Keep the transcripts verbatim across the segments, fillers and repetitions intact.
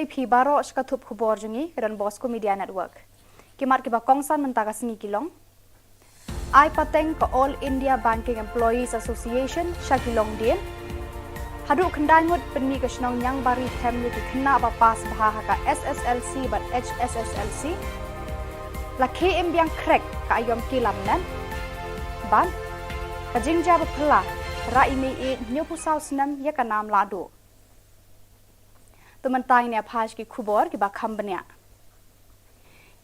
Phi baroh sha ka thup khubor jong ngi ka Don Bosco Media Network. Ki mat kiba kongsan mynta ka sngi ki long: Ai pateng ka All India Banking Employees Association sha ki longdien. Haduh khyndai ngut pynmih ka shnong Niangbari Them ïa ki khynnah ba pass bha ha ka S S L C bad H S S L C. La khie im biang khrek ka aiom kilam nen. Bad ka jingjia ba phylla, rah i mei ïeit hynñiewphew saw snem ïa ka nam lahduh. To mynta ngin ïa phai sha ki khubor kiba kham bniah.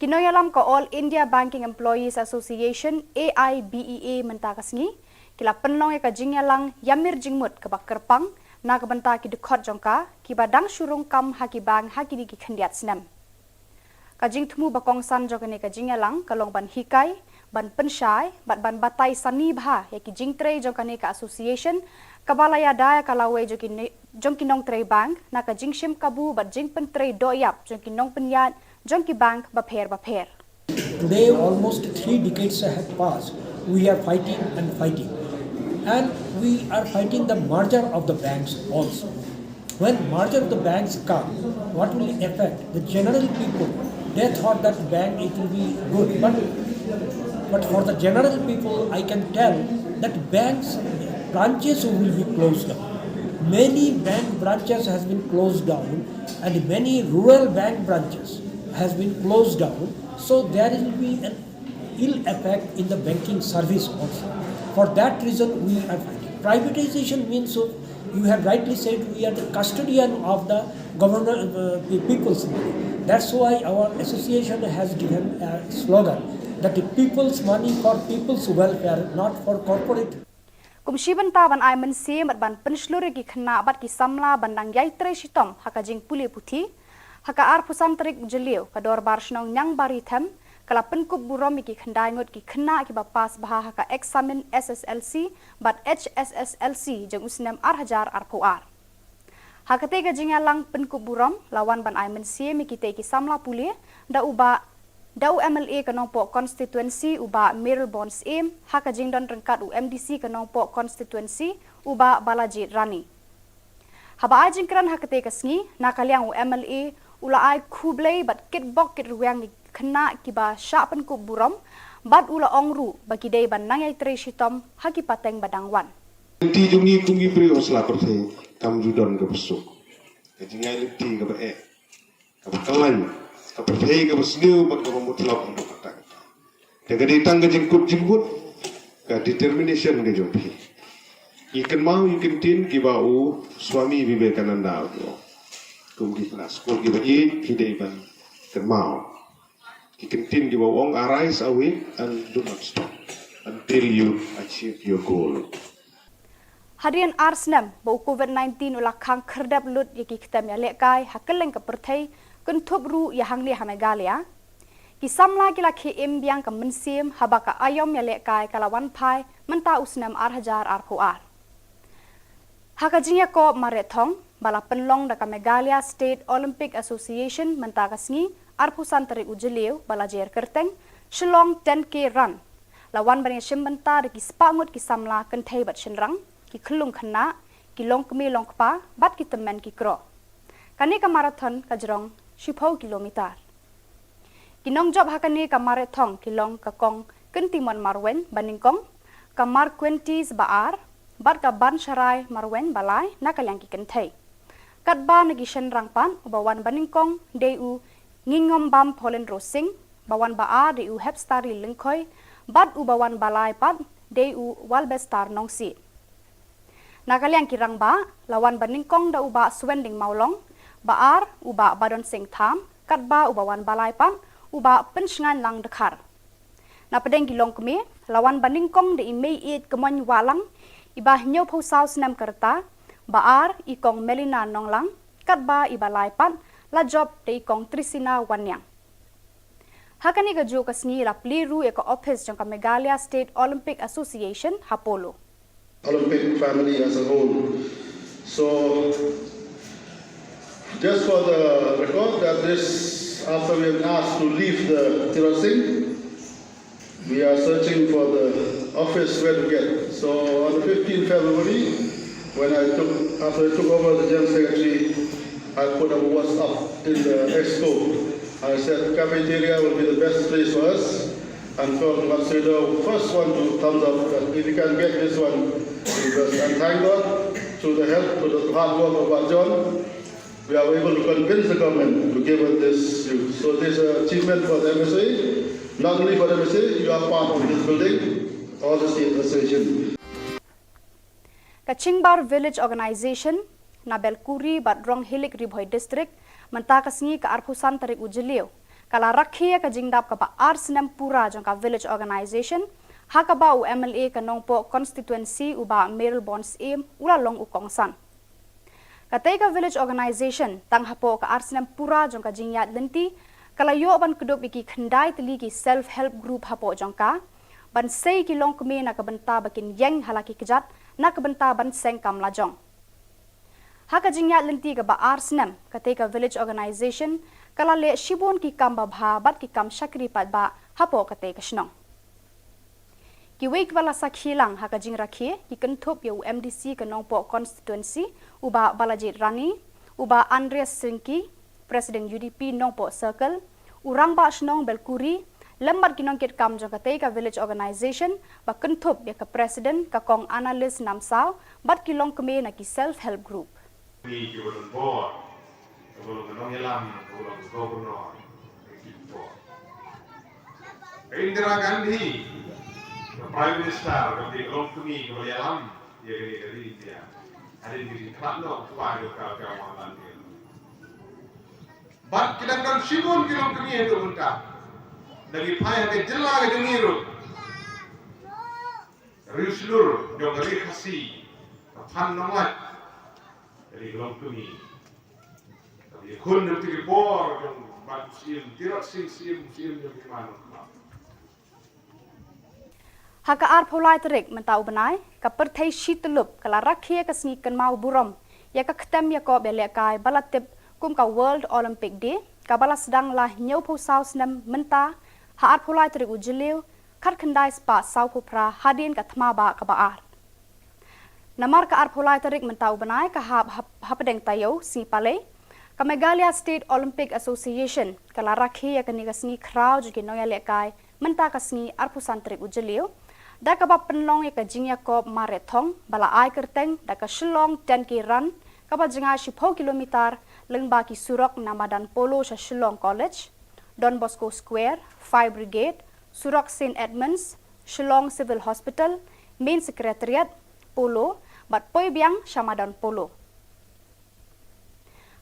Ki nongïalam ka All India Banking Employees Association, A I B E A, mynta ka sngi ki la pynlong ïa ka jingïalang ïamir jingmut kaba kyrpang na ka bynta ki dkhot jong ka kiba dang shu rung kam ha ki bank ha kine ki khyndiat snem. Ka jingthmu ba kongsan jong kane ka jingïalang ka long ban hikai, ban pynshai bad ban batai sani bha ïa ki jingtrei jong kane ka association, kaba la ïada ïa ka lawei jong ki ne-, jong ki nongtrei bank na ka jingshim kabu bad jingpyntrei dohïap jong ki nongpynïaid jong ki bank bapher bapher. Today, almost three decades have passed. We are fighting and fighting. And we are fighting the merger of the banks also. When merger of the banks come, what will affect the general people? They thought that bank, it will be good, but, but for the general people, I can tell that banks branches will be closed down. Many bank branches has been closed down, and many rural bank branches has been closed down. So there will be an ill effect in the banking service also. For that reason, we are fighting. Privatization means, so you have rightly said, we are the custodian of the government, uh, the people's money. That's why our association has given a slogan that the people's money for people's welfare, not for corporate. Kum shi bynta ban ai mynsiem bad ban pynshlur ïa ki khynnah bad ki samla ban dang ïai trei shitom ha ka jingpule puthi, ha ka arphew san tarik u Jylliew ka Dorbar Shnong Niangbari Them ka la pynkup burom ïa ki khyndai ngut ki khynnah kiba pass bha ha ka eksamin S S L C bad H S S L C jong u snem ar hajar arphew ar. Ha katei ka jingïalang pynkup burom la wan ban ai mynsiem ïa kitei ki samla pule da u Bah, da u M L A ka Nongpoh Constituency u Bah Mayralborn Syiem, ha ka jingdon ryngkat u M D C ka Nongpoh Constituency u Bah Balajied Rani. Haba ai jingkren ha katei ka sngi, na ka liang u M L A u la ai khublei bad kitbok kitrwiang ïa ki khynnah kiba shah pynkup burom, bad u la ong ruh ba ki dei ban nang ïai trei shitom ha ki pateng ba dang wan. Lynti jong ngi kum ki briew ha sla pyrthei kam ju don kaba suk. Ka jingai lynti kaba eh, kaba kyllain, ka pyrthei kaba sniew bad kaba mutlop haduh katta katta. Te ka dei tang ka jingkut jingkut, ka determination ka jong phi. Ngi kynmaw ïa ki ktien kiba u Swami Vivekananda u ong, kum ki khynnah skul kiba ïeit phi dei ban kynmaw ki ktien kiba u ong, "Arise, awake, and do not stop until you achieve your goal." Hadien ar snem ba u Covid nineteen u la khang khyrdep lut ïa ki ktem ïalehkai ha kylleng ka pyrthei, kynthup ruh ïa hangne ha Meghalaya, ki samla ki la khie im biang ka mynsiem haba ka aiom ïalehkai ka la wan phai mynta u snem ar hajar arphew ar. Ha ka jingïakob mareh thong ba la pynlong da ka Meghalaya State Olympic Association mynta ka sngi, arphew san tarik u Jylliew ba la jer kyrteng Shillong ten K Run, la wan ban ïashim bynta da ki spah ngut ki samla kynthei bad shynrang, ki khyllung khynnah, ki longkmie longkpa bad ki tymmen ki kro. Kane ka marathon ka jrong shiphew kilometer. Ki nongjop ha kane ka mareh thong ki long ka Kong Kyntimon Marwein ba nyngkong, ka Marquentis ba ar, bad ka Bansharai Marwein ba lai na ka liang ki kynthei. Katba na ki shynrang pat, uba wan ba nyngkong dei u Ngingombam Pauline Rosing, ba wan ba ar dei u Hepstarli Lyngkhoi, bad uba wan ba lai pat dei u Walbestar Nongsiej. Na ka liang ki rangbah, la wan ba nyngkong da u Bah Swending Mawlong, ba ar u Bah Badon Singh Tham, katba uba wan ba lai pat u Bah Pynshngainlang Dkhar. Na pdeng ki longkmie, la wan ba nyngkong da i Meiieit Kmoin Wahlang, iba hynñiewphew saw snem ka rta, ba ar i Kong Melina Nonglang, katba iba lai pat la jop da i Kong Trisina Wanniang. Ha kane kajuh ka sngi la plie ruh ïa ka ophis jong ka Meghalaya State Olympic Association ha Polo. Olympic family as a whole. So, just for the record, that this, after we have asked to leave the Tirot Singh, we are searching for the office where to get. So, on the fifteenth February, when I took, after I took over the General Secretary, I put a WhatsApp in the expo. I said cafeteria will be the best place for us. And from Matseda, first one to thumbs up that if you can get this one, you best. And thank God, through the help, through the hard work of Bah John, we are able to convince the government to give us this use. So this is an achievement for the M S A. Not only for the M S A, you are part of this building, all the state association. Ka Chingbar Village Organisation na Belkuri bad Ronghilik, Ri Bhoi District, mynta ka sngi ka arphew san tarik u Jylliew, ka la rakhe ïa ka jingdap kaba ar snem pura jong ka Village Organisation, ha kaba u M L A ka Nongpoh Constituency u Bah Mayralborn Syiem u la long u kongsan. Katei ka Village Organisation tang hapoh ka ar snem pura jong ka jingïaid lynti ka la ïoh ban kdup ïa ki khyndai tylli ki self help group hapoh jong ka, ban sei ki longkmie na ka bynta ba kin ïeng ha la ki kjat na ka bynta ban seng kam lajong. Ha ka jingïaid lynti kaba ar snem, katei ka Village Organisation ka la leh shibun ki kam babha bad ki kam shakri paidbah hapoh katei ka shnong. Kiwei kiba la sakhi lang ha ka jingrakhe ki kynthup ïa u M D C ka Nongpoh Constituency u Bah Balajied Rangi, u Bah Andreas Syngki, President U D P Nongpoh Circle, u Rangbah Shnong Belkuri, lem bad ki nongkitkam jong katei ka Village Organisation ba kynthup ïa ka President ka Kong Annalise Namsaw bad ki longkmie na ki self help group. Ki ba don bor, ka ba long ka nongïalam, ka ba long ka governor, ka ki bor. Ka Indira Gandhi, ka Prime Minister, ka ba long kmie, ka ba ïalam ïa kane ka ri India. Hadien ka jingkhlad noh u kpa jong ka, ka Mahatma Gandhi. Bad ki dang don shibun ki longkmie haduh mynta. Da ki phai ha ka jylla ka jong ngi ruh. Riewshlur jong ka ri Khasi, ka Phan Nonglait, ka ri ka longkmie. Ka ri khun jong ki bor jong Bah Syiem, Tirot Sing Syiem, Syiem jong ki man. Ha ka arphew lai tarik mynta u bnai, ka pyrthei shi tyllup ka la rakhe ïa ka sngi kynmaw burom ïa ka ktem ïakob ïalehkai ba la tip kum ka World Olympic Day, kaba la sdang la hynñiewphew saw snem mynta ha arphew lai tarik u Jylliew, khatkhyndai spah sawphew phra hadien ka thma bah kaba ar. Namar ka arphew lai tarik mynta u bnai ka hap hap-, hapdeng taïew sngi Palei, ka Meghalaya State Olympic Association ka la rakhe ïa kane ka sngi khraw jong ki nongïalehkai mynta ka sngi arphew san tarik u Jylliew, da kaba pynlong ïa ka jingïakob mareh thong ba la ai kyrteng da ka Shillong ten K Run, kaba jngai shiphew kilometer lyngba ki surok na madan Polo sha Shillong College, Don Bosco Square, Fire Brigade, surok Saint Edmunds, Shillong Civil Hospital, Main Secretariat, Polo, bad poi biang sha madan Polo.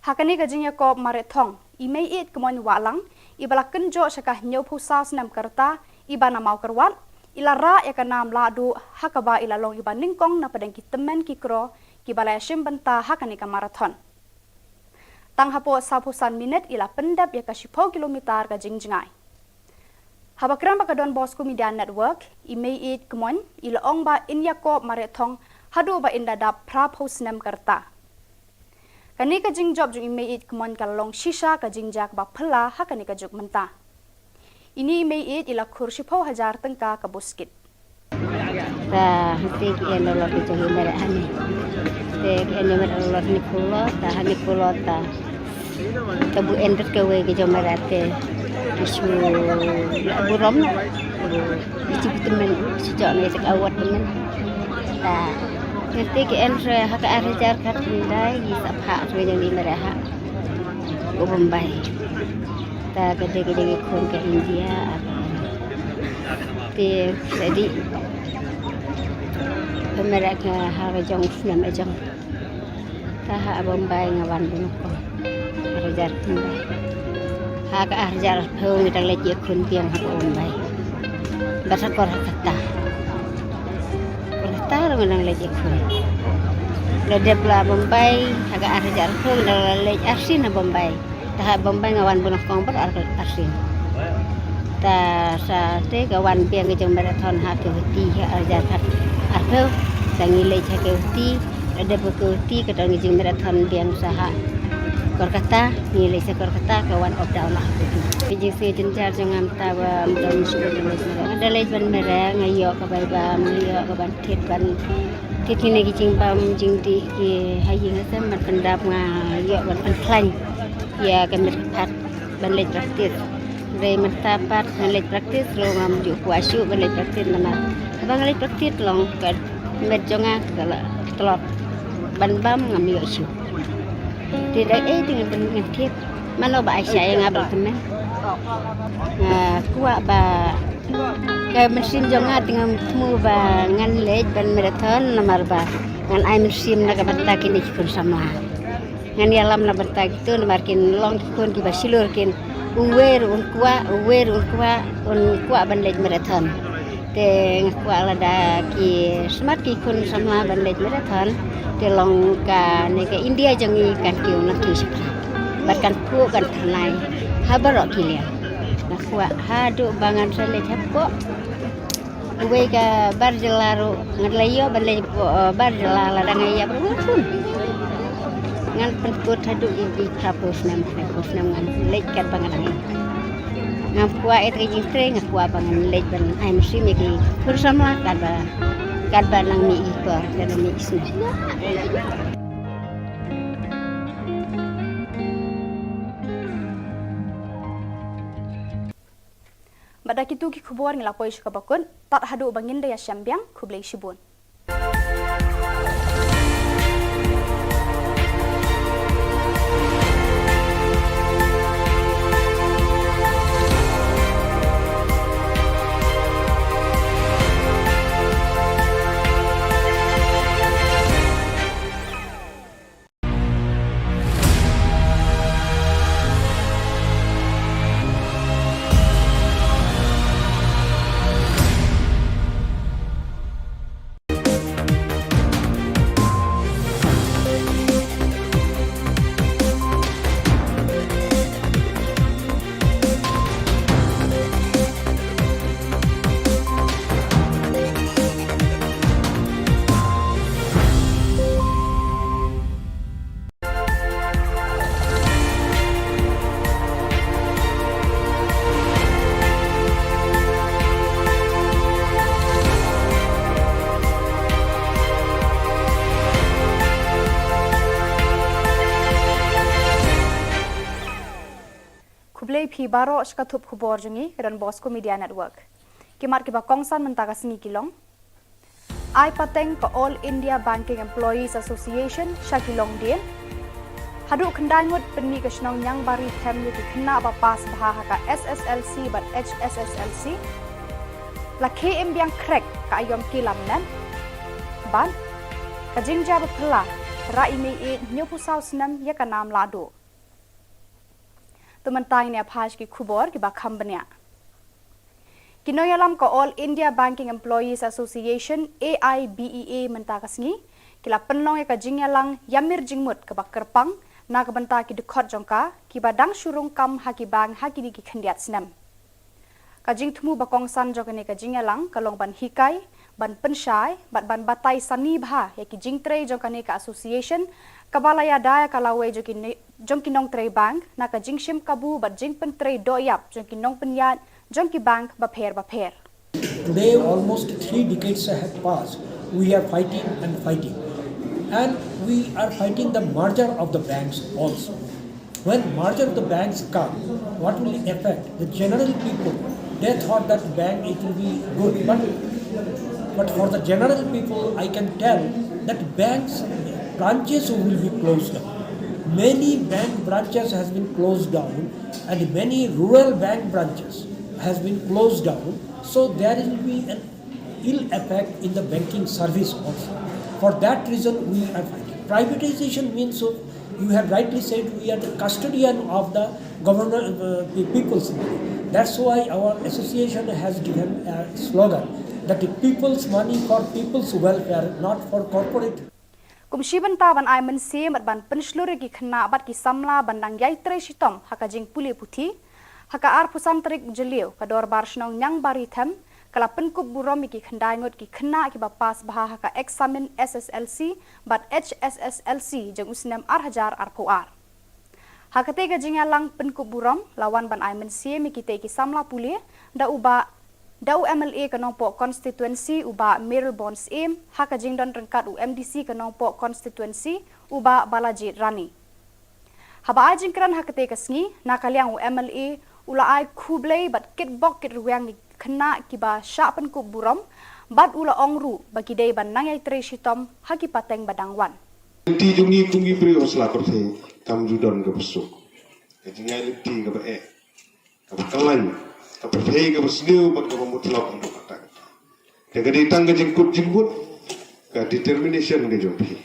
Ha kane ka jingïakob mareh thong, i Meiieid Kmoin Wahlang, iba la kynjoh sha ka hynñiewphew saw snem ka rta, iba na Mawkyrwat, i la rah ïa ka nam lahduh, ha kaba i la long iba nyngkong na pdeng ki tymmen ki kro kiba la ïashim bynta ha kane ka marathon. Tang hapoh sawphew san minit i la pyndep ïa ka shiphew kilometer ka jingjngai. Haba kren bad ka Don Bosco Media Network, i Meiieid Kmoin i la ong ba in ïakob mareh thong haduh ba in da dap phraphew snem ka rta. Kane ka jingjop jong i Meiieid Kmoin ka la long shisha ka jingjia kaba phylla ha kane ka juk mynta. Ine i Meiieid i la khur shiphew hajar tyngka ka buskit. Ta hangtei ki en dollar ki jong i Meiieid hangne. Te ki en Meiieid dollar hangne phew dollar, ta hangne phew dollar ta. Ta bu en bad kawei ki jong Meiieid te ki shu lah burom. Ki shu tymmen, shu jong ngi te ka award tymmen. Ta hangtei ki en re ha ka ar hajar khatkhyndai, ki sa phah re jong i Meiieid ha u Bombay. Ta ka dei ka jong i khun ka India, te sa dei pynmere ka ha ka jong u snem ka jong. Ta ha Bombay nga wan bun ko. Ar hajar khyndai. Ha ka ar hajar arphew ngi dang leit ïakhun biang ha Bombay. Bad ha Kolkata. Kolkata ruh ngi dang leit ïakhun. La dep la Bombay ha ka ar hajar arphew ngi dang la leit arsien ha Bombay. Ta ha Bombay nga wan bun kong bad ar, arsien. Ta sa te ka wan biang ka jong marathon ha Guwahati ha ar hajar arphew. Ta ngi leit ha Guwahati, la dep ha Guwahati ka dang jingmarathon biang sa ha Kolkata, ngi leit sha Kolkata ka wan up down la ha Guwahati. Ka jingsngew jynjar jong nga mynta ba ym don shuh ban leit mareh. Nga da leit ban mareh, nga ïoh ka bai bam, nga ïoh ka ban thied ban Te kine ki jingbam jingdih ki ha ïing ha sem ban pyndap nga ïoh ban pynkhlaiñ ïa ka met ka phad ban leit practice. Hynrei mynta pat ngan leit practice ruh ngam ju kwah shuh ban leit practice namar haba nga leit practice long ka met jong nga ka la tlot ban bam ngam ïoh shuh. Te da ei te ngan pyn ngan thied mano ba ai sha ïa nga ba la tymmen. Nga kwah ba ka mynsiem jong nga te ngam thmu ba ngan leit ban marathon namar ba ngan ai mynsiem na ka bynta kine ki khun samla. Ngan ïalam na bynta kito namar kin long ki khun kiba shlur kin uwei ruh un kwah, uwei ruh un kwah, un kwah ban leit marathon. Te nga kwah lada ki smat ki khun samla ban leit marathon te long kane ka India jong ngi kan kiew na kiew shipra bad kan phuh kan tyrnai ha baroh ki liang. Nga kwah haduh ba ngan sa leit hapoh uwei ka bar jylla ruh ngan la ïoh ban leit hapoh, eh, bar jylla lada nga ïap ruh ngan pun. Ngan pynkut haduh ïa ki phra phew snem, phra phew snem ngan leit katba nga dang ïap. Ngam kwah ïa ka jingtrei, nga kwah ba ngan leit ban ai mynsiem ïa ki khun samla katba, katba nang mih i por, katba mih i snem. Bad da kito ki khubor ngi la poi sha kaba kut, tad haduh ba ngin da ïashem biang, khublei shibun. Khublei phi baroh sha ka thup khubor jong ngi ka Don Bosco Media Network. Ki mat kiba kongsan mynta ka sngi ki long: Ai pateng ka All India Banking Employees Association sha ki longdien. Haduh khyndai ngut pynmih ka shnong Niangbari Them ïa ki khynnah ba pass bha ha ka S S L C bad H S S L C. La khie im biang khrek ka aïom ki lamnep. Bad ka jingjia ba phylla, rah i mei ïeit hynñiewphew saw snem ïa ka nam lahduh. To mynta ngin ïa phai sha ki khubor kiba kham bniah. Ki nongïalam ka All India Banking Employees Association, A I B E A, mynta ka sngi ki la pynlong ïa ka jingïalang ïamir jingmut kaba kyrpang na ka bynta ki dkhot jong ka kiba dang shu rung kam ha ki bank ha kine ki khyndiat snem. Ka jingthmu ba kongsan jong kane ka jingïalang ka long ban hikai, ban pynshai bad ban batai sani bha ïa ki jingtrei jong kane ka association kaba la ïada ïa ka lawei jong ki ne-, jong ki nongtrei bank na ka jingshim kabu bad jingpyntrei dohïap jong ki nongpynïaid jong ki bank bapher bapher. Today, almost three decades have passed. We are fighting and fighting. And we are fighting the merger of the banks also. When merger of the banks come, what will affect? The general people, they thought that bank it will be good. But, but for the general people, I can tell that banks, branches will be closed down. Many bank branches has been closed down and many rural bank branches has been closed down. So there will be an ill effect in the banking service also. For that reason, we are fighting. Privatization means, so you have rightly said, we are the custodian of the government, uh, the people's money. That's why our association has given a slogan that the people's money for people's welfare, not for corporate. Kum shi bynta ban ai mynsiem bad ban pynshlur ïa ki khynnah bad ki samla ban dang ïai trei shitom ha ka jingpule puthi, ha ka arphew san tarik Jylliew ka Dorbar Shnong Niangbari Them ka la pynkup burom ïa ki khyndai ngut ki khynnah kiba pass bha ha ka eksamin S S L C bad H S S L C jong u snem ar hajar arphew ar. Ha katei ka jingïalang pynkup burom la wan ban ai mynsiem ïa kitei ki samla pule da u Bah Da u M L A ka Nongpoh Constituency u Bah Mayralborn Syiem, ha ka jingdon ryngkat u M D C ka Nongpoh Constituency u Bah Balajied Rani. Haba ai jingkren ha katei ka sngi, na ka liang u M L A u la ai khublei bad kitbok kitrwiang ïa ki khynnah kiba shah pynkup burom, bad u la ong ruh ba ki dei ban nang ïatrei shitom ha ki pateng ba dang wan. Lynti jong ngi kum ki briew ha sla pyrthei kam ju don kaba suk. Ka jingïaid lynti kaba eh, kaba khlaiñ, kaba pyrthei, kaba sniew bad kaba mutlop haduh katta katta. Te ka dei tang ka jingkut jingmut, ka determination ka jong phi.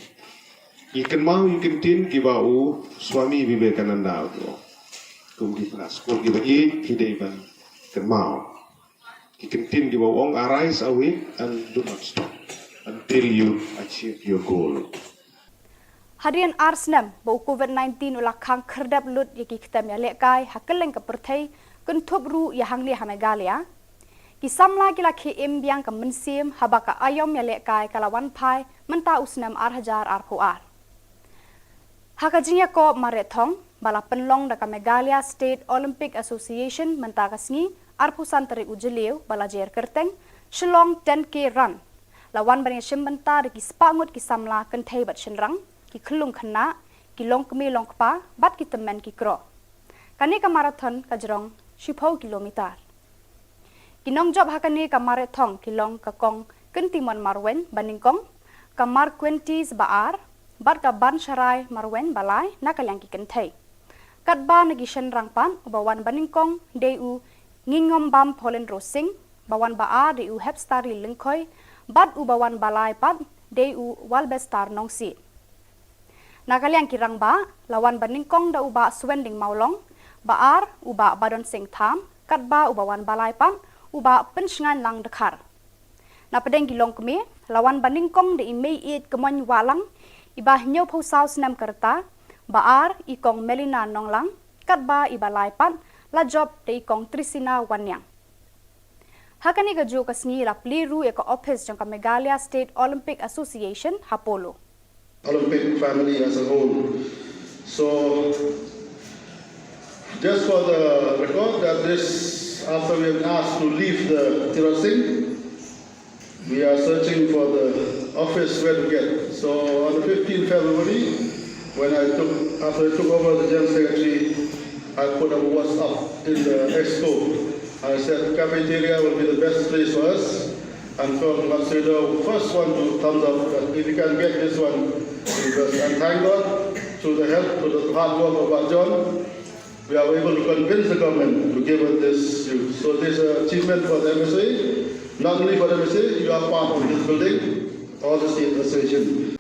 Ngi kynmaw ïa ki kyntien kiba u Swami Vivekananda u ong. Kum ki para skul kiba ïeit phi dei ban kynmaw ki kyntien kiba u ong, "Arise, awake and do not stop until you achieve your goal." Hadien ar snem ba u COVID nineteen u la khang khyrdep lut ïa ki ktem ïalehkai ha kylleng ka pyrthei, kynthup ruh ïa hangne ha Meghalaya, ki samla ki la khie im biang ka mynsiem haba ka aïom ïalehkai ka la wan phai mynta u snem ar hajar arphew ar. Ha ka jingïakob mareh thong ba la pynlong da ka Meghalaya State Olympic Association mynta ka sngi, arphew san tarik u Jylliew ba la jer kyrteng Shillong ten K Run, la wan ban ïashim bynta da ki spah ngut ki samla kynthei bad shynrang, ki khyllung khynnah, ki longkmie longkpa bad ki tymmen ki kro. Kane ka marathon ka jrong shiphew kilometer. Ki nongjop ha kane ka mareh thong ki long ka Kong Kyntimon Marwein ba nyngkong, ka Marquentis ba ar, bad ka Bansharai Marwein ba lai na ka liang ki kynthei. Katba na ki shynrang pat, uba wan ba nyngkong dei u Ngingombam Paulin Rosing, ba wan ba ar dei u Hepstari Lyngkhoi, bad uba wan ba lai pat dei u Walbestar Nongsiej. Na ka liang ki rangbah, la wan ba nyngkong da u Bah Swending Mawlong, ba ar u Bah Badon Singh Tham, katba uba wan ba lai pat u Bah Pynshngain Lang Dkhar. Na pdeng ki longkmie, la wan ba nyngkong da i Meiieit Kmoin Wahlang, iba hynñiewphew saw snem ka rta, ba ar i Kong Melina Nonglang, katba iba lai pat la jop da i Kong Trisina Wanniang. Ha kane kajuh ka sngi la plie ruh ïa ka ophis jong ka Meghalaya State Olympic Association ha Polo. Olympic family as a whole. So, just for the record, that this, after we have asked to leave the Tirot Singh, we are searching for the office where to get. So, on the fifteenth February, when I took, after I took over the General Secretary, I put a WhatsApp in the expo. I said cafeteria will be the best place for us. And Kong Matsudo, first one to thumbs up that if you can get this one, because, and thank God, through the help, through the hard work of our John, we are able to convince the government to give us this use. So this is an achievement for the M S A, not only for the M S A, you are part of this building, all the state association.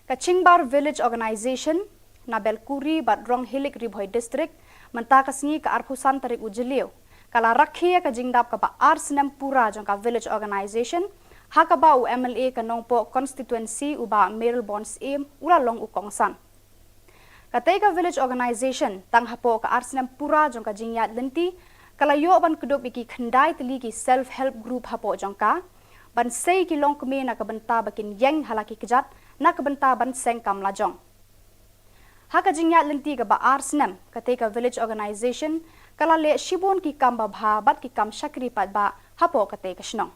Ka Chingbar Village Organization na Belkuri bad Ronghilik, Ri Bhoi District, mynta ka sngi ka arphew san tarik u Jylliew, ka la rakhe ïa ka jingdap kaba ar snem pura jong ka Village Organization, ha kaba u M L A ka Nongpoh Constituency u Bah Mayralborn Syiem u la long u kongsan. Katei ka Village Organization, tang hapoh ka ar snem pura jong ka jingïaid lynti, ka la ïoh ban kdup ïa ki khyndai tylli ki self help group hapoh jong ka, ban sei ki longkmie na ka bynta ba kin ïeng ha la ki kjat, na ka bynta ban seng kam lajong. Ha ka jingïaid lynti kaba ar snem, katei ka Village Organization ka la leh shibun ki kam babha bad ki kam shakri paidbah hapoh katei ka shnong.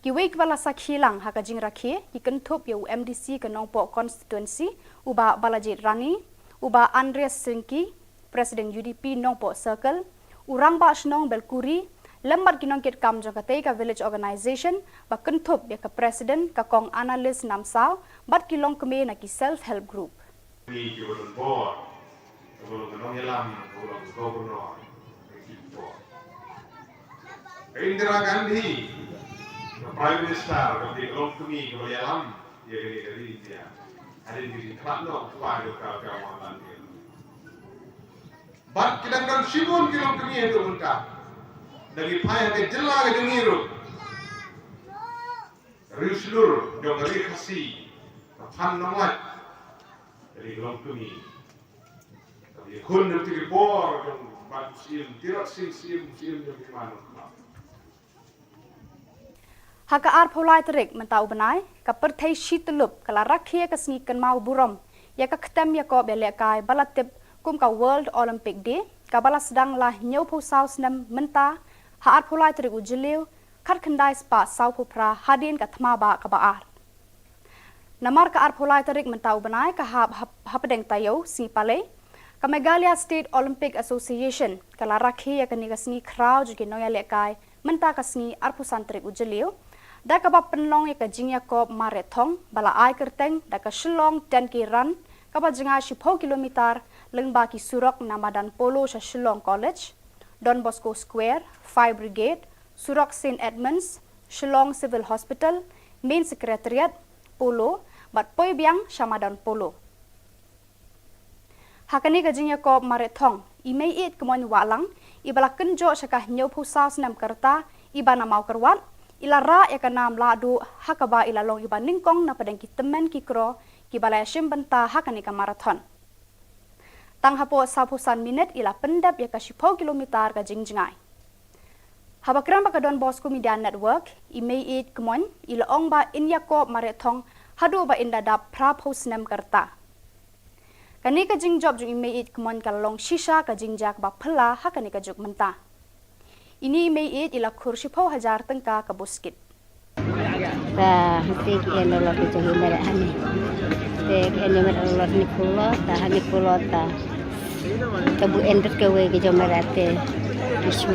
Kiwei kiba la sakhi lang ha ka jingrakhe ki kynthup ïa u M D C ka Nongpoh Constituency u Bah Balajied Rani, u Bah Andreas Syngki, President U D P Nongpoh Circle, u Rangbah Shnong Belkuri, lem bad ki nongkitkam jong katei ka Village Organization, ba kynthup ïa ka President ka Kong Annalise Namsaw, bad ki longkmie na ki self help group. Ngi ki ba don bor, ka ba long ka nongïalam, ka ba long ka governor, ka ki bor. Ka Indira Gandhi, ka Prime Minister, ka ba dei ka longkmie, ka ba ïalam ïa kane ka ri India. Hadien ka jingkhlad noh u kpa jong ka, ka Mohanlal Nehru. Bad ki dang don shibun ki longkmie haduh mynta. Da ngi phai ha ka jylla ka jong ngi ruh, Riewshlur jong ka Ri Khasi, ka Phan Nonglait, ka dei ka longkmie. Ka dei khun jong ki bor jong Bah Syiem, Tirot Sing Syiem, Syiem jong ki man. Ha ka arphew lai tarik mynta u bnai, ka pyrthei shi tyllup ka la rakhe ïa ka sngi kynmaw burom ïa ka ktem ïakob ïalehkai ba la tip kum ka World Olympic Day, ka ba la sdang la hynñiewphew saw snem mynta Ha arphew lai tarik u Jylliew, khatkhyndai spah sawphew phra hadien ka thma bah kaba ar. Namar ka arphew lai tarik mynta u bnai ka hap hap hapdeng taïew sngi Palei, ka Meghalaya State Olympic Association ka la rakhe ïa kane ka sngi khraw jong ki nongïalehkai mynta ka sngi arphew san tarik u Jylliew, da kaba pynlong ïa ka jingïakob marathon ba la ai kyrteng da ka Shillong ten K Run, kaba jngai shiphew kilometer lyngba ki surok na madan Polo sha Shillong College, Don Bosco Square, Fire Brigade, surok Saint Edmunds, Shillong Civil Hospital, Main Secretariat, Polo, bad poi biang sha madan Polo. Ha kane ka jingïakob marathon, i Meiieid Kmoin Wahlang, iba la kynjoh sha ka hynñiewphew saw snem ka rta, iba na Mawkyrwat, i la rah ïa ka nam lahduh, ha kaba i la long iba nyngkong na pdeng ki tymmen ki kro kiba la ïashim bynta ha kane ka marathon. Tang hapoh sawphew san minit i la pyndep ïa ka shiphew kilometer ka jingjngai. Haba kren bad ka Don Bosco Media Network, i Meiieid Kmoin i la ong ba in ïakob marathon haduh ba in da dap phraphew snem ka rta. Kane ka jingjop jong i Meiieid Kmoin ka la long shisha ka jingjia kaba phylla ha kane ka juk mynta. Ine i Meiieid i la khur shiphew hajar tyngka ka buskit. Ta hynte ki en lolot ki jong i Meiieid hangne. Te ki en ïa Meiieid lolot hangne pulot, ta hangne pulot ta. Ka bu en bad kawei ki jong Meiieid te ki shu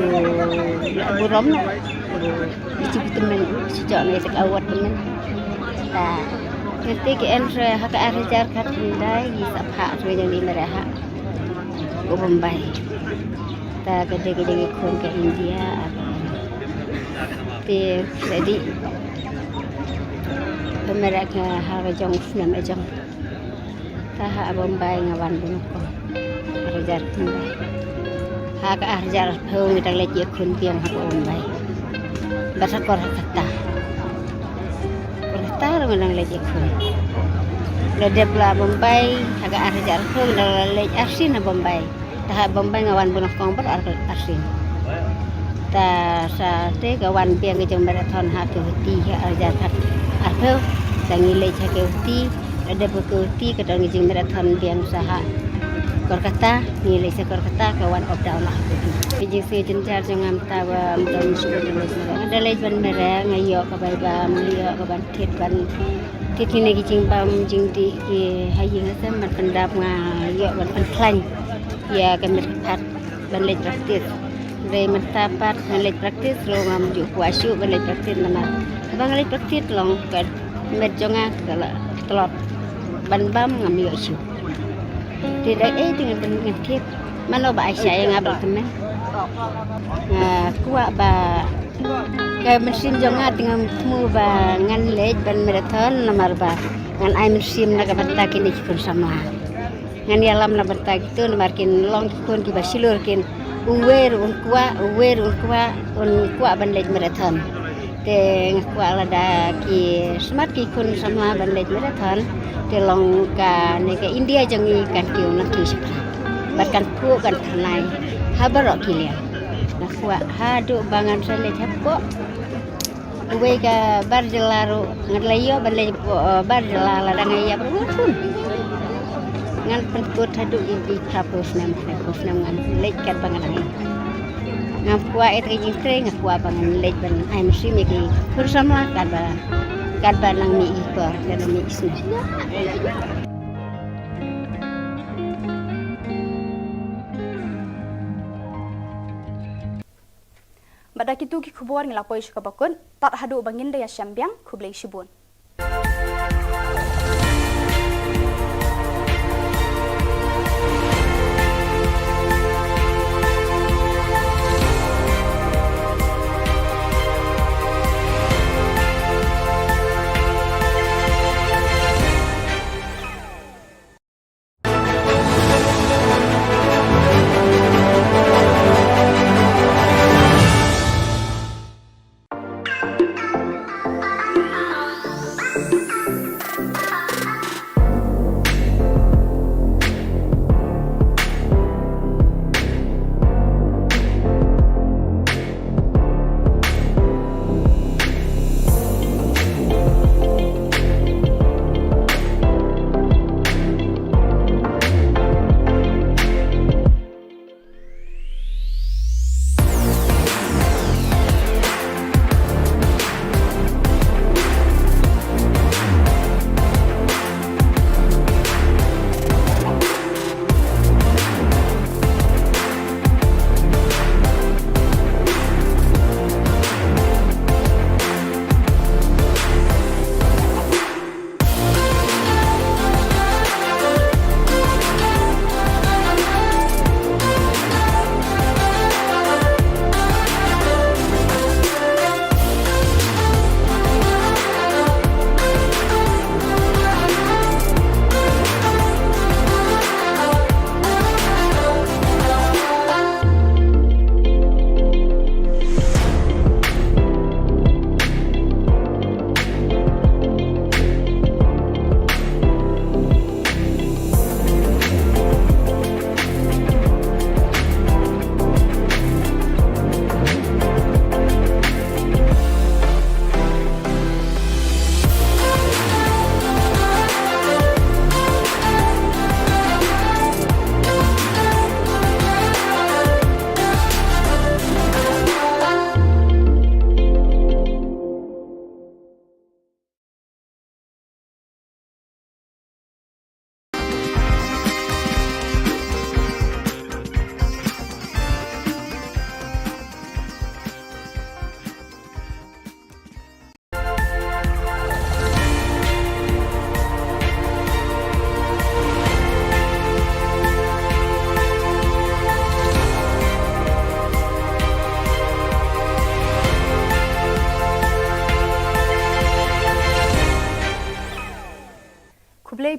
la burom na. Ki shu tymmen, shu jok na ïa ka award tymmen. Ta hynte ki en re ha ka ar hajar khatkhyndai, i sa phah re jong i Meiieid ha u Bombay. Ta ka dei ka dei ka khun ka India, ah, te ka dei ka Meiieid ka ha ka jong snem ka jong. Ta ha Bombay nga wan bun ko. Ar hajar khyndai. Ha ka ar hajar arphew ngi dang leit ïa khun biang ha Bombay. Bad ha Kolkata. Kolkata ruh ngi dang leit ïa khun. La dep la Bombay ha ka ar hajar arphew ngi dang la leit arsien ha Bombay. Ta ha Bombay nga wan bun ko bad ar arsien. Ta sa te ka wan biang ka jong marathon ha Guwahati ha ar hajar arphew. Ta ngi leit ha Guwahati. La dep ka Guwahati ka don ka jingmarathon biang sa ha Kolkata, ngi leit sha Kolkata ka wan up down la ha Guwahati. Ka jingsngew jynjar jong nga mynta ba mynta nga shu leit ban mareh, nga da leit ban mareh, nga ïoh ka bai bam, nga ïoh ka ban thied ban thied kine ki jingbam jingdih ki ha ïing ha sem ban pyndap, nga ïoh ban pynkhlaiñ ïa ka met ka phad ban leit practice. Dei mynta pat ngan leit practice ruh ngam ju kwah shuh ban leit practice namar haba nga leit practice long ka met jong nga ka la tlot ban bam ngam ïoh shuh. Te da ei te ngan ngan thied mano ba ai sha ïa nga ba la tymmen. Nga kwah ba ka mynsiem jong nga te ngam thmu ba ngan leit ban marathon namar ba ngan ai mynsiem na ka bynta kine ki khun samla. Ngan ïalam na bynta kito namar kin long ki khun kiba shlur kin uwei ruh un kwah, uwei ruh un kwah, un kwah ban leit marathon. Te nga kwah lada ki smat ki khun samla ban leit marathon te long kane ka India jong ngi kan kiew nangkiew shaphrang. Bad kan phuh kan thymmai ha baroh ki liang. Nga kwah haduh ba ngan sa leit hapoh uwei ka bar jylla ruh, ngan la ïoh ban leit, eh, bar jylla lada nga ïap ruh ngan pun. Ngan pynkut haduh ïa ki phraphew snem, phraphew snem ngan leit katba nga dang ïap. Ngam kwah ïa ka jingtrei, nga kwah ba ngan leit ban ai mynsiem ïa ki khun samla katba, katba nang mih i por, katba mih i snem. Bad da kito ki khubor ngi la poi sha kaba kut, tad haduh ba ngin da ïashem biang, khublei shibun.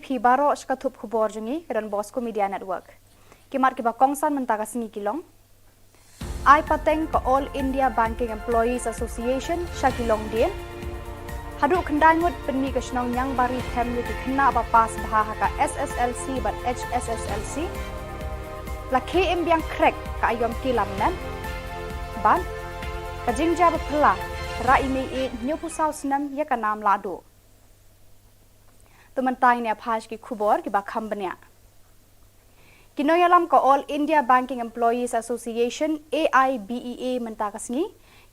Ki baroh sha ka thup khubor jong ngi ka Don Bosco Media Network. Ki mat kiba kongsan mynta ka sngi ki long: Ai pateng ka All India Banking Employees Association sha ki longdien. Haduh khyndai ngut pynmih ka shnong Niangbari Them ïa ki khynnah ba pass bha ha ka S S L C bad H S S L C. La khie im biang khrek ka aiom ki lam nen. Bad ka jingjia ba phylla, rah i mei ïeit hynñiewphew saw snem ïa ka nam lahduh. To mynta ngin ïa phai sha ki khubor kiba kham bniah. Ki nongïalam ka All India Banking Employees Association, A I B E A, mynta ka sngi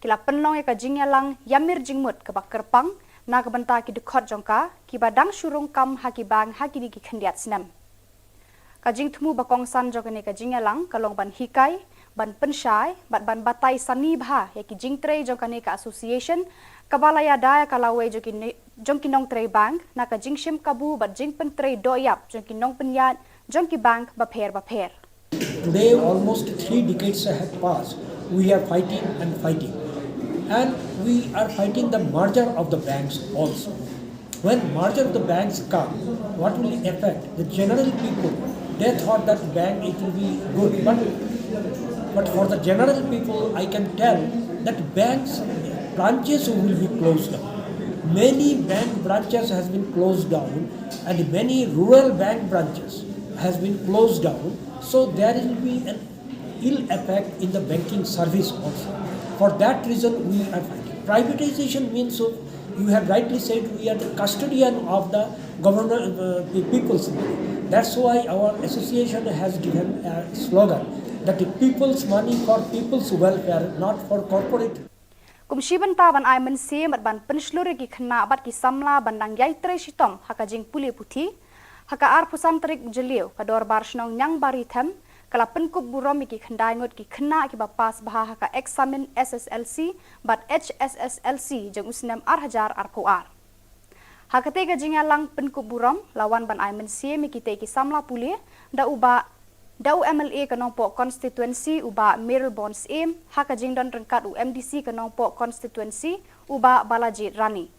ki la pynlong ïa ka jingïalang ïamir jingmut kaba kyrpang na ka bynta ki dkhot jong ka kiba dang shu rung kam ha ki bank ha kine ki khyndiat snem. Ka jingthmu ba kongsan jong kane ka jingïalang ka long ban hikai, ban pynshai bad ban batai sani bha ïa ki jingtrei jong kane ka association, kaba la ïada ïa ka lawei jong ki ne-, jong ki nongtrei bank na ka jingshim kabu bad jingpyntrei dohïap jong ki nongpynïaid jong ki bank bapher bapher. Today, almost three decades have passed. We are fighting and fighting. And we are fighting the merger of the banks also. When merger of the banks come, what will affect the general people? They thought that bank, it will be good, but, but for the general people, I can tell that banks branches will be closed down. Many bank branches has been closed down, and many rural bank branches has been closed down. So there will be an ill effect in the banking service also. For that reason, we are fighting. Privatization means, so you have rightly said, we are the custodian of the governor, uh, the people's money. That's why our association has given a slogan that the people's money for people's welfare, not for corporate. Kum shi bynta ban ai mynsiem bad ban pynshlur ïa ki khynnah bad ki samla ban nang ïai trei shitom ha ka jingpule puthi, ha ka arphew san tarik u Jylliew ka Dorbar Shnong Niangbari Them ka la pynkup burom ïa ki khyndai ngut ki khynnah kiba pass bha ha ka eksamin S S L C bad H S S L C jong u snem ar hajar arphew ar. Ha katei ka jingïalang pynkup burom la wan ban ai mynsiem ïa kitei ki samla pule da u Bah, da u M L A ka Nongpoh Constituency u Bah Mayralborn Syiem, ha ka jingdon ryngkat u M D C ka Nongpoh Constituency u Bah Balajied Rani.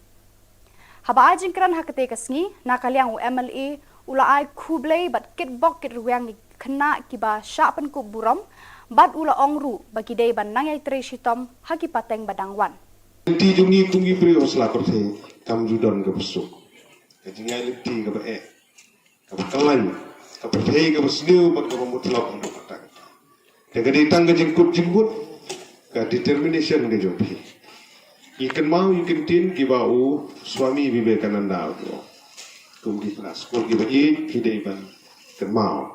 Haba ai jingkren ha katei ka sngi, na ka liang u M L A u la ai khublei bad kitbok kitrwiang ïa ki khynnah kiba shah pynkup burom, bad u la ong ruh ba ki dei ban nang ïai trei shitom ha ki pateng ba dang wan. Lynti jong ngi kum ki briew ha sla pyrthei kam ju don kaba suk. Ka jingïalynti kaba eh, kaba khlaiñ, ka pyrthei kaba sniew bad kaba mutlop ha ka pateng. Te ka dei tang ka jingkut jingkut, ka determination ka jong phi. Ngi kynmaw ïa ki ktien kiba u Swami Vivekananda u ong. Kum ki khynnah skul kiba ïeit phi dei ban kynmaw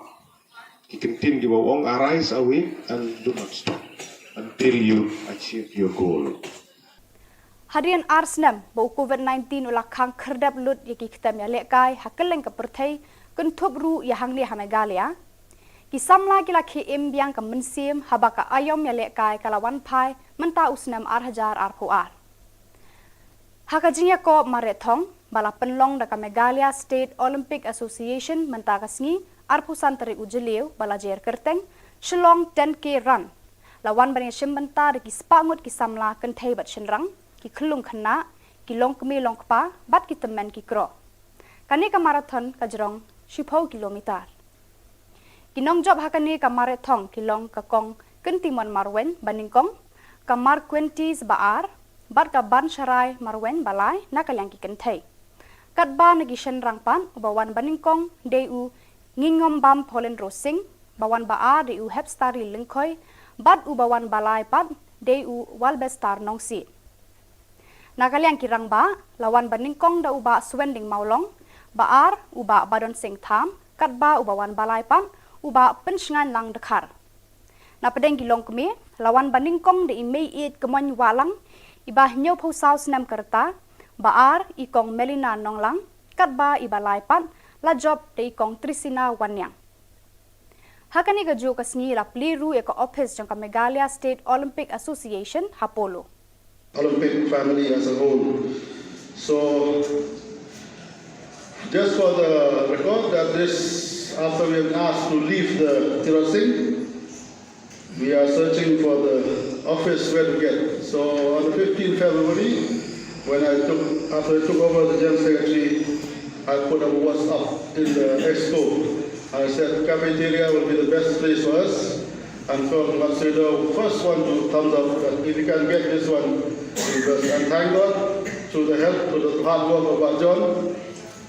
ki ktien kiba u ong, "Arise, awake and do not stop until you achieve your goal." Hadien ar snem ba u Covid nineteen u la khang khyrdep lut ïa ki ktem ïalehkai ha kylleng ka pyrthei, kynthup ruh ïa hangne ha Meghalaya, ki samla ki la khie im biang ka mynsiem haba ka aiom ïalehkai ka la wan phai mynta u snem ar hajar arphew ar. Ha ka jingïakop mareh thong ba la pynlong da ka Meghalaya State Olympic Association mynta ka sngi, arphew san tarik u Jylliew ba la jer kyrteng Shillong ten K Run, la wan ban ïashim bynta da ki spah ngut ki samla kynthei bad shynrang, ki khyllung khynnah, ki longkmie longkpa bad ki tymmen ki kro. Kane ka marathon ka jrong shiphew kilometer. Ki nongjop ha kane ka mareh thong ki long ka Kong Kyntimon Marwein ba nyngkong, ka Marquentis ba ar, bad ka Bansharai Marwein ba lai na ka liang ki kynthei. Katba na ki shynrang pat, uba wan ba nyngkong dei u Ngingombam Paulin Rosing, ba wan ba ar dei u Hepstari Lyngkhoi, bad uba wan ba lai pat dei u Walbestar Nongsiej. Na ka liang ki rangbah, la wan ba nyngkong da u Bah Suending Mawlong, ba ar u Bah Badon Sing Tham, katba uba wan ba lai pat u Bah Pynshngainlang Dkhar. Na pdeng ki longkmie, la wan ba nyngkong da i Mei Ïeit Kmoin Wahlang, iba hynñiewphew saw snem ka rta, ba ar i Kong Melina Nonglang, katba iba lai pat la jop da i Kong Trisina Wanniang. Ha kane kajuh ka sngi la plie ruh ïa ka ophis jong ka Meghalaya State Olympic Association ha Polo. Olympic family as a whole. So, just for the record, that this, after we have asked to leave the Tirot Singh, we are searching for the office where to get. So, on the fifteenth February, when I took, after I took over the General Secretary, I put a WhatsApp In the expo, I said cafeteria will be the best place for us. And from Matsudo, first one to thumbs up that if you can get this one, because, and thank God, through the help, through the hard work of Bah John,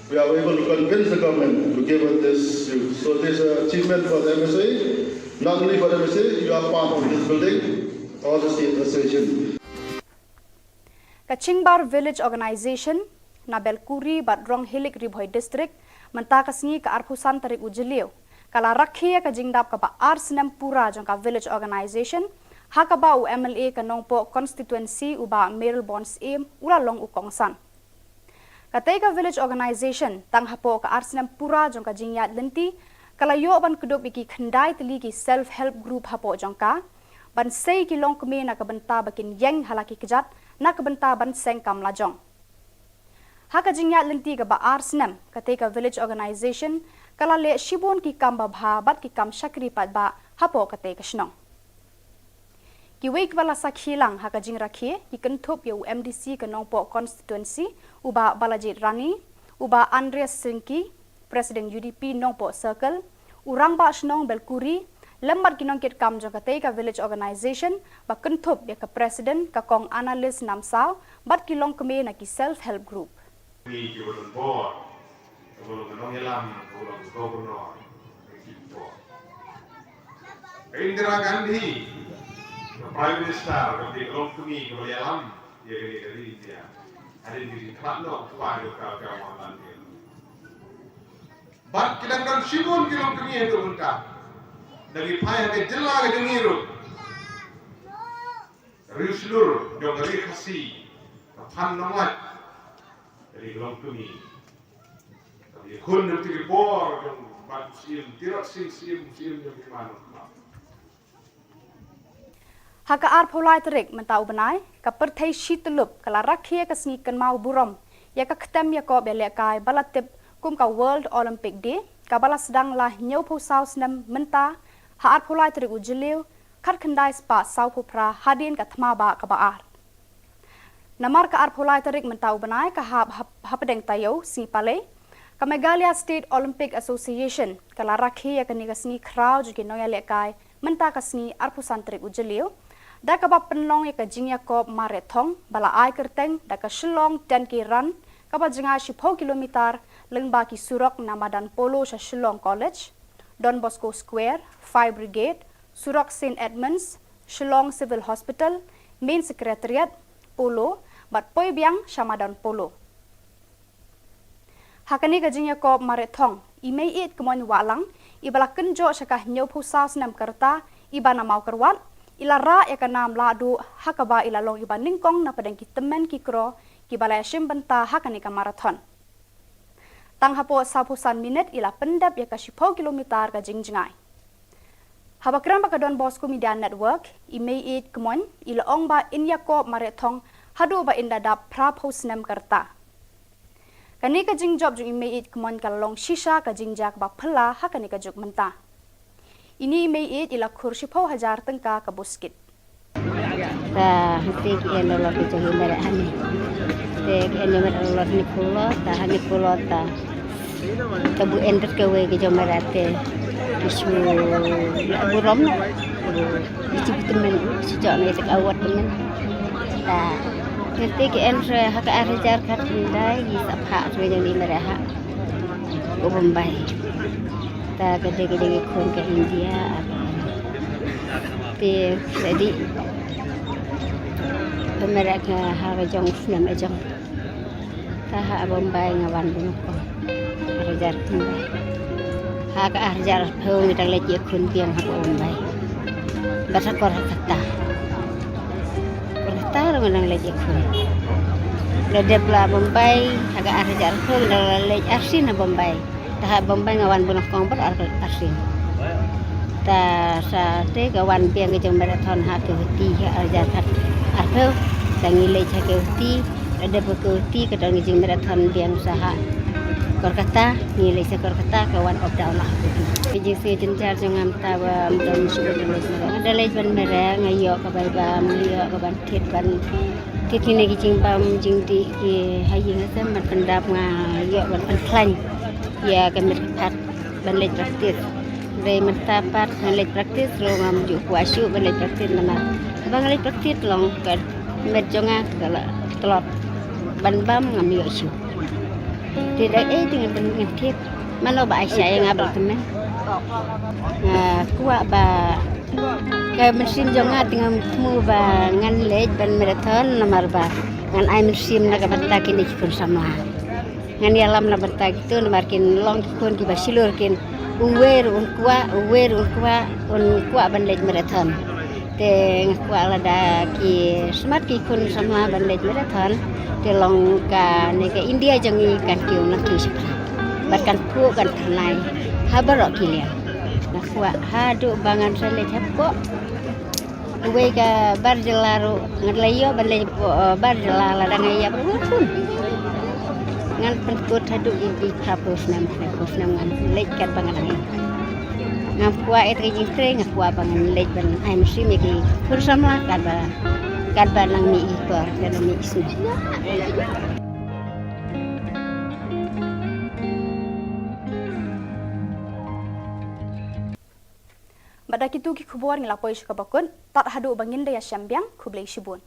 we are able to convince the government to give us this youth. So this is an achievement for the M S A, not only for the M S A, you are part of this building, all the state association. Ka Chingbar Village Organisation na Belkuri bad Ronghilik, Ri Bhoi District, mynta ka sngi ka arphew san tarik u Jylliew, ka la rakhe ïa ka jingdap kaba ar snem pura jong ka Village Organisation, ha kaba u M L A ka Nongpoh Constituency u Bah Mayralborn Syiem u la long u kongsan. Katei ka Village Organisation, tang hapoh ka ar snem pura jong ka jingïaid lynti, ka la ïoh ban kdup ïa ki khyndai tylli ki self help group hapoh jong ka, ban sei ki longkmie na ka bynta ba kin ïeng ha la ki kjat, na ka bynta ban seng kam lajong. Ha ka jingïaid lynti kaba ar snem, katei ka Village Organisation ka la leh shibun ki kam babha bad ki kam shakri paidbah hapoh katei ka shnong. Kiwei kiba la sakhi lang ha ka jingrakhe ki kynthup ïa u M D C ka Nongpoh Constituency, u Bah Balajied Rani, u Bah Andreas Syngki, President U D P Nongpoh Circle, u Rangbah Shnong Belkuri, lem bad ki nongkitkam jong katei ka Village Organisation, ba kynthup ïa ka President ka Kong Annalise Namsaw bad ki longkmie na ki self help group. Ni ki ba don bor, ka ba long ka nongïalam, ka ba long ka governor, ka ki bor. Ka Indira Gandhi, ka Prime Minister, ka ba long kmie, ka ba ïalam ïa kane ka ri India. Hadien ka jingkhlad noh u kpa jong ka, ka Mohanlal Nehru. Bad ki dang don shibun ki longkmie haduh mynta. Da ngi phai ha ka jylla ka jong ngi ruh, riewshlur jong ka ri Khasi, ka Phan Nonglait, ka ri ka longkmie. Ka ba ïakhun na ka bynta ki bor jong u Bah Syiem Tirot Sing Syiem, Syiem jong ki man. Ha ka arphew lai tarik mynta u bnai, ka pyrthei shi tyllup ka la rakhe ïa ka sngi kynmaw burom ïa ka ktem ïakob ïalehkai ba la tip kum ka World Olympic Day, kaba la sdang la hynñiewphew saw snem mynta ha arphew lai tarik u Jylliew, khatkhyndai spah sawphew phra hadien ka thma bah kaba ar. Namar ka arphew lai tarik mynta u bnai ka hap hap-, hapdeng taïew sngi palei, ka Meghalaya State Olympic Association ka la rakhe ïa kane ka sngi khraw jong ki nongïalehkai mynta ka sngi arphew san tarik u Jylliew, da kaba pynlong ïa ka jingïakob mareh thong ba la ai kyrteng da ka Shillong ten K Run, kaba jngai shiphew kilometer lyngba ki surok na madan Polo sha Shillong College, Don Bosco Square, Fire Brigade, surok Saint Edmunds, Shillong Civil Hospital, Main Secretariat, Polo, bad poi biang sha madan Polo. Ha kane ka jingïakob mareh thong, i Meiieid Kmoin Wahlang, iba la kynjoh sha ka hynñiewphew saw snem ka rta, iba na Mawkyrwat, i la rah ïa ka nam lahduh, ha kaba i la long iba nyngkong na pdeng ki tymmen ki kro kiba la ïashim bynta ha kane ka marathon. Tang hapoh sawphew san minit i la pyndep ïa ka shiphew kilometer ka jingjngai. Haba kren bad ka Don Bosco Media Network, i Meiieid Kmoin i la ong ba in ïakob mareh thong haduh ba in da dap phraphew snem ka rta. Kane ka jingjop jong i Meiieid Kmoin ka la long shisha ka jingjia kaba phylla ha kane ka juk mynta. Ine i Meiieid i la khur shiphew hajar tyngka ka buskit. Ta hangtei ki en dolor ki jong i mareh hani. Te ki en mareh dolor hani phew lo, ta hani phew lo ta. Ta bu en tat kawei ki jong mareh te ki shu burom noh. Ki shu tymmen, shu jok noh ïa ka award tymmen. Ta hangtei ki en re ha ka ar hajar khatkhyndai, ki sa phah re jong i mareh ha u Bombay. Ta ka dei ka jong i khun ka India. Te sa dei ba mareh ha ka jong u snem ka jong. Ta ha Bombay nga wan bun ko. Ar hajar khyndai. Ha ka ar hajar arphew ngi dang leit ïakhun biang ha Bombay. Bad ha Kolkata. Kolkata ruh nga dang leit ïakhun. La dep la Bombay ha ka ar hajar arphew ngi dang leit arsien ha Bombay. Ta ha Bombay nga wan bun ko bad ar, arsien. Ta sa te ka wan biang ka jong marathon ha Guwahati ha ar hajar arphew. Ta ngi leit ha Guwahati, la dep ha Guwahati ka don ka jingmarathon biang sa ha Kolkata, ngi leit sha Kolkata ka wan up down ha Guwahati. Ka jingsngew jynjar jong nga mynta ba ym don shuh ba leit mareh. Nga da leit ban mareh, nga ïoh ka bai bam, nga ïoh ka ban thied ban thied kine ki jingbam jingdih ki ha ïing ha sem ban pyndap, nga ïoh ban pynkhlaiñ. Ïa ka met pat ban leit practice. Dei mynta pat ngan leit practice ruh ngam ju kwah shuh ban leit practice namar ba ngan leit practice long ka met jong nga ka la tlot ban bam ngam ïoh shuh. Te da ei te ngan ban ngan thied mano ba ai sha ïa nga ba la tymmen. Nga kwah ba ka mynsiem jong nga te ngam thmu ba ngan leit ban marathon namar ba ngan ai mynsiem na ka bynta kine ki khun samla. Ngan ïalam na bynta kito namar kin long ki khun kiba shlur kin uwei ruh un kwah, uwei ruh un kwah, un kwah ban leit marathon. Te nga kwah lada ki smat ki khun samla ban leit marathon te long kane ka India jong ngi kan kiew nangkiew shaphrang. Bad kan kiew kan tyrnai ha baroh ki liang. Nga kwah haduh ba ngan sa leit hapoh uwei ka bar jylla ruh ngan leit ïoh ban leit hapoh, eh, bar jylla lada nga ïap ruh ngan pynkut haduh ïa ki phraphew snem, phraphew snem ngan leit katba nga dang ïap. Ngam kwah ïa ka jingtrei, nga kwah ba ngan leit ban ai mynsiem ïa ki khun samla katba, katba nang mih ki por, katba nang mih ki snem. Bad da kitu ki khubor ngi la poi sha kaba kut, tad haduh ba ngin da ïashem biang, khublei shibun.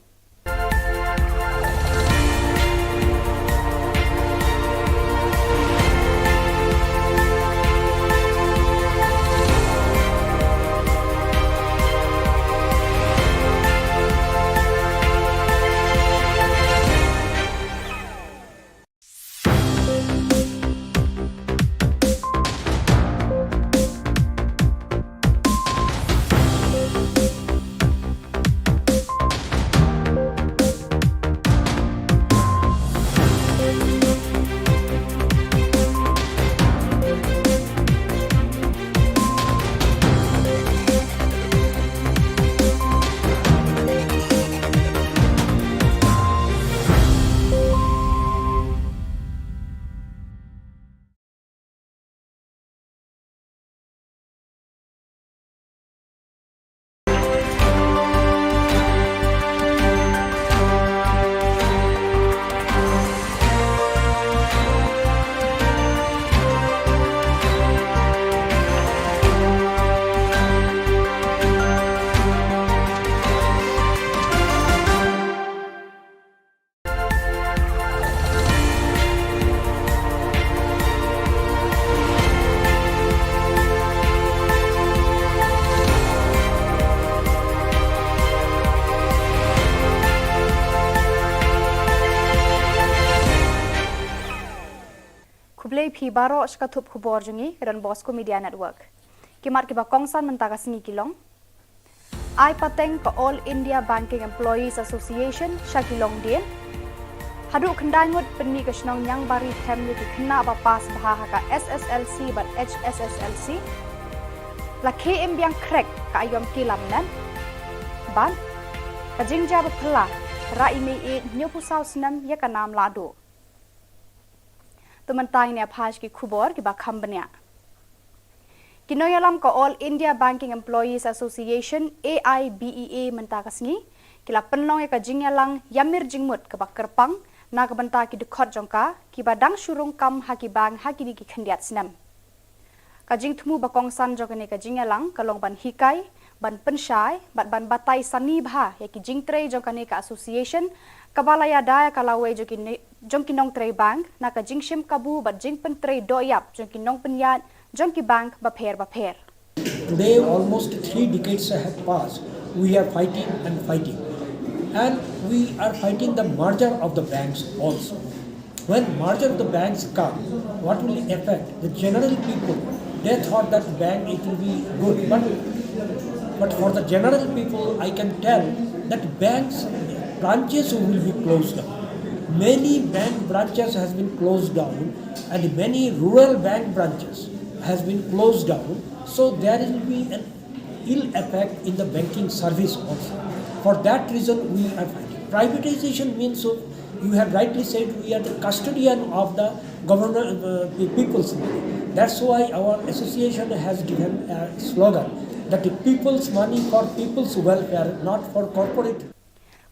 Khublei phi baroh sha ka thup khubor jong ngi ka Don Bosco Media Network. Ki mat kiba kongsan mynta ka sngi ki long: Ai pateng ka All India Banking Employees Association sha ki longdien. Haduh khyndai ngut pynmih ka shnong Niangbari them ïa ki khynnah ba pass bha ha ka S S L C bad H S S L C. La khie im biang khrek ka aiom ki lamnet. Bad ka jingjia ba phylla, rah i mei ïeit hynñiewphew saw snem ïa ka nam lahduh. To mynta ngin ïa phai sha ki khubor kiba kham bniah. Ki nongïalam ka All India Banking Employees Association, A I B E A, mynta ka sngi ki la pynlong ïa ka jingïalang ïamir jingmut kaba kyrpang na ka bynta ki dkhot jong ka kiba dang shu rung kam ha ki bank ha kine ki khyndiat snem. Ka jingthmu ba kongsan jong kane ka jingïalang ka long ban hikai, ban pynshai bad ban batai sani bha ïa ki jingtrei jong kane ka association kaba la ïada ïa ka lawei jong ki ne-, jong ki nongtrei bank na ka jingshim kabu bad jingpyntrei dohïap jong ki nongpynïaid jong ki bank bapher bapher. Today, almost three decades have passed. We are fighting and fighting. And we are fighting the merger of the banks also. When merger of the banks come, what will affect the general people? They thought that bank it will be good, but, but for the general people, I can tell that banks branches will be closed down. Many bank branches has been closed down, and many rural bank branches has been closed down. So there will be an ill effect in the banking service also. For that reason, we are fighting. Privatization means, so you have rightly said, we are the custodian of the governor, uh, the people's money. That's why our association has given a slogan that the people's money for people's welfare, not for corporate.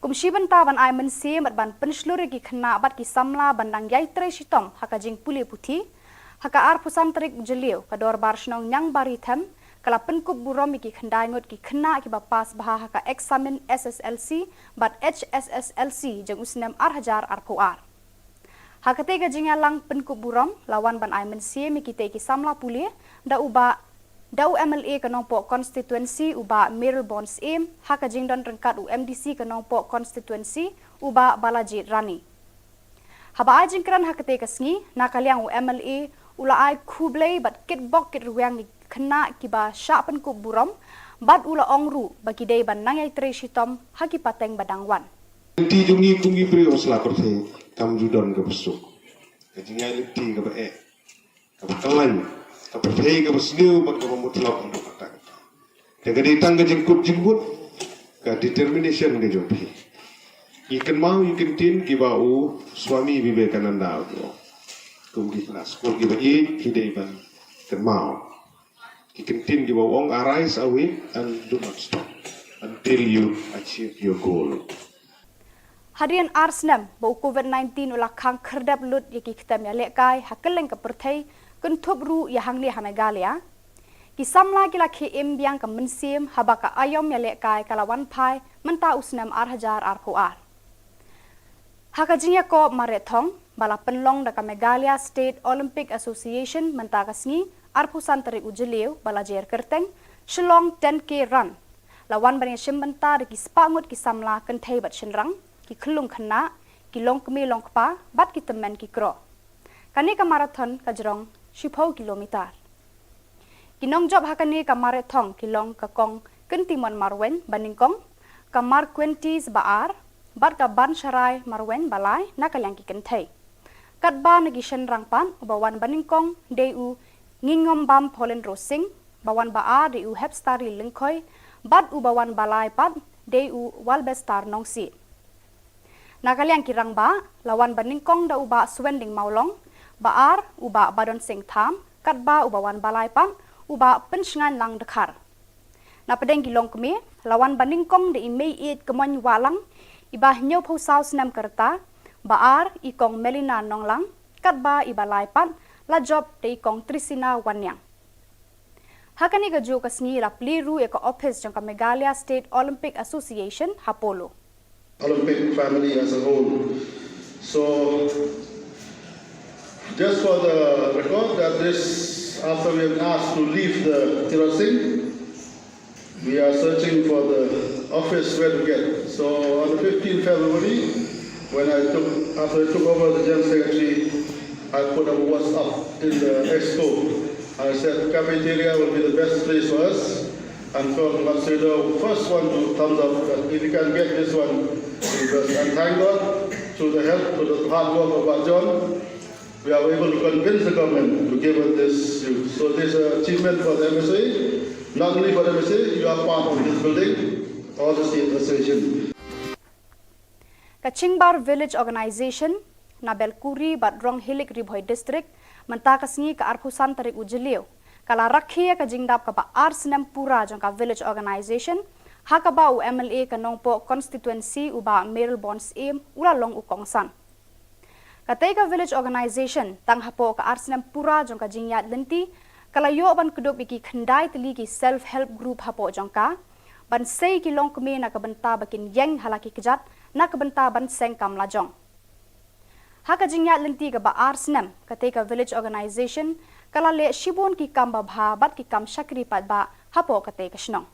Kum shi bynta ban ai mynsiem bad ban pynshlur ïa ki khynnah bad ki samla ban dang ïai trei shitom ha ka jingpule puthi, Ha ka arphew san tarik u Jylliew, ka Dorbar Shnong Niangbarithem ka la pynkup burom ïa ki khyndai ngut ki khynnah kiba pass bha ha ka eksamin S S L C bad H S S L C jong u snem ar hajar arphew ar. Ha katei ka jingïalang pynkup burom la wan ban ai mynsiem ïa kitei ki samla pule da u bah, da u M L A ka Nongpoh Constituency u bah Mayralborn Syiem, ha ka jingdon ryngkat u M D C ka Nongpoh Constituency u bah Balajied Rani. Haba ai jingkren ha katei ka sngi, na ka liang u M L A u la ai khublei bad kitbok kitrwiang ïa ki khynnah kiba shah pynkup burom, bad u la ong ruh ba ki dei ban nang ïatrei shitom ha ki pateng ba dang wan. Lynti jong ngi kum ki briew ha sla pyrthei kam ju don kaba suk. Ka jingïaid lynti kaba eh, kaba khlaiñ, kaba pyrthei, kaba sniew bad kaba mutlop haduh katta katta. Te ka dei tang ka jingkut jingmut, ka determination ka jong phi. Ngi kynmaw ïa ki kyntien kiba u Swami Vivekananda u ong. Kum ki khynnah skul kiba ïeit, phi dei ban kynmaw ki kyntien kiba u ong, "Arise, awake, and do not stop until you achieve your goal." Hadien ar snem ba u Covid nineteen u la khang khyrdep lut ïa ki ktem ïalehkai ha kylleng ka pyrthei, kynthup ruh ïa hangne ha Meghalaya, ki samla ki la khie im biang ka mynsiem haba ka aïom ïalehkai ka la wan phai mynta u snem ar hajar arphew ar. Ha ka jingïakob mareh thong ba la pynlong da ka Meghalaya State Olympic Association mynta ka sngi, arphew san tarik u Jylliew ba la jer kyrteng Shillong ten K Run, la wan ban ïashim bynta da ki spah ngut ki samla kynthei bad shynrang, ki khyllung khynnah, ki longkmie longkpa bad ki tymmen ki kro. Kane ka marathon ka jrong shiphew kilometer. Ki nongjop ha kane ka mareh thong ki long ka Kong Kyntimon Marwein banyngkong, ka Marquentis Baar bad ka Bansharai Marwein balai na ka liang ki kynthei. Katba na ki shynrang pat, uba wan banyngkong dei u Ngingombam Paulin Rosing, ba wan baar dei u Hepstari Lyngkhoi, bad uba wan balai pat dei u Walbestar Nongsiej. Na ka liang ki rangbah, la wan banyngkong da u bah Swending Mawlong, baar u bah Badon Singh Tham, katba uba wan balai pat u bah Pynshngain Lang Dkhar. Na pdeng ki longkmie, la wan banyngkong da i Mei Ïeit Kmoin Wahlang, iba hynñiewphew saw snem ka rta, baar i Kong Melina Nonglang, katba iba lai pat la jop da i Kong Trisina Wanniang. Ha kane kajuh ka sngi la plie ruh ïa ka ophis jong ka Meghalaya State Olympic Association ha Polo. Olympic family as a whole. So, just for the record, that this, after we have asked to leave the Tirot Singh, we are searching for the office where to get. So, on the fifteenth February, when I took, after I took over the General Secretary, I put a WhatsApp in the exco. I said cafeteria will be the best place for us. And Kong Matsuda, first one to thumbs up that if you can get this one, because, and thank God, through the help, through the hard work of Bah John, we are able to convince the government to give us this. So this is an achievement for the M S A, not only for the M S A, you are part of this building, all the state association. Ka Chingbar Village Organization na Belkuri bad Ronghilik, Ri Bhoi District, mynta ka sngi ka arphew san tarik u Jylliew, ka la rakhe ïa ka jingdap kaba ar snem pura jong ka Village Organization, ha kaba u M L A ka Nongpoh Constituency u bah Mayralborn Syiem u la long u kongsan. Katei ka Village Organization, tang hapoh ka ar snem pura jong ka jingïaid lynti, ka la ïoh ban kdup ïa ki khyndai tylli ki self help group hapoh jong ka, ban sei ki longkmie na ka bynta ba kin ïeng ha la ki kjat, na ka bynta ban seng kam lajong. Ha ka jingïaid lynti kaba ar snem, katei ka Village Organization ka la leh shibun ki kam babha bad ki kam shakri paidbah hapoh katei ka shnong.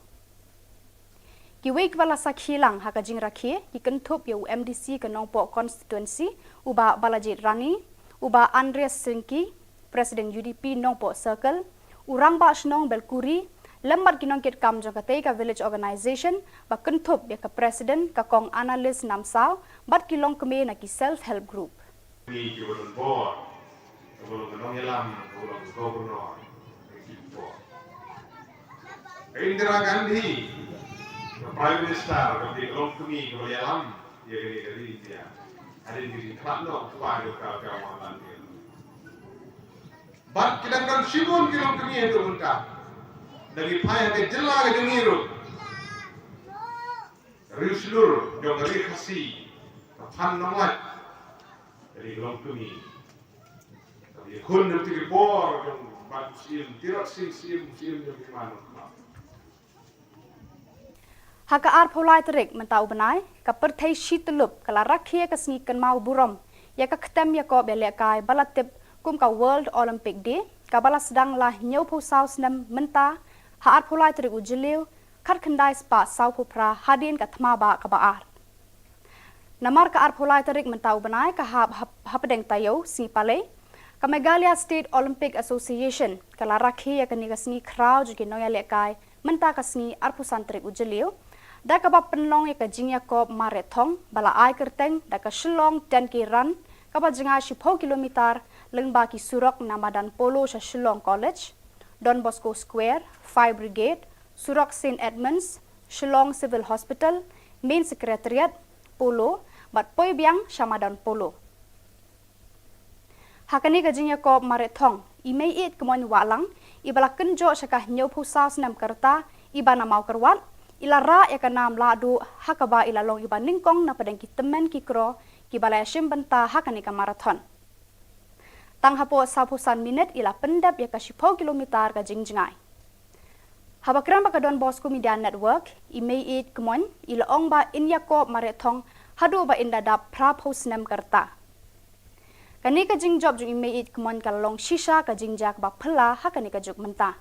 Kiwei kiba la sakhi lang ha ka jingrakhe ki kynthup ïa u M D C ka Nongpoh Constituency, u bah Balajied Rani, u bah Andreas Syngki, President U D P Nongpoh Circle, u Rangbah Shnong Belkuri, lem bad ki nongkitkam jong katei ka Village Organization, ba kynthup ïa ka President ka Kong Annalise Namsaw, bad ki longkmie na ki self help group. Ni ki ba don bor, ka ba long ka nongïalam, ka ba long ka governor, ka ki bor. Ka Indira Gandhi, ka Prime Minister, ka ba long kmie, ka ba ïalam ïa ka ri, ka ri India. Hadien ka jingkhlad noh u kpa jong ka, ka Mohanlal Nehru. Bad ki dang don shibun ki longkmie haduh mynta. Da ngi phai ha ka jylla ka jong ngi ruh, riewshlur jong ka ri Khasi, ka Phan Nonglait, ka ri longkmie. Ka Khun jong ki por jong bad u Syiem, tirot Syiem, Syiem, Syiem jong ki man. Ha ka arphew lai tarik mynta u bnai, ka pyrthei shi tyllup ka la rakhe ïa ka sngi kynmaw burom ïa ka ktem ïakob ïalehkai ba la tip kum ka World Olympic Day, kaba la sdang la hynñiewphew saw snem mynta ha arphew lai tarik u Jylliew, khatkhyndai spah sawphew phra hadien ka thma bah kaba ar. Namar ka arphew lai tarik mynta u bnai ka hap hap-, hapdeng taïew sngi palei, ka Meghalaya State Olympic Association ka la rakhe ïa kane ka sngi khraw jong ki nongïalehkai mynta ka sngi arphew san tarik u Jylliew, da kaba pynlong ïa ka jingïakob marathon ba la ai kyrteng da ka Shillong ten K Run, kaba jngai shiphew kilometer lyngba ki surok na madan Polo sha Shillong College, Don Bosco Square, Fire Brigade, surok Saint Edmunds, Shillong Civil Hospital, Main Secretariat, Polo, bad poi biang sha madan Polo. Ha kane ka jingïakob marathon, i Meiieid Kmoin Wahlang, iba la kynjoh sha ka hynñiewphew saw snem ka rta, iba na Mawkyrwat, i la rah ïa ka nam lahduh, ha kaba i la long iba nyngkong na pdeng ki tymmen ki kro kiba la ïashim bynta ha kane ka marathon. Tang hapoh sawphew san minit i la pyndep ïa ka shiphew kilometer ka jingjngai. Haba kren bad ka Don Bosco Media Network, i Meiieid Kmoin i la ong ba in ïakob marathon haduh ba in da dap phraphew snem ka rta. Kane ka jingjop jong i Meiieid Kmoin ka la long shisha ka jingjia kaba phylla ha kane ka juk mynta.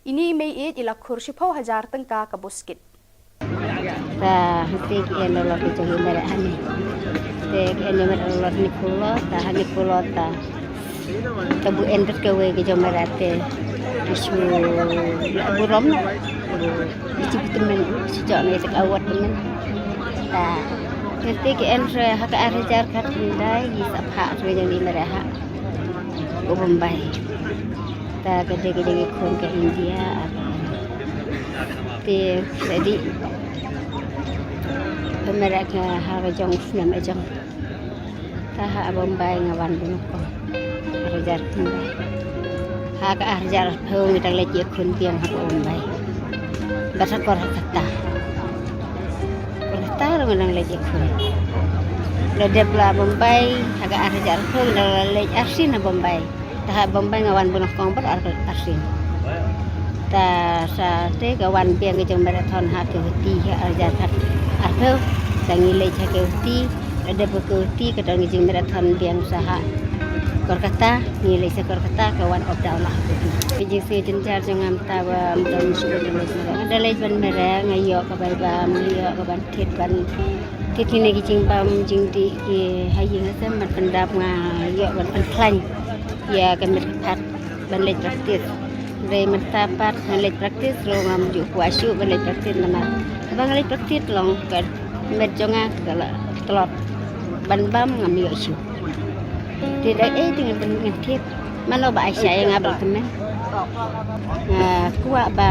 Ine i Meiieid i la khur shiphew hajar tyngka ka buskit. Ta hynrei ki en dolot ki jong i Meiieid hangne. Te ki en ïa Meiieid dolot hangne phew dolot, ta hangne phew dolot, ta. Ka buh en bad kawei ki jong Meiieid te ki shu la burom. Ki shu tymmen, shu jok ne te ka award tymmen. Ta hynrei ki en re ha ka ar hajar khatkhyndai, i sa phah re jong i Meiieid ha. Ka Bombay. Ta ka dei ka jong i khun ka India, ah, te sa dei. Ka Meiieid ka ha ka jong u snem ka jong. Ta ha Bombay nga wan bun nyngkong. Ar hajar khyndai. Ha ka ar hajar arphew ngi dang leit ïakhun biang ha Bombay. Bad ha Kolkata. Kolkata ruh ngi dang leit ïakhun. La dep la Bombay, ha ka ar hajar arphew ngi dang la leit arsien ha Bombay. Ta ha Bombay nga wan bun nyngkong bad ar, arsien. Ta sa te ka wan biang ka jong marathon ha Guwahati ha ar hajar khat arphew. Ta ngi leit ha Guwahati, la dep ha Guwahati ka don ka jingmarathon biang sa ha Kolkata, ngi leit sha Kolkata ka wan up down la ha Guwahati. Ka jingsngew jynjar jong nga mynta ba mynta nga shu leit mareh. Nga da leit ban mareh, nga ïoh ka bai bam, nga ïoh ka ban thied ban thied kine ki jingbam jingdih ki ha ïing ha sem ban pyndap, nga ïoh ban pynkhlaiñ ïa ka met ka phad ban leit practice. Hynrei mynta pat ngan leit practice ruh ngam ju kwah shuh ban leit practice namar haba nga leit practice long ka met jong nga ka la tlot, ban bam ngam ïoh shuh. Te da ei te ngan, ngan thied. Mano ba ai sha ïa nga ba la tymmen. Nga kwah ba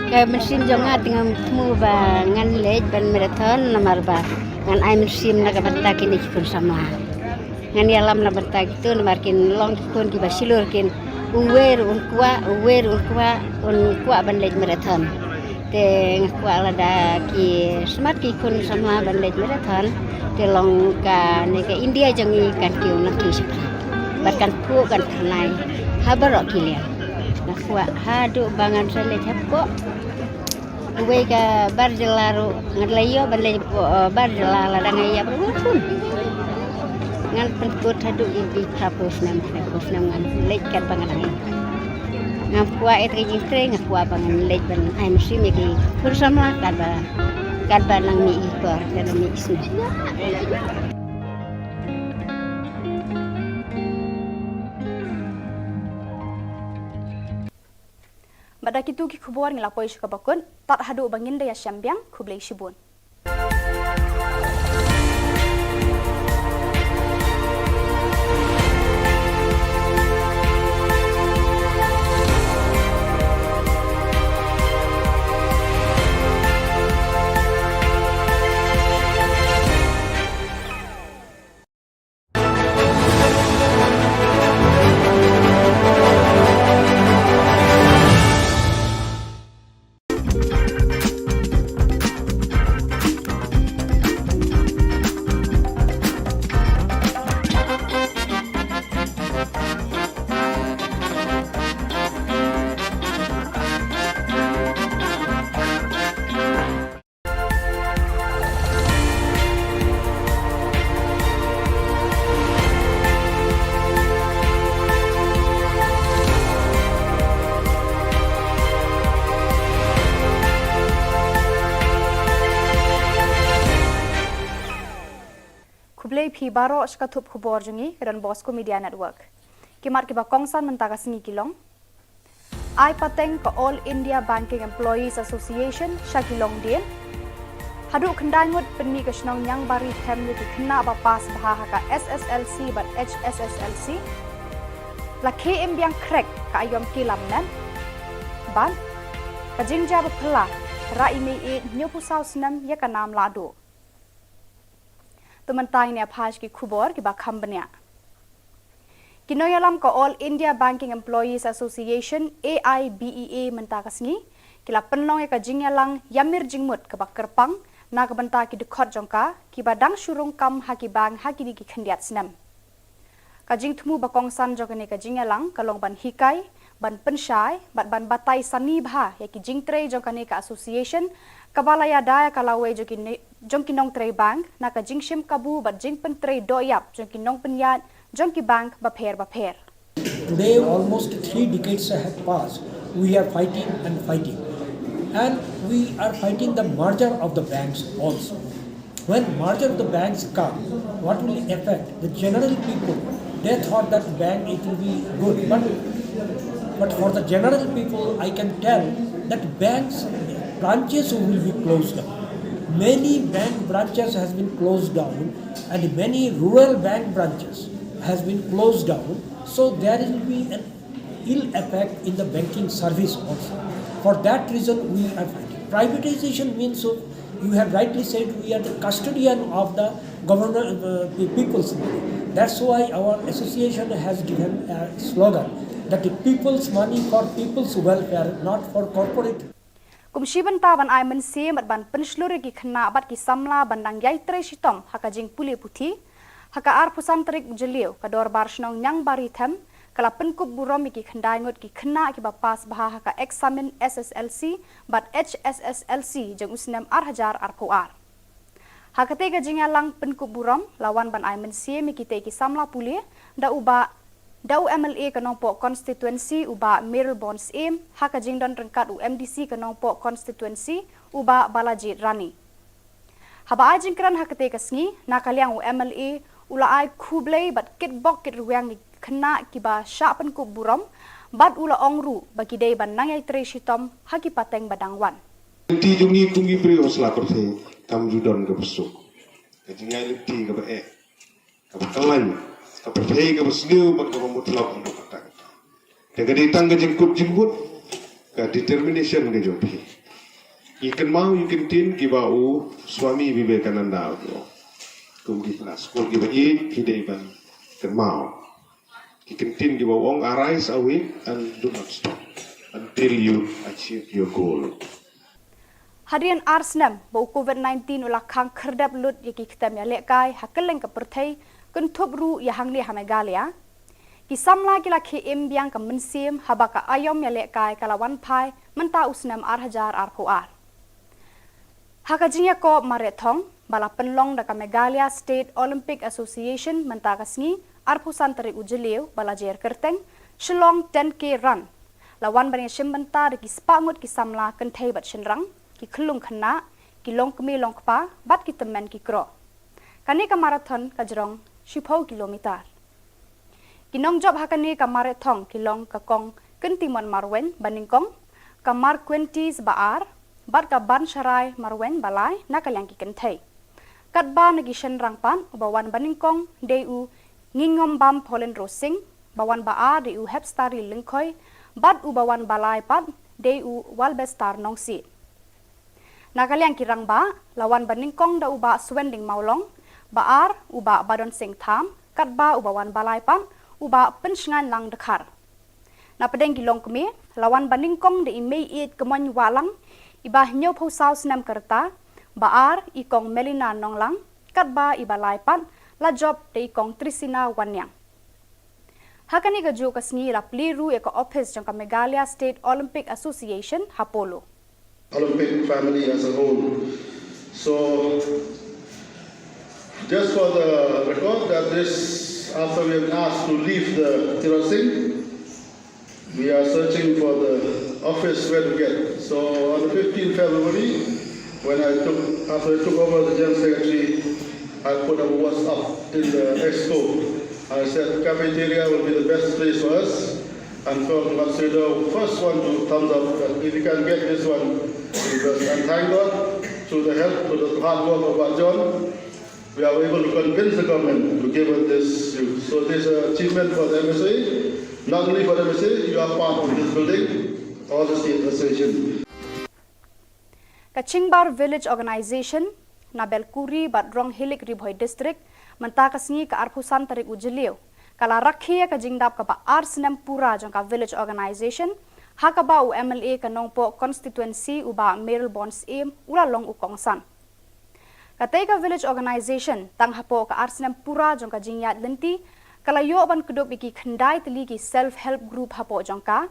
ka mynsiem jong nga te ngam thmu ba ngan leit ban marathon namar ba ngan ai mynsiem na ka bynta kine ki khun samla. Ngan ïalam na bynta kito namar kin long ki khun kiba shlur kin, uwei ruh un kwah, uwei ruh un kwah, un kwah ban leit marathon. Te nga kwah lada ki smat ki khun samla ban leit marathon, te long kane ka India jong ngi kan kiew nangkiew shaphrang. Bad kan phuh kan tyrnai ha baroh ki liang. Nga kwah haduh ba ngan sa leit hapoh uwei ka bar jylla ruh, ngan la ïoh ban leit hapoh, eh, bar jylla lada nga ïap ruh ngan pun. Ngan pynkut haduh ïa ki phraphew snem, phraphew snem ngan leit katba nga dang ïap. Ngam kwah ïa ka jingtrei, nga kwah ba ngan leit ban ai mynsiem ïa ki khun samla katba, katba nang mih i por, katba mih i snem. Bad da kito ki khubor ngi la poi sha kaba kut, tad haduh ba ngin da ïashem biang, khublei shibun. Phi baroh sha ka thup khubor jong ngi ka Don Bosco Media Network. Ki mat kiba kongsan mynta ka sngi ki long: Ai pateng ka All India Banking Employees Association sha ki longdien. Haduh khyndai ngut pynmih ka shnong Niangbari Them ïa ki khynnah ba pass bha ha ka S S L C bad H S S L C. La khie im biang khrek ka aiom ki lam net. Bad ka jingjia ba phylla, rah i mei ïeit hynñiewphew saw snem ïa ka nam lahduh. To mynta ngin ïa phai sha ki khubor kiba kham bniah. Ki nongïalam ka All India Banking Employees Association, A I B E A, mynta ka sngi ki la pynlong ïa ka jingïalang ïamir jingmut kaba kyrpang na ka bynta ki dkhot jong ka kiba dang shu rung kam ha ki bank ha kine ki khyndiat snem. Ka jingthmu ba kongsan jong kane ka jingïalang ka long ban hikai, ban pynshai bad ban batai sani bha ïa ki jingtrei jong kane ka association, kaba la ïada ïa ka lawei jong ki ne-, jong ki nongtrei bank na ka jingshim kabu bad jingpyntrei dohïap jong ki nongpynïaid jong ki bank bapher bapher. Today, almost three decades have passed. We are fighting and fighting. And we are fighting the merger of the banks also. When merger of the banks come, what will affect the general people? They thought that bank, it will be good, but, but for the general people, I can tell that banks branches will be closed down. Many bank branches has been closed down, and many rural bank branches has been closed down. So there will be an ill effect in the banking service also. For that reason, we are fighting. Privatization means, so you have rightly said, we are the custodian of the government, uh, pe-, people's money. That's why our association has given a slogan that the people's money for people's welfare, not for corporate. Kum shi bynta ban ai mynsiem bad ban pynshlur ïa ki khynnah bad ki samla ban dang ïai trei shitom ha ka jingpule puthi, ha ka arphew san tarik u Jylliew ka Dorbar Shnong Niangbari Them ka la pynkup burom ïa ki khyndai ngut ki khynnah kiba pass bha ha ka eksamin S S L C bad H S S L C jong u snem ar hajar arphew ar. Ha katei ka jingïalang pynkup burom la wan ban ai mynsiem ïa kitei ki samla pule da u Bah, da u M L A ka Nongpoh Constituency u Bah Mayralborn Syiem, ha ka jingdon ryngkat u M D C ka Nongpoh Constituency u Bah Balajied Rani. Haba ai jingkren ha katei ka sngi, na ka liang u M L A u la ai khublei bad kitbok kitrwiang ïa ki khynnah kiba shah pynkup burom, bad u la ong ruh ba ki dei ban nang ïai trei shitom ha ki pateng ba dang wan. Lynti jong ngi kum ki briew ha sla pyrthei kam ju don kaba suk. Ka jingïaid lynti kaba eh, kaba kyllain, ka pyrthei kaba sniew bad kaba mutlop haduh katta katta. Te ka dei tang ka jingkut jingmut, ka determination ka jong phi. Ngi kynmaw ïa ki ktien kiba u Swami Vivekananda u ong. Kum ki khynnah skul kiba ïeit phi dei ban kynmaw ki ktien kiba u ong, "Arise, awake and do not stop until you achieve your goal." Hadien ar snem ba u Covid nineteen u la khang khyrdep lut ïa ki ktem ïalehkai ha kylleng ka pyrthei, kynthup ruh ïa hangne ha Meghalaya, ki samla ki la khie im biang ka mynsiem haba ka aiom ïalehkai ka la wan phai mynta u snem ar hajar arphew ar. Ha ka jingïakob mareh thong ba la pynlong da ka Meghalaya State Olympic Association mynta ka sngi, arphew san tarik u Jylliew ba la jer kyrteng Shillong ten K Run, la wan ban ïashim bynta da ki spah ngut ki samla kynthei bad shynrang, ki khyllung khynnah, ki longkmie longkpa bad ki tymmen ki kro. Kane ka marathon ka jrong shiphew kilometer. Ki nongjop ha kane ka mareh thong ki long ka Kong Kyntimon Marwein ba nyngkong, ka Marquentis ba ar, bad ka Bansharai Marwein ba lai na ka liang ki kynthei. Katba na ki shynrang pat, uba wan ba nyngkong dei u Ngingombam Paulin Rosing, ba wan ba ar dei u Hepstari Lyngkhoi, bad uba wan ba lai pat dei u Walbestar Nongsiej. Na ka liang ki rangbah, la wan ba nyngkong da u Bah Swending Mawlong, ba ar u Bah Badon Singh Tham, katba uba wan ba lai pat u Bah Pynshngainlang Dkhar. Na pdeng ki longkmie, la wan ba nyngkong da i Meiieit Kmoin Wahlang, iba hynñiewphew saw snem ka rta, ba ar i Kong Melina Nonglang, katba iba lai pat la jop da i Kong Trisina Wanniang. Ha kane kajuh ka sngi la plie ruh ïa ka ophis jong ka Meghalaya State Olympic Association ha Polo. Olympic family as a whole. So, just for the record, that this, after we have asked to leave the Tirot Singh, we are searching for the office where to get. So, on the fifteenth February, when I took, after I took over the General Secretary, I put a WhatsApp In the expo, I said cafeteria will be the best place for us. And from Matsudo, first one to thumbs up that if you can get this one, because, and thank God, through the help, through the hard work of Bah John, we are able to convince the government to give us this use. So this is an achievement for the M S A, not only for the M S A, you are part of this building, all the state association. Ka Chingbar Village Organisation na Belkuri bad Ronghilik, Ri Bhoi District, mynta ka sngi ka arphew san tarik u Jylliew, ka la rakhe ïa ka jingdap kaba ar snem pura jong ka Village Organisation, ha kaba u M L A ka Nongpoh Constituency u Bah Mayralborn Syiem u la long u kongsan. Katei ka Village Organisation, tang hapoh ka ar snem pura jong ka jingïaid lynti, ka la ïoh ban kdup ïa ki khyndai tylli ki self help group hapoh jong ka,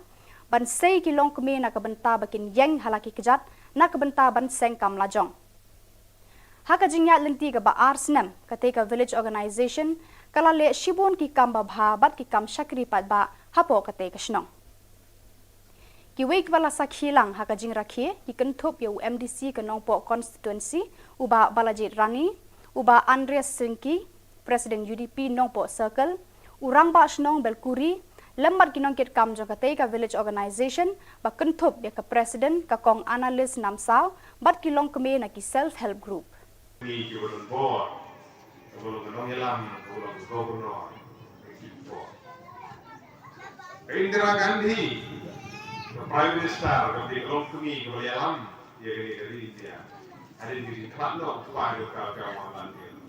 ban sei ki longkmie na ka bynta ba kin ïeng ha la ki kjat, na ka bynta ban seng kam lajong. Ha ka jingïaid lynti kaba ar snem, katei ka Village Organisation ka la leh shibun ki kam babha bad ki kam shakri paidbah hapoh katei ka shnong. Kiwei kiba la sakhi lang ha ka jingrakhe, ki kynthup ïa u M D C ka Nongpoh Constituency, u Bah Balajied Rangi, u Bah Andreas Syngki, President U D P Nongpoh Circle, u Rangbah Shnong Belkuri, lem bad ki nongkitkam jong katei ka Village Organisation, ba kynthup ïa ka President ka Kong Annalise Namsaw, bad ki longkmie na ki self help group. Ni ki ba don bor, ka ba long ka nongïalam, ka ba long ka governor, ka ki bor. Ka Indira Gandhi, ka Prime Minister, ka ba long kmie, ka ba ïalam ïa kane ka ri India. Hadien ka jingkhlad noh u kpa jong ka, ka Mohanlal Nehru.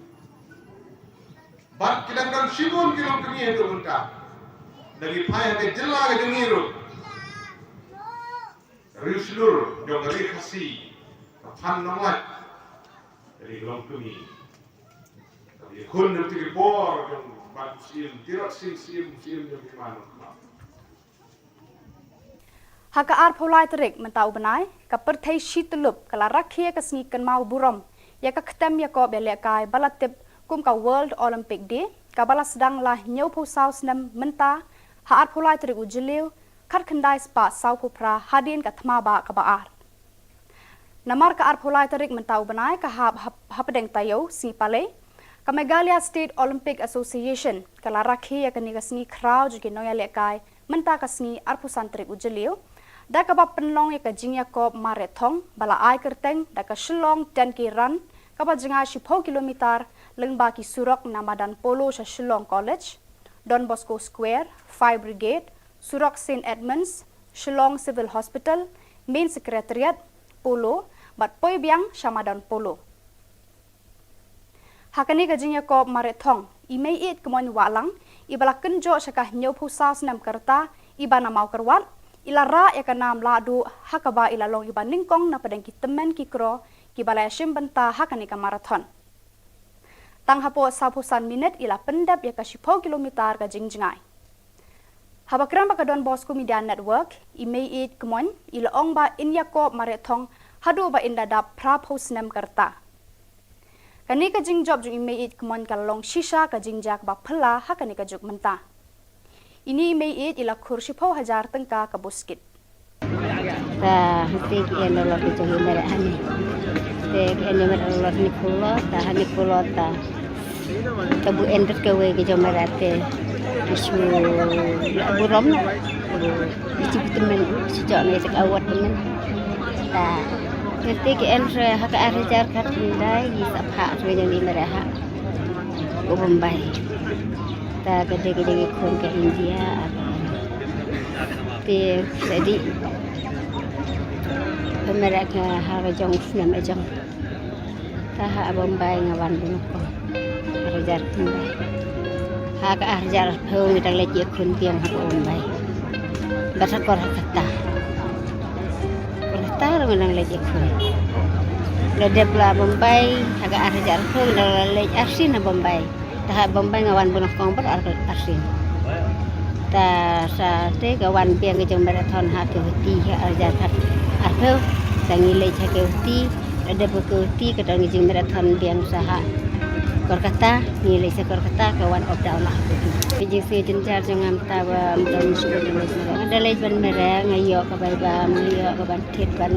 Bad ki dang don shibun ki longkmie haduh mynta. Da ki phai ha ka jylla ka jong ngi ruh. Riewshlur jong ka ri Khasi, ka Phan Nonglait, ka ri ka longkmie. Ka ïakhun na ki bor jong Bah Syiem, Tirot Sing Syiem, Syiem jong ki man. Ha ka arphew lai tarik mynta u bnai, ka pyrthei shi tyllup ka la rakhe ïa ka sngi kynmaw burom ïa ka ktem ïakob ïalehkai ba la tip kum ka World Olympic Day, kaba la sdang la hynñiewphew saw snem mynta, ha arphew lai tarik u Jylliew, khatkhyndai spah sawphew phra hadien ka thma bah kaba ar. Namar ka arphew lai tarik mynta u bnai ka hap hap-, hapdeng taïew sngi Palei, ka Meghalaya State Olympic Association ka la rakhe ïa kane ka sngi khraw jong ki nongïalehkai mynta ka sngi arphew san tarik u Jylliew, da kaba pynlong ïa ka jingïakob marathon ba la ai kyrteng da ka Shillong ten K Run, kaba jngai shiphew kilometer, lyngba ki surok na madan Polo sha Shillong College, Don Bosco Square, Fire Brigade, surok Saint Edmunds, Shillong Civil Hospital, Main Secretariat, Polo, bad poi biang sha madan Polo. Ha kane ka jingïakob marathon, i Meiieid Kmoin Wahlang, iba la kynjoh sha ka hynñiewphew saw snem ka rta, iba na Mawkyrwat, i la rah ïa ka nam lahduh, ha kaba i la long iba nyngkong na pdeng ki tymmen ki kro, kiba la ïashim bynta ha kane ka marathon. Tang hapoh sawphew san minit i la pyndep ïa ka shiphew kilometer ka jingjngai. Haba kren bad ka Don Bosco Media Network, i Meiieid Kmoin, i la ong ba in ïakob marathon haduh ba in da dap phraphew snem ka rta. Kane ka jingjop jong i Meiieid Kmoin ka la long shisha ka jingjia kaba phylla ha kane ka juk mynta. Ine i Meiieid i la khur shiphew hajar tyngka ka buskit. Ta hangtei ki en dollar ki jong i Mereh hangne. Te ki en i Mereh dollar hynñiewphew dollar, ta hynñiewphew dollar ta. Ta bu en bad kawei ki jong Mereh te ki shu la burom. Ki shu tymmen, ki shu jong ngi te ka award tymmen. Ta hangtei ki en re ha ka ar hajar khatkhyndai, ki sa phah re jong i Mereh ha u Bombay. Ta ka dei ka jong i khun ka India, te sa dei. Pynmereh ka ha ka jong u snem ka jong. Ta ha Bombay nga wan bun ko. Ar hajar Bombay. Ha ka ar hajar arphew ngi dang leit ïakhun biang ha Bombay. Bad ha Kolkata. Kolkata ruh ngi dang leit ïakhun. La dep la Bombay ha ka ar hajar arphew ngi dang leit arsien ha Bombay. Ta ha Bombay nga wan bun kong bad ar, arsien. Ta sa te ka wan biang ka jong marathon ha Guwahati ha ar hajar arphew. Ta ngi leit ha Guwahati, la dep ha Guwahati ka don ka jingmarathon biang sa ha Kolkata, ngi leit sha Kolkata ka wan up down la ha Guwahati. Ka jingsngew jynjar jong nga mynta ba ym don shuh ka jingmarathon. Nga da leit ban mareh, nga ïoh ka bai bam, nga ïoh ka ban thied ban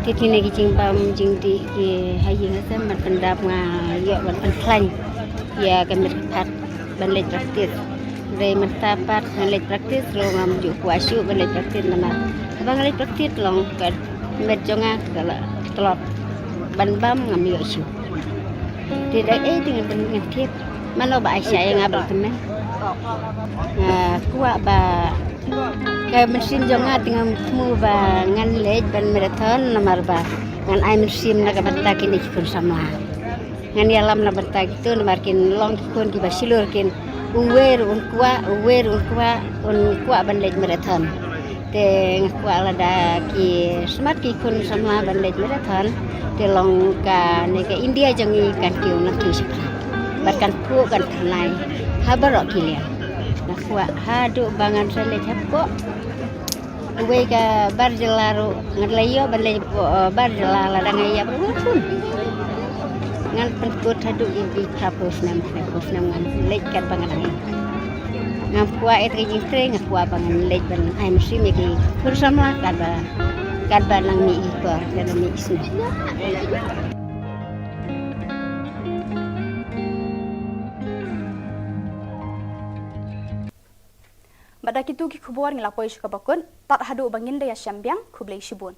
Te kine ki jingbam jingdih ki ha ïing ha sem ban pyndap nga ïoh ban pynkhlaiñ ïa ka met ka phad ban leit practice. Hynrei mynta pat ngan leit practice ruh ngam ju kwah shuh ban leit practice namar haba nga leit practice long ka met jong nga ka la tlot ban bam ngam ïoh shuh. Te da ei te ngan pyn ngan tip mano ba ai sha ïa nga ba la tymmen. Nga kwah ba ka mynsiem jong nga te ngam thmu ba ngan leit ban marathon namar ba ngan ai mynsiem na ka bynta kine ki khun samla. Ngan ïalam na bynta kito namar kin long ki khun kiba shlur kin uwei ruh un kwah, uwei ruh un kwah, un kwah ban leit marathon. Te nga kwah lada ki smat ki khun samla ban leit marathon te long kane ka India jong ngi kan kiew nangkiew shaphrang bad kan phuh kan thymmai ha baroh ki liang. Nga kwah haduh ba ngan sa leit hapoh uwei ka bar jylla ruh ngan la ïoh ban leit hapoh, eh, bar jylla lada nga ïap ruh ngan pun. Ngan pynkut haduh ïa ki phra phew snem, phra phew snem ngan leit katba nga dang ïap. Ngam kwah ïa ka jingtrei, nga kwah ba ngan leit ban ai mynsiem ïa ki khun samla katba, katba nang mih i por, katba mih i snem. Bad da kito ki khubor ngi la poi sha kaba kut, tad haduh ba ngin da ïashem biang, khublei shibun.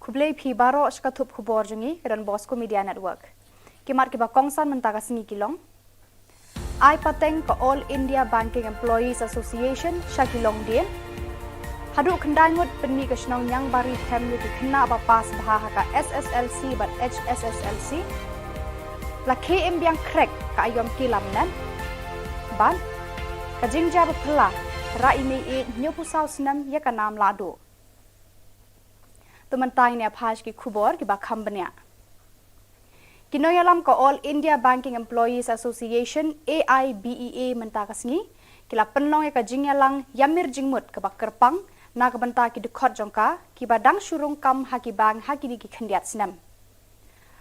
Khublei phi baroh sha ka thup khubor jong ngi ka Don Bosco Media Network. Ki mat kiba kongsan mynta ka sngi ki long: Ai pateng ka All India Banking Employees Association sha ki longdien. Haduh khyndai ngut pynmih ka shnong Niangbari Them ïa ki khynnah ba pass bha ha ka S S L C bad H S S L C. La khie im biang khrek ka aïom ki lamnat. Bad ka jingjia ba phylla, rah i mei ïeit hynñiewphew saw snem ïa ka nam lahduh. To mynta ngin ïa phai sha ki khubor kiba kham bniah. Ki nongïalam ka All India Banking Employees Association, A I B E A, mynta ka sngi ki la pynlong ïa ka jingïalang ïamir jingmut kaba kyrpang na ka bynta ki dkhot jong ka kiba dang shu rung kam ha ki bank ha kine ki khyndiat snem.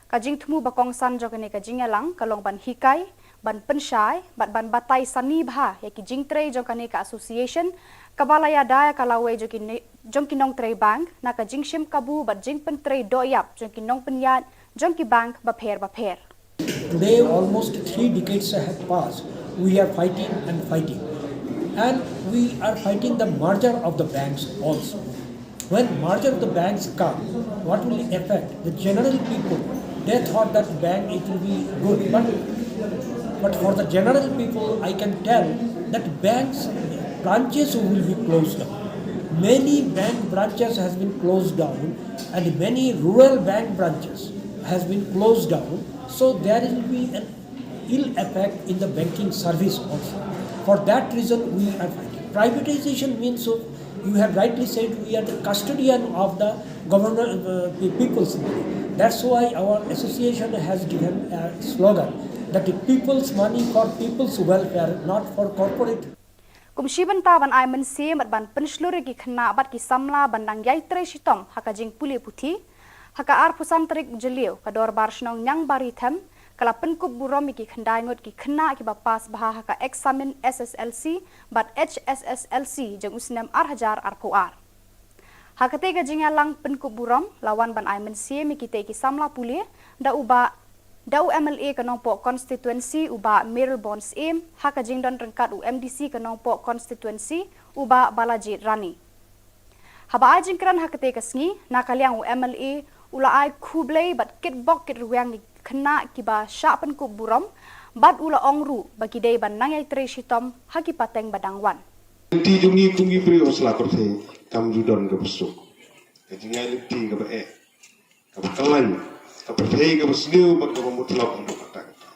Ka jingthmu ba kongsan jong kane ka jingïalang ka long ban hikai, ban pynshai bad ban batai sani bha ïa ki jingtrei jong kane ka association kaba la ïada ïa ka lawei jong ki ne-, jong ki nongtrei bank na ka jingshim kabu bad jingpyntrei dohïap jong ki nongpynïaid jong ki bank bapher bapher. Today, almost three decades have passed. We are fighting and fighting. And we are fighting the merger of the banks also. When merger of the banks come, what will affect the general people? They thought that bank it will be good, but, but for the general people, I can tell that banks branches will be closed down. Many bank branches has been closed down, and many rural bank branches has been closed down. So there will be an ill effect in the banking service also. For that reason, we are fighting. Privatization means, so you have rightly said, we are the custodian of the government, uh, pe-, people's money. That's why our association has given a slogan that the people's money for people's welfare, not for corporate. Kum shi bynta ban ai mynsiem bad ban pynshlur ïa ki khynnah bad ki samla ban dang ïai trei shitom ha ka jingpule puthi, ha ka arphew san tarik Jylliew ka Dorbar Shnong Niangbari Them ka la pynkup burom ïa ki khyndai ngut ki khynnah kiba pass bha ha ka eksamin S S L C bad H S S L C jong u snem ar hajar arphew ar. Ha katei ka jingïalang pynkup burom la wan ban ai mynsiem ïa kitei ki samla pule da u Bah Da u M L A ka Nongpoh Constituency u Bah Mayralborn Syiem, ha ka jingdon ryngkat u M D C ka Nongpoh Constituency u Bah Balajied Rani. Haba ai jingkren ha katei ka sngi, na ka liang u M L A u la ai khublei bad kitbok kitrwiang ïa ki khynnah kiba shah pynkup burom, bad u la ong ruh ba ki dei ban nang ïatrei shitom ha ki pateng ba dang wan. Lynti jong ngi kum ki briew ha sla pyrthei kam ju don kaba suk. Ka jingai lynti kaba eh, kaba khlaiñ, ka pyrthei kaba sniew bad kaba mutlop haduh katta katta.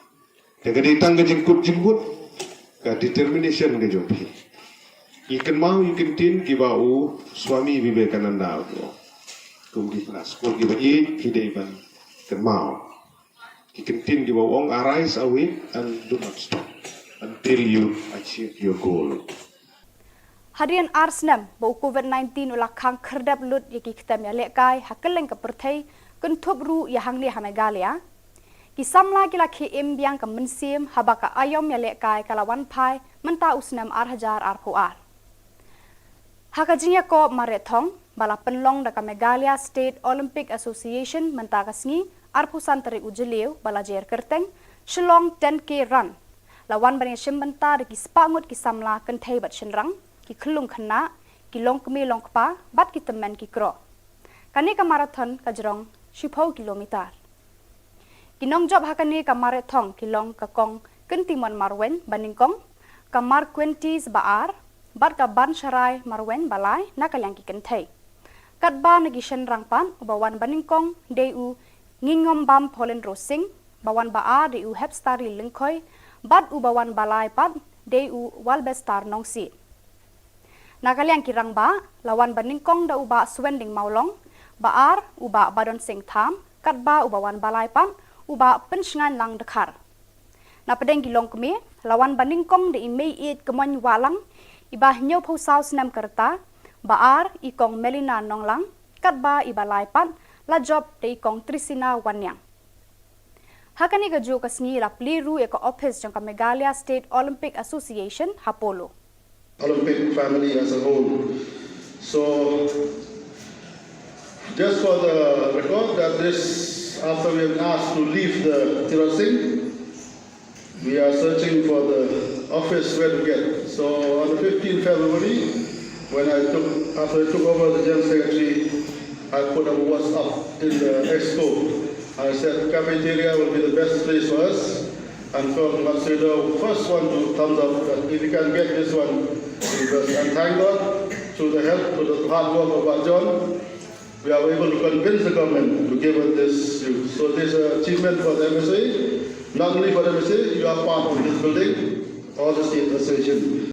Te ka dei tang ka jingkut jingmut, ka determination ka jong phi. Ïa kynmaw ïa ki ktien kiba u Swami Vivekananda u ong. Kum ki khynnah skul kiba ïeit phi dei ban kynmaw ïa ki ktien kiba u ong, "Arise, awake and do not stop until you achieve your goal." Hadien ar snem ba u COVID nineteen u la khang khyrdep lut ïa ki ktem ïalehkai ha kylleng ka pyrthei, kynthup ruh ïa hangne ha Meghalaya, ki samla ki la khie im biang ka mynsiem haba ka aïom ïalehkai ka la wan phai mynta u snem ar hajar arphew ar. Ha ka jingïakob mareh thong ba la pynlong da ka Meghalaya State Olympic Association mynta ka sngi, arphew san tarik u Jylliew ba la jer kyrteng Shillong ten K Run, la wan ban ïashim bynta da ki spah ngut ki samla kynthei bad shynrang, ki khyllung khynnah, ki longkmie longkpa bad ki tymmen ki kro. Kane ka marathon ka jrong shiphew kilometer. Ki nongjop ha kane ka mareh thong ki long ka Kong Kyntimon Marwein ba nyngkong, ka Marquentis ba ar, bad ka Bansharai Marwein ba lai na ka liang ki kynthei. Katba na ki shynrang pat, uba wan ba nyngkong dei u Ngingombam Paulin Rosing, ba wan ba ar dei u Hepstari Lyngkhoi, bad uba wan ba lai pat dei u Walbestar Nongsiej. Na ka liang ki rangbah, la wan ba nyngkong da u Bah Swending Mawlong, ba ar u Bah Badon Singh Tham, katba uba wan ba lai pat u Bah Pynshngain Lang Dkhar. Na pdeng ki longkmie, la wan ba nyngkong da i Mei Ïeit Kmoin Wahlang, iba hynñiewphew saw snem ka rta, ba ar i Kong Melina Nonglang, katba iba lai pat la jop da i Kong Trisina Wanniang. Ha kane kajuh ka sngi la plie ruh ïa ka ophis jong ka Meghalaya State Olympic Association ha Polo. Olympic family as a whole. So, just for the record, that this, after we have asked to leave the Tirot Singh, we are searching for the office where to get. So, on the fifteenth February, when I took, after I took over the General Secretary, I put a WhatsApp in the expo. I said cafeteria will be the best place for us. And Kong Matsudo, first one to thumbs up that if you can get this one, because, and thank God, through the help, through the hard work of our John, we are able to convince the government to give us this use. So this is an achievement for the M S A, not only for the M S A, you are part of this building, all the state association.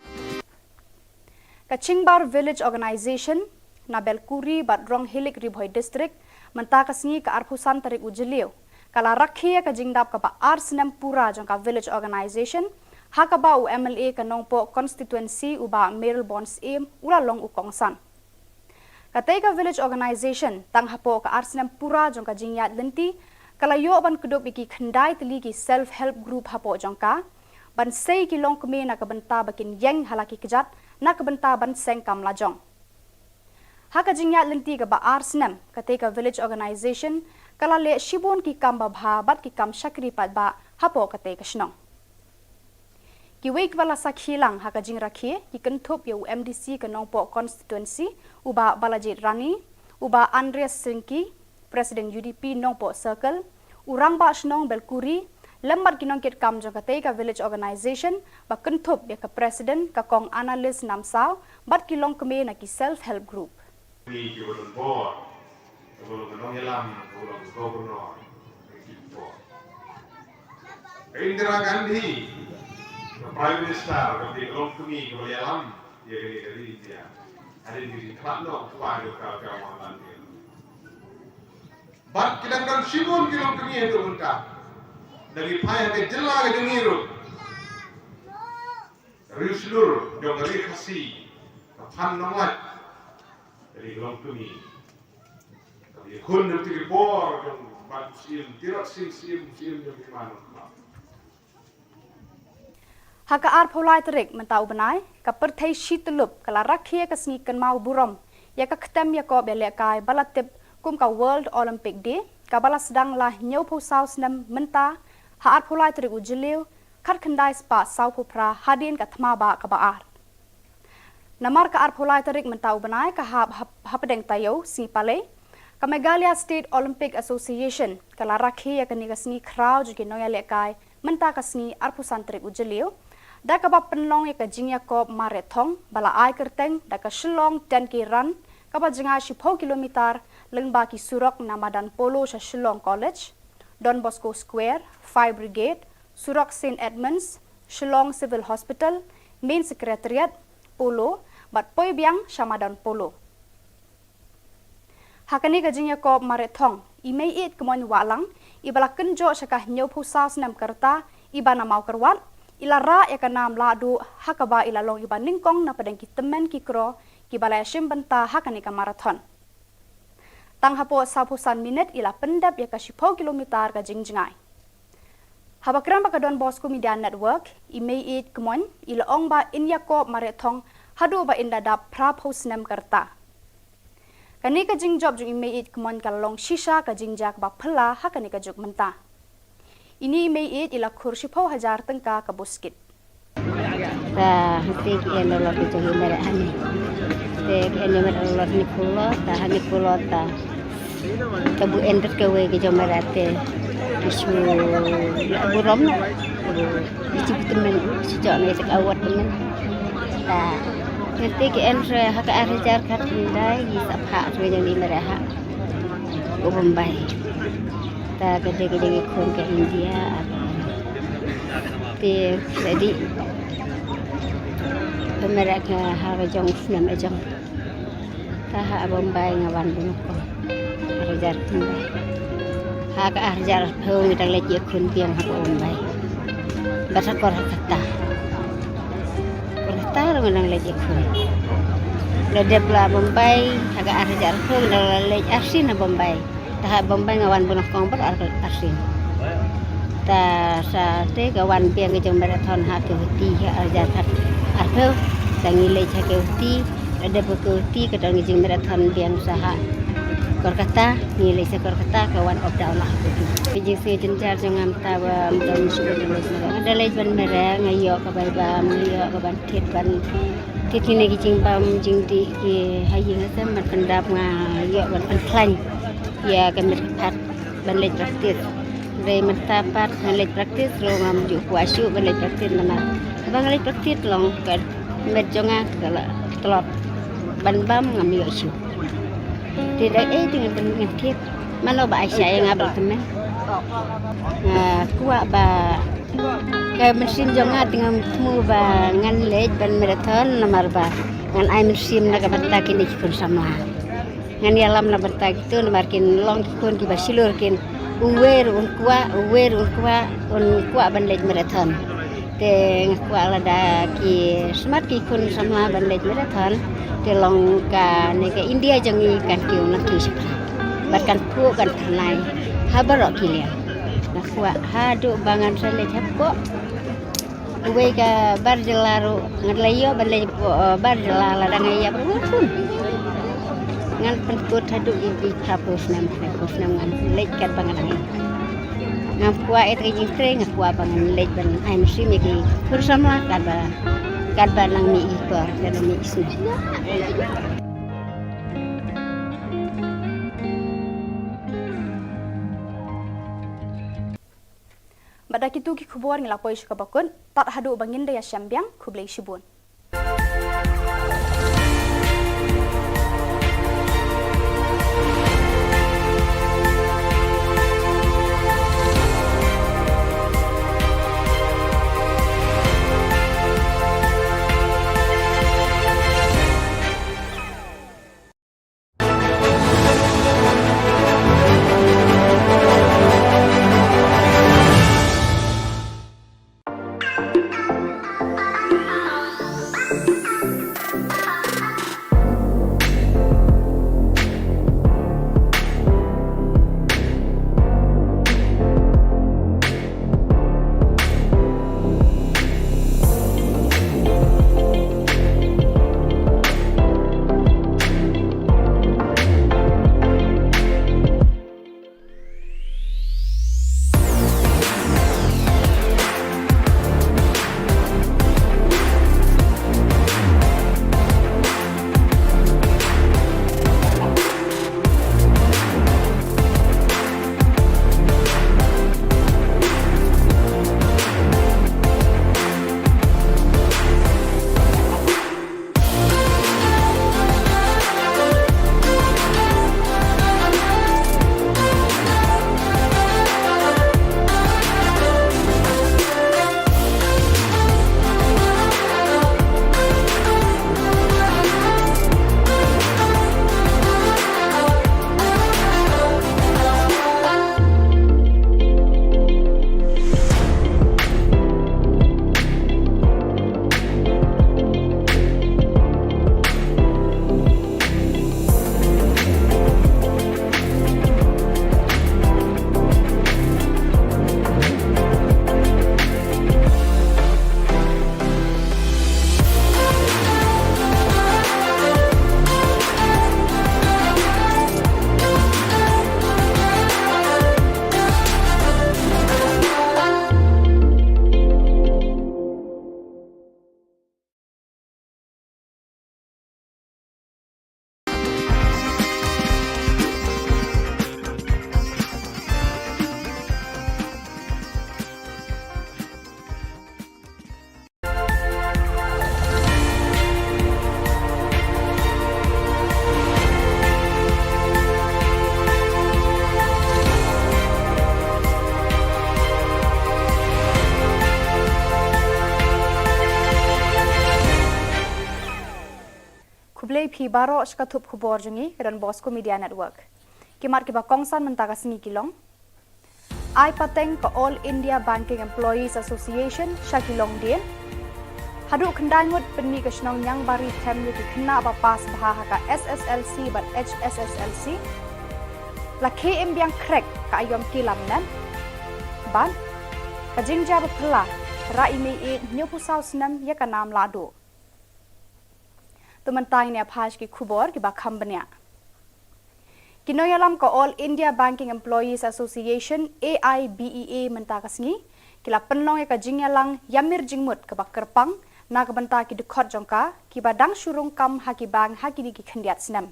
Ka Chingbar Village Organization na Belkuri bad Ronghilik, Ri Bhoi District, mynta ka sngi ka arphew san tarik u Jylliew, ka la rakhe ïa ka jingdap kaba ar snem pura jong ka Village Organization, ha kaba u M L A ka Nongpoh Constituency u Bah Mayralborn Syiem u la long u kongsan. Katei ka Village Organization, tang hapoh ka ar snem pura jong ka jingïaid lynti, ka la ïoh ban kdup ïa ki khyndai tylli ki self help group hapoh jong ka, ban sei ki longkmie na ka bynta ba kin ïeng ha la ki kjat, na ka bynta ban seng kam lajong. Ha ka jingïaid lynti kaba ar snem, katei ka Village Organization ka la leh shibun ki kam babha bad ki kam shakri paidbah hapoh katei ka shnong. Kiwei kiba la sakhi lang ha ka jingrakhe ki kynthup ïa u M D C ka Nongpoh Constituency u Bah Balajied Rani, u Bah Andreas Syngki, President U D P Nongpoh Circle, u Rangbah Shnong Belkuri, lem bad ki nongkitkam jong katei ka Village Organization, ba kynthup ïa ka President ka Kong Annalise Namsaw, bad ki longkmie na ki self help group. Ni ki ba don bor, ka ba long ka nongïalam, ka ba long ka governor, ka ki bor. Ka Indira Gandhi, ka Prime Minister, ka ba dei ka longkmie, ka ba ïalam ïa kane ka ri India. Hadien ka jingkhlad noh u kpa jong ka, ka Mohanlal Nehru. Bad ki dang don shibun ki longkmie haduh mynta. Da ngi phai ha ka jylla ka jong ngi ruh, ka Ri Shlur jong ka Ri Khasi, ka Phan Nonglait, ka dei ka longkmie. Ka dei khun jong ki bor jong Bah Syiem, Tirot Sing Syiem, Syiem jong ki man. Ha ka arphew lai tarik mynta u bnai, ka pyrthei shi tyllup ka la rakhe ïa ka sngi kynmaw burom ïa ka ktem ïakob ïalehkai ba la tip kum ka World Olympic Day, kaba la sdang la hynñiewphew saw snem mynta Ha arphew lai tarik u Jylliew, khatkhyndai spah sawphew phra hadien ka thma bah kaba ar. Namar ka arphew lai tarik mynta u bnai ka hap hap hapdeng taïew sngi Palei, ka Meghalaya State Olympic Association ka la rakhe ïa kane ka sngi khraw jong ki nongïalehkai mynta ka sngi arphew san tarik u Jylliew, da kaba pynlong ïa ka jingïakob marathon ba la ai kyrteng da ka Shillong ten K Run, kaba jngai shiphew kilometer lyngba ki surok na madan Polo sha Shillong College, Don Bosco Square, Fire Brigade, surok Saint Edmunds, Shillong Civil Hospital, Main Secretariat, Polo, bad poi biang sha madan Polo. Ha kane ka jingïakob marathon, i Meiieid Kmoin Wahlang, iba la kynjoh sha ka hynñiewphew saw snem ka rta, iba na Mawkyrwat, i la rah ïa ka nam lahduh, ha kaba i la long iba nyngkong na pdeng ki tymmen ki kro kiba la ïashim bynta ha kane ka marathon. Tang hapoh sawphew san minit i la pyndep ïa ka shiphew kilometer ka jingjngai. Haba kren bad ka Don Bosco Media Network, i Meiieid Kmoin i la ong ba in ïakob marathon haduh ba in da dap phraphew snem ka rta. Kane ka jingjop jong i Meiieid Kmoin ka la long shisha ka jingjia kaba phylla ha kane ka juk mynta. Ine i Meiieid i la khur shiphew hajar tyngka ka buskit. Ta hangtei ki en lolot ki jong i Meiieid hangne. Te ki en ïa Meiieid lolot hangne pulot, ta hangne pulot ta. Ka bu en rit kawei ki jong Meiieid te ki shu la burom na. Ki shu tymmen, shu jok na ïa ka award tymmen. Ta hangtei ki en re ha ka ar hajar khatkhyndai, i sap ha re jong i Meiieid ha u Bombay. Ta ka dei ka jong i khun ka India, te ka dei ka Meiieid ka ha ka jong snem ka jong. Ta ha Bombay nga wan bun ko. Ar hajar khyndai. Ha ka ar hajar arphew ngi dang leit ïa khun biang ha Bombay. Bad ha Kolkata. Kolkata ruh ngi dang leit ïa khun. La dep la Bombay ha ka ar hajar arphew ngi dang la leit arsien ha Bombay. Ta ha Bombay nga wan bun ko bad ar arsien. Ta sa te ka wan biang ka jong marathon ha ka Guwahati ha ar hajar arphew. Ta ngi leit ha ka Guwahati, la dep ka Guwahati ka don ka jingmarathon biang sa ha Kolkata, ngi leit sha Kolkata ka wan up down la ha Guwahati. Ka jingsngew jynjar jong nga mynta ba mynta ngam shu leit ban mareh. Nga da leit ban mareh, nga ïoh ka bai bam, nga ïoh ka ban thied ban thied kine ki jingbam jingdih ki ha ïing ha sem ban pyndap, nga ïoh ban pynkhlaiñ ïa ka met ka phad ban leit practice. Dei mynta pat ngan leit practice ruh ngam ju kwah shuh ban leit practice namar haba nga leit practice long ka met jong nga ka la tlot ban bam ngam ïoh shuh. Te da ei te ngan ngan thied mano ba ai sha ïa nga ba la tymmen. Nga kwah ba ka mynsiem jong nga te ngam thmu ba ngan leit ban marathon namar ba ngan ai mynsiem na ka bynta kine ki khun samla. Ngan ïalam na bynta kito namar kin long ki khun kiba shlur kin, uwei ruh un kwah, uwei ruh un kwah, un kwah ban leit marathon. Te nga kwah lada ki smat ki khun samla ban leit marathon, te long kane ka India jong ngi kan kiew nangkiew shaphrang. Bad kan phuh kan thymmai ha baroh ki liang. Nga kwah haduh ba ngan sa leit hapoh uwei ka bar jylla ruh, ngan la ïoh ban leit hapoh, eh, bar jylla lada nga ïap ruh ngan pun. Ngan pynkut haduh ïa ki phraphew snem, phraphew snem ngan leit katba nga dang ïap. Ngam kwah ïa ka jingtrei, nga kwah ba ngan leit ban ai mynsiem ïa ki khun samla katba, katba nang mih i por, katba mih i snem. Bad da kito ki khubor ngi la poi sha kaba kut, tad haduh ba ngin da ïashem biang, khublei shibun. Khublei phi baroh sha ka thup khubor jong ngi ka Don Bosco Media Network. Ki mat kiba kongsan mynta ka sngi ki long: Ai pateng ka All India Banking Employees Association sha ki longdien. Haduh khyndai ngut pynmih ka shnong Niangbari Them ïa ki khynnah ba pass bha ha ka S S L C bad H S S L C. La khie im biang khrek ka aïom ki lamnat. Bad ka jingjia ba phylla, rah i mei ïeit hynñiewphew saw snem ïa ka nam lahduh. To mynta ngin ïa phai sha ki khubor kiba kham bniah. Ki nongïalam ka All India Banking Employees Association, A I B E A, mynta ka sngi ki la pynlong ïa ka jingïalang ïamir jingmut kaba kyrpang na ka bynta ki dkhot jong ka kiba dang shu rung kam ha ki bank ha kine ki khyndiat snem.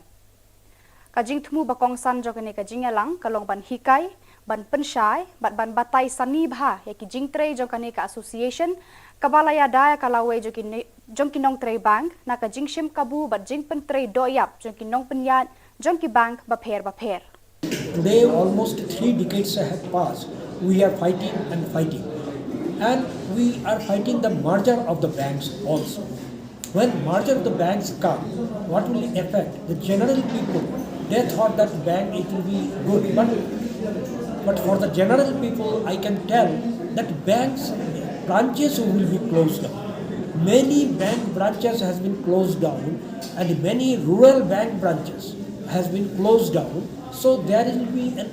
Ka jingthmu ba kongsan jong kane ka jingïalang ka long ban hikai, ban pynshai bad ban batai sani bha ïa ki jingtrei jong kane ka association kaba la ïada ïa ka lawei jong ki ne-, jong ki nongtrei bank na ka jingshim kabu bad jingpyntrei dohïap jong ki nongpynïaid jong ki bank bapher bapher. Today, almost three decades have passed. We are fighting and fighting. And we are fighting the merger of the banks also. When merger of the banks come, what will affect the general people? They thought that bank, it will be good, but, but for the general people, I can tell that banks branches will be closed down. Many bank branches has been closed down, and many rural bank branches has been closed down. So there will be an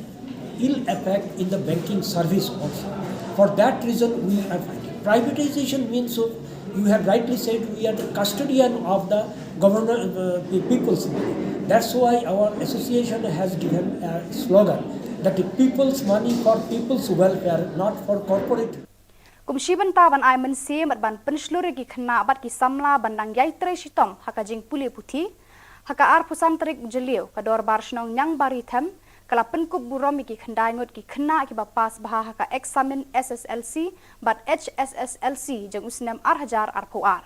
ill effect in the banking service also. For that reason, we are fighting. Privatization means, so you have rightly said, we are the custodian of the government, uh, the people's money. That's why our association has given a slogan that the people's money for people's welfare, not for corporate. Kum shi bynta ban ai mynsiem bad ban pynshlur ïa ki khynnah bad ki samla ban dang ïai trei shitom ha ka jingpule puthi, ha ka arphew san tarik u Jylliew ka Dorbar Shnong Niangbari Them ka la pynkup burom ïa ki khyndai ngut ki khynnah kiba pass bha ha ka eksamin S S L C bad H S S L C jong u snem ar hajar arphew ar.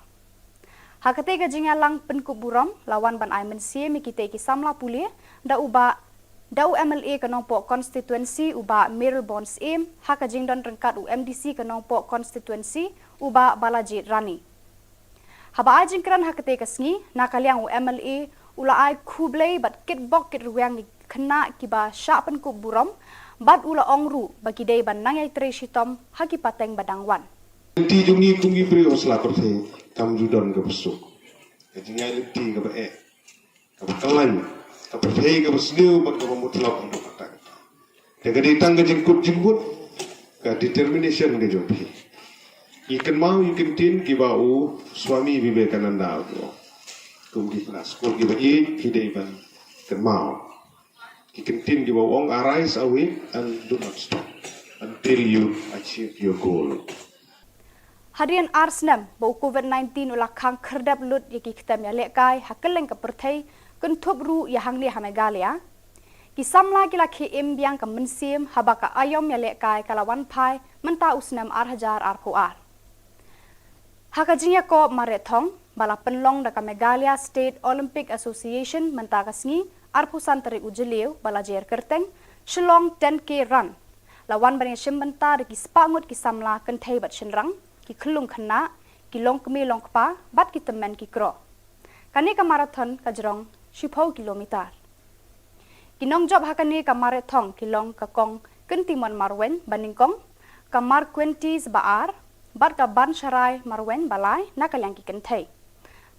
Ha katei ka jingïalang pynkup burom la wan ban ai mynsiem ïa kitei ki samla pule da u bah, da u M L A ka Nongpoh constituency u bah Mayralborn Syiem, ha ka jingdon ryngkat u M D C ka Nongpoh constituency u bah Balajied Rani. Haba ai jingkren ha katei ka sngi, na ka liang u M L A u la ai khublei bad kitbok kitrwiang ïa ki khynnah kiba shah pynkup burom, bad u la ong ruh ba ki dei ban nang ïai trei shitom ha ki pateng ba dang wan. Lynti jong ngi kum ki briew ha sla pyrthei kam ju don kaba suk. Ka jingïaid lynti kaba eh, kaba khlaiñ, kaba pyrthei, kaba sniew bad kaba mutlop haduh katta katta. Te ka dei tang ka jingkut jingmut, ka determination ka jong phi. Ngi kynmaw ïa ki ktien kiba u Swami Vivekananda u ong. Kum ki khynnah skul kiba ïeit phi dei ban kynmaw ki ktien kiba u ong, "Arise, awake, and do not stop until you achieve your goal." Hadien ar snem ba u Covid nineteen u la khang khyrdep lut ïa ki ktem ïalehkai ha kylleng ka pyrthei, kynthup ruh ïa hangne ha Meghalaya, ki samla ki la khie im biang ka mynsiem haba ka aïom ïalehkai ka la wan phai mynta u snem ar hajar arphew ar. Ha ka jingïakob mareh thong ba la pynlong da ka Meghalaya State Olympic Association mynta ka sngi arphew san tarik u Jylliew ba la jer kyrteng Shillong ten K Run, la wan ban ïashim bynta da ki spah ngut ki samla kynthei bad shynrang, ki khyllung khynnah, ki longkmie longkpa bad ki tymmen ki kro. Kane ka marathon ka jrong shiphew kilometer. Ki nongjop ha kane ka mareh thong ki long ka Kong Kyntimon Marwein ba nyngkong, ka Marquentis ba ar, bad ka Bansharai Marwein ba lai na ka liang ki kynthei.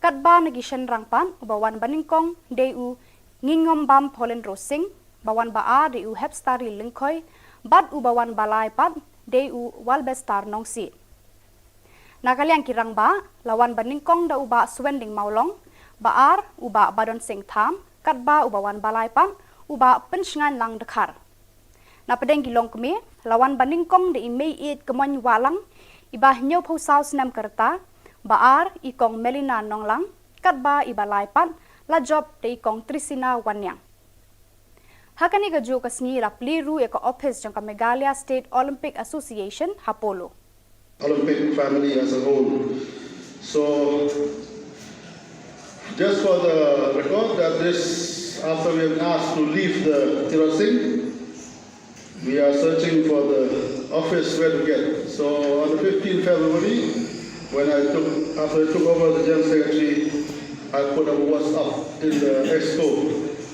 Katba na ki shynrang pat, uba wan ba nyngkong dei u Ngingombam Paulin Rosing, ba wan ba ar dei u Hepstari Lyngkhoi, bad uba wan ba lai pat dei u Walbestar Nongsiej. Na ka liang ki rangbah, la wan ba nyngkong da u Bah Swending Mawlong, ba ar u Bah Badon Singh Tham, katba uba wan ba lai pat u Bah Pynshngainlang Dkhar. Na pdeng ki longkmie, la wan ba nyngkong da i Mei Ïeit Kmoin Wahlang, iba hynñiewphew saw snem ka rta, ba ar i Kong Melina Nonglang, katba iba lai pat la jop da i Kong Trisina Wanniang. Ha kane kajuh ka sngi la plie ruh ïa ka ophis jong ka Meghalaya State Olympic Association ha Polo. Olympic family as a whole. So, just for the record, that this, after we have asked to leave the Tirot Singh, we are searching for the office where to get. So, on the fifteenth February, when I took, after I took over the General Secretary, I put a WhatsApp in the expo.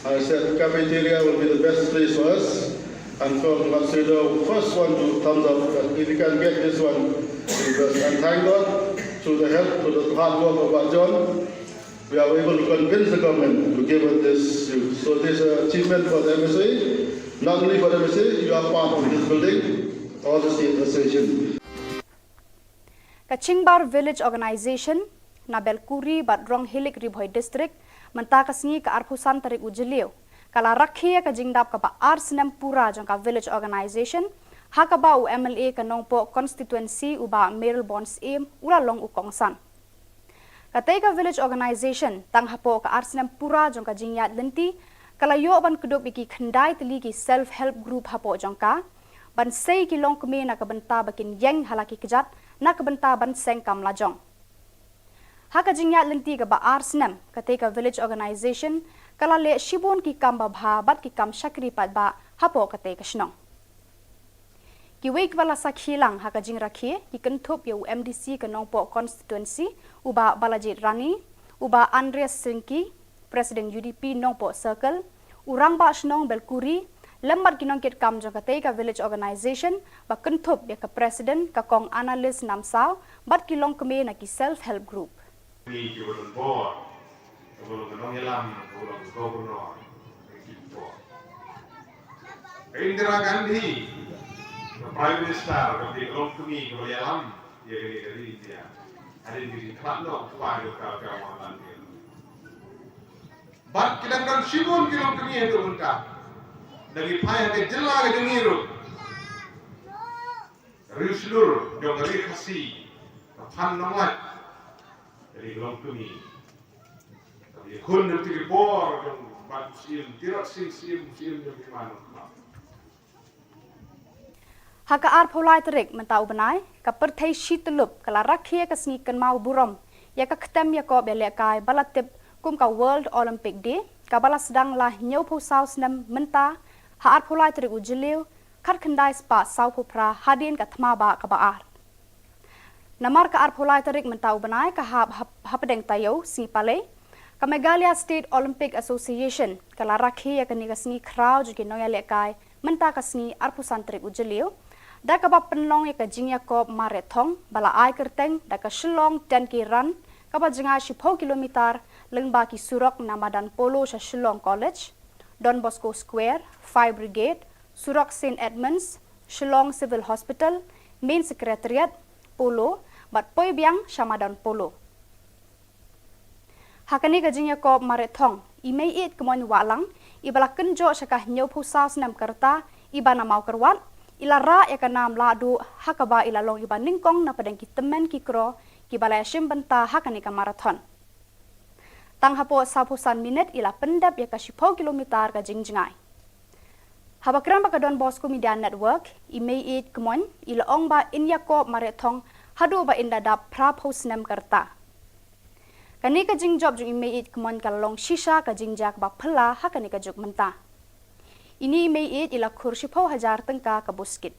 I said cafeteria will be the best place for us. And Kong Matsudo, first one to thumbs up. That if you can get this one, you best. And thank God, through the help, through the hard work of our John, we are able to convince the government to give us this. So this is an achievement for the M S A, not only for the M S A, you are part of this building, all the state association. Ka Chingbar Village Organisation na Belkuri bad Ronghilik, Ri Bhoi District, mynta ka sngi ka arphew san tarik u Jylliew, ka la rakhe ïa ka jingdap kaba ar snem pura jong ka Village Organisation, ha kaba u M L A ka Nongpoh Constituency u Bah Mayralborn Syiem u la long u kongsan. Katei ka Village Organisation tang hapoh ka ar snem pura jong ka jingïaid lynti ka la ïoh ban kdup ïa ki khyndai tylli ki self help group hapoh jong ka, ban sei ki longkmie na ka bynta ba kin ïeng ha la ki kjat na ka bynta ban seng kam lajong. Ha ka jingïaid lynti kaba ar snem, katei ka Village Organisation ka la leh shibun ki kam babha bad ki kam shakri paidbah hapoh katei ka shnong. Kiwei kiba la sakhi lang ha ka jingrakhe ki kynthup ïa u M D C ka Nongpoh Constituency u Bah Balajied Rani, u Bah Andreas Syngki, President U D P Nongpoh Circle, u Rangbah Shnong Belkuri, lem bad ki nongkitkam jong katei ka Village Organisation ba kynthup ïa ka President ka Kong Annalise Namsaw bad ki longkmie na ki self help group. Ni ki ba don bor, ka ba long ka nongïalam, ka ba long ka governor, ka ki bor. Ka Indira Gandhi, ka Prime Minister, ka ba long kmie, ka ba ïalam ïa kane ka ri India. Hadien ka jingkhlad noh ka ba ka ka wan lan ka. Bad ki dang don shibun ki longkmie haduh mynta. Da ngi phai ha ka jylla ka jong ngi ruh, Riewshlur jong ka Ri Khasi, ka Phan Nonglait, ka dei ka longkmie. Ka dei khun jong ki bor jong Bah Syiem, Tirot Sing Syiem, Syiem jong ki man. Ha ka arphew lai tarik mynta u bnai, ka pyrthei shi tyllup ka la rakhe ïa ka sngi kynmaw burom ïa ka ktem ïakob ïalehkai ba la tip kum ka World Olympic Day, kaba la sdang la hynñiewphew saw snem mynta ha arphew lai tarik u Jylliew, khatkhyndai spah sawphew phra hadien ka thma bah kaba ar. Namar ka arphew lai tarik mynta u bnai ka hap hap-, hapdeng taïew sngi Palei, ka Meghalaya State Olympic Association ka la rakhe ïa kane ka sngi khraw jong ki nongïalehkai mynta ka sngi arphew san tarik u Jylliew, da kaba pynlong ïa ka jingïakob mareh thong ba la ai kyrteng da ka Shillong ten K Run, kaba jngai shiphew kilometer lyngba ki surok na madan Polo sha Shillong College, Don Bosco Square, Fire Brigade, surok Saint Edmunds, Shillong Civil Hospital, Main Secretariat, Polo, bad poi biang sha madan Polo. Ha kane ka jingïakob mareh thong, i Meiieid Kmoin Wahlang, iba la kynjoh sha ka hynñiewphew saw snem ka rta, iba na Mawkyrwat, i la rah ïa ka nam lahduh, ha kaba i la long iba nyngkong na pdeng ki tymmen ki kro kiba la ïashim bynta ha kane ka marathon. Tang hapoh sawphew san minit i la pyndep ïa ka shiphew kilometer ka jingjngai. Haba kren bad ka Don Bosco Media Network, i Meiieid Kmoin i la ong ba in ïakob mareh thong haduh ba in da dap phraphew snem ka rta. Kane ka jingjop jong i Meiieid Kmoin ka la long shisha ka jingjia kaba phylla ha kane ka juk mynta. Ine i Meiieid i la khur shiphew hajar tyngka ka buskit.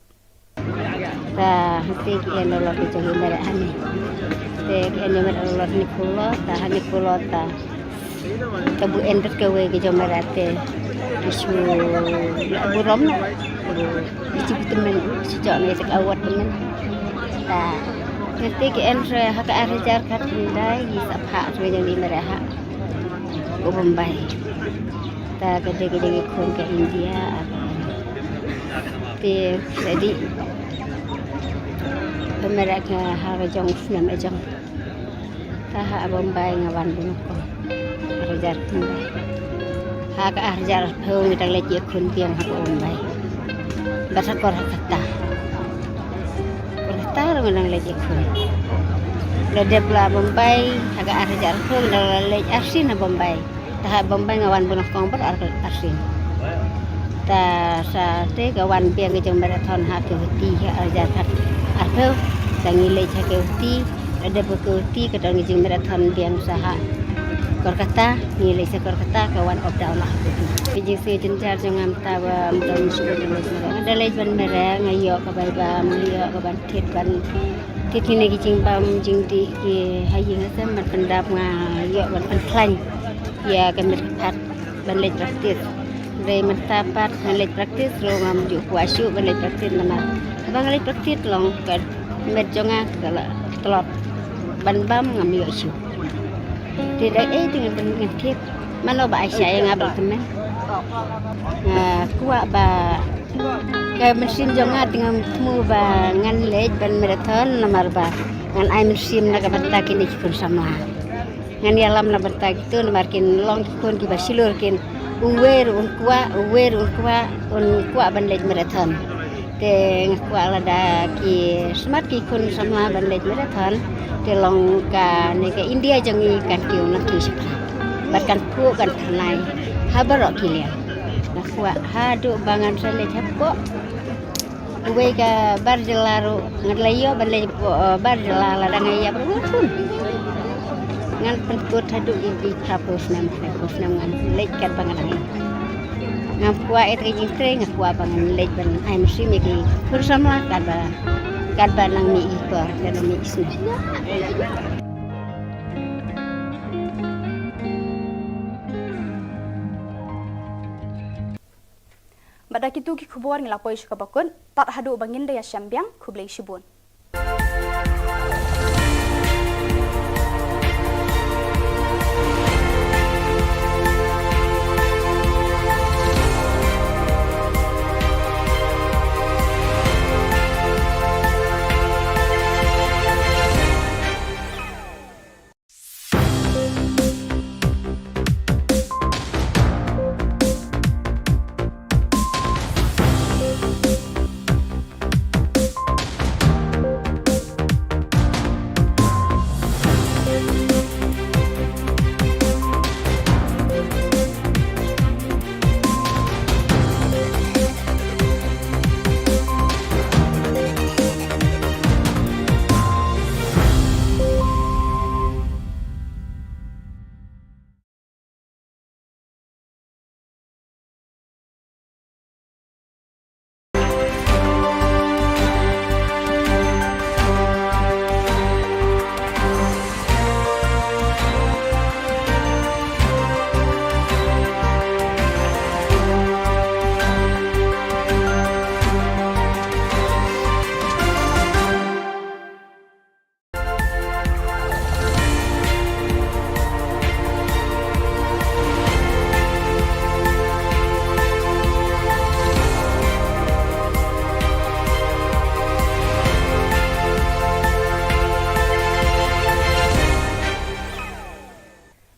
Ta hangtei ki en lolot ki jong i Mereh hangne. Te ki en i Mereh lolot hynñiewphew lo, ta hynñiewphew lo ta. Ta buh en bad kawei ki jong Mereh te ki shu lah burom noh. Ki shu buh tymmen, shu jop ne te ka award tymmen. Ta hangtei ki en re ha ka ar hajar khatkhyndai, ngi sa phah re jong i Mereh ha u Bombay. Ta ka dei ka jong i khun ka India. Te sa dei pynmere ka ha ka jong u snem ka jong. Ta ha Bombay nga wan bun ko. Ar hajar khyndai. Ha ka ar hajar arphew ngi dang leit ïakhun biang ha Bombay. Bad ha Kolkata. Kolkata ruh ngi dang leit ïakhun. La dep la Bombay ha ka ar hajar arphew ngi dang la leit arsien ha Bombay. Ta ha Bombay nga wan bun kong bad ar, arsien. Ta sa te ka wan biang ka jong marathon ha Guwahati ha ar hajar khat arphew. Ta ngi leit ha Guwahati, la dep ha Guwahati ka don ka jingmarathon biang sa ha Kolkata, ngi leit sa Kolkata ka wan op da u lah ha Guwahati. Ka jingsngew jynjar jong nga mynta ba ym don shuh ban leit mareh. Nga da leit ban mareh, nga ïoh ka bai bam, nga ïoh ka ban thied ban Kine ki jingbam jingdih ki ha ïing ha sem ban pyndap nga ïoh ban pynkhlaiñ ïa ka met ka phad ban leit practice. Dei mynta pat ngan leit practice ruh ngam ju kwah shuh ban leit practice namar haba nga leit practice long ka met jong nga ka la tlot ban bam ngam ïoh shuh. Te da ei te ngan pyn ngan thied mano ba ai sha ïa nga ban kmen. Nga kwah ba ka mynsiem jong nga te ngam thmu ba ngan leit ban marathon namar ba ngan ai mynsiem na ka bynta kine ki khun samla. Ngan ïalam na bynta kito namar kin long ki khun kiba shlur kin uwei ruh un kwah uwei ruh un kwah un kwah ban leit marathon. Te nga kwah lada ki smat ki khun samla ban leit marathon te long kane ka India jong ngi kan kiew na ki shaphrang bad kan phuh kan thnai ha baroh ki liang. Nga kwah haduh ba ngan sa leit hapoh uwei ka bar jylla ruh ngan leit ïoh ban leit hapoh bar jylla lada nga ïap ruh ngan pynkut haduh ïa ki phra phew snem phra phew snem ngan leit katba ngan dang ïap. Ngam kwah ïa ka jingtrei nga kwah ba ngan leit ban ai mynsiem ïa ki khun samla katba katba nang mih i por katba nang mih i snem. Bad da kito ki khubor ngi la poi sha kaba kut tad haduh ba ngin da ïashem biang khublei shibun.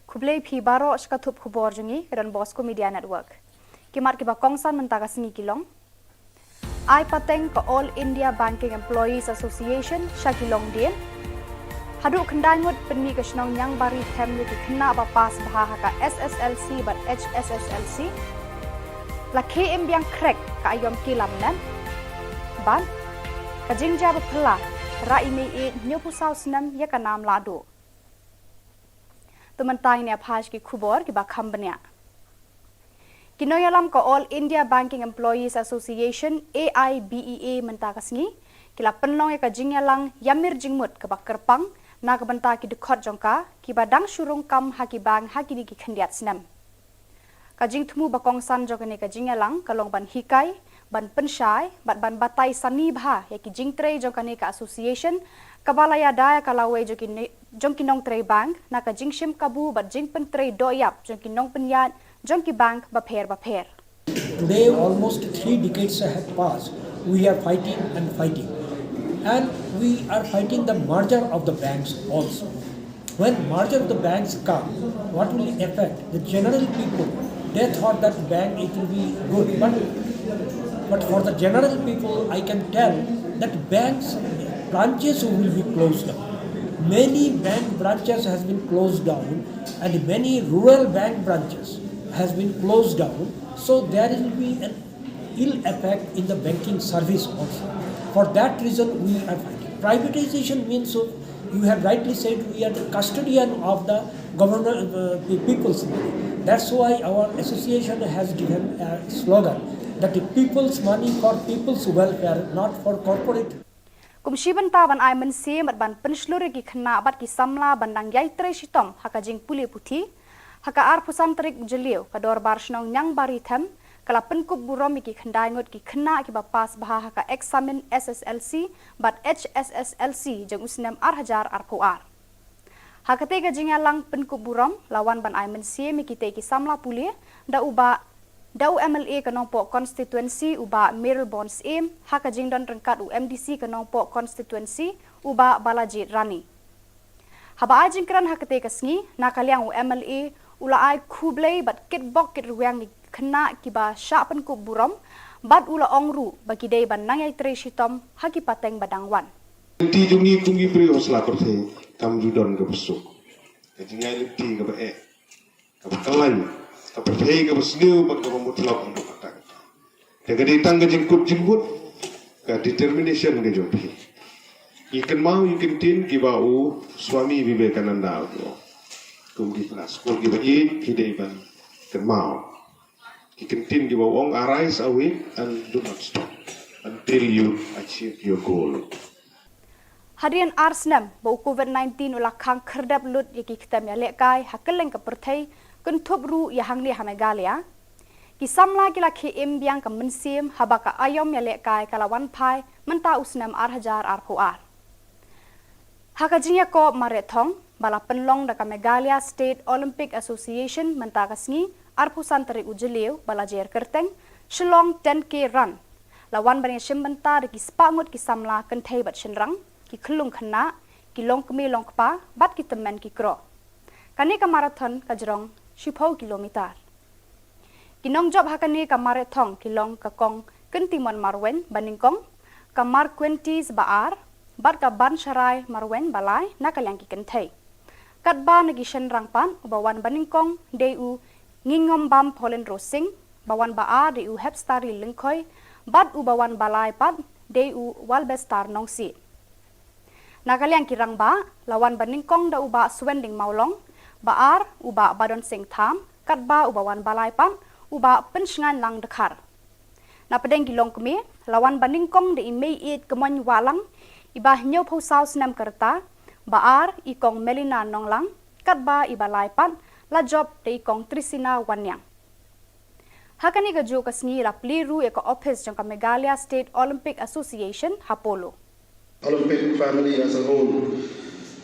Khublei phi baroh sha ka thup khubor jong ngi ka Don Bosco Media Network. Ki mat kiba kongsan mynta ka sngi ki long. Ai pateng ka All India Banking Employees Association sha ki longdien. Haduh khyndai ngut pynmih ka shnong Niangbari them ïa ki khynnah ba pass bha ha ka S S L C bad H S S L C. La khie im biang khrek ka aïom ki lamnat. Bad ka jingjia ba phylla, ra i mei ïeit hynñiewphew saw snem ïa ka nam lahduh. To mynta ngin ïa phai sha ki khubor kiba kham bniah. Ki nongïalam ka All India Banking Employees Association, A I B E A, mynta ka sngi ki la pynlong ïa ka jingïalang ïamir jingmut kaba kyrpang na ka bynta ki dkhot jong ka kiba dang shu rung kam ha ki bank ha kine ki khyndiat snem. Ka jingthmu ba kongsan jong kane ka jingïalang ka long ban hikai, ban pynshai bad ban batai sani bha ïa ki jingtrei jong kane ka association kaba la ïada ïa ka lawei jong ki ne-, jong ki nongtrei bank na ka jingshim kabu bad jingpyntrei dohïap jong ki nongpynïaid jong ki bank bapher bapher. Today, almost three decades have passed. We are fighting and fighting. And we are fighting the merger of the banks also. When merger of the banks come, what will affect the general people? They thought that bank it will be good, but, but for the general people, I can tell that banks branches will be closed down. Many bank branches has been closed down, and many rural bank branches has been closed down. So there will be an ill effect in the banking service also. For that reason, we are fighting. Privatization means, so you have rightly said, we are the custodian of the governor, uh, the people's money. That's why our association has given a slogan that the people's money for people's welfare, not for corporate. Kum shi bynta ban ai mynsiem bad ban pynshlur ïa ki khynnah bad ki samla ban nang ïai trei shitom ha ka jingpule puthi, ha ka arphew san tarik u Jylliew ka Dorbar Shnong Niangbari Them ka la pynkup burom ïa ki khyndai ngut ki khynnah kiba pass bha ha ka eksamin S S L C bad H S S L C jong u snem ar hajar arphew ar. Ha katei ka jingïalang pynkup burom la wan ban ai mynsiem ïa kitei ki samla pule da u bah, da u M L A ka Nongpoh constituency u bah Mayralborn Syiem, ha ka jingdon ryngkat u M D C ka Nongpoh constituency u bah Balajied Rani. Haba ai jingkren ha katei ka sngi, na ka liang u M L A u la ai khublei bad kitbok kitrwiang ïa ki khynnah kiba shah pynkup burom bad u la ong ruh ba ki dei ban nang ïai trei shitom ha ki pateng ba dang wan. Lynti jong ngi kum ki briew ha sla pyrthei kam ju don kaba suk. Ka jingïaid lynti kaba eh, kaba khlaiñ, ka pyrthei kaba sniew bad kaba mutlop haduh katta katta. Te ka dei tang ka jingkut jingmut, ka determination ka jong phi. Ngi kynmaw ïa ki kyntien kiba u Swami Vivekananda u ong, kum ki khynnah skul kiba ïeit phi dei ban kynmaw ki kyntien kiba u ong, "Arise, awake and do not stop until you achieve your goal." Hadien ar snem ba u Covid nineteen u la khang khyrdep lut ïa ki ktem ïalehkai ha kylleng ka pyrthei, kynthup ruh ïa hangne ha Meghalaya, ki samla ki la khie im biang ka mynsiem haba ka aïom ïalehkai ka la wan phai mynta u snem ar hajar arphew ar. Ha ka jingïakob mareh thong ba la pynlong da ka Meghalaya State Olympic Association mynta ka sngi arphew san tarik u Jylliew ba la jer kyrteng Shillong ten K Run, la wan ban ïashim bynta da ki spah ngut ki samla kynthei bad shynrang, ki khyllung khynnah, ki longkmie longkpa bad ki tymmen ki kro. Kane ka marathon ka jrong shiphew kilometer. Ki nongjop ha kane ka mareh thong ki long ka Kong Kyntimon Marwein ba nyngkong, ka Marquentis ba ar bad ka Bansharai Marwein ba lai na ka liang ki kynthei. Katba na ki shynrang pat, uba wan ba nyngkong dei u Ngingombam Paulin Rosing, ba wan ba ar dei u Hepstari Lyngkhoi bad uba wan ba lai pat dei u Walbestar Nongsiej. Na ka liang ki rangbah, la wan ba nyngkong da u bah Swending Mawlong, ba ar u bah Badonsing Tham, katba uba wan ba lai pat u bah Pynshngainlang Dkhar. Na pdeng ki longkmie, la wan ba nyngkong da i Meiieit Kmoin Wahlang, iba hynñiewphew saw snem ka rta, ba ar i Kong Melina Nonglang, katba iba lai pat la jop da i Kong Trisina Wanniang. Ha kane kajuh ka sngi la plie ruh ïa ka ophis jong ka Meghalaya State Olympic Association ha Polo. Olympic family as a whole.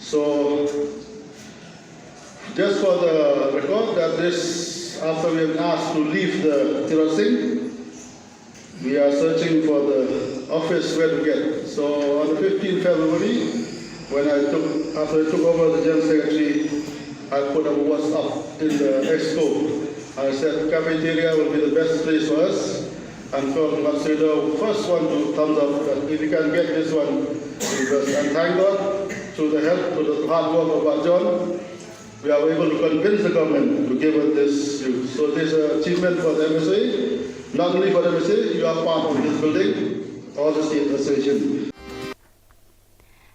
So, just for the record, that this, after we have asked to leave the Tirot Sing, we are searching for the office where to get. So on the fifteenth February, when I took, after I took over the General Secretary, I put up a WhatsApp in the exco. I said cafeteria will be the best place for us. And Kong Matsuda, first one to thumbs up that if you can get this one, because, and thank God, through the help, through the hard work of Bah John, we are able to convince the government to give us this youth. So this is an achievement for the M S A. Not only for the M S A, you are part of this building, all the state association.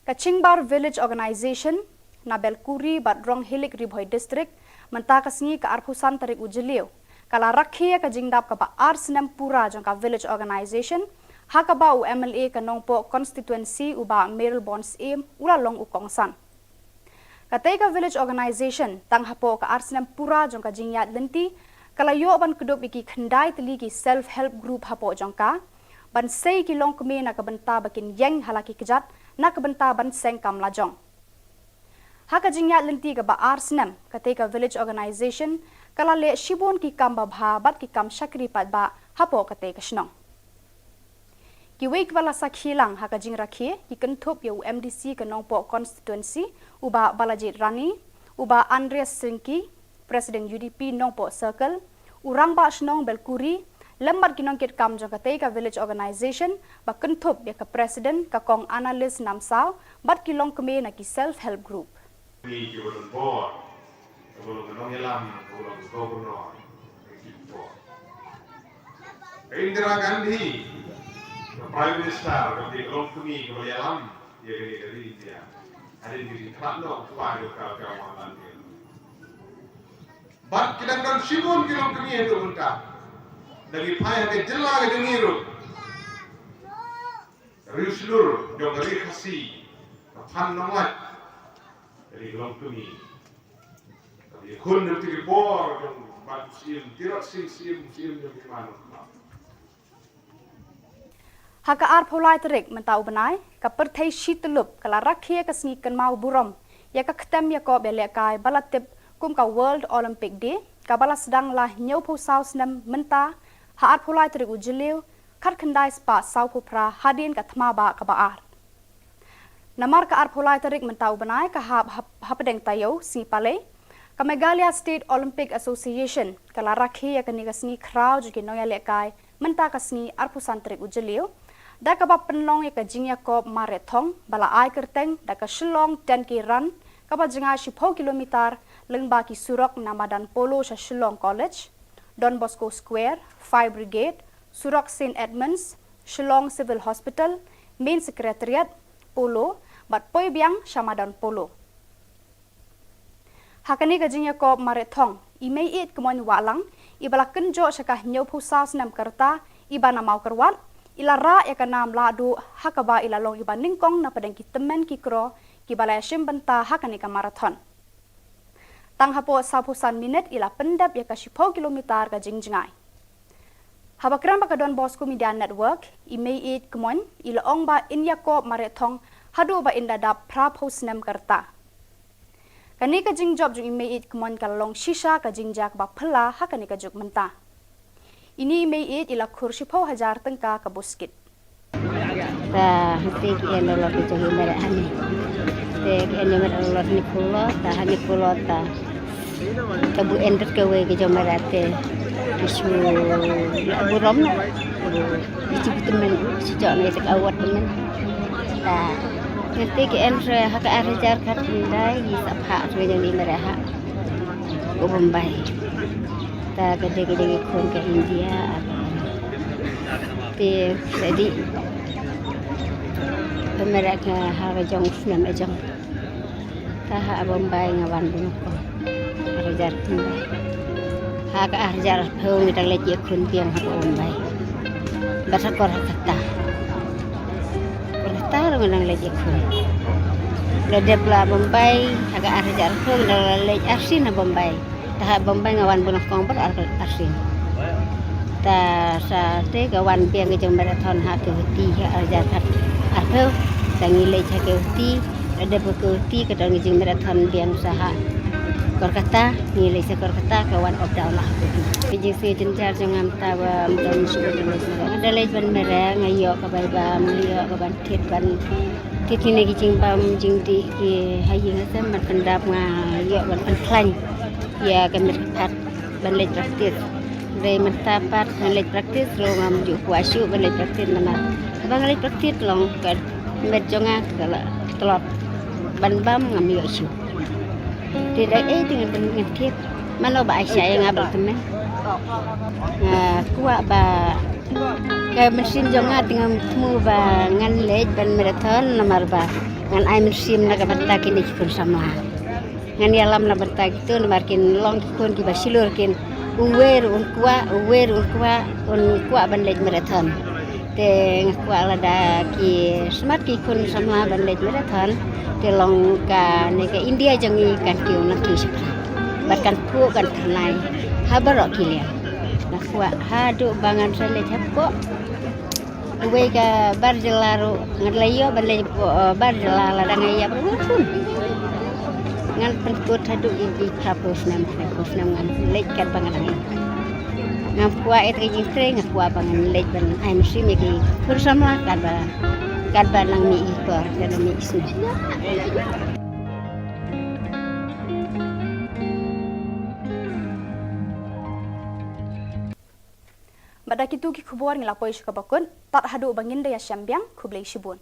Ka Chingbar Village Organization na Belkuri bad Ronghilik, Ri Bhoi District, mynta ka sngi ka arphew san tarik u Jylliew, ka la rakhe ïa ka jingdap kaba ar snem pura jong ka Village Organization, ha kaba u M L A ka Nongpoh constituency u bah Mayralborn Syiem u la long u kongsan. Katei ka Village Organization, tang hapoh ka ar snem pura jong ka jingïaid lynti, ka la ïoh ban kdup ïa ki khyndai tylli ki self help group hapoh jong ka, ban sei ki longkmie na ka bynta ba kin ïeng ha la ki kjat na ka bynta ban seng kam lajong. Ha ka jingïaid lynti kaba ar snem, katei ka Village Organization ka la leh shibun ki kam babha bad ki kam shakri paidbah hapoh katei ka shnong. Kiwei kiba la sakhi lang ha ka jingrakhe ki kynthup ïa u M D C ka Nongpoh constituency, u bah Balajied Rani, u bah Andreas Syngki, President U D P Nongpoh Circle, u Rangbah Shnong Belkuri, lem bad ki nongkitkam jong katei ka Village Organization, ba kynthup ïa ka President ka Kong Annalise Namsaw, bad ki longkmie na ki self help group. Ni ki ba don bor, ka ba long ka nongïalam, ka ba long ka governor, ka ki bor. Ka Indira Gandhi, ka Prime Minister, ka ba long kmie, ka ba ïalam ïa kane ka ri India. Hadien ka jingkhlad noh u kpa jong ka, ka Mohanlal Nehru. Bad ki dang don shibun ki longkmie haduh mynta. Da ki phai ha ka jylla ka jong ngi ruh. Riewshlur jong ka Ri Khasi, ka Phan Nonglait, ka dei ka longkmie. Ka dei khun na ka por jong Bah Syiem, Tirot Sing Syiem, Syiem jong ki man. Ha ka arphew lai tarik mynta u bnai, ka pyrthei shi tyllup ka la rakhe ïa ka sngi kynmaw burom ïa ka ktem ïakob ïalehkai ba la tip kum ka World Olympic Day, kaba la sdang la hynñiewphew saw snem mynta, ha arphew lai tarik u Jylliew, khatkhyndai spah sawphew phra hadien ka thma bah kaba ar. Namar ka arphew lai tarik mynta u bnai ka hap hap-, hapdeng taïew sngi Palei, ka Meghalaya State Olympic Association ka la rakhe ïa kane ka sngi khraw jong ki nongïalehkai mynta ka sngi arphew san tarik u Jylliew, da kaba pynlong ïa ka jingïakob mareh thong ba la ai kyrteng da ka Shillong ten K Run, kaba jngai shiphew kilometer lyngba ki surok na madan Polo sha Shillong College, Don Bosco Square, Fire Brigade, surok Saint Edmunds, Shillong Civil Hospital, Main Secretariat, Polo, bad poi biang sha madan Polo. Ha kane ka jingïakob mareh thong, i Meiieid Kmoin Wahlang, iba la kynjoh sha ka hynñiewphew saw snem ka rta, iba na Mawkyrwat, i la rah ïa ka nam lahduh, ha kaba i la long iba nyngkong na pdeng ki tymmen ki kro, kiba la ïashim bynta ha kane ka marathon. Tang hapoh sawphew san minit i la pyndep ïa ka shiphew kilometer ka jingjngai. Haba kren bad ka Don Bosco Media Network, i Meiieid Kmoin, i la ong ba in ïakob mareh thong haduh ba in da dap phraphew snem ka rta. Kane ka jingjop jong i Meiieid Kmoin ka la long shisha ka jingjia kaba phylla ha kane ka juk mynta. Ine i Meiieid i la khur shiphew hajar tyngka ka buskit. Ta hangtei ki en dolor ki jong i mareh hangne. Te ki en mareh dolor ni phulo, ta hangne phulo ta. Ta bu en tat kawei ki jong mareh te. Ki shu la burom na. Ki shu tymmen, shu jok na ïa ta ka award tymmen. Ta hangtei ki en re ha ka ar hajar khatkhyndai, ki sa phah re jong i mareh ha. Ka Bombay. Ta ka dei ka dei ka khun ka India, ar. Te ka dei ka mareh ka ha ka jong snem ka jong. Ta ha Bombay nga wan bun ko. Ar hajar khyndai. Ha ka ar hajar arphew ngi dang leit ïakhun biang ha Bombay. Bad ha Kolkata. Kolkata ruh ngi dang leit ïakhun. La dep la Bombay ha ka ar hajar arphew ngi dang la leit arsien ha Bombay. Ta ha Bombay nga wan bun kong bad ar, arsien. Ta sa te ka wan biang ka jong marathon ha Guwahati ha ar hajar khat arphew. Ta ngi leit ha Guwahati, la dep ha Guwahati ka don ka jing marathon biang sa ha Kolkata, ngi leit sa Kolkata ka wan up down la ha Guwahati. Ka jingsngew jynjar jong nga mynta ba ym don shuh ba leit mareh. Nga da leit ban mareh, nga ïoh ka bai bam, nga ïoh ka ban thied ban thied kine ki jingbam jingdih ki ha ïing ha sem ban pyndap, nga ïoh ban pynkhlaiñ ïa ka met ka phad ban leit practice. Dei mynta pat ngan leit practice ruh ngam ju kwah shuh ban leit practice mynta. Haba nga leit practice long ka met jong nga ka la tlot ban bam ngam ïoh shuh. Te da ei te ngan, ngan thied. Mano ba ai shai ïa nga ba la tymmen. Nga kwah ba ka mynsiem jong nga te ngam thmu ba ngan leit ban marathon namar ba ngan ai mynsiem na ka bynta kine ki khun samla. Ngan ïalam na bynta kito namar kin long ki khun kiba shlur kin, uwei ruh un kwah, uwei ruh un kwah, un kwah ban leit marathon. Te nga kwah lada ki smat ki khun samla ban leit marathon, te long kane ka India jong ngi kan kiew nangkiew shaphrang. Bad kan khuh kan tyrnai ha baroh ki liang. Nga kwah haduh ba ngan sa leit hapoh uwei ka bar jylla ruh, ngan la ïoh ban leit hapoh, eh, bar jylla lada nga ïap ruh ngan khun. Ngan pynkut haduh ïa ki phraphew snem, phraphew snem ngan leit katba nga dang ïap. Ngam kwah ïa ka jingtrei, nga kwah ba ngan leit ban ai mynsiem ïa ki khun samla katba, katba nang mih i por, katba mih i snem. Bad da kito ki khubor ngi la poi sha kaba kut, tad haduh ba ngin da ïashem biang, khublei shibun.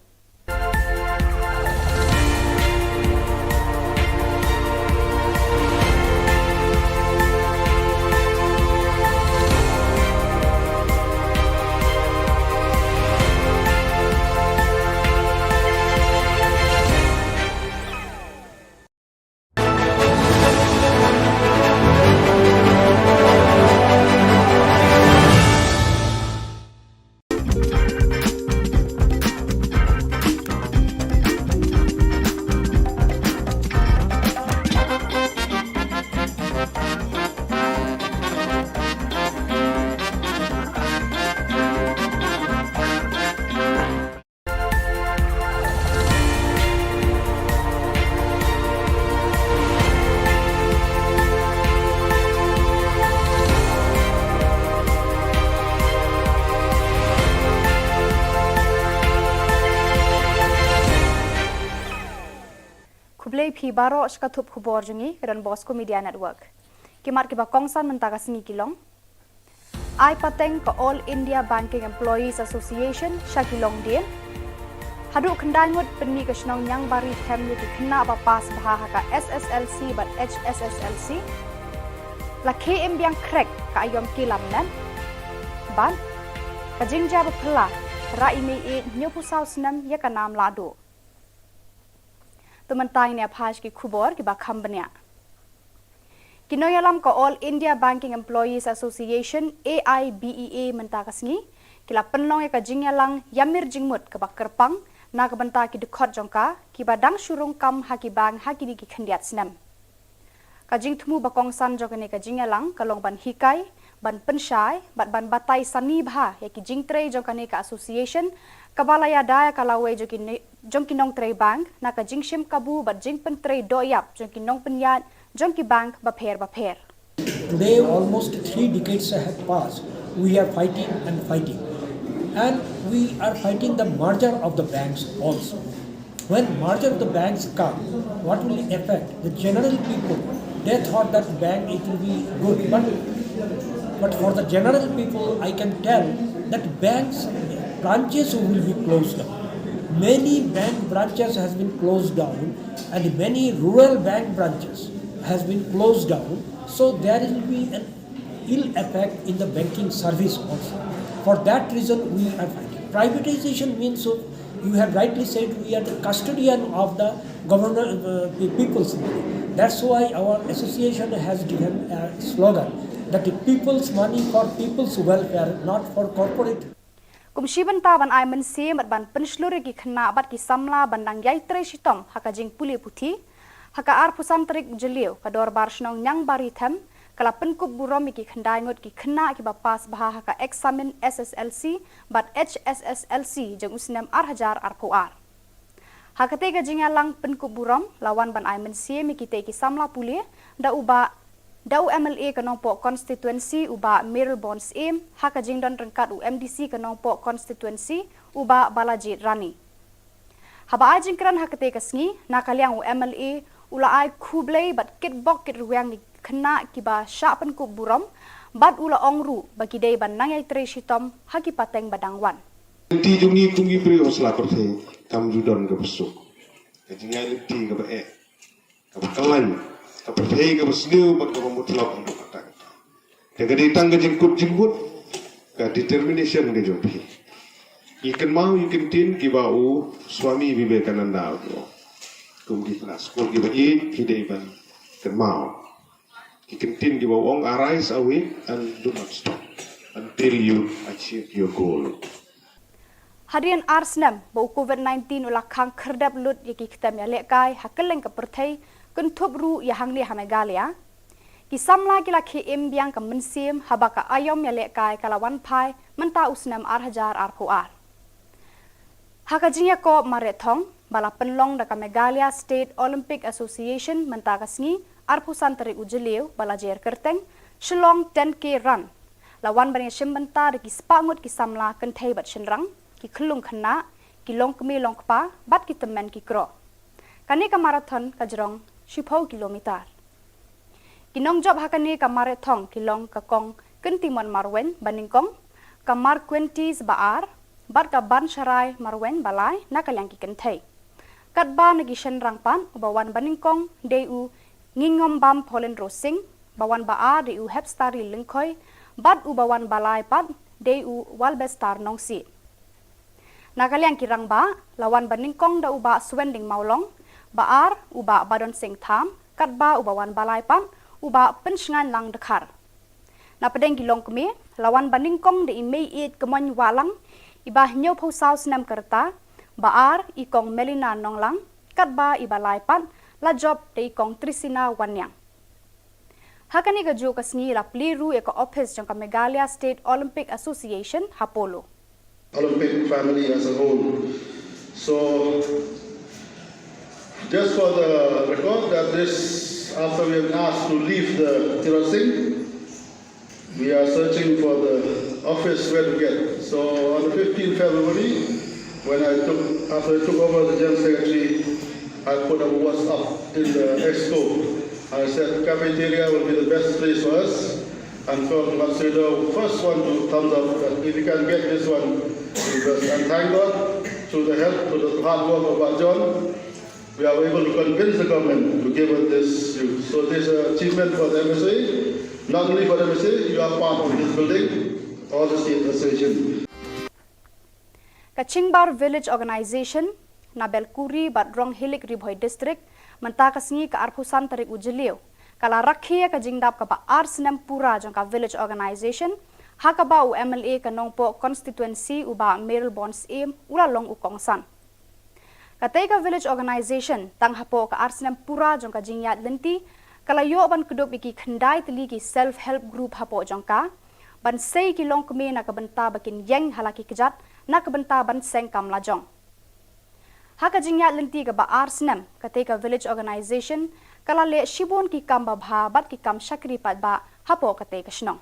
phi baroh sha ka thup khubor jong ngi ka Don Bosco Media Network. Ki mat kiba kongsan mynta ka sngi ki long: Ai pateng ka All India Banking Employees Association sha ki longdien. Haduh khyndai ngut pynmih ka shnong Niangbari Them ïa ki khynnah ba pass bha ha ka S S L C bad H S S L C. La khie im biang khrek ka aiom ki lam net. Bad ka jingjia ba phylla, rah i mei ïeit hynñiewphew saw snem ïa ka nam lahduh. To mynta ngin ïa phai sha ki khubor kiba kham bniah. Ki nongïalam ka All India Banking Employees Association, A I B E A, mynta ka sngi ki la pynlong ïa ka jingïalang ïamir jingmut kaba kyrpang na ka bynta ki dkhot jong ka kiba dang shu rung kam ha ki bank ha kine ki khyndiat snem. Ka jingthmu ba kongsan jong kane ka jingïalang ka long ban hikai, ban pynshai bad ban batai sani bha ïa ki jingtrei jong kane ka association, kaba la ïada ïa ka lawei jong ki ne-, jong ki nongtrei bank na ka jingshim kabu bad jingpyntrei dohïap jong ki nongpynïaid jong ki bank bapher bapher. Today, almost three decades have passed. We are fighting and fighting. And we are fighting the merger of the banks also. When merger of the banks come, what will affect the general people? They thought that bank, it will be good, but, but for the general people, I can tell that banks branches will be closed down. Many bank branches has been closed down, and many rural bank branches has been closed down. So there will be an ill effect in the banking service also. For that reason, we are fighting. Privatization means, so you have rightly said, we are the custodian of the governor, uh, the people's money. That's why our association has given a slogan that the people's money for people's welfare, not for corporate. Kum shi bynta ban ai mynsiem bad ban pynshlur ïa ki khynnah bad ki samla ban nang ïai trei shitom ha ka jingpule puthi, ha ka arphew san tarik Jylliew ka Dorbar Shnong Niangbari Them ka la pynkup burom ïa ki khyndai ngut ki khynnah kiba pass bha ha ka eksamin S S L C bad H S S L C jong u snem ar hajar arphew ar. Ha katei ka jingïalang pynkup burom la wan ban ai mynsiem ïa kitei ki samla pule da u Bah, da u M L A ka Nongpoh Constituency u Bah Mayralborn Syiem, ha ka jingdon ryngkat u M D C ka Nongpoh Constituency u Bah Balajied Rani. Haba ai jingkren ha katei ka sngi, na ka liang u M L A u la ai khublei bad kitbok kitrwiang ïa ki khynnah kiba shah pynkup burom, bad u la ong ruh ba ki dei ban nang ïai trei shitom ha ki pateng ba dang wan. Lynti jong ngi kum ki briew ha sla pyrthei kam ju don kaba suk. Ka jingïaid lynti kaba eh, kaba khlaiñ, ka pyrthei kaba sniew bad kaba mutlop haduh katta katta. Te ka dei tang ka jingkut jingmut, ka determination ka jong phi. Ngi kynmaw ïa ki ktien kiba u Swami Vivekananda u ong. Kum ki khynnah skul kiba ïeit phi dei ban kynmaw ki ktien kiba u ong, "Arise, awake and do not stop until you achieve your goal." Hadien ar snem ba u Covid nineteen u la khang khyrdep lut ïa ki ktem ïalehkai ha kylleng ka pyrthei, kynthup ruh ïa hangne ha Meghalaya, ki samla ki la khie im biang ka mynsiem haba ka aiom ïalehkai ka la wan phai mynta u snem ar hajar arphew ar. Ha ka jingïakob mareh thong ba la pynlong da ka Meghalaya State Olympic Association mynta ka sngi arphew san tarik u Jylliew ba la jer kyrteng Shillong ten K Run, la wan ban ïashim bynta da ki spah ngut ki samla kynthei bad shynrang, ki khyllung khynnah, ki longkmie longkpa bad ki tymmen ki kro. Kane ka marathon ka jrong shiphew kilometer. Ki nongjop ha kane ka mareh thong ki long ka Kong Kyntimon Marwein banyngkong, ka Marquentis ba ar, bad ka Bansharai Marwein ba lai na ka liang ki kynthei. Katba na ki shynrang pat, uba wan banyngkong dei u Ngingombam Paulin Rosing, ba wan ba ar dei u Hepstari Lyngkhoi, bad uba wan ba lai pat dei u Walbestar Nongsiej. Na ka liang ki rangbah, la wan banyngkong da u Bah Swending Mawlong, ba ar u Bah Badon Singh Tham, katba uba wan ba lai pat u Bah Pynshngain Lang Dkhar. Na pdeng ki longkmie, la wan banyngkong da i Mei Ïeit Kmoin Wahlang, iba hynñiewphew saw snem ka rta, ba ar i Kong Melina Nonglang, katba iba lai pat la jop da i Kong Trisina Wanniang. Ha kane kajuh ka sngi la plie ruh ïa ka ophis jong ka Meghalaya State Olympic Association ha Polo. Olympic family as a whole. So, just for the record, that this, after we have asked to leave the Tirot Singh, we are searching for the office where to get. So, on the fifteenth February, when I took, after I took over the General Secretary, I put up a WhatsApp in the expo. I said cafeteria will be the best place for us. And Kong Matsudo, first one to thumbs up that if you can get this one, you just, and thank God, through the help, through the hard work of Bah John, we are able to convince the government to give us this. So this is an achievement for the M S A, not only for the M S A, you are part of this building, all the state association. Ka Chingbar Village Organisation na Belkuri bad Ronghilik, Ri Bhoi District, mynta ka sngi ka arphew san tarik u Jylliew, ka la rakhe ïa ka jingdap kaba ar snem pura jong ka Village Organisation, ha kaba u M L A ka Nongpoh Constituency u Bah Mayralborn Syiem u la long u kongsan. Katei ka Village Organisation, tang hapoh ka ar snem pura jong ka jingïaid lynti, ka la ïoh ban kdup ïa ki khyndai tylli ki Self Help Group hapoh jong ka, ban sei ki longkmie na ka bynta ba kin ïeng ha la ki kjat, na ka bynta ban seng kam lajong. Ha ka jingïaid lynti kaba ar snem, katei ka Village Organisation ka la leh shibun ki kam babha bad ki kam shakri paidbah hapoh katei ka shnong.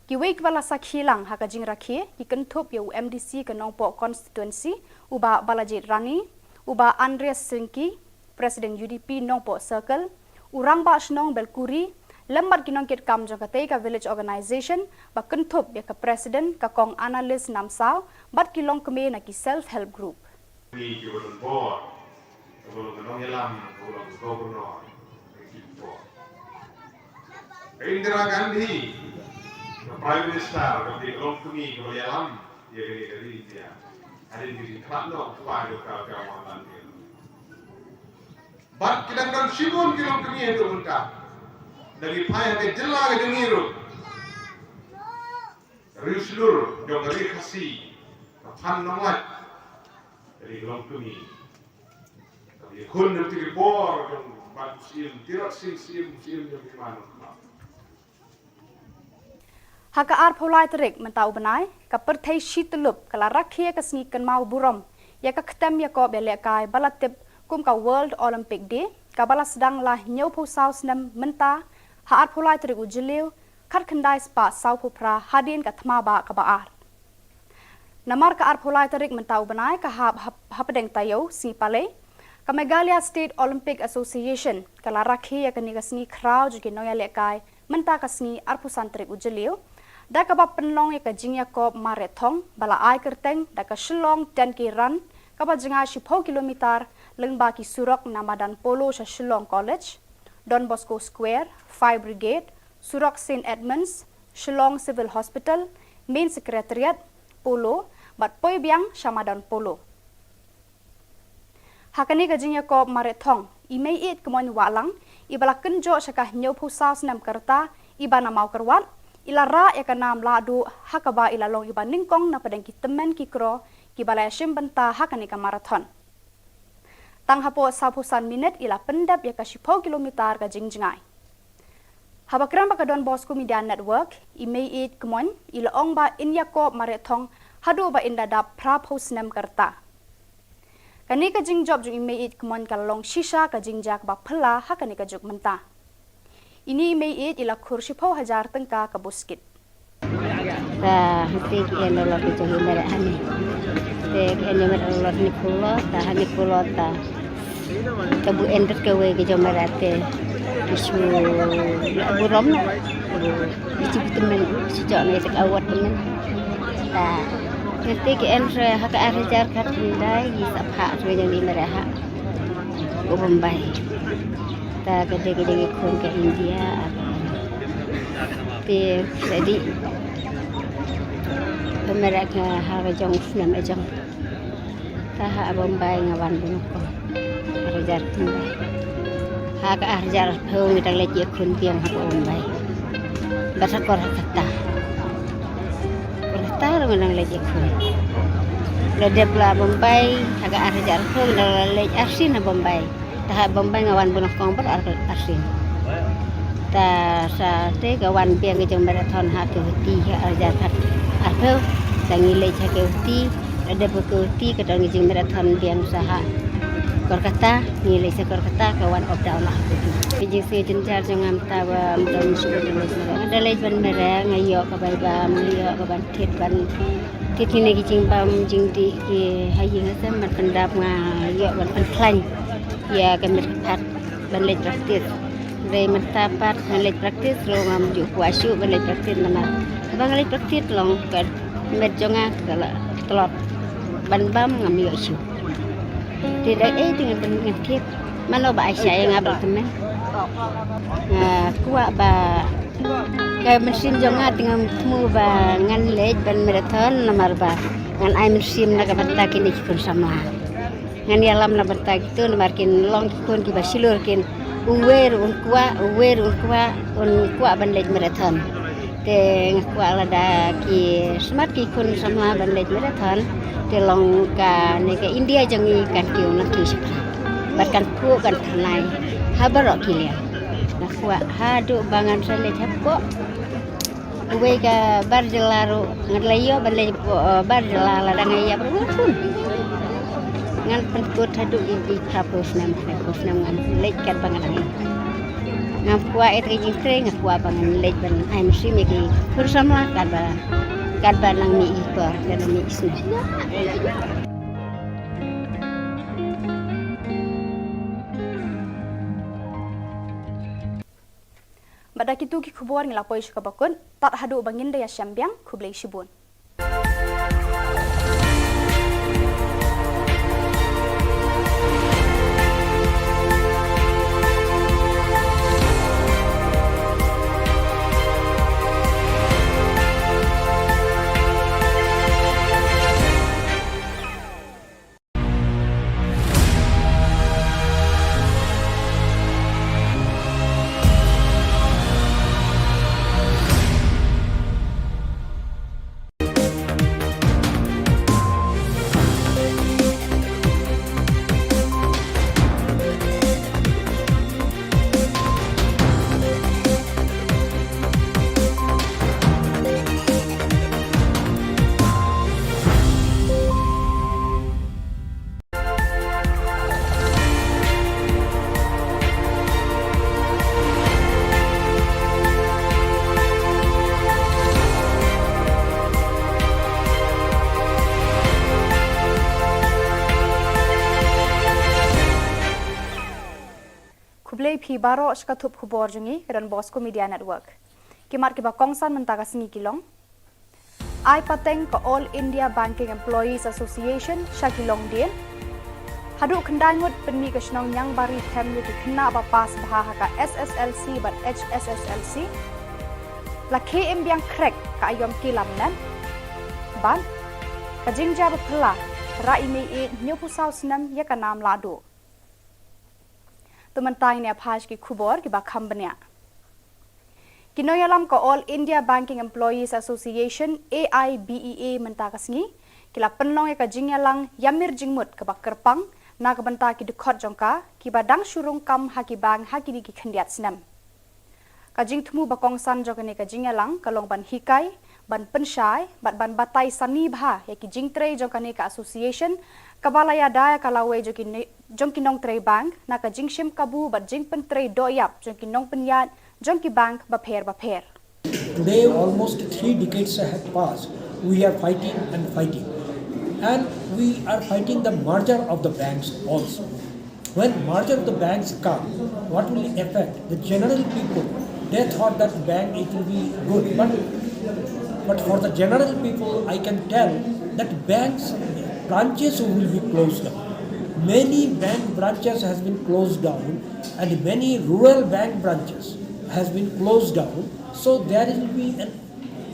Kiwei kiba la sakhi lang ha ka jingrakhe, ki kynthup ïa u M D C ka Nongpoh Constituency, u Bah Balajied Rani, u Bah Andreas Syngki, President U D P Nongpoh Circle, u Rangbah Shnong Belkuri, lem bad ki nongkitkam kam jong katei ka Village Organisation, ba kynthup ïa ka President ka Kong Annalise Namsaw, bad ki longkmie na ki Self Help Group. Ni ki ba don bor, ka ba long ka nongïalam, ka ba long ka governor, ka ki bor. Ka Indira Gandhi, ka Prime Minister, ka ba long kmie, ka ba ïalam ïa kane ka ri India. Hadien ka jingkhlad noh u kpa jong ka, ka Mohanlal Nehru. Bad ki dang don shibun ki longkmie haduh mynta. Da ki phai ha ka jylla ka jong ngi ruh. Riewshlur jong ka ri Khasi, ka Phan Nonglait, ka ri ka longkmie. Ka ïakhun na ki bor jong Bah Syiem, Tirot Sing Syiem, Syiem jong ki man. Ha ka arphew lai tarik mynta u bnai, ka pyrthei shi tyllup ka la rakhe ïa ka sngi kynmaw burom ïa ka ktem ïakob ïalehkai ba la tip kum ka World Olympic Day, kaba la sdang la hynñiewphew saw snem mynta, ha arphew lai tarik u Jylliew, khatkhyndai spah sawphew phra hadien ka thma bah kaba ar. Namar ka arphew lai tarik mynta u bnai ka hap hap-, hapdeng taïew sngi palei, ka Meghalaya State Olympic Association ka la rakhe ïa kane ka sngi khraw jong ki nongïalehkai mynta ka sngi arphew san tarik u Jylliew, da kaba pynlong ïa ka jingïakob mareh thong ba la ai kyrteng da ka Shillong ten K Run, kaba jngai shiphew kilometer, lyngba ki surok na madan Polo sha Shillong College, Don Bosco Square, Fire Brigade, surok Saint Edmunds, Shillong Civil Hospital, Main Secretariat, Polo, bad poi biang sha madan Polo. Ha kane ka jingïakob mareh thong, i Meiieid Kmoin Wahlang, iba la kynjoh sha ka hynñiewphew saw snem ka rta, iba na Mawkyrwat, i la rah ïa ka nam lahduh, ha kaba i la long iba nyngkong na pdeng ki tymmen ki kro, kiba la ïashim bynta ha kane ka marathon. Tang hapoh sawphew san minit i la pyndep ïa ka shiphew kilometer ka jingjngai. Haba kren bad ka Don Bosco Media Network, i Meiieid Kmoin, i la ong ba in ïakob mareh thong haduh ba in da dap phraphew snem ka rta. Kane ka jingjop jong i Meiieid Kmoin ka la long shisha ka jingjia kaba phylla ha kane ka juk mynta. Ine i Meiieid i la khur shiphew hajar tyngka ka buskit. Ka hangtei ki en dolor ki jong i Mereh hani. Te ki en i Mereh dolor hani phew dolor, ta hani phew dolor ta. Ka bu en tat kawei ki jong Mereh te ki shu la burom na. Ki shu tymmen, shu jok na i award tymmen. Ta hangtei ki en re ha ka ar hajar khatkhyndai, i sah phah re jong i Mereh ha Bombay. Ta ka dei ka dei ka khun ka India. Te ka dei ka Mereh ka ha ka jong snem ka jong. Ta ha Bombay nga wan bun ko. Ar hajar khyndai. Ha ka ar hajar arphew ngi dang leit ïakhun biang ha Bombay. Bad ha Kolkata. Kolkata ruh ngi dang leit ïakhun. La dep la Bombay ha ka ar hajar arphew ngi dang leit arsien ha Bombay. Ta ha Bombay nga wan bun kong bad ar, arsien. Ta sa te ka wan biang ka jong marathon ha ka Guwahati ha ar hajar khat arphew. Ta ngi leit ha ka Guwahati, la dep ka Guwahati ka don ka jingmarathon biang sa ha Kolkata, ngi leit sa Kolkata ka wan up down ha ka Guwahati. Ka jingsngew jynjar jong nga mynta ba mynta ngi shu leit marathon. Nga da leit ban mareh, nga ïoh ka bai bam, nga ïoh ka ban thied ban thied kine ki jingbam jingdih ki ha ïing ha sem ban pyndap, nga ïoh ban pynkhlaiñ. Ïa ka met pat ban leit practice. Hynrei mynta pat ngan leit practice ruh ngam ju kwah shuh ban leit practice namar ba ngan leit practice long ka met jong nga ka la tlot ban bam ngam ïoh shuh. Te da ei te ngan pyn-, ngan thied. Mano ba ai sha ïa nga ba la tymmen. Nga kwah ba ka mynsiem jong nga te ngam thmu ba ngan leit ban marathon namar ba ngan ai mynsiem na ka bynta kine ki khun samla. Ngan ïalam na bynta kito namar kin long ki khun kiba shlur kin uwei ruh un kwah, uwei ruh un kwah, un kwah ban leit marathon. Te nga kwah lada ki smat ki khun samla ban leit marathon te long kane ka India jong ngi kan kiew nangkiew shaphrang. Bad kan phuh kan tyrnai ha baroh ki liang. Nga kwah haduh ba ngan sa leit hapoh uwei ka bar jylla ruh, ngan leit ïoh ban leit hapoh, eh, bar jylla lada nga ïap ruh ngan pun. Ngan pynkut haduh ïa ki phraphew snem, phraphew snem ngan leit katba nga dang ïap. Ngam kwah eh ka jingtrei, nga kwah ba ngan leit ban ai mynsiem ïa ki khun samla katba, katba nang mih i por, katba mih i snem. Bad da kito ki khubor ngi la poi sha kaba kut, tad haduh ba ngin da ïashem biang, khublei shibun. Khublei phi baroh sha ka thup khubor jong ngi ka Don Bosco Media Network. Ki mat kiba kongsan mynta ka sngi ki long: Ai pateng ka All India Banking Employees Association sha ki longdien. Haduh khyndai ngut pynmih ka shnong Niangbari Them ïa ki khynnah ba pass bha ha ka S S L C bad H S S L C. La khie im biang khrek ka aiom ki lamnat. Bad ka jingjia ba phylla, rah i mei ïeit hynñiewphew saw snem ïa ka nam lahduh. To mynta ngin ïa phai sha ki khubor kiba kham bniah. Ki nongïalam ka All India Banking Employees Association, A I B E A, mynta ka sngi ki la pynlong ïa ka jingïalang ïamir jingmut kaba kyrpang na ka bynta ki dkhot jong ka kiba dang shu rung kam ha ki bank ha kine ki khyndiat snem. Ka jingthmu ba kongsan jong kane ka jingïalang ka long ban hikai, ban pynshai bad ban batai sani bha ïa ki jingtrei jong kane ka association kaba la ïada ïa ka lawei jong ki ne-, jong ki nongtrei bank na ka jingshim kabu bad jingpyntrei dohïap jong ki nongpynïaid jong ki bank bapher bapher. Today, almost three decades have passed. We are fighting and fighting. And we are fighting the merger of the banks also. When merger of the banks come, what will affect the general people? They thought that bank it will be good, but, but for the general people, I can tell that banks branches will be closed down. Many bank branches has been closed down, and many rural bank branches has been closed down. So there will be an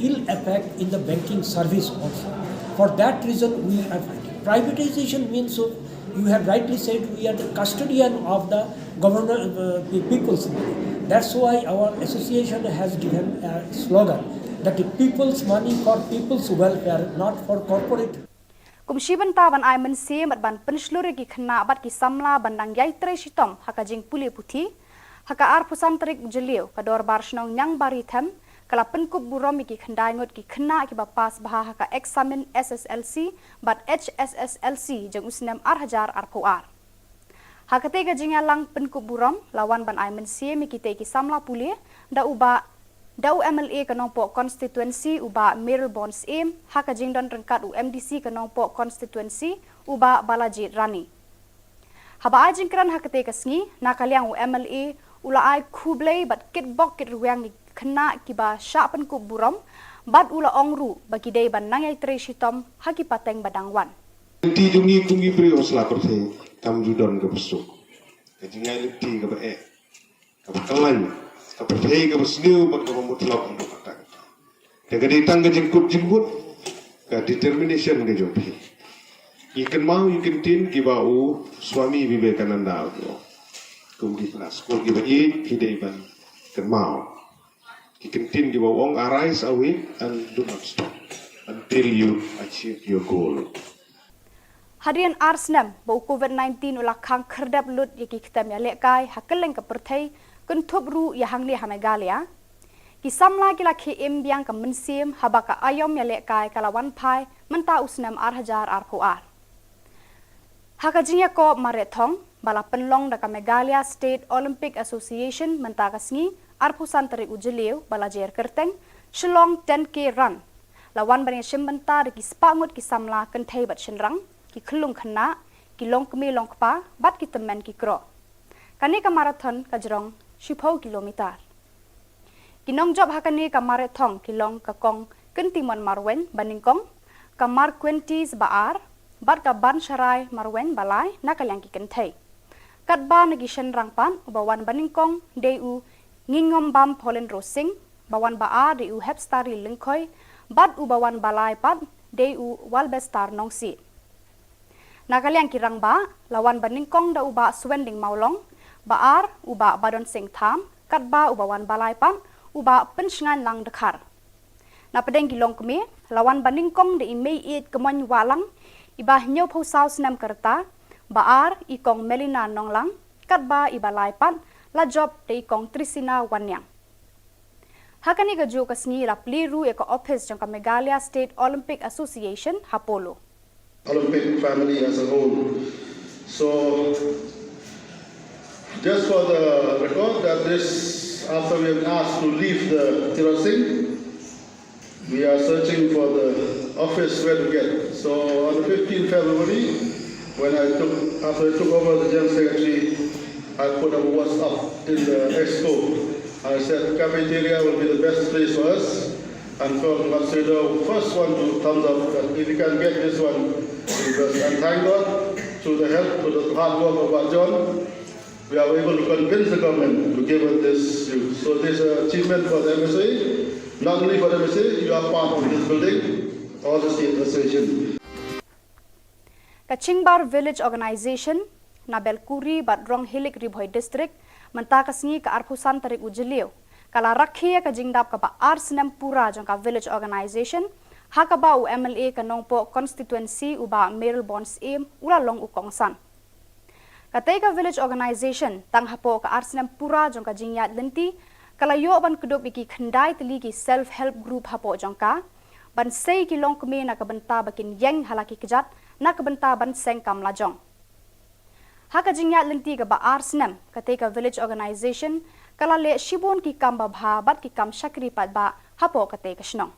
ill effect in the banking service also. For that reason, we are fighting. Privatization means, so you have rightly said, we are the custodian of the governor, uh, the people's money. That's why our association has given a slogan that the people's money for people's welfare, not for corporate. Kum shi bynta ban ai mynsiem bad ban pynshlur ïa ki khynnah bad ki samla ban dang ïai trei shitom ha ka jingpule puthi, ha ka arphew san tarik Jylliew ka Dorbar Shnong Niangbari Them ka la pynkup burom ïa ki khyndai ngut ki khynnah kiba pass bha ha ka eksamin S S L C bad H S S L C jong u snem ar hajar arphew ar. Ha katei ka jingïalang pynkup burom la wan ban ai mynsiem ïa kitei ki samla pule da u Bah, da u M L A ka Nongpoh constituency u Bah Mayralborn Syiem, ha ka jingdon ryngkat u M D C ka Nongpoh constituency u Bah Balajied Rani. Haba ai jingkren ha katei ka sngi, na ka liang u M L A u la ai khublei bad kitbok kitrwiang ïa ki khynnah kiba shah pynkup burom, bad u la ong ruh ba ki dei ban nang ïai trei shitom ha ki pateng ba dang wan. Lynti jong ngi kum ki briew ha sla pyrthei kam ju don kaba suk. Ka jingai lynti kaba eh, kaba khlaiñ, ka pyrthei kaba sniew bad kaba mutlop ha kata. Te ka dei tang ka jingkut jingkut, ka determination ka jong phi. Ngi kynmaw ïa ki ktien kiba u Swami Vivekananda u ong. Kum ki khynnah skul kiba ïeit phi dei ban kynmaw ki ktien kiba u ong, "Arise, awake, and do not stop until you achieve your goal." Hadien ar snem ba u COVID nineteen u la khang khyrdep lut ïa ki ktem ïalehkai ha kylleng ka pyrthei, kynthup ruh ïa hangne ha Meghalaya, ki samla ki la khie im biang ka mynsiem haba ka aïom ïalehkai ka la wan phai mynta u snem ar hajar arphew ar. Ha ka jingïakob mareh thong ba la pynlong da ka Meghalaya State Olympic Association mynta ka sngi, arphew san tarik u Jylliew ba la jer kyrteng Shillong ten K Run, la wan ban ïashim bynta da ki spah ngut ki samla kynthei bad shynrang, ki khyllung khynnah, ki longkmie longkpa bad ki tymmen ki kro. Kane ka marathon ka jrong shiphew kilometer. Ki nongjop ha kane ka mareh thong ki long ka Kong Kyntimon Marwein ba nyngkong, ka Marquentis ba ar, bad ka Bansharai Marwein ba lai na ka liang ki kynthei. Katba na ki shynrang pat, uba wan ba nyngkong dei u Ngingombam Paulin Rosing, ba wan ba ar dei u Hepstari Lyngkhoi, bad uba wan ba lai pat dei u Walbestar Nongsiej. Na ka liang ki rangbah, la wan ba nyngkong da u Bah Suending Mawlong, ba ar u Bah Badon Singh Tham, katba uba wan ba lai pat u Bah Pynshngainlang Dkhar. Na pdeng ki longkmie, la wan ba nyngkong da i Meiieit Kmoin Wahlang, iba hynñiewphew saw snem ka rta, ba ar i Kong Melina Nonglang, katba iba lai pat la jop da i Kong Trisina Wanniang. Ha kane kajuh ka sngi la plie ruh ïa ka ophis jong ka Meghalaya State Olympic Association ha Polo. Olympic family as a whole. So, just for the record, that this, after we have asked to leave the Tirot Singh, we are searching for the office where to get. So, on the fifteenth February, when I took, after I took over the General Secretary, I put a WhatsApp in the exco. I said cafeteria will be the best place for us. And from Matseda, first one to thumbs up that if you can get this one, because, and thank God, through the help, through the hard work of our John, we are able to convince the government to give us this youth. So this is an achievement for the M S A, not only for the M S A, you are part of this building, all the state association. Ka Chingbar Village Organization na Belkuri bad Ronghilik, Ri Bhoi District, mynta ka sngi ka arphew san tarik u Jylliew, ka la rakhe ïa ka jingdap kaba ar snem pura jong ka Village Organization, ha kaba u M L A ka Nongpoh Constituency u Bah Mayralborn Syiem u la long u kongsan. Katei ka Village Organization tang hapoh ka ar snem pura jong ka jingïaid lynti, ka la ïoh ban kdup ïa ki khyndai tylli ki self help group hapoh jong ka, ban sei ki longkmie na ka bynta ba kin ïeng ha la ki kjat na ka bynta ban seng kam lajong. Ha ka jingïaid lynti kaba ar snem, katei ka Village Organization ka la leh shibun ki kam babha bad ki kam shakri paidbah hapoh katei ka shnong.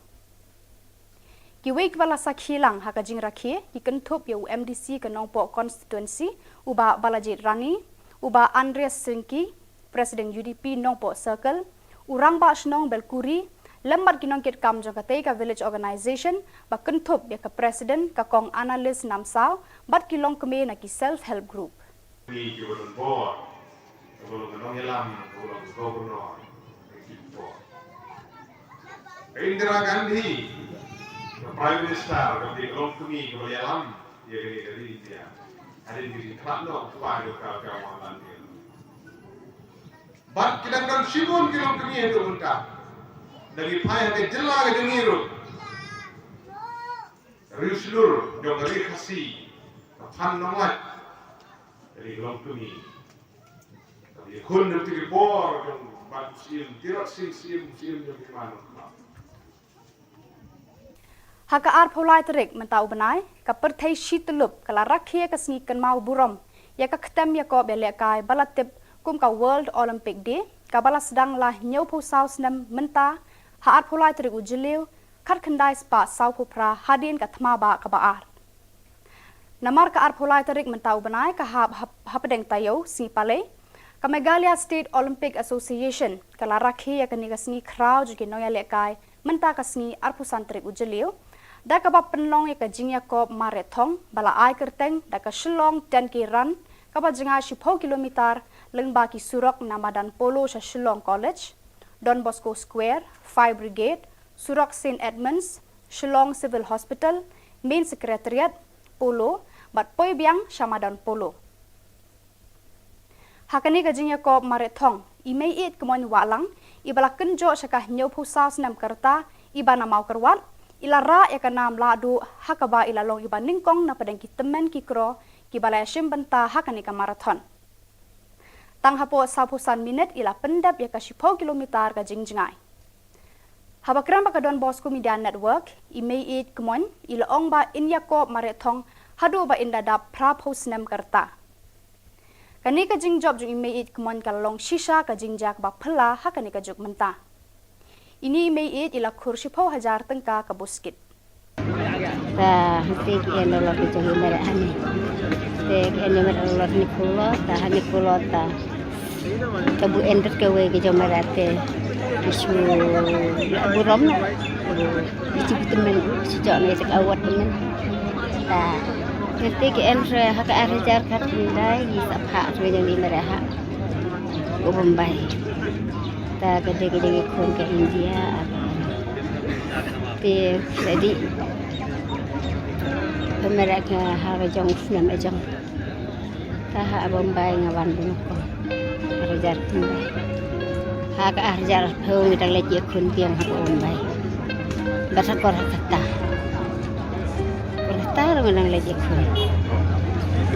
Kiwei kiba la sakhi lang ha ka jingrakhe ki kynthup ïa u M D C ka Nongpoh Constituency, u Bah Balajied Rani, u Bah Andreas Syngki, President U D P Nongpoh Circle, u Rangbah Shnong Belkuri, lem bad ki nongkitkam jong katei ka Village Organization, ba kynthup ïa ka President ka Kong Annalise Namsaw, bad ki longkmie na ki self help group. Ni ki ba don bor, ka ba long ka nongïalam, ka ba long ka governor, ka ki bor. Ka Indira Gandhi, ka Prime Minister, ka ba long kmie, ka ba ïalam ïa kane ka ri India. Hadien ka jingkhlad noh u kpa jong ka, ka Mohanlal Nehru. Bad ki dang don shibun ki longkmie haduh mynta. Da ki phai ha ka jylla ka jong ngi ruh. Riewshlur jong ka ri Khasi, ka Phan Nonglait, ka ri longkmie. Ka ri khun jong ki bor jong Bah Syiem, Tirot Sing Syiem, Syiem jong ki man. Ha ka arphew lai tarik mynta u bnai, ka pyrthei shi tyllup ka la rakhe ka sngi kynmaw burom ïa ka ktem ïakob ïalehkai ba la tip kum ka World Olympic Day, kaba la sdang la hynñiewphew saw snem mynta, ha arphew lai tarik u Jylliew, khatkhyndai spah sawphew phra hadien ka thma bah kaba ar. Namar ka arphew lai tarik mynta u bnai ka hap hap- hapdeng taïew sngi Palei, ka Meghalaya State Olympic Association ka la rakhe ïa kane ka sngi khraw jong ki nongïalehkai mynta ka sngi arphew san tarik u Jylliew, da kaba pynlong ïa ka jingïakob marathon ba la ai kyrteng da ka Shillong ten K Run, kaba jngai shiphew kilometer lyngba ki surok na madan Polo sha Shillong College, Don Bosco Square, Fire Brigade, surok Saint Edmunds, Shillong Civil Hospital, Main Secretariat, Polo, bad poi biang sha madan Polo. Ha kane ka jingïakob marathon, i Mei Ïeit Kmoin Wahlang, iba la kynjoh sha ka hynñiewphew saw snem ka rta, iba na Mawkyrwat, i la rah ïa ka nam lahduh ha kaba i la long iba nyngkong na pdeng ki tymmen ki kro kiba la ïashim bynta ha kane ka marathon. Tang hapoh sawphew san minit i la pyndep ïa ka shiphew kilometer ka jingjngai. Haba kren bad ka Don Bosco Media Network, i Mei Ïeit Kmoin i la ong ba in ïakob marathon haduh ba in da dap phraphew snem ka rta. Kane ka jingjop jong i Mei Ïeit Kmoin ka la long shisha ka jingjia kaba phylla ha kane ka juk mynta. Ine i Mei Ïeit i la khur shiphew hajar tyngka ka buskit. Ta hangtei ki en dolor ki jong i Mei Ïeit hangne. Te ki en i Mei Ïeit dolor hynñiewphew dolor, ta hynñiewphew dolor ta. Ta bu en tat kawei ki jong i Mei Ïeit te ki shu burom noh. Ki shu tymmen, ki shu jok ne te ka award tymmen. Ta hangtei ki en re ha ka ar hajar khatkhyndai, ki sa phah re jong i Mei Ïeit ha u Bombay. Ta ka dei ka jong i khun ka India. Te sa dei pynmere ka ha ka jong snem ka jong. Ta ha Bombay nga wan bun ko. Ar hajar Bombay. Ha ka ar hajar arphew ngi dang leit ïa khun biang ha Bombay. Bad ha Kolkata. Kolkata ruh ngi dang leit ïa khun.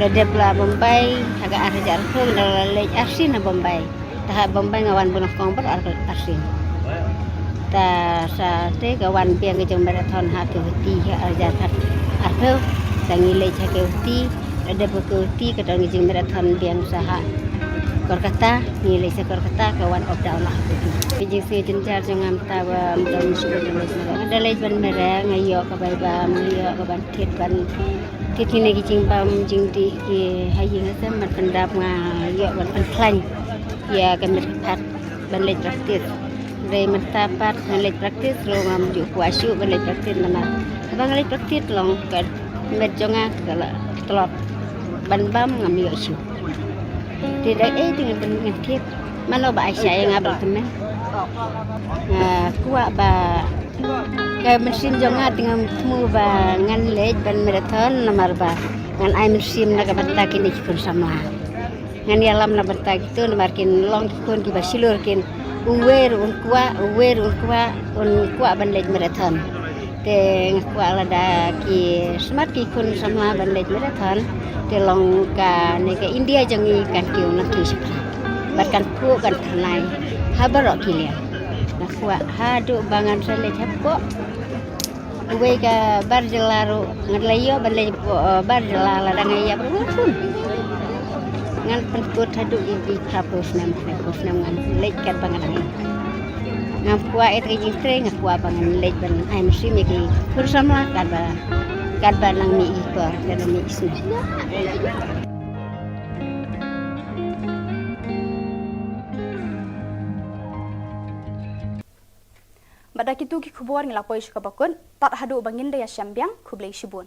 La dep la Bombay ha ka ar hajar arphew ngi dang la leit arsien ha Bombay. Ta ha Bombay nga wan bun kong bad ar arsien. Ta sa te ka wan biang ka jong marathon ha Guwahati ha ar hajar khat arphew. Sa ngi leit ha Guwahati, la dep ha Guwahati ka don ka jing marathon biang sa ha Kolkata, ngi leit sa Kolkata ka wan up down ha Guwahati. Ka jingsngew jynjar jong nga mynta ba ym don shuh ba leit marathon. Nga da leit ban marathon nga ïoh ka bai ba nga ïoh ka ban thied ban thied kine ki jingbam jingdih ki ha ïing ha sem ban pyndap nga ïoh ban pynkhlaiñ ïa ka met ka phad ban leit practice. Dei mynta pat ngan leit practice ruh ngam ju kwah shuh ban leit practice namar haba nga leit practice long ka met jong nga ka la tlot ban bam ngam ïoh shuh. Te da ei te ngan pyntip mano ba ai sha ïa nga ba la tymmen. Nga kwah ba ka mynsiem jong nga te ngam thmu ba ngan leit ban marathon namar ba ngan ai mynsiem na ka bynta kine ki khun samla. Ngan ïalam na bynta kito namar kin long ki khun kiba shlur kin uwei ruh un kwah, uwei ruh un kwah, un kwah ban leit marathon. Te nga kwah lada ki smat ki khun samla ban leit marathon te long kane ka India jong ngi kan kiew nangkiew shaphrang bad kan phuh kan tyrnai ha baroh ki liang. Nga kwah haduh ba ngan sa leit hapoh uwei ka bar jylla ruh ngan la ïoh ban leit hapoh bar jylla lada nga ïap ruh ngan pynkut haduh ïa ki phraphew snem, phraphew snem ngan leit katba nga dang ïap. Ngam kwah ïa ka jingtrei, nga kwah ba ngan leit ban ai mynsiem ïa ki khun samla katba katba nang mih ki por, katba mih ki snem. Bad da kito ki khubor ngi la poi sha kaba kut, tad haduh ba ngin da ïashem biang, khublei shibun.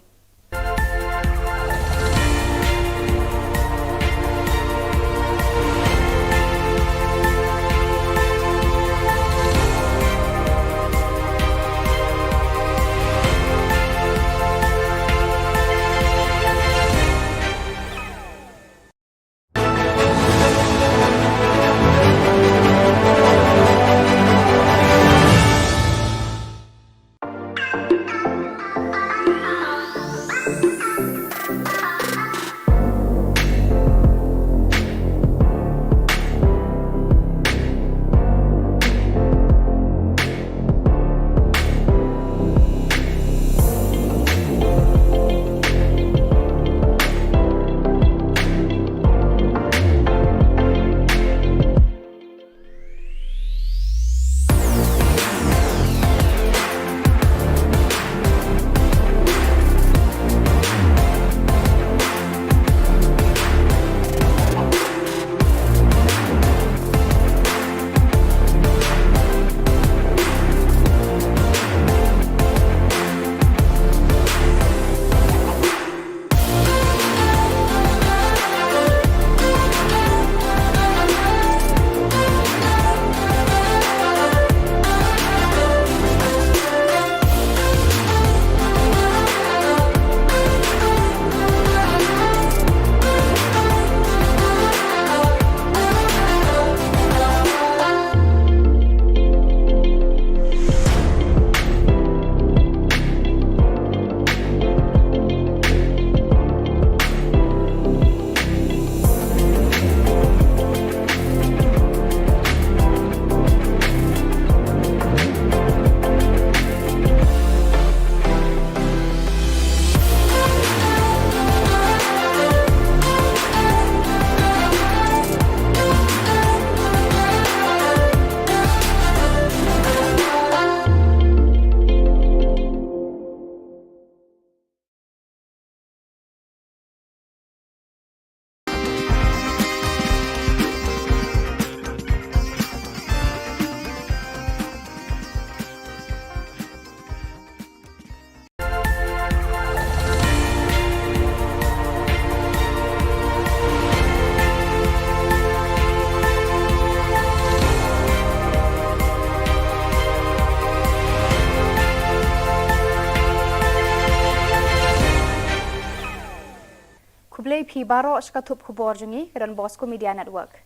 Ki baroh sha ka thup khubor jong ngi ka Don Bosco Media Network.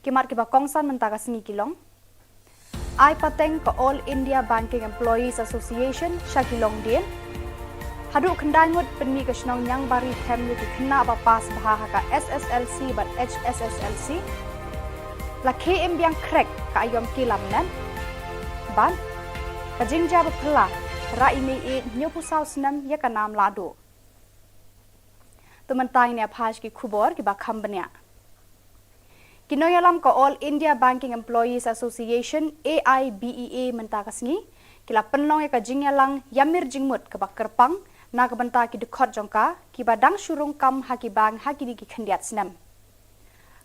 Ki mat kiba kongsan mynta ka sngi ki long: Ai pateng ka All India Banking Employees Association sha ki longdien. Haduh khyndai ngut pynmih ka shnong Niangbari Them ïa ki khynnah ba pass bha ha ka S S L C bad H S S L C. La khie im biang khrek ka aïom ki lamnat. Bad ka jingjia ba phylla, rah i mei ïeit hynñiewphew saw snem ïa ka nam lahduh. To mynta ngin ïa phai sha ki khubor kiba kham bniah. Ki nongïalam ka All India Banking Employees Association, A I B E A, mynta ka sngi ki la pynlong ïa ka jingïalang ïamir jingmut kaba kyrpang na ka bynta ki dkhot jong ka kiba dang shu rung kam ha ki bank ha kine ki khyndiat snem.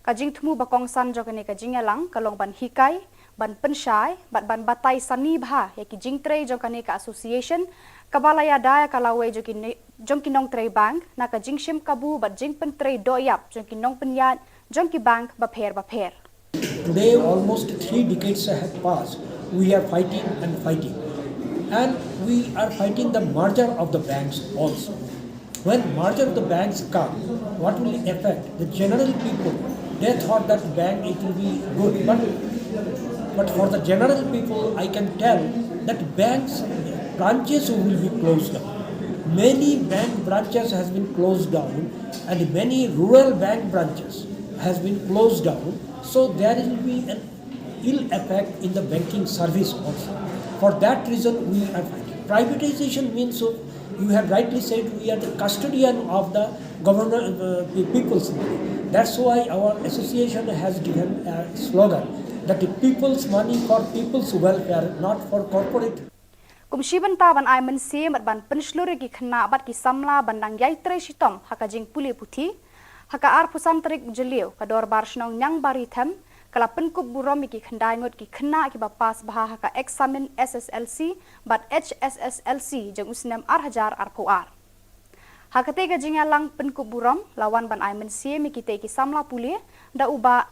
Ka jingthmu ba kongsan jong kane ka jingïalang ka long ban hikai, ban pynshai bad ban batai sani bha ïa ki jingtrei jong kane ka association, kaba la ïada ïa ka lawei jong ki ne-, jong ki nongtrei bank na ka jingshim kabu bad jingpyntrei dohïap jong ki nongpynïaid jong ki bank bapher bapher. Today, almost three decades have passed. We are fighting and fighting. And we are fighting the merger of the banks also. When merger of the banks come, what will affect the general people? They thought that bank, it will be good, but, but for the general people, I can tell that banks branches will be closed down. Many bank branches has been closed down, and many rural bank branches has been closed down. So there will be an ill effect in the banking service also. For that reason, we are fighting. Privatization means, so you have rightly said, we are the custodian of the governor, uh, the people's money. That's why our association has given a slogan that the people's money for people's welfare, not for corporate. Kum shi bynta ban ai mynsiem bad ban pynshlur ïa ki khynnah bad ki samla ban dang ïai trei shitom ha ka jingpule puthi, ha ka arphew san tarik Jylliew ka Dorbar Shnong Niangbari Them ka la pynkup burom ïa ki khyndai ngut ki khynnah kiba pass bha ha ka eksamin S S L C bad H S S L C jong u snem ar hajar arphew ar. Ha katei ka jingïalang pynkup burom la wan ban ai mynsiem ïa kitei ki samla pule da u Bah,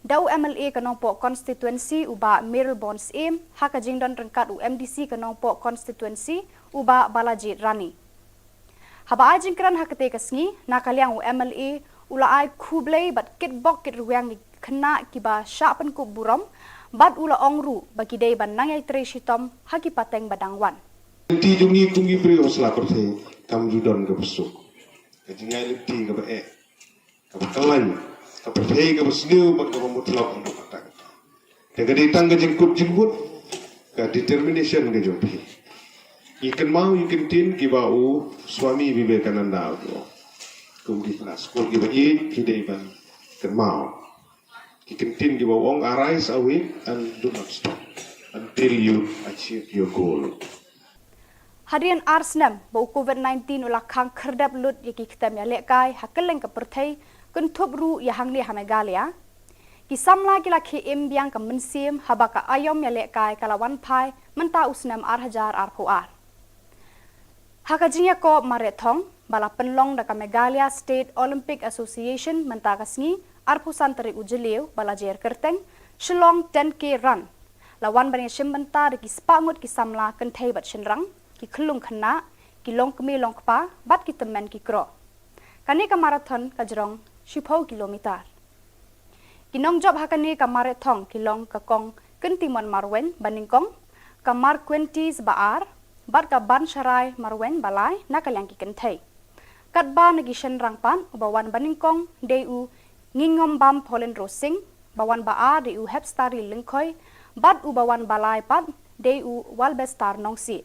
da u M L A ka Nongpoh Constituency u Bah Mayralborn Syiem, ha ka jingdon ryngkat u M D C ka Nongpoh Constituency u Bah Balajied Rani. Haba ai jingkren ha katei ka sngi, na ka liang u M L A u la ai khublei bad kitbok kitrwiang ïa ki khynnah kiba shah pynkup burom, bad u la ong ruh ba ki dei ban nang ïai trei shitom ha ki pateng ba dang wan. Lynti jong ngi kum ki briew ha sla pyrthei kam ju don kaba suk. Ka jingïaid lynti kaba eh, kaba khlaiñ, ka pyrthei kaba sniew bad kaba mutlop ha ka pateng. Te ka dei tang ka jingkut jingmut, ka determination ka jong phi. Ngi kynmaw ïa ki ktien kiba u Swami Vivekananda u ong. Kum ki khynnah skul kiba ïeit phi dei ban kynmaw ki ktien kiba u ong, "Arise, awake, and do not stop until you achieve your goal." Hadien ar snem ba u Covid nineteen u la khang khyrdep lut ïa ki ktem ïalehkai ha kylleng ka pyrthei, kynthup ruh ïa hangne ha Meghalaya, ki samla ki la khie im biang ka mynsiem haba ka aïom ïalehkai ka la wan phai mynta u snem ar hajar arphew ar. Ha ka jingïakop mareh thong ba la pynlong da ka Meghalaya State Olympic Association mynta ka sngi, arphew san tarik u Jylliew ba la jer kyrteng Shillong ten K Run, la wan ban ïashim bynta da ki spah ngut ki samla kynthei bad shynrang, ki khyllung khynnah, ki longkmie longkpa bad ki tymmen ki kro. Kane ka marathon ka jrong shiphew kilometer. Ki nongjop ha kane ka mareh thong ki long ka Kong Kyntimon Marwein ba nyngkong, ka Marquentis ba ar, bad ka Bansharai Marwein ba lai na ka liang ki kynthei. Katba na ki shynrang pat, uba wan ba nyngkong dei u Ngingombam Paulin Rosing, ba wan ba ar dei u Hepstari Lyngkhoi, bad uba wan ba lai pat dei u Walbestar Nongsiej.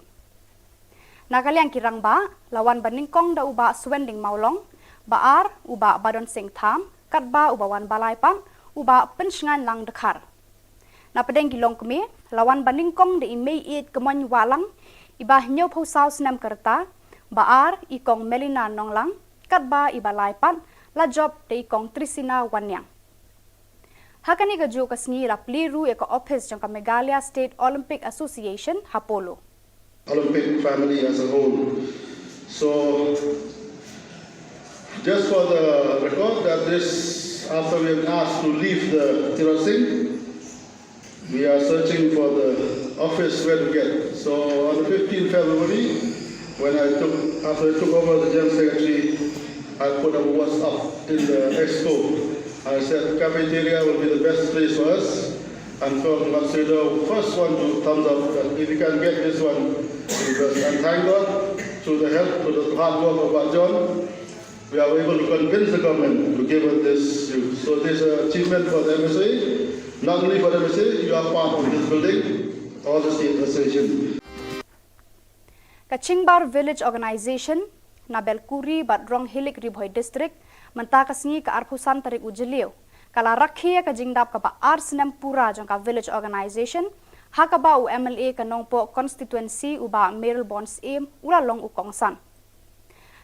Na ka liang ki rangbah, la wan ba nyngkong da u Bah Suending Mawlong, ba ar u Bah Badonsing Tham, katba uba wan ba lai pat u Bah Pynshngainlang Dkhar. Na pdeng ki longkmie, la wan ba nyngkong da i Meiieit Kmoin Wahlang, iba hynñiewphew saw snem ka rta, ba ar i Kong Melina Nonglang, katba iba lai pat la jop da i Kong Trisina Wanniang. Ha kane kajuh ka sngi la plie ruh ïa ka ophis jong ka Meghalaya State Olympic Association ha Polo. Olympic family as a whole. So, just for the record, that this, after we have asked to leave the Tirot Singh, we are searching for the office where to get. So, on the fifteenth February, when I took, after I took over the General Secretary, I put a WhatsApp in the expo. I said cafeteria will be the best place for us. And from Matsudo, first one to thumbs up that if you can get this one, because, and thank God, through the help, through the hard work of Bah John, we are able to convince the government to give us this use. So this is an achievement for the M S A, not only for the M S A, you are part of this building, all the state association. Ka Chingbar Village Organisation na Belkuri bad Ronghilik, Ri Bhoi District, mynta ka sngi ka arphew san tarik u Jylliew, ka la rakhe ïa ka jingdap kaba ar snem pura jong ka Village Organisation, ha kaba u M L A ka Nongpoh Constituency u Bah Mayralborn Syiem u la long u kongsan.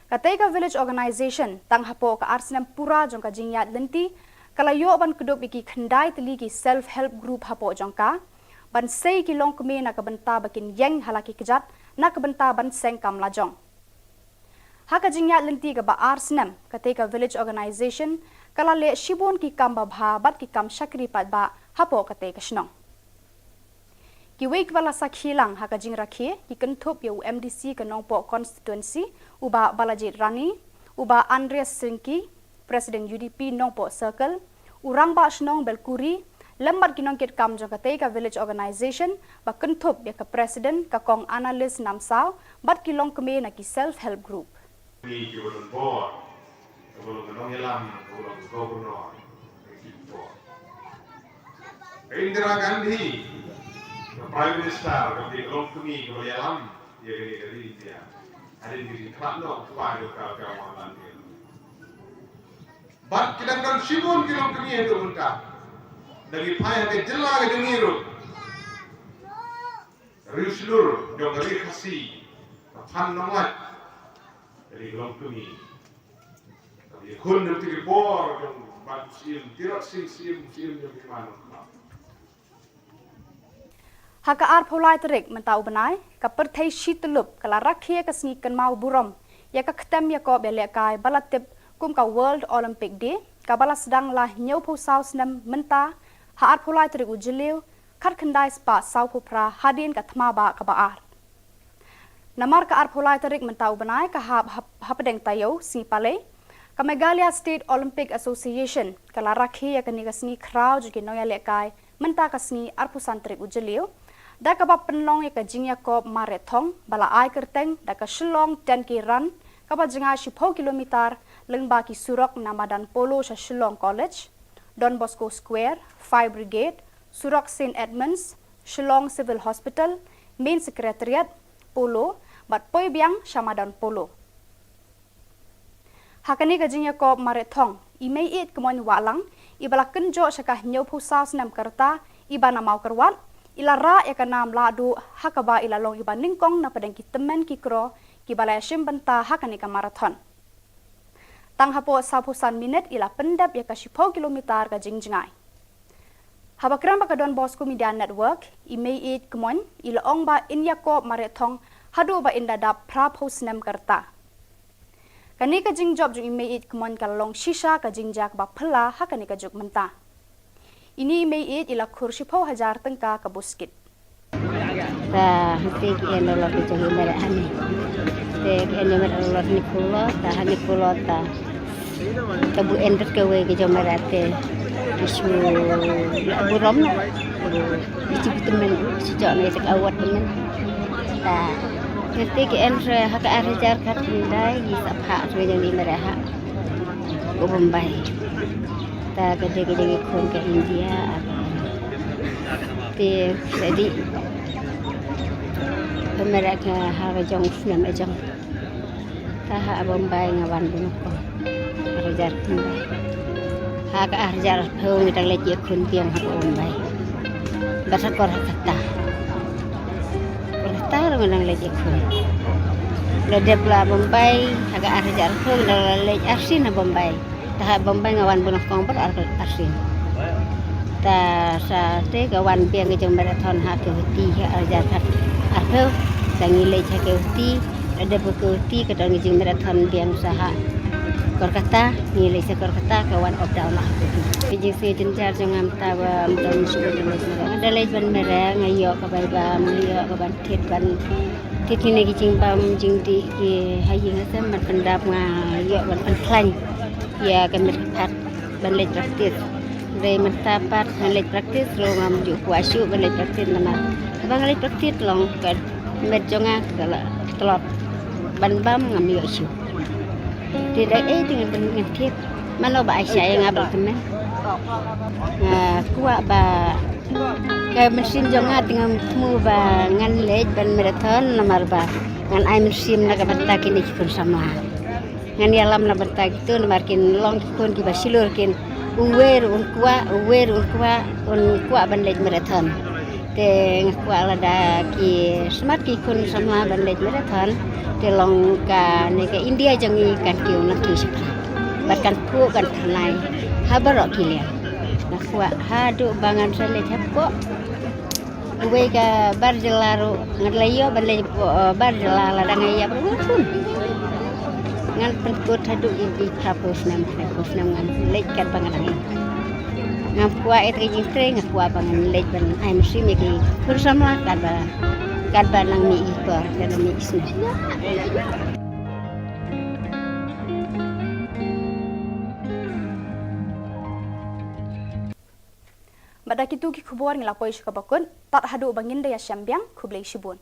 Katei ka Village Organisation, tang hapoh ka ar snem pura jong ka jingïaid lynti, ka la ïoh ban kdup ïa ki khyndai tylli ki self help group hapoh jong ka, ban sei ki longkmie na ka bynta ba kin ïeng ha la ki kjat, na ka bynta ban seng kam lajong. Ha ka jingïaid lynti kaba ar snem, katei ka Village Organisation ka la leh shibun ki kam babha bad ki kam shakri paidbah hapoh katei ka shnong. Kiwei kiba la sakhi lang ha ka jingrakhe ki kynthup ïa u M D C ka Nongpoh Constituency, u Bah Balajied Rani, u Bah Andreas Syngki, President U D P Nongpoh Circle, u Rangbah Shnong Belkuri, lem bad ki nongkitkam jong katei ka Village Organisation, ba kynthup ïa ka President ka Kong Annalise Namsaw, bad ki longkmie na ki self help group. Ni ki ba don bor, ka ba long ka nongïalam, ka ba long ka governor, ka ki bor. Ka Indira Gandhi, ka Prime Minister, ka ba long kmie, ka ba ïalam ïa kane ka ri India. Hadien ka jingkhlad noh u kpa jong ka, ka Mohanlal Nehru. Bad ki dang don shibun ki longkmie haduh mynta. Da ngi phai ha ka jylla ka jong ngi ruh, riewshlur jong ka ri Khasi, ka Phan Nonglait, ka dei ka longkmie. Ka ba ïakhun na bynta ki bor jong u Bah Syiem, Tirot Sing Syiem, Syiem jong ki man. Ha ka arphew lai tarik mynta u bnai, ka pyrthei shi tyllup ka la rakhe ïa ka sngi kynmaw burom ïa ka ktem ïakob ïalehkai ba la tip kum ka World Olympic Day, kaba la sdang la hynñiewphew saw snem mynta ha arphew lai tarik u Jylliew, khatkhyndai spah sawphew phra hadien ka thma bah kaba ar. Namar ka arphew lai tarik mynta u bnai ka hap hap-, hapdeng taïew sngi Palei, ka Meghalaya State Olympic Association ka la rakhe ïa kane ka sngi khraw jong ki nongïalehkai mynta ka sngi arphew san tarik u Jylliew, da kaba pynlong ïa ka jingïakob marathon ba la ai kyrteng da ka Shillong ten K Run, kaba jngai shiphew kilometer lyngba ki surok na madan Polo sha Shillong College, Don Bosco Square, Fire Brigade, surok Saint Edmunds, Shillong Civil Hospital, Main Secretariat, Polo, bad poi biang sha madan Polo. Ha kane ka jingïakob marathon, i Meiieid Kmoin Wahlang, iba la kynjoh sha ka hynñiewphew saw snem ka rta, iba na Mawkyrwat, i la rah ïa ka nam lahduh, ha kaba i la long iba nyngkong na pdeng ki tymmen ki kro kiba la ïashim bynta ha kane ka marathon. Tang hapoh sawphew san minit i la pyndep ïa ka shiphew kilometer ka jingjngai. Haba kren bad ka Don Bosco Media Network, i Meiieid Kmoin i la ong ba in ïakob marathon haduh ba in da dap phraphew snem ka rta. Kane ka jingjop jong i Meiieid Kmoin ka la long shisha ka jingjia kaba phylla ha kane ka juk mynta. Ine i Meiieid i la khur shiphew hajar tyngka ka buskit. Ta hangtei ki en dolor ki jong i Meiieid hangne. Te ki en Meiieid dolor ni phew lo, ta hangne phew lo ta. Ta bu en rit kawei ki jong Meiieid te ki shu burom noh. Ki shu tymmen, shu jok ne te ka award tymmen. Ta hangtei ki en re ha ka ar hajar khatkhyndai, ki sa phah re jong i Meiieid ha u Bombay. Ta ka dei ka jong i khun ka India. Te sa dei pynmere ka ha ka jong u snem ka jong. Ta ha Bombay nga wan bun ko. Ar hajar khyndai. Ha ka ar hajar arphew ngi dang leit ïakhun biang ha Bombay. Bad ha Kolkata. Kolkata ruh ngi dang leit ïakhun. La dep la Bombay ha ka ar hajar arphew ngi dang la leit arsien ha Bombay. Ta ha Bombay nga wan bun kong bad ar, arsien. Ta sa te ka wan biang ka jong marathon ha ka Guwahati ha ar hajar arphew. Sa ngi leit ha ka Guwahati, la dep ka Guwahati ka don ka jingmarathon biang sa ha Kolkata, ngi leit sha Kolkata ka wan up down lah. Ka jingsngew jynjar jong nga mynta ba ym don shuh ban leit mareh. Nga da leit ban mareh, nga ïoh ka bai bam, nga ïoh ka ban thied ban thied kine ki jingbam jingdih ki ha ïing ha sem, ban pyndap, nga ïoh ban pynkhlaiñ ïa ka met ka phad ban leit practice. Dei mynta pat ngan leit practice ruh ngam ju kwah shuh ban leit practice namar haba nga leit practice long ka met jong nga ka la tlot ban bam, ngam ïoh shuh. Te da ei te ngan, ngan thied. Mano ba ai sha ïa nga ba la tymmen. Nga kwah ba ka mynsiem jong nga te ngam thmu ba ngan leit ban marathon namar ba ngan ai mynsiem na ka bynta kine ki khun samla. Ngan ïalam na bynta kito namar kin long ki khun kiba shlur, kin uwei ruh un kwah, uwei ruh un kwah, un kwah ban leit marathon. Te nga kwah lada ki smat ki khun samla ban leit marathon, te long kane ka India jong ngi kan kiew nangtei shaphrang bad kan khuh kan tyrnai ha baroh ki liang. Nga kwah haduh ba ngan sa leit hapoh uwei ka bar jylla ruh, nga la ïoh ban leit hapoh, eh, bar jylla lada nga ïap ruh ngan pun. Ngan pynkut haduh ïa ki phra phew snem, phra phew snem ngan leit katba nga dang ïap. Ngam kwah ïa ka jingtrei, nga kwah ba ngan leit ban ai mynsiem ïa ki khun samla katba, katba nang mih ki por, katba mih ki snem. Bad da kito ki khubor ngi la poi sha kaba kut, tad haduh ba ngin da ïashem biang, khublei shibun.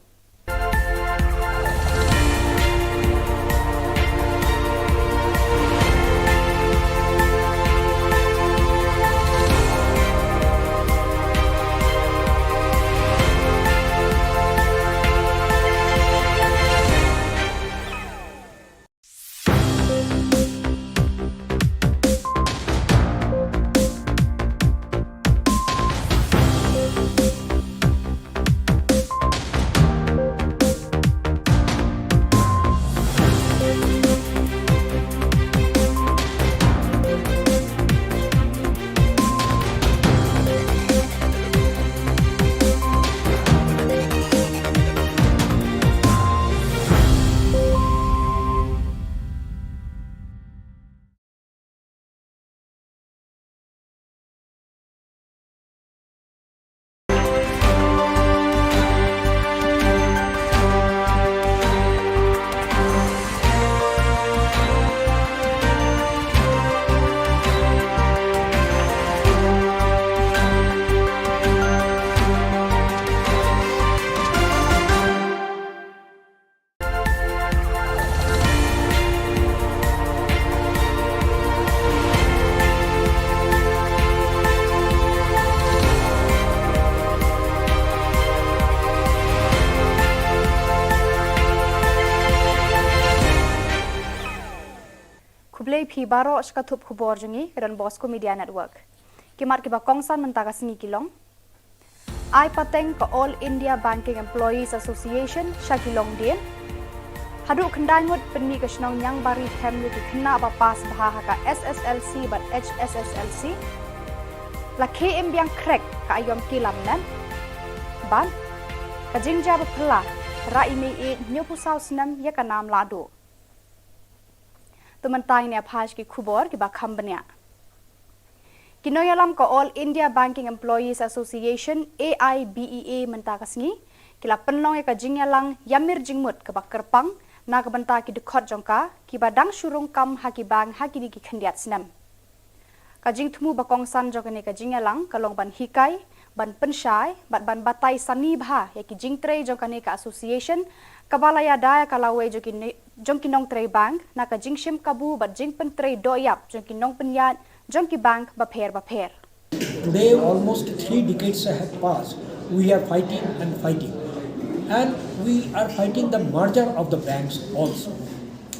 Khublei phi baroh sha ka thup khubor jong ngi ka Don Bosco Media Network. Ki mat kiba kongsan mynta ka sngi ki long: Ai pateng ka All India Banking Employees Association sha ki longdien. Haduh khyndai ngut pynmih ka shnong Niangbari them ïa ki khynnah ba pass bha ha ka S S L C bad H S S L C. La khie im biang khrek ka aïom ki lamnat. Bad ka jingjia ba phylla, rah i mei ïeit hynñiewphew saw snem ïa ka nam lahduh. To mynta ngin ïa phai sha ki khubor kiba kham bniah. Ki nongïalam ka All India Banking Employees Association, A I B E A, mynta ka sngi ki la pynlong ïa ka jingïalang ïamir jingmut kaba kyrpang na ka bynta ki dkhot jong ka kiba dang shu rung kam ha ki bank ha kine ki khyndiat snem. Ka jingthmu ba kongsan jong kane ka jingïalang ka long ban hikai, ban pynshai bad ban batai sani bha ïa ki jingtrei jong kane ka association kaba la ïada ïa ka lawei jong ki ne-, jong ki nongtrei bank na ka jingshim kabu bad jingpyntrei dohïap jong ki nongpynïaid jong ki bank bapher bapher. Today, almost three decades have passed. We are fighting and fighting. And we are fighting the merger of the banks also.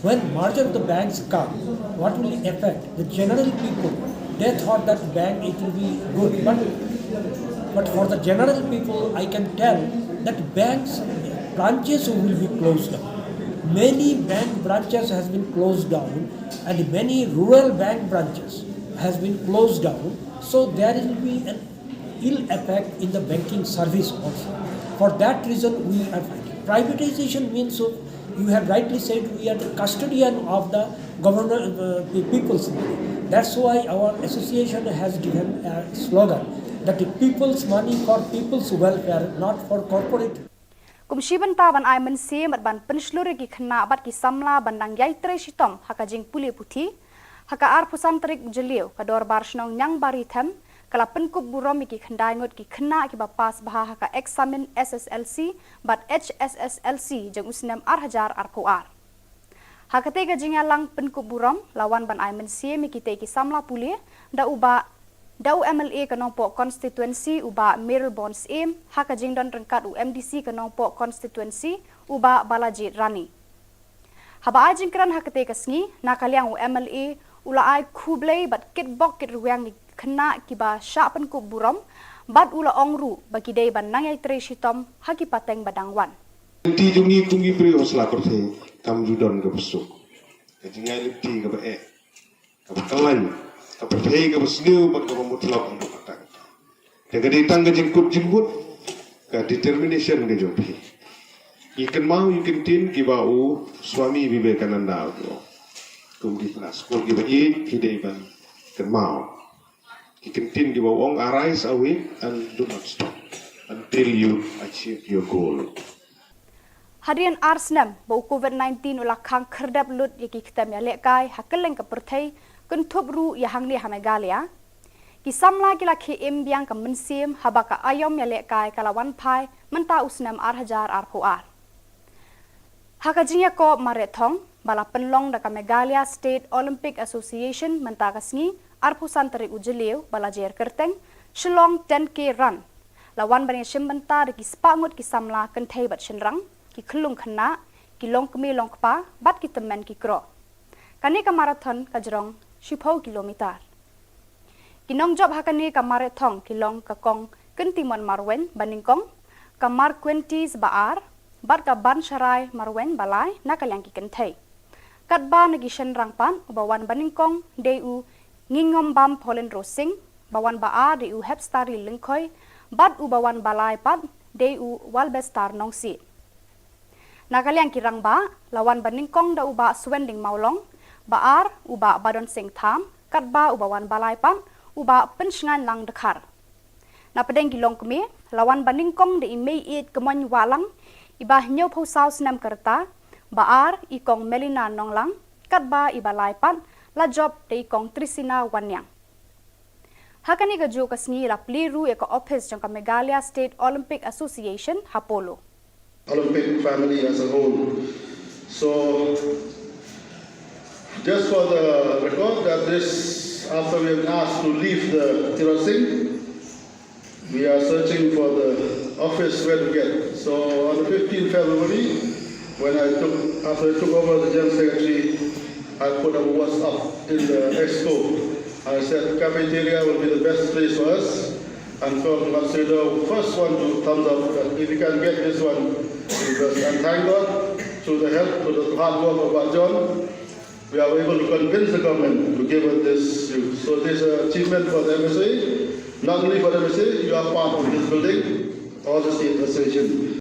When merger of the banks come, what will affect the general people? They thought that bank, it will be good, but, but for the general people, I can tell that banks branches will be closed down. Many bank branches has been closed down, and many rural bank branches has been closed down. So there will be an ill effect in the banking service also. For that reason, we are fighting. Privatization means of You have rightly said we are the custodian of the governor, uh, the people's money. That's why our association has given a slogan that the people's money for people's welfare, not for corporate. Kum shi bynta ban ai mynsiem bad ban pynshlur ïa ki khynnah bad ki samla ban dang ïai trei shitom ha ka jingpule puthi, ha ka arphew san tarik u Jylliew ka Dorbar Shnong Niangbaritham ka la pynkup burom ïa ki khyndai ngut ki khynnah kiba pass bha ha ka eksamin S S L C bad H S S L C jong u snem ar hajar arphew ar. Ha katei ka jingïalang pynkup burom la wan ban ai mynsiem ïa kitei ki samla pule da u bah, da u M L A ka Nongpoh constituency u bah Mayralborn Syiem, ha ka jingdon ryngkat u M D C ka Nongpoh constituency u bah Balajied Rani. Haba ai jingkren ha katei ka sngi, na ka liang u M L A u la ai khublei bad kitbok kitrwiang ïa ki khynnah kiba shah pynkup burom, bad u la ong ruh ba ki dei ban nang ïai trei shitom ha ki pateng ba dang wan. Lynti jong ngi kum ki briew ha sla pyrthei kam ju don kaba suk. Ka jingai lynti kaba eh, kaba kyllain, ka pyrthei kaba sniew bad kaba mutlop hangno ka tang. Te ka dei tang ka jingkut jingmut, ka determination ka jong phi. Ngi kynmaw ïa ki ktien kiba u Swami Vivekananda u ong, kum ki khynnah skul kiba ïeit phi dei ban kynmaw ki ktien kiba u ong, "Arise, awake, and do not stop until you achieve your goal." Hadien ar snem ba u Covid nineteen u la khang khyrdep lut ïa ki ktem ïalehkai ha kylleng ka pyrthei, kynthup ruh ïa hangne ha Meghalaya, ki samla ki la khie im biang ka mynsiem haba ka aïom ïalehkai ka la wan phai mynta u snem ar hajar arphew ar. Ha ka jingïakob mareh thong ba la pynlong da ka Meghalaya State Olympic Association mynta ka sngi, arphew san tarik u Jylliew ba la jer kyrteng Shillong ten K Run, la wan ban ïashim bynta da ki spah ngut ki samla kynthei bad shynrang, ki khyllung khynnah, ki longkmie longkpa bad ki tymmen ki kro. Kane ka marathon ka jrong shiphew kilometer. Ki nongjop ha kane ka mareh thong ki long ka Kong Kyntimon Marwein banyngkong, ka Marquentis Baar bad ka Bansharai Marwein balai na ka liang ki kynthei. Katba na ki shynrang pat, uba wan banyngkong dei u Ngingombam Paulin Rosing, ba wan baar dei u Hepstari Lyngkhoi, bad uba wan balai pat dei u Walbestar Nongsiej. Na ka liang ki rangbah, la wan banyngkong da u bah Swending Mawlong, baar u bah Badon Singh Tham, katba uba wan balai pat u bah Pynshngainlang Dkhar. Na pdeng ki longkmie, la wan banyngkong da i Mei Ïeit Kmoin Wahlang, iba hynñiewphew saw snem ka rta, baar i Kong Melina Nonglang, katba iba lai pat la jop da i Kong Trisina Wanniang. Ha kane kajuh ka sngi la plie ruh ïa ka ophis jong ka Meghalaya State Olympic Association ha Polo. Olympic family as a whole. So, just for the record, that this, after we have asked to leave the Tirot Singh, we are searching for the office where to get. So, on the fifteenth February, when I took, after I took over the General Secretary, I put a WhatsApp in the expo. I said cafeteria will be the best place for us. And Kong Matsudo, first one to thumbs up that if you can get this one, because, and thank God, through the help, through the hard work of our John, we are able to convince the government to give us this use. So this is an achievement for the M S A, not only for the M S A, you are part of this building, all the state association.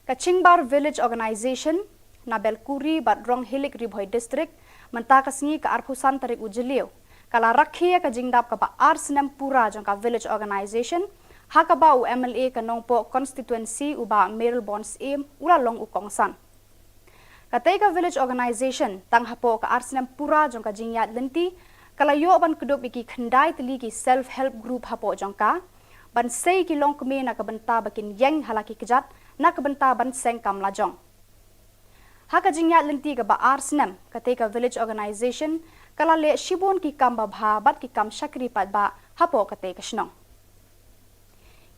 Ka Chingbar Village Organization na Belkuri bad Ronghilik, Ri Bhoi District, mynta ka sngi ka arphew san tarik u Jylliew, ka la rakhe ïa ka jingdap kaba ar snem pura jong ka Village Organization, ha kaba u M L A ka Nongpoh Constituency u Bah Mayralborn Syiem u la long u kongsan. Katei ka Village Organization, tang hapoh ka ar snem pura jong ka jingïaid lynti, ka la ïoh ban kdup ïa ki khyndai tylli ki self help group hapoh jong ka, ban sei ki longkmie na ka bynta ba kin ïeng ha la ki kjat, na ka bynta ban seng kam lajong. Ha ka jingïaid lynti kaba ar snem, katei ka Village Organization ka la leh shibun ki kam babha bad ki kam shakri paidbah hapoh katei ka shnong.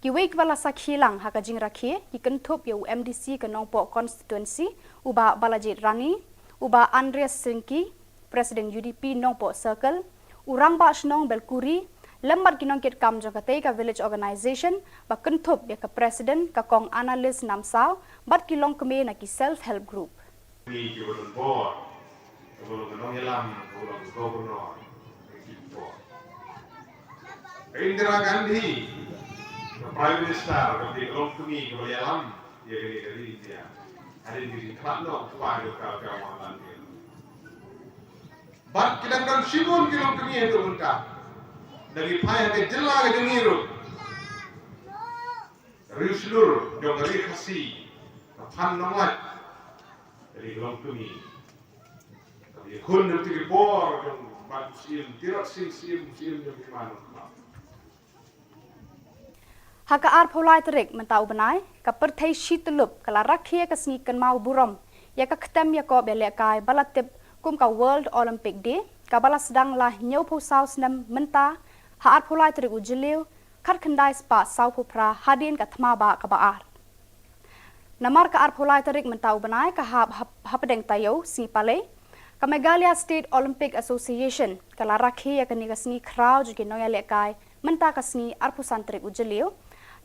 Kiwei kiba la sakhi lang ha ka jingrakhe ki kynthup ïa u M D C ka Nongpoh Constituency, u Bah Balajied Rani, u Bah Andreas Syngki, President U D P Nongpoh Circle, u Rangbah Shnong Belkuri, lem bad ki nongkitkam jong katei ka Village Organization, ba kynthup ïa ka President ka Kong Annalise Namsaw bad ki longkmie na ki self help group. Ni ki ba don bor, ka ba long ka nongïalam, ka ba long ka governor, ka ki bor. Ka Indira Gandhi, ka Prime Minister, ka ba long kmie, ka ba ïalam ïa kane ka ri India. Hadien ki jingkhlad noh, khlad noh ka ka wa lan ke. Bad ki dang don shibun ki longkmie haduh mynta. Da ki phai ha ka jylla ka jong ngi ruh. Ri shlur jong ka ri Khasi. Ka phan Nonglait. Ka ri longkmie. Ka ri khun jong ki por jong Bah Syiem, Tirot Sing Syiem, Syiem jong ki man. Ha ka arphew lai tarik mynta u bnai, ka pyrthei shi tyllup ka la rakhe ïa ka sngi kynmaw burom ïa ka ktem ïakob ïalehkai ba la tip kum ka World Olympic Day, kaba la sdang la hynñiewphew saw snem mynta, ha arphew lai tarik u Jylliew, khatkhyndai spah sawphew phra hadien ka thma bah kaba ar. Namar ka arphew lai tarik mynta u bnai ka hap hap-, hapdeng taïew sngi Palei, ka Meghalaya State Olympic Association ka la rakhe ïa kane ka sngi khraw jong ki nongïalehkai mynta ka sngi arphew san tarik u Jylliew,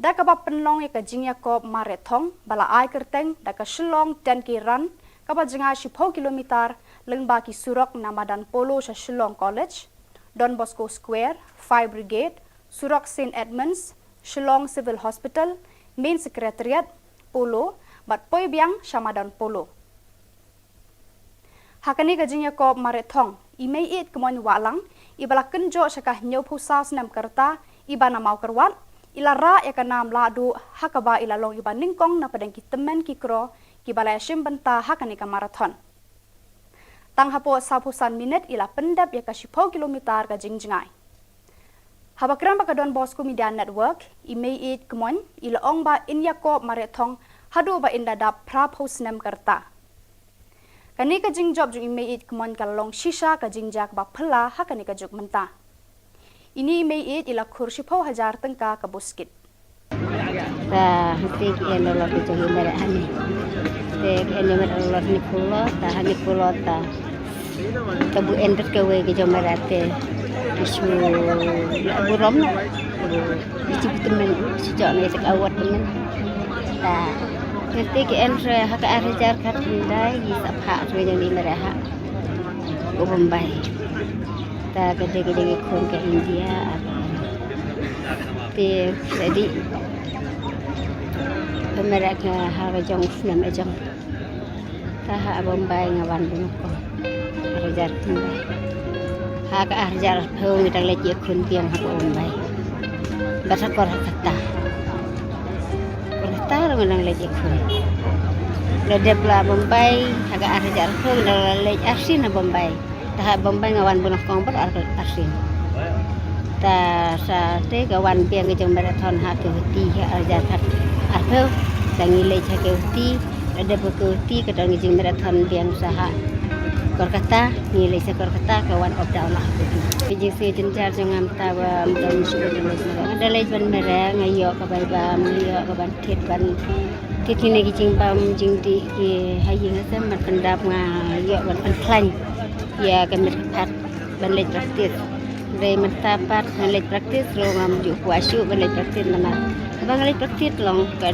da kaba pynlong ïa ka jingïakob mareh thong ba la ai kyrteng da ka Shillong ten K Run, kaba jngai shiphew kilometer lyngba ki surok na madan Polo sha Shillong College, Don Bosco Square, Fire Brigade, surok Saint Edmunds, Shillong Civil Hospital, Main Secretariat, Polo, bad poi biang sha madan Polo. Ha kane ka jingïakob mareh thong, i Meiieid Kmoin Wahlang, iba la kynjoh sha ka hynñiewphew saw snem ka rta, iba na Mawkyrwat, i la rah ïa ka nam lahduh, ha kaba i la long iba nyngkong na pdeng ki tymmen ki kro, kiba la ïashim bynta ha kane ka marathon. Tang hapoh sawphew san minit i la pyndep ïa ka shiphew kilometer ka jingjngai. Haba kren bad ka Don Bosco Media Network, i Meiieid Kmoin, i la ong ba in ïakob mareh thong haduh ba in da dap phraphew snem ka rta. Kane ka jingjop jong i Meiieid Kmoin ka la long shisha ka jingjia kaba phylla ha kane ka juk mynta. Ine i Meiieid i la khur shiphew hajar tyngka ka buskit. Ta hangtei ki en dollar ki jong i mareh hangne. Te ki en mareh dollar hynñiewphew dollar, ta hynñiewphew dollar ta. Ta bu en bad kawei ki jong mareh te. Ki shu la burom na. Ki shu tymmen, shu jong ne te ka award tymmen. Ta hangtei ki en re ha ka ar hajar khatkhyndai, ki sa phah re jong i mareh ha. Ko Bombay. Ta ka dei ka dei ka khun ka India. Te ka dei. Ka mareh ka ha ka jong u snem ka jong. Ta ha Bombay nga wan bun ko. Ar hajar Bombay. Ha ka ar hajar phew ngi dang leit ïa khun biang ha Bombay. Bad ha Kolkata. Kolkata ruh nga dang leit ïa khun. La dep la Bombay ha ka ar hajar phew ngi dang leit arsien ha Bombay. Ta ha Bombay nga wan bun kong bad ar, arsien. Ta sa te ka wan biang ka jong marathon ha Guwahati ha ar hajar khat arphew. Ta ngi leit ha Guwahati, la dep ha Guwahati ka don ka jong marathon biang sa ha Kolkata, ngi leit sa Kolkata ka wan up down la ha Guwahati. Ka jingsngew jynjar jong nga mynta ba ym don shuh ban leit mareh. Nga da leit ban mareh, nga ïoh ka bai bam, nga ïoh ka ban thied ban thied kine ki jingbam jingdih ki ha ïing ha sem ban pyndap, nga ïoh ban pynkhlaiñ ïa ka met ka phad ban leit practice. Dei mynta pat ngan leit practice ruh ngam ju kwah shuh ban leit practice namar haba nga leit practice long ka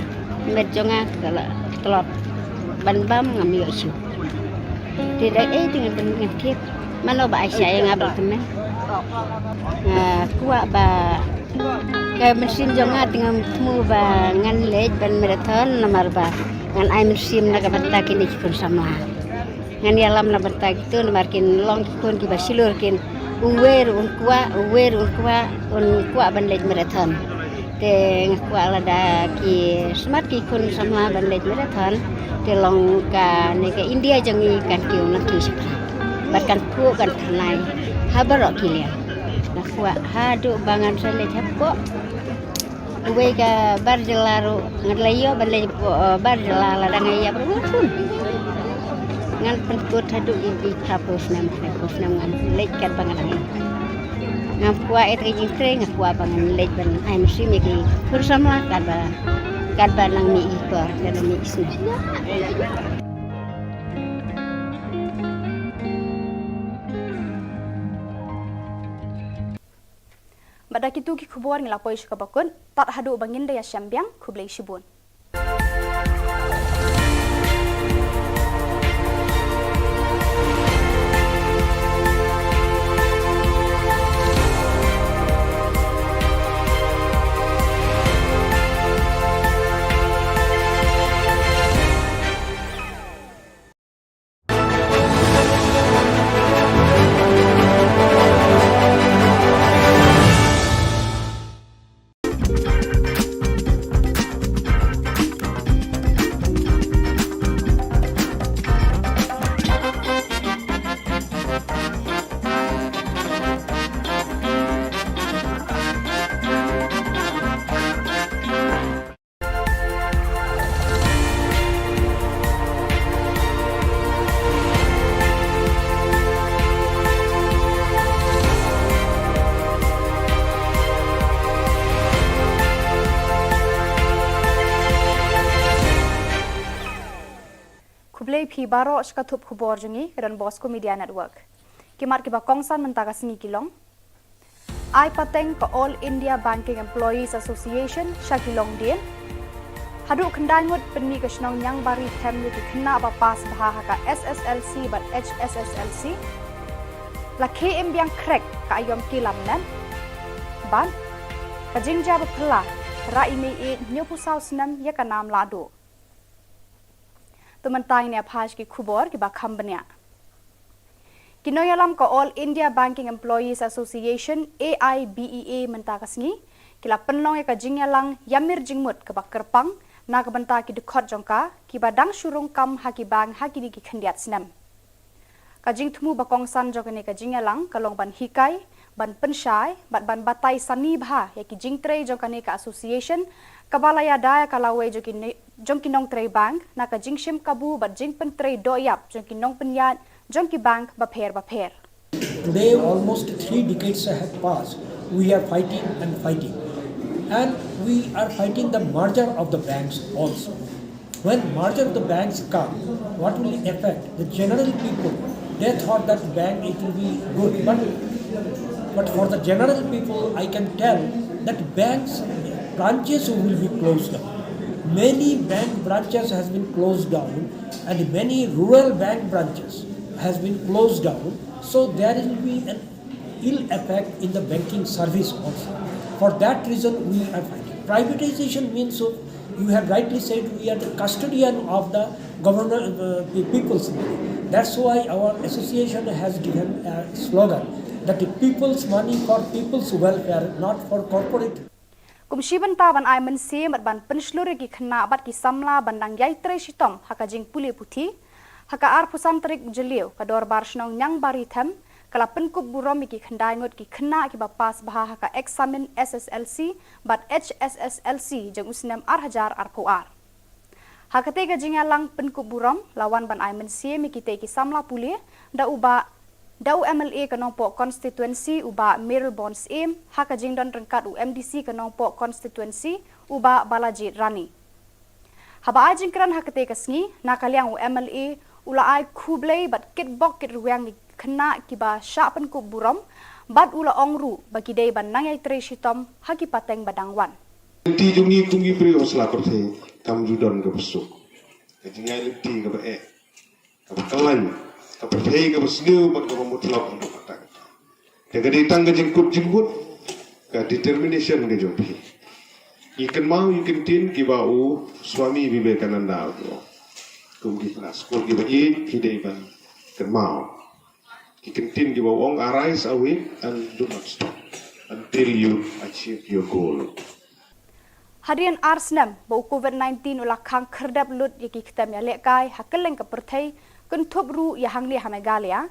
met jong nga ka la tlot ban bam ngam ïoh shuh. Te da ei te ngan, ngan thied mano ba ai shai ïa nga ba la tymmen. Nga kwah ba ka mynsiem jong nga te ngam thmu ba ngan leit ban marathon namar ba ngan ai mynsiem na ka bynta kine ki khun samla. Ngan ïalam na bynta kito namar kin long ki khun kiba shlur kin, uwei ruh un kwah, uwei ruh un kwah, un kwah ban leit marathon. Te nga kwah lada ki smat ki khun samla ban leit marathon, te long kane ka India jong ngi kan kiew nangkiew shiphrang. Bad kan phuh kan thymmai ha baroh ki liang. Nga kwah haduh ba ngan sa leit hapoh uwei ka bar jylla ruh, ngan la ïoh ban leit hapoh, eh, bar jylla lada nga ïap ruh ngan pun. Ngan pynkut haduh ïa ki phraphew snem, phraphew snem ngan leit katba nga dang ïap. Ngam kwah ïa ka jingtrei, nga kwah ba ngan leit ban ai mynsiem ïa ki khun samla katba, katba nang mih ki por, katba mih ki snem. Bad da kito ki khubor ngi la poi sha kaba kut, tad haduh ba ngin da ïashem biang, khublei shibun. Khublei phi baroh sha ka thup khubor jong ngi ka Don Bosco Media Network. Ki mat kiba kongsan mynta ka sngi ki long: Ai pateng ka All India Banking Employees Association sha ki longdien. Haduh khyndai ngut pynmih ka shnong Niangbari Them ïa ki khynnah ba pass bha ha ka S S L C bad H S S L C. La khie im biang khrek ka aiom ki lam nen. Bad ka jingjia ba phylla, rah i mei ïeit hynñiewphew saw snem ïa ka nam lahduh. To mynta ngin ïa phai sha ki khubor kiba kham bniah. Ki nongïalam ka All India Banking Employees Association, A I B E A, mynta ka sngi ki la pynlong ïa ka jingïalang ïamir jingmut kaba kyrpang na ka bynta ki dkhot jong ka kiba dang shu rung kam ha ki bank ha kine ki khyndiat snem. Ka jingthmu ba kongsan jong kane ka jingïalang ka long ban hikai, ban pynshai bad ban batai sani bha ïa ki jingtrei jong kane ka association kaba la ïada ïa ka lawei jong ki ne-, jong ki nongtrei bank na ka jingshim kabu bad jingpyntrei dohïap jong ki nongpynïaid jong ki bank bapher bapher. Today, almost three decades have passed. We are fighting and fighting. And we are fighting the merger of the banks also. When merger of the banks come, what will affect the general people? They thought that bank, it will be good, but, but for the general people, I can tell that banks branches will be closed down. Many bank branches has been closed down, and many rural bank branches has been closed down. So there will be an ill effect in the banking service also. For that reason, we are fighting. Privatization means, so you have rightly said, we are the custodian of the governor, uh, the people's money. That's why our association has given a slogan that the people's money for people's welfare, not for corporate. Kum shi bynta ban ai mynsiem bad ban pynshlur ïa ki khynnah bad ki samla ban dang ïai trei shitom ha ka jingpule puthi, ha ka arphew san tarik u Jylliew ka Dorbar Shnong Niangbari Them ka la pynkup burom ïa ki khyndai ngut ki khynnah kiba pass bha ha ka eksamin S S L C bad H S S L C jong u snem ar hajar arphew ar. Ha katei ka jingïalang pynkup burom la wan ban ai mynsiem ïa kitei ki samla pule da u bah, da u M L A ka Nongpoh constituency u bah Mayralborn Syiem, ha ka jingdon ryngkat u M D C ka Nongpoh constituency u bah Balajied Rani. Haba ai jingkren ha katei ka sngi, na ka liang u M L A u la ai khublei bad kitbok kitrwiang ïa ki khynnah kiba shah pynkup burom, bad u la ong ruh ba ki dei ban nang ïai trei shitom ha ki pateng ba dang wan. Lynti jong ngi kum ki briew ha sla pyrthei kam ju don kaba suk. Ka jingïaid lynti kaba eh, kaba khlaiñ, ka pyrthei kaba sniew bad kaba mutlop ha ka pateng. Te ka dei tang ka jingkut jingmut, ka determination ka jong phi. Ngi kynmaw ïa ki ktien kiba u Swami Vivekananda u ong. Kum ki khynnah skul kiba ïeit phi dei ban kynmaw ki ktien kiba u ong, "Arise, awake, and do not stop until you achieve your goal." Hadien ar snem ba u Covid nineteen u la khang khyrdep lut ïa ki ktem ïalehkai ha kylleng ka pyrthei, kynthup ruh ïa hangne ha Meghalaya,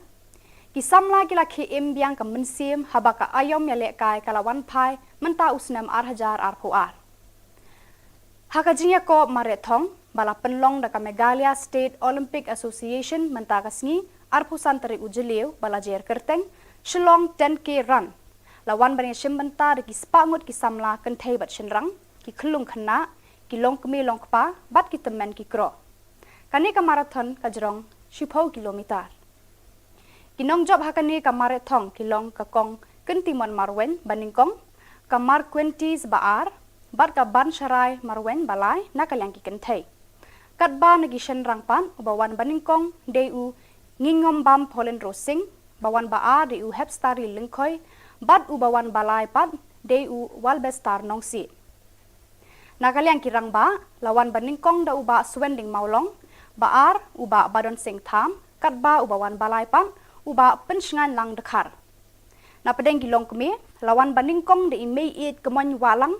ki samla ki la khie im biang ka mynsiem haba ka aiom ïalehkai ka la wan phai mynta u snem ar hajar arphew ar. Ha ka jingïakob mareh thong ba la pynlong da ka Meghalaya State Olympic Association mynta ka sngi arphew san tarik u Jylliew ba la jer kyrteng Shillong ten K Run, la wan ban ïashim bynta da ki spah ngut ki samla kynthei bad shynrang, ki khyllung khynnah, ki longkmie longkpa bad ki tymmen ki kro. Kane ka marathon ka jrong shiphew kilometer. Ki nongjop ha kane ka mareh thong ki long ka Kong Kyntimon Marwein ba nyngkong, ka Marquentis ba ar, bad ka Bansharai Marwein ba lai na ka liang ki kynthei. Katba na ki shynrang pat, uba wan ba nyngkong dei u Ngingombam Paulin Rosing, ba wan ba ar dei u Hepstari Lyngkhoi, bad uba wan ba lai pat dei u Walbestar Nongsiej. Na ka liang ki rangbah, la wan ba nyngkong da u Bah Swending Mawlong, ba ar u Bah Badon Singh Tham, katba uba wan ba lai pat u Bah Pynshngain Lang Dkhar. Na pdeng ki longkmie, la wan ba nyngkong da i Mei Ïeit Kmoin Wahlang,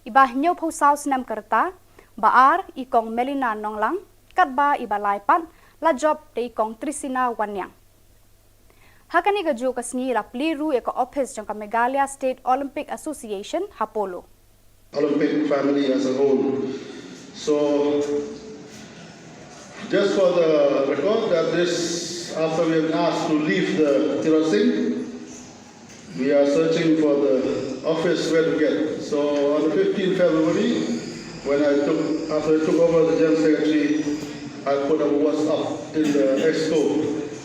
iba hynñiewphew saw snem ka rta, ba ar i Kong Melina Nonglang, katba iba lai pat la jop da i Kong Trisina Wanniang. Ha kane kajuh ka sngi la plie ruh ïa ka ophis jong ka Meghalaya State Olympic Association ha Polo. Olympic family as a whole. So, just for the record, that this, after we have asked to leave the Tirot Singh, we are searching for the office where to get. So, on the fifteenth February, when I took, after I took over the General Secretary, I put our WhatsApp in the expo.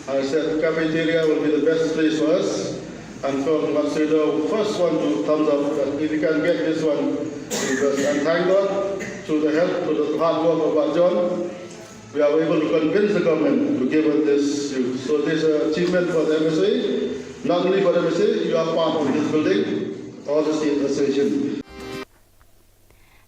I said cafeteria will be the best place for us. And from Matsudo, first one to thumbs up that if you can get this one, because, and thank God, through the help, through the hard work of Bah John, we are able to convince the government to give us this. So this is an achievement for the M S A, not only for the M S A, you are part of this building, all the state association.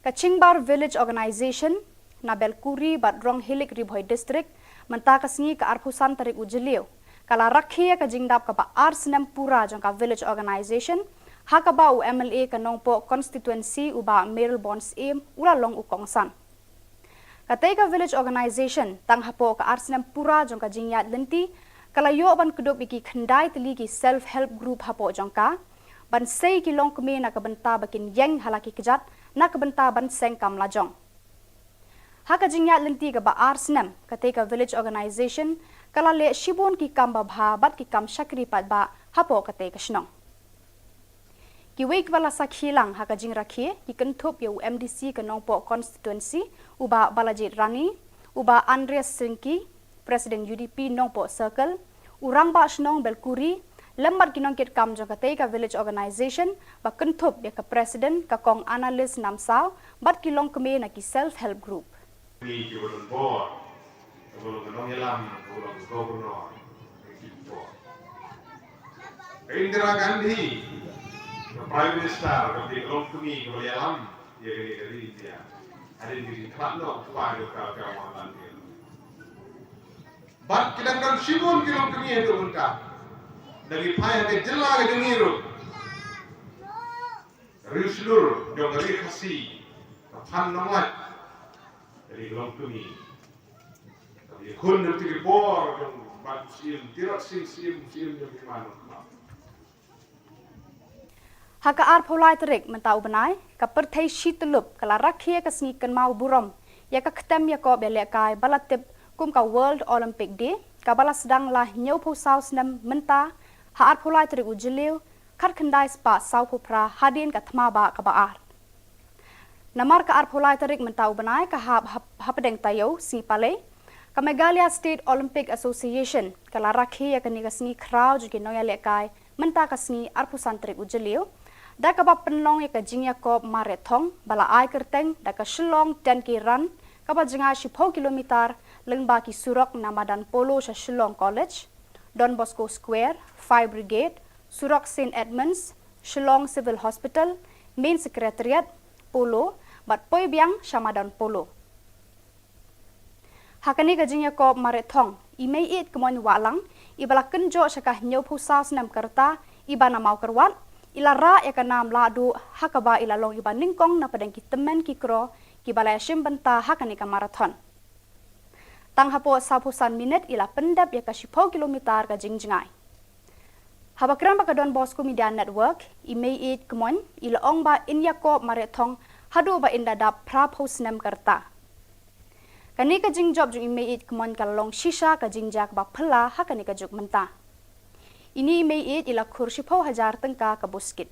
Ka Chingbar Village Organisation na Belkuri bad Ronghilik, Ri Bhoi District, mynta ka sngi ka arphew san tarik u Jylliew, ka la rakhe ïa ka jingdap kaba ar snem pura jong ka Village Organisation, ha kaba u M L A ka Nongpoh Constituency u Bah Mayralborn Syiem u la long u kongsan. Katei ka Village Organisation tang hapoh ka ar snem pura jong ka jingïaid lynti ka la ïoh ban kdup ïa ki khyndai tylli ki self help group hapoh jong ka, ban sei ki longkmie na ka bynta ba kin ïeng ha la ki kjat na ka bynta ban seng kam lajong. Ha ka jingïaid lynti kaba ar snem, katei ka Village Organisation ka la leh shibun ki kam babha bad ki kam shakri paidbah hapoh katei ka shnong. Kiwei kiba la sakhi lang ha ka jingrakhe ki kynthup ïa u M D C ka Nongpoh Constituency u Bah Balajied Rani, u Bah Andreas Syngki, President U D P Nongpoh Circle, u Rangbah Shnong Belkuri, lem bad ki nongkitkam jong katei ka Village Organisation ba kynthup ïa ka President ka Kong Annalise Namsaw bad ki longkmie na ki self help group. Ni ki ba don bor, ka ba long ka nongïalam, ka ba long ka governor, ka ki bor. Ka Indira Gandhi, ka Prime Minister, ka ba long kmie, ka ba ïalam ïa kane ka ri India. Hadien ka jingkhlad noh, ka ba ka ka wan lan ka. Bad ki dang don shibun ki longkmie haduh mynta. Da ki phai ha ka jylla ka jong ngi ruh. Ri Shlur jong ka ri Khasi, ka Phan Nonglait, ka ri longkmie. Ka ri khun jong ki bor jong Bah Syiem, Tirot Sing Syiem, Syiem jong ki man. Ha ka arphew lai tarik mynta u bnai, ka pyrthei shi tyllup ka la rakhe ïa ka sngi kynmaw burom ïa ka ktem ïakob ïalehkai ba la tip kum ka World Olympic Day, kaba la sdang la hynñiewphew saw snem mynta ha arphew lai tarik u Jylliew, khatkhyndai spah sawphew phra hadien ka thma bah kaba ar. Namar ka arphew lai tarik mynta u bnai ka hap hap-, hapdeng taïew sngi Palei, ka Meghalaya State Olympic Association ka la rakhe ïa kane ka sngi khraw jong ki nongïalehkai mynta ka sngi arphew san tarik u Jylliew, da kaba pynlong ïa ka jingïakob mareh thong ba la ai kyrteng da ka Shillong ten K Run, kaba jngai shiphew kilometer lyngba ki surok na madan Polo sha Shillong College, Don Bosco Square, Fire Brigade, surok Saint Edmunds, Shillong Civil Hospital, Main Secretariat, Polo, bad poi biang sha madan Polo. Ha kane ka jingïakob mareh thong, i Meiieid Kmoin Wahlang, iba la kynjoh sha ka hynñiewphew saw snem ka rta, iba na Mawkyrwat, i la rah ïa ka nam lahduh, ha kaba i la long iba nyngkong na pdeng ki tymmen ki kro kiba la ïashim bynta ha kane ka marathon. Tang hapoh sawphew san minit i la pyndep ïa ka shiphew kilometer ka jingjngai. Haba kren bad ka Don Bosco Media Network, i Meiieid Kmoin i la ong ba in ïakob mareh thong haduh ba in da dap phraphew snem ka rta. Kane ka jingjop jong i Meiieid Kmoin ka la long shisha ka jingjia kaba phylla ha kane ka juk mynta. Ine i Meiieid i la khur shiphew hajar tyngka ka buskit.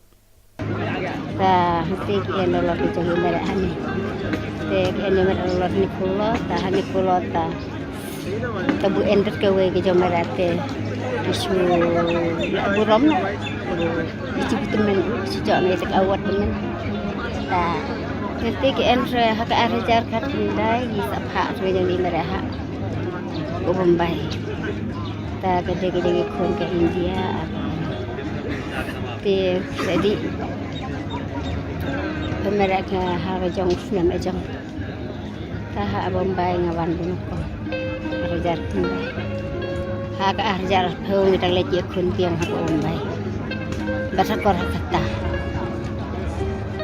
Ta hangtei ki en dolor ki jong i Meiieid hangne. Te ki en i Meiieid dolor hynñiewphew dolor, ta hynñiewphew dolor ta. Ta buh en bad kawei ki jong Meiieid te. Ki shu lah burom lah. Ki shu buh tymmen, shu jok ne te ka award tymmen. Ta hangtei ki en ha ka ar hajar khatkhyndai, ki sa phah te jong i Meiieid ha u Bombay. Ta ka dei ka jong i khun ka India. Te sa dei pynmere ka ha ka jong u snem ka jong. Ta ha Bombay nga wan bun ko. Ar hajar khyndai. Ha ka ar hajar arphew ngi dang leit ïakhun biang ha Bombay. Bad ha Kolkata.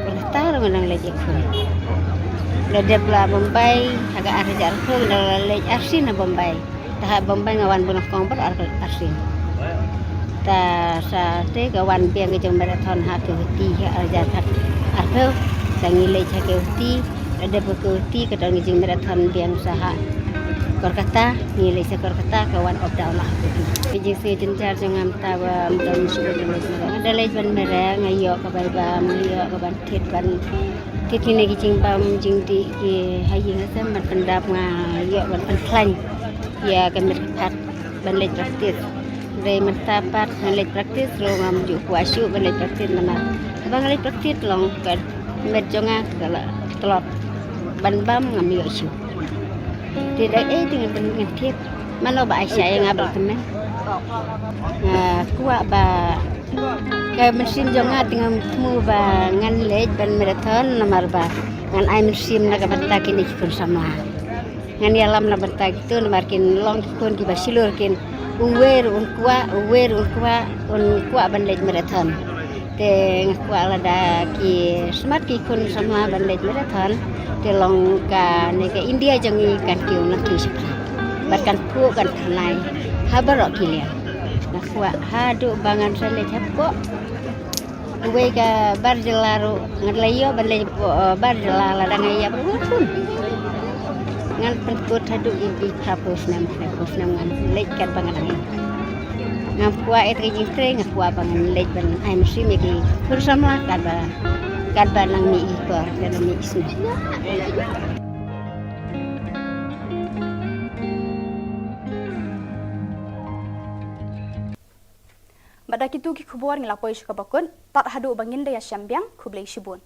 Kolkata ruh ngi dang leit ïakhun. La dep la Bombay ha ka ar hajar arphew ngi dang la leit arsien ha Bombay. Ta ha Bombay nga wan bun kong bad ar, arsien. Ta sa te ka wan biang ka jong marathon ha Guwahati ha ar hajar khat arphew. Ta ngi leit ha Guwahati, la dep ha Guwahati ka don ka jingmarathon biang sa ha Kolkata, ngi leit sa Kolkata ka wan up down lah ha Guwahati. Ka jingsngew jynjar jong nga mynta ba ym don shuh ban leit mareh. Nga da leit ban mareh, nga ïoh ka bai bam, nga ïoh ka ban thied ban Te kine ki jingbam jingdih ki ha ïing ha sem ban pyndap nga ïoh ban pynkhlaiñ ïa ka met ka phad ban leit practice. Hynrei mynta pat ngan leit practice ruh ngam ju kwah shuh ban leit practice namar haba nga leit practice long ka met jong nga ka la tlot ban bam ngam ïoh shuh. Te da ei te ngan pyntip mano ba ai sha ïa nga ban kmen. Nga kwah ba ka mynsiem jong nga te ngam thmu ba ngan leit ban marathon namar ba ngan ai mynsiem na ka bynta kine ki khun samla. Ngan ïalam na bynta kito namar kin long ki khun kiba shlur kin uwei ruh un kwah, uwei ruh un kwah, un kwah ban leit marathon. Te nga kwah lada ki smat ki khun samla ban leit marathon te long kane ka India jong ngi kan kiew na ki shipra. Bad kan phuh kan thnai ha baroh ki liang. Nga kwah haduh ba ngan sa leit hapoh uwei ka bar jylla ruh ngan la ïoh ban leit hapoh, eh, bar jylla lada nga ïap ruh ngan pun. Ngan pynkut haduh ïa ki phra phew snem, phra phew snem ngan leit katba ngan dang ïap. Ngam kwah ïa ka jingtrei, nga kwah ba ngan leit ban ai mynsiem ïa ki khun samla katba, katba nang mih i por, katba nang mih i snem. Bad da kito ki khubor ngi la poi sha kaba kut, tad haduh ba ngin da ïashem biang, khublei shibun.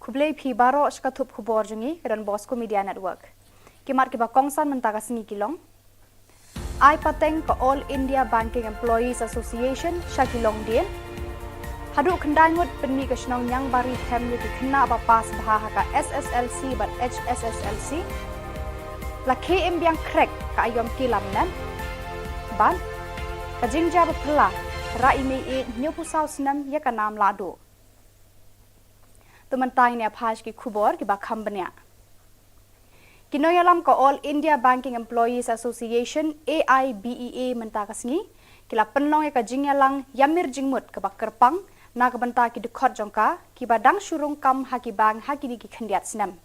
Khublei phi baroh sha ka thup khubor jong ngi ka Don Bosco Media Network. Ki mat kiba kongsan mynta ka sngi ki long: Ai pateng ka All India Banking Employees Association sha ki longdien. Haduh khyndai ngut pynmih ka shnong Niangbari Them ïa ki khynnah ba pass bha ha ka S S L C bad H S S L C. La khie im biang khrek ka aïom ki lam net. Bad ka jingjia ba phylla, rah i mei ïeit hynñiewphew saw snem ïa ka nam lahduh. To mynta ngin ïa phai sha ki khubor kiba kham bniah. Ki nongïalam ka All India Banking Employees Association, A I B E A, mynta ka sngi ki la pynlong ïa ka jingïalang ïamir jingmut kaba kyrpang na ka bynta ki dkhot jong ka kiba dang shu rung kam ha ki bank ha kine ki khyndiat snem.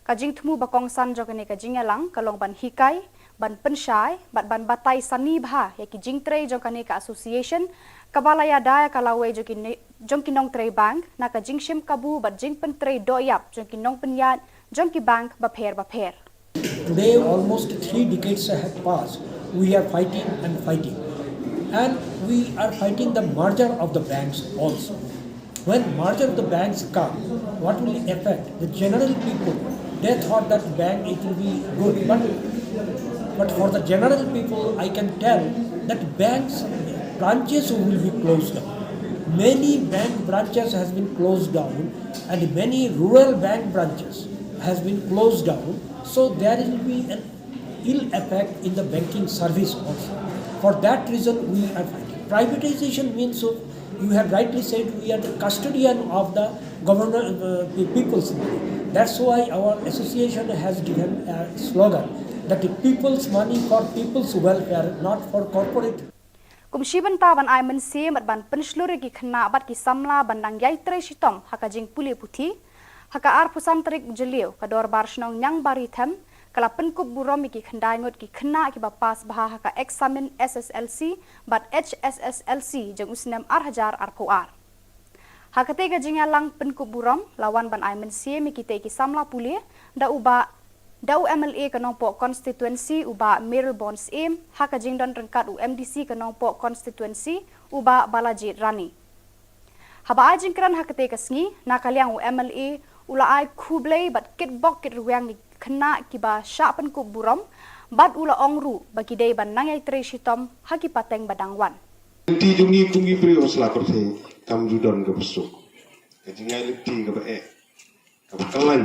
Ka jingthmu ba kongsan jong kane ka jingïalang ka long ban hikai, ban pynshai bad ban batai sani bha ïa ki jingtrei jong kane ka association kaba la ïada ïa ka lawei jong ki ne-, jong ki nongtrei bank na ka jingshim kabu bad jingpyntrei dohïap jong ki nongpynïaid jong ki bank bapher bapher. Today, almost three decades have passed. We are fighting and fighting. And we are fighting the merger of the banks also. When merger of the banks come, what will affect? The general people, they thought that bank it will be good. But, but for the general people, I can tell that banks branches will be closed down. Many bank branches has been closed down and many rural bank branches has been closed down. So there will be an ill effect in the banking service also. For that reason, we are fighting. Privatization means, so you have rightly said, we are the custodian of the government, uh, the people's money. That's why our association has given a slogan that the people's money for people's welfare, not for corporate. Kum shi bynta ban ai mynsiem bad ban pynshlur ïa ki khynnah bad ki samla ban dang ïai trei shitom ha ka jingpule puthi, ha ka arphew san tarik Jylliew ka Dorbar Shnong Niangbari Them ka la pynkup burom ïa ki khyndai ngut ki khynnah kiba pass bha ha ka eksamin S S L C bad H S S L C jong u snem ar hajar arphew ar. Ha katei ka jingïalang pynkup burom la wan ban ai mynsiem ïa kitei ki samla pule da u Bah Da u M L A ka Nongpoh Constituency u Bah Mayralborn Syiem, ha ka jingdon ryngkat u M D C ka Nongpoh Constituency u Bah Balajied Rani. Haba ai jingkren ha katei ka sngi, na ka liang u M L A u la ai khublei bad kitbok kitrwiang ïa ki khynnah kiba shah pynkup burom, bad u la ong ruh ba ki dei ban nang ïatrei shitom ha ki pateng ba dang wan. Lynti jong ngi kum ki briew ha sla pyrthei kam ju don kaba suk. Ka jingai lynti kaba eh, kaba khlaiñ,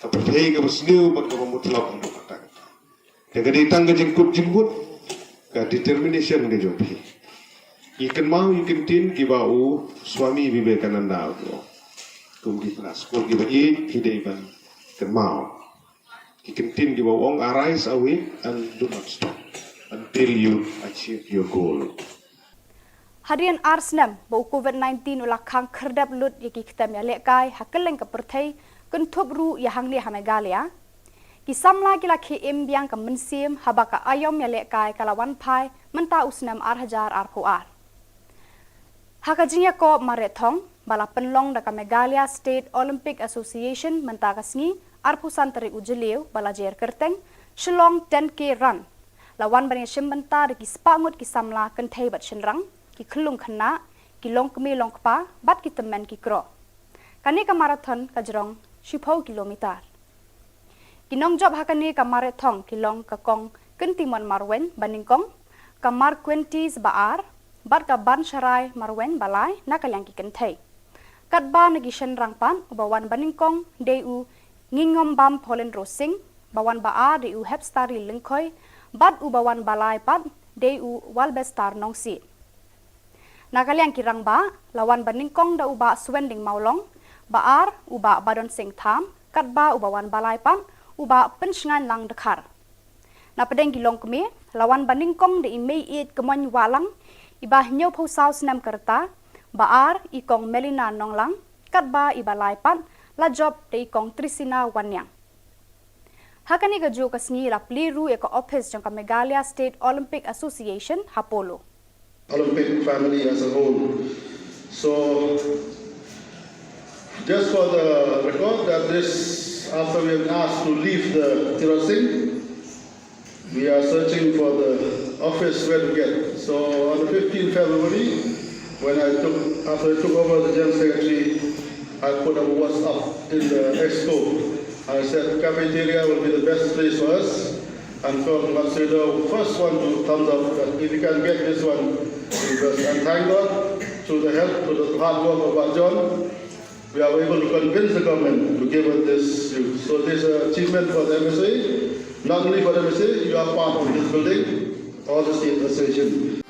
ka pyrthei kaba sniew bad kaba mutlop haduh katta katta. Te ka dei tang ka jingkut jingmut, ka determination ka jong phi. Ïa kynmaw ïa ki kyntien kiba u Swami Vivekananda u ong. Kum ki para skul kiba ïeit phi dei ban kynmaw ïa ki kyntien kiba u ong, "Arise, awake and do not stop until you achieve your goal." Hadien ar snem ba u COVID nineteen u la khang khyrdep lut ïa ki kyntem ïalehkai ha kylleng ka pyrthei, kynthup ruh ïa hangne ha Meghalaya, ki samla ki la khie im biang ka mynsiem haba ka aïom ïalehkai ka la wan phai mynta u snem ar hajar arphew ar. Ha ka jingïakob mareh thong ba la pynlong da ka Meghalaya State Olympic Association mynta ka sngi, arphew san tarik u Jylliew ba la jer kyrteng Shillong ten K Run, la wan ban ïashim bynta da ki spah ngut ki samla kynthei bad shynrang, ki khyllung khynnah, ki longkmie longkpa bad ki tymmen ki kro. Kane ka marathon ka jrong shiphew kilometer. Ki nongjop ha kane ka mareh thong ki long ka Kong Kyntimon Marwein ba nyngkong, ka Marquentis ba ar, bad ka Bansharai Marwein ba lai na ka liang ki kynthei. Katba na ki shynrang pat, uba wan ba nyngkong dei u Ngingombam Paulin Rosing, ba wan ba ar dei u Hepstari Lyngkhoi, bad uba wan ba lai pat dei u Walbestar Nongsiej. Na ka liang ki rangbah, la wan ba nyngkong da u Bah Swending Mawlong, ba ar u Bah Badon Singh Tham, katba uba wan ba lai pat u Bah Pynshngain Lang Dkhar. Na pdeng ki longkmie, la wan ba nyngkong da i Meiieit Kmoin Wahlang, iba hynñiewphew saw snem ka rta, ba ar i Kong Melina Nonglang, katba iba lai pat la jop da i Kong Trisina Wanniang. Ha kane kajuh ka sngi la plie ruh ïa ka ophis jong ka Meghalaya State Olympic Association ha Polo. Olympic family as a whole. So, just for the record, that this, after we have asked to leave the Tirot Singh, we are searching for the office where to get. So, on the fifteenth February, when I took, after I took over the General Secretary, I put a WhatsApp in the exco. I said cafeteria will be the best place for us. And Kong Marcelo, first one to thumbs up that if you can get this one, because, and thank God, through the help, through the hard work of our John, we are able to convince the government to give us this. So this is an achievement for the M S A, not only for the M S A, you are part of this building, all the state association.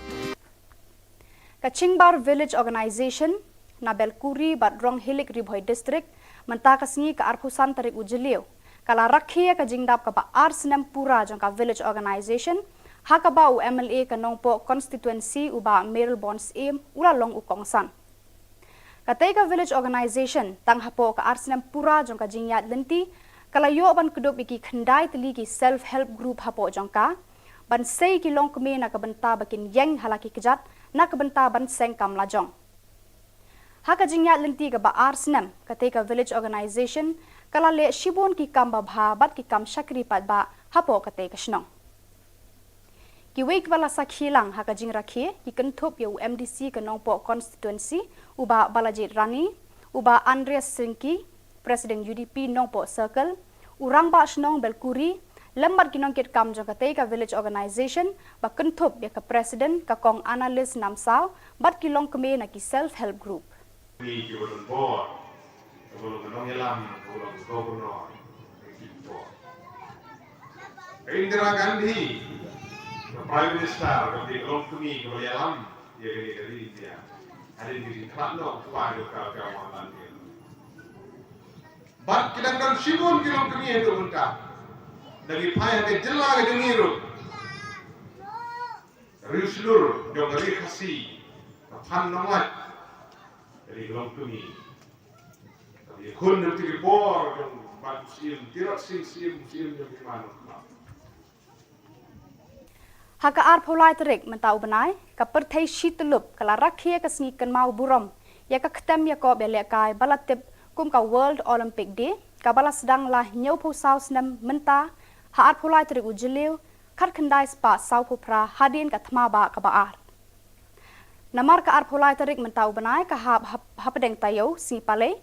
Ka Chingbar Village Organization na Belkuri bad Ronghilik, Ri Bhoi District, mynta ka sngi ka arphew san tarik u Jylliew, ka la rakhe ïa ka jingdap kaba ar snem pura jong ka Village Organization, ha kaba u M L A ka Nongpoh Constituency u Bah Mayralborn Syiem u la long u kongsan. Katei ka Village Organization, tang hapoh ka ar snem pura jong ka jingïaid lynti, ka la ïoh ban kdup ïa ki khyndai tylli ki self help group hapoh jong ka, ban sei ki longkmie na ka bynta ba kin ïeng ha la ki kjat, na ka bynta ban seng kam lajong. Ha ka jingïaid lynti kaba ar snem, katei ka Village Organization ka la leh shibun ki kam babha bad ki kam shakri paidbah hapoh katei ka shnong. Kiwei kiba la sakhi lang ha ka jingrakhe ki kynthup ïa u M D C ka Nongpoh Constituency, u Bah Balajied Rani, u Bah Andreas Syngki, President U D P Nongpoh Circle, u Rangbah Shnong Belkuri, lem bad ki nongkitkam jong katei ka Village Organization, ba kynthup ïa ka President ka Kong Annalise Namsaw, bad ki longkmie na ki self help group. Ni ki ba don bor, ka ba long ka nongïalam, ka ba long ka governor, ka ki bor. Ka Indira Gandhi, ka Prime Minister, ka ba dei ka longkmie, ka ba ïalam ïa kane ka ri India. Hadien ka jingkhlad noh u kpa jong ka, ka Mohanlal Nehru. Bad ki dang don shibun ki longkmie haduh mynta. Da ngi phai ha ka jylla ka jong ngi ruh, ka Ri Shlur jong ka Ri Khasi, ka Phan Nonglait, ka dei ka longkmie. Ka dei khun jong ki bor jong Bah Syiem, Tirot Sing Syiem, Syiem jong ki man. Ha ka arphew lai tarik mynta u bnai, ka pyrthei shi tyllup ka la rakhe ïa ka sngi kynmaw burom ïa ka kyntem ïakob ïalehkai ba la tip kum ka World Olympic Day, kaba la sdang la hynñiewphew saw snem mynta Ha arphew lai tarik u Jylliew, khatkhyndai spah sawphew phra hadien ka thma bah kaba ar. Namar ka arphew lai tarik mynta u bnai ka hap hap hapdeng taïew sngi Palei,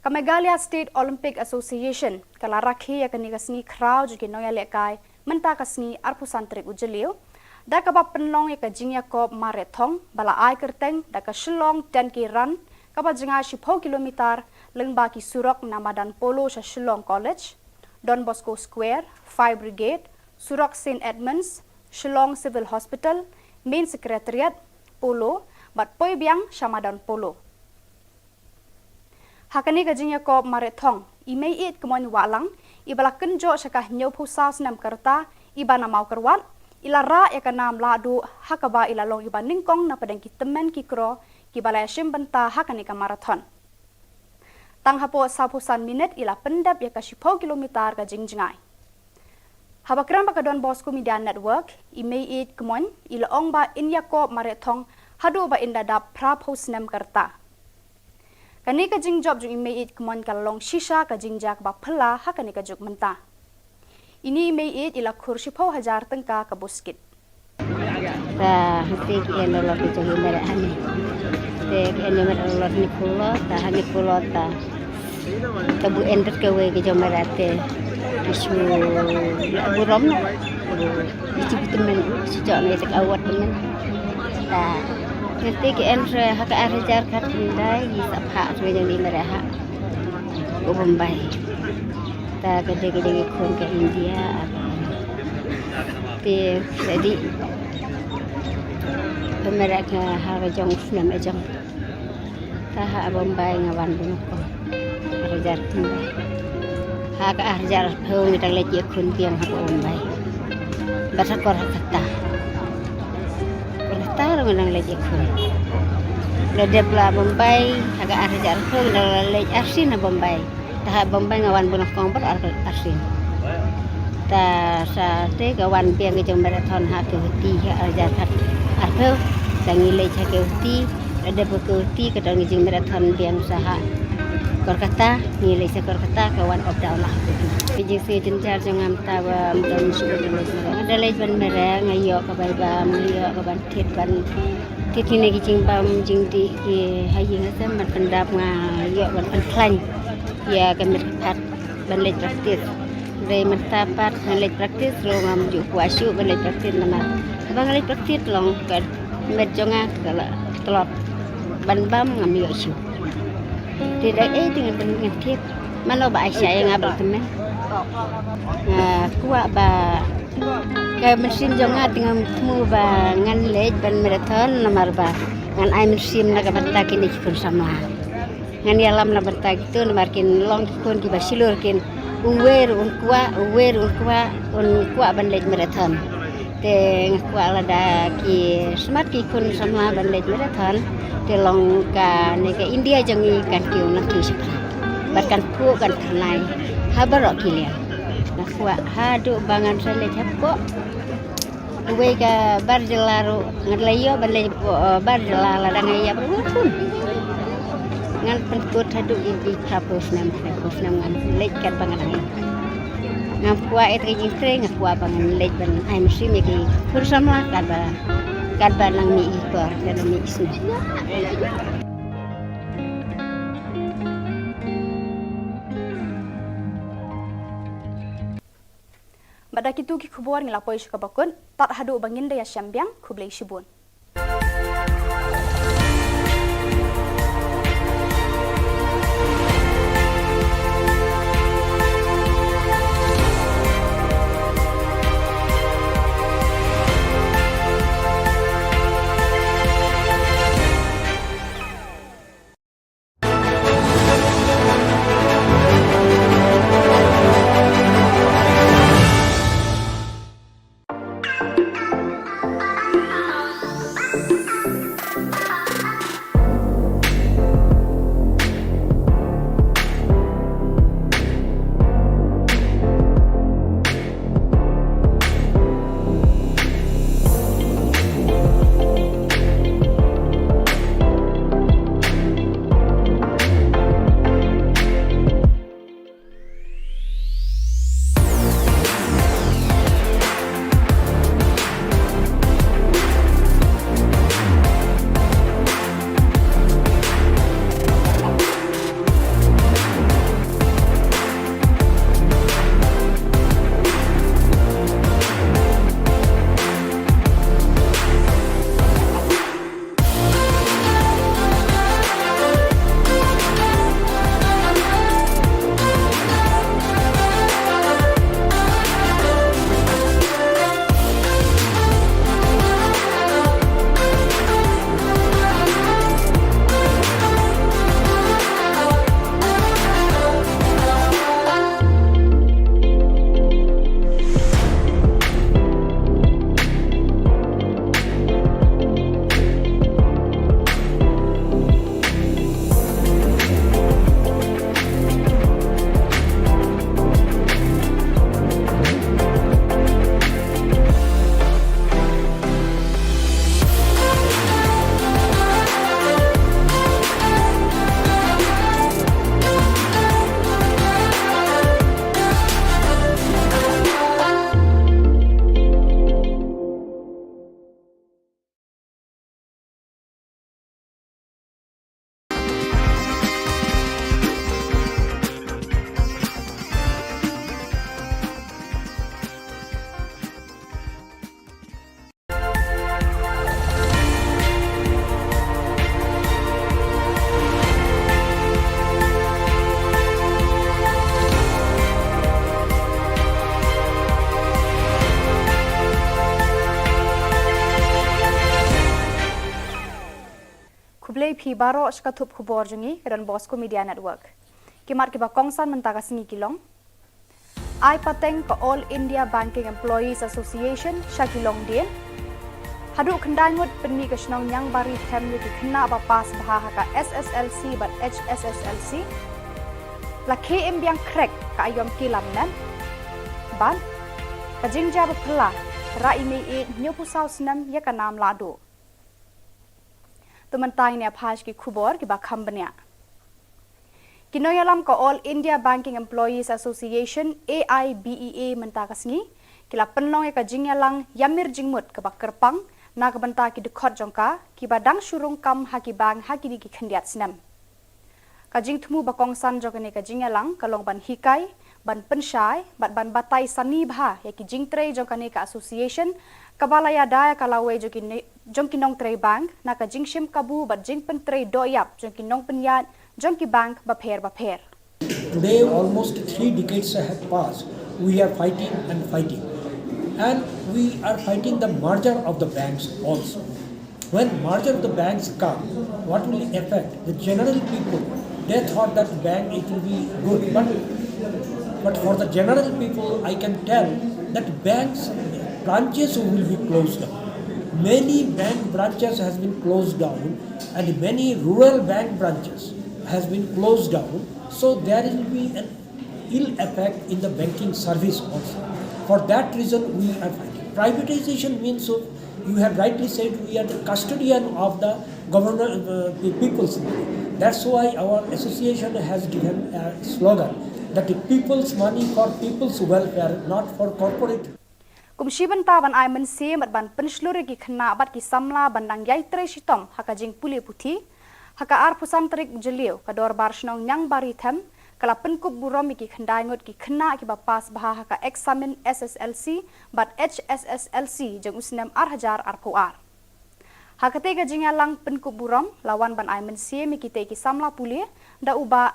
ka Meghalaya State Olympic Association ka la rakhe ïa kane ka sngi khraw jong ki nongïalehkai mynta ka sngi arphew san tarik u Jylliew, da kaba pynlong ïa ka jingïakob marathon ba la ai kyrteng da ka Shillong ten K Run, kaba jngai shiphew kilometer lyngba ki surok na madan Polo sha Shillong College, Don Bosco Square, Fire Brigade, surok Saint Edmunds, Shillong Civil Hospital, Main Secretariat, Polo, bad poi biang sha madan Polo. Ha kane ka jingïakob marathon, i Meiieid Kmoin Wahlang, iba la kynjoh sha ka hynñiewphew saw snem ka rta, iba na Mawkyrwat, i la rah ïa ka nam lahduh, ha kaba i la long iba nyngkong na pdeng ki tymmen ki kro kiba la ïashim bynta ha kane ka marathon. Tang hapoh sawphew san minit i la pyndep ïa ka shiphew kilometer ka jingjngai. Haba kren bad ka Don Bosco Media Network, i Meiieid Kmoin i la ong ba in ïakob marathon haduh ba in da dap phraphew snem ka rta. Kane ka jingjop jong i Meiieid Kmoin ka la long shisha ka jingjia kaba phylla ha kane ka juk mynta. Ine i Meiieid i la khur shiphew hajar tyngka ka buskit. Ta hangtei ki en lolot ki jong i Meiieid hangne. Te ki en ïa Meiieid lolot hangne pulot, ta hangne pulot ta. Ta bu en rit kawei ki jong Meiieid te ki shu la burom na. Bu i chi bu tymmen, shu jok na i te ka award tymmen. Ta hangtei ki en re ha ka ar hajar khatkhyndai, i sa phah re jong i Meiieid ha u Bombay. Ta ka dei ka dei ka khun ka India, ah, te ka dei ka Meiieid ka ha ka jong snem ka jong. Ta ha Bombay nga wan bun ko. Ar hajar khyndai. Ha ka ar hajar arphew ngi dang leit ïa khun biang ha Bombay. Bad ha Kolkata. Kolkata ruh ngi dang leit ïa khun. La dep la Bombay ha ka ar hajar arphew ngi dang la leit arsien ha Bombay. Ta ha Bombay nga wan bun ko bad ar arsien. Ta sa te ka wan biang ka jong marathon ha Guwahati ha ar hajar arphew. Ta ngi leit ha Guwahati, la dep ha Guwahati ka don ka jingmarathon biang sa ha Kolkata, ngi leit sha Kolkata ka wan up down la ha Guwahati. Ka jingsngew jynjar jong nga mynta ba mynta ngam shu leit ban mareh. Nga da leit ban mareh, nga ïoh ka bai bam, nga ïoh ka ban thied ban thied kine ki jingbam jingdih ki ha ïing ha sem ban pyndap, nga ïoh ban pynkhlaiñ ïa ka met ka phad ban leit practice. Dei mynta pat ngan leit practice ruh ngam ju kwah shuh ban leit practice namar haba nga leit practice long ka met jong nga ka la tlot ban bam ngam ïoh shuh. Te da ei te ngan ngan thied mano ba ai sha ïa nga ba la tymmen. Nga kwah ba ka mynsiem jong nga te ngam thmu ba ngan leit ban marathon namar ba ngan ai mynsiem na ka bynta kine ki khun samla. Ngan ïalam na bynta kito namar kin long ki khun kiba shlur kin uwei ruh un kwah, uwei ruh un kwah, un kwah ban leit marathon. Te nga kwah lada ki smat ki khun samla ban leit marathon te long kane ka India jong ngi kan kiew nangkiew shaphrang. Bad kan phuh kan tyrnai ha baroh ki liang. Nga kwah haduh ba ngan sa leit hapoh uwei ka bar jylla ruh, ngan la ïoh ban leit hapoh, eh, bar jylla lada nga ïap ruh ngan pun. Ngan pynkut haduh ïa ki phraphew snem, phraphew snem ngan leit katba nga dang ïap. Ngam kwah ïa ka jingtrei, nga kwah ba ngan leit ban ai mynsiem ïa ki khun samla katba, katba nang mih i por, katba mih i snem. Bad da kito ki khubor ngi la poi sha kaba kut, tad haduh ba ngin da ïashem biang, khublei shibun. Ki baroh sha ka thup khubor jong ngi ka Don Bosco Media Network. Ki mat kiba kongsan mynta ka sngi ki long: Ai pateng ka All India Banking Employees Association sha ki longdien. Haduh khyndai ngut pynmih ka shnong Niangbari Them ïa ki khynnah ba pass bha ha ka S S L C bad H S S L C. La khie im biang khrek ka aiom ki lam nem. Bad ka jingjia ba phylla, rah i mei ïeit hynñiewphew saw snem ïa ka nam lahduh. To mynta ngin ïa phai sha ki khubor kiba kham bniah. Ki nongïalam ka All India Banking Employees Association, A I B E A, mynta ka sngi ki la pynlong ïa ka jingïalang ïamir jingmut kaba kyrpang na ka bynta ki dkhot jong ka kiba dang shu rung kam ha ki bank ha kine ki khyndiat snem. Ka jingthmu ba kongsan jong kane ka jingïalang ka long ban hikai, ban pynshai bad ban batai sani bha ïa ki jingtrei jong kane ka association, kaba la ïada ïa ka lawei jong ki ne-, jong ki nongtrei bank na ka jingshim kabu bad jingpyntrei dohïap jong ki nongpynïaid jong ki bank bapher bapher. Today, almost three decades have passed. We are fighting and fighting. And we are fighting the merger of the banks also. When merger of the banks come, what will affect the general people? They thought that bank, it will be good, but, but for the general people, I can tell that banks branches will be closed down. Many bank branches has been closed down, and many rural bank branches has been closed down. So there will be an ill effect in the banking service also. For that reason, we are fighting. Privatization means, so you have rightly said, we are the custodian of the governor, uh, the people's money. That's why our association has given a slogan that the people's money for people's welfare, not for corporate. Kum shi bynta ban ai mynsiem bad ban pynshlur ïa ki khynnah bad ki samla ban nang ïai trei shitom ha ka jingpule puthi, ha ka arphew san tarik Jylliew ka Dorbar Shnong Niangbari Them ka la pynkup burom ïa ki khyndai ngut ki khynnah kiba pass bha ha ka eksamin S S L C bad H S S L C jong u snem ar hajar arphew ar. Ha katei ka jingïalang pynkup burom la wan ban ai mynsiem ïa kitei ki samla pule da u Bah,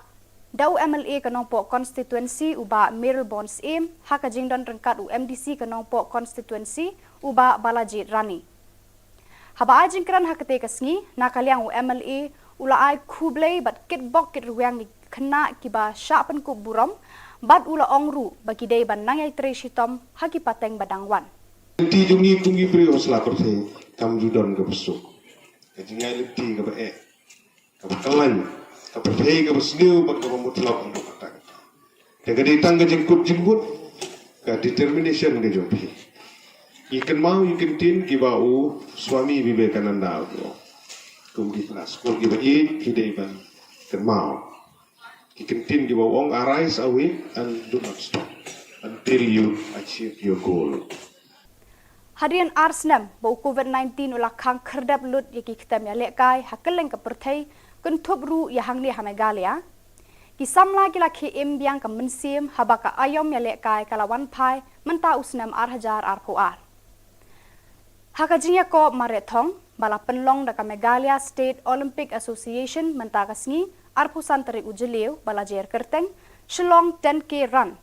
da u M L A ka Nongpoh Constituency u Bah Mayralborn Syiem, ha ka jingdon ryngkat u M D C ka Nongpoh Constituency u Bah Balajied Rani. Haba ai jingkren ha katei ka sngi, na ka liang u M L A u la ai khublei bad kitbok kitrwiang ïa ki khynnah kiba shah pynkup burom, bad u la ong ruh ba ki dei ban nang ïai trei shitom ha ki pateng ba dang wan. Lynti jong ngi kum ki briew ha sla pyrthei kam ju don kaba suk. Ka jingïalynti kaba eh, kaba khlaiñ, ka pyrthei kaba sniew bad kaba mutlop haduh katta katta. Te ka dei tang ka jingkut jingkut, ka determination ka jong phi. Ngi kynmaw ïa ki ktien kiba u Swami Vivekananda u ong. Kum ki khynnah skul kiba ïeit phi dei ban kynmaw ki ktien kiba u ong, "Arise, awake, and do not stop until you achieve your goal." Hadien ar snem ba u Covid nineteen u la khang khyrdep lut ïa ki ktem ïalehkai ha kylleng ka pyrthei, kynthup ruh ïa hangne ha Meghalaya, ki samla ki la khie im biang ka mynsiem haba ka aiom ïalehkai ka la wan phai mynta u snem ar hajar arphew ar. Ha ka jingïakop mareh thong ba la pynlong da ka Meghalaya State Olympic Association mynta ka sngi, arphew san tarik u Jylliew ba la jer kyrteng Shillong ten K Run,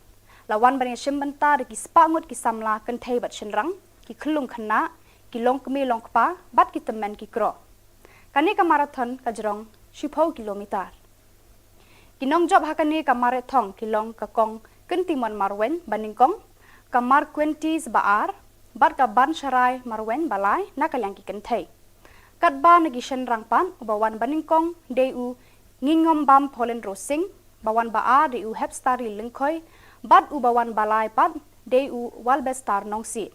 la wan ban ïashim bynta da ki spah ngut ki samla kynthei bad shynrang, ki khyllung khynnah, ki longkmie longkpa bad ki tymmen ki kro. Kane ka marathon ka jrong shiphew kilometer. Ki nongjop ha kane ka mareh thong ki long ka Kong Kyntimon Marwein ba nyngkong, ka Marquentis ba ar, bad ka Bansharai Marwein ba lai na ka liang ki kynthei. Katba na ki shynrang pat, uba wan ba nyngkong dei u Ngingombam Paulin Rosing, ba wan ba ar dei u Hepstari Lyngkhoi, bad uba wan ba lai pat dei u Walbestar Nongsiej.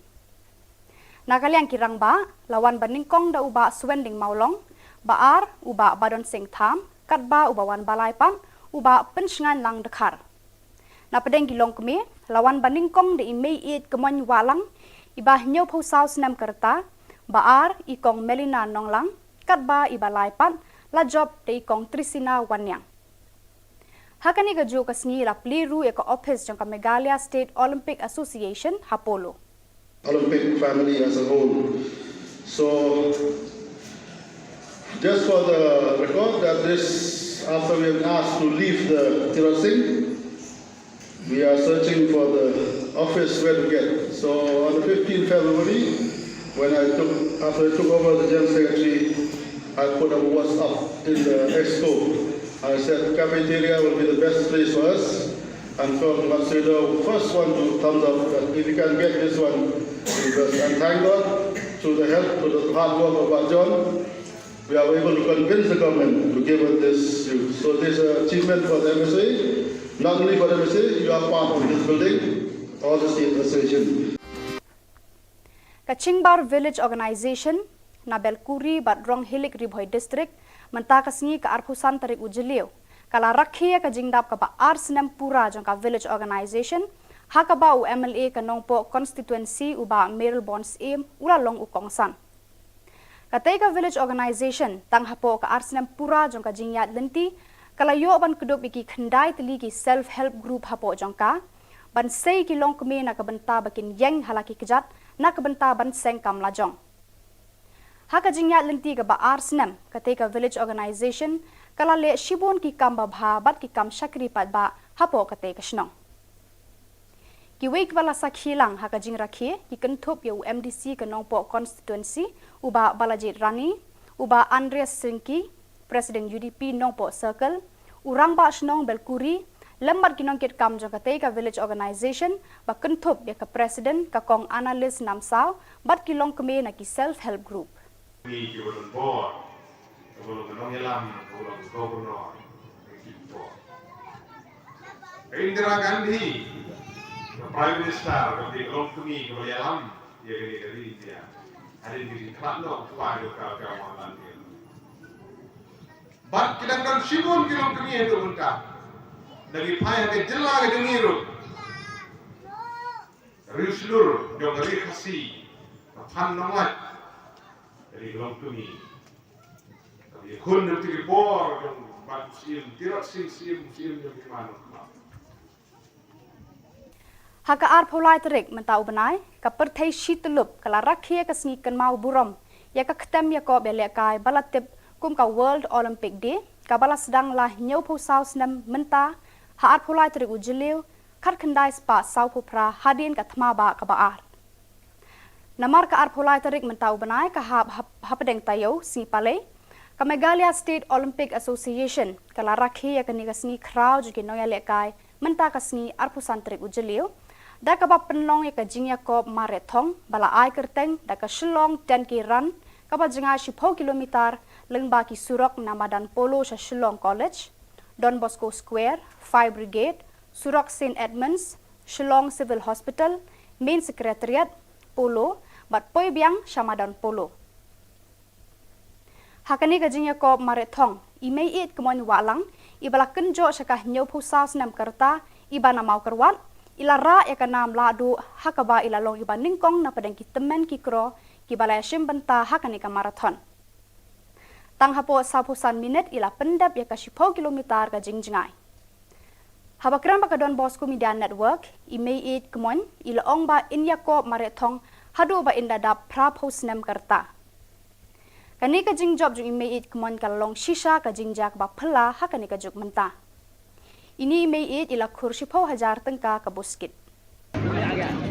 Na ka liang ki rangbah, la wan ba nyngkong da u Bah Suending Mawlong, ba ar u Bah Badonsing Tham, katba uba wan ba lai pat u Bah Pynshngainlang Dkhar. Na pdeng ki longkmie, la wan ba nyngkong da i Meiieit Kmoin Wahlang, iba hynñiewphew saw snem ka rta, ba ar i Kong Melina Nonglang, katba iba lai pat la jop da i Kong Trisina Wanniang. Ha kane kajuh ka sngi la plie ruh ïa ka ophis jong ka Meghalaya State Olympic Association ha Polo. Olympic family as a whole. So, just for the record, that this, after we have asked to leave the Tirot Singh, we are searching for the office where to get. So, on the fifteenth February, when I took, after I took over the General Secretary, I put a WhatsApp In the expo, I said cafeteria will be the best place for us. And from Matsudo, first one to thumbs up that if you can get this one, because, and thank God, through the help, through the hard work of Bah John, we are able to convince the government to give us this. So this is an achievement for the M S A, not only for the M S A, you are part of this building, all the state association. Ka Chingbar Village Organisation na Belkuri bad Ronghilik, Ri Bhoi District, mynta ka sngi ka arphew san tarik u Jylliew, ka la rakhe ïa ka jingdap kaba ar snem pura jong ka Village Organisation, ha kaba u M L A ka Nongpoh Constituency u Bah Mayralborn Syiem u la long u kongsan. Katei ka Village Organisation, tang hapoh ka ar snem pura jong ka jingïaid lynti, ka la ïoh ban kdup ïa ki khyndai tylli ki self help group hapoh jong ka, ban sei ki longkmie na ka bynta ba kin ïeng ha la ki kjat, na ka bynta ban seng kam lajong. Ha ka jingïaid lynti kaba ar snem, katei ka Village Organisation ka la leh shibun ki kam babha bad ki kam shakri paidbah hapoh katei ka shnong. Kiwei kiba la sakhi lang ha ka jingrakhe ki kynthup ïa u M D C ka Nongpoh Constituency, u Bah Balajied Rani, u Bah Andreas Syngki, President U D P Nongpoh Circle, u Rangbah Shnong Belkuri, lem bad ki nongkitkam jong katei ka Village Organisation, ba kynthup ïa ka President ka Kong Annalise Namsaw bad ki longkmie na ki self help group. Ni ki ba don bor, ka ba long ka nongïalam, ka ba long ka governor, ka ki bor. Ka Indira Gandhi, ka Prime Minister, ka ba long kmie, ka ba ïalam ïa kane ka ri India. Hadien ka jingkhlad noh u kpa jong ka, ka Mohanlal Nehru. Bad ki dang don shibun ki longkmie haduh mynta. Da ki phai ha ka jylla ka jong ngi ruh. Riewshlur jong ka ri Khasi, ka Phan Nonglait, ka ri ka longkmie. Ka ïakhun na ki bor jong Bah Syiem, Tirot Sing Syiem, Syiem jong ki man. Ha ka arphew lai tarik mynta u bnai, ka pyrthei shi tyllup ka la rakhe ïa ka sngi kynmaw burom ïa ka ktem ïakob ïalehkai ba la tip kum ka World Olympic Day, kaba la sdang la hynñiewphew saw snem mynta ha arphew lai tarik u Jylliew, khatkhyndai spah sawphew phra hadien ka thma bah kaba ar. Namar ka arphew lai tarik mynta u bnai ka hap hap- hapdeng taïew sngi palei, ka Meghalaya State Olympic Association ka la rakhe ïa kane ka sngi khraw jong ki nongïalehkai mynta ka sngi arphew san tarik u Jylliew, da kaba pynlong ïa ka jingïakob mareh thong ba la ai kyrteng da ka Shillong ten K Run, kaba jngai shiphew kilometer lyngba ki surok na madan Polo sha Shillong College, Don Bosco Square, Fire Brigade, surok Saint Edmunds, Shillong Civil Hospital, Main Secretariat, Polo, bad poi biang sha madan Polo. Ha kane ka jingïakob mareh thong, i Meiieid Kmoin Wahlang, iba la kynjoh sha ka hynñiewphew saw snem ka rta, iba na Mawkyrwat, i la rah ïa ka nam lahduh ha kaba i la long iba nyngkong na pdeng ki tymmen ki kro kiba la ïashim bynta ha kane ka marathon. Tang hapoh sawphew san minit i la pyndep ïa ka shiphew kilometer ka jingjngai. Haba kren bad ka Don Bosco Media Network, i Meiieid Kmoin i la ong ba in ïakob mareh thong haduh ba in da dap phraphew snem ka rta. Kane ka jingjop jong i Meiieid Kmoin ka la long shisha ka jingjia kaba phylla ha kane ka juk mynta. Ine i Meiieid i la khur shiphew hajar tyngka ka buskit.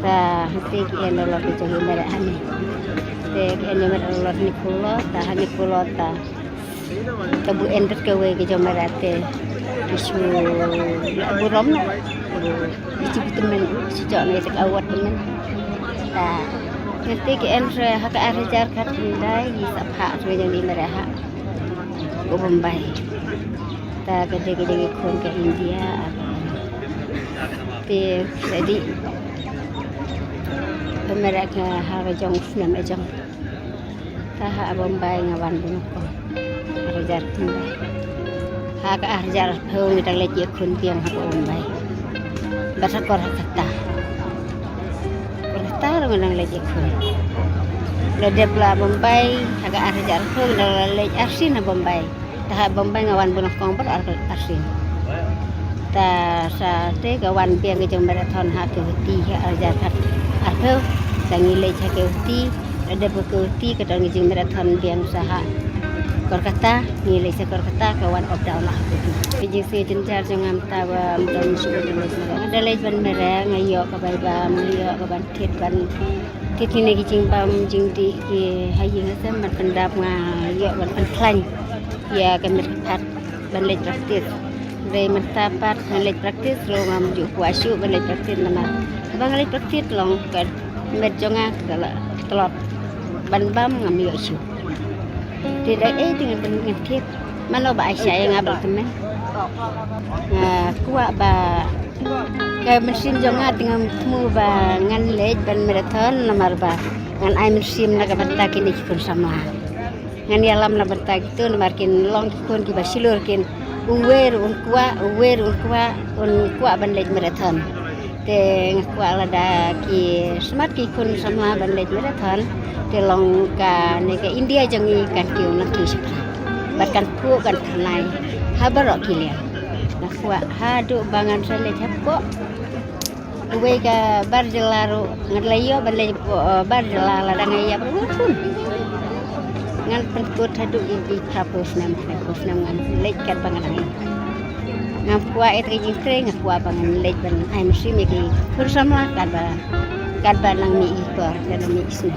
Ta hangtei ki en dolor ki jong i mareh hangne. Te ki en mareh dolor hynñiewphew dolor, ta hynñiewphew dolor ta. Ta bu en bad kawei ki jong mareh te ki shu burom noh. Ki shu tymmen, shu jok ne te ka award tymmen. Ta hangtei ki en re ha ka ar hajar khatkhyndai, ki sa phah re jong i mareh ha ka Bombay. Ta ka dei ka jong i khun ka India. Te sa dei ba mareh ka ha ka jong u snem ka jong. Ta ha Bombay nga wan bun ko. Ar hajar khyndai. Ha ka ar hajar arphew ngi dang leit ïakhun biang ha Bombay. Bad ha Kolkata. Kolkata ruh ngi dang leit ïakhun. La dep la Bombay ha ka ar hajar arphew ngi dang leit arsien ha Bombay. Ta ha Bombay nga wan bun ko bad ar arsien. Ta sa te ka wan biang ka jong marathon ha Guwahati ha ar hajar khat arphew. Ta ngi leit ha Guwahati, la dep ha Guwahati ka don ka jingmarathon biang sa ha Kolkata, ngi leit sha Kolkata ka wan up down la ha Guwahati. Ka jingsngew jynjar jong nga mynta ba ym don shuh ka jingleit mareh. Nga da leit ban mareh, nga ïoh ka bai bam, nga ïoh ka ban thied ban thied kine ki jingbam jingdih ki ha ïing ha sem ban pyndap, nga ïoh ban pynkhlaiñ. Ïa ka met pat ban leit practice. Dei mynta pat ngan leit practice ruh ngam ju kwah shuh ban leit practice namar ba ngan leit practice long ka met jong nga ka la tlot ban bam ngam ïoh shuh. Te da ei te ngan ban ngan thied mano ba ai sha ïa nga ba la tymmen. Nga kwah ba ka mynsiem jong nga te ngam thmu ba ngan leit ban marathon namar ba ngan ai mynsiem na ka bynta kine ki khun samla. Ngan ïalam na bynta kito namar kin long ki khun kiba shlur kin uwei ruh un kwah, uwei ruh un kwah, un kwah ban leit marathon. Te nga kwah lada ki smat ki khun samla ban leit marathon te long kane ka India jong ngi kan kiew nangkiew shaphrang. Bad kan kiew kan tyrnai ha baroh ki liang. Nga kwah haduh ba ngan sa leit hapoh uwei ka bar jylla ruh ngan leit ïoh ban leit hapoh, eh, bar jylla lada nga ïap ruh ngan pynkut haduh ïa ki phraphew snem, phraphew snem ngan leit katba nga dang ïap. Ngam kwah ïa ka jingtrei, nga kwah ba ngan leit ban ai mynsiem ïa ki khun samla katba, katba nang mih ki por, katba nang mih ki snem.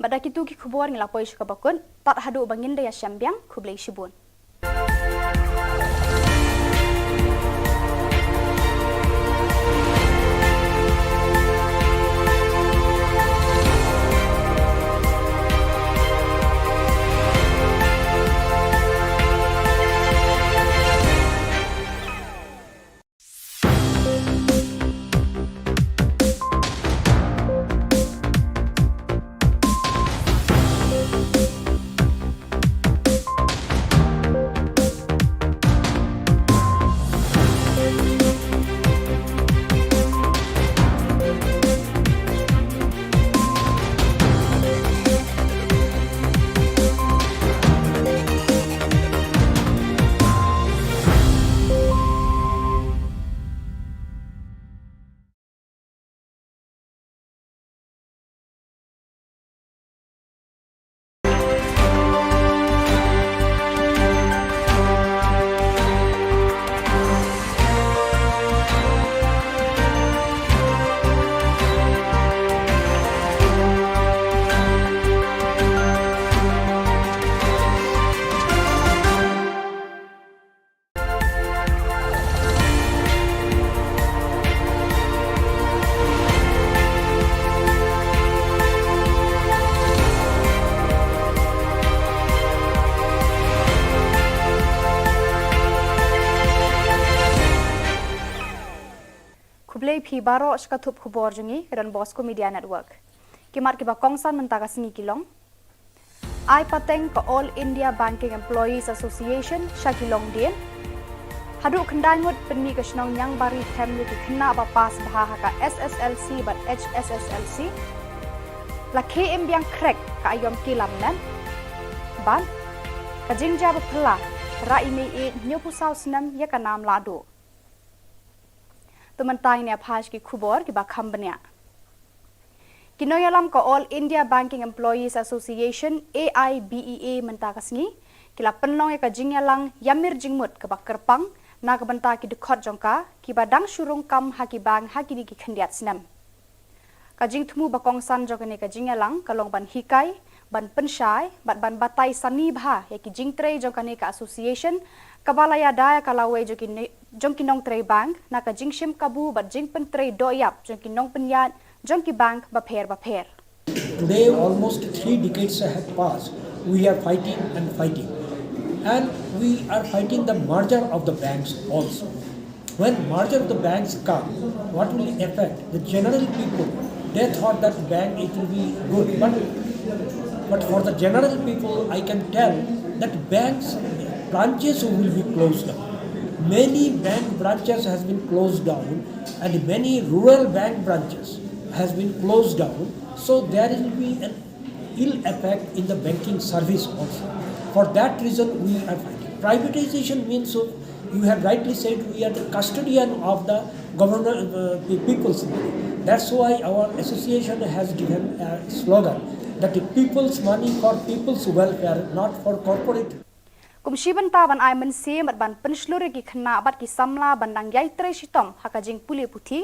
Bad da kitu ki khubor ngi la poi sha kaba kut, tad haduh ba ngin da ïashem biang, khublei shibun. Khublei phi baroh sha ka thup khubor jong ngi ka Don Bosco Media Network. Ki mat kiba kongsan mynta ka sngi ki long: Ai pateng ka All India Banking Employees Association sha ki longdien. Haduh khyndai ngut pynmih ka shnong Niangbari them ïa ki khynnah ba pass bha ha ka S S L C bad H S S L C. La khie im biang khrek ka aïom kilam nen. Bad ka jingjia ba phylla, rah i mei ïeit hynñiewphew saw snem ïa ka nam lahduh. To mynta ngin ïa phai sha ki khubor kiba kham bniah. Ki nongïalam ka All India Banking Employees Association, A I B E A, mynta ka sngi ki la pynlong ïa ka jingïalang ïamir jingmut kaba kyrpang na ka bynta ki dkhot jong ka kiba dang shu rung kam ha ki bank ha kine ki khyndiat snem. Ka jingthmu ba kongsan jong kane ka jingïalang ka long ban hikai, ban pynshai bad ban batai sani bha ïa ki jingtrei jong kane ka association kaba la ïada ïa ka lawei jong ki ne-, jong ki nongtrei bank na ka jingshim kabu bad jingpyntrei dohïap jong ki nongpynïaid jong ki bank bapher bapher. Today, almost three decades have passed. We are fighting and fighting. And we are fighting the merger of the banks also. When merger of the banks come, what will affect the general people? They thought that bank, it will be good, but, but for the general people, I can tell that banks branches will be closed down. Many bank branches has been closed down, and many rural bank branches has been closed down. So there will be an ill effect in the banking service also. For that reason, we are fighting. Privatization means, so you have rightly said, we are the custodian of the governor, uh, the people's money. That's why our association has given a slogan that the people's money for people's welfare, not for corporate. Kum shi bynta ban ai mynsiem bad ban pynshlur ïa ki khynnah bad ki samla ban dang ïai trei shitom ha ka jingpule puthi,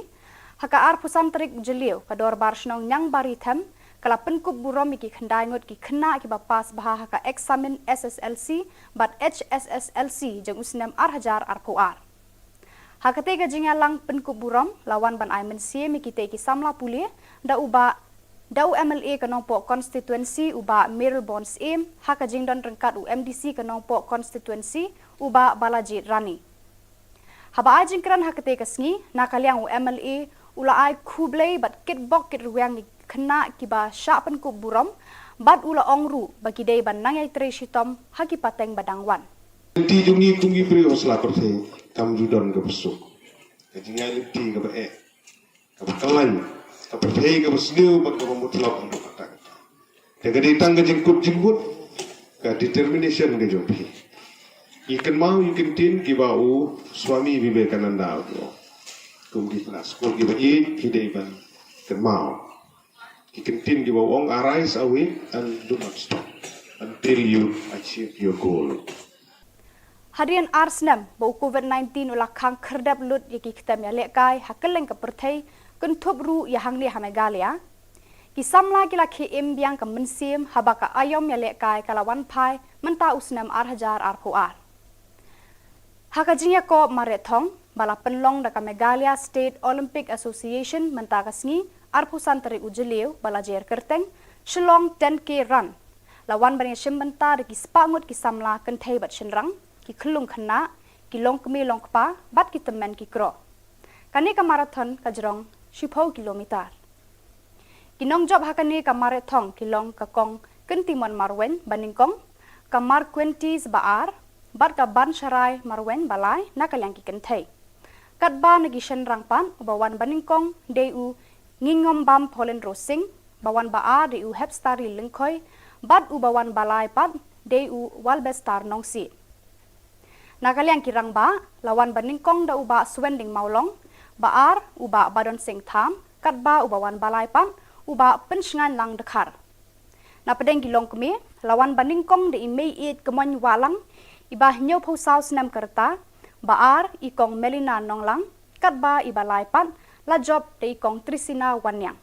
Ha ka arphew san tarik u Jylliew, ka Dorbar Shnong Niangbarithem ka la pynkup burom ïa ki khyndai ngut ki khynnah kiba pass bha ha ka eksamin S S L C bad H S S L C jong u snem ar hajar arphew ar. Ha katei ka jingïalang pynkup burom la wan ban ai mynsiem ïa kitei ki samla pule da u Bah, da u M L A ka Nongpoh Constituency u Bah Mayralborn Syiem, ha ka jingdon ryngkat u M D C ka Nongpoh Constituency u Bah Balajied Rani. Haba ai jingkren ha katei ka sngi, na ka liang u M L A u la ai khublei bad kitbok kitrwiang ïa ki khynnah kiba shah pynkup burom, bad u la ong ruh ba ki dei ban nang ïai trei shitom ha ki pateng ba dang wan. Lynti jong ngi kum ki briew ha sla pyrthei kam ju don kaba suk. Ka jingïaid lynti kaba eh, kaba kyllain, ka pyrthei kaba sniew bad kaba mutlop ha ka ta. Te ka dei tang ka jingkut jingmut, ka determination ka jong phi. Ngi kynmaw ïa ki ktien kiba u Swami Vivekananda u ong, kum ki khynnah skul kiba ïeit ki dei ban kynmaw ki ktien kiba u ong, "Arise, awake, and do not stop until you achieve your goal." Hadien ar snem ba u Covid nineteen u la khang khyrdep lut ïa ki ktem ïalehkai ha kylleng ka pyrthei, kynthup ruh ïa hangne ha Meghalaya, ki samla ki la khie im biang ka mynsiem haba ka aïom ïalehkai ka la wan phai mynta u snem ar hajar arphew ar. Ha ka jingïakob mareh thong ba la pynlong da ka Meghalaya State Olympic Association mynta ka sngi, arphew san tarik u Jylliew ba la jer kyrteng Shillong ten K Run, la wan ban ïashim bynta da ki spah ngut ki samla kynthei bad shynrang, ki khyllung khynnah, ki longkmie longkpa bad ki tymmen ki kro. Kane ka marathon ka jrong shiphew kilometer. Ki nongjop ha kane ka mareh thong ki long ka Kong Kyntimon Marwein ba nyngkong, ka Marquentis ba ar, bad ka Bansharai Marwein ba lai na ka liang ki kynthei. Katba na ki shynrang pat, uba wan ba nyngkong dei u Ngingombam Pauline Rosing, ba wan ba ar dei u Hepstari Lyngkhoi, bad uba wan ba lai pat dei u Walbestar Nongsiej. Na ka liang ki rangbah, la wan ba nyngkong da u Bah Suwending Mawlong, ba ar u Bah Badon Singh Tham, katba uba wan ba lai pat u Bah Pynshngainlang Dkhar. Na pdeng ki longkmie, la wan ba nyngkong da i Meiieit Kmoin Wahlang, iba hynñiewphew saw snem ka rta, ba ar i Kong Melina Nonglang, katba iba lai pat la jop da i Kong Trisina Wanniang.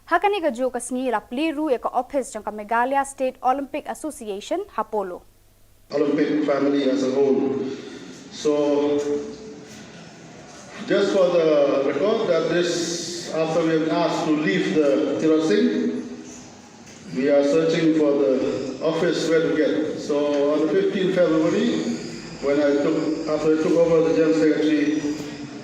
Ha kane kajuh ka sngi la plie ruh ïa ka ophis jong ka Meghalaya State Olympic Association ha Polo. Olympic family as a whole. So, just for the record, that this, after we have asked to leave the Tirot Singh, we are searching for the office where to get. So, on the fifteenth February, when I took, after I took over the General Secretary,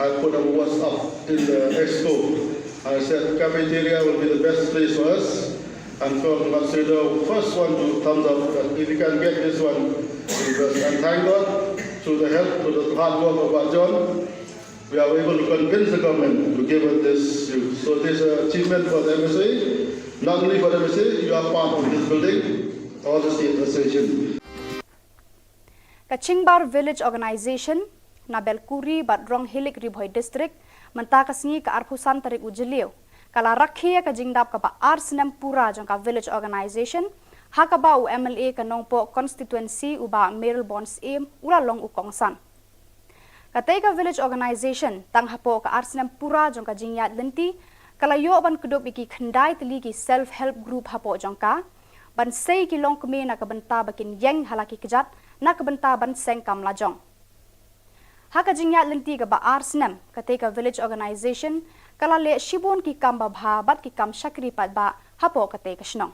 I put a WhatsApp in the expo. I said cafeteria will be the best place for us. And Kong Matsuda, first one to thumbs up that if you can get this one, because, and thank God, through the help, through the hard work of our John, we are able to convince the government to give us this shoe. So this is an achievement for the M S A. Not only for the M S A, you are part of this building, all the state association. Ka Chingbar Village Organization na Belkuri bad Ronghilik, Ri Bhoi District, mynta ka sngi ka arphew san tarik u Jylliew, ka la rakhe ïa ka jingdap kaba ar snem pura jong ka Village Organization, ha kaba u M L A ka Nongpoh Constituency u Bah Mayralborn Syiem u la long u kongsan. Katei ka Village Organization, tang hapoh ka ar snem pura jong ka jingïaid lynti, ka la ïoh ban kdup ïa ki khyndai tylli ki self help group hapoh jong ka, ban sei ki longkmie na ka bynta ba kin ïeng ha la ki kjat, na ka bynta ban seng kam lajong. Ha ka jingïaid lynti kaba ar snem, katei ka Village Organization ka la leh shibun ki kam babha bad ki kam shakri paidbah hapoh katei ka shnong.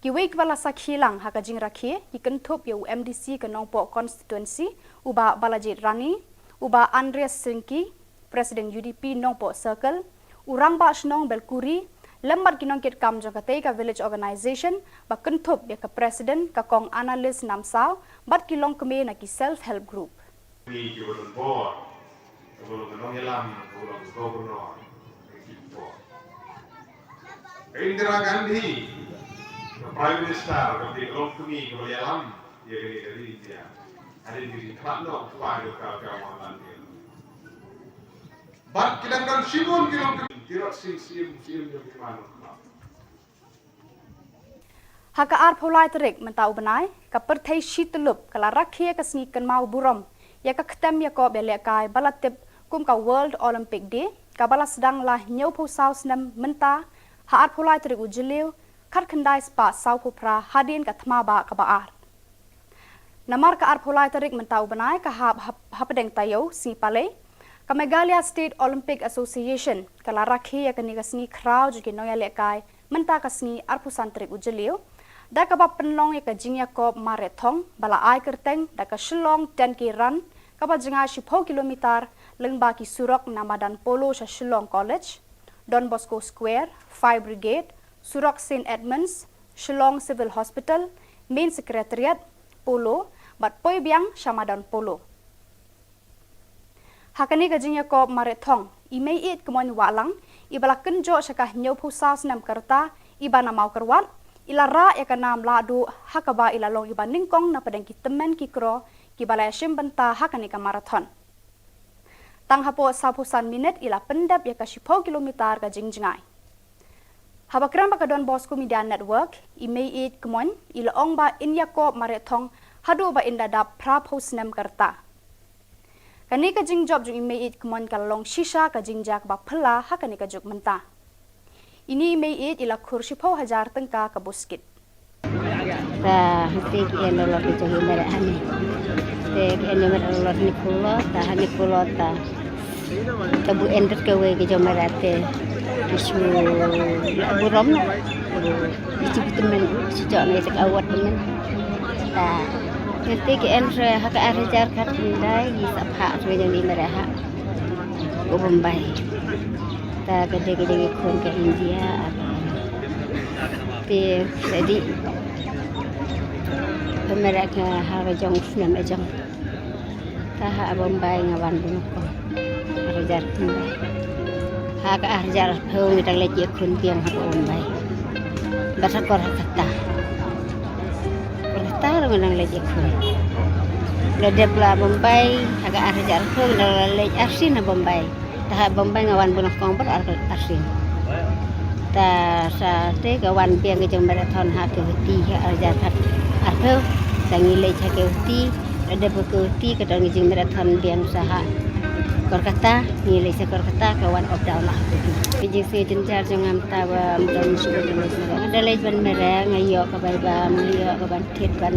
Kiwei kiba la sakhi lang ha ka jingrakhe ki kynthup ïa u M D C ka Nongpoh Constituency, u Bah Balajied Rani, u Bah Andreas Syngki, President U D P Nongpoh Circle, u Rangbah Shnong Belkuri, lem bad ki nongkitkam jong katei ka Village Organization, ba kynthup ïa ka President ka Kong Annalise Namsaw, bad ki longkmie na ki self help group. Ni ki ba don bor, ka ba long ka nongïalam, ka ba long ka governor, ka ki bor. Ka Indira Gandhi, ka Prime Minister, ka ba long kmie, ka ba ïalam ïa kane ka ri India. Hadien ka jingkhlad noh u kpa jong ka, ka Mohanlal Nehru. Bad ki dang don shibun ki long kmie, Tirot Singh Syiem, Syiem jong ki man. Ha ka arphew lai tarik mynta u bnai, ka pyrthei shi tyllup ka la rakhe ïa ka sngi kynmaw burom ïa ka ktem ïakob ïalehkai ba la tip kum ka World Olympic Day, kaba la sdang la hynñiewphew saw snem mynta, ha arphew lai tarik u Jylliew, khatkhyndai spah sawphew phra hadien ka thma bah kaba ar. Namar ka arphew lai tarik mynta u bnai ka hap hap-, hapdeng taïew sngi Palei, ka Meghalaya State Olympic Association ka la rakhe ïa kane ka sngi khraw jong ki nongïalehkai mynta ka sngi arphew san tarik u Jylliew, da kaba pynlong ïa ka jingïakob marathon ba la ai kyrteng da ka Shillong ten K Run, kaba jngai shiphew kilometer, lyngba ki surok na madan Polo sha Shillong College, Don Bosco Square, Fire Brigade, surok Saint Edmunds, Shillong Civil Hospital, Main Secretariat, Polo, bad poi biang sha madan Polo. Ha kane ka jingïakob marathon, i Meiieid Kmoin Wahlang, iba la kynjoh sha ka hynñiewphew saw snem ka rta, iba na Mawkyrwat, i la rah ïa ka nam lahduh, ha kaba i la long iba nyngkong na pdeng ki tymmen ki kro, kiba la ïashim bynta ha kane ka marathon. Tang hapoh sawphew san minit i la pyndep ïa ka shiphew kilometer ka jingjngai. Haba kren bad ka Don Bosco Media Network, i Meiieid Kmoin, i la ong ba in ïakob marathon haduh ba in da dap phraphew snem ka rta. Kane ka jingjop jong i Meiieid Kmoin ka la long shisha ka jingjia kaba phylla ha kane ka juk mynta. Ine i Meiieid i la khur shiphew hajar tyngka ka buskit. Ta hangtei ki en dolor ki jong i Meiieid hangne. Te ki en ïa Meiieid dolor hynñiewphew dolor, ta hynñiewphew dolor ta. Ta bu en rit kawei ki jong Meiieid te ki shu la burom. Ki shu tymmen, ki shu jok ne te ka award tymmen. Ta hangtei ki en re ha ka ar hajar khatkhyndai, i sah phah re jong i Meiieid ha u Bombay. Ta ka dei ka jong i khun ka India, ar te ka dei ka Meiieid ka ha ka jong snem ka jong. Ta ha Bombay nga wan bun ko. Ar hajar Bombay. Ha ka ar hajar phew ngi dang leit ïa khun biang ha Bombay. Bad ha Kolkata. Kolkata ruh ngi dang leit ïa khun. La dep la Bombay ha ka ar hajar phew ngi dang la leit arsien ha Bombay. Ta ha Bombay nga wan bun ko bad ar, arsien. Ta sa te ka wan biang ka jong marathon ha Guwahati ha ar hajar khat ar phew. Ta ngi leit ha Guwahati, la dep ha Guwahati ka don ka jing marathon biang sa ha Kolkata, ngi leit sa Kolkata ka wan up down la ha Guwahati. Ka jingsngew jynjar jong nga mynta ba mynta ngam shym leit marathon. Nga da leit ban mareh, nga ïoh ka bai bam, nga ïoh ka ban thied ban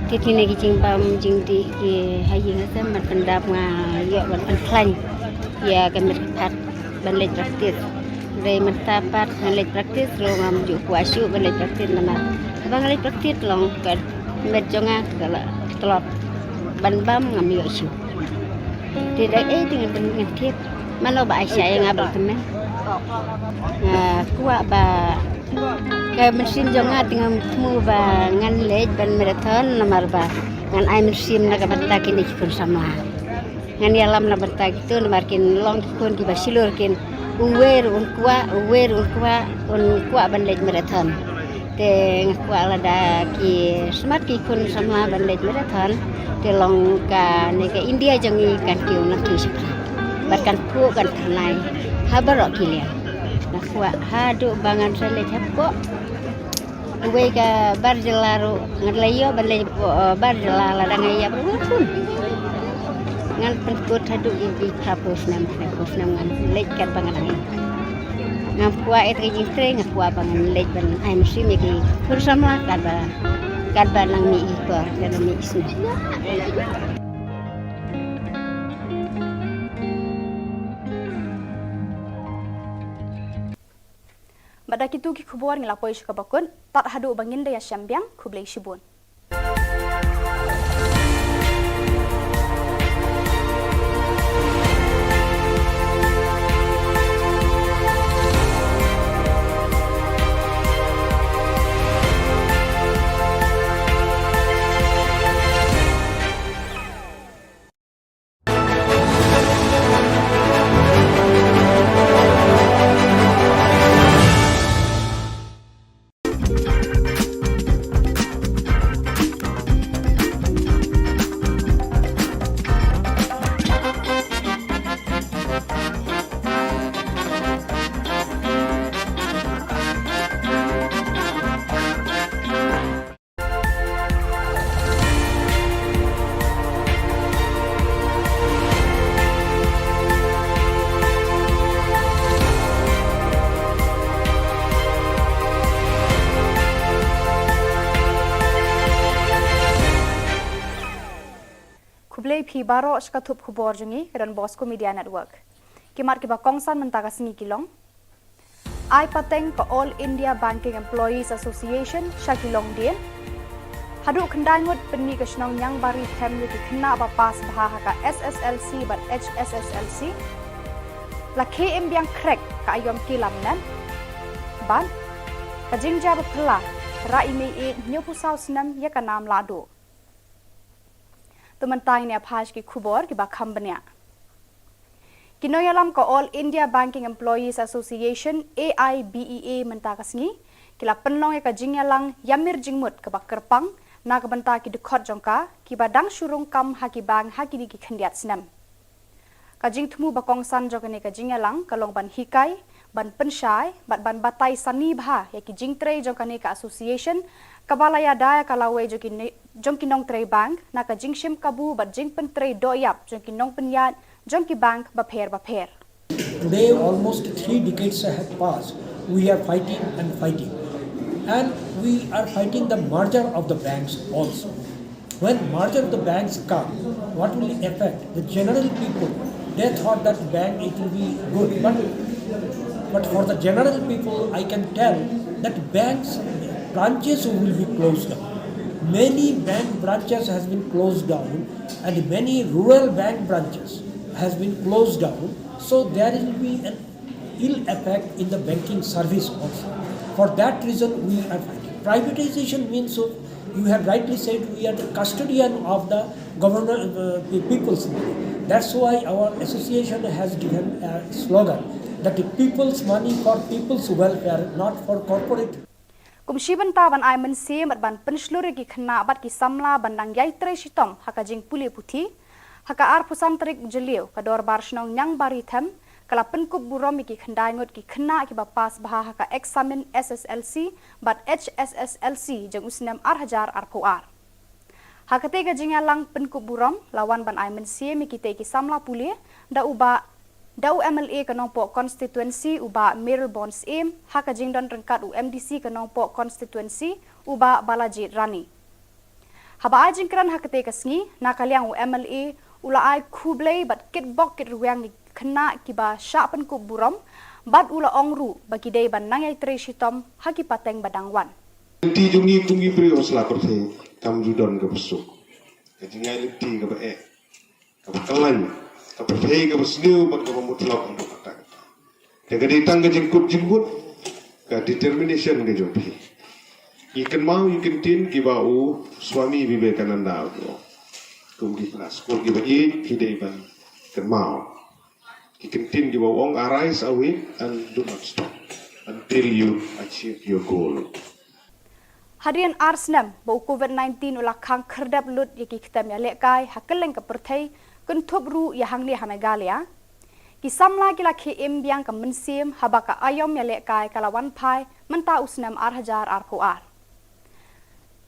thied kine ki jingbam jingdih ki ha ïing ha sem ban pyndap, nga ïoh ban pynkhlaiñ ïa ka met ka phad ban leit practice. Hynrei mynta pat ngan leit practice ruh ngam ju kwah shuh ban leit practice namar haba nga leit practice long ka met jong nga ka la tlot ban bam ngam ïoh shuh. Te da ei te ngan, ngan thied. Mano ba ai sha ïa nga ba la tymmen. Nga kwah ba ka mynsiem jong nga te ngam thmu ba ngan leit ban marathon namar ba ngan ai mynsiem na ka bynta kine ki khun samla. Ngan ïalam na bynta kito namar kin long ki khun kiba shlur kin, uwei ruh un kwah, uwei ruh un kwah, un kwah ban leit marathon. Te nga kwah lada ki smat ki khun samla ban leit marathon, te long kane ka India jong ngi kan kiew nangkiew shaphrang. Bad kan phuh kan thymmai ha baroh ki liang. Nga kwah haduh ba ngan sa leit hapoh uwei ka bar jylla ruh, ngan leit ïoh ban leit hapoh, eh, bar jylla lada nga ïap ruh ngan pun. Ngan pynkut haduh ïa ki phraphew snem, phraphew snem ngan leit katba nga dang ïap. Ngam kwah ïa ka jingtrei, nga kwah ba ngan leit ban ai mynsiem ïa ki khun samla katba, katba nang mih i por, katba mih i snem. Bad da kito ki khubor ngi la poi sha kaba kut, tad haduh ba ngin da ïashem biang, khublei shibun. Phi baroh sha ka thup khubor jong ngi ka Don Bosco Media Network. Ki mat kiba kongsan mynta ka sngi ki long: Ai pateng ka All India Banking Employees Association sha ki longdien. Haduh khyndai ngut pynmih ka shnong Niangbari Them ïa ki khynnah ba pass bha ha ka S S L C bad H S S L C. La khie im biang khrek ka aiom ki lamnat. Bad ka jingjia ba phylla, rah i mei ïeit hynñiewphew saw snem ïa ka nam lahduh. To mynta ngin ïa phai sha ki khubor kiba kham bniah. Ki nongïalam ka All India Banking Employees Association, A I B E A, mynta ka sngi ki la pynlong ïa ka jingïalang ïamir jingmut kaba kyrpang na ka bynta ki dkhot jong ka kiba dang shu rung kam ha ki bank ha kine ki khyndiat snem. Ka jingthmu ba kongsan jong kane ka jingïalang ka long ban hikai, ban pynshai bad ban batai sani bha ïa ki jingtrei jong kane ka association, kaba la ïada ïa ka lawei jong ki ne-, jong ki nongtrei bank na ka jingshim kabu bad jingpyntrei dohïap jong ki nongpynïaid jong ki bank bapher bapher. Today, almost three decades have passed. We are fighting and fighting. And we are fighting the merger of the banks also. When merger of the banks come, what will affect the general people? They thought that bank, it will be good, but, but for the general people, I can tell that banks branches will be closed down. Many bank branches has been closed down, and many rural bank branches has been closed down. So there will be an ill effect in the banking service also. For that reason, we are fighting. Privatization means, so you have rightly said, we are the custodian of the government, uh, the people's money. That's why our association has given a slogan that the people's money for people's welfare, not for corporate. Kum shi bynta ban ai mynsiem bad ban pynshlur ïa ki khynnah bad ki samla ban dang ïai trei shitom ha ka jingpule puthi, ha ka arphew san tarik u Jylliew ka Dorbar Shnong Niangbari Them ka la pynkup burom ïa ki khyndai ngut ki khynnah kiba pass bha ha ka eksamin S S L C bad H S S L C jong u snem ar hajar arphew ar. Ha katei ka jingïalang pynkup burom la wan ban ai mynsiem ïa kitei ki samla pule da u Bah, da u M L A ka Nongpoh Constituency u Bah Mayralborn Syiem, ha ka jingdon ryngkat u M D C ka Nongpoh Constituency u Bah Balajied Rani. Haba ai jingkren ha katei ka sngi, na ka liang u M L A u la ai khublei bad kitbok kitrwiang ïa ki khynnah kiba shah pynkup burom, bad u la ong ruh ba ki dei ban nang ïai trei shitom ha ki pateng ba dang wan. Lynti jong ngi kum ki briew ha sla pyrthei kam ju don kaba suk. Ka jingïaid lynti kaba eh, kaba kyllain, ka pyrthei kaba sniew bad kaba mutlop haduh katta katta. Te ka dei tang ka jingkut jingmut, ka determination ka jong phi. Ngi kynmaw ïa ki kyntien kiba u Swami Vivekananda u ong, kum ki phra skul kiba ïeit phi dei ban kynmaw. Ki kyntien kiba u ong, "Arise, awake, and do not stop until you achieve your goal." Hadien ar snem ba u Covid nineteen u la khang khyrdep lut ïa ki ktem ïalehkai ha kylleng ka pyrthei, kynthup ruh ïa hangne ha Meghalaya, ki samla ki la khie im biang ka mynsiem haba ka aiom ïalehkai ka la wan phai mynta u snem ar hajar arphew ar.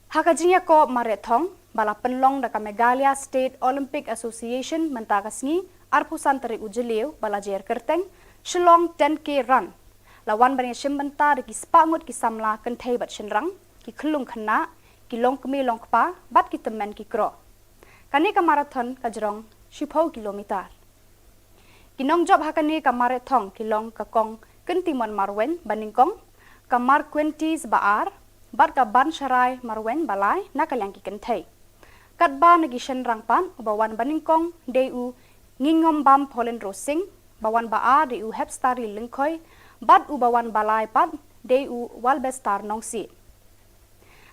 Ha ka jingïakob mareh thong ba la pynlong da ka Meghalaya State Olympic Association mynta ka sngi, arphew san tarik u Jylliew ba la jer kyrteng Shillong ten K Run, la wan ban ïashim bynta da ki spah ngut ki samla kynthei bad shynrang, ki khyllung khynnah, ki longkmie longkpa bad ki tymmen ki kro. Kane ka marathon ka jrong shiphew kilometer. Ki nongjop ha kane ka mareh thong ki long ka Kong Kyntimon Marwein banyngkong, ka Marquentis Baar bad ka Bansharai Marwein balai na ka liang ki kynthei. Katba na ki shynrang pat, uba wan banyngkong dei u Ngingombam Paulin Rosing, ba wan baar dei u Hepstari Lyngkhoi, bad uba wan balai pat dei u Walbestar Nongsiej.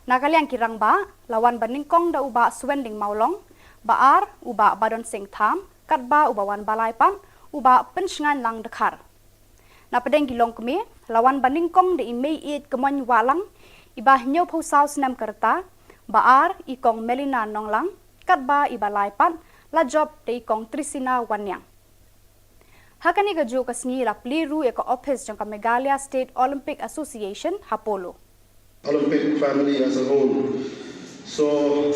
Na ka liang ki rangbah, la wan banyngkong da u Bah Swending Mawlong, baar u Bah Badon Singh Tham, katba uba wan balai pat u Bah Pynshngain Lang Dkhar. Na pdeng ki longkmie, la wan banyngkong da i Mei Ïeit Kmoin Wahlang, iba hynñiewphew saw snem ka rta, baar i Kong Melina Nonglang, katba iba lai pat la jop da i Kong Trisina Wanniang. Ha kane kajuh ka sngi la plie ruh ïa ka ophis jong ka Meghalaya State Olympic Association ha Polo. Olympic family as a whole. So,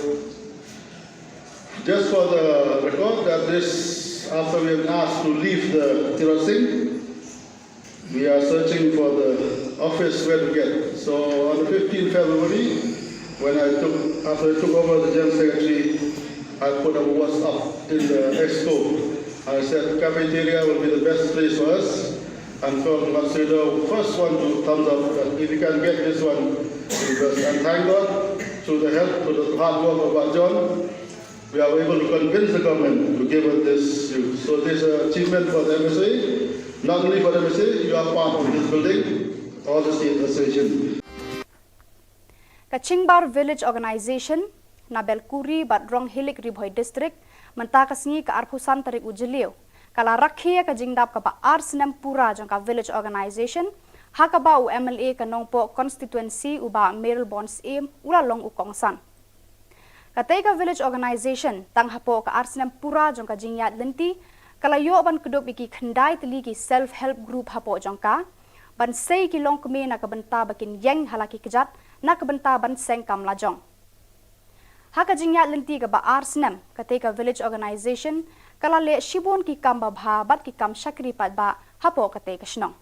just for the record, that this, after we have asked to leave the Tirot Singh, we are searching for the office where to get. So, on the fifteenth February, when I took, after I took over the General Secretary, I put a WhatsApp In the expo, I said cafeteria will be the best place for us. And Kong Matsudo, first one to thumbs up that if you can get this one, and thank God, through the help, through the hard work of Bah John, we are able to convince the government to give us this. So this is an achievement for the M S A, not only for the M S A, you are part of this building, all the state association. Ka Chingbar Village Organisation na Belkuri bad Ronghilik, Ri Bhoi District, mynta ka sngi ka arphew san tarik u Jylliew, ka la rakhe ïa ka jingdap kaba ar snem pura jong ka Village Organisation, ha kaba u M L A ka Nongpoh Constituency u Bah Mayralborn Syiem u la long u kongsan. Katei ka Village Organisation, tang hapoh ka ar snem pura jong ka jingïaid lynti, ka la ïoh ban kdup ïa ki khyndai tylli ki self help group hapoh jong ka, ban sei ki longkmie na ka bynta ba kin ïeng ha la ki kjat, na ka bynta ban seng kam lajong. Ha ka jingïaid lynti kaba ar snem, katei ka Village Organisation ka la leh shibun ki kam babha bad ki kam shakri paidbah hapoh katei ka shnong.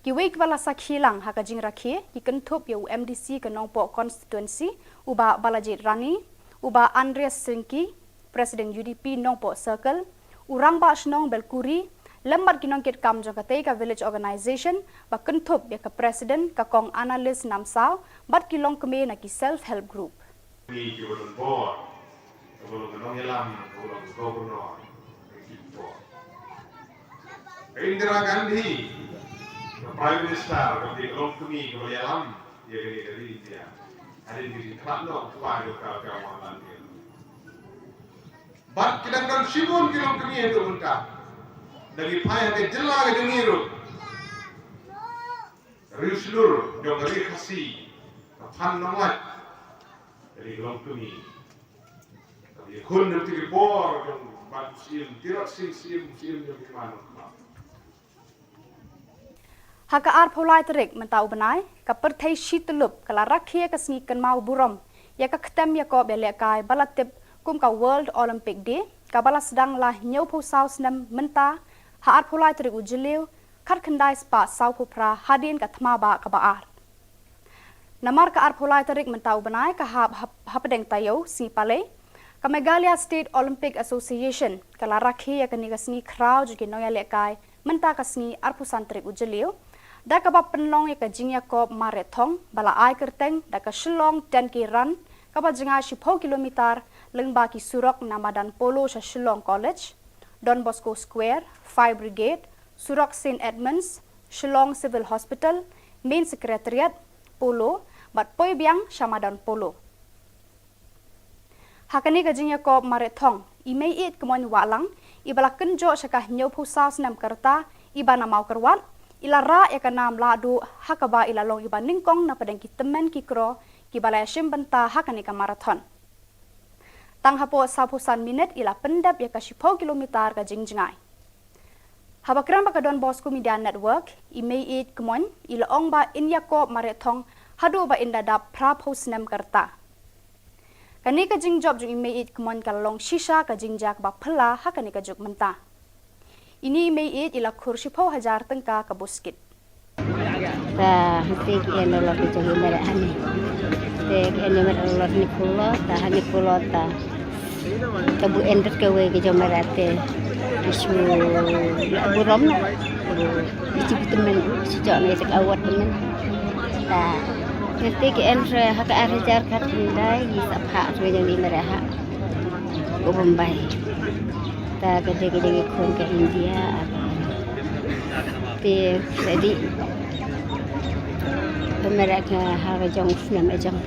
Kiwei kiba la sakhi lang ha ka jingrakhe, ki kynthup ïa u M D C ka Nongpoh Constituency, u Bah Balajied Rani, u Bah Andreas Syngki, President U D P Nongpoh Circle, u Rangbah Shnong Belkuri, lem bad ki nongkitkam jong katei ka Village Organisation, ba kynthup ïa ka President ka Kong Annalise Namsaw, bad ki longkmie na ki self help group. Ni ki ba don bor, ka ba long ka nongïalam, ka ba long ka governor, ka ki bor. Ka Indira Gandhi, ka Prime Minister, ka ba long kmie, ka ba ïalam ïa kane ka ri India. Hadien ka jingkhlad noh u kpa jong ka, ka Mohanlal Nehru. Bad ki dang don shibun ki longkmie haduh mynta. Da ki phai ha ka jylla ka jong ngi ruh. Riewshlur jong ka ri Khasi, ka Phan Nonglait, ka ri ka longkmie. Ka ïakhun na ki bor jong Bah Syiem, Tirot Sing Syiem, Syiem jong ki man. Ha ka arphew lai tarik mynta u bnai, ka pyrthei shi tyllup ka la rakhe ïa ka sngi kynmaw burom ïa ka ktem ïakob ïalehkai ba la tip kum ka World Olympic Day, kaba la sdang la hynñiewphew saw snem mynta, ha arphew lai tarik u Jylliew, khatkhyndai spah sawphew phra hadien ka thma bah kaba ar. Namar ka arphew lai tarik mynta u bnai ka hap hap-, hapdeng taïew sngi Palei, ka Meghalaya State Olympic Association ka la rakhe ïa kane ka sngi khraw jong ki nongïalehkai mynta ka sngi arphew san tarik u Jylliew, da kaba pynlong ïa ka jingïakob mareh thong ba la ai kyrteng da ka Shillong ten K Run, kaba jngai shiphew kilometer, lyngba ki surok na madan Polo sha Shillong College, Don Bosco Square, Fire Brigade, surok Saint Edmunds, Shillong Civil Hospital, Main Secretariat, Polo, bad poi biang sha madan Polo. Ha kane ka jingïakob mareh thong, i Meiieid Kmoin Wahlang, iba la kynjoh sha ka hynñiewphew saw snem ka rta, iba na Mawkyrwat, i la rah ïa ka nam lahduh, ha kaba i la long iba nyngkong na pdeng ki tymmen ki kro, kiba la ïashim bynta ha kane ka marathon. Tang hapoh sawphew san minit i la pyndep ïa ka shiphew kilometer ka jingjngai. Haba kren bad ka Don Bosco Media Network, i Meiieid Kmoin, i la ong ba in ïakob mareh thong, haduh ba in da dap phraphew snem ka rta. Kane ka jingjop jong i Meiieid Kmoin ka la long shisha ka jingjia kaba phylla ha kane ka juk mynta. Ine i Meiieid i la khur shiphew hajar tyngka ka buskit. Ta hangtei ki en noh ki jong i mareh hangne. Te ki en noh mareh noh hangne polo, ta hangne polo ta. Ta bu en bad kawei ki jong mareh te. Ki shu la burom. Ki shu tymmen, shu jok ne ta ka award tymmen. Ta hangtei ki en re ha ka ar hajar khatkhyndai, ki sa phah ki jong i mareh ha u Bombay. Ta ka dei ka jingïakhun ka India. Te sa dei ba mareh ka ha ka jong u snem ka jong.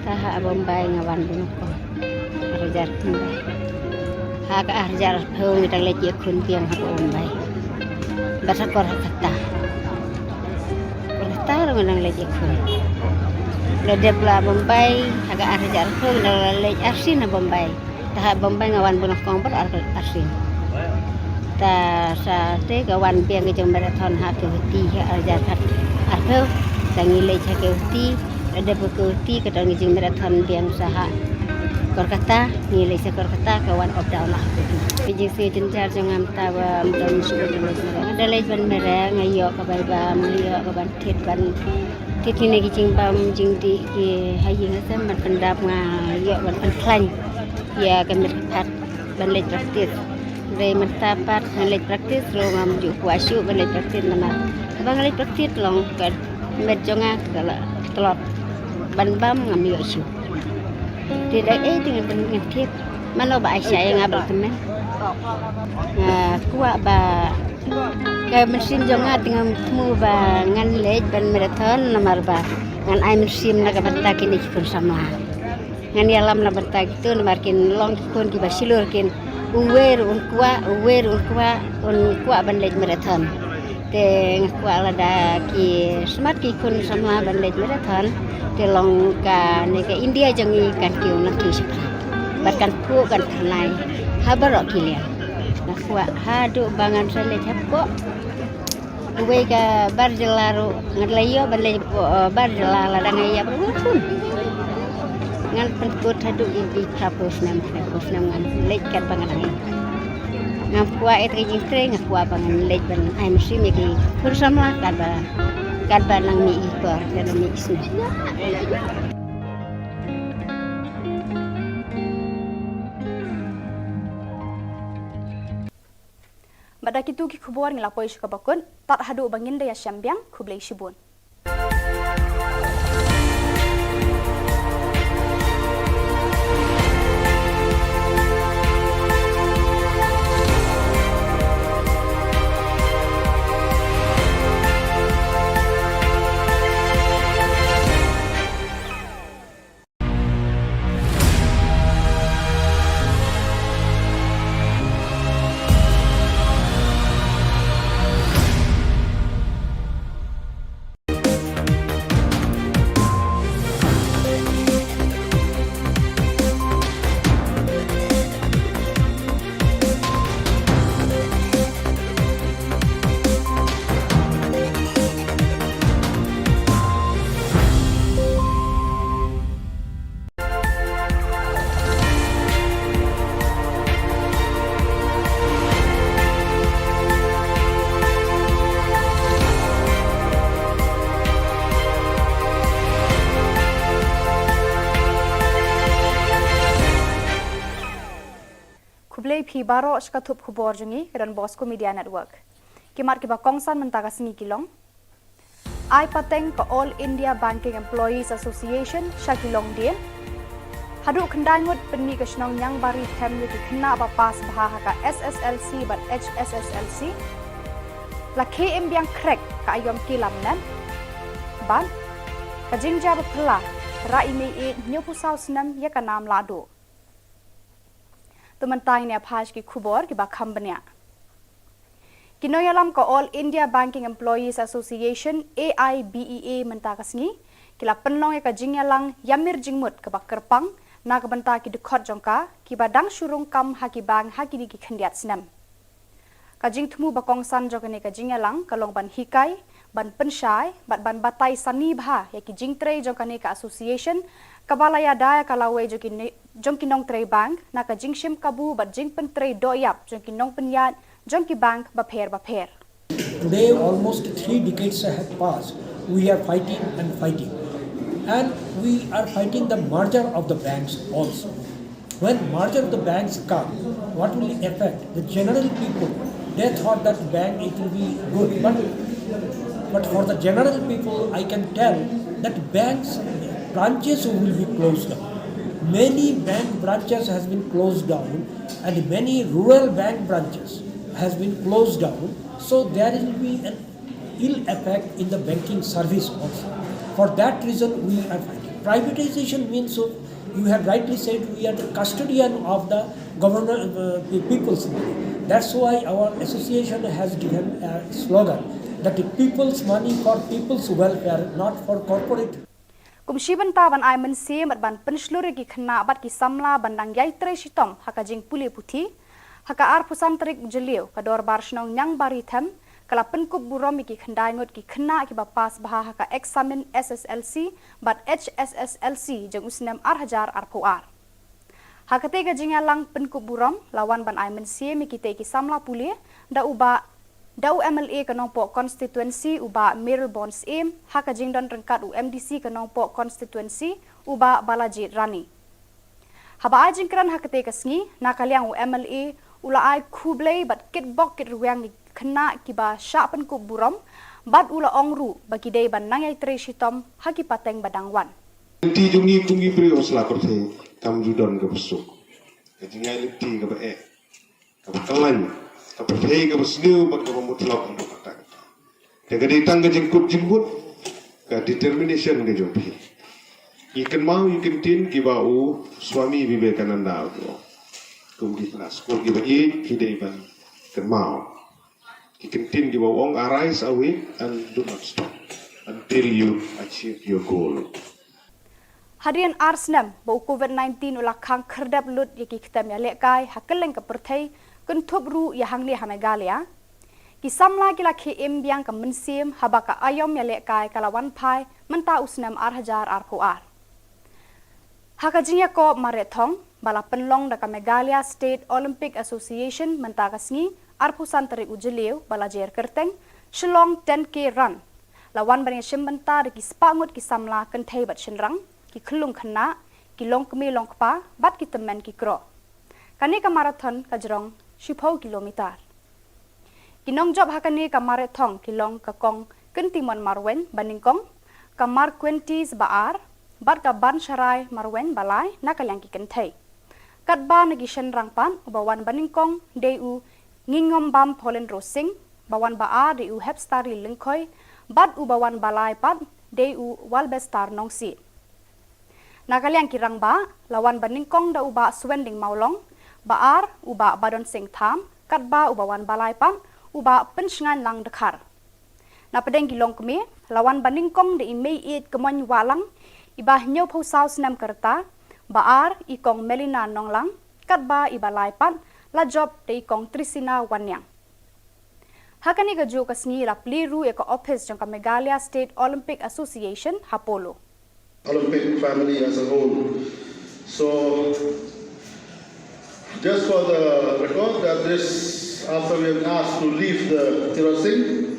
Ta ha Bombay nga wan bun ko. Ar hajar khyndai. Ha ka ar hajar arphew ngi dang leit ïakhun biang ha Bombay. Bad ha Kolkata. Kolkata ruh nga dang leit ïakhun. La dep la Bombay ha ka ar hajar arphew ngi dang leit arsien ha Bombay. Ta ha Bombay nga wan bun kong bad ar, arsien. Ta sa te ka wan biang ka jong marathon ha ka Guwahati ha ar hajar khat arphew. Ta ngi leit ha ka Guwahati, la dep ka Guwahati ka don ka jingmarathon biang sa ha Kolkata, ngi leit sa Kolkata ka wan up down ha ka Guwahati. Ka jingsngew jynjar jong nga mynta ba mynta ngi shu leit mareh. Da leit ban mareh nga ïoh ka bai bam, nga ïoh ka ban thied ban Te kine ki jingbam jingdih ki ha ïing ha sem ban pyndap nga ïoh ban pynkhlaiñ ïa ka met ka phad ban leit practice. Hynrei mynta pat ngan leit practice ruh ngam ju kwah shuh ban leit practice namar haba nga leit practice long ka met jong nga ka la tlot ban bam ngam ïoh shuh. Te da ei te ngan pyn ngan tip mano ba ai sha ïa nga ba la tymmen. Nga kwah ba ka mynsiem jong nga te ngam thmu ba ngan leit ban marathon namar ba ngan ai mynsiem na ka bynta kine ki khun samla. Ngan ïalam na bynta kito namar kin long ki khun kiba shlur kin uwei ruh un kwah, uwei ruh un kwah, un kwah ban leit marathon. Te nga kwah lada ki smat ki khun samla ban leit marathon te long kane ka India jong ngi kan kiew nangkiew shaphrang bad kan phuh kan tyrnai ha baroh ki liang. Nga kwah haduh ba ngan sa leit hapoh uwei ka bar jylla ruh ngan leit ïoh ban leit hapoh, eh, bar jylla lada nga ïap ruh ngan pun. Ngan pynkut haduh ïa ki phra phew snem, phra phew snem ngan leit katba nga dang ïap. Nga kwah ïa ka jingtrei, nga kwah ba ngan leit ban ai mynsiem ïa ki khun samla katba, katba nang mih i por, katba nang mih i snem. Bad da kito ki khubor ngi la poi sha kaba kut, tad haduh ba ngin da ïashem biang, khublei shibun. Khublei phi baroh sha ka thup khubor jong ngi ka Don Bosco Media Network. Ki mat kiba kongsan mynta ka sngi ki long: Ai pateng ka All India Banking Employees Association sha ki longdien. Haduh khyndai ngut pynmih ka shnong Niangbari Them ïa ki khynnah ba pass bha ha ka S S L C bad H S S L C. La khie im biang khrek ka aïom ki lamnat. Bad ka jingjia ba phylla, rah i mei ïeit hynñiewphew saw snem ïa ka nam lahduh. To mynta ngin ïa phai sha ki khubor kiba kham bniah. Ki nongïalam ka All India Banking Employees Association, A I B E A, mynta ka sngi ki la pynlong ïa ka jingïalang ïamir jingmut kaba kyrpang na ka bynta ki dkhot jong ka kiba dang shu rung kam ha ki bank ha kine ki khyndiat snem. Ka jingthmu ba kongsan jong kane ka jingïalang ka long ban hikai, ban pynshai bad ban batai sani bha ïa ki jingtrei jong kane ka association kaba la ïada ïa ka lawei jong ki ne-, jong ki nongtrei bank na ka jingshim kabu bad jingpyntrei dohïap jong ki nongpynïaid jong ki bank bapher bapher. Today, almost three decades have passed. We are fighting and fighting. And we are fighting the merger of the banks also. When merger of the banks come, what will affect the general people? They thought that bank it will be good, but, but for the general people, I can tell that banks branches will be closed down. Many bank branches has been closed down, and many rural bank branches has been closed down. So there will be an ill effect in the banking service also. For that reason, we are fighting. Privatization means, so you have rightly said, we are the custodian of the governor, uh, the people's money. That's why our association has given a slogan that the people's money for people's welfare, not for corporate. Kum shi bynta ban ai mynsiem bad ban pynshlur ïa ki khynnah bad ki samla ban dang ïai trei shitom ha ka jingpule puthi, ha ka arphew san tarik Jylliew ka Dorbar Shnong Niangbari Them ka la pynkup burom ïa ki khyndai ngut ki khynnah kiba pass bha ha ka eksamin S S L C bad H S S L C jong u snem ar hajar arphew ar. Ha katei ka jingïalang pynkup burom la wan ban ai mynsiem ïa kitei ki samla pule da u Bah Da u M L A ka Nongpoh Constituency u Bah Mayralborn Syiem, ha ka jingdon ryngkat u M D C ka Nongpoh Constituency u Bah Balajied Rani. Haba ai jingkren ha katei ka sngi, na ka liang u M L A u la ai khublei bad kitbok kitrwiang ïa ki khynnah kiba shah pynkup burom, bad u la ong ruh ba ki dei ban nang ïatrei shitom ha ki pateng ba dang wan. Lynti jong ngi kum ki briew ha sla pyrthei kam ju don kaba suk. Ka jingïaid lynti kaba eh, kaba khlaiñ, ka pyrthei kaba sniew bad kaba mutlop haduh katta katta. Te ka dei tang ka jingkut jingkut, ka determination ka jong phi. Ngi kynmaw ïa ki kyntien kiba u Swami Vivekananda u ong. Kum ki khynnah skul kiba ïeit phi dei ban kynmaw ki kyntien kiba u ong, "Arise, awake, and do not stop until you achieve your goal." Hadien ar snem ba u COVID nineteen u la khang khyrdep lut ïa ki ktem ïalehkai ha kylleng ka pyrthei, kynthup ruh ïa hangne ha Meghalaya, ki samla ki la khie im biang ka mynsiem haba ka aïom ïalehkai ka la wan phai mynta u snem ar hajar arphew ar. Ha ka jingïakob mareh thong ba la pynlong da ka Meghalaya State Olympic Association mynta ka sngi, arphew san tarik u Jylliew ba la jer kyrteng Shillong ten K Run, la wan ban ïashim bynta da ki spah ngut ki samla kynthei bad shynrang, ki khyllung khynnah, ki longkmie longkpa bad ki tymmen ki kro. Kane ka marathon ka jrong shiphew kilometer. Ki nongjop ha kane ka mareh thong ki long ka Kong Kyntimon Marwein ba nyngkong, ka Marquentis ba ar, bad ka Bansharai Marwein ba lai na ka liang ki kynthei. Katba na ki shynrang pat, uba wan ba nyngkong dei u Ngingombam Paulin Rosing, ba wan ba ar dei u Hepstari Lyngkhoi, bad uba wan ba lai pat dei u Walbestar Nongsiej. Na ka liang ki rangbah, la wan ba nyngkong da u Bah Suending Mawlong, ba ar u Bah Badon Singh Tham, katba uba wan ba lai pat u Bah Pynshngainlang Dkhar. Na pdeng ki longkmie, la wan ba nyngkong da i Meiieit Kmoin Wahlang, iba hynñiewphew saw snem ka rta, ba ar i Kong Melina Nonglang, katba iba lai pat la jop da i Kong Trisina Wanniang. Ha kane kajuh ka sngi la plie ruh ïa ka ophis jong ka Meghalaya State Olympic Association ha Polo. Olympic family as a whole. So, just for the record, that this, after we have asked to leave the Tirot Singh,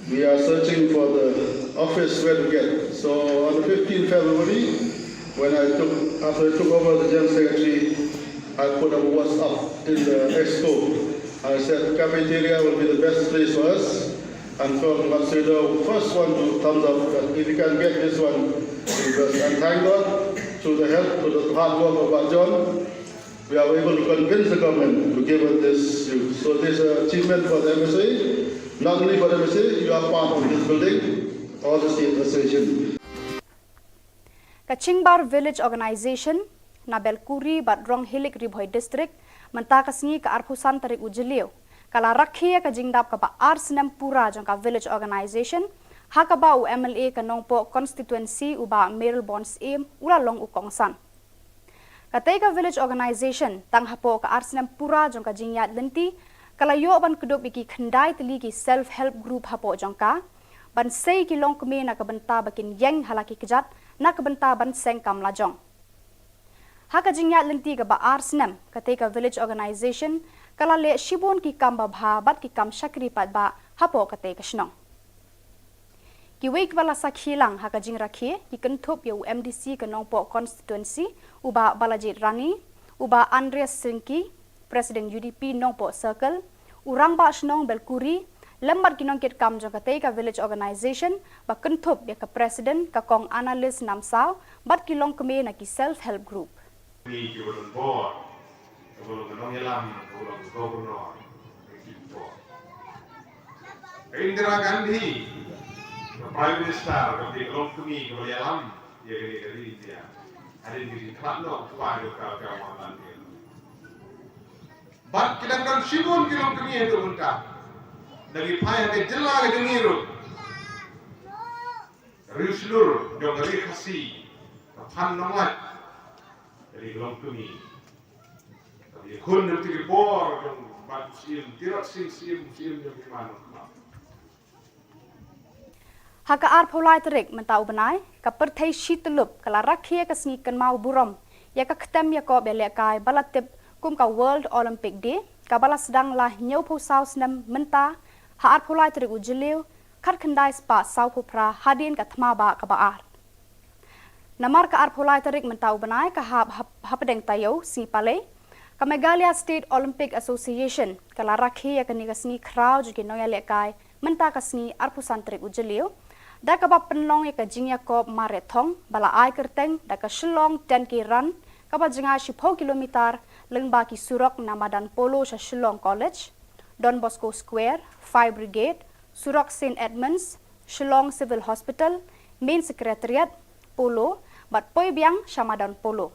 we are searching for the office where to get. So, on the fifteenth February, when I took, after I took over the General Secretary, I put a WhatsApp in the exco. I said cafeteria will be the best place for us. And from Matsudo, first one to thumbs up that if you can get this one, because, and thank God, through the help, through the hard work of our John, we are able to convince the government to give us this. So this is an achievement for the M S A, not only for the M S A, you are part of this building, all the state association. Ka Chingbar Village Organization na Belkuri bad Ronghilik, Ri Bhoi District, mynta ka sngi ka arphew san tarik u Jylliew, ka la rakhe ïa ka jingdap kaba ar snem pura jong ka Village Organization, ha kaba u M L A ka Nongpoh Constituency u Bah Mayralborn Syiem u la long u kongsan. Katei ka Village Organization, tang hapoh ka ar snem pura jong ka jingïaid lynti, ka la ïoh ban kdup ïa ki khyndai tylli ki self help group hapoh jong ka, ban sei ki longkmie na ka bynta ba kin ïeng ha la ki kjat, na ka bynta ban seng kam lajong. Ha ka jingïaid lynti kaba ar snem, katei ka Village Organization ka la leh shibun ki kam babha bad ki kam shakri paidbah hapoh katei ka shnong. Kiwei kiba la sakhi lang ha ka jingrakhe ki kynthup ïa u M D C ka Nongpoh Constituency, u Bah Balajied Rani, u Bah Andreas Syngki, President U D P Nongpoh Circle, u Rangbah Shnong Belkuri, lem bad ki nongkitkam jong katei ka Village Organization, ba kynthup ïa ka President ka Kong Annalise Namsaw, bad ki longkmie na ki self help group. Ni ki ba don bor, ka ba long ka nongïalam, ka ba long ka governor, ka ki bor. Ka Indira Gandhi, ka Prime Minister, ka ba dei ka longkmie, ka ba ïalam ïa kane ka ri India. Hadien ka jingkhlad noh u kpa jong ka, ka Mohanlal Nehru. Bad ki dang don shibun ki longkmie haduh mynta. Da ki phai ha ka jylla ka jong ngi ruh. Riewshlur jong ka ri Khasi, ka Phan Nonglait, ka dei ka longkmie. Ka dei khun jong ki bor jong Bah Syiem, Tirot Singh Syiem, Syiem jong ki man. Ha ka arphew lai tarik mynta u bnai, ka pyrthei shi tyllup ka la rakhe ïa ka sngi kynmaw burom ïa ka ktem ïakob ïalehkai ba la tip kum ka World Olympic Day, kaba la sdang la hynñiewphew saw snem mynta, ha arphew lai tarik u Jylliew, khatkhyndai spah sawphew phra hadien ka thma bah kaba ar. Namar ka arphew lai tarik mynta u bnai ka hap hap hapdeng taïew sngi Palei, ka Meghalaya State Olympic Association ka la rakhe ïa kane ka sngi khraw jong ki nongïalehkai mynta ka sngi arphew san tarik u Jylliew, da kaba pynlong ïa ka jingïakob mareh thong ba la ai kyrteng da ka Shillong ten K Run, kaba jngai shiphew kilometer lyngba ki surok na madan Polo sha Shillong College, Don Bosco Square, Fire Brigade, surok Saint Edmunds, Shillong Civil Hospital, Main Secretariat, Polo, bad poi biang sha madan Polo.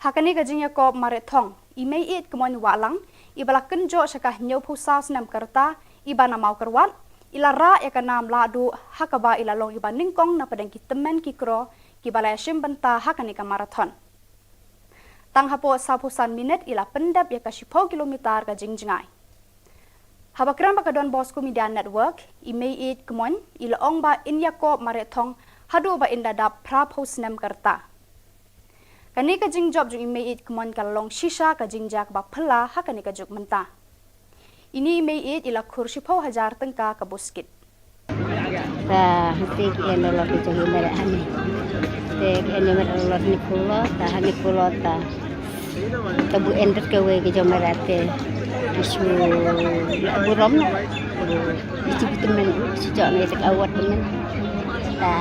Ha kane ka jingïakob mareh thong, i Meiieid Kmoin Wahlang, iba la kynjoh sha ka hynñiewphew saw snem ka rta, iba na Mawkyrwat, i la rah ïa ka nam lahduh, ha kaba i la long iba nyngkong na pdeng ki tymmen ki kro, kiba la ïashim bynta ha kane ka marathon. Tang hapoh sawphew san minit i la pyndep ïa ka shiphew kilometer ka jingjngai. Haba kren bad ka Don Bosco Media Network, i Meiieid Kmoin i la ong ba in ïakob mareh thong haduh ba in da dap phraphew snem ka rta. Kane ka jingjop jong i Meiieid Kmoin ka la long shisha ka jingjia kaba phylla ha kane ka juk mynta. Ine i Meiieid i la khur shiphew hajar tyngka ka buskit. Ta hangtei ki en lolot ki jong i mareh hangne. Te ki en i mareh lolot ni pulot, ta hangne pulot ta. Ta bu en tat kawei ki jong i mareh te. Ki shu la burom na. Ki shu tymmen, ki shu jok ne te ka awat tymmen. Ta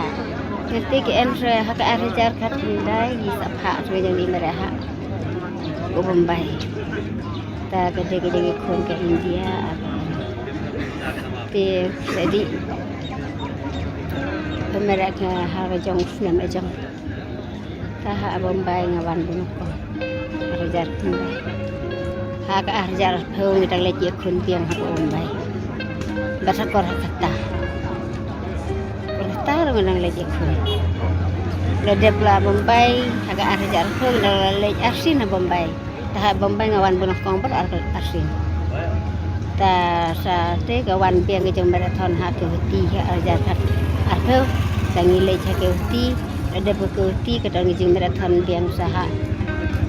hangtei ki en re ha ka ar hajar khatkhyndai, ki sa phah re jong i mareh ha. Ko Bombay. Ta ka dei ka dei ka khun ka India. Te sadi. Pynmareh ka ha ka jong snem ka jong. Ta ha Bombay nga wan bun ko. Ar hajar khyndai. Ha ka ar hajar arphew ngi dang leit ïakhun biang ha Bombay. Bad ha Kolkata. Kolkata ruh ngi dang leit ïakhun. La dep la Bombay ha ka ar hajar arphew ngi dang la leit arsien ha Bombay. Ta ha Bombay nga wan bun kong bad ar, arsien. Ta sa te ka wan biang ka jong marathon ha Guwahati ha ar hajar khat arphew. Ta ngi leit ha Guwahati, la dep ka Guwahati ka don ka jing marathon biang sa ha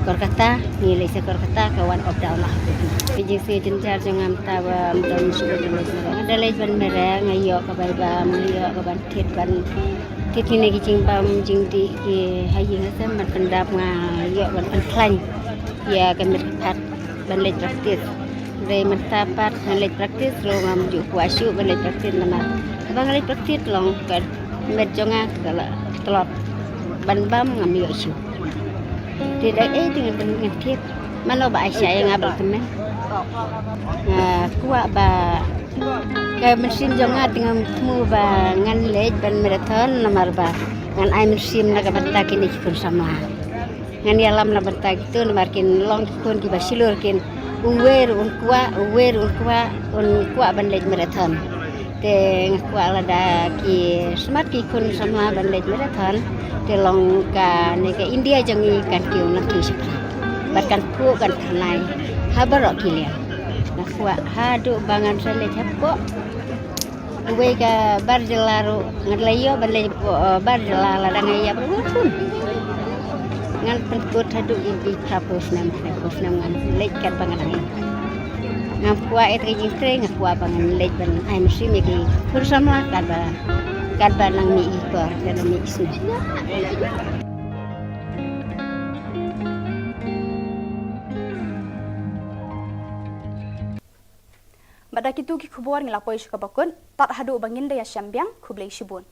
Kolkata, ngi leit sa Kolkata ka wan up down ha Guwahati. Ka jingsngew jynjar jong nga mynta ba ym don shuh ka jingmarathon. Nga da leit ban mareh, nga ïoh ka bai bam, nga ïoh ka ban thied ban thied kine ki jingbam jingdih ki ha ïing ha sem ban pyndap, nga ïoh ban pynkhlaiñ ïa ka met ka phad ban leit practice. Hynrei mynta pat ngan leit practice ruh ngam ju kwah shuh ban leit practice namar haba nga leit practice long ka met jong nga ka la tlot, ban bam ngam ïoh shuh. Te da ei te ngan, ngan thied. Mano ba ai sha ïa nga ba la tymmen. Nga kwah ba ka mynsiem jong nga te ngam thmu ba ngan leit ban marathon namar ba ngan ai mynsiem na ka bynta kine ki khun samla. Ngan ïalam na bynta kito namar kin long ki khun kiba shlur kin, uwei ruh un kwah, uwei ruh un kwah, un kwah ban leit marathon. Te nga kwah lada ki smat ki khun samla ban leit marathon, te long kane ka India jong ngi kan kiew nangkiew shaphrang. Bad kan khuh kan thynnai ha baroh ki liang. Nga kwah haduh ba ngan sa leit hapoh uwei ka bar jylla ruh, nga la ïoh ban leit hapoh, eh, bar jylla lada nga ïap ruh ngan pun. Ngan pynkut haduh ïa ki phraphew snem, phraphew snem ngan leit katba nga dang ïap. Ngam kwah ïa ka jingtrei, nga kwah ba ngan leit ban ai mynsiem ïa ki khun samla katba, katba nang mih ki por, katba nang mih ki snem. Bad da kito ki khubor ngi la poi sha kaba kut, tad haduh ba ngin da ïashem biang, khublei shibun.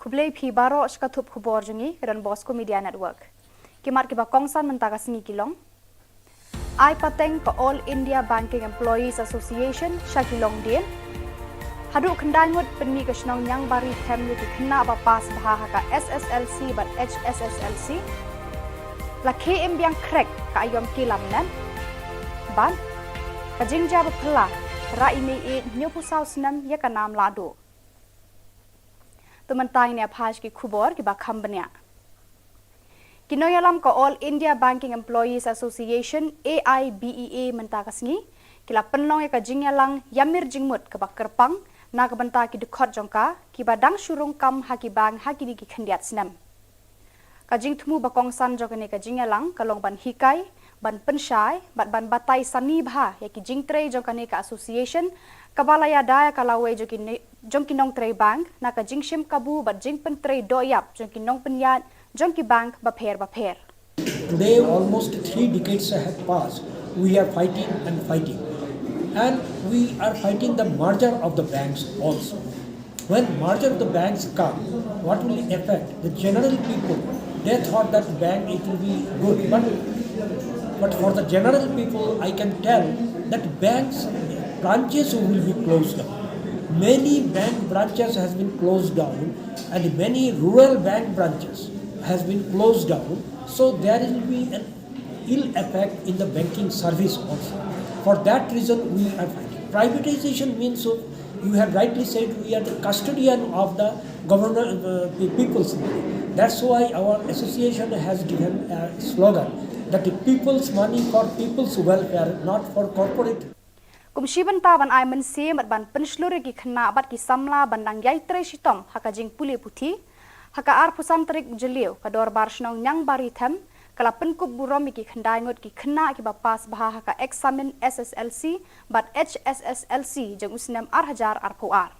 Khublei phi baroh sha ka thup khubor jong ngi ka Don Bosco Media Network. Ki mat kiba kongsan mynta ka sngi ki long: Ai pateng ka All India Banking Employees Association sha ki longdien. Haduh khyndai ngut pynmih ka shnong Niangbari Them ïa ki khynnah ba pass bha ha ka S S L C bad H S S L C. La khie im biang khrek ka aïom kilam net. Bad ka jingjia ba phylla, rah i mei ïeit hynñiewphew saw snem ïa ka nam lahduh. To mynta ngin ïa phai sha ki khubor kiba kham bniah. Ki nongïalam ka All India Banking Employees Association, A I B E A, mynta ka sngi ki la pynlong ïa ka jingïalang ïamir jingmut kaba kyrpang na ka bynta ki dkhot jong ka kiba dang shu rung kam ha ki bank ha kine ki khyndiat snem. Ka jingthmu ba kongsan jong kane ka jingïalang ka long ban hikai, ban pynshai bad ban batai sani bha ïa ki jingtrei jong kane ka association kaba la ïada ïa ka lawei jong ki ne-, jong ki nongtrei bank na ka jingshim kabu bad jingpyntrei dohïap jong ki nongpynïaid jong ki bank bapher bapher. Today, almost three decades have passed. We are fighting and fighting. And we are fighting the merger of the banks also. When merger of the banks come, what will affect the general people? They thought that bank it will be good, but, but for the general people, I can tell that banks branches will be closed down. Many bank branches has been closed down, and many rural bank branches has been closed down. So there will be an ill effect in the banking service also. For that reason, we are fighting. Privatization means, so you have rightly said, we are the custodian of the government, uh, the people's money. That's why our association has given a slogan that the people's money for people's welfare, not for corporate. Kum shi bynta ban ai mynsiem bad ban pynshlur ïa ki khynnah bad ki samla ban dang ïai trei shitom ha ka jingpule puthi, ha ka arphew san tarik u Jylliew ka Dorbar Shnong Niangbari Them ka la pynkup burom ïa ki khyndai ngut ki khynnah kiba pass bha ha ka eksamin S S L C bad H S S L C jong u snem ar hajar arphew ar.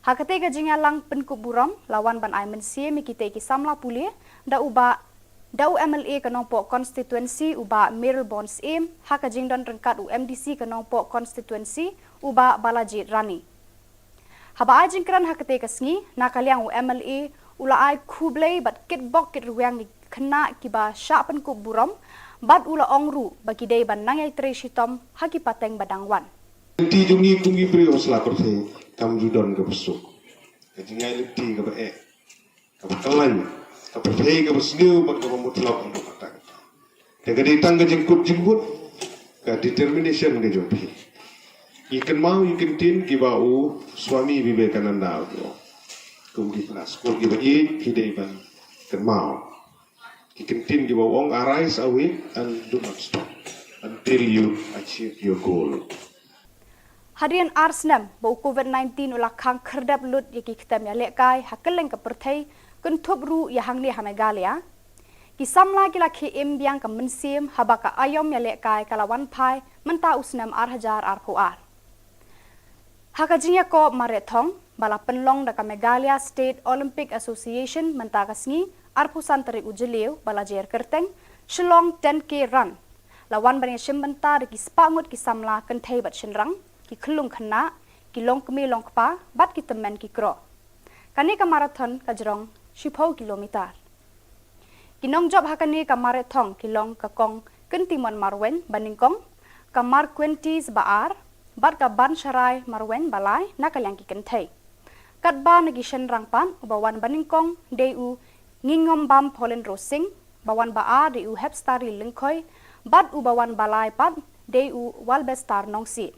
Ha katei ka jingïalang pynkup burom la wan ban ai mynsiem ïa kitei ki samla pule da u Bah, da u M L A ka Nongpoh constituency u Bah Mayralborn Syiem, ha ka jingdon ryngkat u M D C ka Nongpoh constituency u Bah Balajied Rani. Haba ai jingkren ha katei ka sngi, na ka liang u M L A u la ai khublei bad kitbok kitrwiang ïa ki khynnah kiba shah pynkup burom, bad u la ong ruh ba ki dei ban nang ïai trei shitom ha ki pateng ba dang wan. Lynti jong ngi kum ki briew ha sla pyrthei kam ju don kaba suk. Ka jingïaid lynti kaba eh, kaba kyllain, kaba pyrthei, kaba sniew bad kaba mutlop haduh katta katta. Te ka dei tang ka jingkut jingmut, ka determination ka jong phi. Ngi kynmaw ïa ki ktien kiba u Swami Vivekananda u ong. Kum ki para skur kiba ïeit phi dei ban kynmaw. Ki ktien kiba u ong, "Arise, awake, and do not stop until you achieve your goal." Hadien ar snem ba u Covid nineteen u la khang khyrdep lut ïa ki ktem ïalehkai ha kylleng ka pyrthei, kynthup ruh ïa hangne ha Meghalaya, ki samla ki la khie im biang ka mynsiem haba ka aïom ïalehkai ka la wan phai mynta u snem ar hajar arphew ar. Ha ka jingïakob mareh thong ba la pynlong da ka Meghalaya State Olympic Association mynta ka sngi, arphew san tarik u Jylliew ba la jer kyrteng Shillong ten K Run, la wan ban ïashim bynta da ki spah ngut ki samla kynthei bad shynrang, ki khyllung khynnah, ki longkmie longkpa bad ki tymmen ki kro. Kane ka marathon ka jrong shiphew kilometer. Ki nongjop ha kane ka mareh thong ki long ka Kong Kyntimon Marwein ba nyngkong, ka Marquentis ba ar, bad ka Bansharai Marwein ba lai na ka liang ki kynthei. Katba na ki shynrang pat, uba wan ba nyngkong dei u Ngingombam Paulin Rosing, ba wan ba ar dei u Hepstari Lyngkhoi, bad uba wan ba lai pat dei u Walbestar Nongsiej.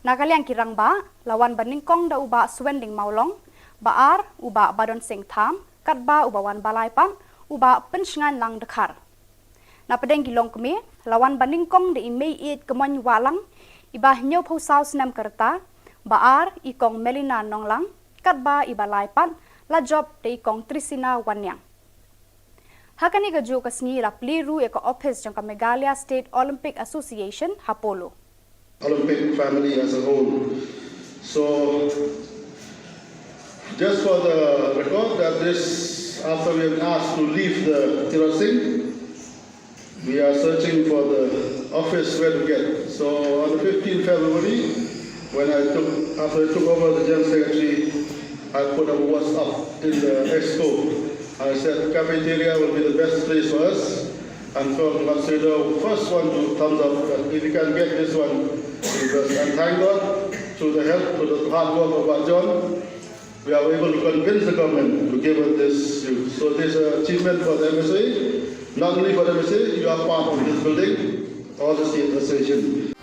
Na ka liang ki rangbah, la wan ba nyngkong da u Bah Swending Mawlong, ba ar u Bah Badon Singh Tham, katba uba wan ba lai pat u Bah Pynshngain Lang Dkhar. Na pdeng ki longkmie, la wan ba nyngkong da i Mei Ïeit Kmoin Wahlang, iba hynñiewphew saw snem ka rta, ba ar i Kong Melina Nonglang, katba iba lai pat la jop da i Kong Trisina Wanniang. Ha kane kajuh ka sngi la plie ruh ïa ka ophis jong ka Meghalaya State Olympic Association ha Polo. Olympic family as a whole. So, just for the record, that this, after we have asked to leave the Tirot Singh, we are searching for the office where to get. So, on the fifteenth February, when I took, after I took over the General Secretary, Put our WhatsApp in the expo. I said cafeteria will be the best place for us. And from Matsudo, first one to thumbs up. That if you can get this one, you best. And thank God, through the help, through the hard work of our John, we are able to convince the government to give us this youth. So this is an achievement for the M S A. Not only for the M S A, you are part of this building, all the state association.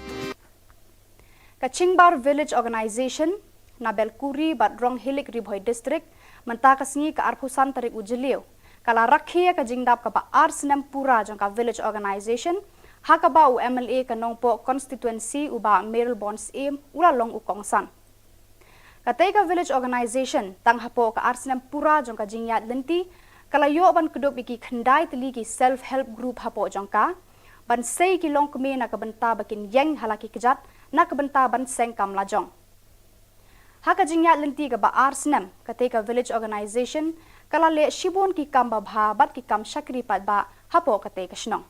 Ka Chingbar Village Organisation na Belkuri bad Ronghilik, Ri Bhoi District, mynta ka sngi ka arphew san tarik u Jylliew, ka la rakhe ïa ka jingdap kaba ar snem pura jong ka Village Organisation, ha kaba u M L A ka Nongpoh Constituency u Bah Mayralborn Syiem u la long u kongsan. Katei ka Village Organisation tang hapoh ka ar snem pura jong ka jingïaid lynti ka la ïoh ban kdup ïa ki khyndai tylli ki self help group hapoh jong ka, ban sei ki longkmie na ka bynta ba kin ïeng ha la ki kjat na ka bynta ban seng kam lajong. Ha ka jingïaid lynti kaba ar snem, katei ka Village Organisation ka la leh shibun ki kam babha bad ki kam shakri paidbah hapoh katei ka shnong.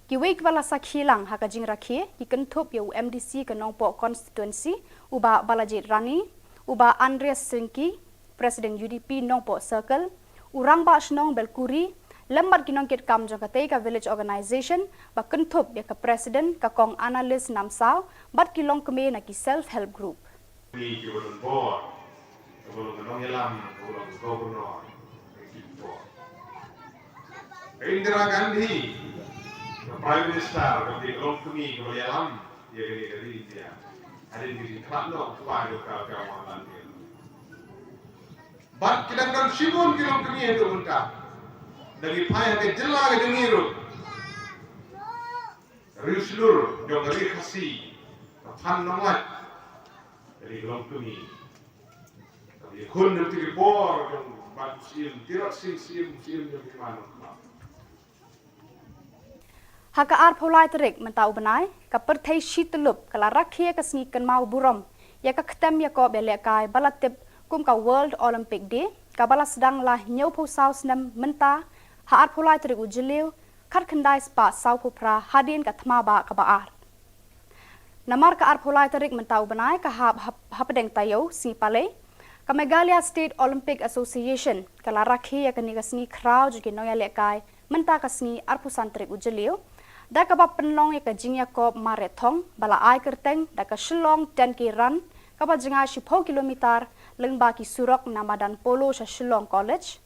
Kiwei kiba la sakhi lang ha ka jingrakhe ki kynthup ïa u M D C ka Nongpoh Constituency u Bah Balajied Rani, u Bah Andreas Syngki, President U D P Nongpoh Circle, u Rangbah Shnong Belkuri, lem bad ki nongkitkam jong katei ka Village Organisation ba kynthup ïa ka President ka Kong Annalise Namsaw bad ki longkmie na ki self help group. Ni ki ba don bor, ka ba long ka nongïalam, ka ba long ka governor, ka ki bor. Ka Indira Gandhi, ka Prime Minister, ka ba long kmie, ka ba ïalam ïa kane ka ri India. Hadien ka jingkhlad noh u kpa jong ka, ka Mohanlal Nehru. Bad ki dang don shibun ki longkmie haduh mynta. Da ngi phai ha ka jylla ka jong ngi ruh, Riewshlur jong ka Ri Khasi, ka Phan Nonglait, ka dei ka longkmie. Ka ba ïakhun na kito ki bor jong Bah Syiem, Tirot Sing Syiem, Syiem jong ki man. Ha ka arphew lai tarik mynta u bnai, ka pyrthei shi tyllup ka la rakhe ïa ka sngi kynmaw burom ïa ka ktem ïakob ïalehkai ba la tip kum ka World Olympic Day, ka ba la sdang la hynñiewphew saw snem mynta ha arphew lai tarik u Jylliew, khatkhyndai spah sawphew phra hadien ka thma bah kaba ar. Namar ka arphew lai tarik mynta u bnai ka hap hap-, hapdeng taïew sngi Palei, ka Meghalaya State Olympic Association ka la rakhe ïa kane ka sngi khraw jong ki nongïalehkai mynta ka sngi arphew san tarik u Jylliew, da kaba pynlong ïa ka jingïakob marathon ba la ai kyrteng da ka Shillong ten K Run, kaba jngai shiphew kilometer lyngba ki surok na madan Polo sha Shillong College,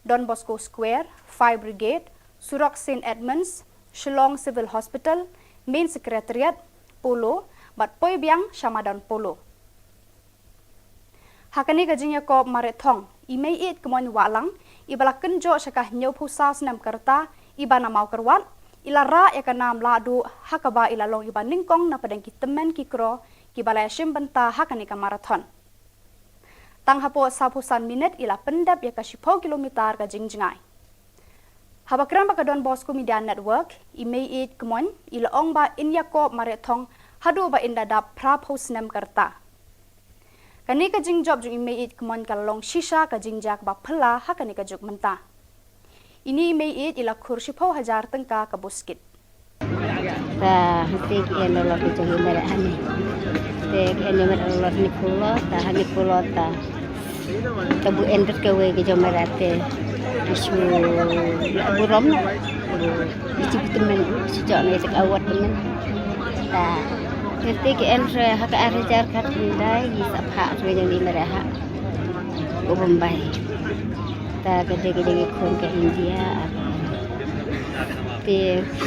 Don Bosco Square, Fire Brigade, surok Saint Edmunds, Shillong Civil Hospital, Main Secretariat, Polo, bad poi biang sha madan Polo. Ha kane ka jingïakob marathon, i Meiieid Kmoin Wahlang, iba la kynjoh sha ka hynñiewphew saw snem ka rta, iba na Mawkyrwat, i la rah ïa ka nam lahduh, ha kaba i la long iba nyngkong na pdeng ki tymmen ki kro kiba la ïashim bynta ha kane ka marathon. Tang hapoh sawphew san minit i la pyndep ïa ka shiphew kilometer ka jingjngai. Haba kren bad ka Don Bosco Media Network, i Meiieid Kmoin i la ong ba in ïakob marathon haduh ba in da dap phraphew snem ka rta. Kane ka jingjop jong i Meiieid Kmoin ka la long shisha ka jingjia kaba phylla ha kane ka juk mynta. Ine i Meiieid i la khur shiphew hajar tyngka ka buskit. Ta hangtei ki en ïa la ki jong i Meiieid hangne. Te ki en ïa Meiieid la hangne polo, ta hangne polo ta. Ta buh en bad kawei ki jong Meiieid te ki shu la burom. Ki shu tymmen, shu jok ne ta ka award tymmen. Ta hangtei ki en re ha ka ar hajar khatkhyndai, ki sa phah re jong i Meiieid ha u Bombay. Ta ka dei ka jingïakhun ka India. Te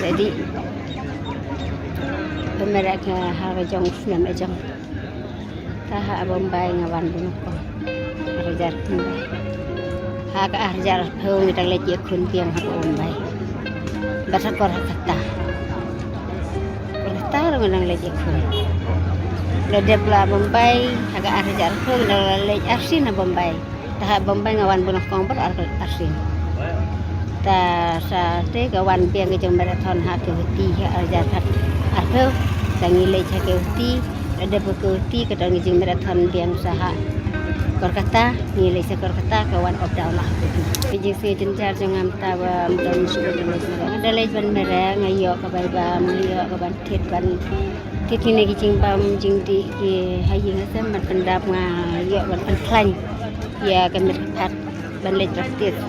sa dei ba mera ka ha ka jong u snem ka jong. Ta ha Bombay nga wan bun ko. Ar hajar khyndai. Ha ka ar hajar arphew ngi dang leit ïakhun biang ha Bombay. Bad ha Kolkata. Kolkata ruh ngi dang leit ïakhun. La dep la Bombay ha ka ar hajar arphew ngi dang leit arsien ha Bombay. Ta ha Bombay nga wan bun kong bad ar, arsien. Ta sa te ka wan biang ka jong marathon ha Guwahati ha ar hajar khat arphew. Ta ngi leit ha Guwahati, la dep ha Guwahati ka don ka jingmarathon biang sa ha Kolkata, ngi leit sa Kolkata ka wan up down la ha Guwahati. Ka jingsngew jynjar jong nga mynta ba ym don shuh ka jingmarathon. Nga da leit ban mareh, nga ïoh ka bai bam, nga ïoh ka ban thied ban Te kine ki jingbam jingdih ki ha ïing ha sem ban pyndap nga ïoh ban pynkhlaiñ ïa ka met ka phad ban leit practice.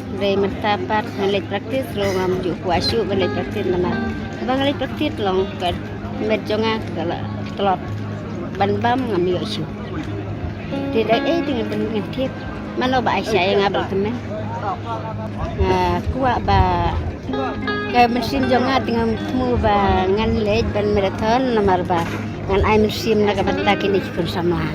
Hynrei mynta pat ngan leit practice ruh ngam ju kwah shuh ban leit practice namar haba nga leit practice long ka met jong nga ka la tlot ban bam ngam ïoh shuh. Te da ei te ngan pyn ngan tip mano ba ai sha ïa nga ba la tymmen. Nga kwah ba ka mynsiem jong nga te ngam thmu ba ngan leit ban marathon namar ba ngan ai mynsiem na ka bynta kine ki khun samla.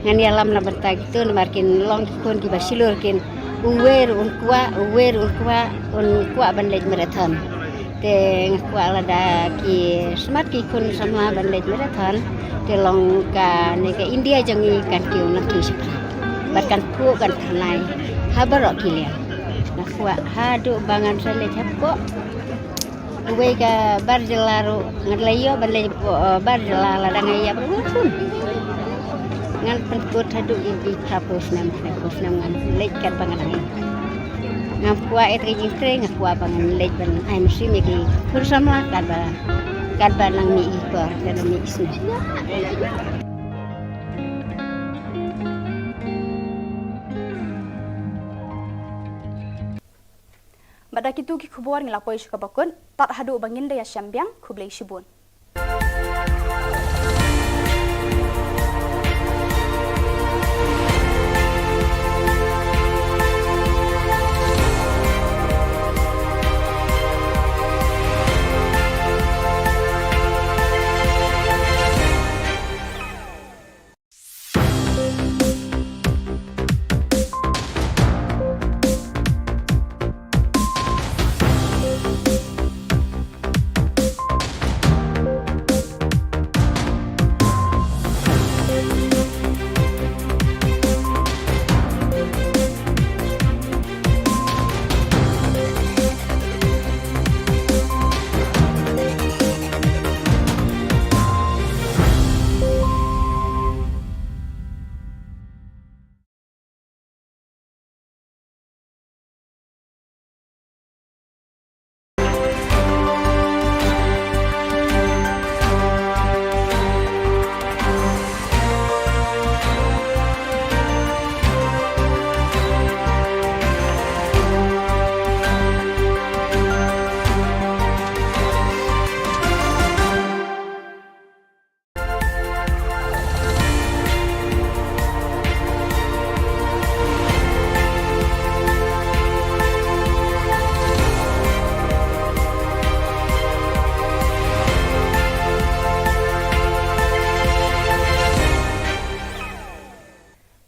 Ngan ïalam na bynta kito namar kin long ki khun kiba shlur kin uwei ruh un kwah, uwei ruh un kwah, un kwah ban leit marathon. Te nga kwah lada ki smat ki khun samla ban leit marathon te long kane ka India jong ngi kan kiew nangkiew shipra bad kan phuh kan tyrnai ha baroh ki liang. Nga kwah haduh ba ngan sa leit hapoh uwei ka bar jylla ruh ngan leit ïoh ban leit hapoh, eh, bar jylla lada nga ïap ruh ngan pun. Ngan pynkut haduh ïa ki phra phew snem, phra phew snem ngan leit katba nga dang ïap. Ngam kwah ïa ka jingtrei, nga kwah ba ngan leit ban ai mynsiem ïa ki khun samla katba, katba nang mih i por, katba mih i snem. Bad da kito ki khubor ngi la poi sha kaba kut, tad haduh ba ngin da ïashem biang, khublei shibun.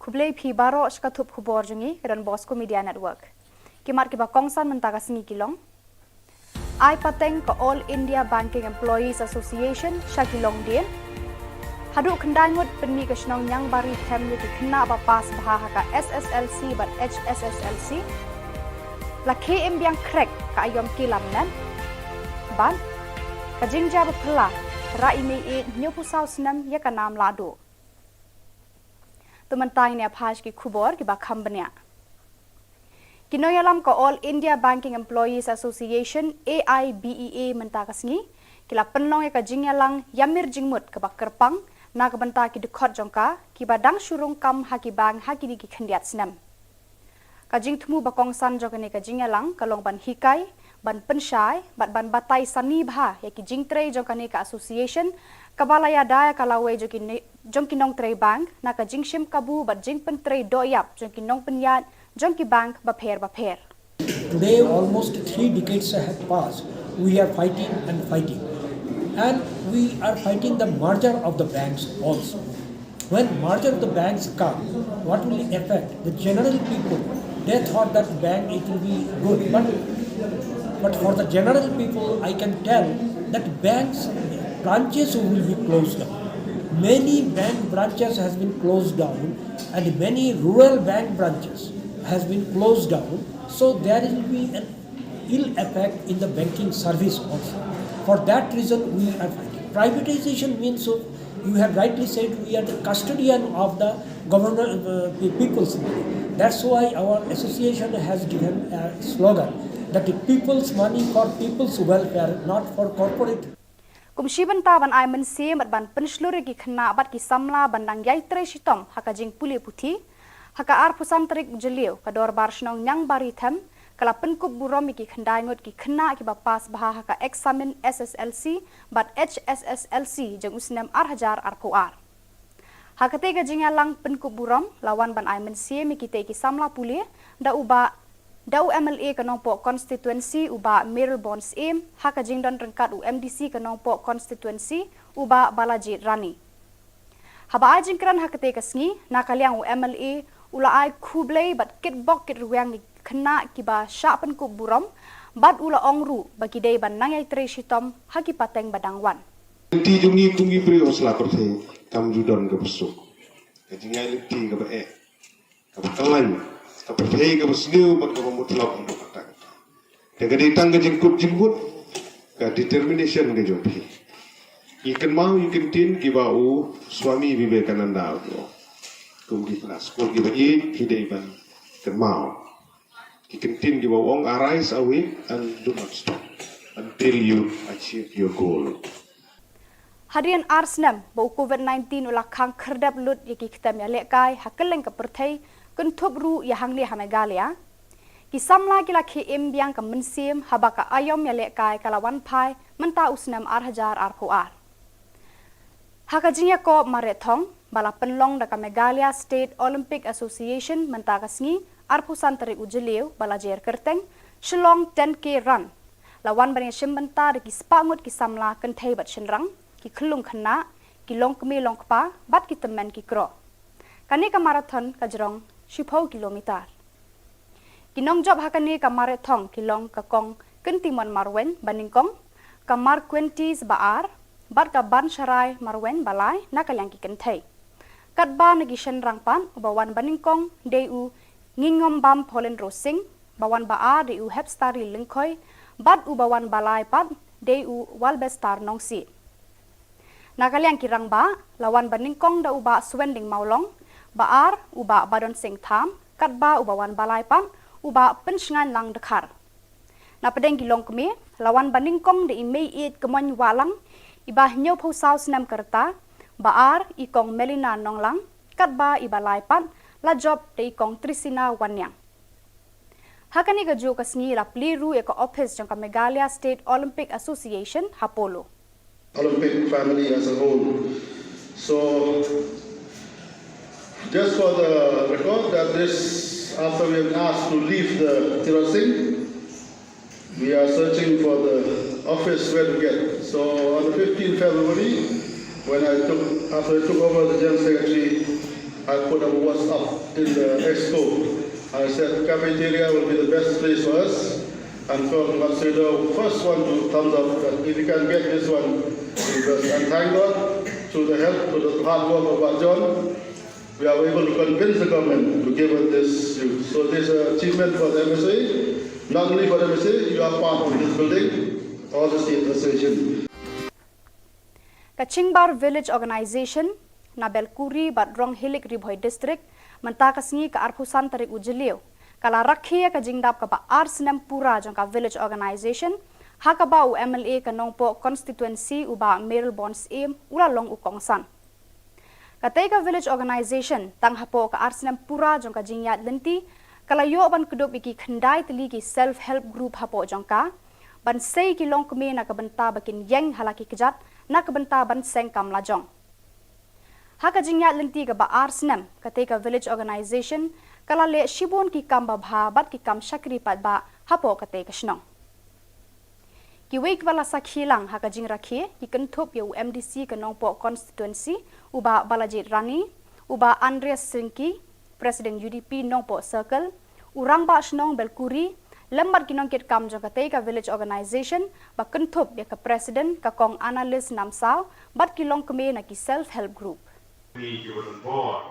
Khublei phi baroh sha ka thup khubor jong ngi ka Don Bosco Media Network. Ki mat kiba kongsan mynta ka sngi ki long: Ai pateng ka All India Banking Employees Association sha ki longdien. Haduh khyndai ngut pynmih ka shnong Niangbari them ïa ki khynnah ba pass bha ha ka S S L C bad H S S L C. La khie im biang khrek ka aïom ki lamnat. Bad ka jingjia ba phylla rai i mei i hynñiewphew saw snem ïa ka nam lahduh. To mynta ngin ïa phai sha ki khubor kiba kham bniah. Ki nongïalam ka All India Banking Employees Association, A I B E A, mynta ka sngi ki la pynlong ïa ka jingïalang ïamir jingmut kaba kyrpang na ka bynta ki dkhot jong ka kiba dang shu rung kam ha ki bank ha kine ki khyndiat snem. Ka jingthmu ba kongsan jong kane ka jingïalang ka long ban hikai, ban pynshai bad ban batai sani bha ïa ki jingtrei jong kane ka association kaba la ïada ïa ka lawei jong ki ne-, jong ki nongtrei bank na ka jingshim kabu bad jingpyntrei dohïap jong ki nongpynïaid jong ki bank bapher bapher. Today, almost three decades have passed. We are fighting and fighting. And we are fighting the merger of the banks also. When merger of the banks come, what will affect the general people? They thought that bank it will be good, but, but for the general people, I can tell that banks branches will be closed down. Many bank branches has been closed down, and many rural bank branches has been closed down. So there will be an ill effect in the banking service also. For that reason, we are fighting. Privatization means, so you have rightly said, we are the custodian of the governor, uh, the people's money. That's why our association has given a slogan that the people's money for people's welfare, not for corporate. Kum shi bynta ban ai mynsiem bad ban pynshlur ïa ki khynnah bad ki samla ban dang ïai trei shitom ha ka jingpule puthi, ha ka arphew san tarik u Jylliew ka Dorbar Shnong Niangbaritham ka la pynkup burom ïa ki khyndai ngut ki khynnah kiba pass bha ha ka eksamin S S L C bad H S S L C jong u snem ar hajar arphew ar. Ha katei ka jingïalang pynkup burom la wan ban ai mynsiem ïa kitei ki samla pule da u bah, da u M L A ka Nongpoh constituency u bah Mayralborn Syiem, ha ka jingdon ryngkat u M D C ka Nongpoh constituency u bah Balajied Rani. Haba ai jingkren ha katei ka sngi, na ka liang u M L A u la ai khublei bad kitbok kitrwiang ïa ki khynnah kiba shah pynkup burom bad u la ong ruh ba ki dei ban nang ïai trei shitom ha ki pateng ba dang wan. Lynti jong ngi kum ki briew ha sla pyrthei kam ju don kaba suk. Ka jingïaid lynti kaba eh, kaba khlaiñ, ka pyrthei kaba sniew bad kaba mutlop. Te ka dei tang ka jingkut jingmut, ka determination ka jong phi. Ngi kynmaw ïa ki kyntien kiba u Swami Vivekananda u ong, kum ki khynnah skul kiba ïeit phi dei ban kynmaw ki kyntien kiba u ong, "Arise, awake, and do not stop until you achieve your goal." Hadien ar snem ba u Covid nineteen u la khang khyrdep lut ïa ki kyntem ïalehkai ha kylleng ka pyrthei, kynthup ruh ïa hangne ha Meghalaya, ki samla ki la khie im biang ka mynsiem haba ka aïom ïalehkai ka la wan phai mynta u snem ar hajar arphew ar. Ha ka jingïakob mareh thong ba la pynlong da ka Meghalaya State Olympic Association mynta ka sngi arphew san tarik u Jylliew ba la jer kyrteng Shillong ten K Run, la wan ban ïashim bynta da ki spah ngut ki samla kynthei bad shynrang, ki khyllung khynnah, ki longkmie longkpa bad ki tymmen ki kro. Kane ka marathon ka jrong shiphew kilometer. Ki nongjop ha kane ka mareh thong ki long ka Kong Kyntimon Marwein ba nyngkong, ka Marquentis ba ar bad ka Bansharai Marwein ba lai na ka liang ki kynthei. Katba na ki shynrang pat, uba wan ba nyngkong dei u Ngingombam Pauline Rosing, ba wan ba ar dei u Hepstari Lyngkhoi bad uba wan ba lai pat dei u Walbestar Nongsiej. Na ka liang ki rangbah, la wan ba nyngkong da u bah Swending Mawlong, ba ar u bah Badon Singh Tham, katba uba wan ba lai pat u bah Pynshngainlang Dkhar. Na pdeng ki longkmie, la wan ba nyngkong da i Meiieit Kmoin Wahlang, iba hynñiewphew saw snem ka rta, ba ar i Kong Melina Nonglang, katba iba lai pat la jop da i Kong Trisina Wanniang. Ha kane kajuh ka sngi la plie ruh ïa ka ophis jong ka Meghalaya State Olympic Association ha Polo. Olympic family as a whole. So, just for the record, that this, after we have asked to leave the Tirot Singh, we are searching for the office where to get. So on the fifteenth February, when I took, after I took over the General Secretary, I put a WhatsApp in the expo. I said cafeteria will be the best place for us. And so Matsudo, first one to thumbs up that if you can get this one, because, and thank God, through the help, through the hard work of Bah John, we are able to convince the government to give us this youth. So this is an achievement for the M S A, not only for the M S A, you are part of this building, all the state association. Ka Chingbar Village Organization na Belkuri bad Ronghilik, Ri Bhoi District, mynta ka sngi ka arphew san tarik u Jylliew, ka la rakhe ïa ka jingdap kaba ar snem pura jong ka Village Organization, ha kaba u M L A ka Nongpoh constituency u bah Mayralborn Syiem u la long u kongsan. Katei ka Village Organization, tang hapoh ka ar snem pura jong ka jingïaid lynti, ka la ïoh ban kdup ïa ki khyndai tylli ki self help group hapoh jong ka, ban sei ki longkmie na ka bynta ba kin ïeng ha la ki kjat na ka bynta ban seng kam lajong. Ha ka jingïaid lynti kaba ar snem, katei ka Village Organization ka la leh shibun ki kam babha bad ki kam shakri paidbah hapoh katei ka shnong. Kiwei kiba la sakhi lang ha ka jingrakhe ki kynthup ïa u M D C ka Nongpoh constituency, u bah Balajied Rani, u bah Andreas Syngki, President U D P Nongpoh Circle, u Rangbah Shnong Belkuri, lem bad ki nongkitkam jong katei ka Village Organization, ba kynthup ïa ka President ka Kong Annalise Namsaw, bad ki longkmie na ki self help group. Ni ki ba don bor,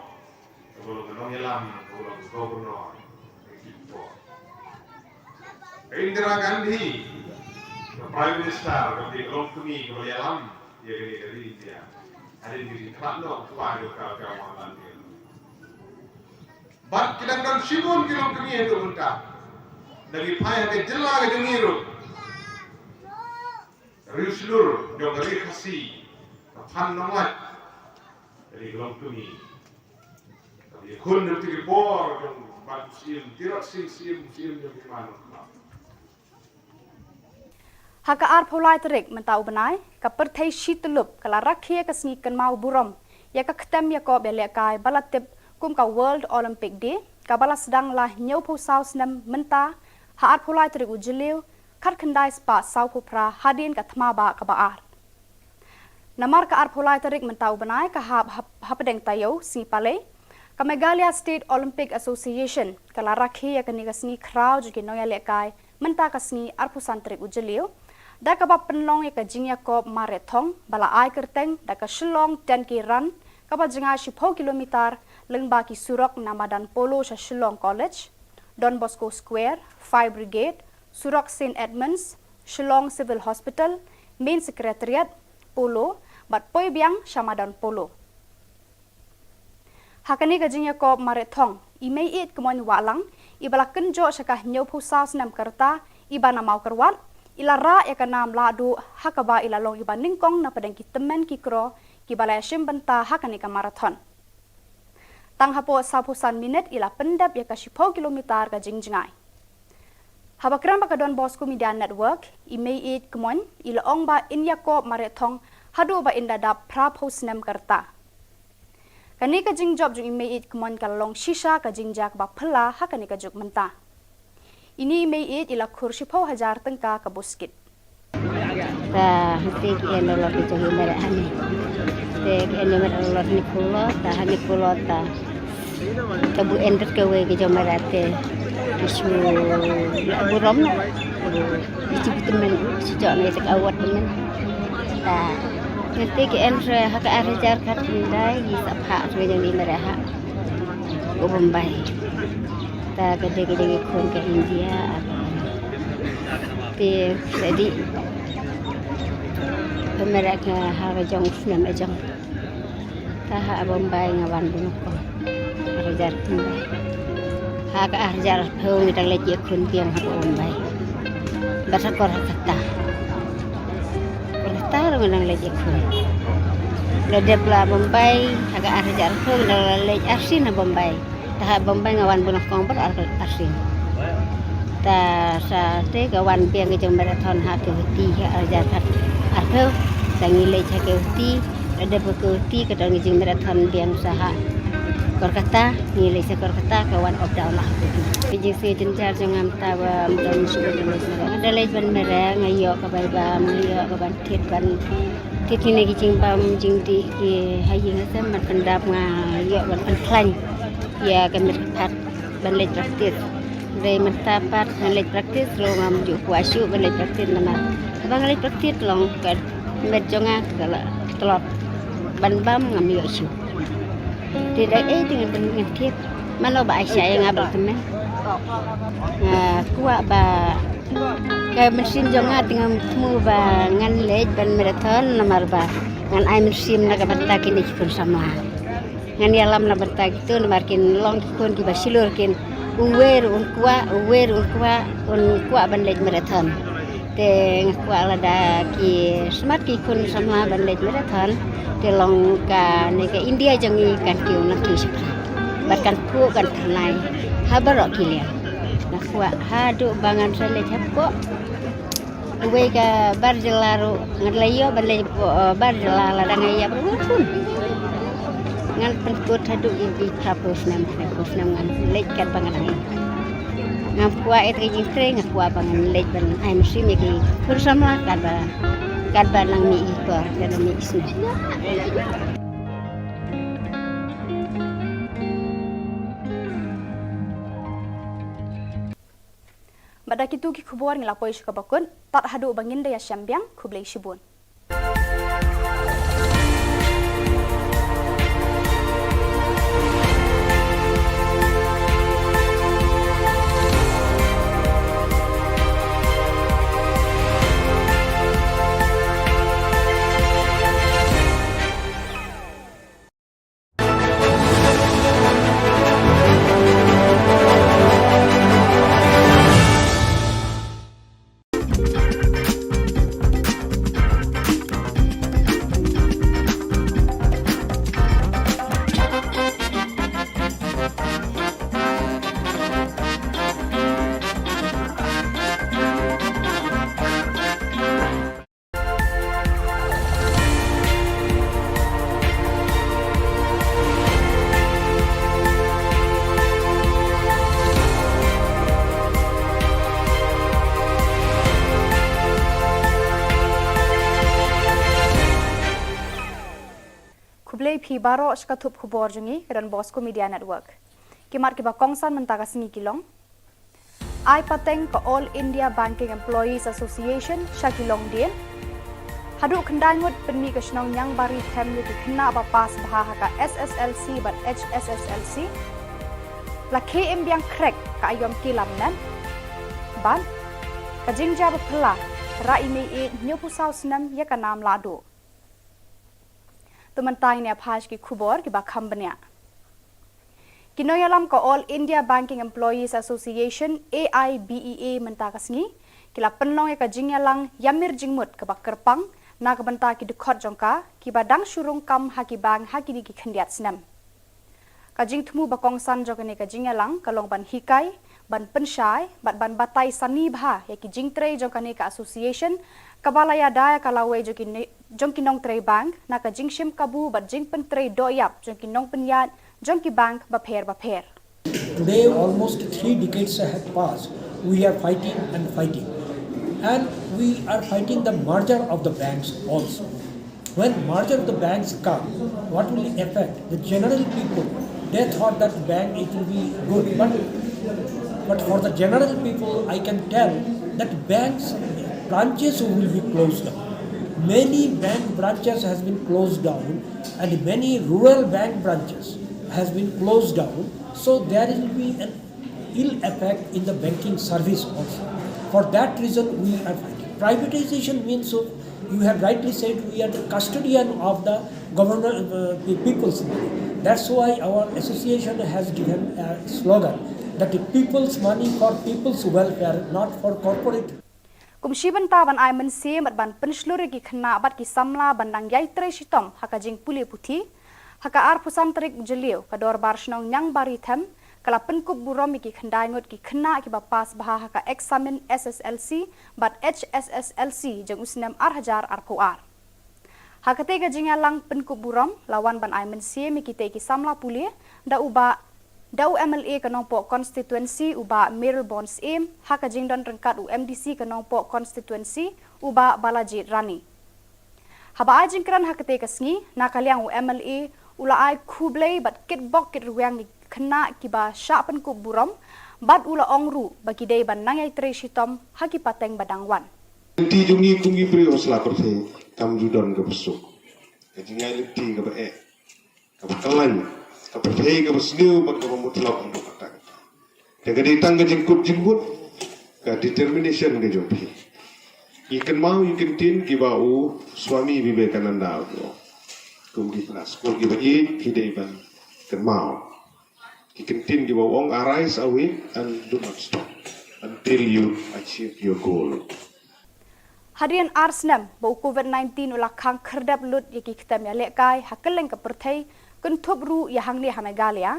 ka ba long ka nongïalam, ka ba long ka governor, ka ki bor. Ka Indira Gandhi, ka Prime Minister, ka ba long kmie, ka ba ïalam ïa kane ka ri India. Hadien ka jingkhlad noh u kpa jong ka, ka Mohanlal Nehru. Bad ki dang don shibun ki longkmie haduh mynta. Da ki phai ha ka jylla ka jong ngi ruh. Riewshlur jong ka Ri Khasi, ka Than Nonglait, ka dei ka longkmie. Ka dei khun jong ki por jong Bah Syiem, Tirot Sing Syiem, Syiem jong ki man. Ha ka arphew lai tarik mynta u bnai, ka pyrthei shi tyllup ka la rakhe ïa ka sngi kynmaw burom ïa ka ktem ïakob ïalehkai ba la tip kum ka World Olympic Day, kaba la sdang la hynñiewphew saw snem mynta, ha arphew lai tarik u Jylliew, khatkhyndai spah sawphew phra hadien ka thma bah kaba ar. Namar ka arphew lai tarik mynta u bnai ka hap hap-, hapdeng taïew sngi Palei, ka Meghalaya State Olympic Association ka la rakhe ïa kane ka sngi khraw jong ki nongïalehkai mynta ka sngi arphew san tarik u Jylliew, da kaba pynlong ïa ka jingïakob marathon ba la ai kyrteng da ka Shillong ten K Run, kaba jngai shiphew kilometer lyngba ki surok na madan Polo sha Shillong College, Don Bosco Square, Fire Brigade, surok Saint Edmunds, Shillong Civil Hospital, Main Secretariat, Polo, bad poi biang sha madan Polo. Ha kane ka jingïakob marathon, i Meiieid Kmoin Wahlang, iba la kynjoh sha ka hynñiewphew saw snem ka rta, iba na Mawkyrwat, i la rah ïa ka nam lahduh, ha kaba i la long iba nyngkong na pdeng ki tymmen ki kro kiba la ïashim bynta ha kane ka marathon. Tang hapoh sawphew san minit i la pyndep ïa ka shiphew kilometer ka jingjngai. Haba kren bad ka Don Bosco Media Network, i Meiieid Kmoin i la ong ba in ïakob marathon haduh ba in da dap phraphew snem ka rta. Kane ka jingjop jong i Meiieid Kmoin ka la long shisha ka jingjia kaba phylla ha kane ka juk mynta. Ine i Meiieid i la khur shiphew hajar tyngka ka buskit. Ta hynte ki en lolot ki jong i Meiieid hangne. Te ki en i Meiieid lolot ni phulo, ta hangne phulo ta. Ta bu en rit kawei ki jong Meiieid te. Ki shu la burom na. Ki shu tymmen, ki shu jok ne ta ka award tymmen. Ta hynte ki en re ha ka ar hajar khatkhyndai ki sa phah re jong i Meiieid ha. Ko Bombay. Ta ka dei ka dei ka khun ka India, ar. Te ka dei ka Meiieid ka ha ka jong snem ka jong. Ta ha Bombay nga wan bun ko. Ar hajar Bombay. Ha ka ar hajar phew ngi dang leit ïa khun biang ha Bombay. Bad ha Kolkata. Kolkata ruh ngi dang leit ïa khun. La dep la Bombay ha ka ar hajar phew ngi dang la leit arsien ha Bombay. Ta ha Bombay nga wan bun kong bad ar, arsien. Ta sa te ka wan biang ka jong marathon ha Guwahati ha ar hajar khat arphew. Ta ngi leit ha Guwahati, la dep ha Guwahati ka don ka jing marathon biang sa ha Kolkata, ngi leit sa Kolkata ka wan up down la ha Guwahati. Ka jingsngew jynjar jong nga mynta ba ym don shuh ba leit mareh. Nga da leit ban mareh, nga ïoh ka bai bam, nga ïoh ka ban thied ban thied kine ki jingbam jingdih ki ha ïing ha sem, ban pyndap nga ïoh ban pynkhlaiñ ïa ka met ka phad ban leit practice. Hynrei mynta pat ngan leit practice ruh ngam ju kwah shuh ban leit practice namar haba nga leit practice long ka met jong nga ka la tlot, ban bam ngam ïoh shuh. Te da ei te ngan, ngan thied. Mano ba ai shai ïa nga ba la tymmen. Nga kwah ba ka mynsiem jong nga te ngam thmu ba ngan leit ban marathon namar ba ngan ai mynsiem na ka bynta kine ki khun samla. Ngan ïalam na bynta kito namar kin long ki khun kiba shlur kin, uwei ruh un kwah, uwei ruh un kwah, un kwah ban leit marathon. Te nga kwah lada ki smat ki khun samla ban leit marathon, te long kane ka India jong ngi kan kiew nangkiew shaphrang. Bad kan khuh kan thymmai ha baroh ki liang. Nga kwah haduh ba ngan sa leit hapoh uwei ka bar jylla ruh, ngan leit ïoh ban leit hapoh, eh, bar jylla lada nga ïap ruh ngan khun. Ngan pynkut haduh ïa ki phraphew snem, phraphew snem ngan leit katba ngan dang ïap. Ngam kwah ïa ka jingtrei, nga kwah ba ngan leit ban ai mynsiem ïa ki khun samla katba, katba nang mih ki por, katba mih ki snem. Bad da kito ki khubor ngi la poi sha kaba kut, tad haduh ba ngin da ïashem biang, khublei shibun. Ki baroh sha ka thup khubor jong ngi ka Don Bosco Media Network. Ki mat kiba kongsan mynta ka sngi ki long: Ai pateng ka All India Banking Employees Association sha ki longdien. Haduh khyndai ngut pynmih ka shnong Niangbari Them ïa ki khynnah ba pass bha ha ka S S L C bad H S S L C. La khie im biang khrek ka aiom kilam net. Bad ka jingjia ba phylla, rah i mei ïeit hynñiewphew saw snem ïa ka nam lahduh. To mynta ngin ïa phai sha ki khubor kiba kham bniah. Ki nongïalam ka All India Banking Employees Association, A I B E A, mynta ka sngi ki la pynlong ïa ka jingïalang ïamir jingmut kaba kyrpang na ka bynta ki dkhot jong ka kiba dang shu rung kam ha ki bank ha kine ki khyndiat snem. Ka jingthmu ba kongsan jong kane ka jingïalang ka long ban hikai, ban pynshai bad ban batai sani bha ïa ki jingtrei jong kane ka association, kaba la ïada ïa ka lawei jong ki ne-, jong ki nongtrei bank na ka jingshim kabu bad jingpyntrei dohïap jong ki nongpynïaid jong ki bank bapher bapher. Today, almost three decades have passed. We are fighting and fighting. And we are fighting the merger of the banks also. When merger of the banks come, what will affect the general people? They thought that bank it will be good, but, but for the general people, I can tell that banks branches will be closed down. Many bank branches has been closed down, and many rural bank branches has been closed down. So there will be an ill effect in the banking service also. For that reason, we are fighting. Privatization means, so you have rightly said, we are the custodian of the government, uh, the people's money. That's why our association has given a slogan that the people's money for people's welfare, not for corporate. Kum shi bynta ban ai mynsiem bad ban pynshlur ïa ki khynnah bad ki samla ban dang ïai trei shitom ha ka jingpule puthi, ha ka arphew san tarik u Jylliew ka Dorbar Shnong Niangbari Them ka la pynkup burom ïa ki khyndai ngut ki khynnah kiba pass bha ha ka eksamin S S L C bad H S S L C jong u snem ar hajar arphew ar. Ha katei ka jingïalang pynkup burom la wan ban ai mynsiem ïa kitei ki samla pule da u Bah, da u M L A ka Nongpoh Constituency u Bah Mayralborn Syiem, ha ka jingdon ryngkat u M D C ka Nongpoh Constituency u Bah Balajied Rani. Haba ai jingkren ha katei ka sngi, na ka liang u M L A u la ai khublei bad kitbok kitrwiang ïa ki khynnah kiba shah pynkup burom, bad u la ong ruh ba ki dei ban nang ïai trei shitom ha ki pateng ba dang wan. Lynti jong ngi kum ki briew ha sla pyrthei kam ju don kaba suk. Ka jingïaid lynti kaba eh, kaba khlaiñ, ka pyrthei kaba sniew bad kaba mutlop haduh katta katta. Te ka dei tang ka jingkut jingmut, ka determination ka jong phi. Ngi kynmaw ïa ki ktien kiba u Swami Vivekananda u ong, kum ki khynnah skul kiba ïeit phi dei ban kynmaw ki ktien kiba u ong, "Arise, awake and do not stop until you achieve your goal." Hadien ar snem ba u Covid nineteen u la khang khyrdep lut ïa ki ktem ïalehkai ha kylleng ka pyrthei, kynthup ruh ïa hangne ha Meghalaya,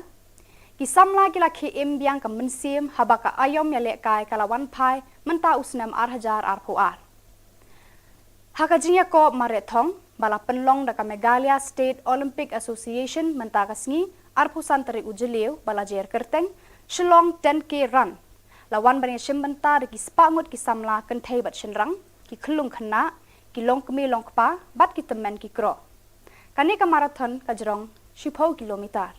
ki samla ki la khie im biang ka mynsiem haba ka aiom ïalehkai ka la wan phai mynta u snem ar hajar arphew ar. Ha ka jingïakob mareh thong ba la pynlong da ka Meghalaya State Olympic Association mynta ka sngi, arphew san tarik u Jylliew ba la jer kyrteng Shillong ten K Run, la wan ban ïashim bynta da ki spah ngut ki samla kynthei bad shynrang, ki khyllung khynnah, ki longkmie longkpa bad ki tymmen ki kro. Kane ka marathon ka jrong shiphew kilometer.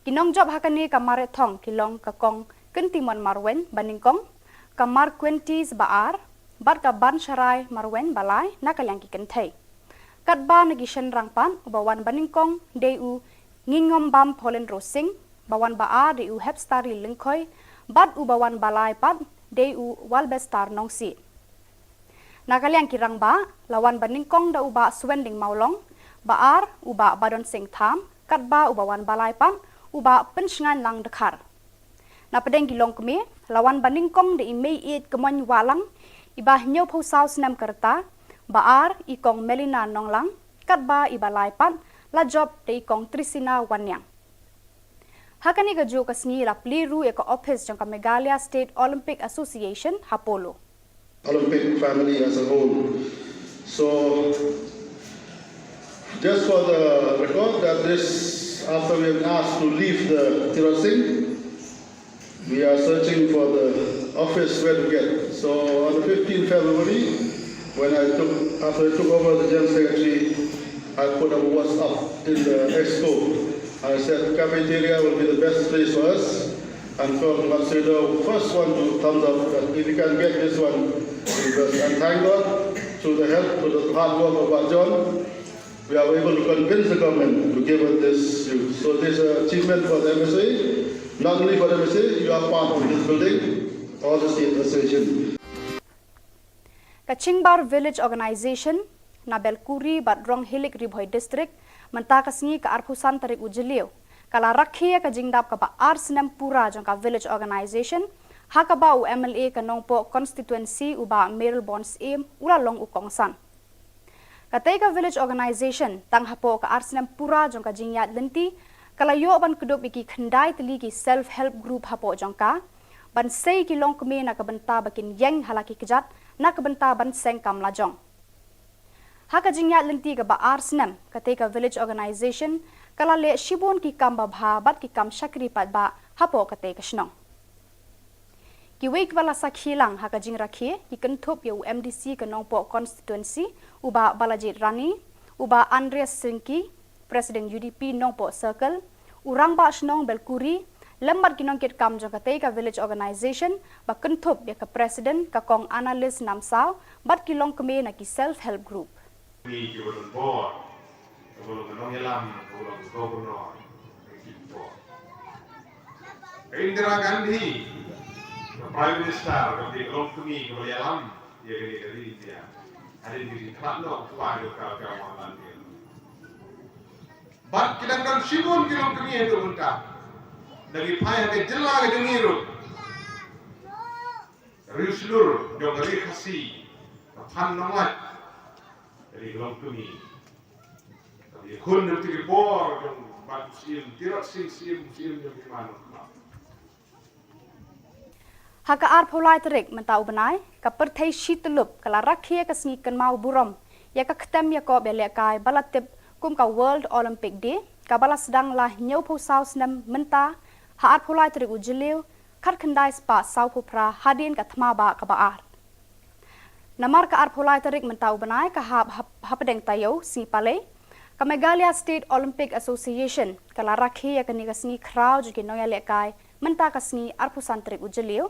Ki nongjop ha kane ka mareh thong ki long ka Kong Kyntimon Marwein ba nyngkong, ka Marquentis ba ar, bad ka Bansharai Marwein ba lai na ka liang ki kynthei. Katba na ki shynrang pat, uba wan ba nyngkong dei u Ngingombam Paulin Rosing, ba wan ba ar dei u Hepstari Lyngkhoi, bad uba wan ba lai pat dei u Walbestar Nongsiej. Na ka liang ki rangbah, la wan ba nyngkong da u Bah Swending Mawlong, ba ar u Bah Badon Singh Tham, katba uba wan ba lai pat u Bah Pynshngain Lang Dkhar. Na pdeng ki longkmie, la wan ba nyngkong da i Mei Ïeit Kmoin Wahlang, iba hynñiewphew saw snem ka rta, ba ar i Kong Melina Nonglang, katba iba lai pat la jop da i Kong Trisina Wanniang. Ha kane kajuh ka sngi la plie ruh ïa ka ophis jong ka Meghalaya State Olympic Association ha Polo. Olympic family as a whole. So, just for the record, that this, after we have asked to leave the Tirot Singh, we are searching for the office where to get. So, on the fifteenth February, when I took, after I took over the General Secretary, I put a WhatsApp in the expo. I said cafeteria will be the best place for us. And from Katsudo, first one to thumbs up that if you can get this one, because, and thank God, through the help, through the hard work of Bah John, we are able to convince the government to give us this youth. So this is an achievement for the M S A, not only for the M S A, you are part of this building, all the state association. Ka Chingbar Village Organisation na Belkuri bad Ronghilik, Ri Bhoi District, mynta ka sngi ka arphew san tarik u Jylliew, ka la rakhe ïa ka jingdap kaba ar snem pura jong ka Village Organisation, ha kaba u M L A ka Nongpoh Constituency u Bah Mayralborn Syiem u la long u kongsan. Katei ka Village Organisation, tang hapoh ka ar snem pura jong ka jingïaid lynti, ka la ïoh ban kdup ïa ki khyndai tylli ki self help group hapoh jong ka, ban sei ki longkmie na ka bynta ba kin ïeng ha la ki kjat, na ka bynta ban seng kam lajong. Ha ka jingïaid lynti kaba ar snem, katei ka Village Organisation ka la leh shibun ki kam babha bad ki kam shakri paidbah hapoh katei ka shnong. Kiwei kiba la sakhi lang ha ka jingrakhe, ki kynthup ïa u M D C ka Nongpoh Constituency, u Bah Balajied Rani, u Bah Andreas Syngki, President U D P Nongpoh Circle, u Rangbah Shnong Belkuri, lem bad ki nongkitkam jong katei ka Village Organisation, ba kynthup ïa ka President ka Kong Annalise Namsaw, bad ki longkmie na ki self help group. Ni ki ba don bor, ka ba long ka nongïalam, ka ba long ka governor, ka ki bor. Ka Indira Gandhi, ka Prime Minister, ka ba long kmie, ka ba ïalam ïa kane ka ri India. Hadien ka jingkhlad noh u kpa jong ka, ka Mohanlal Nehru. Bad ki dang don shibun ki longkmie haduh mynta. Da ki phai ha ka jylla ka jong ngi ruh. Ri Shlur jong ka Ri Khasi, ka Phan Nonglait, ka ri longkmie. Ka ïakhun na ki bor jong Bah Syiem, Tirot Sing Syiem, Syiem jong ki man. Ha ka arphew lai tarik mynta u bnai, ka pyrthei shi tyllup ka la rakhe ïa ka sngi kynmaw burom ïa ka ktem ïakob ïalehkai ba la tip kum ka World Olympic Day, kaba la sdang la hynñiewphew saw snem mynta, ha arphew lai tarik u Jylliew, khatkhyndai spah sawphew phra hadien ka thma bah kaba ar. Namar ka arphew lai tarik mynta u bnai ka hap hap-, hapdeng taïew sngi Palei, ka Meghalaya State Olympic Association ka la rakhe ïa kane ka sngi khraw jong ki nongïalehkai mynta ka sngi arphew san tarik u Jylliew,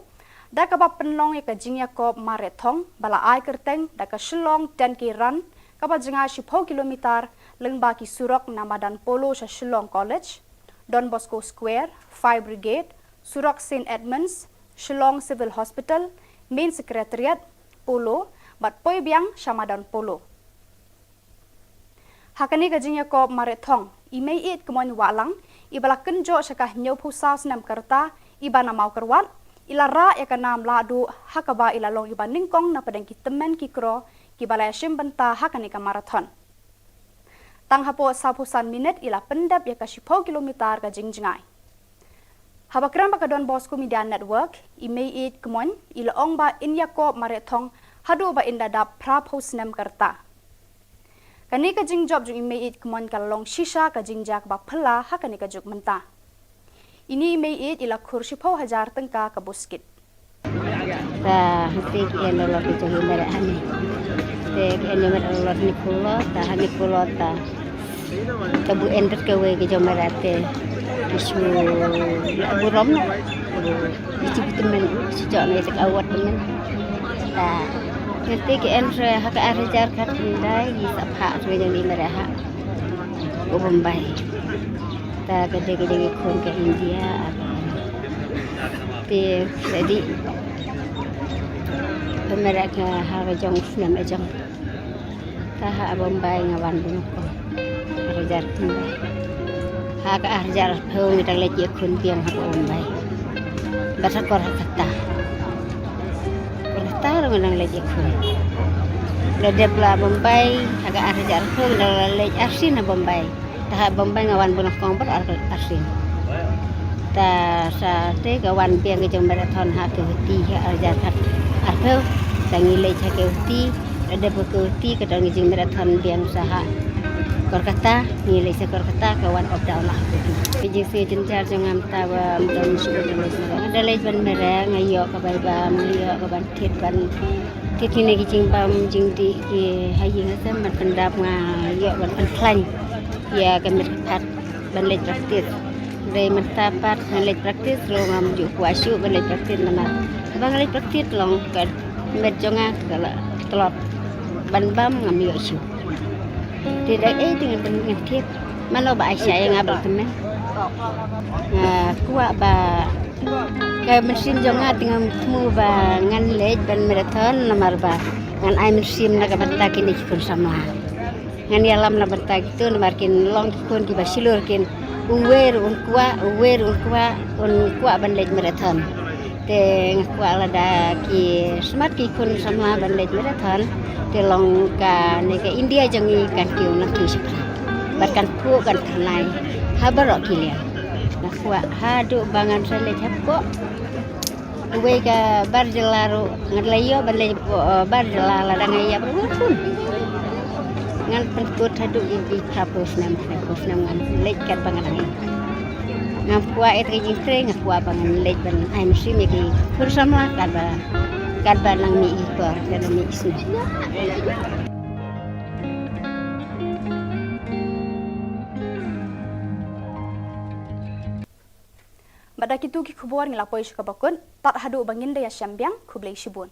da kaba pynlong ïa ka jingïakob mareh thong ba la ai kyrteng da ka Shillong ten K Run, kaba jngai shiphew kilometer, lyngba ki surok na madan Polo sha Shillong College, Don Bosco Square, Fire Brigade, surok Saint Edmunds, Shillong Civil Hospital, Main Secretariat, Polo, bad poi biang sha madan Polo. Ha kane ka jingïakob mareh thong, i Meiieid Kmoin Wahlang, iba la kynjoh sha ka hynñiewphew saw snem ka rta, iba na Mawkyrwat, i la rah ïa ka nam lahduh, ha kaba i la long iba nyngkong na pdeng ki tymmen ki kro, kiba la ïashim bynta ha kane ka marathon. Tang hapoh sawphew san minit i la pyndep ïa ka shiphew kilometer ka jingjngai. Haba kren bad ka Don Bosco Media Network, i Meiieid Kmoin, i la ong ba in ïakob mareh thong haduh ba in da dap phraphew snem ka rta. Kane ka jingjop jong i Meiieid Kmoin ka la long shisha ka jingjia kaba phylla ha kane ka juk mynta. Ine i Meiieid i la khur shiphew hajar tyngka ka buskit. Ta hangtei ki en dolor ki jong i mareh hangne. Te ki en mareh dolor hynñiewphew dolor, ta hynñiewphew dolor ta. Ta bu en bad kawei ki jong mareh te ki shu la burom. Ki shu tymmen, shu jok ne te ka award tymmen. Ta hangtei ki en re ha ka ar hajar khatkhyndai, ki sa phah re jong i mareh ha u Bombay. Ta ka dei ka jong i khun ka India. Te ka dei ka mareh ka ha ka jong u snem ka jong. Ta ha Bombay nga wan bun ko. Ar hajar khyndai. Ha ka ar hajar arphew ngi dang leit ïakhun biang ha Bombay. Bad ha Kolkata. Kolkata ruh ngi dang leit ïakhun. La dep la Bombay ha ka ar hajar arphew ngi dang la leit arsien ha Bombay. Ta ha Bombay nga wan bun kong bad ar, arsien. Ta sa te ka wan biang ka jong marathon ha Guwahati ha ar hajar khat arphew. Ta ngi leit ha Guwahati, la dep ha Guwahati ka don ka jingmarathon biang sa ha Kolkata, ngi leit sa Kolkata ka wan up down la ha Guwahati. Ka jingsngew jynjar jong nga mynta ba ym don shuh ka jingmarathon. Nga da leit ban mareh, nga ïoh ka bai bam, nga ïoh ka ban thied ban thied kine ki jingbam jingdih ki ha ïing ha sem ban pyndap, nga ïoh ban pynkhlaiñ. Ïa ka met pat ban leit practice. Hynrei mynta pat ngan leit practice ruh ngam ju kwah shuh ban leit practice namar ba ngan leit practice long ka met jong nga ka la tlot ban bam ngam ïoh shuh. Te da ei te ngan tip mano ba ai sha ïa nga ba la tymmen. Nga kwah ba ka mynsiem jong nga te ngam thmu ba ngan leit ban marathon namar ba ngan ai mynsiem na ka bynta kine ki khun samla. Ngan ïalam na bynta kito namar kin long ki khun kiba shlur kin uwei ruh un kwah, uwei ruh un kwah, un kwah ban leit marathon. Te nga kwah lada ki smat ki khun samla ban leit marathon te long kane ka India jong ngi kan kiew nangkiew shaphrang. Bad kan phuh kan thymmai ha baroh ki liang. Nga kwah haduh ba ngan sa leit hapoh uwei ka bar jylla ruh ngan leit ïoh ban leit hapoh, eh, bar jylla lada nga ïap ruh ngan pun. Ngan pynkut haduh ïa ki phraphew snem, phraphew snem ngan leit katba nga dang ïap. Ngam kwah ïa ka jingtrei, nga kwah ba ngan leit ban ai mynsiem ïa ki khun samla katba, katba nang mih ki por, katba mih ki snem. Bad da kito ki khubor ngi la poi sha kaba kut, tad haduh ba ngin da ïashem biang, khublei shibun.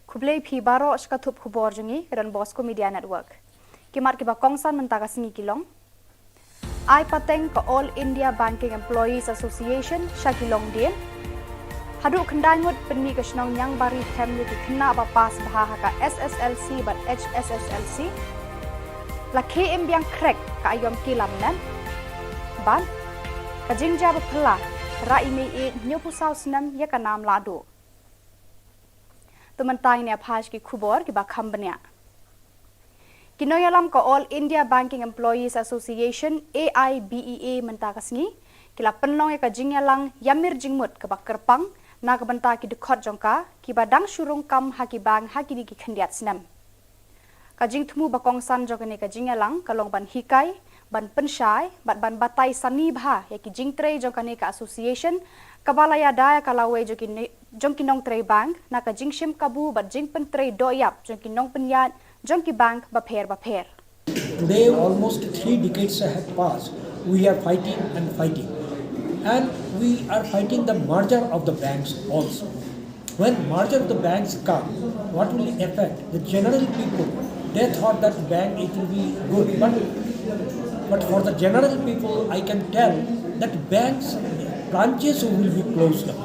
Khublei phi baroh sha ka thup khubor jong ngi ka Don Bosco Media Network. Ki mat kiba kongsan mynta ka sngi ki long: Ai pateng ka All India Banking Employees Association sha ki longdien. Haduh khyndai ngut pynmih ka shnong Niangbari Them ïa ki khynnah ba pass bha ha ka S S L C bad H S S L C. La khie im biang khrek ka aïom ki lamnat. Bad ka jingjia ba phylla, rah i mei ïeit hynñiewphew saw snem ïa ka nam lahduh. To mynta ngin ïa phai sha ki khubor kiba kham bniah. Ki nongïalam ka All India Banking Employees Association, A I B E A, mynta ka sngi ki la pynlong ïa ka jingïalang ïamir jingmut kaba kyrpang na ka bynta ki dkhot jong ka kiba dang shu rung kam ha ki bank ha kine ki khyndiat snem. Ka jingthmu ba kongsan jong kane ka jingïalang ka long ban hikai, ban pynshai bad ban batai sani bha ïa ki jingtrei jong kane ka association kaba la ïada ïa ka lawei jong ki ne-, jong ki nongtrei bank na ka jingshim kabu bad jingpyntrei dohïap jong ki nongpynïaid jong ki bank bapher bapher. Today, almost three decades have passed. We are fighting and fighting. And we are fighting the merger of the banks also. When merger of the banks come, what will affect the general people? They thought that bank it will be good, but, but for the general people, I can tell that banks branches will be closed down.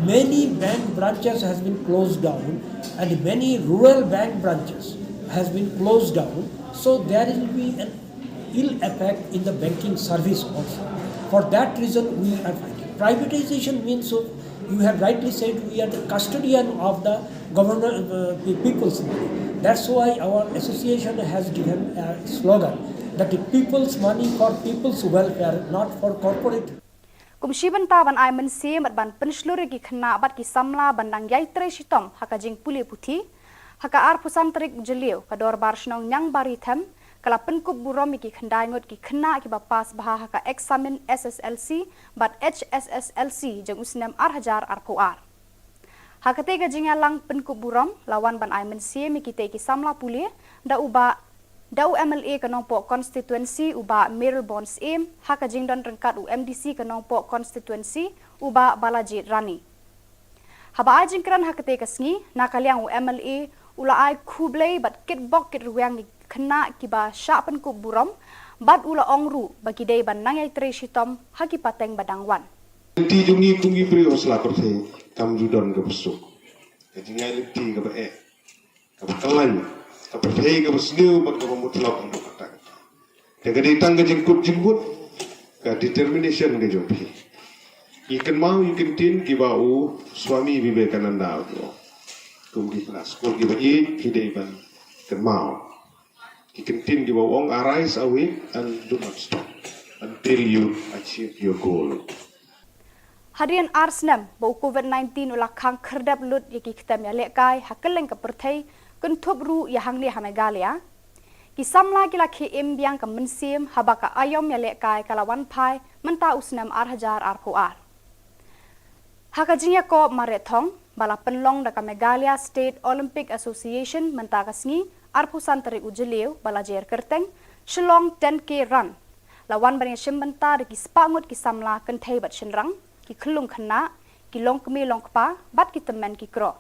Many bank branches has been closed down, and many rural bank branches has been closed down. So there will be an ill effect in the banking service also. For that reason, we are fighting. Privatization means, so you have rightly said, we are the custodian of the governor, uh, the people's money. That's why our association has given a slogan that the people's money for people's welfare, not for corporate. Kum shi bynta ban ai mynsiem bad ban pynshlur ïa ki khynnah bad ki samla ban dang ïai trei shitom ha ka jingpule puthi, ha ka arphew san tarik Jylliew ka Dorbar Shnong Niangbari Them ka la pynkup burom ïa ki khyndai ngut ki khynnah kiba pass bha ha ka eksamin S S L C bad H S S L C jong u snem ar hajar arphew ar. Ha katei ka jingïalang pynkup burom la wan ban ai mynsiem ïa kitei ki samla pule da u Bah, da u M L A ka Nongpoh Constituency u Bah Mayralborn Syiem, ha ka jingdon ryngkat u M D C ka Nongpoh Constituency u Bah Balajied Rani. Haba ai jingkren ha katei ka sngi, na ka liang u M L A u la ai khublei bad kitbok kitrwiang ïa ki khynnah kiba shah pynkup burom, bad u la ong ruh ba ki dei ban nang ïatrei shitom ha ki pateng ba dang wan. Lynti jong ngi kum ki briew ha sla pyrthei kam ju don kaba suk. Ka jingai lynti kaba eh, kaba khlaiñ, ka pyrthei kaba sniew bad kaba mutlop haduh katta katta. Te ka dei tang ka jingkut jingmut, ka determination ka jong phi. Ngi kynmaw ïa ki kyntien kiba u Swami Vivekananda u ong. Kum ki khynnah skul kiba ïeit phi dei ban kynmaw ki kyntien kiba u ong, "Arise, awake, and do not stop until you achieve your goal." Hadien ar snem ba u COVID nineteen u la khang khyrdep lut ïa ki ktem ïalehkai ha kylleng ka pyrthei, kynthup ruh ïa hangne ha Meghalaya, ki samla ki la khie im biang ka mynsiem haba ka aïom ïalehkai ka la wan phai mynta u snem ar hajar arphew ar. Ha ka jingïakob mareh thong ba la pynlong da ka Meghalaya State Olympic Association mynta ka sngi, arphew san tarik u Jylliew ba la jer kyrteng Shillong ten K Run, la wan ban ïashim bynta da ki spah ngut ki samla kynthei bad shynrang, ki khyllung khynnah, ki longkmie longkpa bad ki tymmen ki kro.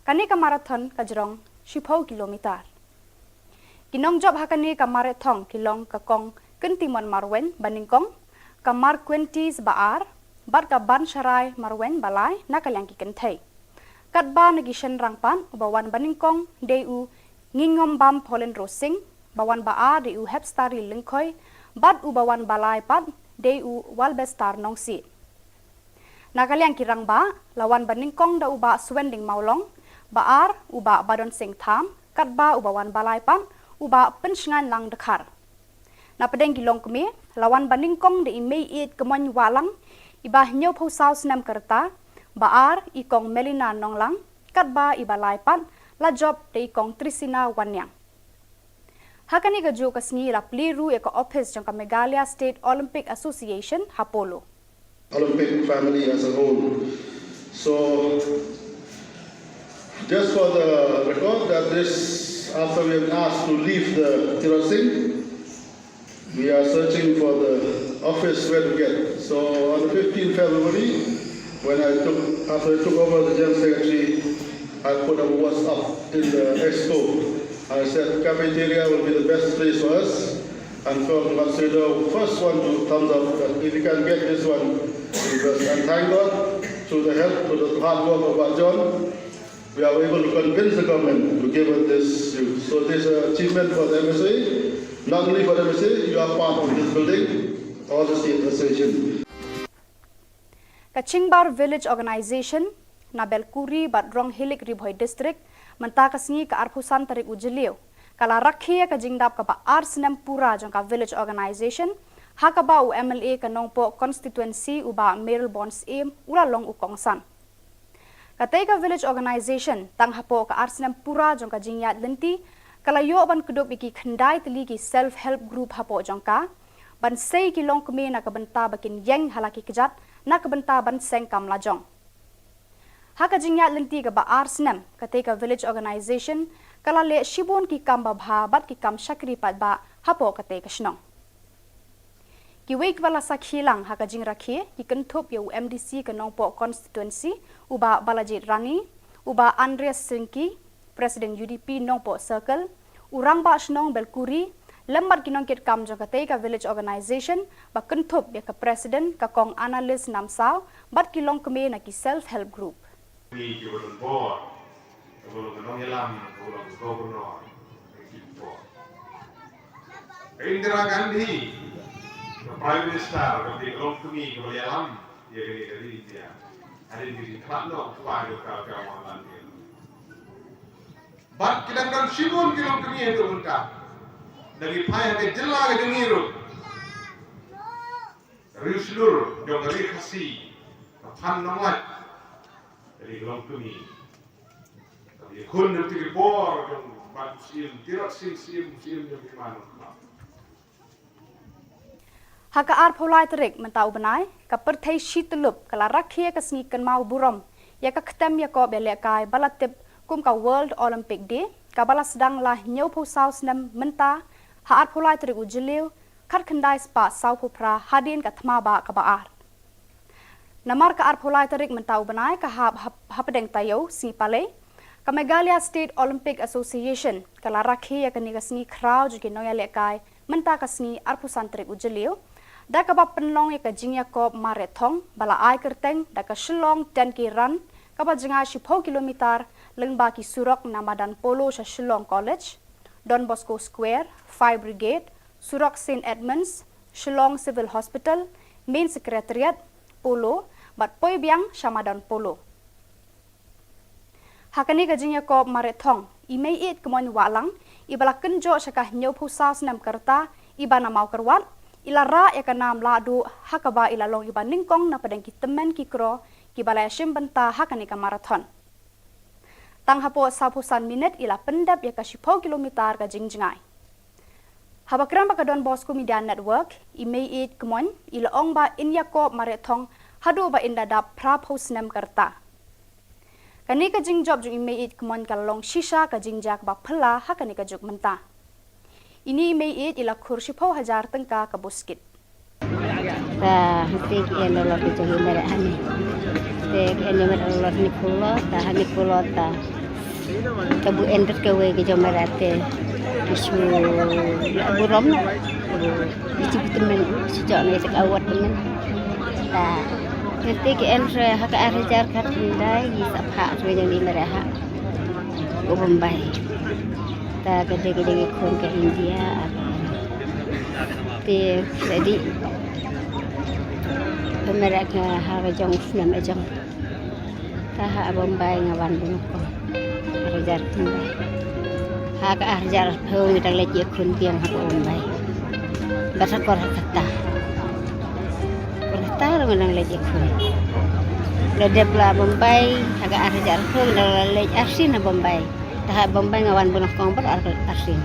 Kane ka marathon ka jrong shiphew kilometer. Ki nongjop ha kane ka mareh thong ki long ka Kong Kyntimon Marwein ba nyngkong, ka Marquentis ba ar, bad ka Bansharai Marwein ba lai na ka liang ki kynthei. Katba na ki shynrang pat, uba wan ba nyngkong dei u Ngingombam Paulin Rosing, ba wan ba ar dei u Hepstari Lyngkhoi, bad uba wan ba lai pat dei u Walbestar Nongsiej. Na ka liang ki rangbah, la wan ba nyngkong da u Bah Suending Mawlong, ba ar u Bah Badon Singh Tham, katba uba wan ba lai pat u Bah Pynshngainlang Dkhar. Na pdeng ki longkmie, la wan ba nyngkong da i Meiieit Kmoin Wahlang, iba hynñiewphew saw snem ka rta, ba ar i Kong Melina Nonglang, katba iba lai pat la jop da i Kong Trisina Wanniang. Ha kane kajuh ka sngi la plie ruh ïa ka ophis jong ka Meghalaya State Olympic Association ha Polo. Olympic family as a whole. So, just for the record, that this, after we have asked to leave the Tirot Singh, we are searching for the office where to get. So, on the fifteenth February, when I took, after I took over the General Secretary, I put a WhatsApp in the expo. I said cafeteria will be the best place for us. And from Matsudo, first one to thumbs up that if you can get this one, because, and thank God, through the help, through the hard work of our John, we are able to convince the government to give us this youth. So this is an achievement for the M S A, not only for the M S A, you are part of this building, all the state association. Ka Chingbar Village Organization na Belkuri bad Ronghilik, Ri Bhoi District, mynta ka sngi ka arphew san tarik u Jylliew, ka la rakhe ïa ka jingdap kaba ar snem pura jong ka Village Organization, ha kaba u M L A ka Nongpoh Constituency u Bah Mayralborn Syiem u la long u kongsan. Katei ka Village Organization, tang hapoh ka ar snem pura jong ka jingïaid lynti, ka la ïoh ban kdup ïa ki khyndai tylli ki self help group hapoh jong ka, ban sei ki longkmie na ka bynta ba kin ïeng ha la ki kjat, na ka bynta ban seng kam lajong. Ha ka jingïaid lynti kaba ar snem, katei ka Village Organization ka la leh shibun ki kam babha bad ki kam shakri paidbah hapoh katei ka shnong. Kiwei kiba la sakhi lang ha ka jingrakhe ki kynthup ïa u M D C ka Nongpoh Constituency, u Bah Balajied Rani, u Bah Andreas Syngkih, President U D P Nongpoh Circle, u Rangbah Shnong Belkuri, lem bad ki nongkitkam jong katei ka Village Organization, ba kynthup ïa ka President ka Kong Annalise Namsaw, bad ki longkmie na ki self help group. Ni ki ba don bor, ka ba long ka nongïalam, ka ba long ka governor, ka ki bor. Ka Indira Gandhi, ka Prime Minister, ka dei ka longkmie, ka ba ïalam ïa kane ka ri India. Hadien ka jingkhlad noh u kpa jong ka, ka Mohanlal Nehru. Bad ki dang don shibun ki longkmie haduh mynta. Da ki phai ha ka jylla ka jong ngi ruh. Riewshlur jong ka Ri Khasi, ka Phan Nonglait, ka dei ka longkmie. Ka dei khun jong ki bor jong Bah Syiem, Tirot Sing Syiem, Syiem jong ki man. Ha ka arphew lai tarik mynta u bnai, ka pyrthei shi tyllup ka la rakhe ïa ka sngi kynmaw burom ïa ka ktem ïakob ïalehkai ba la tip kum ka World Olympic Day, kaba la sdang la hynñiewphew saw snem mynta, ha arphew lai tarik u Jylliew, khatkhyndai spah sawphew phra hadien ka thma bah kaba ar. Namar ka arphew lai tarik mynta u bnai ka hap hap- hapdeng taïew sngi Palei, ka Meghalaya State Olympic Association ka la rakhe ïa kane ka sngi khraw jong ki nongïalehkai mynta ka sngi arphew san tarik u Jylliew, da kaba pynlong ïa ka jingïakob marathon ba la ai kyrteng da ka Shillong ten K Run, kaba jngai shiphew kilometer lyngba ki surok na madan Polo sha Shillong College, Don Bosco Square, Fire Brigade, surok Saint Edmunds, Shillong Civil Hospital, Main Secretariat, Polo, bad poi biang sha madan Polo. Ha kane ka jingïakob marathon, i Meiieid Kmoin Wahlang, iba la kynjoh sha ka hynñiewphew saw snem ka rta, iba na Mawkyrwat, i la rah ïa ka nam lahduh, ha kaba i la long iba nyngkong na pdeng ki tymmen ki kro kiba la ïashim bynta ha kane ka marathon. Tang hapoh sawphew san minit i la pyndep ïa ka shiphew kilometer ka jingjngai. Haba kren bad ka Don Bosco Media Network, i Meiieid Kmoin i la ong ba in ïakob marathon haduh ba in da dap phraphew snem ka rta. Kane ka jingjop jong i Meiieid Kmoin ka la long shisha ka jingjia kaba phylla ha kane ka juk mynta. Ine i Meiieid i la khur shiphew hajar tyngka ka buskit. Ta hangtei ki en lolot ki jong i Meiieid hangne. Te ki en i Meiieid lolot hynñiewphew lot, ta hynñiewphew lot ta. Ka bu en tat kawei ki jong Meiieid te ki shu la burom noh. Ki shu tymmen, shu jok ne te ka award tymmen. Ta hangtei ki en re ha ka ar hajar khatkhyndai ki sa phah re jong i Meiieid ha u Bombay. Ta ka dei ka dei ka khun ka India. Te ka dei ka Meiieid ka ha ka jong snem ka jong. Ta ha Bombay nga wan bun ko. Ar hajar khun. Ha ka ar hajar phew ngi dang leit ïakhun biang ha Bombay. Bad ha Kolkata. Kolkata ruh ngi dang leit ïakhun. La dep la Bombay ha ka ar hajar phew ngi dang leit arsien ha Bombay. Ta ha Bombay nga wan bun kong bad ar arsien.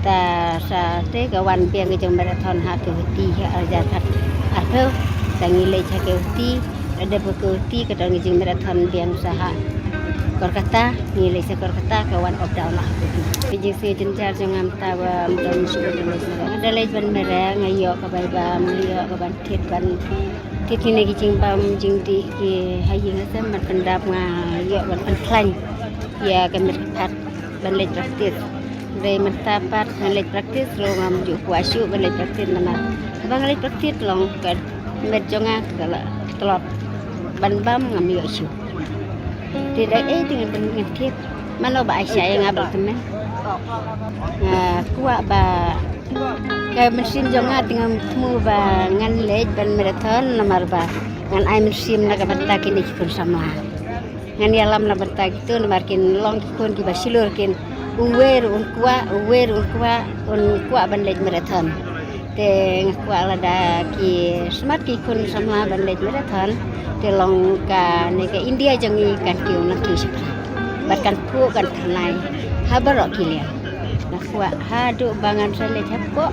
Ta sa te ka wan biang ka jong marathon ha Guwahati ha ar hajar khat arphew. Ta ngi leit ha Guwahati, la dep ha Guwahati ka don ka jing marathon biang sa ha Kolkata, ngi leit sa Kolkata ka wan up down la ha Guwahati. Ka jingsngew jynjar jong nga mynta ba ym don shuh ba leit marathon. Nga da leit ban mareh, nga ïoh ka bai bam, nga ïoh ka ban thied ban thied kine ki jingbam jingdih ki ha ïing ha sem ban pyndap nga ïoh ban pynkhlaiñ ïa ka met ka phad ban leit practice. Dei mynta pat ngan leit practice ruh ngam ju kwah shuh ban leit practice namar haba nga leit practice long ka met jong nga ka la tlot ban bam ngam ïoh shuh. Te da ei te ngan ngan thied. Mano ba ai sha ïa nga ba la tymmen. Nga kwah ba ka mynsiem jong nga te ngam thmu ba ngan leit ban marathon namar ba ngan ai mynsiem na ka bynta kine ki khun samla. Ngan ïalam na bynta kito namar kin long ki khun kiba shlur kin uwei ruh un kwah, uwei ruh un kwah, un kwah ban leit marathon. Te nga kwah lada ki smat ki khun samla ban leit marathon te long kane ka India jong ngi kan kiew nangkiew shaphrang. Bad kan phuh kan thynnai ha baroh ki liang. Nga kwah haduh ba ngan sa leit hapoh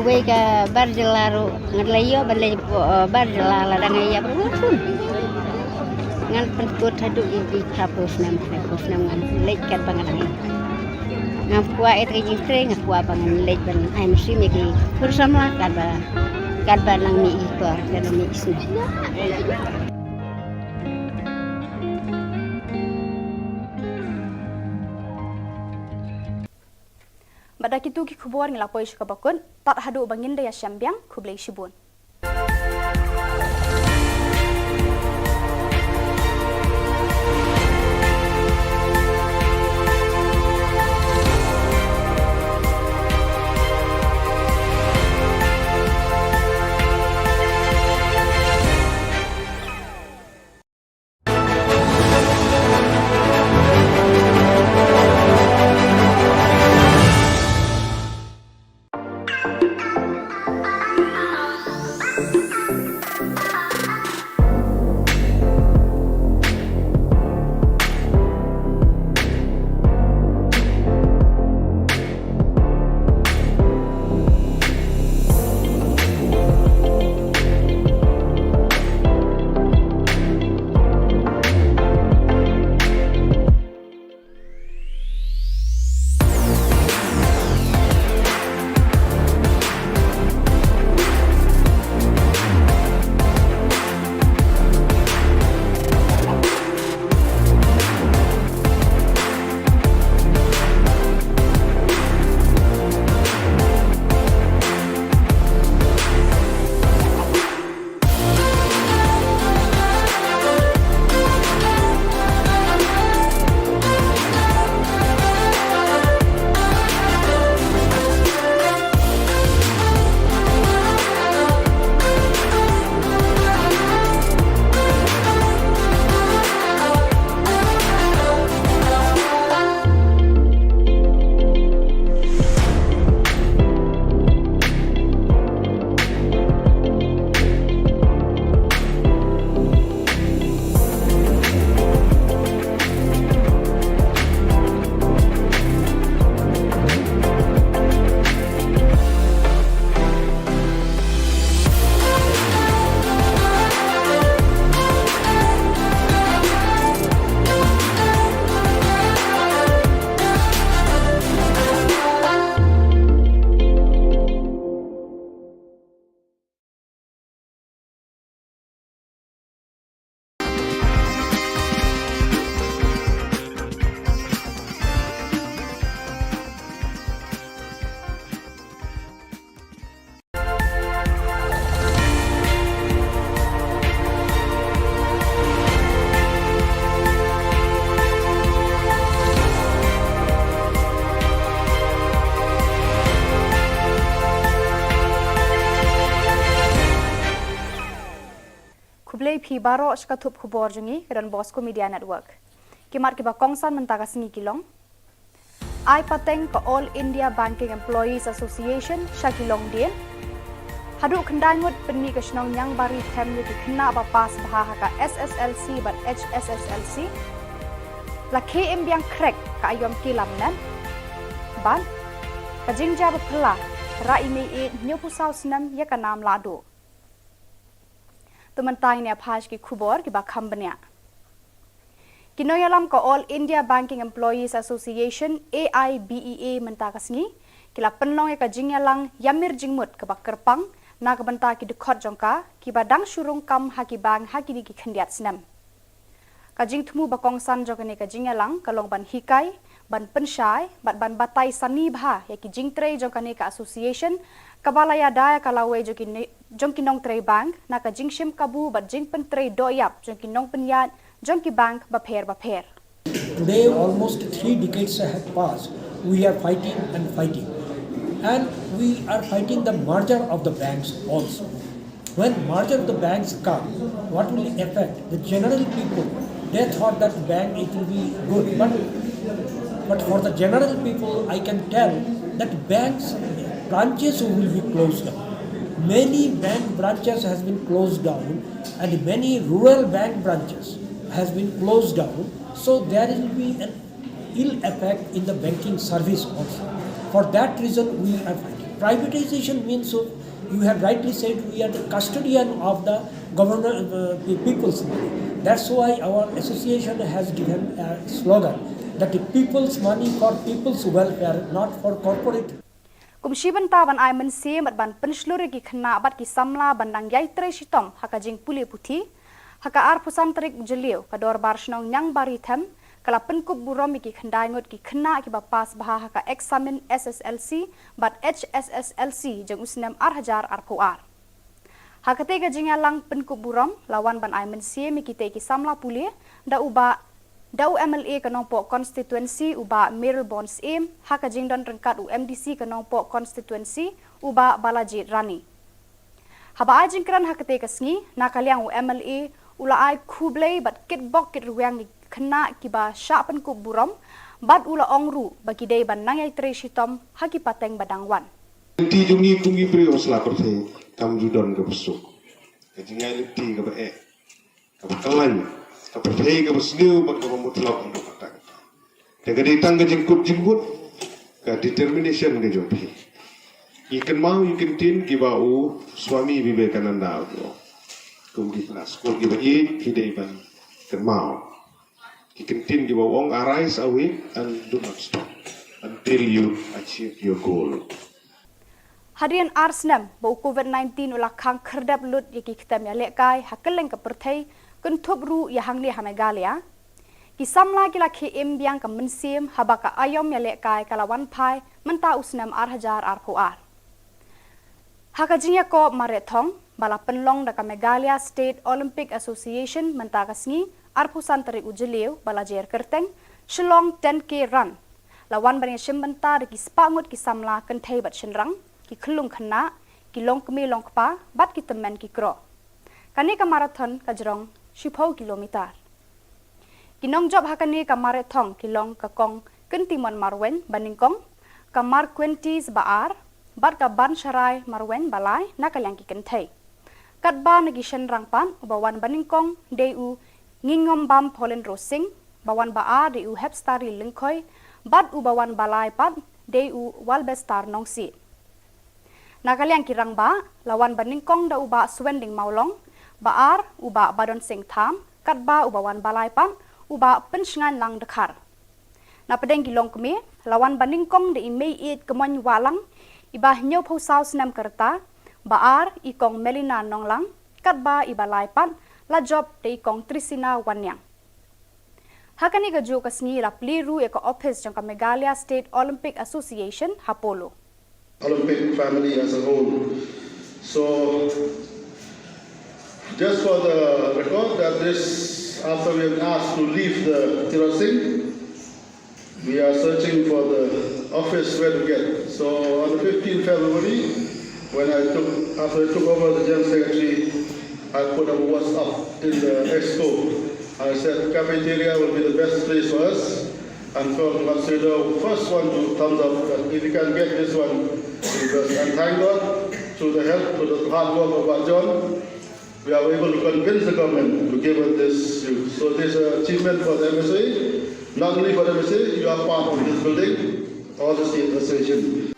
uwei ka bar jylla ruh ngan la ïoh ban leit hapoh, eh, bar jylla lada nga ïap ruh ngan pynkut haduh ïa ki phraphew snem, phraphew snem ngan leit katba nga dang ïap. Ngam kwah ïa ka jingtrei, nga kwah ba ngan leit ban ai mynsiem ïa ki khun samla katba, katba nang mih i por, katba nang mih i snem. Bad da kito ki khubor ngi la poi sha kaba kut, tad haduh ba ngin da ïashem biang, khublei shibun. Phi baroh sha ka thup khubor jong ngi ka Don Bosco Media Network. Ki mat kiba kongsan mynta ka sngi ki long: Ai pateng ka All India Banking Employees Association sha ki longdien. Haduh khyndai ngut pynmih ka shnong Niangbari Them ïa ki khynnah ba pass bha ha ka S S L C bad H S S L C. La khie im biang khrek ka aïom ki lamnet. Bad ka jingjia ba phylla, rah i mei ïeit hynñiewphew saw snem ïa ka nam lahduh. To mynta ngin ïa phai sha ki khubor kiba kham bniah. Ki nongïalam ka All India Banking Employees Association, A I B E A, mynta ka sngi ki la pynlong ïa ka jingïalang ïamir jingmut kaba kyrpang na ka bynta ki dkhot jong ka kiba dang shu rung kam ha ki bank ha kine ki khyndiat snem. Ka jingthmu ba kongsan jong kane ka jingïalang ka long ban hikai, ban pynshai bad ban batai sani bha ïa ki jingtrei jong kane ka association, kaba la ïada ïa ka lawei jong ki ne-, jong ki nongtrei bank na ka jingshim kabu bad jingpyntrei dohïap jong ki nongpynïaid jong ki bank bapher bapher. Today, almost three decades have passed. We are fighting and fighting. And we are fighting the merger of the banks also. When merger of the banks come, what will affect the general people? They thought that bank, it will be good, but, but for the general people, I can tell that banks branches will be closed down. Many bank branches has been closed down, and many rural bank branches has been closed down. So there will be an ill effect in the banking service also. For that reason, we are fighting. Privatization means, so you have rightly said, we are the custodian of the government, uh, the people's money. That's why our association has given a slogan that the people's money for people's welfare, not for corporate. Kum shi bynta ban ai mynsiem bad ban pynshlur ïa ki khynnah bad ki samla ban dang ïai trei shitom ha ka jingpule puthi, ha ka arphew san tarik u Jylliew ka Dorbar Shnong Niangbari Them ka la pynkup burom ïa ki khyndai ngut ki khynnah kiba pass bha ha ka eksamin S S L C bad H S S L C jong u snem ar hajar arphew ar. Ha katei ka jingïalang pynkup burom la wan ban ai mynsiem ïa kitei ki samla pule da u Bah, da u M L A ka Nongpoh Constituency u Bah Mayralborn Syiem, ha ka jingdon ryngkat u M D C ka Nongpoh Constituency u Bah Balajied Rani. Haba ai jingkren ha katei ka sngi, na ka liang u M L A u la ai khublei bad kitbok kitrwiang ïa ki khynnah kiba shah pynkup burom, bad u la ong ruh ba ki dei ban nang ïai trei shitom ha ki pateng ba dang wan. Lynti jong ngi kum ki briew ha sla pyrthei kam ju don kaba suk. Ka jingai lynti kaba eh, kaba khlaiñ, ka pyrthei kaba sniew bad kaba mutlop. Te ka dei tang ka jingkut jingmut, ka determination ka jong phi. Ngi kynmaw ïa ki ktien kiba u Swami Vivekananda u ong, kum ki khynnah skul kiba ïeit phi dei ban kynmaw ki ktien kiba u ong, "Arise, awake, and do not stop until you achieve your goal." Hadien ar snem ba u Covid nineteen u la khang khyrdep lut ïa ki ktem ïalehkai ha kylleng ka pyrthei, kynthup ruh ïa hangne ha Meghalaya, ki samla ki la khie im biang ka mynsiem haba ka aïom ïalehkai ka la wan phai mynta u snem ar hajar arphew ar. Ha ka jingïakob mareh thong ba la pynlong da ka Meghalaya State Olympic Association mynta ka sngi, arphew san tarik u Jylliew ba la jer kyrteng Shillong ten K Run, la wan ban ïashim bynta da ki spah ngut ki samla kynthei bad shynrang, ki khyllung khynnah, ki longkmie longkpa bad ki tymmen ki kro. Kane ka marathon ka jrong shiphew kilometer. Ki nongjop ha kane ka mareh thong ki long ka Kong Kyntimon Marwein ba nyngkong, ka Marquentis ba ar, bad ka Bansharai Marwein ba lai na ka liang ki kynthei. Katba na ki shynrang pat, uba wan ba nyngkong dei u Ngingombam Pauline Rosing, ba wan ba ar dei u Hepstari Lyngkhoi, bad uba wan ba lai pat dei u Walbestar Nongsiej. Na ka liang ki rangbah, la wan ba nyngkong da u Bah Swending Mawlong, ba ar u Bah Badon Singh Tham, katba uba wan ba lai pat u Bah Pynshngain Lang Dkhar. Na pdeng ki longkmie, la wan ba nyngkong da i Mei Ïeit Kmoin Wahlang, iba hynñiewphew saw snem ka rta, ba ar i Kong Melina Nonglang, katba iba lai pat la jop da i Kong Trisina Wanniang. Ha kane kajuh ka sngi la plie ruh ïa ka ophis jong ka Meghalaya State Olympic Association ha Polo. Olympic family as a whole. So, just for the record, that this, after we have asked to leave the Tirot Singh, we are searching for the office where to get. So, on the fifteenth February, when I took, after I took over the General Secretary, I put a WhatsApp In the expo, I said cafeteria will be the best place for us. And so, Tuan Sir, first one to thumbs up. That if you can get this one, because, and thank God, through the help, through the hard work of Bah John, we are able to convince the government to give us this. So this is an achievement for the M S A, not only for the M S A, you are part of this building, all the state association.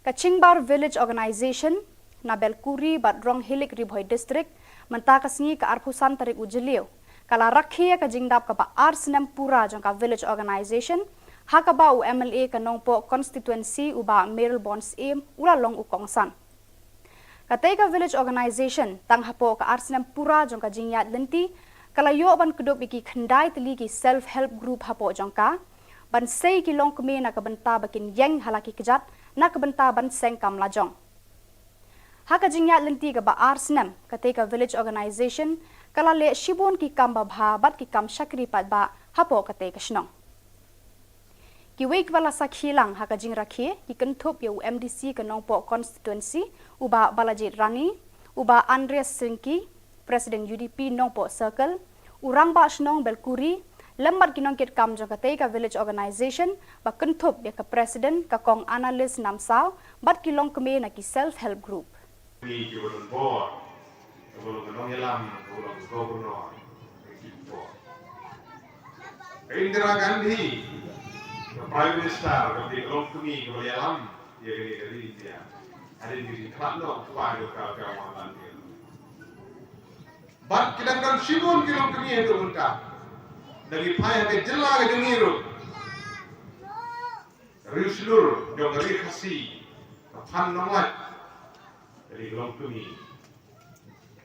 Ka Chingbar Village Organisation na Belkuri bad Ronghilik, Ri Bhoi District, mynta ka sngi ka arphew san tarik u Jylliew, ka la rakhe ïa ka jingdap kaba ar snem pura jong ka Village Organisation, ha kaba u M L A ka Nongpoh Constituency u Bah Mayralborn Syiem u la long u kongsan. Katei ka Village Organisation, tang hapoh ka ar snem pura jong ka jingïaid lynti, ka la ïoh ban kdup ïa ki khyndai tylli ki self help group hapoh jong ka, ban sei ki longkmie na ka bynta ba kin ïeng ha la ki kjat, na ka bynta ban seng kam lajong. Ha ka jingïaid lynti kaba ar snem, katei ka Village Organisation ka la leh shibun ki kam babha bad ki kam shakri paidbah hapoh katei ka shnong. Kiwei kiba la sakhi lang ha ka jingrakhe, ki kynthup ïa u M D C ka Nongpoh Constituency, u Bah Balajied Rani, u Bah Andreas Syngki, President U D P Nongpoh Circle, u Rangbah Shnong Belkuri, lem bad ki nongkitkam jong katei ka Village Organisation, ba kynthup ïa ka President, ka Kong Annalise Namsaw, bad ki longkmie na ki self help group. Ni ki ba don bor, ka ba long ka nongïalam, ka ba long ka governor, ka ki bor. Ka Indira Gandhi, ka Prime Minister, ka ba long kmie, ka ba ïalam ïa kane ka ri India. Hadien ka jingkhlad noh u kpa jong ka, ka Mahatma Gandhi. Bad ki dang don shibun ki longkmie haduh mynta. Da ngi phai ha ka jylla ka jong ngi ruh, Ri Shlur jong ka Ri Khasi, ka Phan Nonglait, ka ri ka longkmie.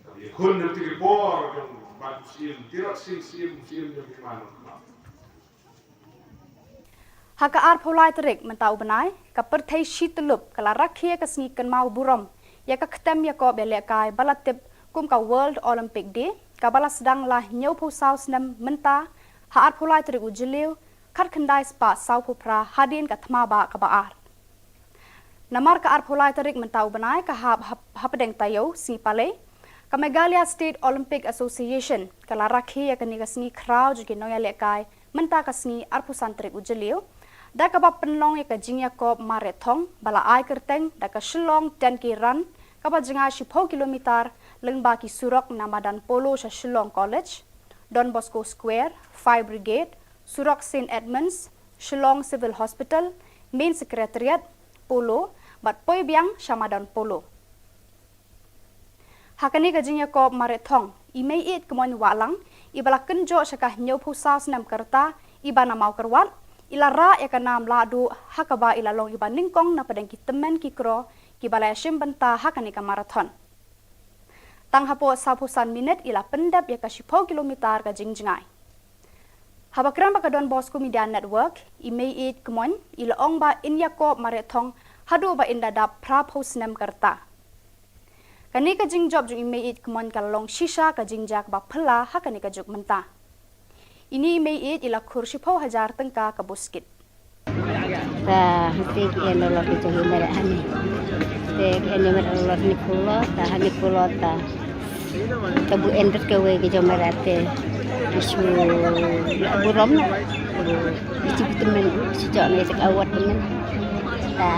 Ka ïakhun na ki bor jong Bah Syiem, Tirot Sing Syiem, Syiem jong ki man. Ha ka arphew lai tarik mynta u bnai, ka pyrthei shi tyllup ka la rakhe ïa ka sngi kynmaw burom ïa ka ktem ïakob ïalehkai ba la tip kum ka World Olympic Day, kaba la sdang la hynñiewphew saw snem mynta, ha arphew lai tarik u Jylliew, khatkhyndai spah sawphew phra hadien ka thma bah kaba ar. Namar ka arphew lai tarik mynta u bnai ka hap hap-, hapdeng taïew sngi Palei, ka Meghalaya State Olympic Association ka la rakhe ïa kane ka sngi khraw jong ki nongïalehkai mynta ka sngi arphew san tarik u Jylliew, da kaba pynlong ïa ka jingïakob marathon ba la ai kyrteng da ka Shillong ten K Run, kaba jngai shiphew kilometer, lyngba ki surok na madan Polo sha Shillong College, Don Bosco Square, Fire Brigade, surok Saint Edmunds, Shillong Civil Hospital, Main Secretariat, Polo, bad poi biang sha madan Polo. Ha kane ka jingïakob marathon, i Meiieid Kmoin Wahlang, iba la kynjoh sha ka hynñiewphew saw snem ka rta, iba na Mawkyrwat, i la rah ïa ka nam lahduh, ha kaba i la long iba nyngkong na pdeng ki tymmen ki kro, kiba la ïashim bynta ha kane ka marathon. Tang hapoh sawphew san minit i la pyndep ïa ka shiphew kilometer ka jingjngai. Haba kren bad ka Don Bosco Media Network, i Meiieid Kmoin, i la ong ba in ïakob marathon haduh ba in da dap phraphew snem ka rta. Kane ka jingjop jong i Meiieid Kmoin ka la long shisha ka jingjia kaba phylla ha kane ka juk mynta. Ine i Meiieid i la khur shiphew hajar tyngka ka buskit. Ta hangtei ki en dollar ki jong i mareh hangne. Te ki en mareh dollar hynñiewphew dollar, ta hynñiewphew dollar ta. Ta bun en bad kawei ki jong mareh te ki shu la burom. Ki shu tymmen, shu jok ne te ka award tymmen. Ta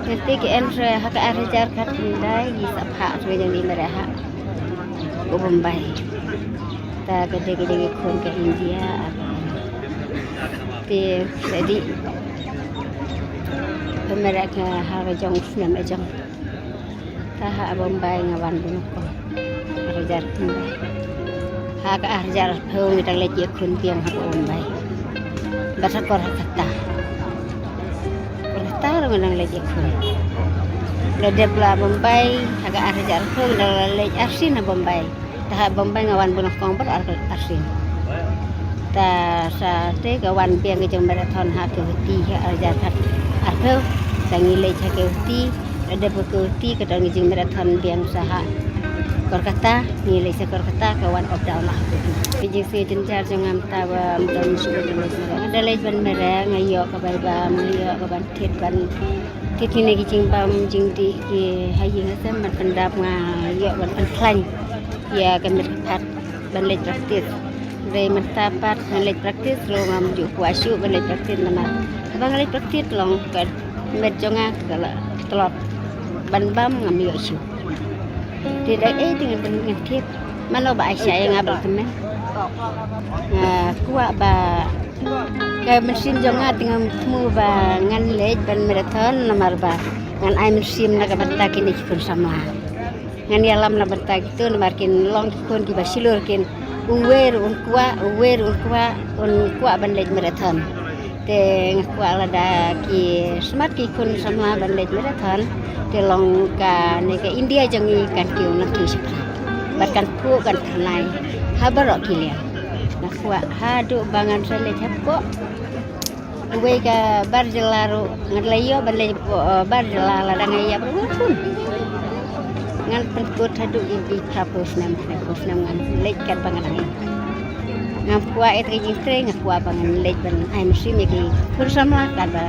hangtei ki en re ha ka ar hajar khatkhyndai, ki sa phah re jong i mareh ha u Bombay. Ta ka dei ka jong i khun ka India, te sa dei. Pynmareh ka ha ka jong u snem ka jong. Ta ha Bombay nga wan bun ko. Ar hajar khyndai. Ha ka ar hajar arphew ngi dang leit ïakhun biang ha Bombay. Bad ha Kolkata. Kolkata ruh ngi dang leit ïakhun. La dep la Bombay ha ka ar hajar arphew ngi dang la leit arsien ha Bombay. Ta ha Bombay nga wan bun kong bad ar, arsien. Ta sa te ka wan biang ka jong marathon ha Guwahati ha ar hajar khat arphew. Ta ngi leit ha Guwahati, la dep ha Guwahati ka don ka jingmarathon biang sa ha Kolkata, ngi leit sa Kolkata ka wan up down la ha Guwahati. Ka jingsngew jynjar jong nga mynta ba ym don shuh ka jingmarathon. Nga da leit ban mareh, nga ïoh ka bai bam, nga ïoh ka ban thied ban thied kine ki jingbam jingdih ki ha ïing ha sem ban pyndap, nga ïoh ban pynkhlaiñ. Ïa ka met pat ban leit practice. Hynrei mynta pat ngan leit practice ruh ngam ju kwah shuh ban leit practice namar haba nga leit practice long ka met jong nga ka la tlot ban bam ngam ïoh shuh. Te da ei te ngan tip mano ba ai sha ïa nga ba la tymmen. Nga kwah ba ka mynsiem jong nga te ngam thmu ba ngan leit ban marathon namar ba ngan ai mynsiem na ka bynta kine ki khun samla. Ngan ïalam na bynta kito namar kin long ki khun kiba shlur kin uwei ruh un kwah, uwei ruh un kwah, un kwah ban leit marathon. Te nga kwah lada ki smat ki khun samla ban leit marathon te long kane ka India jong ngi kan kiew nangkiew shaphrang. Bad kan phuh kan phyrnai ha baroh ki liang. Nga kwah haduh ba ngan sa leit hapoh uwei ka bar jylla ruh ngan leit ïoh ban leit hapoh, eh, bar jylla lada nga ïap ruh ngan pun. Ngan pynkut haduh ïa ki phra phew snem, phra phew snem ngan leit katba nga dang ïap. Ngam kwah ïa ka jingtrei, nga kwah ba ngan leit ban ai mynsiem ïa ki khun samla katba,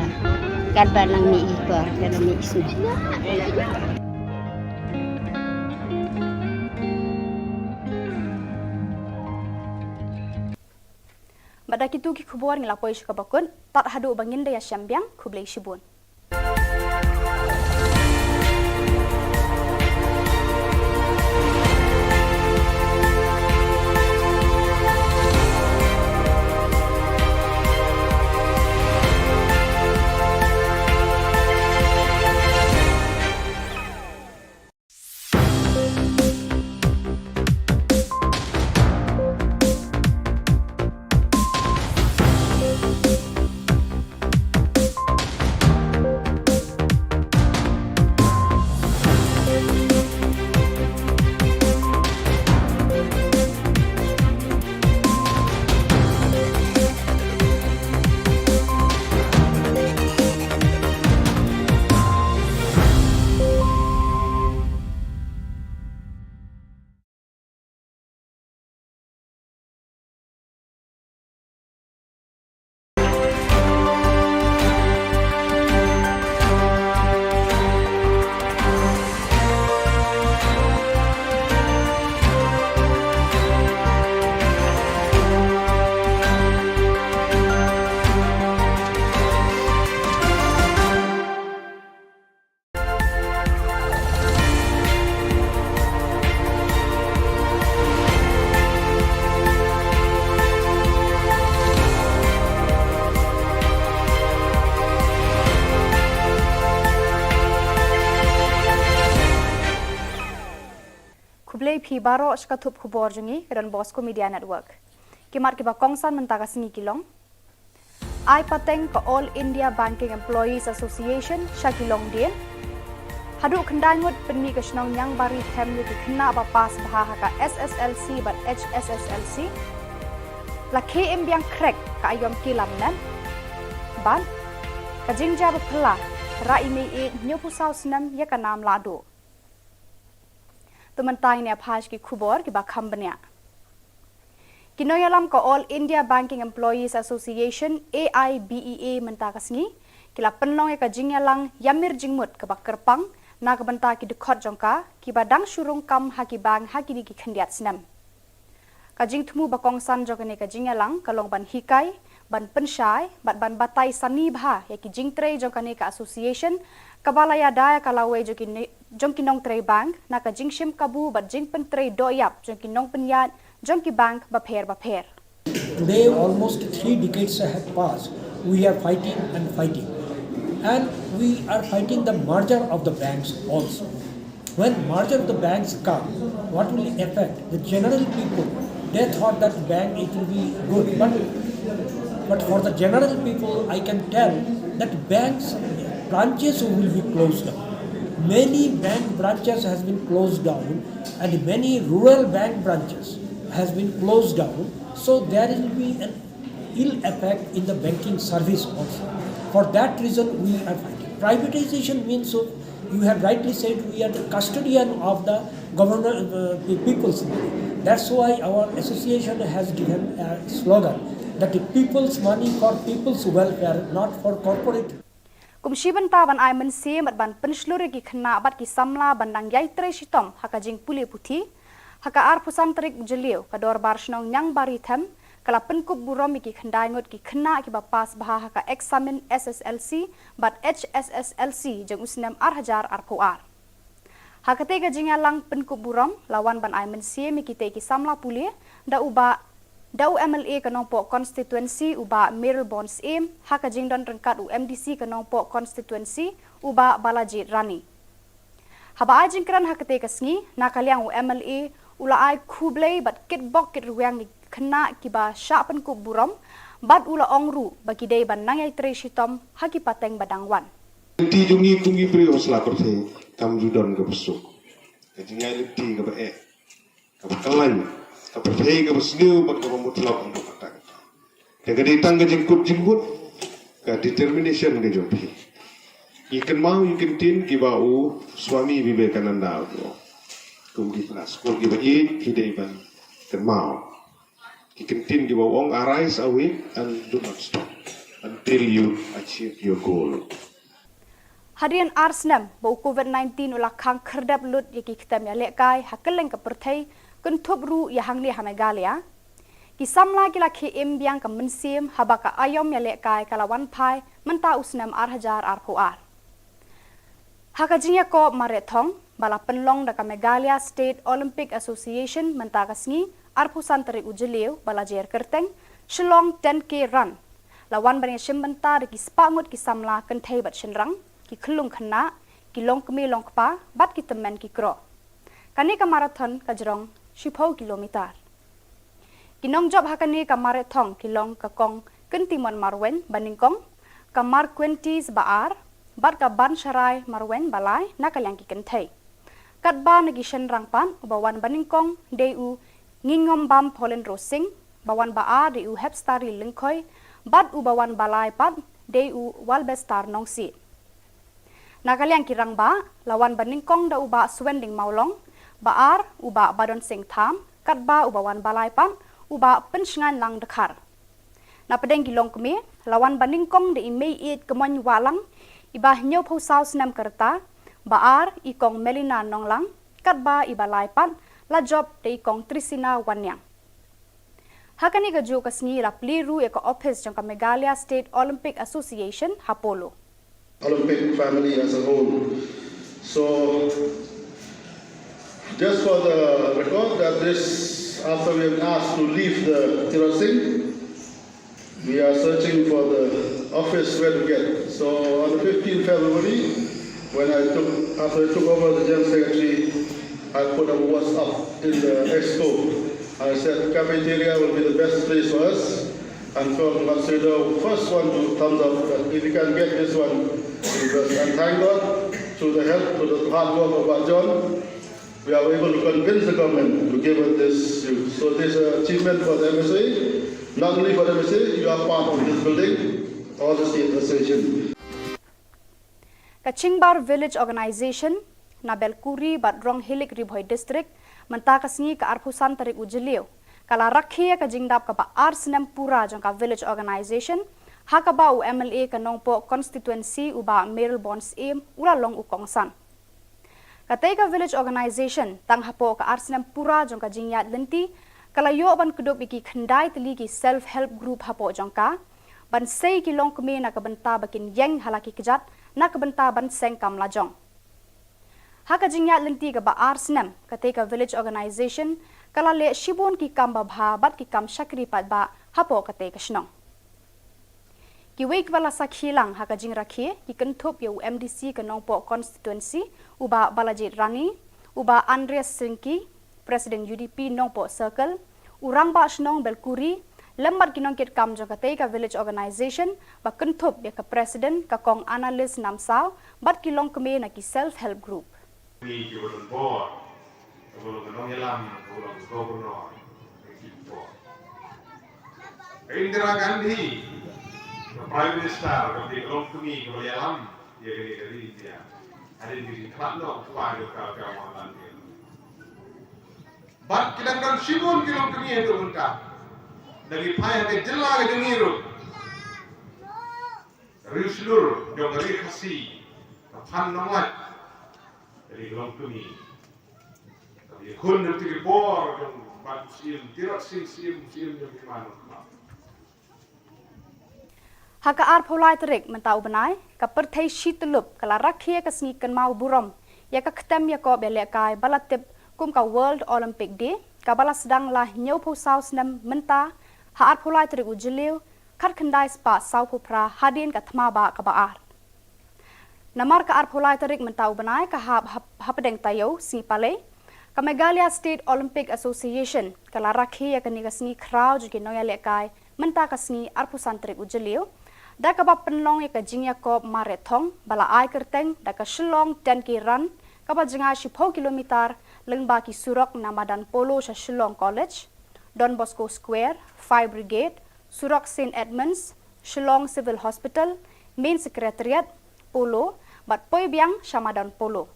katba nang mih i por, katba mih i snem. Bad da kito ki khubor ngi la poi sha kaba kut, tad haduh ba ngin da ïashem biang, khublei shibun. Khublei phi baroh sha ka thup khubor jong ngi ka Don Bosco Media Network. Ki mat kiba kongsan mynta ka sngi ki long: Ai pateng ka All India Banking Employees Association sha ki longdien. Haduh khyndai ngut pynmih ka shnong Niangbari them ïa ki khynnah ba pass bha ha ka S S L C bad H S S L C. La khie im biang khrek ka aiom ki lam nen. Bad ka jingjia ba phylla, rah i mei ïeit hynñiewphew saw snem ïa ka nam lahduh. To mynta ngin ïa phai sha ki khubor kiba kham bniah. Ki nongïalam ka All India Banking Employees Association, A I B E A, mynta ka sngi ki la pynlong ïa ka jingïalang ïamir jingmut kaba kyrpang na ka bynta ki dkhot jong ka kiba dang shu rung kam ha ki bank ha kine ki khyndiat snem. Ka jingthmu ba kongsan jong kane ka jingïalang ka long ban hikai, ban pynshai bad ban batai sani bha ïa ki jingtrei jong kane ka association kaba la ïada ïa ka lawei jong ki ne-, jong ki nongtrei bank na ka jingshim kabu bad jingpyntrei dohïap jong ki nongpynïaid jong ki bank bapher bapher. Today, almost three decades have passed. We are fighting and fighting. And we are fighting the merger of the banks also. When merger of the banks come, what will affect the general people? They thought that bank, it will be good, but, but for the general people, I can tell that banks branches will be closed down. Many bank branches has been closed down, and many rural bank branches has been closed down. So there will be an ill effect in the banking service also. For that reason, we are fighting. Privatization means, so you have rightly said, we are the custodian of the governor, uh, the people's money. That's why our association has given a slogan that the people's money for people's welfare, not for corporate. Kum shi bynta ban ai mynsiem bad ban pynshlur ïa ki khynnah bad ki samla ban dang ïai trei shitom ha ka jingpule puthi, Ha ka arphew san tarik u Jylliew, ka Dorbar Shnong Niangbari Them ka la pynkup burom ïa ki khyndai ngut ki khynnah kiba pass bha ha ka eksamin S S L C bad H S S L C jong u snem ar hajar arphew ar. Ha katei ka jingïalang pynkup burom la wan ban ai mynsiem ïa kitei ki samla pule da u bah, da u M L A ka Nongpoh Constituency u bah Mayralborn Syiem, ha ka jingdon ryngkat u M D C ka Nongpoh Constituency u bah Balajied Rani. Haba ai jingkren ha katei ka sngi, na ka liang u M L A u la ai khublei bad kitbok kitrwiang ïa ki khynnah kiba shah pynkup burom, bad u la ong ruh ba ki dei ban nang ïatrei shitom ha ki pateng ba dang wan. Lynti jong ngi kum ki briew ha sla pyrthei kam ju don kaba suk. Ka jingïaid lynti kaba eh, kaba kyllain, ka pyrthei kaba sniew bad kaba mutlop ym don kata kata. Te ka dei tang ka jingkut jingkut, ka determination ka jong phi. Ngi kynmaw ïa ki kyntien kiba u Swami Vivekananda u ong. Kum ki khynnah skul kiba ïeit phi dei ban kynmaw ki kyntien kiba u ong, "Arise, awake and do not stop until you achieve your goal." Hadien ar snem ba u Covid nineteen u la khang khyrdep lut ïa ki ktem ïalehkai ha kylleng ka pyrthei, kynthup ruh ïa hangne ha Meghalaya, ki samla ki la khie im biang ka mynsiem haba ka aïom ïalehkai ka la wan phai mynta u snem ar hajar arphew ar. Ha ka jingïakob mareh thong ba la pynlong da ka Meghalaya State Olympic Association mynta ka sngi, arphew san tarik u Jylliew ba la jer kyrteng Shillong ten K Run, la wan ban ïashim bynta da ki spah ngut ki samla kynthei bad shynrang, ki khyllung khynnah, ki longkmie longkpa bad ki tymmen ki kro. Kane ka marathon ka jrong shiphew kilometer. Ki nongjop ha kane ka mareh thong ki long ka Kong Kyntimon Marwein banyngkong, ka Marquentis ba ar, bad ka Bansharai Marwein ba lai na ka liang ki kynthei. Katba na ki shynrang pat, uba wan banyngkong dei u Ngingombam Paulin Rosing, ba wan ba ar dei u Hepstari Lyngkhoi, bad uba wan ba lai pat dei u Walbestar Nongsiej. Na ka liang ki rangbah, la wan banyngkong da u Bah Suending Mawlong, ba ar u Bah Badon Singh Tham, katba uba wan ba lai pat u Bah Pynshngainlang Dkhar. Na pdeng ki longkmie, la wan banyngkong da i Meiieit Kmoin Wahlang, iba hynñiewphew saw snem ka rta, ba ar i Kong Melina Nonglang, katba iba lai pat la jop da i Kong Trisina Wanniang. Ha kane kajuh ka sngi la plie ruh ïa ka ophis jong ka Meghalaya State Olympic Association ha Polo. Olympic family as a whole. So, just for the record, that this, after we have asked to leave the Tirot Singh, we are searching for the office where to get. So on the fifteenth February, when I took, after I took over the General Secretary, I put a WhatsApp in the exco. I said cafeteria will be the best place for us. And Kong Matsuda, first one to thumbs up that if you can get this one, because, and thank God, through the help, through the hard work of Bah John, we are able to convince the government to give us this. So this is an achievement for the M S A, not only for the M S A, you are part of this building, all the state association. Ka Chingbar Village Organization na Belkuri bad Ronghilik, Ri Bhoi District, mynta ka sngi ka arphew san tarik u Jylliew, ka la rakhe ïa ka jingdap kaba ar snem pura jong ka Village Organization, ha kaba u M L A ka Nongpoh Constituency u Bah Mayralborn Syiem u la long u kongsan. Katei ka Village Organization, tang hapoh ka ar snem pura jong ka jingïaid lynti, ka la ïoh ban kdup ïa ki khyndai tylli ki self help group hapoh jong ka, ban sei ki longkmie na ka bynta ba kin ïeng ha la ki kjat, na ka bynta ban seng kam lajong. Ha ka jingïaid lynti kaba ar snem, katei ka Village Organization ka la leh shibun ki kam babha bad ki kam shakri paidbah hapoh katei ka shnong. Kiwei kiba la sakhi lang ha ka jingrakhe ki kynthup ïa u M D C ka Nongpoh Constituency, u Bah Balajied Rani, u Bah Andreas Syngki, President U D P Nongpoh Circle, u Rangbah Shnong Belkuri, lem bad ki nongkitkam jong katei ka Village Organization, ba kynthup ïa ka President ka Kong Annalise Namsaw, bad ki longkmie na ki self help group. Ni ki ba don bor, ka ba long ka nongïalam, ka ba long ka governor, ka ki bor. Ka Indira Gandhi, ka Prime Minister, ka ba dei ka longkmie, ka ba ïalam ïa kane ka ri India. Hadien ka jingkhlad noh u kpa jong ka, ka Mohanlal Nehru. Bad ki dang don shibun ki longkmie haduh mynta. Da ki phai ha ka jylla ka jong ngi ruh. Ri shlur jong ka ri Khasi, ka Phan Nonglait, ka dei ka longkmie. Ka ba Khun, na kti ki por jong Bah Syiem, Tirot Sing Syiem, Syiem jong ki man. Ha ka arphew lai tarik mynta u bnai, ka pyrthei shi tyllup ka la rakhe ïa ka sngi kynmaw burom ïa ka ktem ïakob ïalehkai ba la tip kum ka World Olympic Day, kaba la sdang la hynñiewphew saw snem mynta, ha arphew lai tarik u Jylliew, khatkhyndai spah sawphew phra hadien ka thma bah kaba ar. Namar ka arphew lai tarik mynta u bnai ka hap hap-, hapdeng taïew sngi palei, ka Meghalaya State Olympic Association ka la rakhe ïa kane ka sngi khraw jong ki nongïalehkai mynta ka sngi arphew san tarik u Jylliew, da kaba pynlong ïa ka jingïakob mareh thong ba la ai kyrteng da ka Shillong ten K Run, kaba jngai shiphew kilometer lyngba ki surok na madan Polo sha Shillong College, Don Bosco Square, Fire Brigade, surok Saint Edmunds, Shillong Civil Hospital, Main Secretariat, Polo, bad poi biang sha madan Polo.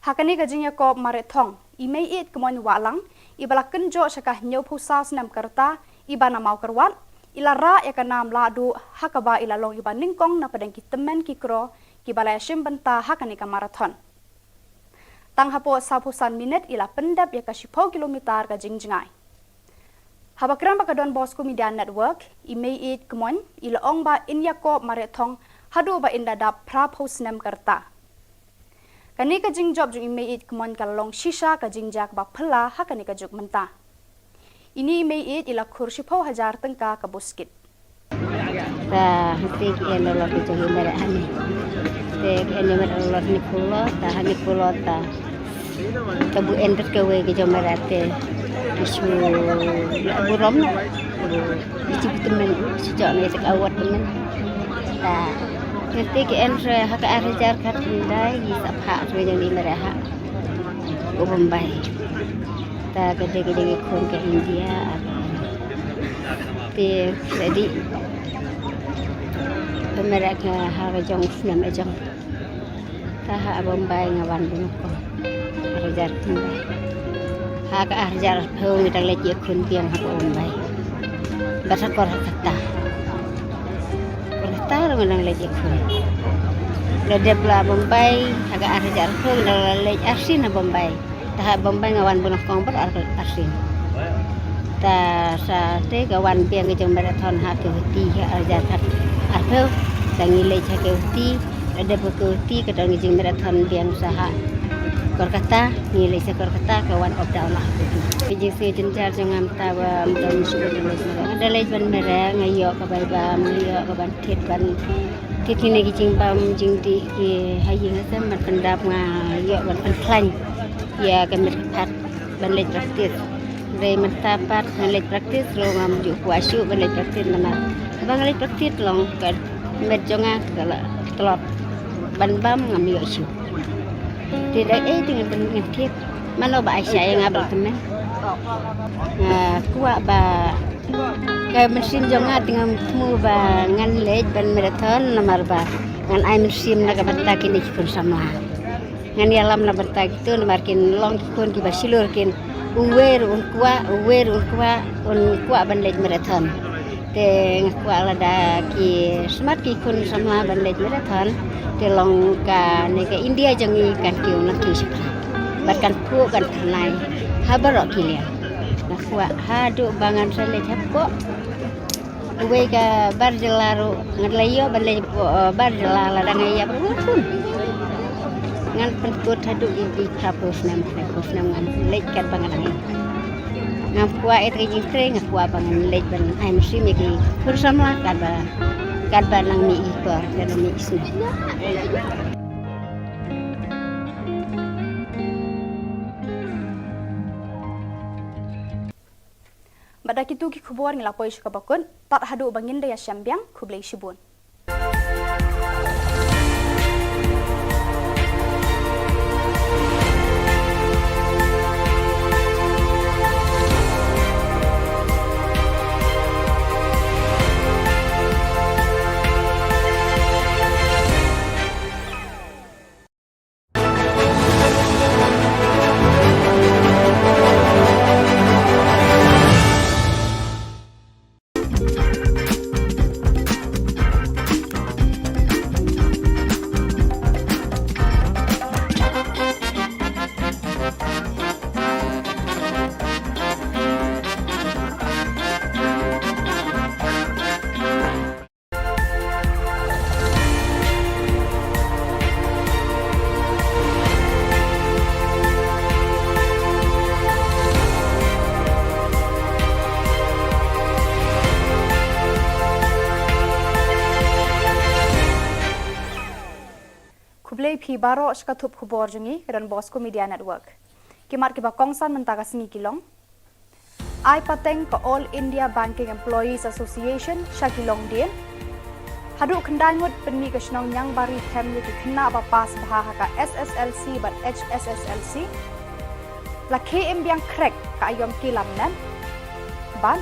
Ha kane ka jingïakob mareh thong, i Meiieid Kmoin Wahlang, iba la kynjoh sha ka hynñiewphew saw snem ka rta, iba na Mawkyrwat, i la rah ïa ka nam lahduh, ha kaba i la long iba nyngkong na pdeng ki tymmen ki kro, kiba la ïashim bynta ha kane ka marathon. Tang hapoh sawphew san minit i la pyndep ïa ka shiphew kilometer ka jingjngai. Haba kren bad ka Don Bosco Media Network, i Meiieid Kmoin i la ong ba in ïakob mareh thong haduh ba in da dap phraphew snem ka rta. Kane ka jingjop jong i Meiieid Kmoin ka la long shisha ka jingjia kaba phylla ha kane ka juk mynta. Ine i Meiieid i la khur shiphew hajar tyngka ka buskit. Ta hangtei ki en dolor ki jong i mareh hangne. Te ki en i mareh dolor hynñiewphew dolor, ta hynñiewphew dolor ta. Ka bu en bad kawei ki jong mareh te ki shu la burom noh. Ki shu tymmen, shu jok noh ïa ka award tymmen. Ta hangtei ki en re ha ka ar hajar khatkhyndai, ki sa phah re jong i mareh ha u Bombay. Ta ka dei ka jong i khun ka India, ar te ready. Ka mareh ka ha ka jong u snem ka jong. Ta ha Bombay nga wan bun ko. Ar hajar khyndai. Ha ka ar hajar arphew ngi dang leit ïakhun biang ha Bombay. Bad ha Kolkata. Kolkata ruh ngi dang leit ïakhun. La dep la Bombay, ha ka ar hajar arphew ngi dang la leit arsien ha Bombay. Ta ha Bombay nga wan bun kong bad ar, arsien. Ta sa te ka wan biang ka jong marathon ha ka Guwahati ha ar hajar khat arphew. Ta ngi leit ha ka Guwahati, la dep ka Guwahati ka don ka jingmarathon biang sa ha Kolkata, ngi leit sha Kolkata ka wan up down la ha ka Guwahati. Ka jingsngew jynjar jong nga mynta ba ym don shuh ba leit mareh. Nga da leit ban mareh, nga ïoh ka bai bam, nga ïoh ka ban thied ban thied kine ki jingbam jingdih ki ha ïing ha sem ban pyndap, nga ïoh ban pynkhlaiñ ïa ka met ka phad ban leit practice. Dei mynta pat ngan leit practice ruh ngam ju kwah shuh ban leit practice namar haba nga leit practice long ka met jong nga ka la tlot ban bam ngam ïoh shuh. Te da ei te ngan, ngan thied mano ba ai shai ïa nga ba la tymmen. Nga kwah ba ka mynsiem jong nga te ngam thmu ba ngan leit ban marathon namar ba ngan ai mynsiem na ka bynta kine ki khun samla. Ngan ïalam na bynta kito namar kin long ki khun kiba shlur kin, uwei ruh un kwah, uwei ruh un kwah, un kwah ban leit marathon. Te nga kwah lada ki smat ki khun samla ban leit marathon, te long kane ka India jong ngi kan kiew nangkiew shaphrang. Bad kan phuh kan thymmai ha baroh ki liang. Nga kwah haduh ba ngan sa leit hapoh uwei ka bar jylla ruh, ngan la ïoh ban leit hapoh, eh, bar jylla lada nga ïap ruh ngan pun. Ngan pynkut haduh ïa ki phraphew snem, phraphew snem ngan leit katba nga dang ïap. Ngam kwah ïa ka jingtrei, nga kwah ba ngan leit ban ai mynsiem ïa ki khun samla katba, katba nang mih i por, katba mih i sngi. Bad da kito ki khubor ngi la poi sha kaba kut, tad haduh ba ngin da ïashem biang, khublei shibun. Khublei phi baroh sha ka thup khubor jong ngi ka Don Bosco Media Network. Ki mat kiba kongsan mynta ka sngi ki long: Ai pateng ka All India Banking Employees Association sha ki longdien. Haduh khyndai ngut pynmih ka shnong Niangbari Them ïa ki khynnah ba pass bha ha ka S S L C bad H S S L C. La khie im biang khrek ka aiom ki lam nem. Bad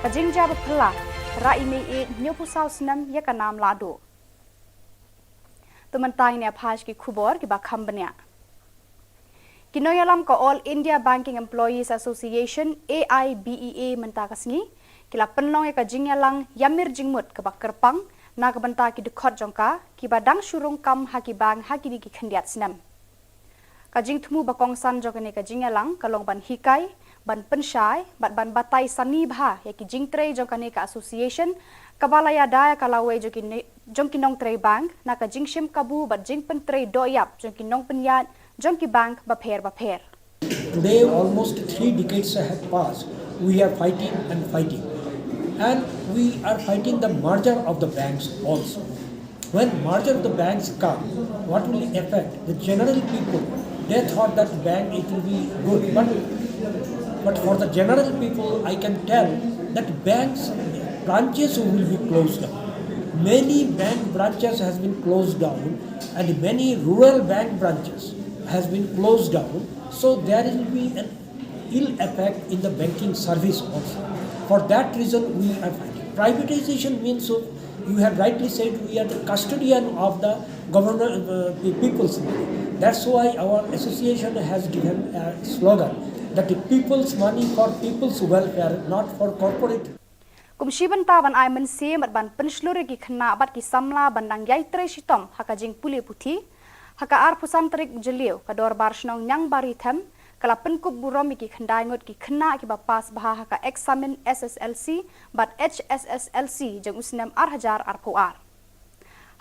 ka jingjia ba phylla, rah i mei ïeit hynñiewphew saw snem ïa ka nam lahduh. To mynta ngin ïa phai sha ki khubor kiba kham bniah. Ki nongïalam ka All India Banking Employees Association, A I B E A, mynta ka sngi ki la pynlong ïa ka jingïalang ïamir jingmut kaba kyrpang na ka bynta ki dkhot jong ka kiba dang shu rung kam ha ki bank ha kine ki khyndiat snem. Ka jingthmu ba kongsan jong kane ka jingïalang ka long ban hikai, ban pynshai bad ban batai sani bha ïa ki jingtrei jong kane ka association, kaba la ïada ïa ka lawei jong ki ne-, jong ki nongtrei bank na ka jingshim kabu bad jingpyntrei dohïap jong ki nongpynïaid jong ki bank bapher bapher. Today, almost three decades have passed. We are fighting and fighting. And we are fighting the merger of the banks also. When merger of the banks come, what will it affect? The general people, they thought that bank, it will be good. But, but for the general people, I can tell that banks branches will be closed down. Many bank branches has been closed down, and many rural bank branches has been closed down. So there will be an ill effect in the banking service also. For that reason, we are fighting. Privatization means, so you have rightly said, we are the custodian of the government, uh, the people's money. That's why our association has given a slogan that the people's money for people's welfare, not for corporate. Kum shi bynta ban ai mynsiem bad ban pynshlur ïa ki khynnah bad ki samla ban dang ïai trei shitom ha ka jingpule puthi, ha ka arphew san tarik Jylliew ka Dorbar Shnong Niangbari Them ka la pynkup burom ïa ki khyndai ngut ki khynnah kiba pass bha ha ka eksamin S S L C bad H S S L C jong u snem ar hajar arphew ar.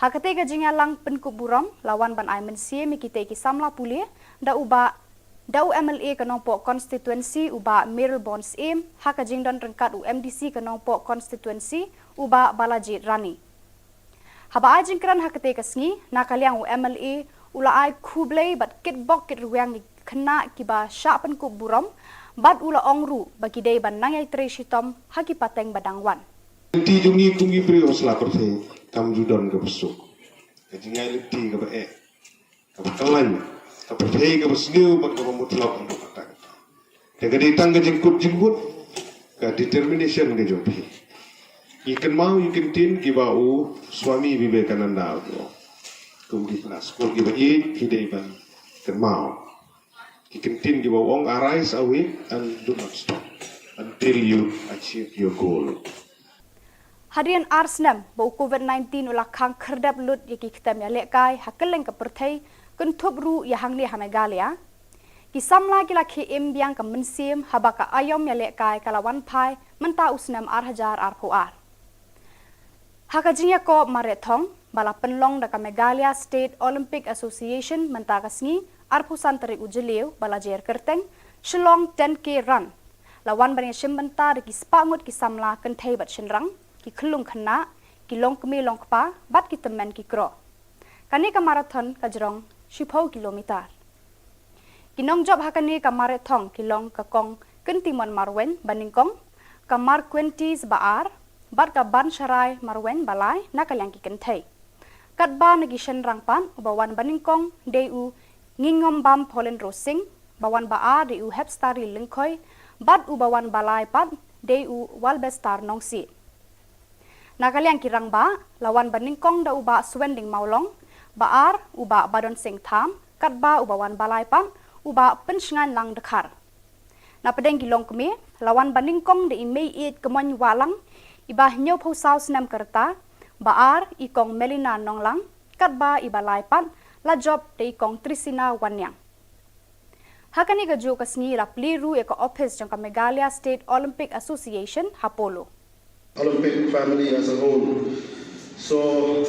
Ha katei ka jingïalang pynkup burom la wan ban ai mynsiem ïa kitei ki samla pule da u Bah, da u M L A ka Nongpoh constituency u Bah Mayralborn Syiem, ha ka jingdon ryngkat u M D C ka Nongpoh constituency u Bah Balajied Rani. Haba ai jingkren ha katei ka sngi, na ka liang u M L A u la ai khublei bad kitbok kitrwiang ïa ki khynnah kiba shah pynkup burom, bad u la ong ruh ba ki dei ban nang ïai trei shitom ha ki pateng ba dang wan. Lynti jong ngi kum ki briew ha sla pyrthei kam ju don kaba suk. Ka jingïaid lynti kaba eh, kaba khlaiñ, ka pyrthei kaba sniew bad kaba mutlop haduh katta katta. Te ka dei tang ka jingkut jingmut, ka determination ka jong phi. Ngi kynmaw ïa ki ktien kiba u Swami Vivekananda u ong. Kum ki khynnah skul kiba ïeit phi dei ban kynmaw ki ktien kiba u ong, "Arise, awake, and do not stop until you achieve your goal." Hadien ar snem ba u Covid nineteen u la khang khyrdep lut ïa ki ktem ïalehkai ha kylleng ka pyrthei, kynthup ruh ïa hangne ha Meghalaya, ki samla ki la khie im biang ka mynsiem haba ka aiom ïalehkai ka la wan phai mynta u snem ar hajar arphew ar. Ha ka jingïakop mareh thong ba la pynlong da ka Meghalaya State Olympic Association mynta ka sngi, arphew san tarik u Jylliew ba la jer kyrteng Shillong ten K Run, la wan ban ïashim bynta da ki spah ngut ki samla kynthei bad shynrang, ki khyllung khynnah, ki longkmie longkpa bad ki tymmen ki kro. Kane ka marathon ka jrong shiphew kilometer. Ki nongjop ha kane ka mareh thong ki long ka Kong Kyntimon Marwein ba nyngkong, ka Marquentis ba ar, bad ka Bansharai Marwein ba lai na ka liang ki kynthei. Katba na ki shynrang pat, uba wan ba nyngkong dei u Ngingombam Paulin Rosing, ba wan ba ar dei u Hepstari Lyngkhoi, bad uba wan ba lai pat dei u Walbestar Nongsiej. Na ka liang ki rangbah, la wan ba nyngkong da u Bah Suending Mawlong, ba ar u Bah Badonsing Tham, katba uba wan ba lai pat u Bah Pynshngainlang Dkhar. Na pdeng ki longkmie, la wan ba nyngkong da i Meiieit Kmoin Wahlang, iba hynñiewphew saw snem ka rta, ba ar i Kong Melina Nonglang, katba iba lai pat la jop da i Kong Trisina Wanniang. Ha kane kajuh ka sngi la plie ruh ïa ka ophis jong ka Meghalaya State Olympic Association ha Polo. Olympic family as a whole. So,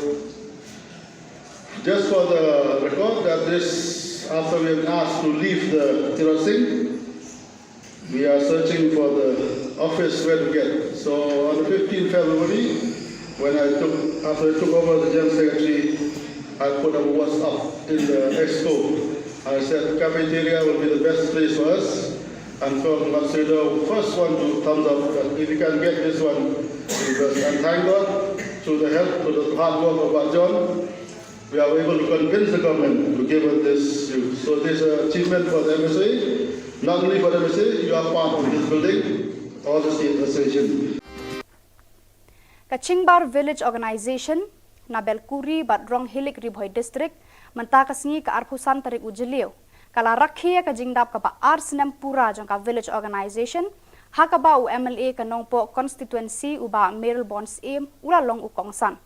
just for the record, that this, after we have asked to leave the Tirot Singh, we are searching for the office where to get. So, on the fifteenth February, when I took, after I took over the General Secretary, I put up a WhatsApp in the exco. I said cafeteria will be the best place for us. And from Matsudo, first one to thumbs up. But if you can get this one, because, and thank God, through the help, through the hard work of Bah John, we are able to convince the government to give us this. So this is an achievement for the M S A. Not only for the M S A, you are part of this building, all the state association. Ka Chingbar Village Organisation na Belkuri bad Ronghilik, Ri Bhoi District, mynta ka sngi ka arphew san tarik u Jylliew, ka la rakhe ïa ka jingdap kaba ar snem pura jong ka Village Organisation, ha kaba u M L A ka Nongpoh Constituency u Bah Mayralborn Syiem u la long u kongsan.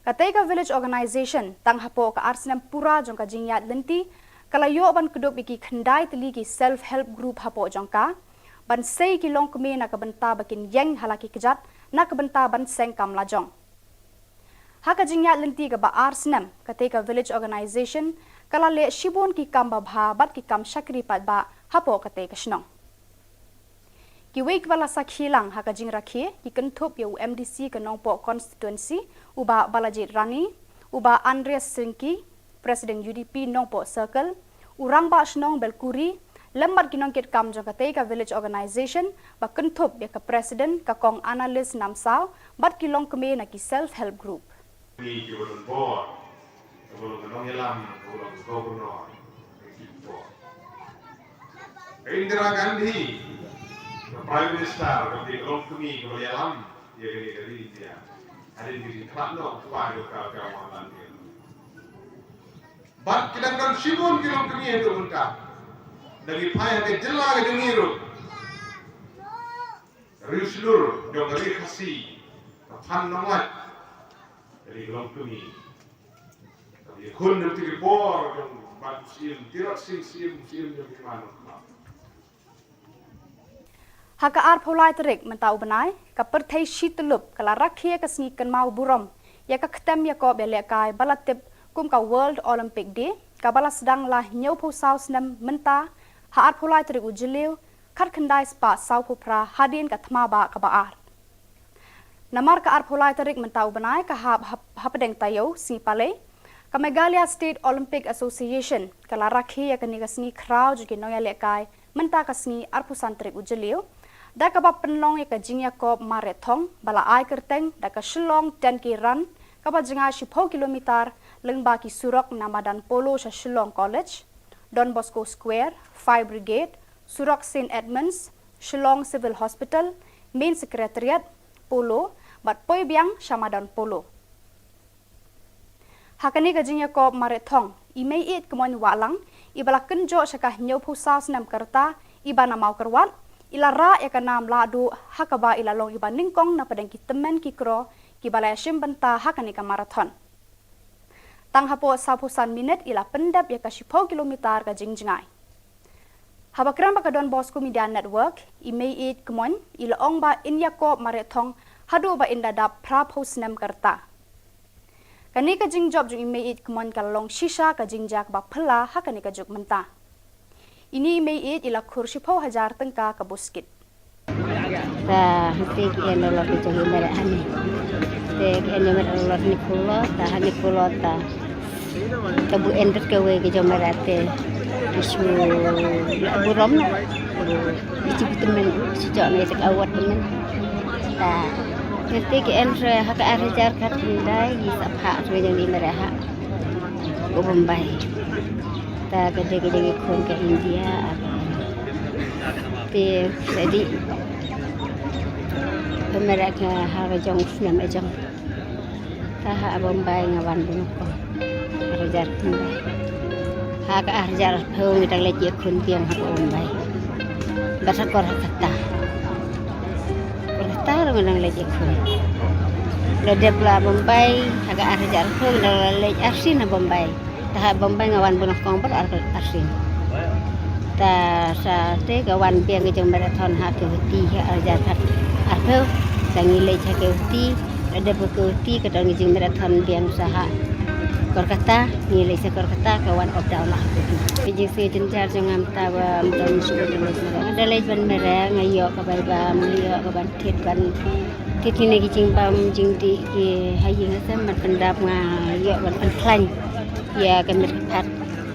Katei ka Village Organisation tang hapoh ka ar snem pura jong ka jingïaid lynti ka la ïoh ban kdup ïa ki khyndai tylli ki self help group hapoh jong ka, ban sei ki longkmie na ka bynta ba kin ïeng ha la ki kjat na ka bynta ban seng kam lajong. Ha ka jingïaid lynti kaba ar snem, katei ka Village Organisation ka la leh shibun ki kam babha bad ki kam shakri paidbah hapoh katei ka shnong. Kiwei kiba la sakhi lang ha ka jingrakhe ki kynthup ïa u M D C ka Nongpoh Constituency, u Bah Balajied Rani, u Bah Andreas Syngki, President U D P Nongpoh Circle, u Rangbah Shnong Belkuri, lem bad ki nongkitkam jong katei ka Village Organisation, ba kynthup ïa ka President ka Kong Annalise Namsaw bad ki longkmie na ki self help group. Ni ki ba don bor, ka ba long ka nongïalam, ka ba long ka governor, ka ki bor. Ka Indira Gandhi, ka Prime Minister, ka ba long kmie, ka ba ïalam ïa kane ka ri India. Hadien ka jingkhlad noh u kpa jong ka, ka Mohanlal Nehru. Bad ki dang don shibun ki longkmie haduh mynta. Da ngi phai ha ka jylla ka jong ngi ruh, Riewshlur jong ka Ri Khasi, ka Phan Nonglait, ka dei ka longkmie. Ka ïakhun na bynta ki bor jong Bah Syiem, Tirot Sing Syiem, Syiem jong ki man. Ha ka arphew lai tarik mynta u bnai, ka pyrthei shi tyllup ka la rakhe ïa ka sngi kynmaw burom ïa ka ktem ïakob ïalehkai ba la tip kum ka World Olympic Day, kaba la sdang la hynñiewphew saw snem mynta ha arphew lai tarik u Jylliew, khatkhyndai spah sawphew phra hadien ka thma bah kaba ar. Namar ka arphew lai tarik mynta u bnai ka hap hap-, hapdeng taïew sngi Palei, ka Meghalaya State Olympic Association ka la rakhe ïa kane ka sngi khraw jong ki nongïalehkai mynta ka sngi arphew san tarik u Jylliew, da kaba pynlong ïa ka jingïakob marathon ba la ai kyrteng da ka Shillong ten K Run, kaba jngai shiphew kilometer lyngba ki surok na madan Polo sha Shillong College, Don Bosco Square, Fire Brigade, surok Saint Edmunds, Shillong Civil Hospital, Main Secretariat, Polo, bad poi biang sha madan Polo. Ha kane ka jingïakob marathon, i Meiieid Kmoin Wahlang, iba la kynjoh sha ka hynñiewphew saw snem ka rta, iba na Mawkyrwat, i la rah ïa ka nam lahduh, ha kaba i la long iba nyngkong na pdeng ki tymmen ki kro kiba la ïashim bynta ha kane ka marathon. Tang hapoh sawphew san minit i la pyndep ïa ka shiphew kilometer ka jingjngai. Haba kren bad ka Don Bosco Media Network, i Meiieid Kmoin i la ong ba in ïakob marathon haduh ba in da dap phraphew snem ka rta. Kane ka jingjop jong i Meiieid Kmoin ka la long shisha ka jingjia kaba phylla ha kane ka juk mynta. Ine i Meiieid i la khur shiphew hajar tyngka ka buskit. Ta hangtei ki en lolot ki jong i Meiieid hangne. Te ki en ïa Meiieid lolot hangne polo, ta hangne polo ta. Ta bu en bad kawei ki jong Meiieid te ki shu burom noh. Ki shu tymmen, shu jok ne te ka award tymmen. Ta hangtei ki en re ha ka ar hajar khatkhyndai, ki sa phah re jong i Meiieid ha u Bombay. Ta ka dei ka jong i khun ka India, te sa dei ba Meiieid nga ha ka jong u snem ka jong. Ta ha Bombay nga wan bun ko. Ar hajar khyndai. Ha ka ar hajar arphew ngi dang leit ïakhun biang ha Bombay. Bad ha Kolkata. Kolkata ruh ngi dang leit ïakhun. La dep la Bombay ha ka ar hajar arphew ngi dang la leit arsien ha Bombay. Ta ha Bombay nga wan bun ko bad ar, arsien. Ta sa te ka wan biang ka jong marathon ha Guwahati ha ar hajar arphew. Sa ngi leit ha Guwahati, la dep ha Guwahati ka don ka jingmarathon biang sa ha Kolkata, ngi leit sha Kolkata ka wan up down la ha Guwahati. Ka jingsngew jynjar jong nga mynta ba mynta mynta nga da leit ban mareh, nga ïoh ka bai bam, nga ïoh ka ban thied ban Ki tine ki jingbam jingdih ki ha ïing ha sem ban pyndap nga ïoh ban pynkhlaiñ ïa ka met ka phad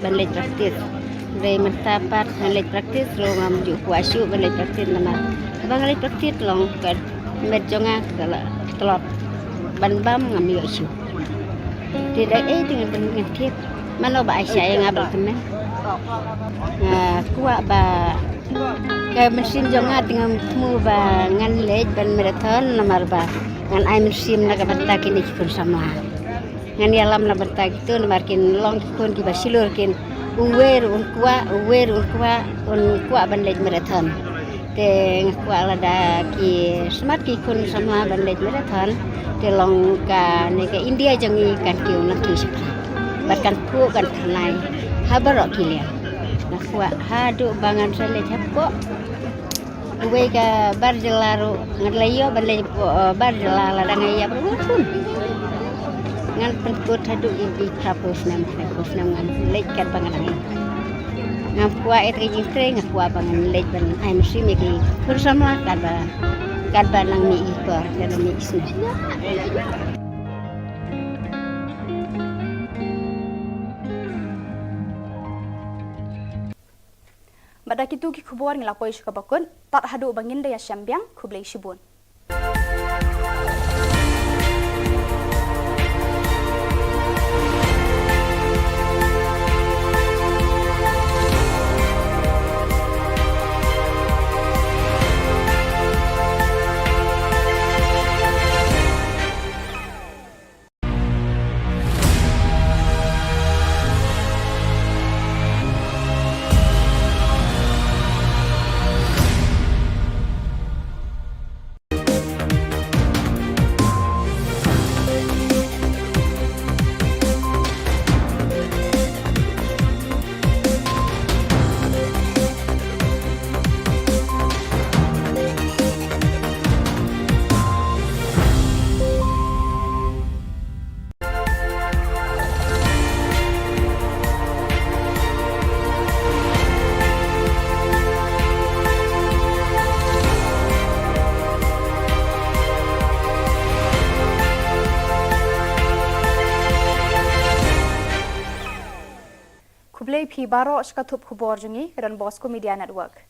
ban leit practice. Hynrei mynta pat ngan leit practice ruh ngam ju kwah shuh ban leit practice namar haba nga leit practice long ka met jong nga ka la tlot ban bam ngam ïoh shuh. Te da ei te ngan pynngan thied mano ba ai sha ïa nga ba la kmen. Nga kwah ba ka mynsiem jong nga te ngam thmu ba ngan leit ban marathon namar ba ngan ai mynsiem na ka bynta kine ki khun samla. Ngan ïalam na bynta kito namar kin long ki khun kiba shlur kin uwei ruh un kwah, uwei ruh un kwah, un kwah ban leit marathon. Te nga kwah lada ki smat ki khun samla ban leit marathon te long kane ka India jong ngi kan kiew nangkiew shaphrang bad kan phuh kan tyrnai ha baroh ki liang. Nga kwah haduh ba ngan sa leit hapoh uwei ka bar jylla ruh ngan leit ïoh ban leit hapoh bar jylla lada nga ïap ruh ngan pynkut haduh ïa ki phra phew snem, phra phew snem ngan leit katba nga dang ïap. Ngam kwah ïa ka jingtrei, nga kwah ba ngan leit ban ai mynsiem ïa ki khun samla katba katba nang mih i por, katba mih i snem. Bad da kito ki khubor ngi la poi sha kaba kut, tad haduh ba ngin da ïashem biang, khublei shibun. Khublei phi baroh sha ka thup khubor jong ngi ka Don Bosco Media Network.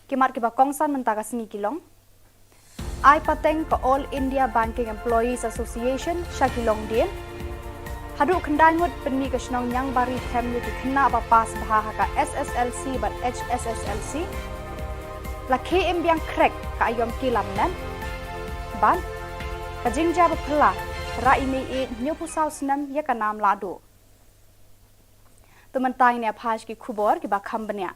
Ki mat kiba kongsan mynta ka sngi ki long: Ai pateng ka All India Banking Employees Association sha ki longdien. Haduh khyndai ngut pynmih ka shnong Niangbari Them ïa ki khynnah ba pass bha ha ka S S L C bad H S S L C. La khie im biang khrek ka aïom ki lamnat. Bad ka jingjia ba phylla, rah i mei ïeit hynñiewphew saw snem ïa ka nam lahduh. To mynta ngin ïa phai sha ki khubor kiba kham bniah.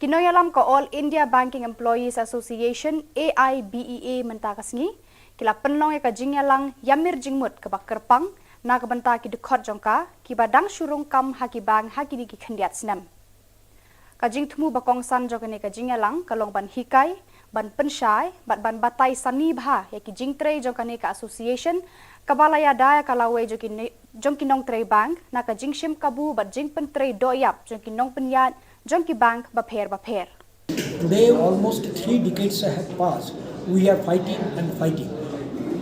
Ki nongïalam ka All India Banking Employees Association, A I B E A, mynta ka sngi ki la pynlong ïa ka jingïalang ïamir jingmut kaba kyrpang na ka bynta ki dkhot jong ka kiba dang shu rung kam ha ki bank ha kine ki khyndiat snem. Ka jingthmu ba kongsan jong kane ka jingïalang ka long ban hikai, ban pynshai bad ban batai sani bha ïa ki jingtrei jong kane ka association kaba la ïada ïa ka lawei jong ki ne-, jong ki nongtrei bank na ka jingshim kabu bad jingpyntrei dohïap jong ki nongpynïaid jong ki bank bapher bapher. Today, almost three decades have passed. We are fighting and fighting.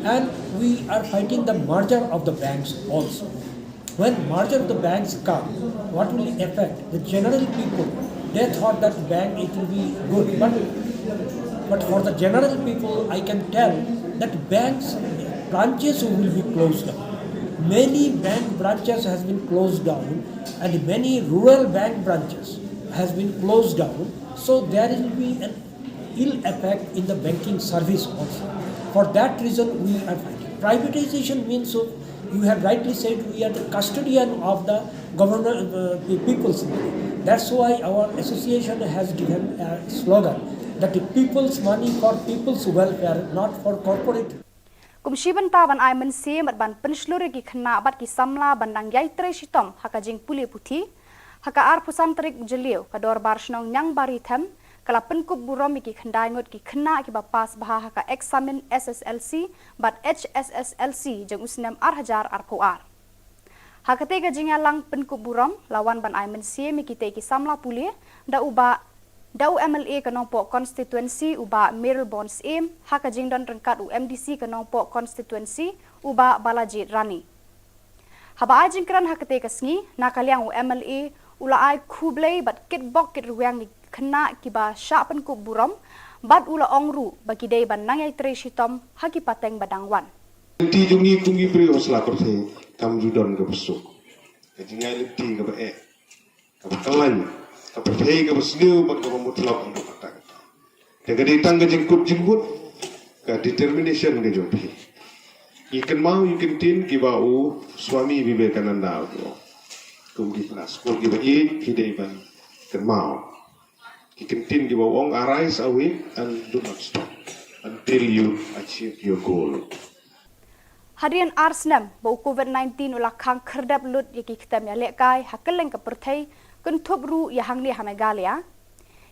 And we are fighting the merger of the banks also. When merger of the banks come, what will affect the general people? They thought that bank it will be good, but, but for the general people, I can tell that banks branches will be closed down. Many bank branches has been closed down, and many rural bank branches has been closed down. So there will be an ill effect in the banking service also. For that reason, we are fighting. Privatization means, so you have rightly said, we are the custodian of the government, uh, the people's money. That's why our association has given a slogan that the people's money for people's welfare, not for corporate. Kum shi bynta ban ai mynsiem bad ban pynshlur ïa ki khynnah bad ki samla ban dang ïai trei shitom ha ka jingpule puthi, ha ka arphew san tarik Jylliew ka Dorbar Shnong Niangbari Them ka la pynkup burom ïa ki khyndai ngut ki khynnah kiba pass bha ha ka eksamin S S L C bad H S S L C jong u snem ar hajar arphew ar. Ha katei ka jingïalang pynkup burom la wan ban ai mynsiem ïa kitei ki samla pule da u Bah Da u M L A ka Nongpoh Constituency u Bah Mayralborn Syiem, ha ka jingdon ryngkat u M D C ka Nongpoh Constituency u Bah Balajied Rani. Haba ai jingkren ha katei ka sngi, na ka liang u M L A u la ai khublei bad kitbok kitrwiang ïa ki khynnah kiba shah pynkup burom, bad u la ong ruh ba ki dei ban nang ïatrei shitom ha ki pateng ba dang wan. Lynti jong ngi kum ki briew ha sla pyrthei kam ju don kaba suk. Ka jingïaid lynti kaba eh, kaba kyllain, ka pyrthei kaba sniew bad kaba mutlop haduh katta katta. Te ka dei tang ka jingkut jingmut, ka determination ka jong phi. Ïa kynmaw ïa ki kyntien kiba u Swami Vivekananda u ong. Kum ki para skul kiba ïeit phi dei ban kynmaw ki kyntien kiba u ong, "Arise, awake and do not stop until you achieve your goal." Hadien ar snem ba u Covid nineteen u la khang khyrdep lut ïa ki ktem ïalehkai ha kylleng ka pyrthei, kynthup ruh ïa hangne ha Meghalaya,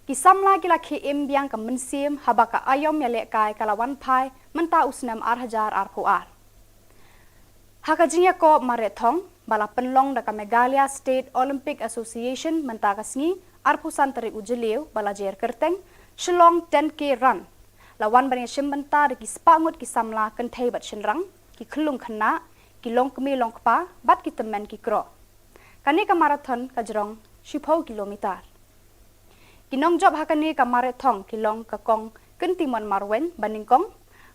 ki samla ki la khie im biang ka mynsiem haba ka aïom ïalehkai ka la wan phai mynta u snem ar hajar arphew ar. Ha ka jingïakob mareh thong ba la pynlong da ka Meghalaya State Olympic Association mynta ka sngi, arphew san tarik u Jylliew ba la jer kyrteng Shillong ten K Run, la wan ban ïashim bynta da ki spah ngut ki samla kynthei bad shynrang, ki khyllung khynnah, ki longkmie longkpa bad ki tymmen ki kro. Kane ka marathon ka jrong shiphew kilometer. Ki nongjop ha kane ka mareh thong ki long ka Kong Kyntimon Marwein ba nyngkong,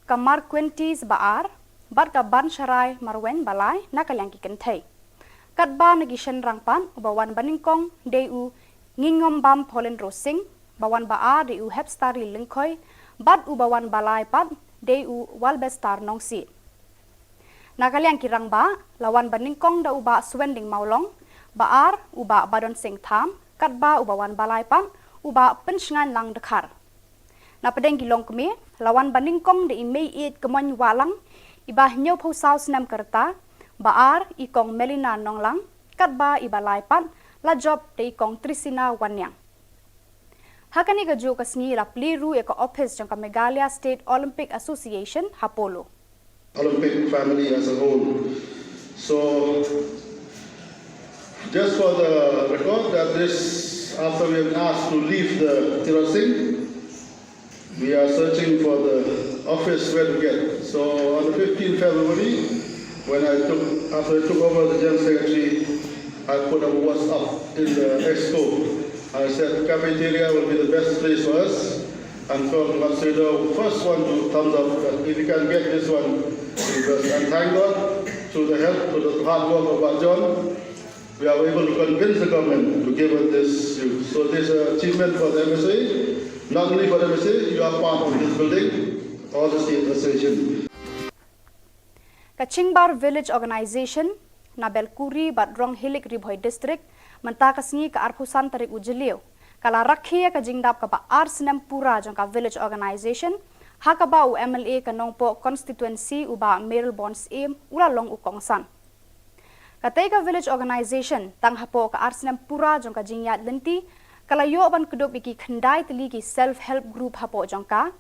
ka Marquentis ba ar, bad ka Bansharai Marwein ba lai na ka liang ki kynthei. Katba na ki shynrang pat, uba wan ba nyngkong dei u Ngingombam Paulin Rosing, ba wan ba ar dei u Hepstari Lyngkhoi, bad uba wan ba lai pat dei u Walbestar Nongsiej. Na ka liang ki rangbah, la wan ba nyngkong da u Bah Swending Mawlong, ba ar u Bah Badon Singh Tham, katba uba wan ba lai pat u Bah Pynshngain Lang Dkhar. Na pdeng ki longkmie, la wan ba nyngkong da i Mei Ïeit Kmoin Wahlang, iba hynñiewphew saw snem ka rta, ba ar i Kong Melina Nonglang, katba iba lai pat la jop da i Kong Trisina Wanniang. Ha kane kajuh ka sngi la plie ruh ïa ka ophis jong ka Meghalaya State Olympic Association ha Polo. Olympic family as a whole. So, just for the record, that this, after we have asked to leave the Tirot Singh, we are searching for the office where to get. So, on the fifteenth February, when I took, after I took over the General Secretary, I put a WhatsApp in the exco. I said cafeteria will be the best place for us. And Kong Matsudo, first one to thumbs up that if you can get this one, because, and thank God, through the help, through the hard work of our John, we are able to convince the government to give us this use. So this is an achievement for the M S A, not only for the M S A, you are part of this building, all the state association. Ka Chingbar Village Organization na Belkuri bad Ronghilik, Ri Bhoi District, mynta ka sngi ka arphew san tarik u Jylliew, ka la rakhe ïa ka jingdap kaba ar snem pura jong ka Village Organization, ha kaba u M L A ka Nongpoh Constituency u Bah Mayralborn Syiem u la long u kongsan. Katei ka Village Organization, tang hapoh ka ar snem pura jong ka jingïaid lynti, ka la ïoh ban kdup ïa ki khyndai tylli ki self help group hapoh jong ka,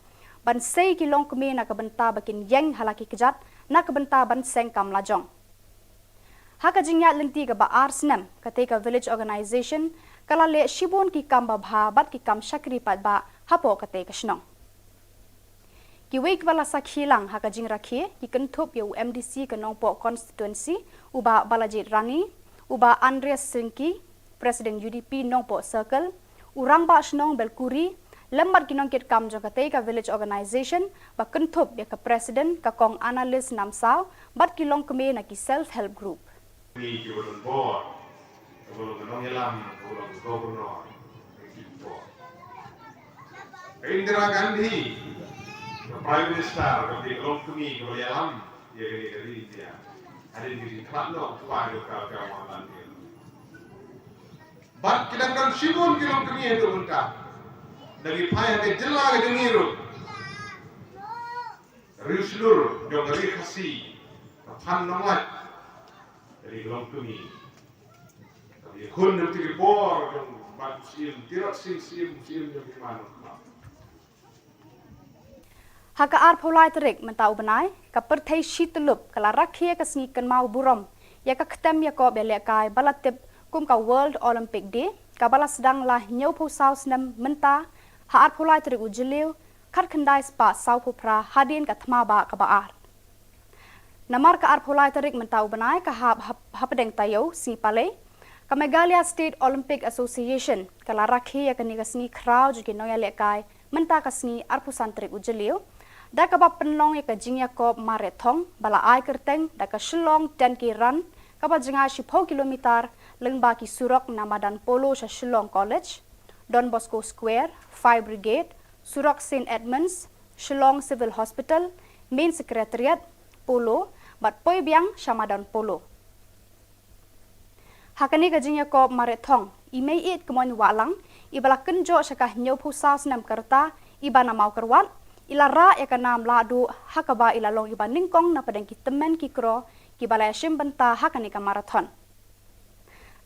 ban sei ki longkmie na ka bynta ba kin ïeng ha la ki kjat, na ka bynta ban seng kam lajong. Ha ka jingïaid lynti kaba ar snem, katei ka Village Organization ka la leh shibun ki kam babha bad ki kam shakri paidbah hapoh katei ka shnong. Kiwei kiba la sakhi lang ha ka jingrakhe ki kynthup ïa u M D C ka Nongpoh Constituency, u Bah Balajied Rani, u Bah Andreas Syngki, President U D P Nongpoh Circle, u Rangbah Shnong Belkuri, lem bad ki nongkitkam jong katei ka Village Organization, ba kynthup ïa ka President ka Kong Annalise Namsaw, bad ki longkmie na ki self help group. Ni ki ba don bor, ka ba long ka nongïalam, ka ba long ka governor, ka ki bor. Ka Indira Gandhi, ka Prime Minister, ka ba dei ka longkmie, ka ba ïalam ïa kane ka ri India. Hadien ka jingkhlad noh u kpa jong ka, ka Mohanlal Nehru. Bad ki dang don shibun ki longkmie haduh mynta. Da ngi phai ha ka jylla ka jong ngi ruh, Riewshlur jong ka Ri Khasi, ka Phan Nonglait, ka dei ka longkmie. Ka dei khun jong ki bor jong Bah Syiem, Tirot Sing Syiem, Syiem jong ki man. Ha ka arphew lai tarik mynta u bnai, ka pyrthei shi tyllup ka la rakhe ïa ka sngi kynmaw burom ïa ka ktem ïakob ïalehkai ba la tip kum ka World Olympic Day, kaba la sdang la hynñiewphew saw snem mynta Ha arphew lai tarik u Jylliew, khatkhyndai spah sawphew phra hadien ka thma bah kaba ar. Namar ka arphew lai tarik mynta u bnai ka hap hap hapdeng taïew sngi Palei, ka Meghalaya State Olympic Association ka la rakhe ïa kane ka sngi khraw jong ki nongïalehkai mynta ka sngi arphew san tarik u Jylliew, da kaba pynlong ïa ka jingïakob marathon ba la ai kyrteng da ka Shillong ten K Run, kaba jngai shiphew kilometer lyngba ki surok na madan Polo sha Shillong College, Don Bosco Square, Fire Brigade, surok Saint Edmunds, Shillong Civil Hospital, Main Secretariat, Polo, bad poi biang sha madan Polo. Ha kane ka jingïakob marathon, i Meiieid Kmoin Wahlang, iba la kynjoh sha ka hynñiewphew saw snem ka rta, iba na Mawkyrwat, i la rah ïa ka nam lahduh, ha kaba i la long iba nyngkong na pdeng ki tymmen ki kro kiba la ïashim bynta ha kane ka marathon.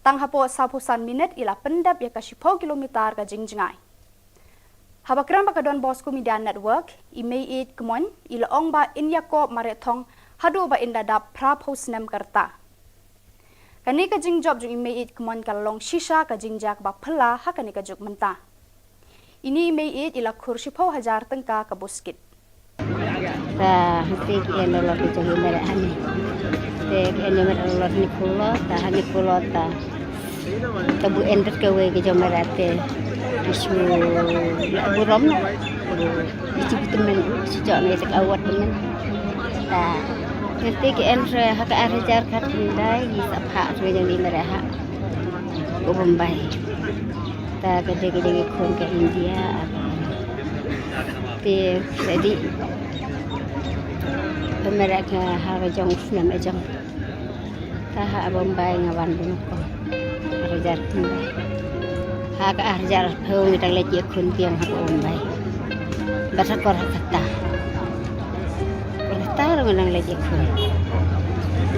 Tang hapoh sawphew san minit i la pyndep ïa ka shiphew kilometer ka jingjngai. Haba kren bad ka Don Bosco Media Network, i Meiieid Kmoin i la ong ba in ïakob marathon haduh ba in da dap phraphew snem ka rta. Kane ka jingjop jong i Meiieid Kmoin ka la long shisha ka jingjia kaba phylla ha kane ka juk mynta. Ine i Meiieid i la khur shiphew hajar tyngka ka buskit. Ta hangtei ki en olor ki jong i Meiieid hangne. Te ki en ïa Meiieid olor hangne phuh olor, ta hangne phuh olor ta. Ta buh en bad kawei ki jong Meiieid te ki shu la burom na. Ki shu tymmen, shu jok na ïa ka award tymmen. Ta hangtei ki en re ha ka ar hajar khatkhyndai, i sa phah re jong i Meiieid ha u Bombay. Ta ka dei ka jingïakhun ka India, te ka dei ka Meiieid ha ka jong u snem ka jong. Ta ha Bombay nga wan bun ko. Ar hajar khyndai. Ha ka ar hajar arphew ngi dang leit ïakhun biang ha Bombay. Bad ha Kolkata. Kolkata ruh ngi dang leit ïakhun.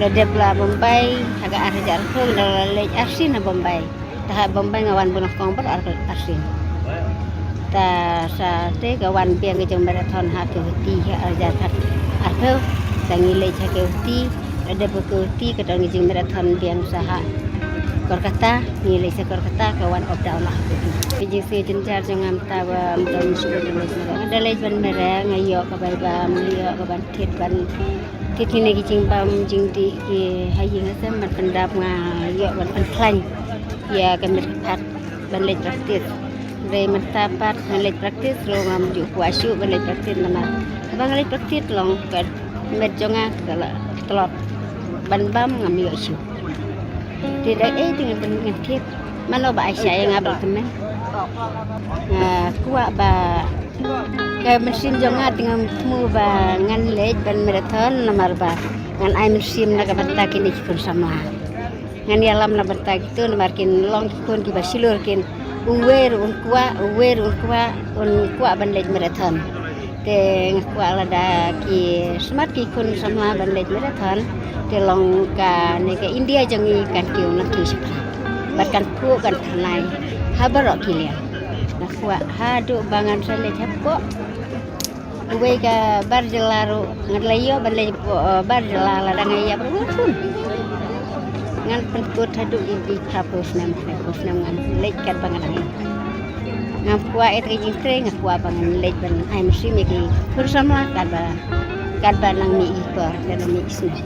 La dep la Bombay ha ka ar hajar arphew ngi dang la leit arsien ha Bombay. Ta ha Bombay nga wan bun ko bad ar, arsien. Ta sa te ka wan biang ka jong marathon ha Guwahati ha ar hajar arphew. Ta ngi leit ha Guwahati, la dep ha Guwahati ka don ka jingmarathon biang sa ha Kolkata, ngi leit sha Kolkata ka wan up down la ha Guwahati. Ka jingsngew jynjar jong nga mynta ba mynta ngam shu leit marathon. Nga da leit ban mareh, nga ïoh kaba ibam, nga ïoh kaban thied ban thied kine ki jingbam jingdih ki ha ïing ha sem ban pyndap, nga ïoh ban pynkhlaiñ ïa ka met ka phad ban leit practice. Hynrei mynta pat ngan leit practice ruh ngam ju kwah shuh ban leit practice namar haba nga leit practice long ka met jong nga ka la tlot, ban bam ngam ïoh shuh. Te da ei te ngan, ngan thied. Mano ba ai sha ïa nga ba la tymmen. Nga kwah ba ka mynsiem jong nga te ngam thmu ba ngan leit ban marathon namar ba ngan ai mynsiem na ka bynta kine ki khun samla. Ngan ïalam na bynta kito namar kin long ki khun kiba shlur kin, uwei ruh un kwah, uwei ruh un kwah, un kwah ban leit marathon. Te nga kwah lada ki smat ki khun samla ban leit marathon, te long kane ka India jong ngi kan kiew nangkiew shaphrang. Bad kan phuh kan thnai ha baroh ki liang. Nga kwah haduh ba ngan sa leit hapoh uwei ka bar jylla ruh, ngan la ïoh ban leit hapoh, eh, bar jylla lada nga ïap ruh ngan pun. Ngan pynkut haduh ïa ki phraphew snem, phraphew snem ngan leit katba nga dang ïap. Ngam kwah ïa ka jingtrei, nga kwah ba ngan leit ban ai mynsiem ïa ki khun samla katba, katba nang mih i por, katba nang mih i snem.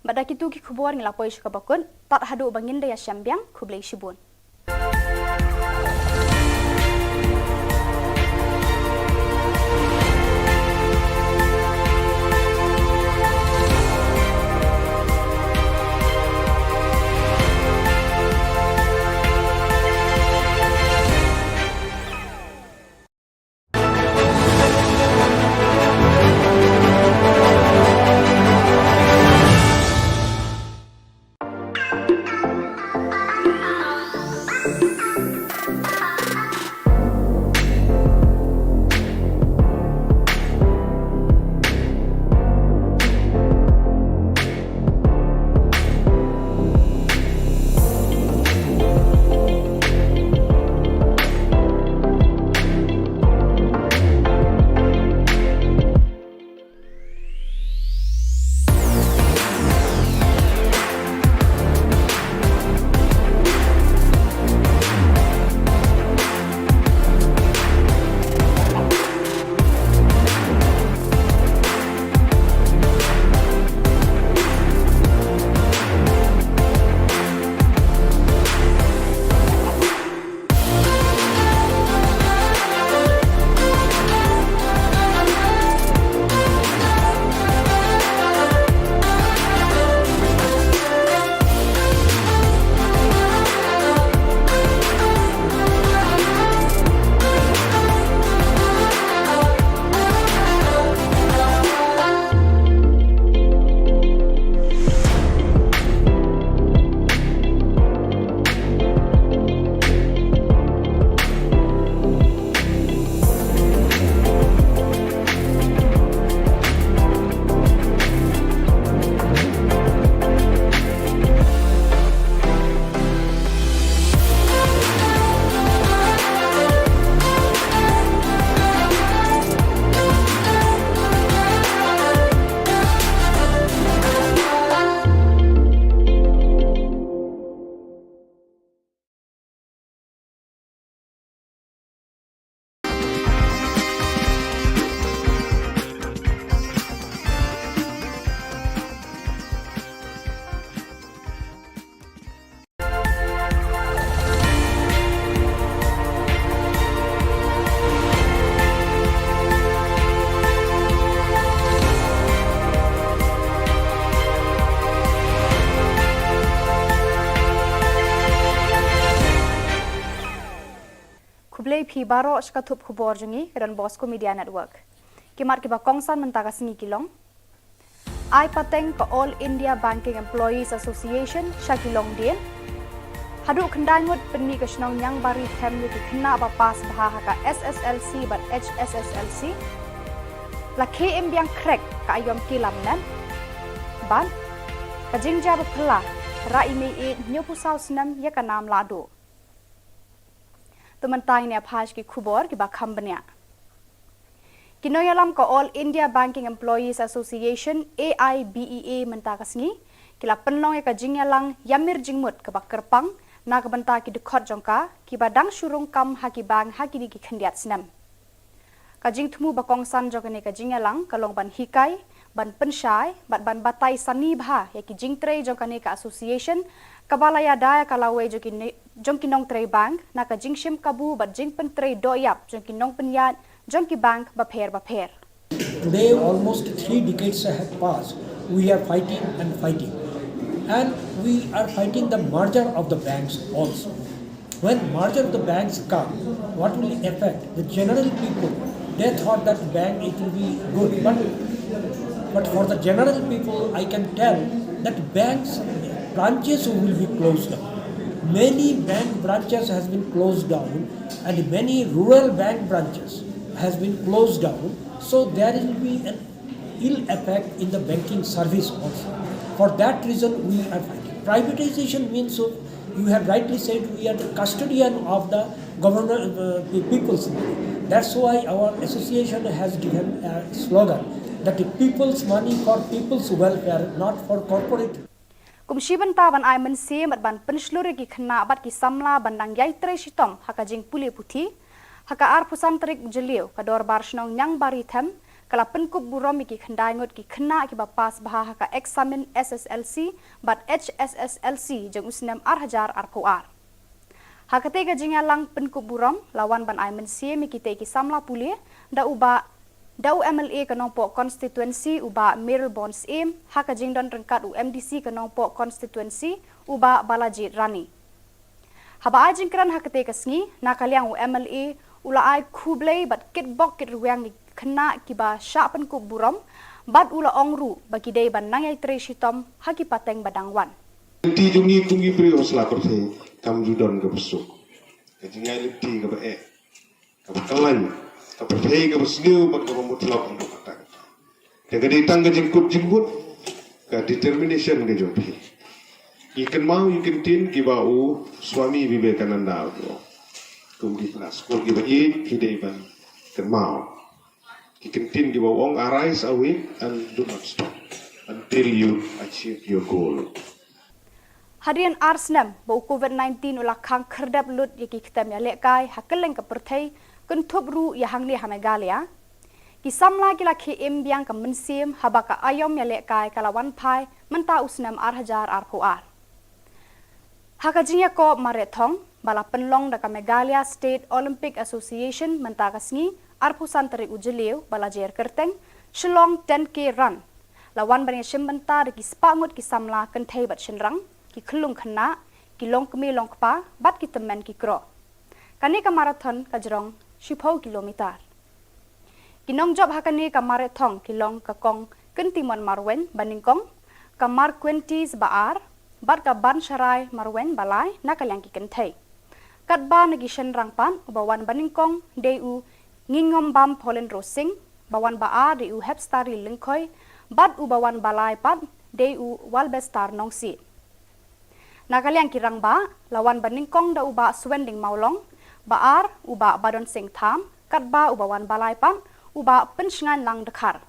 Bad da kito ki khubor ngi la poi sha kaba kut, tad haduh ba ngin da ïashem biang, khublei shibun. Baroh sha ka thup khubor jong ngi ka Don Bosco Media Network. Ki mat kiba kongsan mynta ka sngi ki long: ai pateng ka All India Banking Employees Association sha ki longdien. Haduh khyndai ngut pynmih ka shnong Niangbari Them ïa ki khynnah ba pass bha ha ka S S L C bad H S S L C. La khie im biang khrek ka aïom ki lamnep. Bad ka jingjia ba phylla, rah i mei ïeit hynñiewphew saw snem ïa ka nam lahduh. To mynta ngin ïa phai sha ki khubor kiba kham bniah. Ki nongïalam ka All India Banking Employees Association, A I B E A, mynta ka sngi ki la pynlong ïa ka jingïalang ïamir jingmut kaba kyrpang na ka bynta ki dkhot jong ka kiba dang shu rung kam ha ki bank ha kine ki khyndiat snem. Ka jingthmu ba kongsan jong kane ka jingïalang ka long ban hikai, ban pynshai bad ban batai sani bha ïa ki jingtrei jong kane ka association, kaba la ïada ïa ka lawei jong ki ne-, jong ki nongtrei bank na ka jingshim kabu bad jingpyntrei dohïap jong ki nongpynïaid jong ki bank bapher bapher. Today, almost three decades have passed. We are fighting and fighting. And we are fighting the merger of the banks also. When merger of the banks come, what will affect the general people? They thought that bank, it will be good, but, but for the general people, I can tell that banks branches will be closed down. Many bank branches has been closed down, and many rural bank branches has been closed down. So there will be an ill effect in the banking service also. For that reason, we are fighting. Privatization means, so you have rightly said, we are the custodian of the government, uh, the people's money. That's why our association has given a slogan that the people's money for people's welfare, not for corporate. Kum shi bynta ban ai mynsiem bad ban pynshlur ïa ki khynnah bad ki samla ban nang ïai trei shitom ha ka jingpule puthi, ha ka arphew san tarik Jylliew ka Dorbar Shnong Niangbari Them ka la pynkup burom ïa ki khyndai ngut ki khynnah kiba pass bha ha ka eksamin S S L C bad H S S L C jong u snem ar hajar arphew ar. Ha katei ka jingïalang pynkup burom la wan ban ai mynsiem ïa kitei ki samla pule da u Bah, da u M L A ka Nongpoh Constituency u Bah Mayralborn Syiem, ha ka jingdon ryngkat u M D C ka Nongpoh Constituency u Bah Balajied Rani. Haba ai jingkren ha katei ka sngi, na ka liang u M L A u la ai khublei bad kitbok kitrwiang ïa ki khynnah kiba shah pynkup burom, bad u la ong ruh ba ki dei ban nang ïai trei shitom ha ki pateng ba dang wan. Lynti jong ngi kum ki briew ha sla pyrthei kam ju don kaba suk. Ka jingïaid lynti kaba eh, kaba khlaiñ, ka pyrthei kaba sniew bad kaba mutlop haduh katta katta. Te ka dei tang ka jingkut jingmut, ka determination ka jong phi. Ngi kynmaw ïa ki ktien kiba u Swami Vivekananda u ong. Kum ki khynnah skul kiba ïeit phi dei ban kynmaw ki ktien kiba u ong, "Arise, awake, and do not stop until you achieve your goal." Hadien ar snem ba u Covid nineteen u la khang khyrdep lut ïa ki ktem ïalehkai ha kylleng ka pyrthei, kynthup ruh ïa hangne ha Meghalaya, ki samla ki la khie im biang ka mynsiem haba ka aïom ïalehkai ka la wan phai mynta u snem ar hajar arphew ar. Ha ka jingïakob mareh thong ba la pynlong da ka Meghalaya State Olympic Association mynta ka sngi, arphew san tarik u Jylliew ba la jer kyrteng Shillong ten K Run, la wan ban ïashim bynta da ki spah ngut ki samla kynthei bad shynrang, ki khyllung khynnah, ki longkmie longkpa bad ki tymmen ki kro. Kane ka marathon ka jrong shiphew kilometer. Ki nongjop ha kane ka mareh thong ki long ka Kong Kyntimon Marwein ba nyngkong, ka Marquentis ba ar, bad ka Bansharai Marwein ba lai na ka liang ki kynthei. Katba na ki shynrang pat, uba wan ba nyngkong dei u Ngingombam Paulin Rosing, ba wan ba ar dei u Hepstari Lyngkhoi, bad uba wan ba lai pat dei u Walbestar Nongsiej. Na ka liang ki rangbah, la wan ba nyngkong da u Bah Suending Mawlong, ba ar u Bah Badonsing Tham, katba uba wan ba lai pat u Bah Pynshngainlang Dkhar.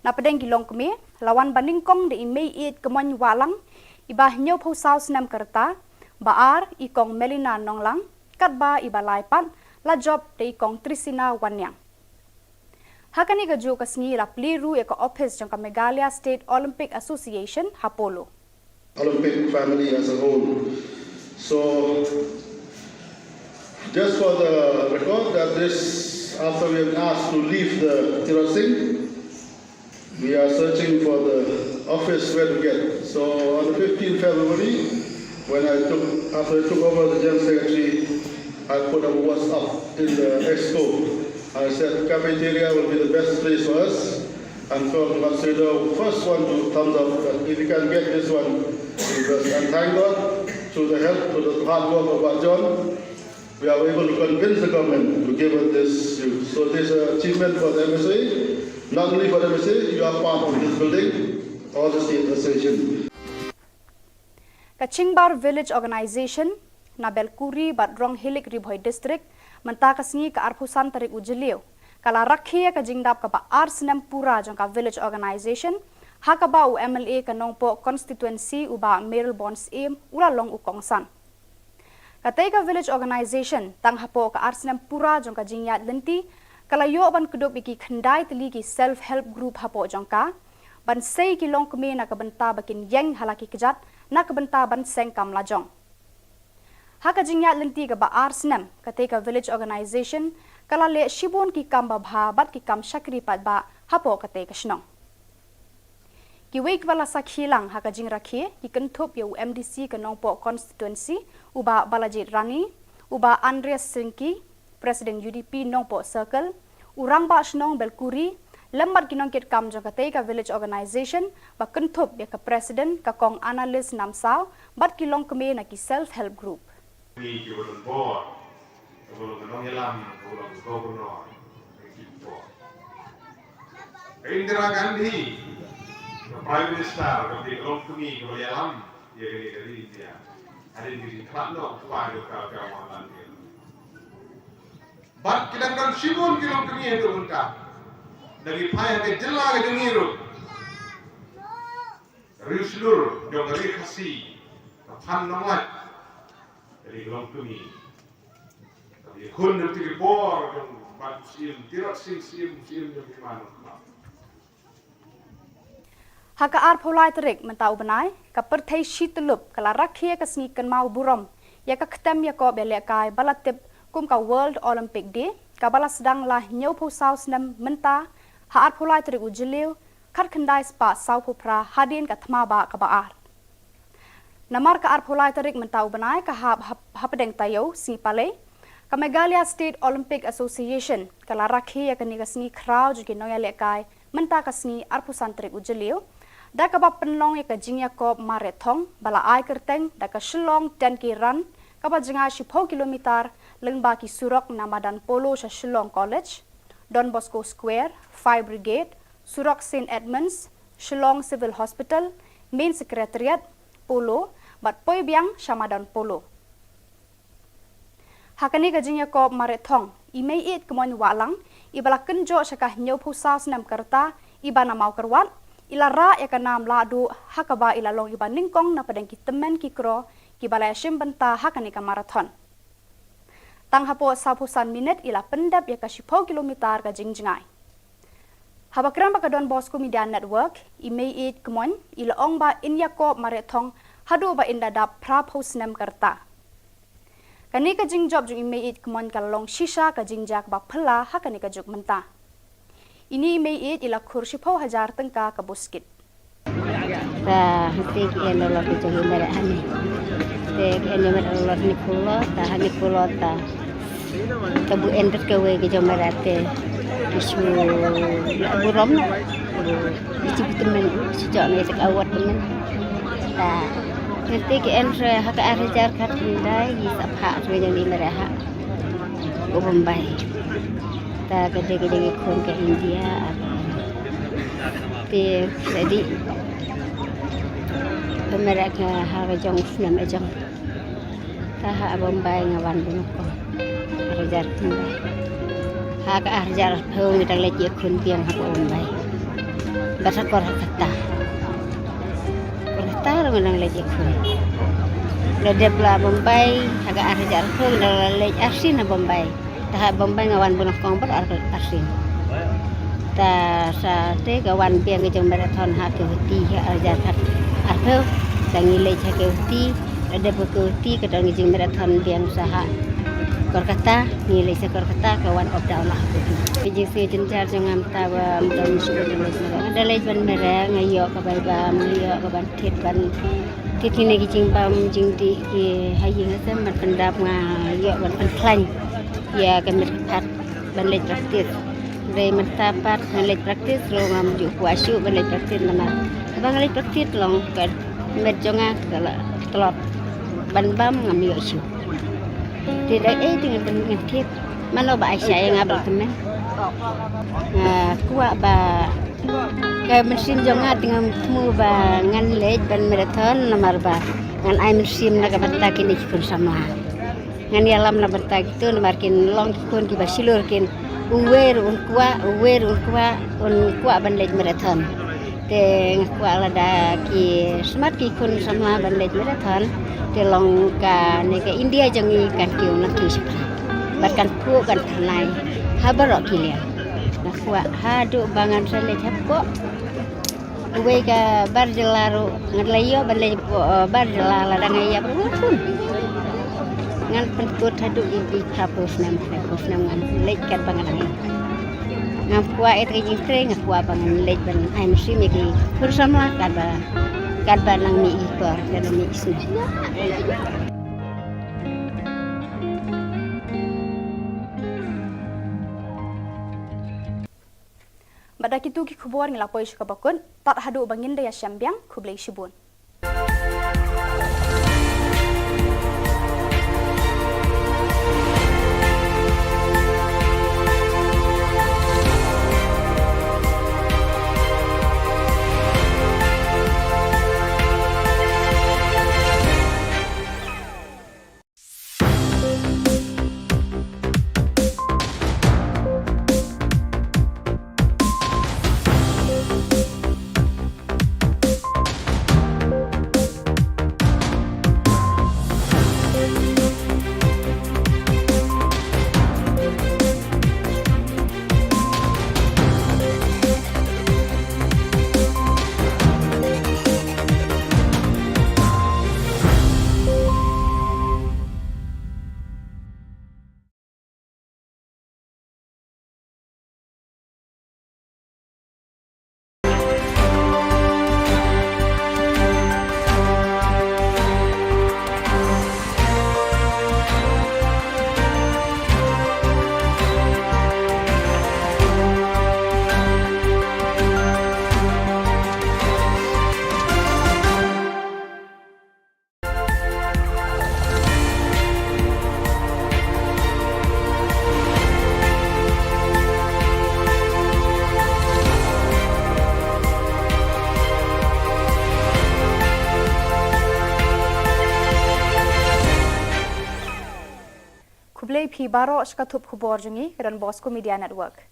Na pdeng ki longkmie, la wan ba nyngkong da i Meiieit Kmoin Wahlang, iba hynñiewphew saw snem ka rta, ba ar i Kong Melina Nonglang, katba iba lai pat la jop da i Kong Trisina Wanniang. Ha kane kajuh ka sngi la plie ruh ïa ka ophis jong ka Meghalaya State Olympic Association ha Polo. Olympic family as a whole. So, just for the record, that this, after we have asked to leave the Tirot Singh, we are searching for the office where to get. So, on the fifteenth February, when I took, after I took over the General Secretary, I put a WhatsApp In the expo, I said cafeteria will be the best place for us. And from Matsudo, first one to thumbs up. But if you can get this one, because, and thank God, through the help, through the hard work of Bah John, we are able to convince the government to give us this. So this is an achievement for the M S A, not only for the M S A, you are part of this building, all the state association. Ka Chingbar Village Organisation na Belkuri bad Ronghilik, Ri Bhoi District, mynta ka sngi ka arphew san tarik u Jylliew, ka la rakhe ïa ka jingdap kaba ar snem pura jong ka Village Organisation, ha kaba u M L A ka Nongpoh Constituency u Bah Mayralborn Syiem u la long u kongsan. Katei ka Village Organisation, tang hapoh ka ar snem pura jong ka jingïaid lynti, ka la ïoh ban kdup ïa ki khyndai tylli ki self help group hapoh jong ka, ban sei ki longkmie na ka bynta ba kin ïeng ha la ki kjat, na ka bynta ban seng kam lajong. Ha ka jingïaid lynti kaba ar snem, katei ka Village Organisation ka la leh shibun ki kam babha bad ki kam shakri paidbah hapoh katei ka shnong. Kiwei kiba la sakhi lang ha ka jingrakhe ki kynthup ïa u M D C ka Nongpoh Constituency, u Bah Balajied Rani, u Bah Andreas Syngki, President U D P Nongpoh Circle, u Rangbah Shnong Belkuri, lem bad ki nongkitkam jong katei ka Village Organisation, ba kynthup ïa ka President ka Kong Annalise Namsaw bad ki longkmie na ki self help group. Ni ki ba don bor, ka ba long ka nongïalam, ka ba long ka governor, ka ki bor. Ka Indira Gandhi, ka Prime Minister, ka ba long kmie, ka ba ïalam ïa kane ka ri India. Hadien ka jingkhlad noh u kpa jong ka, ka Mohanlal Nehru. Bad ki dang don shibun ki longkmie haduh mynta. Da ki phai ha ka jylla ka jong ngi ruh. Riewshlur jong ka ri Khasi, ka Phan Nonglait, ka dei ka longkmie. Ka dei khun jong ki bor jong Bah Syiem, Tirot Sing Syiem, Syiem jong ki man. Ha ka arphew lai tarik mynta u bnai, ka pyrthei shi tyllup ka la rakhe ïa ka sngi kynmaw burom ïa ka ktem ïakob ïalehkai ba la tip kum ka World Olympic Day, kaba la sdang la hynñiewphew saw snem mynta ha arphew lai tarik u Jylliew, khatkhyndai spah sawphew phra hadien ka thma bah kaba ar. Namar ka arphew lai tarik mynta u bnai ka hap hap-, hapdeng taïew sngi Palei, ka Meghalaya State Olympic Association ka la rakhe ïa kane ka sngi khraw jong ki nongïalehkai mynta ka sngi arphew san tarik u Jylliew, da kaba pynlong ïa ka jingïakob marathon ba la ai kyrteng da ka Shillong ten K Run, kaba jngai shiphew kilometer lyngba ki surok na madan Polo sha Shillong College, Don Bosco Square, Fire Brigade, surok Saint Edmunds, Shillong Civil Hospital, Main Secretariat, Polo, bad poi biang sha madan Polo. Ha kane ka jingïakob marathon, i Meiieid Kmoin Wahlang, iba la kynjoh sha ka hynñiewphew saw snem ka rta, iba na Mawkyrwat, i la rah ïa ka nam lahduh, ha kaba i la long iba nyngkong na pdeng ki tymmen ki kro kiba la ïashim bynta ha kane ka marathon. Tang hapoh sawphew san minit i la pyndep ïa ka shiphew kilometer ka jingjngai. Haba kren bad ka Don Bosco Media Network, i Meiieid Kmoin i la ong ba in ïakob marathon haduh ba in da dap phraphew snem ka rta. Kane ka jingjop jong i Meiieid Kmoin ka la long shisha ka jingjia kaba phylla ha kane ka juk mynta. Ine i Meiieid i la khur shiphew hajar tyngka ka buskit. Ta hangtei ki en dolor ki jong i mareh hangne. Te ki en mareh dolor hynñiewphew dolor, ta hynñiewphew dolor ta. Ta bu en rit kawei ki jong mareh te ki shu burom noh. Ki shu tymmen, shu jok ne te ka award tymmen. Ta hangtei ki en re ha ka ar hajar khatkhyndai, ki sa phah re jong i mareh ha u Bombay. Ta ka dei ka jong i khun ka India. Te sa dei ba mareh ka ha ka jong u snem ka jong. Ta ha Bombay nga wan bun ko. Ar hajar khyndai. Ha ka ar hajar arphew ngi dang leit ïakhun biang ha Bombay. Bad ha Kolkata. Kolkata ruh ngi dang leit ïakhun. La dep la Bombay ha ka ar hajar arphew ngi dang leit arsien ha Bombay. Ta ha Bombay nga wan bun kong bad ar, arsien. Ta sa te ka wan biang ka jong marathon ha Guwahati ha ar hajar arphew. Sa ngi leit ha Guwahati, la dep ha Guwahati ka don ka jingmarathon biang sa ha Kolkata, ngi leit sa Kolkata ka wan up down la ha Guwahati. Ka jingsngew jynjar jong nga mynta ba ym don shuh ka jingmarathon. Nga da leit ban mareh, nga ïoh ka bai bam, nga ïoh ka ban thied ban thied kine ki jingbam jingdih ki ha ïing ha sem ban pyndap, nga ïoh ban pynkhlaiñ. Ïa ka met pat ban leit practice. Hynrei mynta pat ngan leit practice ruh ngam ju kwah shuh ban leit practice namar haba nga leit practice long ka met jong nga ka la tlot ban bam ngam ïoh shuh. Te da ei te ngan ban ngan thied. Mano ba ai sha ïa nga ba la tymmen. Nga kwah ba ka mynsiem jong nga te ngam thmu ba ngan leit ban marathon namar ba ngan ai mynsiem na ka bynta kine ki khun samla. Ngan ïalam na bynta kito namar kin long ki khun kiba shlur kin uwei ruh un kwah, uwei ruh un kwah, un kwah ban leit marathon. Te nga kwah lada ki smat ki khun samla ban leit marathon te long kane ka India jong ngi kan kiew nangkiew shaphrang. Bad kan phuh kan tyrnai ha baroh ki liang. Nga kwah haduh ba ngan sa leit hapoh uwei ka bar jylla ruh ngan leit ïoh ban leit hapoh, eh, bar jylla lada nga ïap ruh ngan pynkut haduh ïa ki phraphew snem, phraphew snem ngan leit katba nga dang ïap. Ngam kwah ïa ka jingtrei, nga kwah ba ngan leit ban ai mynsiem ïa ki khun samla katba, katba nang mih ki por, katba mih ki snem. Bad da kitu ki khubor ngi la poi sha kaba kut, tad haduh ba ngin da ïashem biang, khublei shibun. Khublei phi baroh sha ka thup khubor jong ngi ka Don Bosco Media Network.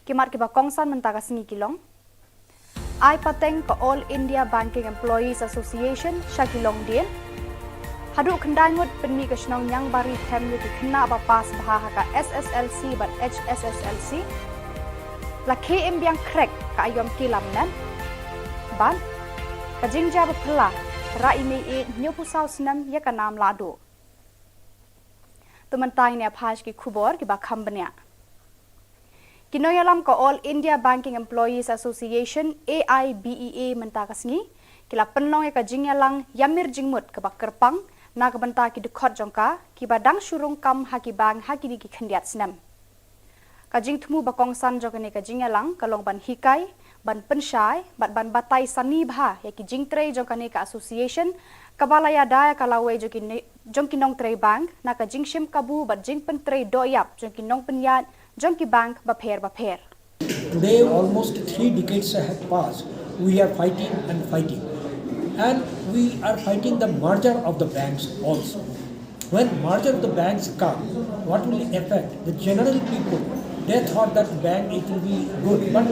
Ki mat kiba kongsan mynta ka sngi ki long: Ai pateng ka All India Banking Employees Association sha ki longdien. Haduh khyndai ngut pynmih ka shnong Niangbari them ïa ki khynnah ba pass bha ha ka S S L C bad H S S L C. La khie im biang khrek ka aiom ki lam nen. Bad ka jingjia ba phylla, rah i mei ïeit hynñiewphew saw snem ïa ka nam lahduh. To mynta ngin ïa phai sha ki khubor kiba kham bniah. Ki nongïalam ka All India Banking Employees Association, A I B E A, mynta ka sngi ki la pynlong ïa ka jingïalang ïamir jingmut kaba kyrpang na ka bynta ki dkhot jong ka kiba dang shu rung kam ha ki bank ha kine ki khyndiat snem. Ka jingthmu ba kongsan jong kane ka jingïalang ka long ban hikai, ban pynshai bad ban batai sani bha ïa ki jingtrei jong kane ka association kaba la ïada ïa ka lawei jong ki ne-, jong ki nongtrei bank na ka jingshim kabu bad jingpyntrei dohïap jong ki nongpynïaid jong ki bank bapher bapher. Today, almost three decades have passed. We are fighting and fighting. And we are fighting the merger of the banks also. When merger of the banks come, what will affect the general people? They thought that bank, it will be good, but,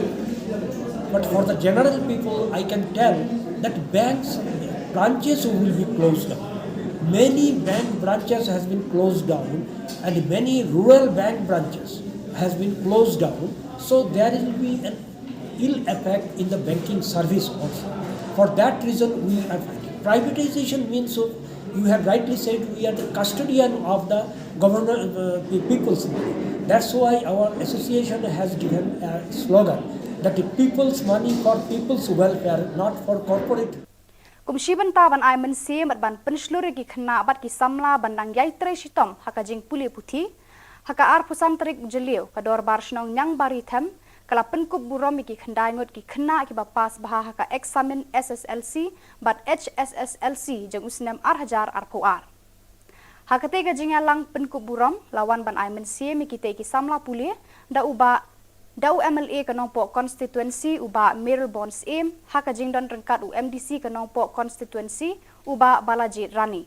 but for the general people, I can tell that banks branches will be closed down. Many bank branches has been closed down, and many rural bank branches has been closed down. So there will be an ill effect in the banking service also. For that reason, we are fighting. Privatization means, so you have rightly said, we are the custodian of the government, uh, pe-, people's money. That's why our association has given a slogan that the people's money for people's welfare, not for corporate. Kum shi bynta ban ai mynsiem bad ban pynshlur ïa ki khynnah bad ki samla ban dang ïai trei shitom ha ka jingpule puthi, Ha ka arphew san tarik u Jylliew, ka Dorbar Shnong Niangbarithem ka la pynkup burom ïa ki khyndai ngut ki khynnah kiba pass bha ha ka eksamin S S L C bad H S S L C jong u snem ar hajar arphew ar. Ha katei ka jingïalang pynkup burom la wan ban ai mynsiem ïa kitei ki samla pule da u bah, da u M L A ka Nongpoh Constituency u bah Mayralborn Syiem, ha ka jingdon ryngkat u M D C ka Nongpoh Constituency u bah Balajied Rani.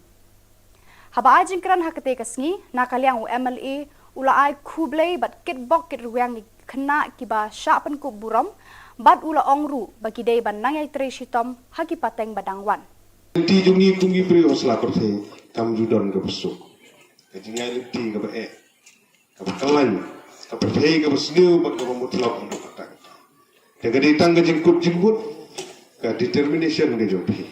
Haba ai jingkren ha katei ka sngi, na ka liang u M L A u la ai khublei bad kitbok kitrwiang ïa ki khynnah kiba shah pynkup burom, bad u la ong ruh ba ki dei ban nang ïatrei shitom ha ki pateng ba dang wan. Lynti jong ngi kum ki briew ha sla pyrthei kam ju don kaba suk. Ka jingïaid lynti kaba eh, kaba khlaiñ, ka pyrthei kaba sniew bad kaba mutlop haduh katta katta. Te ka dei tang ka jingkut jingmut, ka determination ka jong phi.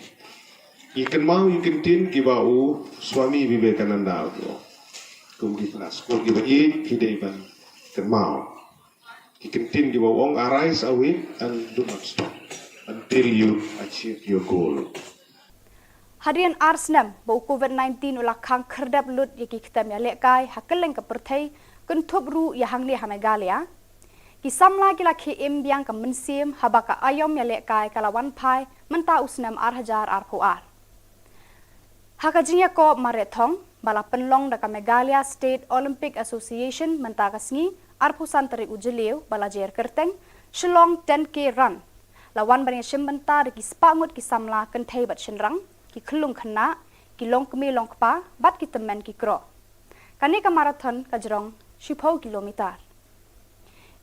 Ngi kynmaw ïa ki ktien kiba u Swami Vivekananda u ong. Kum ki khynnah skul kiba ïeit, phi dei ban kynmaw ki ktien kiba u ong, "Arise, awake, and do not stop until you achieve your goal." Hadien ar snem ba u Covid nineteen u la khang khyrdep lut ïa ki ktem ïalehkai ha kylleng ka pyrthei, kynthup ruh ïa hangne ha Meghalaya, ki samla ki la khie im biang ka mynsiem haba ka aïom ïalehkai ka la wan phai mynta u snem ar hajar arphew ar. Ha ka jingïakob mareh thong ba la pynlong da ka Meghalaya State Olympic Association mynta ka sngi, arphew san tarik u Jylliew, ba la jer kyrteng Shillong ten K Run, la wan ban ïashim bynta da ki spah ngut ki samla kynthei bad shynrang, ki khyllung khynnah, ki longkmie longkpa bad ki tymmen ki kro. Kane ka marathon ka jrong shiphew kilometer.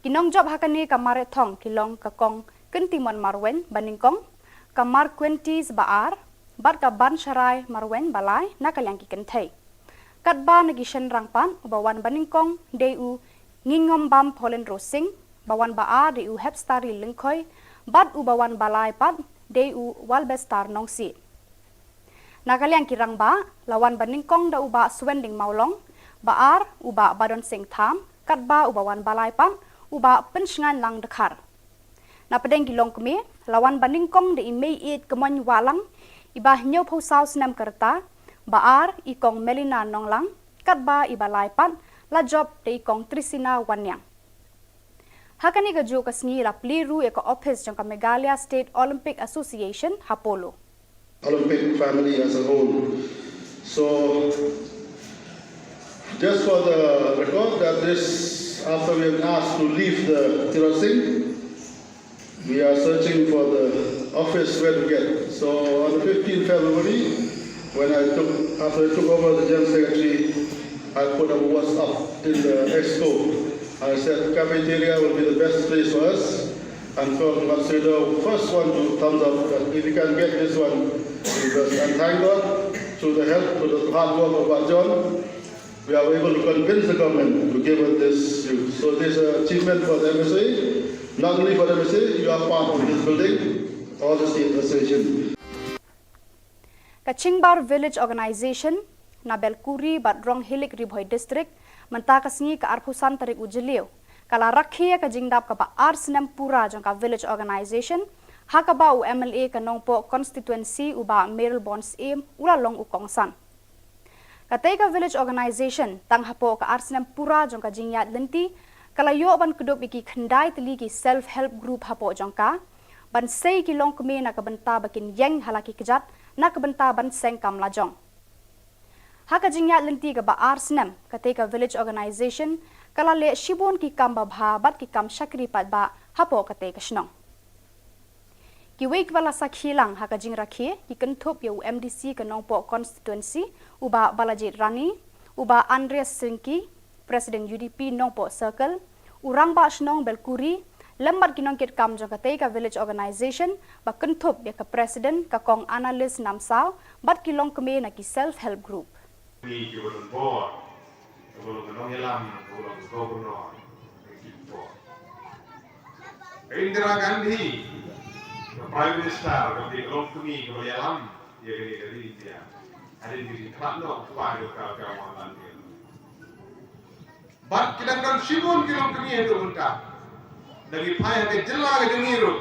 Ki nongjop ha kane ka mareh thong ki long ka Kong Kyntimon Marwein banyngkong, ka Marquentis Baar bad ka Bansharai Marwein balai na ka liang ki kynthei. Katba na ki shynrang pat, uba wan banyngkong dei u Ngingombam Paulin Rosing, ba wan baar dei u Hepstari Lyngkhoi, bad uba wan balai pat dei u Walbestar Nongsiej. Na ka liang ki rangbah, la wan banyngkong da u bah Swending Mawlong, baar u bah Badon Singh Tham, katba uba wan balai pat u bah Pynshngainlang Dkhar. Na pdeng ki longkmie, la wan banyngkong da i Meiieit Kmoin Wahlang, iba hynñiewphew saw snem ka rta, baar i Kong Melina Nonglang, katba iba lai pat la jop da i Kong Trisina Wanniang. Ha kane kajuh ka sngi la plie ruh ïa ka ophis jong ka Meghalaya State Olympic Association ha Polo. Olympic family as a whole. So, just for the record, that this, after we have asked to leave the Tirot Singh, we are searching for the office where to get. So, on the fifteenth February, when I took, after I took over the General Secretary, I put a WhatsApp in the exco. I said cafeteria will be the best place for us. And Kong Matsuda, first one to thumbs up that if you can get this one, because, and thank God, through the help, through the hard work of Bah John, we are able to convince the government to give us this use. So this is an achievement for the M S A, not only for the M S A, you are part of this building, all the state association. Ka Chingbar Village Organization na Belkuri bad Ronghilik, Ri Bhoi District, mynta ka sngi ka arphew san tarik u Jylliew, ka la rakhe ïa ka jingdap kaba ar snem pura jong ka Village Organization, ha kaba u M L A ka Nongpoh Constituency u bah Mayralborn Syiem u la long u kongsan. Katei ka Village Organization, tang hapoh ka ar snem pura jong ka jingïaid lynti, ka la ïoh ban kdup ïa ki khyndai tylli ki self help group hapoh jong ka, ban sei ki longkmie na ka bynta ba kin ïeng ha la ki kjat, na ka bynta ban seng kam lajong. Ha ka jingïaid lynti kaba ar snem, katei ka Village Organization ka la leh shibun ki kam babha bad ki kam shakri paidbah hapoh katei ka shnong. Kiwei kiba la sakhi lang ha ka jingrakhe ki kynthup ïa u M D C ka Nongpoh Constituency, u bah Balajied Rani, u bah Andreas Syngki, President U D P Nongpoh Circle, u Rangbah Shnong Belkuri, lem bad ki nongkitkam jong katei ka Village Organization, ba kynthup ïa ka President ka Kong Annalise Namsaw, bad ki longkmie na ki self help group. Ni ki ba don bor, ki ba don nongïalam, ki ba don governor, ki bor. Indira Gandhi, ka Prime Minister, ka dei ka longkmie ka ba ïalam ïa kane ka ri India. Hadien ka jingkhlad noh u kpa jong ka, ka Mohanlal Nehru. Bad ki dang don shibun ki longkmie haduh mynta. Da ngi phai ha ka jylla ka jong ngi ruh,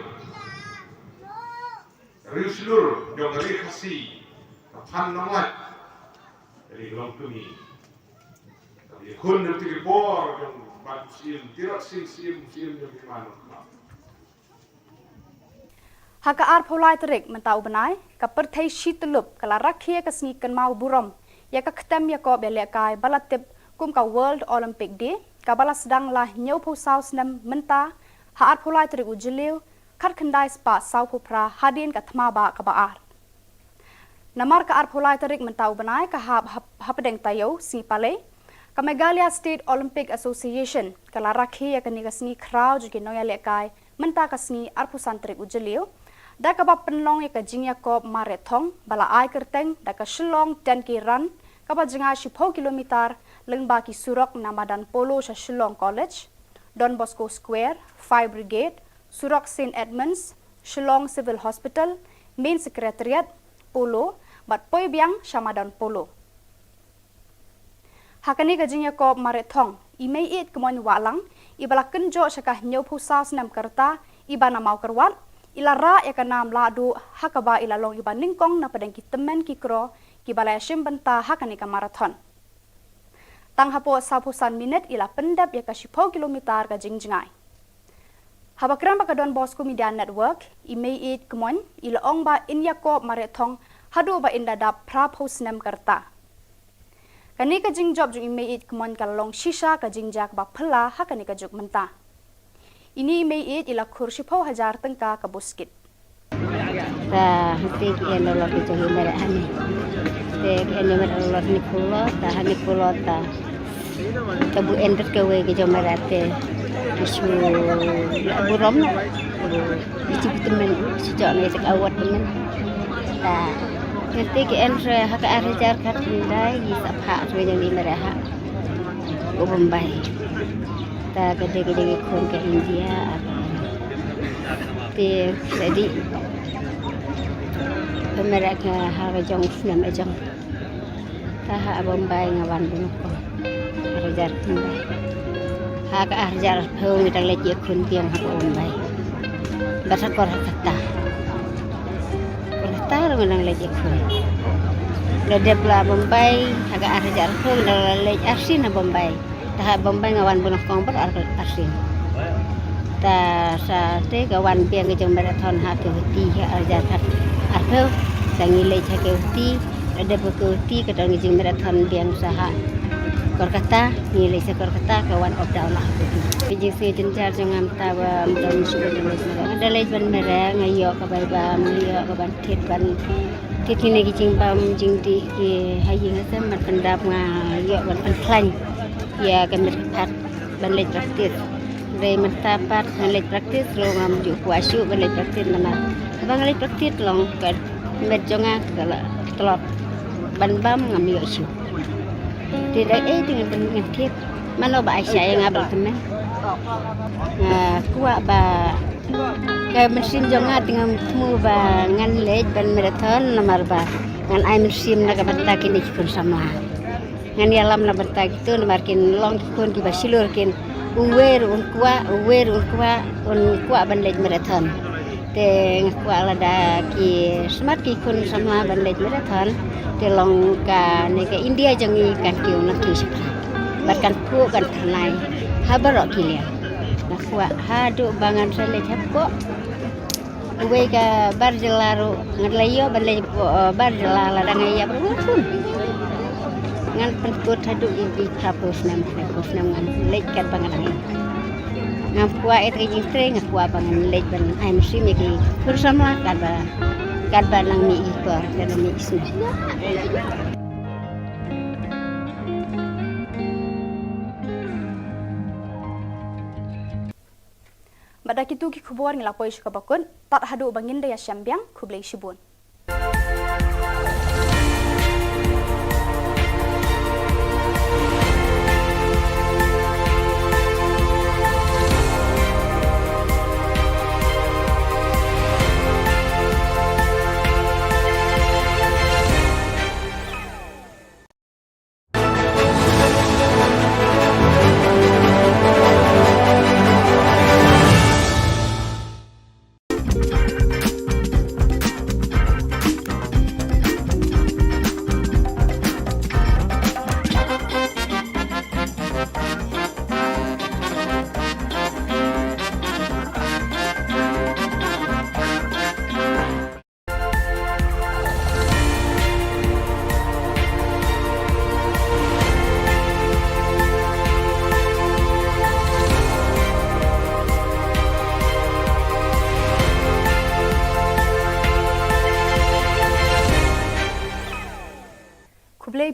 riewshlur jong ka ri Khasi, ka Phan Nonglait, ka dei ka longkmie ka ba Khun, ïa kito ki por jong bad u Syiem, tirot Syiem, Syiem, Syiem jong ki man. Ha ka arphew lai tarik mynta u bnai, ka pyrthei shi tyllup ka la rakhe ïa ka sngi kynmaw burom ïa ka ktem ïakob ïalehkai ba la tip kum ka World Olympic Day, kaba la sdang la hynñiewphew saw snem mynta, ha arphew lai tarik u Jylliew, khatkhyndai spah sawphew phra hadien ka thma bah kaba ar. Namar ka arphew lai tarik mynta u bnai ka hap hap-, hapdeng taïew sngi palei, ka Meghalaya State Olympic Association ka la rakhe ïa kane ka sngi khraw jong ki nongïalehkai mynta ka sngi arphew san tarik u Jylliew, da kaba pynlong ïa ka jingïakob marathon ba la ai kyrteng da ka Shillong ten K Run, kaba jngai shiphew kilometer lyngba ki surok na madan Polo sha Shillong College, Don Bosco Square, Fire Brigade, surok Saint Edmunds, Shillong Civil Hospital, Main Secretariat, Polo, bad poi biang sha madan Polo. Ha kane ka jingïakob marathon, i Meiieid Kmoin Wahlang, iba la kynjoh sha ka hynñiewphew saw snem ka rta, iba na Mawkyrwat, i la rah ïa ka nam lahduh, ha kaba i la long iba nyngkong na pdeng ki tymmen ki kro, kiba la ïashim bynta ha kane ka marathon. Tang hapoh sawphew san minit i la pyndep ïa ka shiphew kilometer ka jingjngai. Haba kren bad ka Don Bosco Media Network, i Meiieid Kmoin i la ong ba in ïakob marathon haduh ba in da dap phraphew snem ka rta. Kane ka jingjop jong i Meiieid Kmoin ka la long shisha ka jingjia kaba phylla ha kane ka juk mynta. Ine i Meiieid i la khur shiphew hajar tyngka ka buskit. Ta hangtei ki en dolor ki jong i Meiieid hangne. Te ki en ïa Meiieid dolor hynñiewphew dolor, ta hynñiewphew dolor ta. Ka bu en rit kawei ki jong Meiieid te ki shu la burom noh. Ki shu tymmen, shu jok noh ïa ka award tymmen. Ta hangtei ki en re ha ka ar hajar khatkhyndai, i sa phah re jong i Meiieid ha. Ka Bombay. Ta ka dei ka dei ka khun ka India, ah, te ka dei ka Meiieid ka ha ka jong snem ka jong. Ta ha Bombay nga wan bun ko. Ar hajar khyndai. Ha ka ar hajar arphew ngi dang leit ïakhun biang ha Bombay. Bad ha Kolkata. Kolkata ruh ngi dang leit ïakhun. La dep la Bombay, ha ka ar hajar arphew ngi dang la leit arsien ha Bombay. Ta ha Bombay nga wan bun kong bad ar, arsien. Ta sa te ka wan biang ka jong marathon ha Guwahati ha ar hajar arphew. Ta ngi leit ha Guwahati, la dep ha Guwahati ka don ka jingmarathon biang sa ha Kolkata, ngi leit sha Kolkata ka wan up down ha Guwahati. Ka jingsngew jynjar jong nga mynta ba mynta nga shu leit ban mareh. Nga da leit ban mareh, nga ïoh ka bai bam, nga ïoh ka ban thied ban thied kine ki jingbam jingdih ki ha ïing ha sem ban pyndap, nga ïoh ban pynkhlaiñ ïa ka met ka phad ban leit practice. Dei mynta pat ngan leit practice ruh ngam ju kwah shuh ban leit practice namar haba nga leit practice long ka met jong nga ka la tlot ban bam ngam ïoh shuh. Te da ei te ngan, ngan thied. Mano ba ai sha ïa nga ba la tymmen. Nga kwah ba ka mynsiem jong nga te ngam thmu ba ngan leit ban marathon namar ba ngan ai mynsiem na ka bynta kine ki khun samla. Ngan ïalam na bynta kito namar kin long ki khun kiba shlur kin. Uwei ruh un kwah, uwei ruh un kwah, un kwah ban leit marathon. Te nga kwah lada ki smat ki khun samla ban leit marathon, te long kane ka India jong ngi kan kiew nangkiew shaphrang. Bad kan phuh kan tyrnai ha baroh ki liang. Nga kwah haduh ba ngan sa leit hapoh uwei ka bar jylla ruh, ngan la ïoh ban leit hapoh, eh, bar jylla lada nga ïap ruh ngan pun. Ngan pynkut haduh ïa ki phraphew snem, phraphew snem ngan leit katba nga dang ïap. Ngam kwah ïa ka jingtrei, nga kwah ba ngan leit ban ai mynsiem ïa ki khun samla katba, katba nang mih i por, katba mih i snem. Bad da kito ki khubor ngi la poi sha kaba kut, tad haduh ba ngin da ïashem biang, khublei shibun.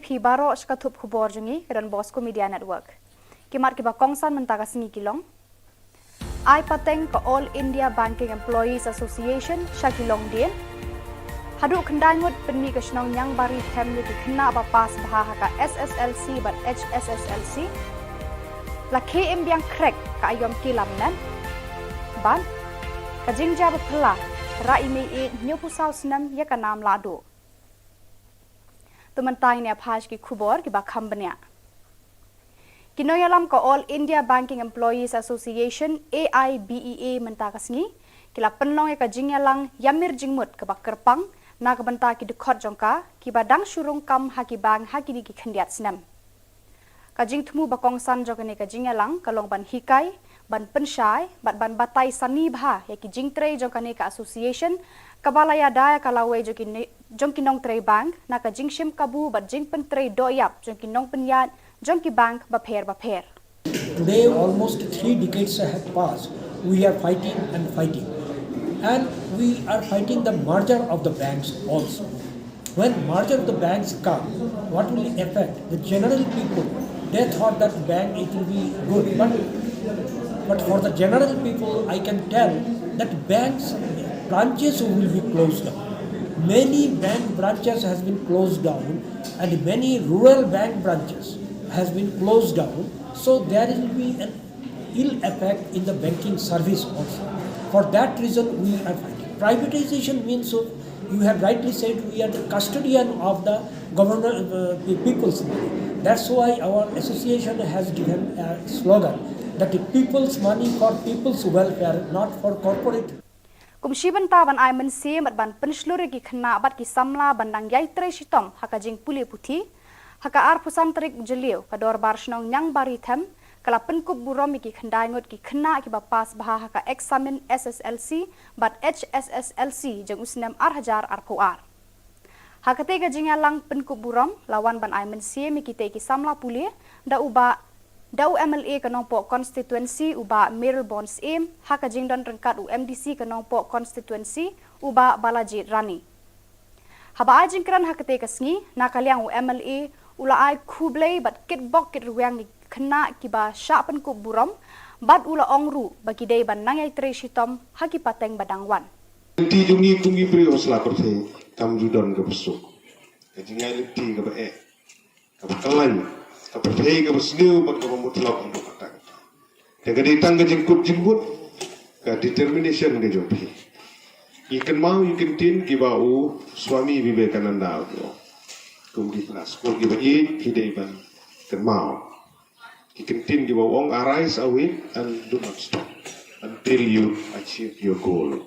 Phi baroh sha ka thup khubor jong ngi ka Don Bosco Media Network. Ki mat kiba kongsan mynta ka sngi ki long: Ai pateng ka All India Banking Employees Association sha ki longdien. Haduh khyndai ngut pynmih ka shnong Niangbari Them ïa ki khynnah ba pass bha ha ka S S L C bad H S S L C. La khie im biang khrek ka aiom ki lamnet. Bad ka jingjia ba phylla, rah i mei ïeit hynñiewphew saw snem ïa ka nam lahduh. To mynta ngin ïa phai sha ki khubor kiba kham bniah. Ki nongïalam ka All India Banking Employees Association, A I B E A, mynta ka sngi ki la pynlong ïa ka jingïalang ïamir jingmut kaba kyrpang na ka bynta ki dkhot jong ka kiba dang shu rung kam ha ki bank ha kine ki khyndiat snem. Ka jingthmu ba kongsan jong kane ka jingïalang ka long ban hikai, ban pynshai bad ban batai sani bha ïa ki jingtrei jong kane ka association kaba la ïada ïa ka lawei jong ki ne-, jong ki nongtrei bank na ka jingshim kabu bad jingpyntrei dohïap jong ki nongpynïaid jong ki bank bapher bapher. Today, almost three decades have passed. We are fighting and fighting. And we are fighting the merger of the banks also. When merger of the banks come, what will affect the general people? They thought that bank, it will be good, but, but for the general people, I can tell that banks branches will be closed down. Many bank branches has been closed down, and many rural bank branches has been closed down. So there will be an ill effect in the banking service also. For that reason, we are fighting. Privatization means, so you have rightly said, we are the custodian of the government, uh, the people's money. That's why our association has given a slogan that the people's money for people's welfare, not for corporate. Kum shi bynta ban ai mynsiem bad ban pynshlur ïa ki khynnah bad ki samla ban dang ïai trei shitom ha ka jingpule puthi, ha ka arphew san tarik u Jylliew ka Dorbar Shnong Niangbari Them ka la pynkup burom ïa ki khyndai ngut ki khynnah kiba pass bha ha ka eksamin S S L C bad H S S L C jong u snem ar hajar arphew ar. Ha katei ka jingïalang pynkup burom la wan ban ai mynsiem ïa kitei ki samla pule da u Bah, da u M L A ka Nongpoh Constituency u Bah Mayralborn Syiem, ha ka jingdon ryngkat u M D C ka Nongpoh Constituency u Bah Balajied Rani. Haba ai jingkren ha katei ka sngi, na ka liang u M L A u la ai khublei bad kitbok kitrwiang ïa ki khynnah kiba shah pynkup burom, bad u la ong ruh ba ki dei ban nang ïai trei shitom ha ki pateng ba dang wan. Lynti jong ngi kum ki briew ha sla pyrthei kam ju don kaba suk. Ka jingai lynti kaba eh, kaba kyllain, ka pyrthei kaba sniew bad kaba mutlop haduh katta katta. Te ka dei tang ka jingkut jingmut, ka determination ka jong phi. Ngi kynmaw ïa ki ktien kiba u Swami Vivekananda u ong, kum ki khynnah skul kiba ïeit phi dei ban kynmaw ki ktien kiba u ong, "Arise, awake, and do not stop until you achieve your goal."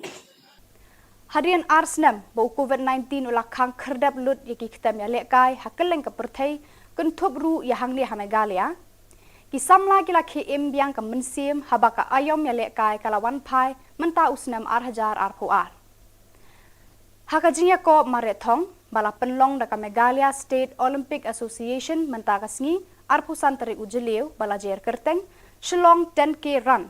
Hadien ar snem ba u Covid nineteen u la khang khyrdep lut ïa ki ktem ïalehkai ha kylleng ka pyrthei, kynthup ruh ïa hangne ha Meghalaya, ki samla ki la khie im biang ka mynsiem haba ka aiom ïalehkai ka la wan phai mynta u snem ar hajar arphew ar. Ha ka jingïakob mareh thong ba la pynlong da ka Meghalaya State Olympic Association mynta ka sngi, arphew san tarik u Jylliew ba la jer kyrteng Shillong ten K Run,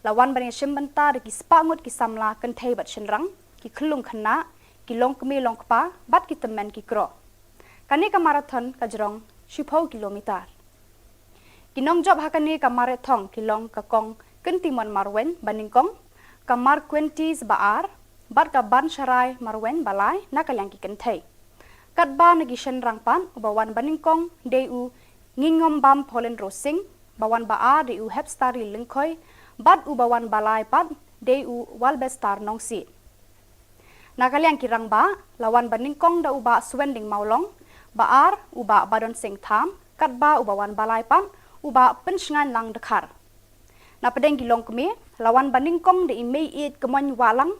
la wan ban ïashim bynta da ki spah ngut ki samla kynthei bad shynrang, ki khyllung khynnah, ki longkmie longkpa bad ki tymmen ki kro. Kane ka marathon ka jrong shiphew kilometer. Ki nongjop ha kane ka mareh thong ki long ka Kong Kyntimon Marwein banyngkong, ka Marquentis Baar bad ka Bansharai Marwein balai na ka liang ki kynthei. Katba na ki shynrang pat, uba wan banyngkong dei u Ngingombam Pauline Rosing, ba wan ba-ar dei u Hepstari Lyngkhoi, bad uba wan balai pat dei u Walbestar Nongsiej. Na ka liang ki rangbah, la wan banyngkong da u Bah Suwending Mawlong, ba-ar u Bah Badon Sing Tham, katba uba wan balai pat u Bah Pynshngainlang Dkhar. Na pdeng ki longkmie, la wan banyngkong da i Mei Ïeit Kmoin Wahlang,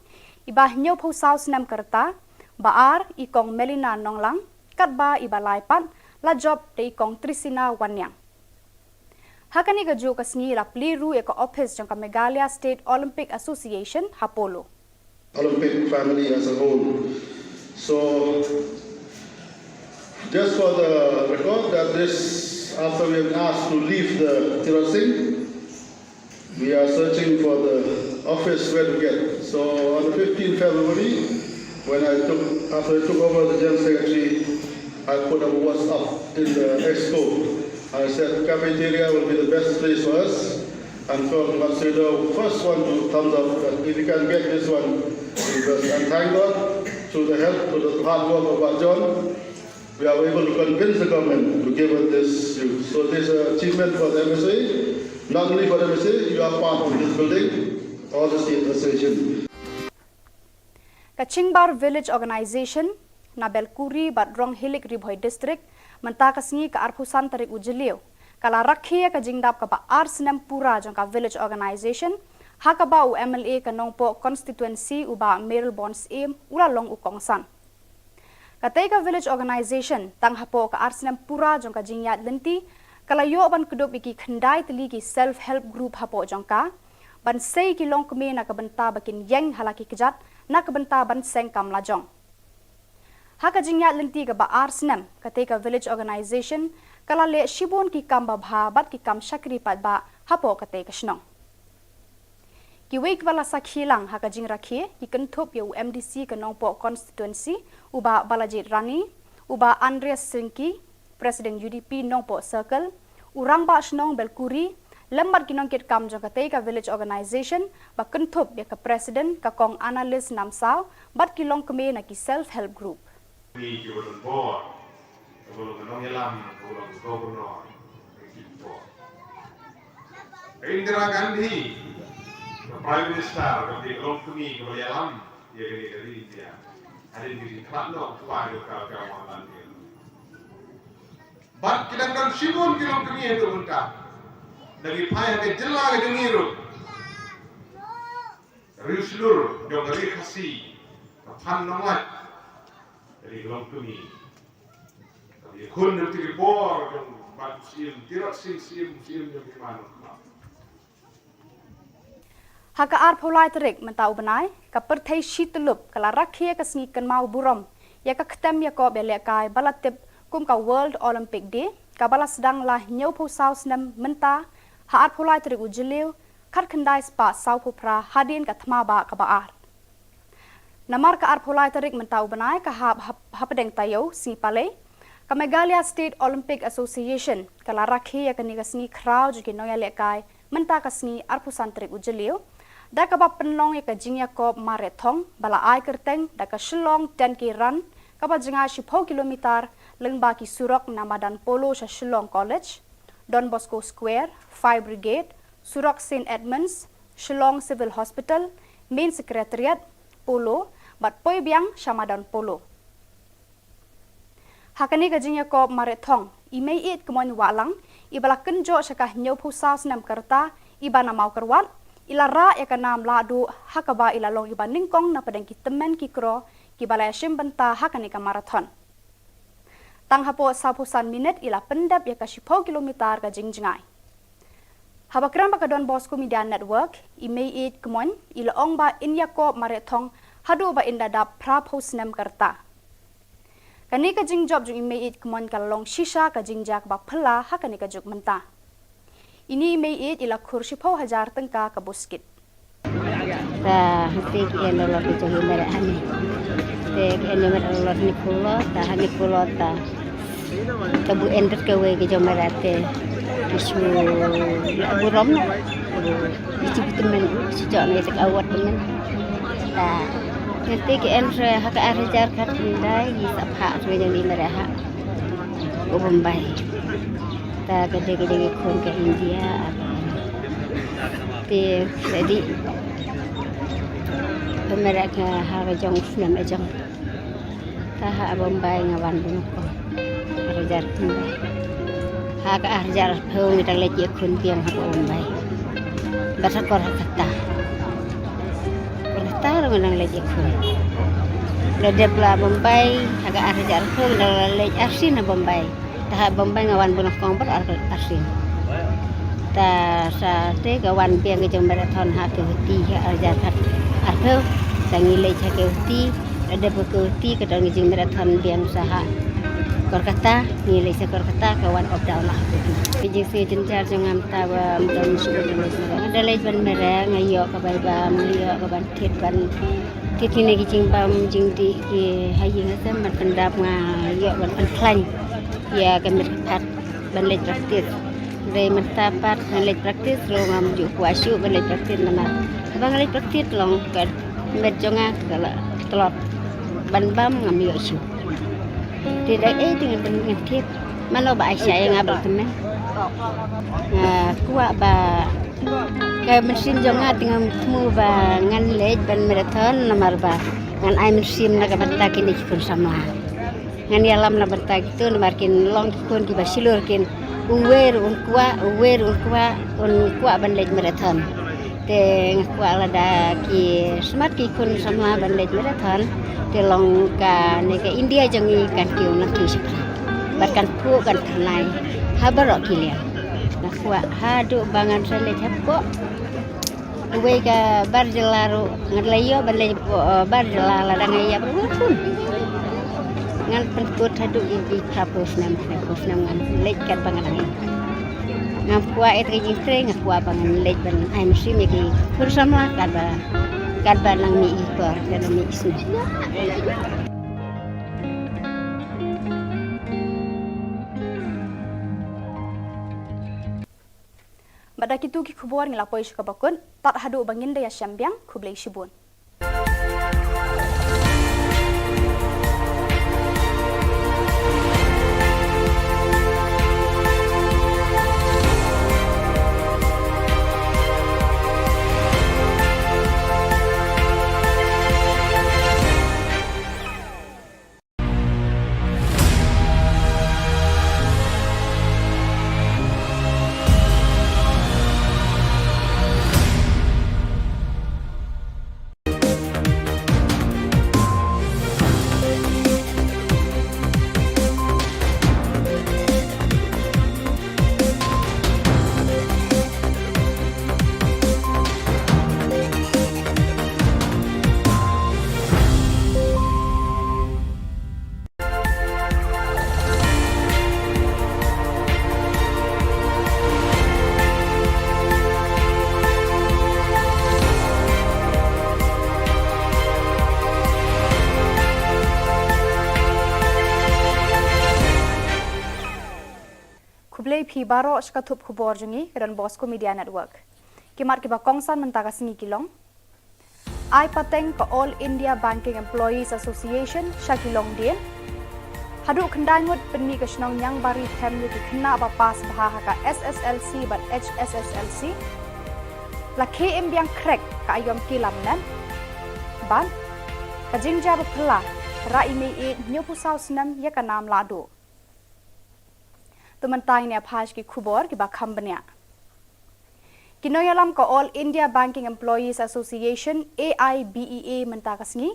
iba hynñiewphew saw snem ka rta, ba-ar i Kong Melina Nonglang, katba iba lai pat la jop da i Kong Trisina Wanniang. Ha kane kajuh ka sngi la plie ruh ïa ka ophis jong ka Meghalaya State Olympic Association ha Polo. Olympic family as a whole. So, just for the record, that this, after we have asked to leave the Tirot Singh, we are searching for the office where to get. So, on the fifteenth February, when I took, after I took over the General Secretary, I put a WhatsApp In the expo, I said cafeteria will be the best place for us. And from Matsudo, first one to thumbs up. If you can get this one, and thank God, through the help, through the hard work of our John, we are able to convince the government to give us this shoe. So this is an achievement for the M S A, not only for the M S A, you are part of this building, all the state association. Ka Chingbar Village Organisation na Belkuri bad Ronghilik, Ri Bhoi District, mynta ka sngi ka arphew san tarik u Jylliew, ka la rakhe ïa ka jingdap kaba ar snem pura jong ka Village Organisation, ha kaba u M L A ka Nongpoh Constituency u Bah Mayralborn Syiem u la long u kongsan. Katei ka Village Organisation, tang hapoh ka ar snem pura jong ka jingïaid lynti, ka la ïoh ban kdup ïa ki khyndai tylli ki self help group hapoh jong ka, ban sei ki longkmie na ka bynta ba kin ïeng ha la ki kjat, na ka bynta ban seng kam lajong. Ha ka jingïaid lynti kaba ar snem, katei ka Village Organisation ka la leh shibun ki kam babha bad ki kam shakri paidbah hapoh katei ka shnong. Kiwei kiba la sakhi lang ha ka jingrakhe, ki kynthup ïa u M D C ka Nongpoh Constituency, u Bah Balajied Rani, u Bah Andreas Syngki, President U D P Nongpoh Circle, u Rangbah Shnong Belkuri, lem bad ki nongkitkam jong katei ka Village Organisation, ba kynthup ïa ka President ka Kong Annalise Namsaw, bad ki longkmie na ki self help group. Ni ki ba don bor, ka ba long ka nongïalam, ka ba long ka governor, ka ki bor. Ka Indira Gandhi, ka Prime Minister, ka ba long kmie, ka ba ïalam ïa kane ka ri India. Hadien ka jingkhlad noh u kpa jong ka, ka Mahatma Gandhi. Bad ki dang don shibun ki longkmie haduh mynta. Da ki phai ha ka jylla ka jong ngi ruh. Ri Shlur jong ka ri Khasi, ka Phan Nonglait, ka ri ka longkmie. Ka ïakhun na ki bor jong Bah Syiem, Tirot Sing Syiem, Syiem jong ki man. Ha ka arphew lai tarik mynta u bnai, ka pyrthei shi tyllup ka la rakhe ïa ka sngi kynmaw burom ïa ka ktem ïakob ïalehkai ba la tip kum ka World Olympic Day, kaba la sdang la hynñiewphew saw snem mynta ha arphew lai tarik u Jylliew, khatkhyndai spah sawphew phra hadien ka thma bah kaba ar. Namar ka arphew lai tarik mynta u bnai ka hap hap-, hapdeng taïew sngi Palei, ka Meghalaya State Olympic Association ka la rakhe ïa kane ka sngi khraw jong ki nongïalehkai mynta ka sngi arphew san tarik u Jylliew, da kaba pynlong ïa ka jingïakob mareh thong ba la ai kyrteng da ka Shillong ten K Run, kaba jngai shiphew kilometer lyngba ki surok na madan Polo sha Shillong College, Don Bosco Square, Fire Brigade, surok Saint Edmunds, Shillong Civil Hospital, Main Secretariat, Polo, bad poi biang sha madan Polo. Ha kane ka jingïakob mareh thong, i Meiieid Kmoin Wahlang, iba la kynjoh sha ka hynñiewphew saw snem ka rta, iba na Mawkyrwat, i la rah ïa ka nam lahduh, ha kaba i la long iba nyngkong na pdeng ki tymmen ki kro, kiba la ïashim bynta ha kane ka marathon. Tang hapoh sawphew san minit i la pyndep ïa ka shiphew kilometer ka jingjngai. Haba kren bad ka Don Bosco Media Network, i Meiieid Kmoin, i la ong ba in ïakob mareh thong haduh ba in da dap phraphew snem ka rta. Kane ka jingjop jong i Meiieid Kmoin ka la long shisha ka jingjia kaba phylla ha kane ka juk mynta. Ine i Meiieid i la khur shiphew hajar tyngka ka buskit. Ta hangtei ki en dolor ki jong i mareh hangne. Te ki en mareh dolor hynñiewphew dolor, ta hynñiewphew dolor ta. Ta bu en bad kawei ki jong mareh te ki shu la burom. Ki shu tymmen, shu jong ngi te ka award tymmen. Ta hangtei ki en re ha ka ar hajar khatkhyndai, ki sa phah re jong i mareh ha u Bombay. Ta ka dei ka jong i khun ka India. Te ka dei ka mareh ka ha ka jong u snem ka jong. Ta ha Bombay nga wan bun ko. Ar hajar khyndai. Ha ka ar hajar arphew ngi dang leit ïakhun biang ha Bombay. Bad ha Kolkata. Kolkata ruh ngi dang leit ïakhun. La dep la Bombay ha ka ar hajar arphew ngi dang la leit arsien ha Bombay. Ta ha Bombay nga wan bun kong bad ar, arsien. Ta sa te ka wan biang ka jong marathon ha Guwahati ha ar hajar khat arphew. Ta ngi leit ha Guwahati, la dep ha Guwahati ka don ka jingmarathon biang sa ha Kolkata, ngi leit sa Kolkata ka wan up down la ha Guwahati. Ka jingsngew jynjar jong nga mynta ba ym don shuh ka leit mareh. Nga da leit ban mareh, nga ïoh ka bai bam, nga ïoh ka ban thied ban thied kine ki jingbam jingdih ki ha ïing ha sem ban pyndap, nga ïoh ban pynkhlaiñ. Ïa ka met pat ban leit practice. Hynrei mynta pat ngan leit practice ruh ngam ju kwah shuh ban leit practice namar haba nga leit practice long ka met jong nga ka la tlot ban bam ngam ïoh shuh. Te da ei te ngan pyn ngan tip mano ba ai sha ïa nga ba la tymmen. Nga kwah ba ka mynsiem jong nga te ngam thmu ba ngan leit ban marathon namar ba ngan ai mynsiem na ka bynta kine ki khun samla. Ngan ïalam na bynta kito namar kin long ki khun kiba shlur kin uwei ruh un kwah, uwei ruh un kwah, un kwah ban leit marathon. Te nga kwah lada ki smat ki khun samla ban leit marathon te long kane ka India jong ngi kan kiew nangkiew shaphrang. Bad kan phuh kan thymmai ha baroh ki liang. Nga kwah haduh ba ngan sa leit hapoh uwei ka bar jylla ruh ngan la ïoh ban leit hapoh, eh, bar jylla lada nga ïap ruh ngan pyn. Ngan pynkut haduh ïa ki phraphew snem, phraphew snem ngan leit katba nga dang ïap. Ngam kwah ïa ka jingtrei, nga kwah ba ngan leit ban ai mynsiem ïa ki khun samla katba, katba nang mih i por, katba nang mih i snem. Bad da kitu ki khubor ngi la poi sha kaba kut, tad haduh ba ngin da ïashem biang, khublei shibun. Khublei phi baroh sha ka thup khubor jong ngi, ka Don Bosco Media Network. Ki mat kiba kongsan mynta ka sngi ki long: Ai pateng ka All India Banking Employees Association sha ki longdien. Haduh khyndai ngut pynmih ka shnong Niangbari Them ïa ki khynnah ba pass bha ha ka S S L C bad H S S L C. La khie im biang khrek ka aiom ki lamnet. Bad ka jingjia ba phylla, rah i mei ïeit hynñiewphew saw snem ïa ka nam lahduh. To mynta ngin ïa phai sha ki khubor kiba kham bniah. Ki nongïalam ka All India Banking Employees Association, A I B E A, mynta ka sngi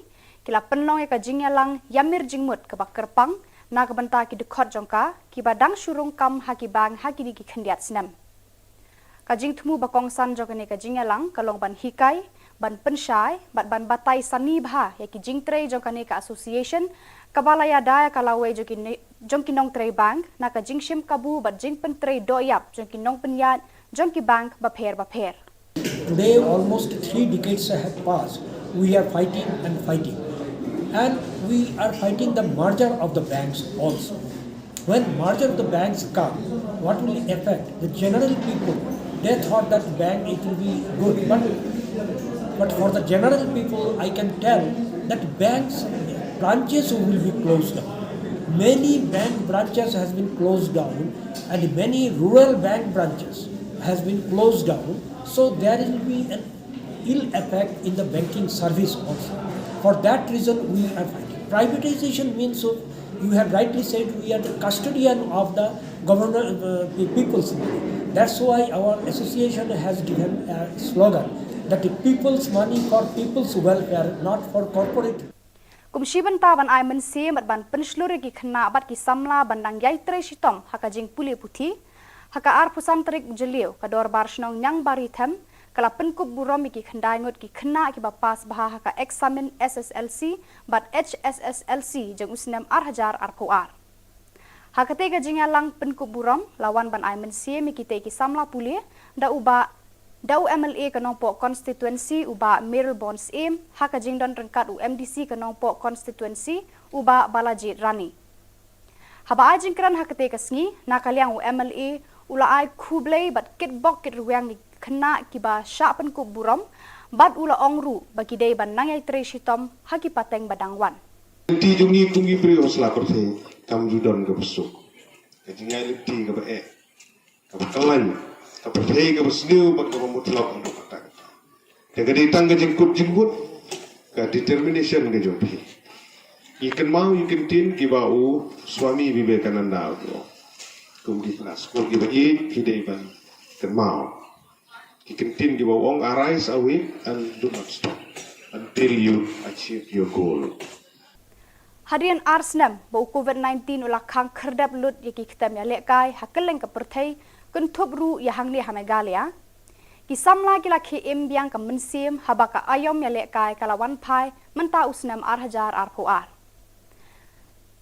ki la pynlong ïa ka jingïalang ïamir jingmut kaba kyrpang na ka bynta ki dkhot jong ka kiba dang shu rung kam ha ki bank ha kine ki khyndiat snem. Ka jingthmu ba kongsan jong kane ka jingïalang ka long ban hikai, ban pynshai bad ban batai sani bha ïa ki jingtrei jong kane ka association kaba la ïada ïa ka lawei jong ki ne-, jong ki nongtrei bank na ka jingshim kabu bad jingpyntrei dohïap jong ki nongpynïaid jong ki bank bapher bapher. Today, almost three decades have passed. We are fighting and fighting. And we are fighting the merger of the banks also. When merger of the banks come, what will affect the general people? They thought that bank it will be good, but, but for the general people, I can tell that banks branches will be closed down. Many bank branches has been closed down, and many rural bank branches has been closed down. So there will be an ill effect in the banking service also. For that reason, we are fighting. Privatization means, so you have rightly said, we are the custodian of the governor, uh, the people's money. That's why our association has given a slogan that the people's money for people's welfare, not for corporate. Kum shi bynta ban ai mynsiem bad ban pynshlur ïa ki khynnah bad ki samla ban dang ïai trei shitom ha ka jingpule puthi, ha ka arphew san tarik Jylliew ka Dorbar Shnong Niangbari Them ka la pynkup burom ïa ki khyndai ngut ki khynnah kiba pass bha ha ka eksamin S S L C bad H S S L C jong u snem ar hajar arphew ar. Ha katei ka jingïalang pynkup burom la wan ban ai mynsiem ïa kitei ki samla pule da u Bah, da u M L A ka Nongpoh Constituency u Bah Mayralborn Syiem, ha ka jingdon ryngkat u M D C ka Nongpoh Constituency u Bah Balajied Ranee. Haba ai jingkren ha katei ka sngi, na ka liang u M L A u la ai khublei bad kitbok kitrwiang ïa ki khynnah kiba shah pynkup burom, bad u la ong ruh ba ki dei ban nang ïai trei shitom ha ki pateng ba dang wan. Lynti jong ngi kum ki briew ha sla pyrthei kam ju don kaba suk. Ka jingïaid lynti kaba eh, kaba khlaiñ, ka pyrthei kaba sniew bad kaba mutlop ha ka pateng. Te ka dei tang ka jingkut jingmut, ka determination ka jong phi. Ngi kynmaw ïa ki ktien kiba u Swami Vivekananda u ong, kum ki khynnah skul kiba ïeit phi dei ban kynmaw ki ktien kiba u ong, "Arise, awake, and do not stop until you achieve your goal." Hadien ar snem ba u COVID nineteen u la khang khyrdep lut ïa ki ktem ïalehkai ha kylleng ka pyrthei, kynthup ruh ïa hangne ha Meghalaya, ki samla ki la khie im biang ka mynsiem haba ka aïom ïalehkai ka la wan phai mynta u snem ar hajar arphew ar.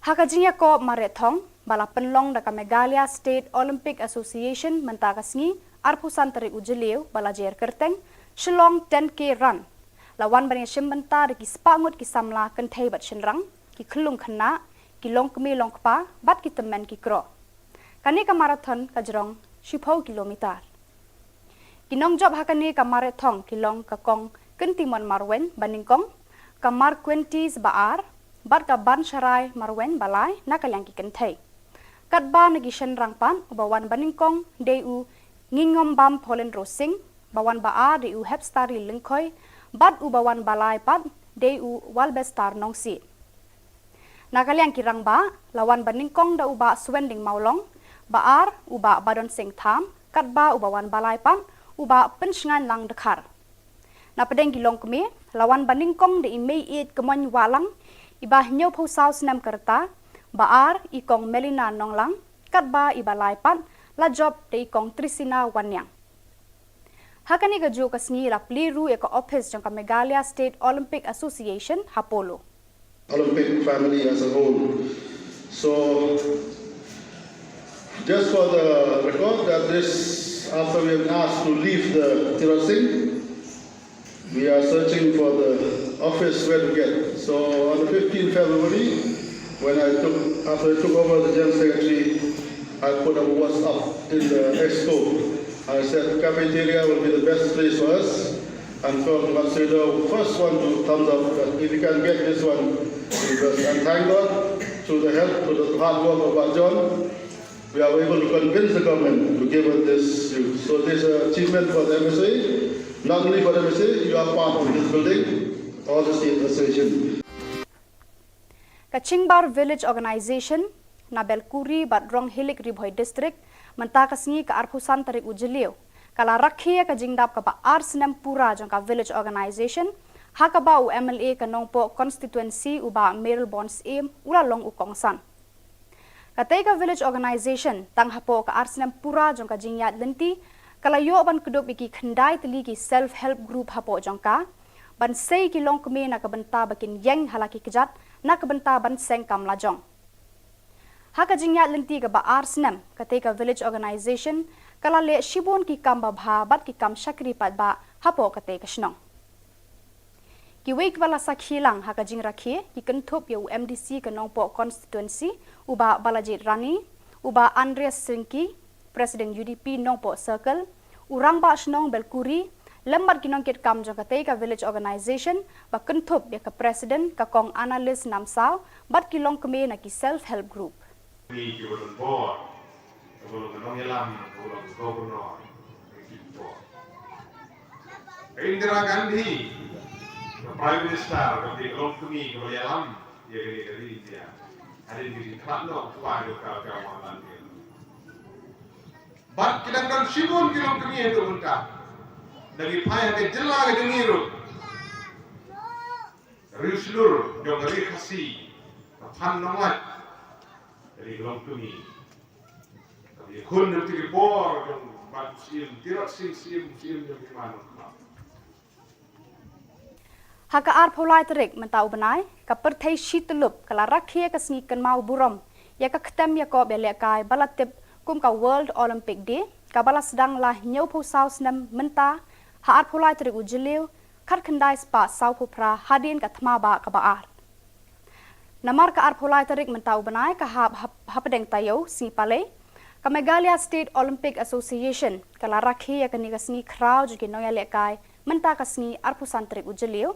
Ha ka jingïakob mareh thong ba la pynlong da ka Meghalaya State Olympic Association mynta ka sngi, arphew san tarik u Jylliew ba la jer kyrteng Shillong ten K Run, la wan ban ïashim bynta da ki spah ngut ki samla kynthei bad shynrang, ki khyllung khynnah, ki longkmie longkpa bad ki tymmen ki kro. Kane ka marathon ka jrong shiphew kilometer. Ki nongjop ha kane ka mareh thong ki long ka Kong Kyntimon Marwein ba nyngkong, ka Marquentis ba ar, bad ka Bansharai Marwein ba lai na ka liang ki kynthei. Katba na ki shynrang pat, uba wan ba nyngkong dei u Ngingombam Pauline Rosing, ba wan ba ar dei u Hepstari Lyngkhoi, bad uba wan ba lai pat dei u Walbestar Nongsiej. Na ka liang ki rangbah, la wan ba nyngkong da u Bah Suwending Mawlong, ba ar u Bah Badon Singh Tham, katba uba wan ba lai pat u Bah Pynshngain Lang Dkhar. Na pdeng ki longkmie, la wan ba nyngkong da i Mei Ïeit Kmoin Wahlang, iba hynñiewphew saw snem ka rta, ba ar i Kong Melina Nonglang, katba iba lai pat la jop da i Kong Trisina Wanniang. Ha kane kajuh ka sngi la plie ruh ïa ka ophis jong ka Meghalaya State Olympic Association ha Polo. Olympic family as a whole. So, just for the record, that this, after we have asked to leave the Tirot Singh, we are searching for the office where to get. So, on the fifteenth February, when I took, after I took over the General Secretary, I put a WhatsApp in the expo. I said cafeteria will be the best place for us. And so Matsudo, first one to thumbs up that if you can get this one, because, and thank God, through the help, through the hard work of our John, we are able to convince the government to give us this. So this is an achievement for the M S A, not only for the M S A, you are part of this building, all the state association. Ka Chingbar Village Organization na Belkuri bad Ronghilik, Ri Bhoi District, mynta ka sngi ka arphew san tarik u Jylliew, ka la rakhe ïa ka jingdap kaba ar snem pura jong ka Village Organization, ha kaba u M L A ka Nongpoh Constituency u Bah Mayralborn Syiem u la long u kongsan. Katei ka Village Organization, tang hapoh ka ar snem pura jong ka jingïaid lynti, ka la ïoh ban kdup ïa ki khyndai tylli ki self help group hapoh jong ka, ban sei ki longkmie na ka bynta ba kin ïeng ha la ki kjat, na ka bynta ban seng kam lajong. Ha ka jingïaid lynti kaba ar snem, katei ka Village Organization ka la leh shibun ki kam babha bad ki kam shakri paidbah hapoh katei ka shnong. Kiwei kiba la sakhi lang ha ka jingrakhe ki kynthup ïa u M D C ka Nongpoh Constituency, u Bah Balajied Rani, u Bah Andreas Syngki, President U D P Nongpoh Circle, u Rangbah Shnong Belkuri, lem bad ki nongkitkam jong katei ka Village Organization, ba kynthup ïa ka President ka Kong Annalise Namsaw, bad ki longkmie na ki self help group. Ni ki ba don bor, ka ba long ka nongïalam, ka ba long ka governor, ka ki bor. Ka Indira Gandhi, ka Prime Minister, ka ba long kmie, ka ba ïalam ïa kane ka ri India. Hadien ka jingkhlad noh u kpa jong ka, ka Mohanlal Nehru. Bad ki dang don shibun ki longkmie haduh mynta. Da ki phai ha ka jylla ka jong ngi ruh. Ri Shlur jong ka Ri Khasi, ka Phan Nonglait, ka ri longkmie. Ka ri khun jong ki por jong Bah Syiem, Tirot Sing Syiem, Syiem jong ki man. Ha ka arphew lai tarik mynta u bnai, ka pyrthei shi tyllup ka la rakhe ka sngi kynmaw burom ïa ka ktem ïakob ïalehkai ba la tip kum ka World Olympic Day, kaba la sdang la hynñiewphew saw snem mynta, ha arphew lai tarik u Jylliew, khatkhyndai spah sawphew phra hadien ka thma bah kaba ar. Namar ka arphew lai tarik mynta u bnai ka hap hap- hapdeng taïew sngi Palei, ka Meghalaya State Olympic Association ka la rakhe ïa kane ka sngi khraw jong ki nongïalehkai mynta ka sngi arphew san tarik u Jylliew,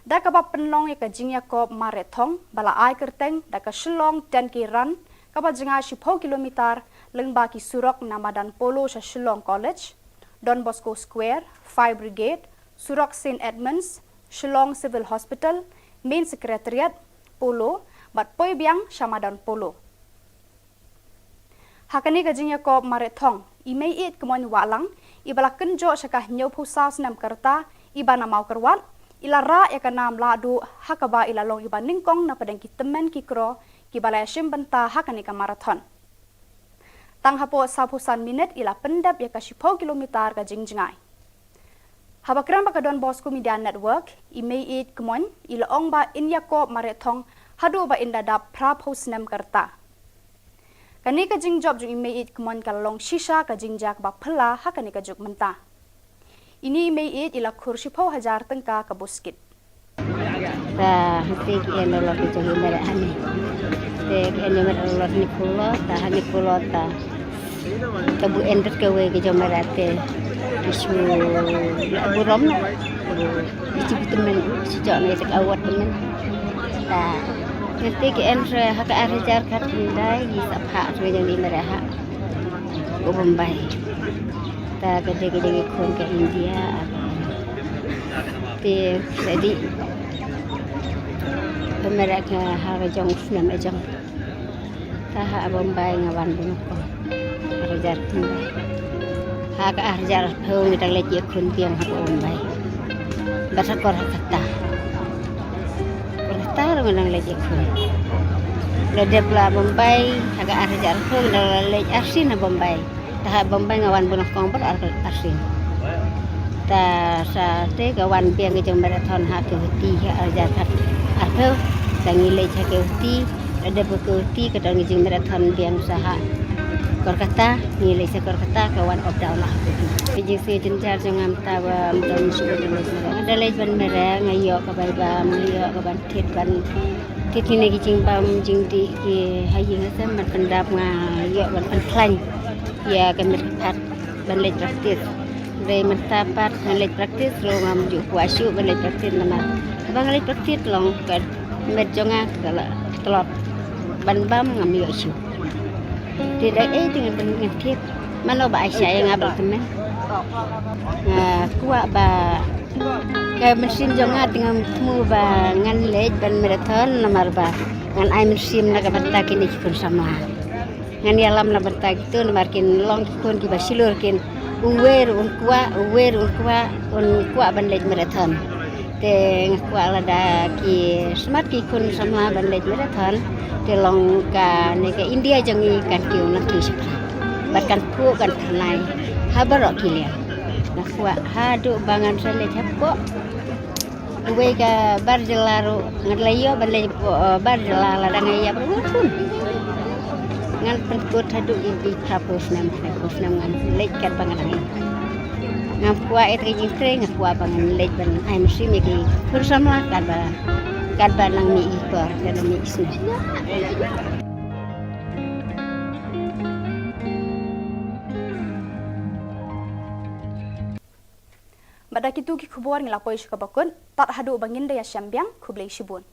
da kaba pynlong ïa ka jingïakob marathon ba la ai kyrteng da ka Shillong ten K Run, kaba jngai shiphew kilometer lyngba ki surok na madan Polo sha Shillong College, Don Bosco Square, Fire Brigade, surok Saint Edmunds, Shillong Civil Hospital, Main Secretariat, Polo, bad poi biang sha madan Polo. Ha kane ka jingïakob marathon, i Meiieid Kmoin Wahlang, iba la kynjoh sha ka hynñiewphew saw snem ka rta, iba na Mawkyrwat, i la rah ïa ka nam lahduh, ha kaba i la long iba nyngkong na pdeng ki tymmen ki kro kiba la ïashim bynta ha kane ka marathon. Tang hapoh sawphew san minit i la pyndep ïa ka shiphew kilometer ka jingjngai. Haba kren bad ka Don Bosco Media Network, i Meiieid Kmoin i la ong ba in ïakob marathon haduh ba in da dap phraphew snem ka rta. Kane ka jingjop jong i Meiieid Kmoin ka la long shisha ka jingjia kaba phylla ha kane ka juk mynta. Ine i Meiieid i la khur shiphew hajar tyngka ka buskit. Ta hangtei ki en lolot ki jong i Meiieid hangne. Te ki en i Meiieid lolot hynñiewphew lolot, ta hynñiewphew lolot ta ka buh en bad kawei ki jong Meiieid te ki shu la burom na. Ki shu buh tymmen, ki shu jop ne te ka award tymmen. Ta hangtei ki en ha ka ar hajar khatkhyndai ki sa phah ki jong i Meiieid ha u Bombay. Ta ka dei ka jong i khun ka India. Te sa dei ka Meiieid ka ha ka jong u snem ka jong. Ta ha Bombay nga wan bun ko. Ar hajar khyndai. Ha ka ar hajar arphew ngi dang leit ïakhun biang ha Bombay. Bad ha Kolkata. Kolkata ruh ngi dang leit ïakhun. La dep la Bombay ha ka ar hajar arphew ngi dang la leit arsien ha Bombay. Ta ha Bombay nga wan bun kong bad ar arsien. Ta sa te ka wan biang ka jong marathon ha Guwahati ha ar hajar khat arphew. Ta ngi leit ha Guwahati, la dep ha Guwahati ka don ka jing marathon biang sa ha Kolkata, ngi leit sa Kolkata ka wan op down ha Guwahati. Ka jingsngew jynjar jong nga mynta ba ym don shuh ba leit mareh. Nga da leit ban mareh, nga ïoh ka bai bam, nga ïoh ka ban thied ban thied kine ki jingbam jingdih ki ha ïing ha sem ban pyndap, nga ïoh ban pynkhlaiñ ïa ka met ka phad ban leit practice. Dei mynta pat ngan leit practice ruh ngam ju kwah shuh ban leit practice namar haba nga leit practice long ka met jong nga ka la tlot ban bam ngam ïoh shuh. Te da ei te ngan, ngan thied mano ba ai shai ïa nga ba la tymmen. Nga kwah ba ka mynsiem jong nga te ngam thmu ba ngan leit ban marathon namar ba ngan ai mynsiem na ka bynta kine ki khun samla. Ngan ïalam na bynta kito namar kin long ki khun kiba shlur kin, uwei ruh un kwah, uwei ruh un kwah, un kwah ban leit marathon. Te nga kwah lada ki smat ki khun samla ban leit marathon, te long kane ka India jong ngi kan kiew na ki shipra. Bad kan phuh kan thymmai ha baroh ki liang. Nga kwah haduh ba ngan sa leit hapoh uwei ka bar jylla ruh, ngan leit ïoh ban leit hapoh, eh, bar jylla lada nga ïap ruh ngan khun. Ngan pynkut haduh ïa ki phraphew snem, phraphew snem ngan leit katba nga dang ïap. Ngam kwah ïa ka jingtrei, nga kwah ba ngan leit ban ai mynsiem ïa ki khun samla katba, katba nang mih i por, katba mih i snem. Bad da kito ki khubor ngi la poi sha kaba kut, tad haduh ba ngin da ïashem biang, khublei shibun.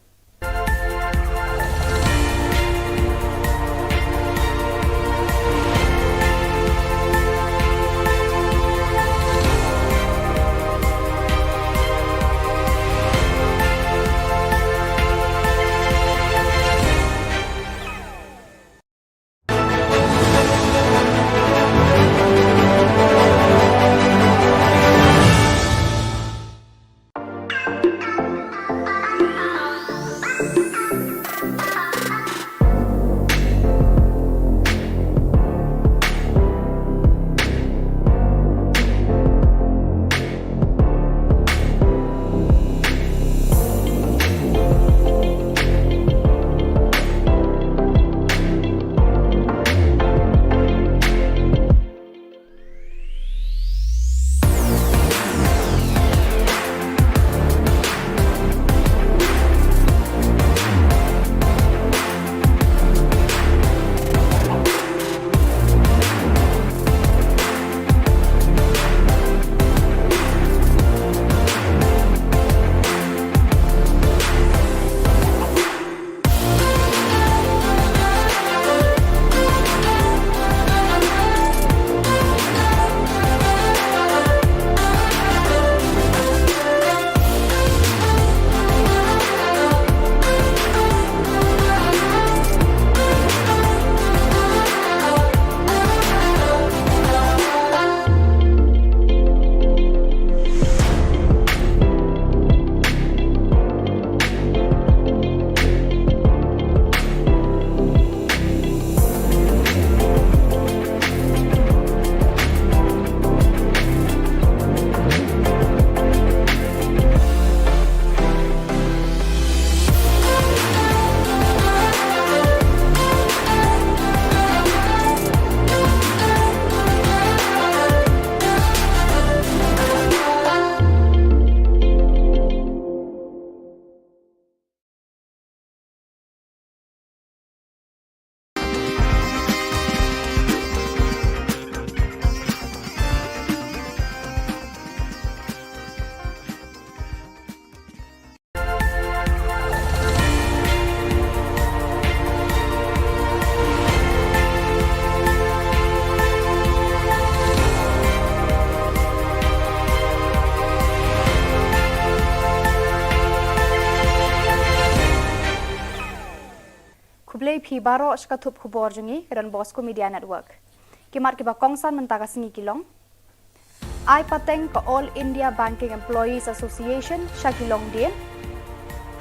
Lei phi baroh sha ka thup khubor jong ngi ka Don Bosco Media Network. Ki mat kiba kongsan mynta ka sngi ki long: Ai pateng ka All India Banking Employees Association sha ki longdien.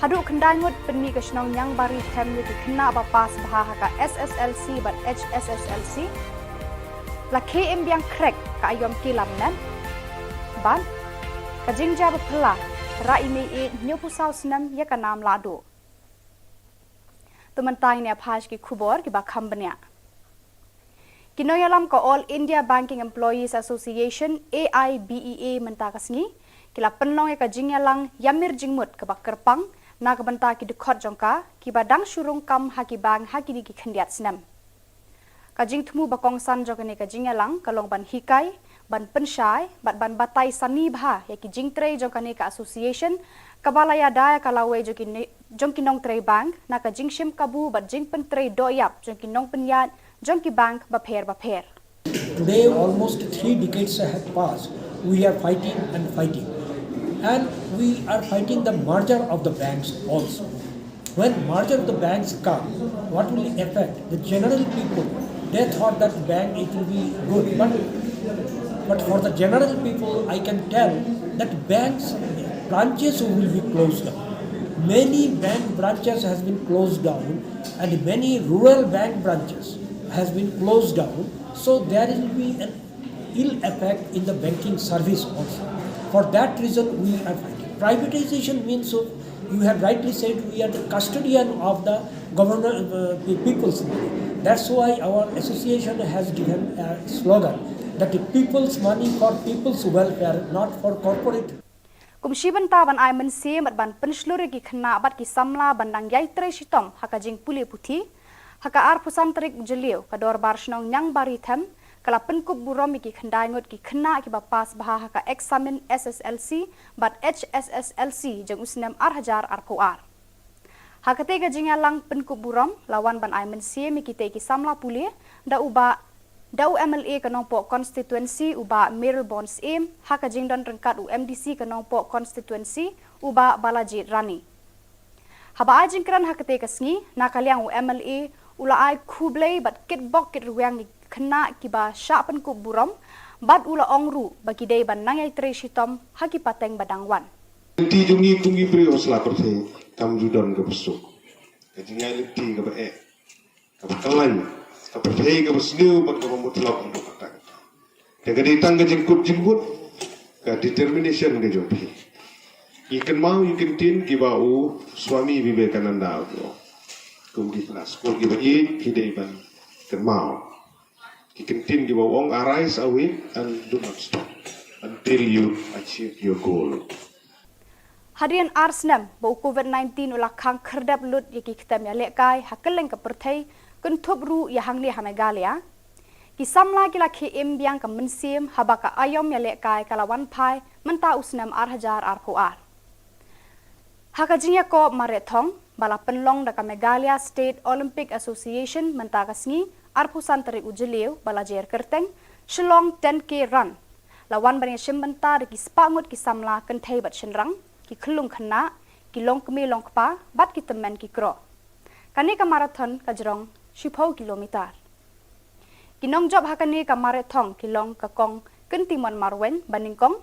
Haduh khyndai ngut pynmih ka shnong Niangbari Them ïa ki khynnah ba pass bha ha ka S S L C bad H S S L C. La khie im biang khrek ka aïom kilam net. Bad ka jingjia ba phylla, rah i mei ïeit hynñiewphew saw snem ïa ka nam lahduh. To mynta ngin ïa phai sha ki khubor kiba kham bniah. Ki nongïalam ka All India Banking Employees Association, A I B E A, mynta ka sngi ki la pynlong ïa ka jingïalang ïamir jingmut kaba kyrpang na ka bynta ki dkhot jong ka kiba dang shu rung kam ha ki bank ha kine ki khyndiat snem. Ka jingthmu ba kongsan jong kane ka jingïalang ka long ban hikai, ban pynshai bad ban batai sani bha ïa ki jingtrei jong kane ka association kaba la ïada ïa ka lawei jong ki ne-, jong ki nongtrei bank na ka jingshim kabu bad jingpyntrei dohïap jong ki nongpynïaid jong ki bank bapher bapher. Today, almost three decades have passed. We are fighting and fighting. And we are fighting the merger of the banks also. When merger of the banks come, what will affect the general people? They thought that bank it will be good, but, but for the general people, I can tell that banks branches will be closed down. Many bank branches has been closed down, and many rural bank branches has been closed down. So there will be an ill effect in the banking service also. For that reason, we are fighting. Privatization means, so you have rightly said, we are the custodian of the government, uh, pe-, people's money. That's why our association has given a slogan that the people's money for people's welfare, not for corporate. Kum shi bynta ban ai mynsiem bad ban pynshlur ïa ki khynnah bad ki samla ban dang ïai trei shitom ha ka jingpule puthi, ha ka arphew san tarik u Jylliew ka Dorbar Shnong Niangbari Them ka la pynkup burom ïa ki khyndai ngut ki khynnah kiba pass bha ha ka eksamin S S L C bad H S S L C jong u snem ar hajar arphew ar. Ha katei ka jingïalang pynkup burom la wan ban ai mynsiem ïa kitei ki samla pule da u Bah, da u M L A ka Nongpoh Constituency u Bah Mayralborn Syiem, ha ka jingdon ryngkat u M D C ka Nongpoh Constituency u Bah Balajied Rani. Haba ai jingkren ha katei ka sngi, na ka liang u M L A u la ai khublei bad kitbok kitrwiang ïa ki khynnah kiba shah pynkup burom, bad u la ong ruh ba ki dei ban nang ïai trei shitom ha ki pateng ba dang wan. Lynti jong ngi kum ki briew ha sla pyrthei kam ju don kaba suk. Ka jingïaid lynti kaba eh, kaba khlaiñ, ka pyrthei kaba sniew bad kaba mutlop haduh katta katta. Te ka dei tang ka jingkut jingmut, ka determination ka jong phi. Ïa kynmaw ïa ki ktien kiba u Swami Vivekananda u ong. Kum ki khynnah skul kiba ïeit phi dei ban kynmaw. Ki ktien kiba u ong, "Arise, awake, and do not stop until you achieve your goal." Hadien ar snem ba u Covid nineteen u la khang khyrdep lut ïa ki ktem ïalehkai ha kylleng ka pyrthei, kynthup ruh ïa hangne ha Meghalaya, ki samla ki la khie im biang ka mynsiem haba ka aïom ïalehkai ka la wan phai mynta u snem ar hajar arphew ar. Ha ka jingïakob mareh thong ba la pynlong da ka Meghalaya State Olympic Association mynta ka sngi, arphew san tarik u Jylliew ba la jer kyrteng Shillong ten K Run, la wan ban ïashim bynta da ki spah ngut ki samla kynthei bad shynrang, ki khyllung khynnah, ki longkmie longkpa bad ki tymmen ki kro. Kane ka marathon ka jrong shiphew kilometer. Ki nongjop ha kane ka mareh thong ki long ka Kong Kyntimon Marwein banyngkong,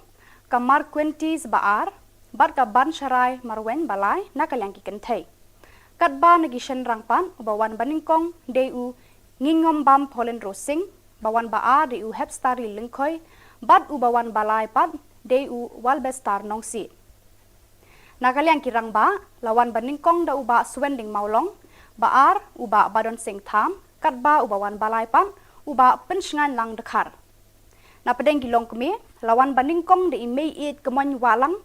ka Marquentis Baar bad ka Bansharai Marwein balai na ka liang ki kynthei. Katba na ki shynrang pat, uba wan banyngkong dei u Ngingombam Paulin Rosing, ba wan baar dei u Hepstari Lyngkhoi, bad uba wan balai pat dei u Walbestar Nongsiej. Na ka liang ki rangbah, la wan banyngkong da u Bah Suending Mawlong, baar u Bah Badon Singh Tham, katba uba wan balai pat u Bah Pynshngain Lang Dkhar. Na pdeng ki longkmie, la wan banyngkong da i Mei Ïeit Kmoin Wahlang,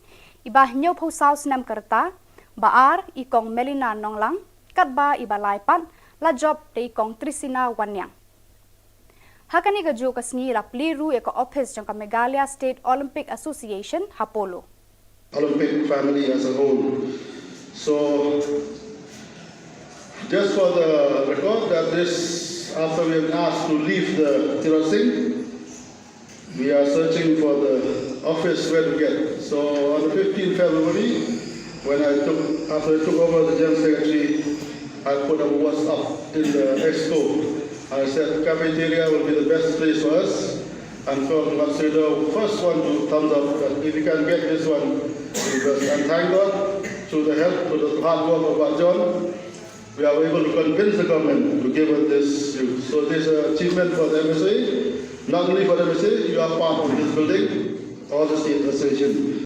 iba hynñiewphew saw snem ka rta, baar i Kong Melina Nonglang, katba iba lai pat la jop da i Kong Trisina Wanniang. Ha kane kajuh ka sngi la plie ruh ïa ka ophis jong ka Meghalaya State Olympic Association ha Polo. Olympic family as a whole. So, just for the record, that this, after we have asked to leave the Tirot Singh, we are searching for the office where to get. So, on the fifteenth February, when I took, after I took over the General Secretary, I put a WhatsApp in the expo. I said cafeteria will be the best place for us. And so Matsudo, first one to thumbs up that if you can get this one, you best. And thank God, through the help, through the hard work of our John, we are able to convince the government to give us this youth. So this is an achievement for the M S A, not only for the M S A, you are part of this building, all the state association.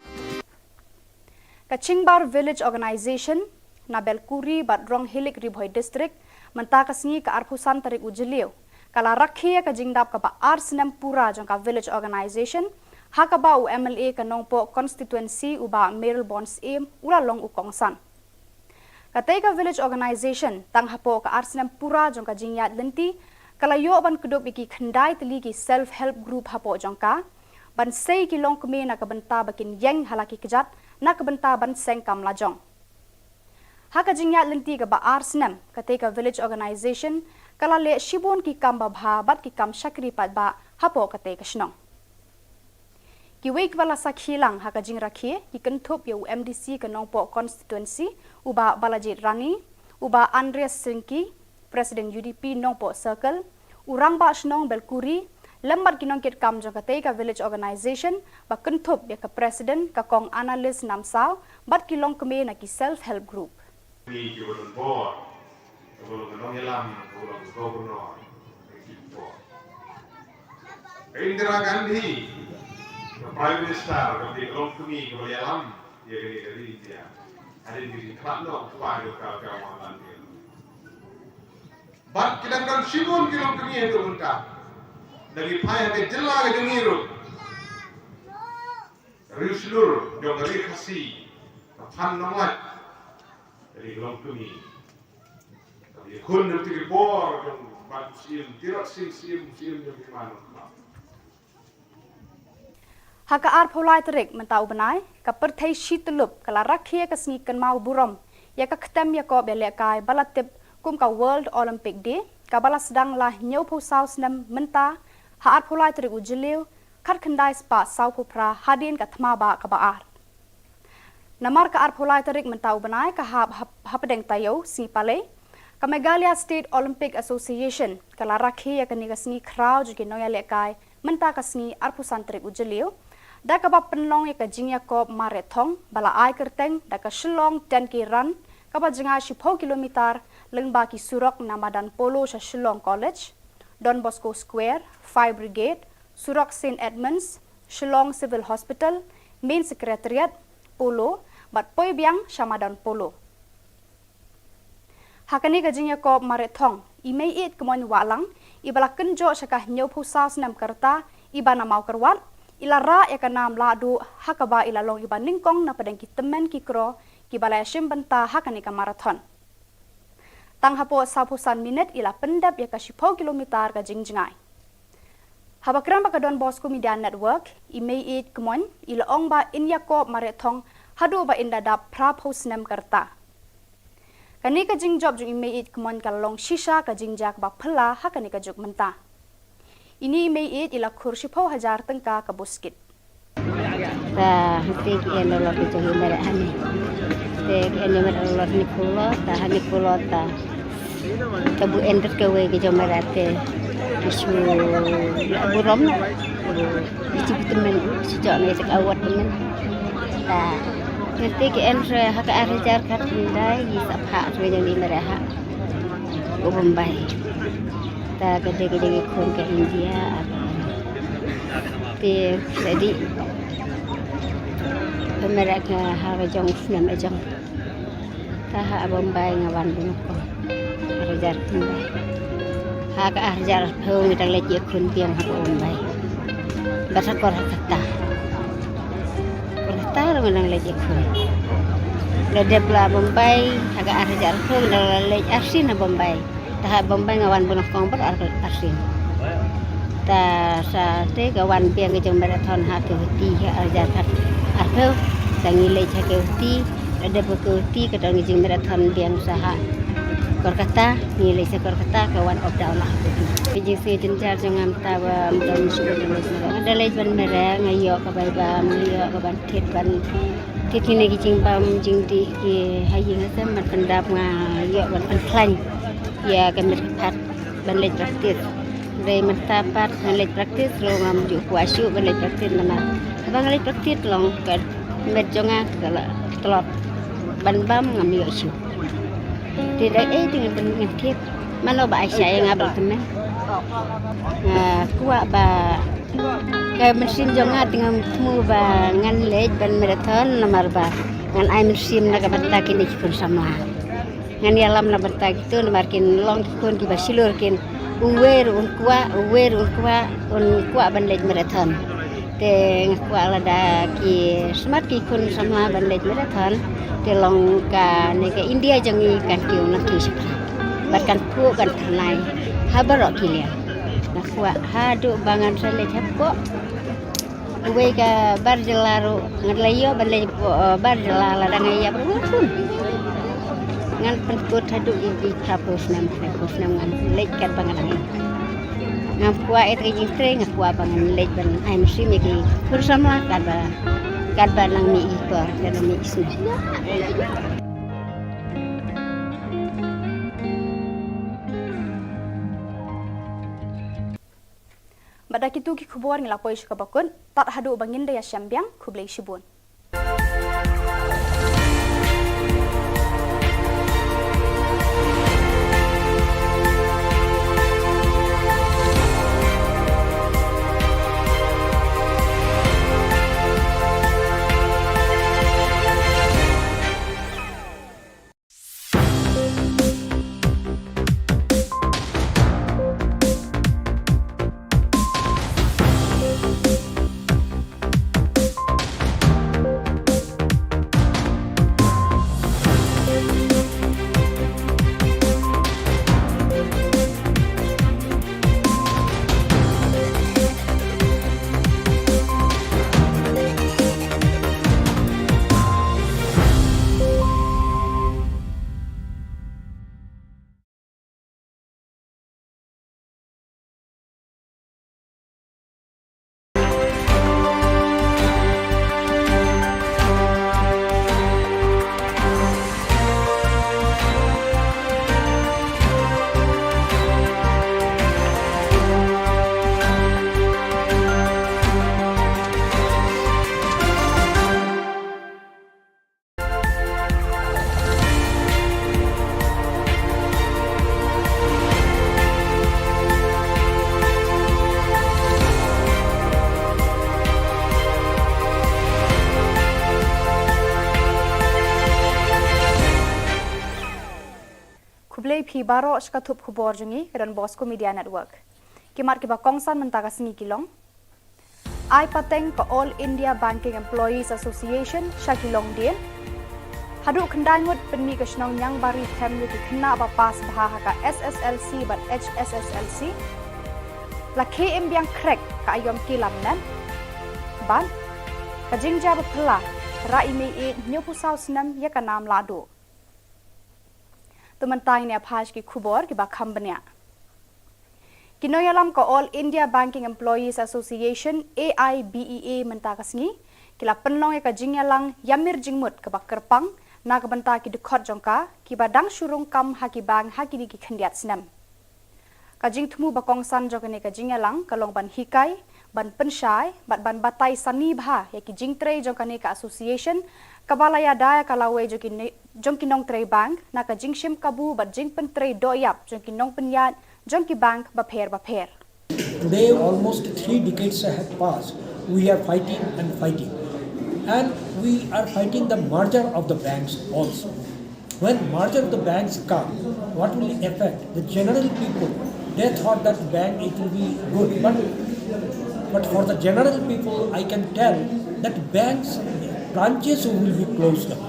Ka Chingbar Village Organisation na Belkuri bad Ronghilik, Ri Bhoi District, mynta ka sngi ka arphew san tarik u Jylliew, ka la rakhe ïa ka jingdap kaba ar snem pura jong ka Village Organisation, ha kaba u M L A ka Nongpoh Constituency u Bah Mayralborn Syiem u la long u kongsan. Katei ka Village Organisation tang hapoh ka ar snem pura jong ka jingïaid lynti ka la ïoh ban kdup ïa ki khyndai tylli ki self help group hapoh jong ka, ban sei ki longkmie na ka bynta ba kin ïeng ha la ki kjat na ka bynta ban seng kam lajong. Ha ka jingïaid lynti kaba ar snem, katei ka Village Organisation ka la leh shibun ki kam babha bad ki kam shakri paidbah hapoh katei ka shnong. Kiwei kiba la sakhi lang ha ka jingrakhe ki kynthup ïa u M D C ka Nongpoh Constituency u Bah Balajied Rani, u Bah Andreas Syngki, President U D P Nongpoh Circle, u Rangbah Shnong Belkuri, lem bad ki nongkitkam jong katei ka Village Organisation ba kynthup ïa ka President ka Kong Annalise Namsaw bad ki longkmie na ki self help group. Ki ki ba don bor, ka ba long ka nongïalam, ka ba long ka governor, ka ki bor. Ka Indira Gandhi, ka Prime Minister, ka ba long kmie, ka ba ïalam ïa kane ka ri India. Hadien ka jingkhlad noh u kpa jong ka, ka Mahatma Gandhi. Bad ki dang don shibun ki longkmie haduh mynta. Da ngi phai ha ka jylla ka jong ngi ruh, Riewshlur jong ka Ri Khasi, ka Phan Nonglait, ka dei ka longkmie. Ka dei khun jong ki bor jong Bah Syiem, Tirot Sing Syiem, Syiem jong ki man. Ha ka arphew lai tarik mynta u bnai, ka pyrthei shi tyllup ka la rakhe ïa ka sngi kynmaw burom ïa ka ktem ïakob ïalehkai ba la tip kum ka World Olympic Day, kaba la sdang la hynñiewphew saw snem mynta ha arphew lai tarik u Jylliew, khatkhyndai spah sawphew phra hadien ka thma bah kaba ar. Namar ka arphew lai tarik mynta u bnai ka hap hap-, hapdeng taïew sngi Palei, ka Meghalaya State Olympic Association ka la rakhe ïa kane ka sngi khraw jong ki nongïalehkai mynta ka sngi arphew san tarik u Jylliew, da kaba pynlong ïa ka jingïakob marathon ba la ai kyrteng da ka Shillong ten K Run, kaba jngai shiphew kilometer lyngba ki surok na madan Polo sha Shillong College, Don Bosco Square, Fire Brigade, surok Saint Edmunds, Shillong Civil Hospital, Main Secretariat, Polo, bad poi biang sha madan Polo. Ha kane ka jingïakob marathon, i Meiieid Kmoin Wahlang, iba la kynjoh sha ka hynñiewphew saw snem ka rta, iba na Mawkyrwat, i la rah ïa ka nam lahduh, ha kaba i la long iba nyngkong na pdeng ki tymmen ki kro kiba la ïashim bynta ha kane ka marathon. Tang hapoh sawphew san minit i la pyndep ïa ka shiphew kilometer ka jingjngai. Haba kren bad ka Don Bosco Media Network, i Meiieid Kmoin i la ong ba in ïakob marathon haduh ba in da dap phraphew snem ka rta. Kane ka jingjop jong i Meiieid Kmoin ka la long shisha ka jingjia kaba phylla ha kane ka juk mynta. Ine i Meiieid i la khur shiphew hajar tyngka ka buskit. Ta hangtei ki en la lot ki jong i Meiieid hangne. Te ki en i Meiieid la lot hangne phew lot, ta hangne phew lot ta. Ta bu en rit kawei ki jong Meiieid te ki shu la burom. Ki shu tymmen, shu jok ne shu award tymmen. Ta hangtei ki en ha ka ar hajar khatkhyndai, i sa phah ki jong i Meiieid ha u Bombay. Ta ka dei ka jong i khun ka India, te ka dei ka Meiieid ka ha ka jong snem ka jong. Ta ha Bombay nga wan bun ko. Ar hajar khyndai. Ha ka ar hajar arphew ngi dang leit ïakhun biang ha Bombay. Bad ha Kolkata. Kolkata ruh ngi dang leit ïakhun. La dep la Bombay ha ka ar hajar arphew ngi dang leit arsien ha Bombay. Ta ha Bombay nga wan bun ko bad ar, arsien. Ta sa te ka wan biang ka jong marathon ha Guwahati ha ar hajar khat arphew. Ta ngi leit ha Guwahati, la dep ha Guwahati ka don ka jingmarathon biang sa ha Kolkata, ngi leit sha Kolkata ka wan up down la ha Guwahati. Ka jingsngew jynjar jong nga mynta ba ym don shuh ban leit mareh. Nga da leit ban mareh, nga ïoh ka bai bam, nga ïoh ka ban thied ban Te kine ki jingbam jingdih ki ha ïing ha sem ban pyndap nga ïoh ban pynkhlaiñ ïa ka met ka phad ban leit practice. Hynrei mynta pat ngan leit practice ruh ngam ju kwah shuh ban leit practice namar haba nga leit practice long ka met jong nga ka la tlot ban bam ngam ïoh shuh. Te da ei te ngan pyn ngan tip mano ba ai sha ïa nga ba la tymmen. Nga kwah ba ka mynsiem jong nga te ngam thmu ba ngan leit ban marathon namar ba ngan ai mynsiem na ka bynta kine ki khun samla. Ngan ïalam na bynta kito namar kin long ki khun kiba shlur kin uwei ruh un kwah uwei ruh un kwah un kwah ban leit marathon. Te nga kwah lada ki smat ki khun samla ban leit marathon te long kane ka India jong ngi kan kiew nangkiew shaphrang bad kan phuh kan tyrnai ha baroh ki liang. Nga kwah haduh ba ngan sa leit hapoh uwei ka bar jylla ruh ngan la ïoh ban leit hapoh, eh, bar jylla lada nga ïap ruh ngan pun. Ngan pynkut haduh ïa ki phra phew snem, phra phew snem ngan leit katba nga dang ïap. Ngam kwah ïa ka jingtrei, nga kwah ba ngan leit ban ai mynsiem ïa ki khun samla katba, katba nang mih ki por, katba mih ki snem. Bad da kito ki khubor ngi la poi sha kaba kut, tad haduh ba ngin da ïashem biang, khublei shibun. Khublei phi baroh sha ka thup khubor jong ngi ka Don Bosco Media Network. Ki mat kiba kongsan mynta ka sngi ki long. Ai pateng ka All India Banking Employees Association sha ki longdien. Haduh khyndai ngut pynmih ka shnong Niangbari them ïa ki khynnah ba pass bha ha ka S S L C bad H S S L C. La khie im biang khrek ka aïom ki lamnat. Bad ka jingjia ba phylla rah i mei i hynñiewphew saw snem ïa ka nam lahduh. To mynta ngin ïa phai sha ki khubor kiba kham bniah. Ki nongïalam ka All India Banking Employees Association, A I B E A, mynta ka sngi ki la pynlong ïa ka jingïalang ïamir jingmut kaba kyrpang na ka bynta ki dkhot jong ka kiba dang shu rung kam ha ki bank ha kine ki khyndiat snem. Ka jingthmu ba kongsan jong kane ka jingïalang ka long ban hikai, ban pynshai bad ban batai sani bha ïa ki jingtrei jong kane ka association kaba la ïada ïa ka lawei jong ki ne-, jong ki nongtrei bank na ka jingshim kabu bad jingpyntrei dohïap jong ki nongpynïaid jong ki bank bapher bapher. Today, almost three decades have passed. We are fighting and fighting. And we are fighting the merger of the banks also. When merger of the banks come, what will affect the general people? They thought that bank it will be good, but, but for the general people, I can tell that banks branches will be closed down.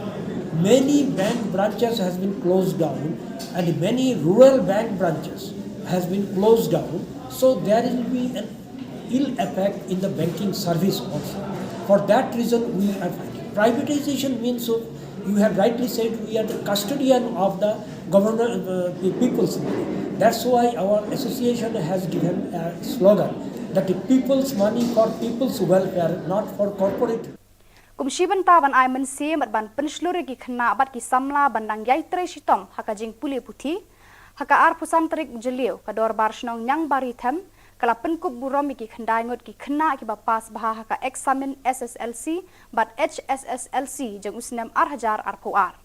Many bank branches has been closed down, and many rural bank branches has been closed down. So there will be an ill effect in the banking service also. For that reason, we are fighting. Privatization means, so you have rightly said, we are the custodian of the governor, uh, the people's money. That's why our association has given a slogan that the people's money for people's welfare, not for corporate. Kum shi bynta ban ai mynsiem bad ban pynshlur ïa ki khynnah bad ki samla ban nang ïai trei shitom ha ka jingpule puthi, ha ka arphew san tarik Jylliew ka Dorbar Shnong Ñiangbari Them ka la pynkup burom ïa ki khyndai ngut ki khynnah kiba pass bha ha ka eksamin S S L C bad H S S L C jong u snem ar hajar arphew ar.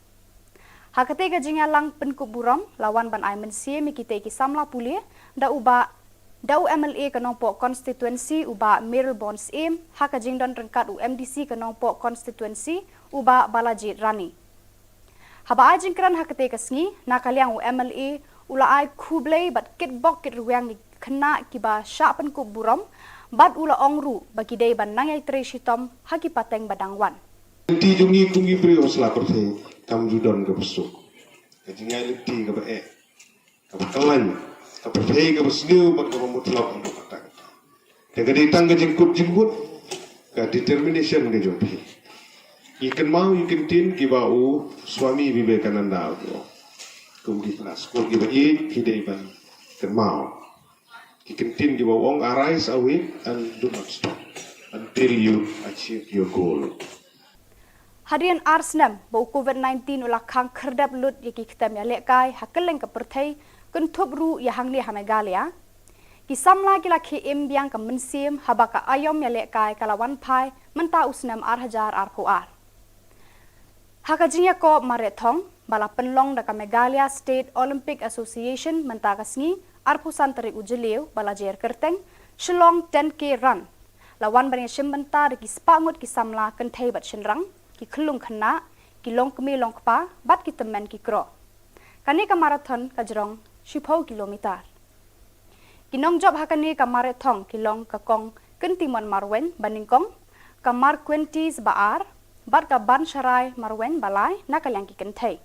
Ha katei ka jingïalang pynkup burom la wan ban ai mynsiem ïa kitei ki samla pule da u bah, da u M L A ka Nongpoh constituency u bah Mayralborn Syiem, ha ka jingdon ryngkat u M D C ka Nongpoh constituency u bah Balajied Rani. Haba ai jingkren ha katei ka sngi, na ka liang u M L A u la ai khublei bad kitbok kitrwiang ïa ki khynnah kiba shah pynkup burom bad u la ong ruh ba ki dei ban nang ïai trei shitom ha ki pateng ba dang wan. Lynti jong ngi kum ki briew ha sla pyrthei kam ju don kaba suk. Ka jingïaid lynti kaba eh, kaba khlaiñ, ka pyrthei kaba sniew bad kaba mutlop haduh katta katta. Te ka dei tang ka jingkut jingmut, ka determination ka jong phi. Ngi kynmaw ïa ki kyntien kiba u Swami Vivekananda u ong, kum ki khynnah skul kiba ïeit phi dei ban kynmaw ki kyntien kiba u ong, "Arise, awake and do not stop until you achieve your goal." Hadien ar snem ba u Covid nineteen u la khang khyrdep lut ïa ki ktem ïalehkai ha kylleng ka pyrthei, kynthup ruh ïa hangne ha Meghalaya, ki samla ki la khie im biang ka mynsiem haba ka aïom ïalehkai ka la wan phai mynta u snem ar hajar arphew ar. Ha ka jingïakob mareh thong ba la pynlong da ka Meghalaya State Olympic Association mynta ka sngi arphew san tarik u Jylliew ba la jer kyrteng Shillong ten K Run, la wan ban ïashim bynta da ki spah ngut ki samla kynthei bad shynrang, ki khyllung khynnah, ki longkmie longkpa bad ki tymmen ki kro. Kane ka marathon ka jrong shiphew kilometer. Ki nongjop ha kane ka mareh thong ki long ka Kong Kyntimon Marwein ba nyngkong, ka Marquentis ba ar bad ka Bansharai Marwein ba lai na ka liang ki kynthei.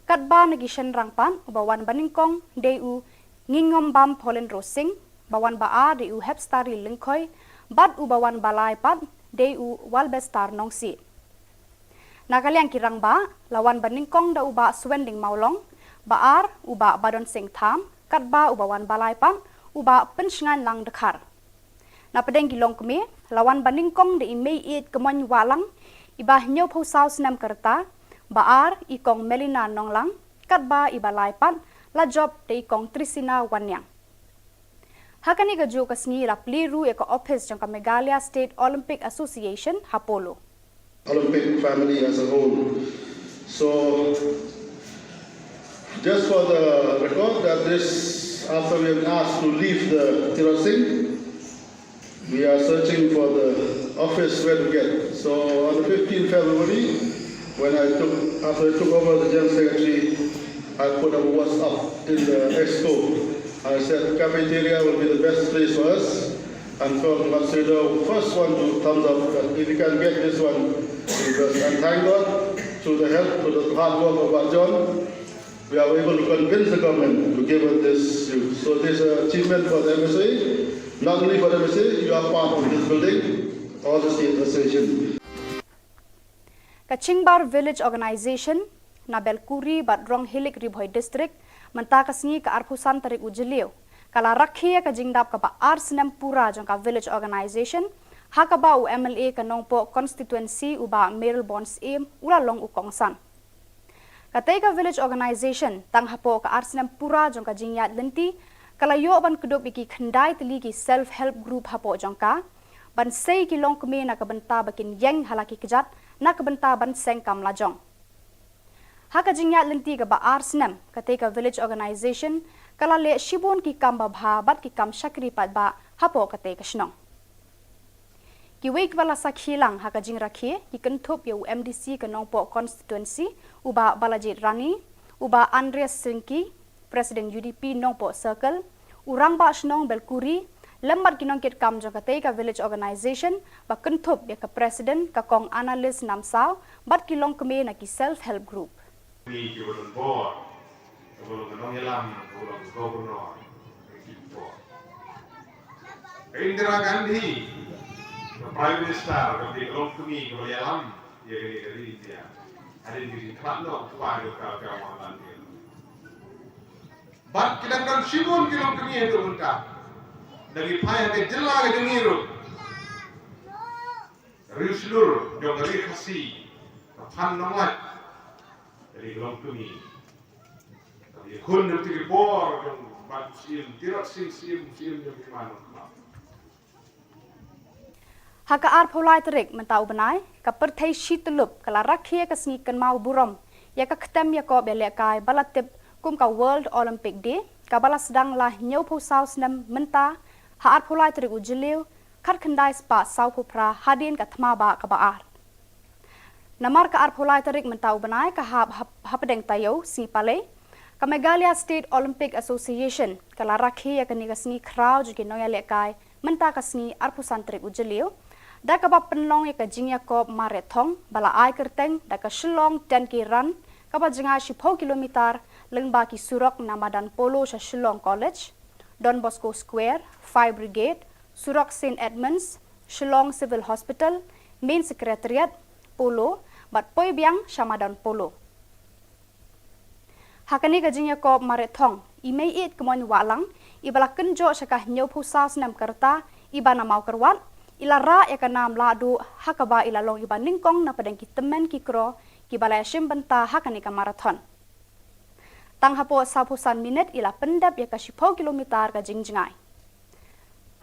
Katba na ki shynrang pat, uba wan ba nyngkong dei u Ngingombam Paulin Rosing, ba wan ba ar dei u Hepstari Lyngkhoi bad uba wan ba lai pat dei u Walbestar Nongsiej. Na ka liang ki rangbah, la wan ba nyngkong da u bah Swending Mawlong, ba ar u bah Badonsing Tham, katba uba wan ba lai pat u bah Pynshngainlang Dkhar. Na pdeng ki longkmie, la wan ba nyngkong da i Meiieit Kmoin Wahlang, iba hynñiewphew saw snem ka rta, ba ar i Kong Melina Nonglang, katba iba lai pat la jop da i Kong Trisina Wanniang. Ha kane kajuh ka sngi la plie ruh ïa ka ophis jong ka Meghalaya State Olympic Association ha Polo. Olympic family as a whole. So, just for the record, that this, after we have asked to leave the Tirot Singh, we are searching for the office where to get. So on the fifteenth February, when I took, after I took over the General Secretary, I put up a WhatsApp in the expo. I said cafeteria will be the best place for us. And Kong Matsuda, first one to thumbs up that if you can get this one, because, and thank God, through the help, through the hard work of Bah John, we are able to convince the government to give us this youth. So this is an achievement for the M S A, not only for the M S A, you are part of this building, all the state association. Ka Chingbar Village Organization na Belkuri bad Ronghilik, Ri Bhoi District, mynta ka sngi ka arphew san tarik u Jylliew, ka la rakhe ïa ka jingdap kaba ar snem pura jong ka Village Organization, ha kaba u M L A ka Nongpoh constituency u bah Mayralborn Syiem u la long u kongsan. Katei ka Village Organization tang hapoh ka ar snem pura jong ka jingïaid lynti, ka la ïoh ban kdup ïa ki khyndai tylli ki self help group hapoh jong ka, ban sei ki longkmie na ka bynta ba kin ïeng ha la ki kjat na ka bynta ban seng kam lajong. Ha ka jingïaid lynti kaba ar snem, katei ka Village Organization ka la leh shibun ki kam babha bad ki kam shakri paidbah hapoh katei ka shnong. Kiwei kiba la sakhi lang ha ka jingrakhe ki kynthup ïa u M D C ka Nongpoh constituency u bah Balajied Rani, u bah Andreas Syngki, President U D P Nongpoh Circle, u Rangbah Shnong Belkuri, lem bad ki nongkitkam jong katei ka Village Organization, ba kynthup ïa ka President ka Kong Annalise Namsaw, bad ki longkmie na ki self help group. Ni ki ba don bor, ka ba long ka nongïalam, ka ba long ka governor, ka ki bor. Ka Indira Gandhi, ka Prime Minister, ka ba long kmie, ka ba ïalam ïa ka ri India. Hadien ka jingkhlad noh u kpa jong ka, ka Mohanlal Nehru. Bad ki dang don shibun ki longkmie haduh mynta. Da ki phai ha ka jylla ka jong ngi ruh. Ri shlur jong ka ri Khasi, ka phan Nonglait, ka ri Longkmie. Ka ri khun jong ki por jong Bah Syiem, Tirot Sing Syiem, Syiem jong ki man Nongkmie. Ha ka arphew lai tarik mynta u bnai, ka pyrthei shi tyllup ka la rakhe ïa ka sngi kynmaw burom ïa ka ktem ïakob ïalehkai ba la tip kum ka World Olympic Day, kaba la sdang la hynñiewphew saw snem mynta, ha arphew lai tarik u Jylliew, khatkhyndai spah sawphew phra hadien ka thma bah kaba ar. Namar ka arphew lai tarik mynta u bnai ka hap hap-, hapdeng taïew sngi Palei, ka Meghalaya State Olympic Association ka la rakhe ïa kane ka sngi khraw jong ki nongïalehkai mynta ka sngi arphew san tarik u Jylliew, da kaba pynlong ïa ka jingïakob mareh thong ba la ai kyrteng da ka Shillong ten K Run, kaba jngai shiphew kilometer lyngba ki surok na madan Polo sha Shillong College, Don Bosco Square, Fire Brigade, surok Saint Edmunds, Shillong Civil Hospital, Main Secretariat, Polo, bad poi biang sha madan Polo. Ha kane ka jingïakob mareh thong, i Meiieid Kmoin Wahlang, iba la kynjoh sha ka hynñiewphew saw snem ka rta, iba na Mawkyrwat, i la rah ïa ka nam lahduh, ha kaba i la long iba nyngkong na pdeng ki tymmen ki kro kiba la ïashim bynta ha kane ka marathon. Tang hapoh sawphew san minit i la pyndep ïa ka shiphew kilometer ka jingjngai.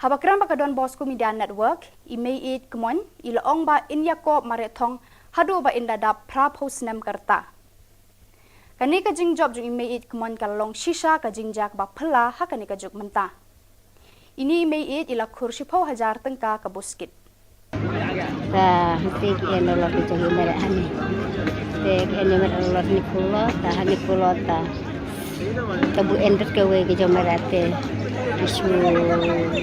Haba kren bad ka Don Bosco Media Network, i Meiieid Kmoin i la ong ba in ïakob mareh thong haduh ba in da dap phraphew snem ka rta. Kane ka jingjop jong i Meiieid Kmoin ka la long shisha ka jingjia kaba phylla ha kane ka juk mynta. Ine i Meiieid i la khur shiphew hajar tyngka ka buskit. Ta hynte ki en dolor ki jong i Meiieid hani. Te ki en Meiieid dolor ni phulo, ta hani phulo ta. Ta bu en rit kawei ki jong Meiieid te. Ki shu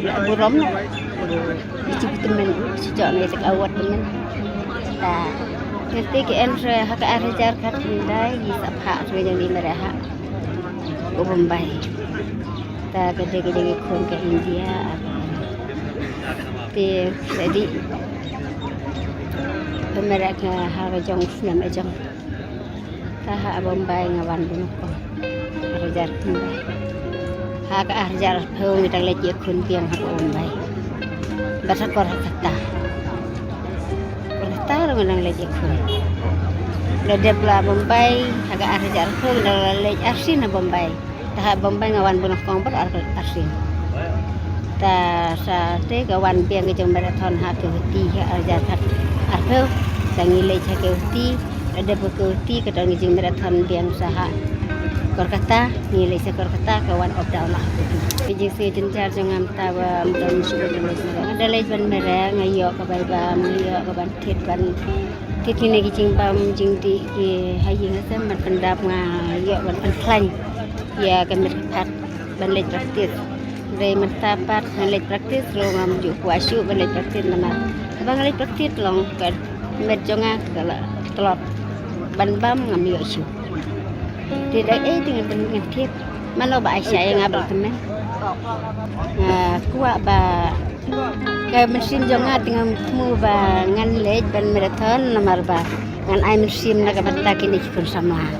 la burom. Ki shu tymmen, shu jok ne sek awat tymmen. Ta hynte ki en re ha ka ar hajar khatkhyndai, i sa pha re jong i Meiieid ha. U Bombay. Ta ka dei ka dei ki khun ka India. Te sa dei. Ka Meiieid ka ha ka jong snem ka jong. Ta ha Bombay nga wan bun ko. Ar hajar khun. Ha ka ar hajar phew ngi dang leit ïakhun biang ha Bombay. Bad ha Kolkata. Kolkata ruh ngi dang leit ïakhun. La dep la Bombay ha ka ar hajar phew ngi dang la leit arsien ha Bombay. Ta ha Bombay nga wan bun kong bad ar, arsien. Ta sa te ka wan biang ka jong marathon ha ka Guwahati ha ar hajar khat arphew. Ta ngi leit ha ka Guwahati, la dep ka Guwahati ka don ka jing marathon biang sa ha Kolkata, ngi leit sa Kolkata ka wan up down la ha Guwahati. Ka jingsngew jynjar jong nga mynta ba ym don shuh ban leit mareh. Nga da leit ban mareh, nga ïoh ka bai bam, nga ïoh ka ban thied ban thied kine ki jingbam jingdih ki ha ïing ha sem ban pyndap, nga ïoh ban pynkhlaiñ ïa ka met ka phad ban leit practice. Hynrei mynta pat ngan leit practice ruh ngam ju kwah shuh ban leit practice namar haba nga leit practice long ka met jong nga ka la tlot ban bam ngam ïoh shuh. Te da ei te ngan pyn-, ngan thied. Mano ba ai sha ïa nga ba la tymmen. Nga kwah ba ka mynsiem jong nga te ngam thmu ba ngan leit ban marathon namar ba ngan ai mynsiem na ka bynta kine ki khun samla.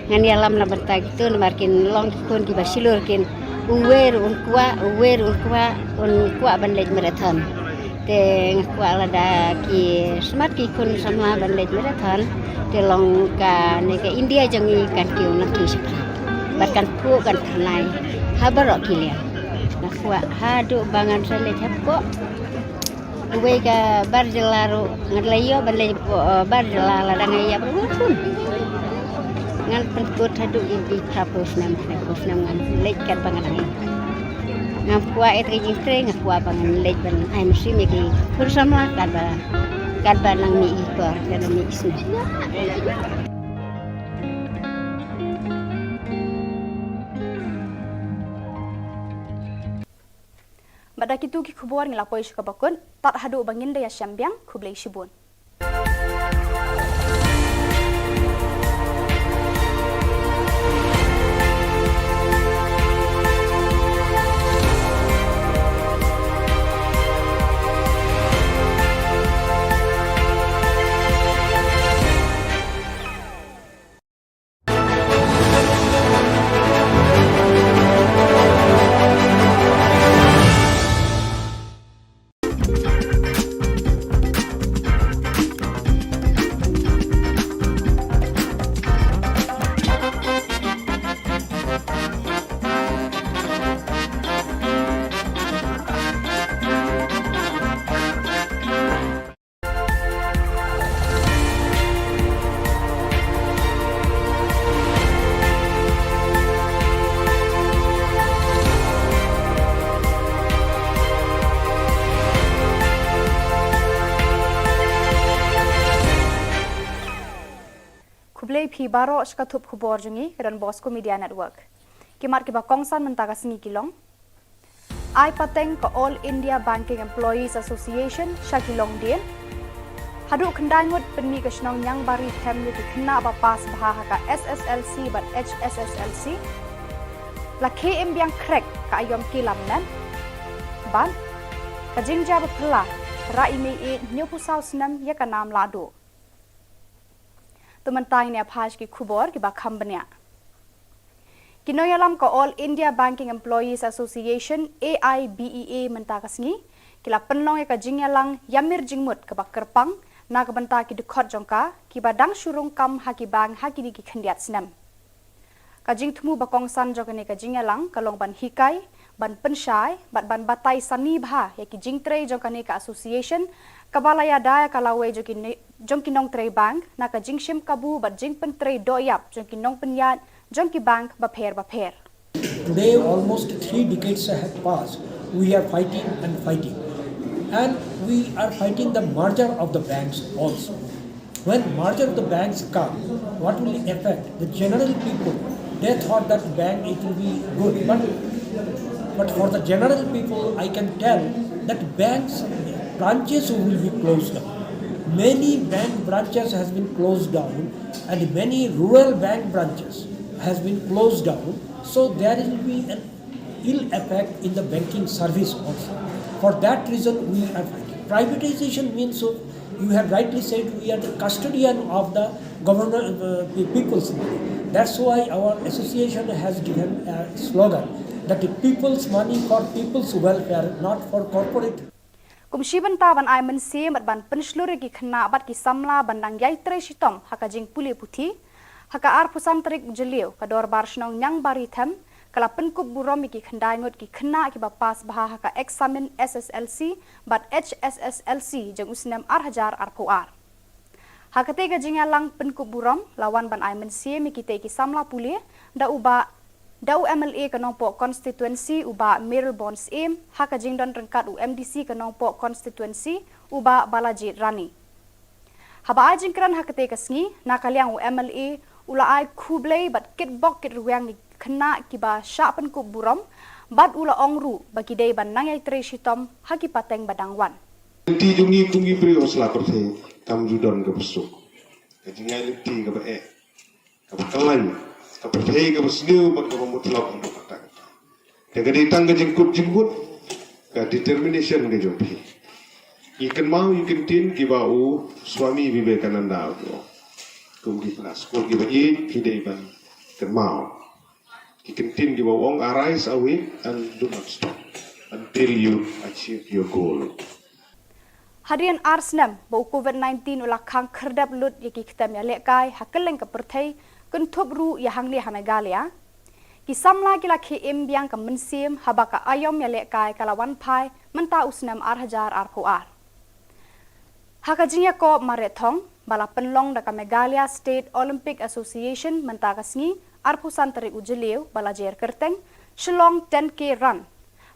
Ngan ïalam na bynta kito namar kin long ki khun kiba shlur kin, uwei ruh un kwah, uwei ruh un kwah, un kwah ban leit marathon. Te nga kwah lada ki smat ki khun samla ban leit marathon, te long kane ka India jong ngi kan kiew nangkiew shaphrang. Bad kan phuh kan tyrnai ha baroh ki liang. Nga kwah haduh ba ngan sa leit hapoh uwei ka bar jylla ruh, ngan la ïoh ban leit hapoh, eh, bar jylla lada nga ïap ruh ngan pun. Ngan pynkut haduh ïa ki phraphew snem, phraphew snem ngan leit katba nga dang ïap. Ngam kwah ïa ka jingtrei, nga kwah ba ngan leit ban ai mynsiem ïa ki khun samla katba, katba nang mih ki por, katba mih ki snem. Bad da kito ki khubor ngi la poi sha kaba kut, tad haduh ba ngin da ïashem biang, khublei shibun. Ki baroh sha ka thup khubor jong ngi ka Don Bosco Media Network. Ki mat kiba kongsan mynta ka sngi ki long: Ai pateng ka All India Banking Employees Association sha ki longdien. Haduh khyndai ngut pynmih ka shnong Niangbari Them ïa ki khynnah ba pass bha ha ka S S L C bad H S S L C. La khie im biang khrek ka aiom ki lam nen. Bad ka jingjia ba phylla, rah i mei ïeit hynñiewphew saw snem ïa ka nam lahduh. To mynta ngin ïa phai sha ki khubor kiba kham bniah. Ki nongïalam ka All India Banking Employees Association, A I B E A, mynta ka sngi ki la pynlong ïa ka jingïalang ïamir jingmut kaba kyrpang na ka bynta ki dkhot jong ka kiba dang shu rung kam ha ki bank ha kine ki khyndiat snem. Ka jingthmu ba kongsan jong kane ka jingïalang ka long ban hikai, ban pynshai bad ban batai sani bha ïa ki jingtrei jong kane ka association, kaba la ïada ïa ka lawei jong ki ne-, jong ki nongtrei bank na ka jingshim kabu bad jingpyntrei dohïap jong ki nongpynïaid jong ki bank bapher bapher. Today, almost three decades have passed. We are fighting and fighting. And we are fighting the merger of the banks also. When merger of the banks come, what will affect the general people? They thought that bank, it will be good, but, but for the general people, I can tell that banks branches will be closed down. Many bank branches has been closed down, and many rural bank branches has been closed down. So there will be an ill effect in the banking service also. For that reason, we are fighting. Privatization means, so you have rightly said, we are the custodian of the government, uh, the people's money. That's why our association has given a slogan that the people's money for people's welfare, not for corporate. Kum shi bynta ban ai mynsiem bad ban pynshlur ïa ki khynnah bad ki samla ban dang ïai trei shitom ha ka jingpule puthi, ha ka arphew san tarik u Jylliew ka Dorbar Shnong Niangbari Them ka la pynkup burom ïa ki khyndai ngut ki khynnah kiba pass bha ha ka eksamin S S L C bad H S S L C jong u snem ar hajar arphew ar. Ha katei ka jingïalang pynkup burom la wan ban ai mynsiem ïa kitei ki samla pule da u Bah, da u M L A ka Nongpoh Constituency u Bah Mayralborn Syiem, ha ka jingdon ryngkat u M D C ka Nongpoh Constituency u Bah Balajied Rani. Haba ai jingkren ha katei ka sngi, na ka liang u M L A u la ai khublei bad kitbok kitrwiang ïa ki khynnah kiba shah pynkup burom, bad u la ong ruh ba ki dei ban nang ïai trei shitom ha ki pateng ba dang wan. Lynti jong ngi kum ki briew ha sla pyrthei kam ju don kaba suk. Ka jingïaid lynti kaba eh, kaba kyllain, ka pyrthei kaba sniew bad kaba mutlop ha ka pateng. Te ka dei tang ka jingkut jingkut, ka determination ka jong phi. Ngi kynmaw ïa ki ktien kiba u Swami Vivekananda u ong, kum ki khynnah skul kiba ïeit phi dei ban kynmaw ki ktien kiba u ong, "Arise, awake, and do not stop until you achieve your goal." Hadien ar snem ba u Covid nineteen u la khang khyrdep lut ïa ki ktem ïalehkai ha kylleng ka pyrthei, kynthup ruh ïa hangne ha Meghalaya, ki samla ki la khie im biang ka mynsiem haba ka aiom ïalehkai ka la wan phai mynta u snem ar hajar arphew ar. Ha ka jingïakob mareh thong ba la pynlong da ka Meghalaya State Olympic Association mynta ka sngi, arphew san tarik u Jylliew ba la jer kyrteng Shillong ten K Run,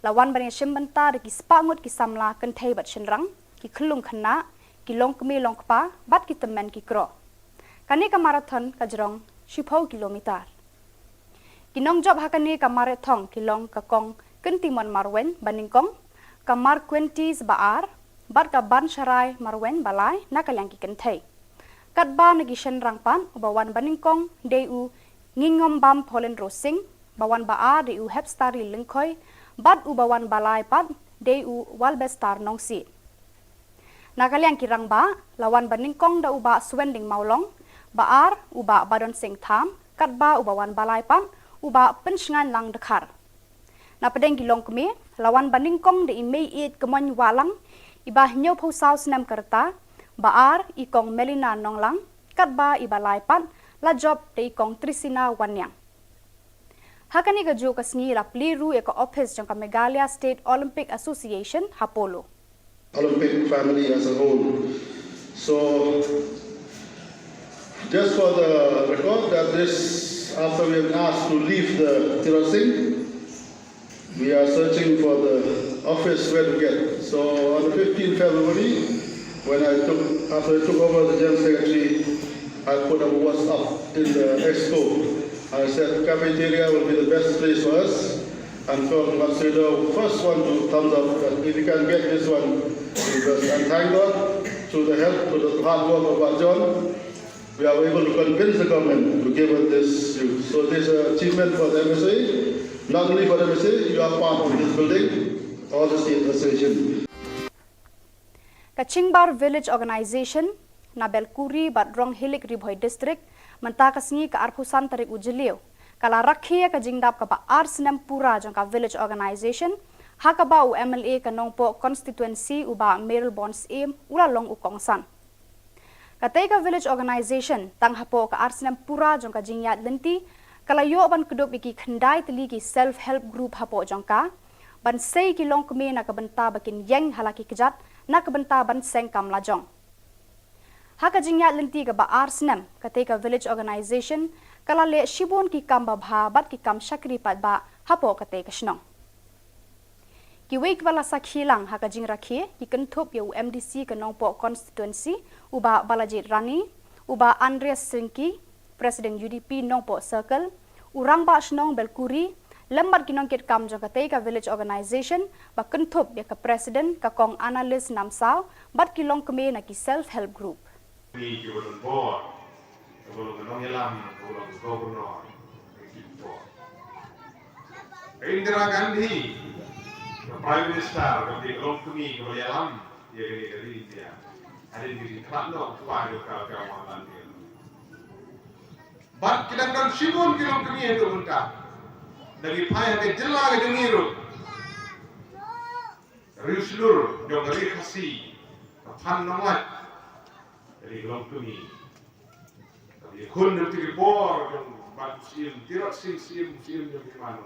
la wan ban ïashim bynta da ki spah ngut ki samla kynthei bad shynrang, ki khyllung khynnah, ki longkmie longkpa bad ki tymmen ki kro. Kane ka marathon ka jrong shiphew kilometer. Ki nongjop ha kane ka mareh thong ki long ka Kong Kyntimon Marwein ba nyngkong, ka Marquentis ba ar, bad ka Bansharai Marwein ba lai na ka liang ki kynthei. Katba na ki shynrang pat, uba wan ba nyngkong dei u Ngingombam Pauline Rosing, ba wan ba ar dei u Hepstari Lyngkhoi, bad uba wan ba lai pat dei u Walbestar Nongsiej. Na ka liang ki rangbah, la wan ba nyngkong da u Bah Suending Mawlong, ba ar u Bah Badon Singh Tham, katba uba wan ba lai pat u Bah Pynshngainlang Dkhar. Na pdeng ki longkmie, la wan ba nyngkong da i Meiieit Kmoin Wahlang, iba hynñiewphew saw snem ka rta, ba ar i Kong Melina Nonglang, katba iba lai pat la jop da i Kong Trisina Wanniang. Ha kane kajuh ka sngi la plie ruh ïa ka ophis jong ka Meghalaya State Olympic Association ha Polo. Olympic family as a whole. So, just for the record, that this, after we have asked to leave the Tirot Singh, we are searching for the office where to get. So, on the fifteenth February, when I took, after I took over the General Secretary, I put a WhatsApp in the expo. I said cafeteria will be the best place for us. And from Matsudo, first one to thumbs up. But if you can get this one, because, and thank God, through the help, through the hard work of Bah John, we are able to convince the government to give us this youth. So this is an achievement for the M S A, not only for the M S A, you are part of this building, all the state association. Ka Chingbar Village Organisation na Belkuri bad Ronghilik, Ri Bhoi District, mynta ka sngi ka arphew san tarik u Jylliew, ka la rakhe ïa ka jingdap kaba ar snem pura jong ka Village Organisation, ha kaba u M L A ka Nongpoh Constituency u Bah Mayralborn Syiem u la long u kongsan. Katei ka Village Organisation, tang hapoh ka ar snem pura jong ka jingïaid lynti, ka la ïoh ban kdup ïa ki khyndai tylli ki self help group hapoh jong ka, ban sei ki longkmie na ka bynta ba kin ïeng ha la ki kjat, na ka bynta ban seng kam lajong. Ha ka jingïaid lynti kaba ar snem, katei ka Village Organisation ka la leh shibun ki kam babha bad ki kam shakri paidbah hapoh katei ka shnong. Kiwei kiba la sakhi lang ha ka jingrakhe, ki kynthup ïa u M D C ka Nongpoh Constituency, u Bah Balajied Rani, u Bah Andreas Syngki, President U D P Nongpoh Circle, u Rangbah Shnong Belkuri, lem bad ki nongkitkam jong katei ka Village Organisation, ba kynthup ïa ka President ka Kong Annalise Namsaw, bad ki longkmie na ki self help group. Ni ki ba don bor, ka ba long ka nongïalam, ka ba long ka governor, ka ki bor. Ka Indira Gandhi, ka Prime Minister, ka ba long kmie, ka ba ïalam ïa kane ka ri India. Hadien ka jingkhlad noh u kpa jong ka, ka Mahatma Gandhi. Bad ki dang don shibun ki longkmie haduh mynta. Da ki phai ha ka jylla ka jong ngi ruh. Riewshlur jong ka ri Khasi, ka Phan Nonglait, ka ri ka longkmie. Ka ïakhun na ki bor jong Bah Syiem, Tirot Sing Syiem, Syiem jong ki man.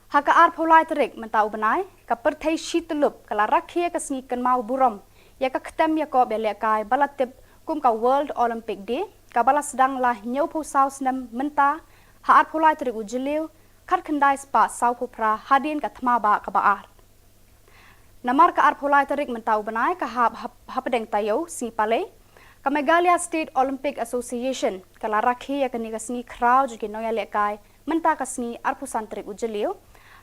Ha ka arphew lai tarik mynta u bnai, ka pyrthei shi tyllup ka la rakhe ïa ka sngi kynmaw burom ïa ka ktem ïakob ïalehkai ba la tip kum ka World Olympic Day, kaba la sdang la hynñiewphew saw snem mynta, ha arphew lai tarik u Jylliew, khatkhyndai spah sawphew phra hadien ka thma bah kaba ar. Namar ka arphew lai tarik mynta u bnai ka hap hap-, hapdeng taïew sngi Palei, ka Meghalaya State Olympic Association ka la rakhe ïa kane ka sngi khraw jong ki nongïalehkai mynta ka sngi arphew san tarik u Jylliew,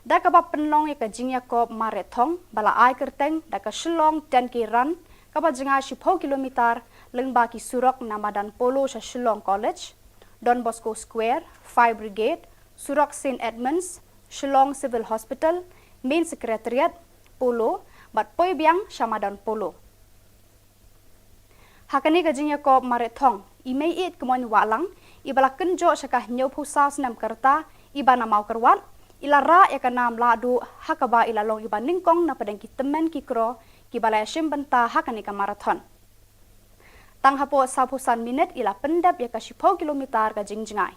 da kaba pynlong ïa ka jingïakob mareh thong ba la ai kyrteng da ka Shillong ten K Run, kaba jngai shiphew kilometer lyngba ki surok na madan Polo sha Shillong College, Don Bosco Square, Fire Brigade, surok Saint Edmunds, Shillong Civil Hospital, Main Secretariat, Polo, bad poi biang sha madan Polo. Ha kane ka jingïakob mareh thong, i Meiieid Kmoin Wahlang, iba la kynjoh sha ka hynñiewphew saw snem ka rta, iba na Mawkyrwat, i la rah ïa ka nam lahduh, ha kaba i la long iba nyngkong na pdeng ki tymmen ki kro, kiba la ïashim bynta ha kane ka marathon. Tang hapoh sawphew san minit i la pyndep ïa ka shiphew kilometer ka jingjngai.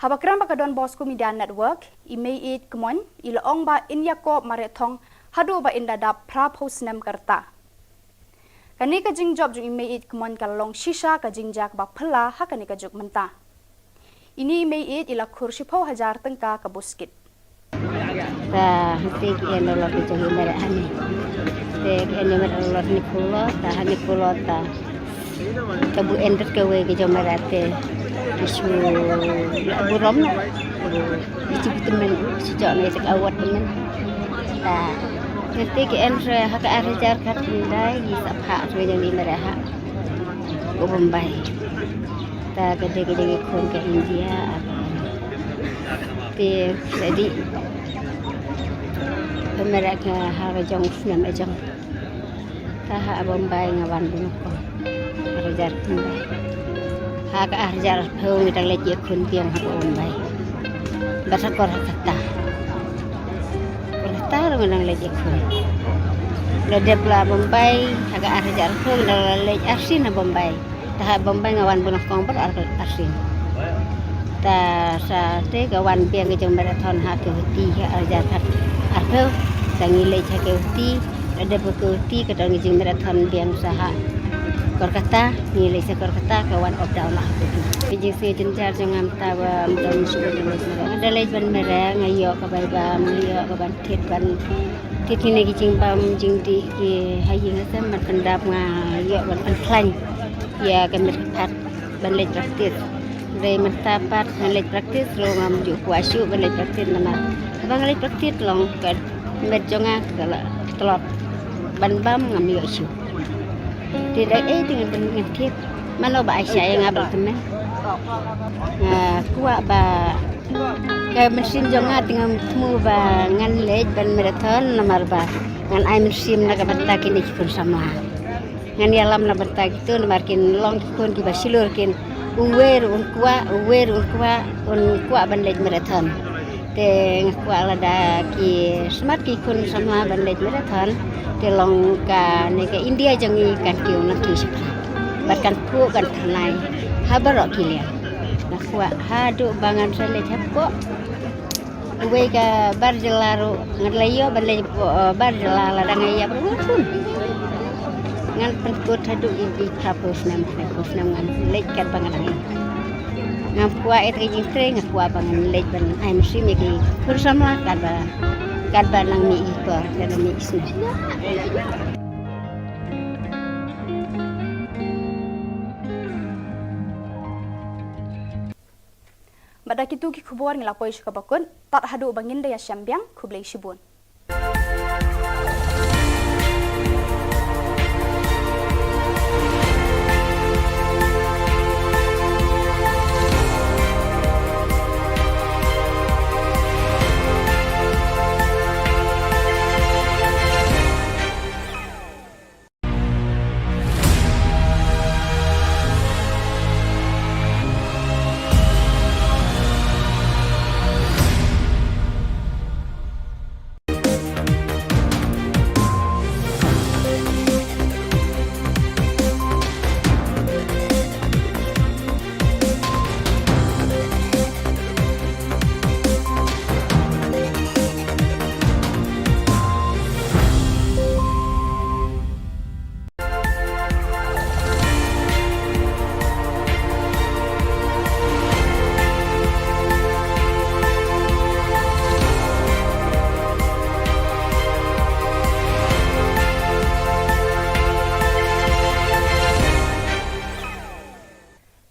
Haba kren bad ka Don Bosco Media Network, i Meiieid Kmoin, i la ong ba in ïakob mareh thong haduh ba in da dap phraphew snem ka rta. Kane ka jingjop jong i Meiieid Kmoin ka la long shisha ka jingjia kaba phylla ha kane ka juk mynta. Ine i Meiieid i la khur shiphew hajar tyngka ka buskit. Ta hangtei ki en dolot ki jong i Meiieid hangne. Te ki en i Meiieid dolot hynñiewphew dolot, ta hynñiewphew dolot ta. Ta bu en rit kawei ki jong i Meiieid te ki shu burom noh. Ki shu tymmen, shu jooh ne sek awat tymmen. Ta hangtei ki en re ha ka ar hajar khatkhyndai ki sa phah re jong i Meiieid ha u Bombay. Ta ka dei ka jong i khun ka India. Te sa dei. Pynmere ka ha ka jong u snem ka jong. Ta ha Bombay nga wan bun ko. Ar hajar Bombay. Ha ka ar hajar arphew ngi dang leit ïakhun biang ha Bombay. Bad ha Kolkata. Kolkata ruh ngi dang leit ïakhun. La dep la Bombay ha ka ar hajar arphew ngi dang la leit arsien ha Bombay. Ta ha Bombay nga wan bun kong bad ar, arsien. Ta sa te ka wan biang ka jong marathon ha Guwahati ha ar hajar khat arphew. Ta ngi leit ha Guwahati, la dep ha Guwahati ka don ka jingmarathon biang sa ha Kolkata, ngi leit sa Kolkata ka wan up down ha Guwahati. Ka jingsngew jynjar jong nga mynta ba ym don shuh ka jingmarathon. Nga da leit ban mareh, nga ïoh ka bai bam, nga ïoh ka ban thied ban thied kine ki jingbam jingdih ki ha ïing ha sem, ban pyndap nga ïoh ban pynkhlaiñ. Ïa ka met pat ban leit practice. Hynrei mynta pat ngan leit practice ruh ngam ju kwah shuh ban leit practice namar haba nga leit practice long ka met jong nga ka la tlot ban bam ngam ïoh shuh. Te da ei te ngan pyn ngan thied. Mano ba ai sha ïa nga ba la tymmen. Nga kwah ba ka mynsiem jong nga te ngam thmu ba ngan leit ban marathon namar ba ngan ai mynsiem na ka bynta kine ki khun samla. Ngan ïalam na bynta kito namar kin long ki khun kiba shlur kin uwei ruh un kwah, uwei ruh un kwah, un kwah ban leit marathon. Te nga kwah lada ki smat ki khun samla ban leit marathon te long kane ka India jong ngi kan kiew nangkiew shaphrang. Bad kan phuh kan thymmai ha baroh ki liang. Nga kwah haduh ba ngan sa leit hapoh uwei ka bar jylla ruh ngan leit ïoh ban leit hapoh, eh, bar jylla lada nga ïap ruh ngan pun. Ngan pynkut haduh ïa ki phraphew snem, phraphew snem ngan leit katba nga dang ïap. Ngam kwah ïa ka jingtrei, nga kwah ba ngan leit ban ai mynsiem ïa ki khun samla katba, katba nang mih ki por, katba mih ki snem. Bad da kito ki khubor ngi la poi sha kaba kut, tad haduh ba ngin da ïashem biang, khublei shibun.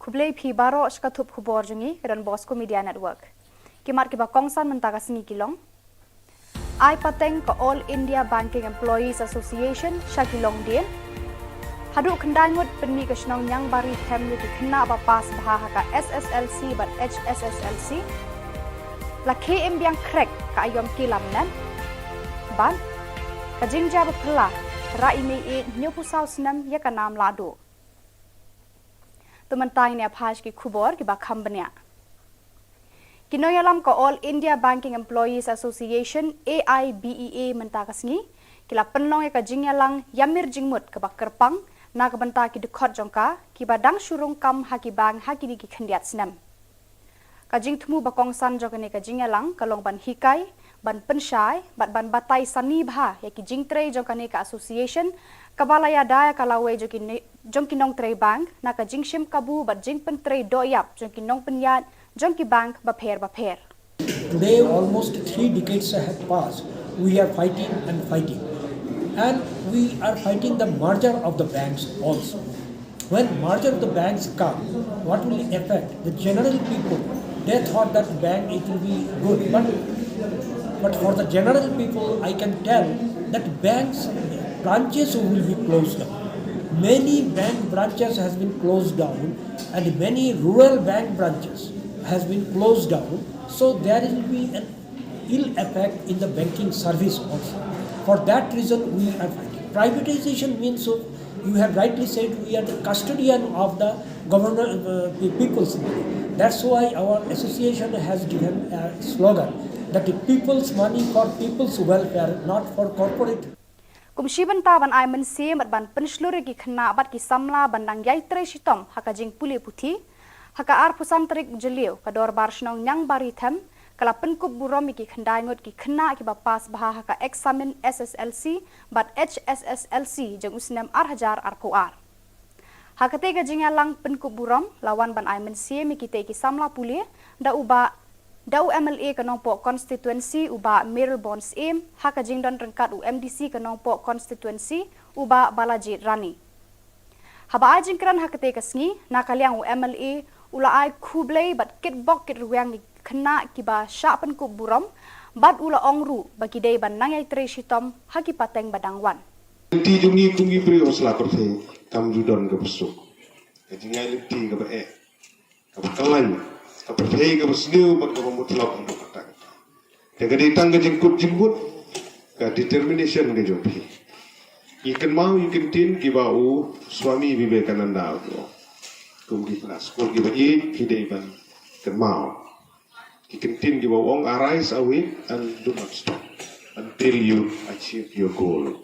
Khublei phi baroh sha ka thup khubor jong ngi ka Don Bosco Media Network. Ki mat kiba kongsan mynta ka sngi ki long: Ai pateng ka All India Banking Employees Association sha ki longdien. Haduh khyndai ngut pynmih ka shnong Niangbari Them ïa ki khynnah ba pass bha ha ka S S L C bad H S S L C. La khie im biang khrek ka aïom ki lamnat. Bad ka jingjia ba phylla, rah i mei ïeit hynñiewphew saw snem ïa ka nam lahduh. To mynta ngin ïa phai sha ki khubor kiba kham bniah. Ki nongïalam ka All India Banking Employees Association, A I B E A, mynta ka sngi ki la pynlong ïa ka jingïalang ïamir jingmut kaba kyrpang na ka bynta ki dkhot jong ka kiba dang shu rung kam ha ki bank ha kine ki khyndiat snem. Ka jingthmu ba kongsan jong kane ka jingïalang ka long ban hikai, ban pynshai bad ban batai sani bha ïa ki jingtrei jong kane ka association kaba la ïada ïa ka lawei jong ki ne-, jong ki nongtrei bank na ka jingshim kabu bad jingpyntrei dohïap jong ki nongpynïaid jong ki bank bapher bapher. Today, almost three decades have passed. We are fighting and fighting. And we are fighting the merger of the banks also. When merger of the banks come, what will affect the general people? They thought that bank it will be good, but, but for the general people, I can tell that banks branches will be closed down. Many bank branches has been closed down, and many rural bank branches has been closed down. So there will be an ill effect in the banking service also. For that reason, we are fighting. Privatization means, so you have rightly said, we are the custodian of the governor, uh, the people's money. That's why our association has given a slogan that the people's money for people's welfare, not for corporate. Kum shi bynta ban ai mynsiem bad ban pynshlur ïa ki khynnah bad ki samla ban dang ïai trei shitom ha ka jingpule puthi, ha ka arphew san tarik Jylliew ka Dorbar Shnong Niangbari Them ka la pynkup burom ïa ki khyndai ngut ki khynnah kiba pass bha ha ka eksamin S S L C bad H S S L C jong u snem ar hajar arphew ar. Ha katei ka jingïalang pynkup burom la wan ban ai mynsiem ïa kitei ki samla pule da u Bah, da u M L A ka Nongpoh constituency u Bah Mayralborn Syiem, ha ka jingdon ryngkat u M D C ka Nongpoh constituency u Bah Balajied Rani. Haba ai jingkren ha katei ka sngi, na ka liang u M L A u la ai khublei bad kitbok kitrwiang ïa ki khynnah kiba shah pynkup burom, bad u la ong ruh ba ki dei ban nang ïai trei shitom ha ki pateng ba dang wan. Lynti jong ngi kum ki briew ha sla pyrthei kam ju don kaba suk. Ka jingai lynti kaba eh, kaba khlaiñ, ka pyrthei kaba sniew bad kaba mutlop haduh katta katta. Te ka dei tang ka jingkut jingmut, ka determination ka jong phi. Ngi kynmaw ïa ki kyntien kiba u Swami Vivekananda u ong. Kum ki khynnah skul kiba ïeit phi dei ban kynmaw ki kyntien kiba u ong, "Arise, awake and do not stop until you achieve your goal."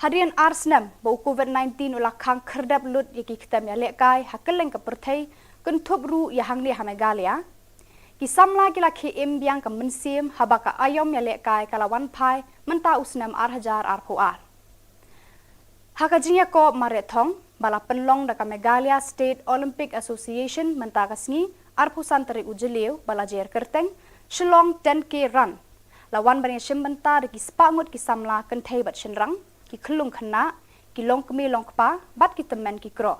Hadien ar snem ba u COVID nineteen u la khang khyrdep lut ïa ki ktem ïalehkai ha kylleng ka pyrthei, kynthup ruh ïa hangne ha Meghalaya, ki samla ki la khie im biang ka mynsiem haba ka aïom ïalehkai ka la wan phai mynta u snem ar hajar arphew ar. Ha ka jingïakob mareh thong ba la pynlong da ka Meghalaya State Olympic Association mynta ka sngi, arphew san tarik u Jylliew ba la jer kyrteng Shillong ten K Run, la wan ban ïashim bynta da ki spah ngut ki samla kynthei bad shynrang, ki khyllung khynnah, ki longkmie longkpa bad ki tymmen ki kro.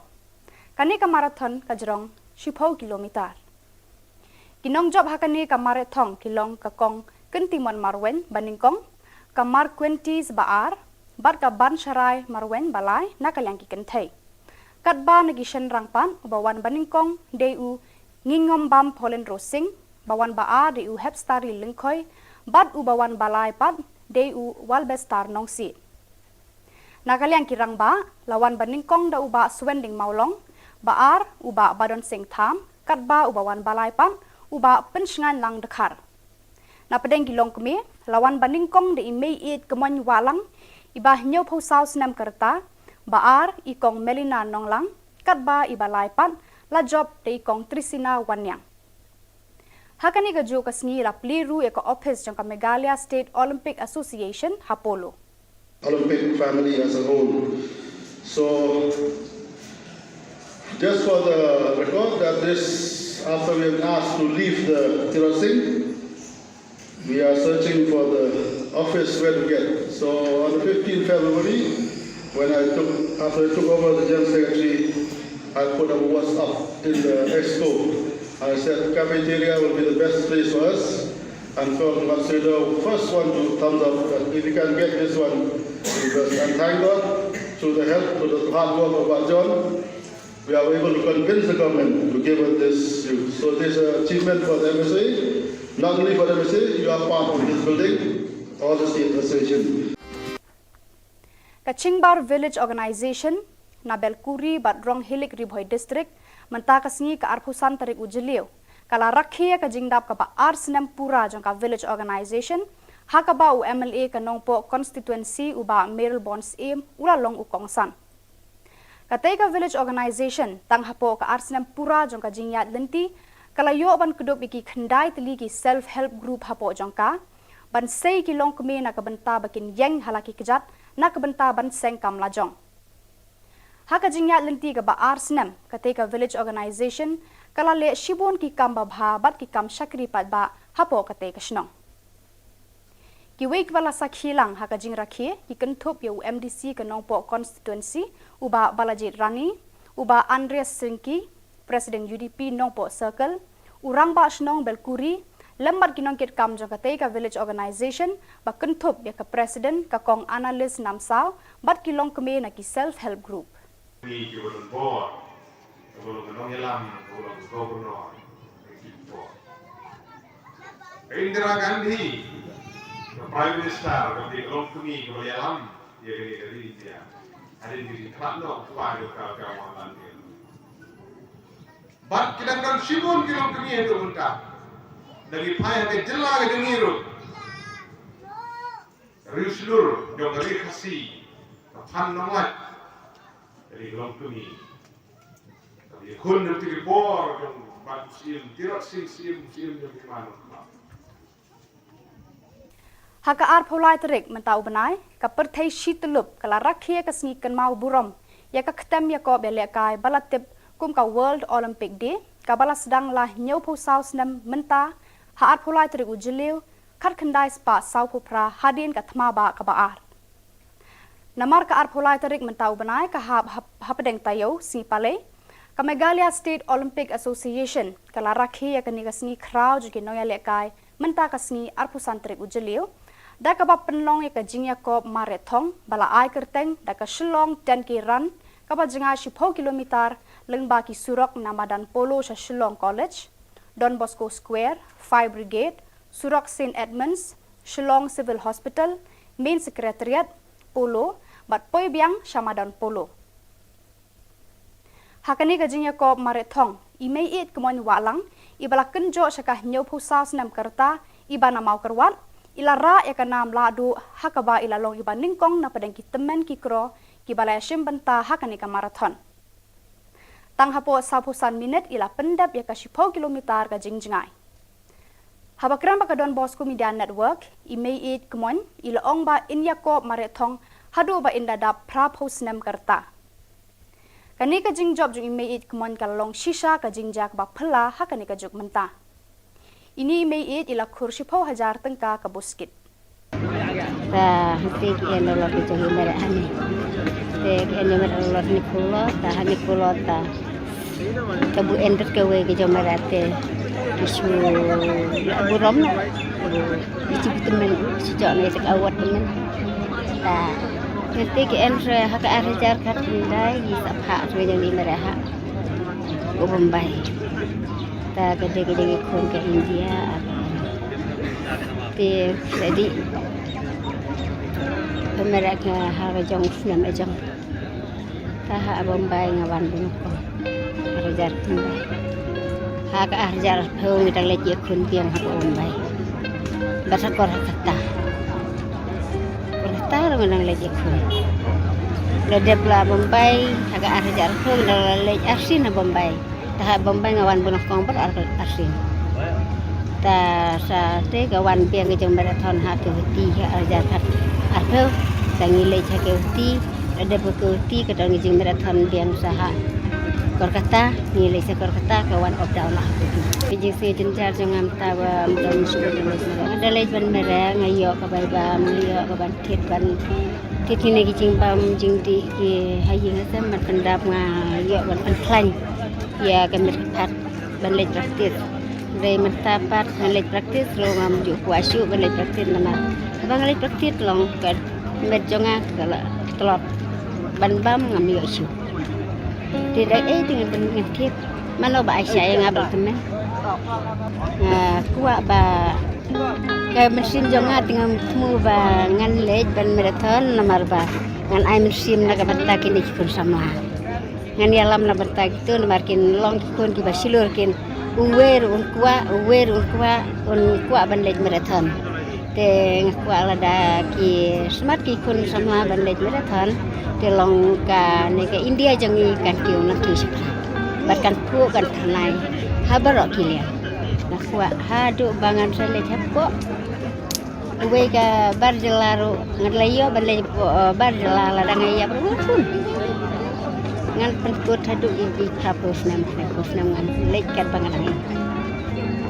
Kane ka marathon ka jrong shiphew kilometer. Ki nongjop ha kane ka mareh thong ki long ka Kong Kyntimon Marwein ba nyngkong, ka Marquentis ba ar, bad ka Bansharai Marwein ba lai na ka liang ki kynthei. Katba na ki shynrang pat, uba wan ba nyngkong dei u Ngingombam Paulin Rosing, ba wan ba ar dei u Hepstari Lyngkhoi, bad uba wan ba lai pat dei u Walbestar Nongsiej. Na ka liang ki rangbah, la wan ba nyngkong da u Bah Suending Mawlong, ba ar u Bah Badon Singh Tham, katba uba wan ba lai pat u Bah Pynshngainlang Dkhar. Na pdeng ki longkmie, la wan ba nyngkong da i Meiieit Kmoin Wahlang, iba hynñiewphew saw snem ka rta, ba ar i Kong Melina Nonglang, katba iba lai pat la jop da i Kong Trisina Wanniang. Ha kane kajuh ka sngi la plie ruh ïa ka ophis jong ka Meghalaya State Olympic Association ha Polo. Olympic family as a whole. So, just for the record, that this, after we have asked to leave the Tirot Singh, we are searching for the office where to get. So, on the fifteenth February, when I took, after I took over the General Secretary, I put up a WhatsApp in the exco. I said cafeteria will be the best place for us. And Kong Matsuda, first one to thumbs up that if you can get this one, because, and thank God, through the help, through the hard work of Bah John, we are able to convince the government to give us this youth. So this is an achievement for the M S A, not only for the M S A, you are part of this building, all the state association. Ka Chingbar Village Organization na Belkuri bad Ronghilik, Ri Bhoi District, mynta ka sngi ka arphew san tarik u Jylliew, ka la rakhe ïa ka jingdap kaba ar snem pura jong ka Village Organization, ha kaba u M L A ka Nongpoh Constituency u Bah Mayralborn Syiem u la long u kongsan. Katei ka Village Organization, tang hapoh ka ar snem pura jong ka jingïaid lynti, ka la ïoh ban kdup ïa ki khyndai tylli ki self help group hapoh jong ka, ban sei ki longkmie na ka bynta ba kin ïeng ha la ki kjat, na ka bynta ban seng kam lajong. Ha ka jingïaid lynti kaba ar snem, katei ka Village Organization ka la leh shibun ki kam babha bad ki kam shakri paidbah hapoh katei ka shnong. Kiwei kiba la sakhi lang ha ka jingrakhe ki kynthup ïa u M D C ka Nongpoh Constituency, u Bah Balajied Rani, u Bah Andreas Syngki, President U D P Nongpoh Circle, u Rangbah Shnong Belkuri, lem bad ki nongkitkam jong katei ka Village Organization, ba kynthup ïa ka President ka Kong Annalise Namsaw, bad ki longkmie na ki self help group. Ni ki ba don bor, ka ba long ka nongïalam, ka ba long ka governor, ka ki bor. Ka Indira Gandhi, ka Prime Minister, ka dei ka longkmie, ka ba ïalam ïa kane ka ri India. Hadien ka jingkhlad noh u kpa jong ka, ka Mohanlal Nehru. Bad ki dang don shibun ki longkmie haduh mynta. Da ngi phai ha ka jylla ka jong ngi ruh, riewshlur jong ka ri Khasi, ka Phan Nonglait, ka dei ka longkmie. Ka ba ïakhun ha kito ki por jong Bah Syiem, Tirot Sing Syiem, Syiem jong ki man. Ha ka arphew lai tarik mynta u bnai, ka pyrthei shi tyllup ka la rakhe ïa ka sngi kynmaw burom ïa ka ktem ïakob ïalehkai ba la tip kum ka World Olympic Day, ka ba la sdang la hynñiewphew saw snem mynta, ha arphew lai tarik u Jylliew, khatkhyndai spah sawphew phra hadien ka thma bah kaba ar. Namar ka arphew lai tarik mynta u bnai ka hap hap hapdeng taïew sngi Palei, ka Meghalaya State Olympic Association ka la rakhe ïa kane ka sngi khraw jong ki nongïalehkai mynta ka sngi arphew san tarik u Jylliew, da kaba pynlong ïa ka jingïakob marathon ba la ai kyrteng da ka Shillong ten K Run, kaba jngai shiphew kilometer lyngba ki surok na madan Polo sha Shillong College, Don Bosco Square, Fire Brigade, surok Saint Edmunds, Shillong Civil Hospital, Main Secretariat, Polo, bad poi biang sha madan Polo. Ha kane ka jingïakob marathon, i Meiieid Kmoin Wahlang, iba la kynjoh sha ka hynñiewphew saw snem ka rta, iba na Mawkyrwat, i la rah ïa ka nam lahduh, ha kaba i la long iba nyngkong na pdeng ki tymmen ki kro kiba la ïashim bynta ha kane ka marathon. Tang hapoh sawphew san minit i la pyndep ïa ka shiphew kilometer ka jingjngai. Haba kren bad ka Don Bosco Media Network, i Meiieid Kmoin i la ong ba in ïakob marathon haduh ba in da dap phraphew snem ka rta. Kane ka jingjop jong i Meiieid Kmoin ka la long shisha ka jingjia kaba phylla ha kane ka juk mynta. Ine i Meiieid i la khur shiphew hajar tyngka ka buskit. Ta hangtei ki en lolot ki jong i Meiieid hangne. Te ki en i Meiieid lolot hynñiewphew lot, ta hynñiewphew lot ta. Ka bu en tat kawei ki jong Meiieid te ki shu la burom noh. Ki shu tymmen, ki shu jok ne te ka award tymmen. Ta hangtei ki en re ha ka ar hajar khatkhyndai ki sa phah re jong i Meiieid ha u Bombay. Ta ka dei ka jong i khun ka India, te ka dei ka Meiieid ha ka jong u snem ka jong. Ta ha Bombay nga wan bun ko. Ar hajar khyndai. Ha ka ar hajar arphew ngi dang leit ïakhun biang ha Bombay. Bad ha Kolkata. Kolkata ruh ngi dang leit ïakhun. La dep la Bombay ha ka ar hajar arphew ngi dang la leit arsien ha Bombay. Ta ha Bombay nga wan bun ko bad ar arsien. Ta sa te ka wan biang ka jong marathon ha Guwahati ha ar hajar khat arphew. Ta ngi leit ha Guwahati, la dep ha Guwahati ka don ka jing marathon biang sa ha Kolkata, ngi leit sa Kolkata ka wan up down ha Guwahati. Ka jingsngew jynjar jong nga mynta ba ym don shuh ba nga leit marathon. Nga da leit ban mareh, nga ïoh ka bai bam, nga ïoh ka ban thied ban thied kine ki jingbam jingdih ki ha ïing ha sem ban pyndap, nga ïoh ban pynkhlaiñ ïa ka met ka phad ban leit practice. Dei mynta pat ngan leit practice ruh ngam ju kwah shuh ban leit practice namar haba nga leit practice long ka met jong nga ka la tlot ban bam ngam ïoh shuh. Te da ei te ngan, ngan thied mano ba ai shai ïa nga ba la tymmen. Nga kwah ba ka mynsiem jong nga te ngam thmu ba ngan leit ban marathon namar ba ngan ai mynsiem na ka bynta kine ki khun samla. Ngan ïalam na bynta kito namar kin long ki khun kiba shlur kin, uwei ruh un kwah, uwei ruh un kwah, un kwah ban leit marathon. Te nga kwah lada ki smat ki khun samla ban leit marathon, te long kane ka India jong ngi kan kiew nangkiew shaphrang. Bad kan phuh kan thymmai ha baroh ki liang. Nga kwah haduh ba ngan sa leit hapoh uwei ka bar jylla ruh, ngan leit ïoh ban leit hapoh, eh, bar jylla lada nga ïap ruh ngan pun. Ngan pynkut haduh ïa ki phraphew snem, phraphew snem ngan leit katba nga dang ïap.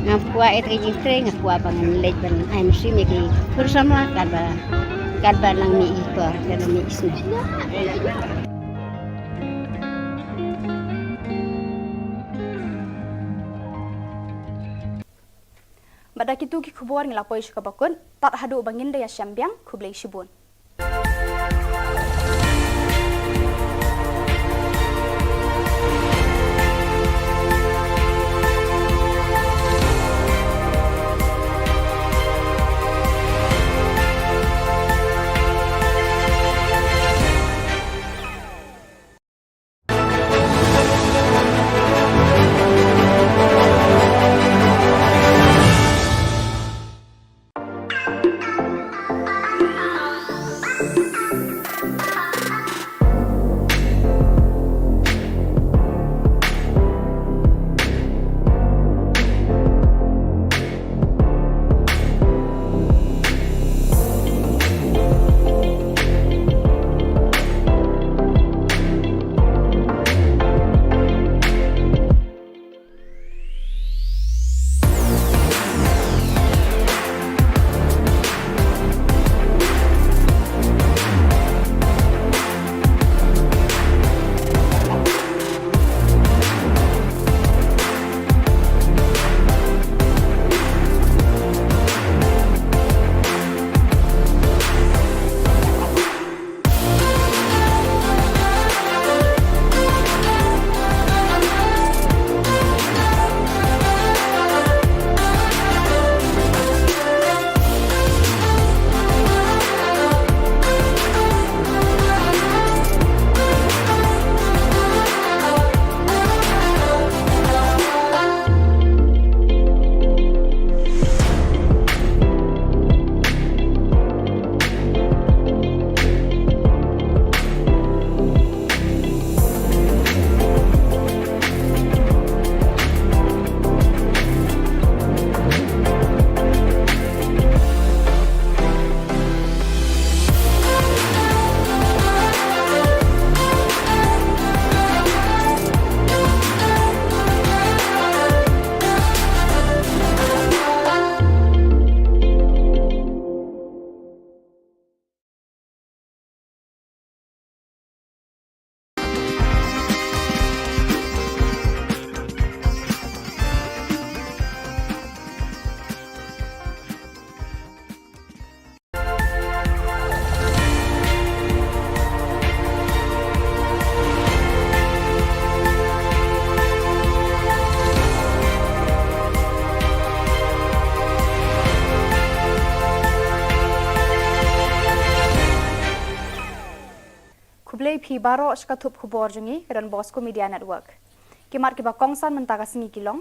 Ngam kwah ïa ka jingtrei, nga kwah ba ngan leit ban ai mynsiem ïa ki khun samla katba, katba nang mih i por, katba nang mih i snem. Bad da kito ki khubor ngi la poi sha kaba kut, tad haduh ba ngin da ïashem biang, khublei shibun. Ki baroh sha ka thup khubor jong ngi ka Don Bosco Media Network. Ki mat kiba kongsan mynta ka sngi ki long: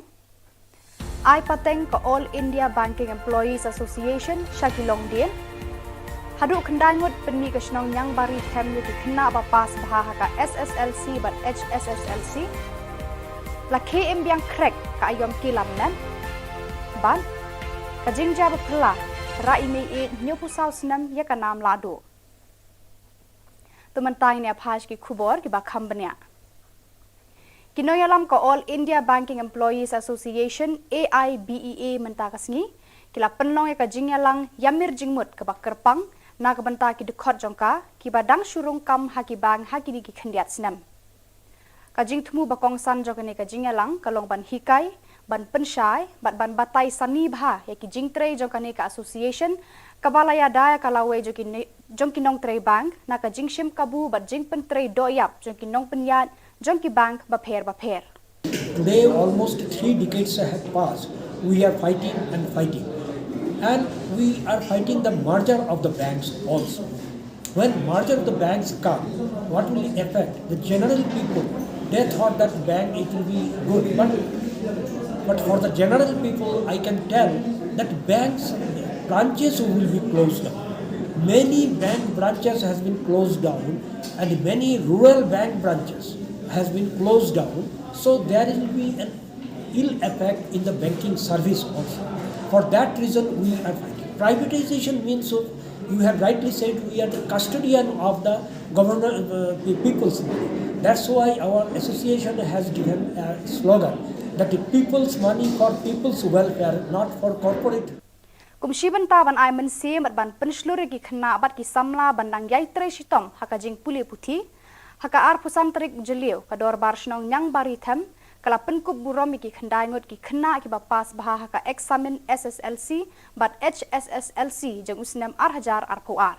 Ai pateng ka All India Banking Employees Association sha ki longdien. Haduh khyndai ngut pynmih ka shnong Niangbari Them ïa ki khynnah ba pass bha ha ka S S L C bad H S S L C. La khie im biang khrek ka aiom ki lam nen. Bad ka jingjia ba phylla, rah i mei ïeit hynñiewphew saw snem ïa ka nam lahduh. To mynta ngin ïa phai sha ki khubor kiba kham bniah. Ki nongïalam ka All India Banking Employees Association, A I B E A, mynta ka sngi ki la pynlong ïa ka jingïalang ïamir jingmut kaba kyrpang na ka bynta ki dkhot jong ka kiba dang shu rung kam ha ki bank ha kine ki khyndiat snem. Ka jingthmu ba kongsan jong kane ka jingïalang ka long ban hikai, ban pynshai bad ban batai sani bha ïa ki jingtrei jong kane ka association, kaba la ïada ïa ka lawei jong ki ne-, jong ki nongtrei bank na ka jingshim kabu bad jingpyntrei dohïap jong ki nongpynïaid jong ki bank bapher bapher. Today, almost three decades have passed. We are fighting and fighting. And we are fighting the merger of the banks also. When merger of the banks come, what will affect the general people? They thought that bank, it will be good, but, but for the general people, I can tell that banks branches will be closed down. Many bank branches has been closed down, and many rural bank branches has been closed down. So there will be an ill effect in the banking service also. For that reason, we are fighting. Privatization means, so you have rightly said, we are the custodian of the governor, uh, the people's money. That's why our association has given a slogan that the people's money for people's welfare, not for corporate. Kum shi bynta ban ai mynsiem bad ban pynshlur ïa ki khynnah bad ki samla ban nang ïai trei shitom ha ka jingpule puthi, ha ka arphew san tarik Jylliew ka Dorbar Shnong Niangbari Them ka la pynkup burom ïa ki khyndai ngut ki khynnah kiba pass bha ha ka eksamin S S L C bad H S S L C jong u snem ar hajar arphew ar.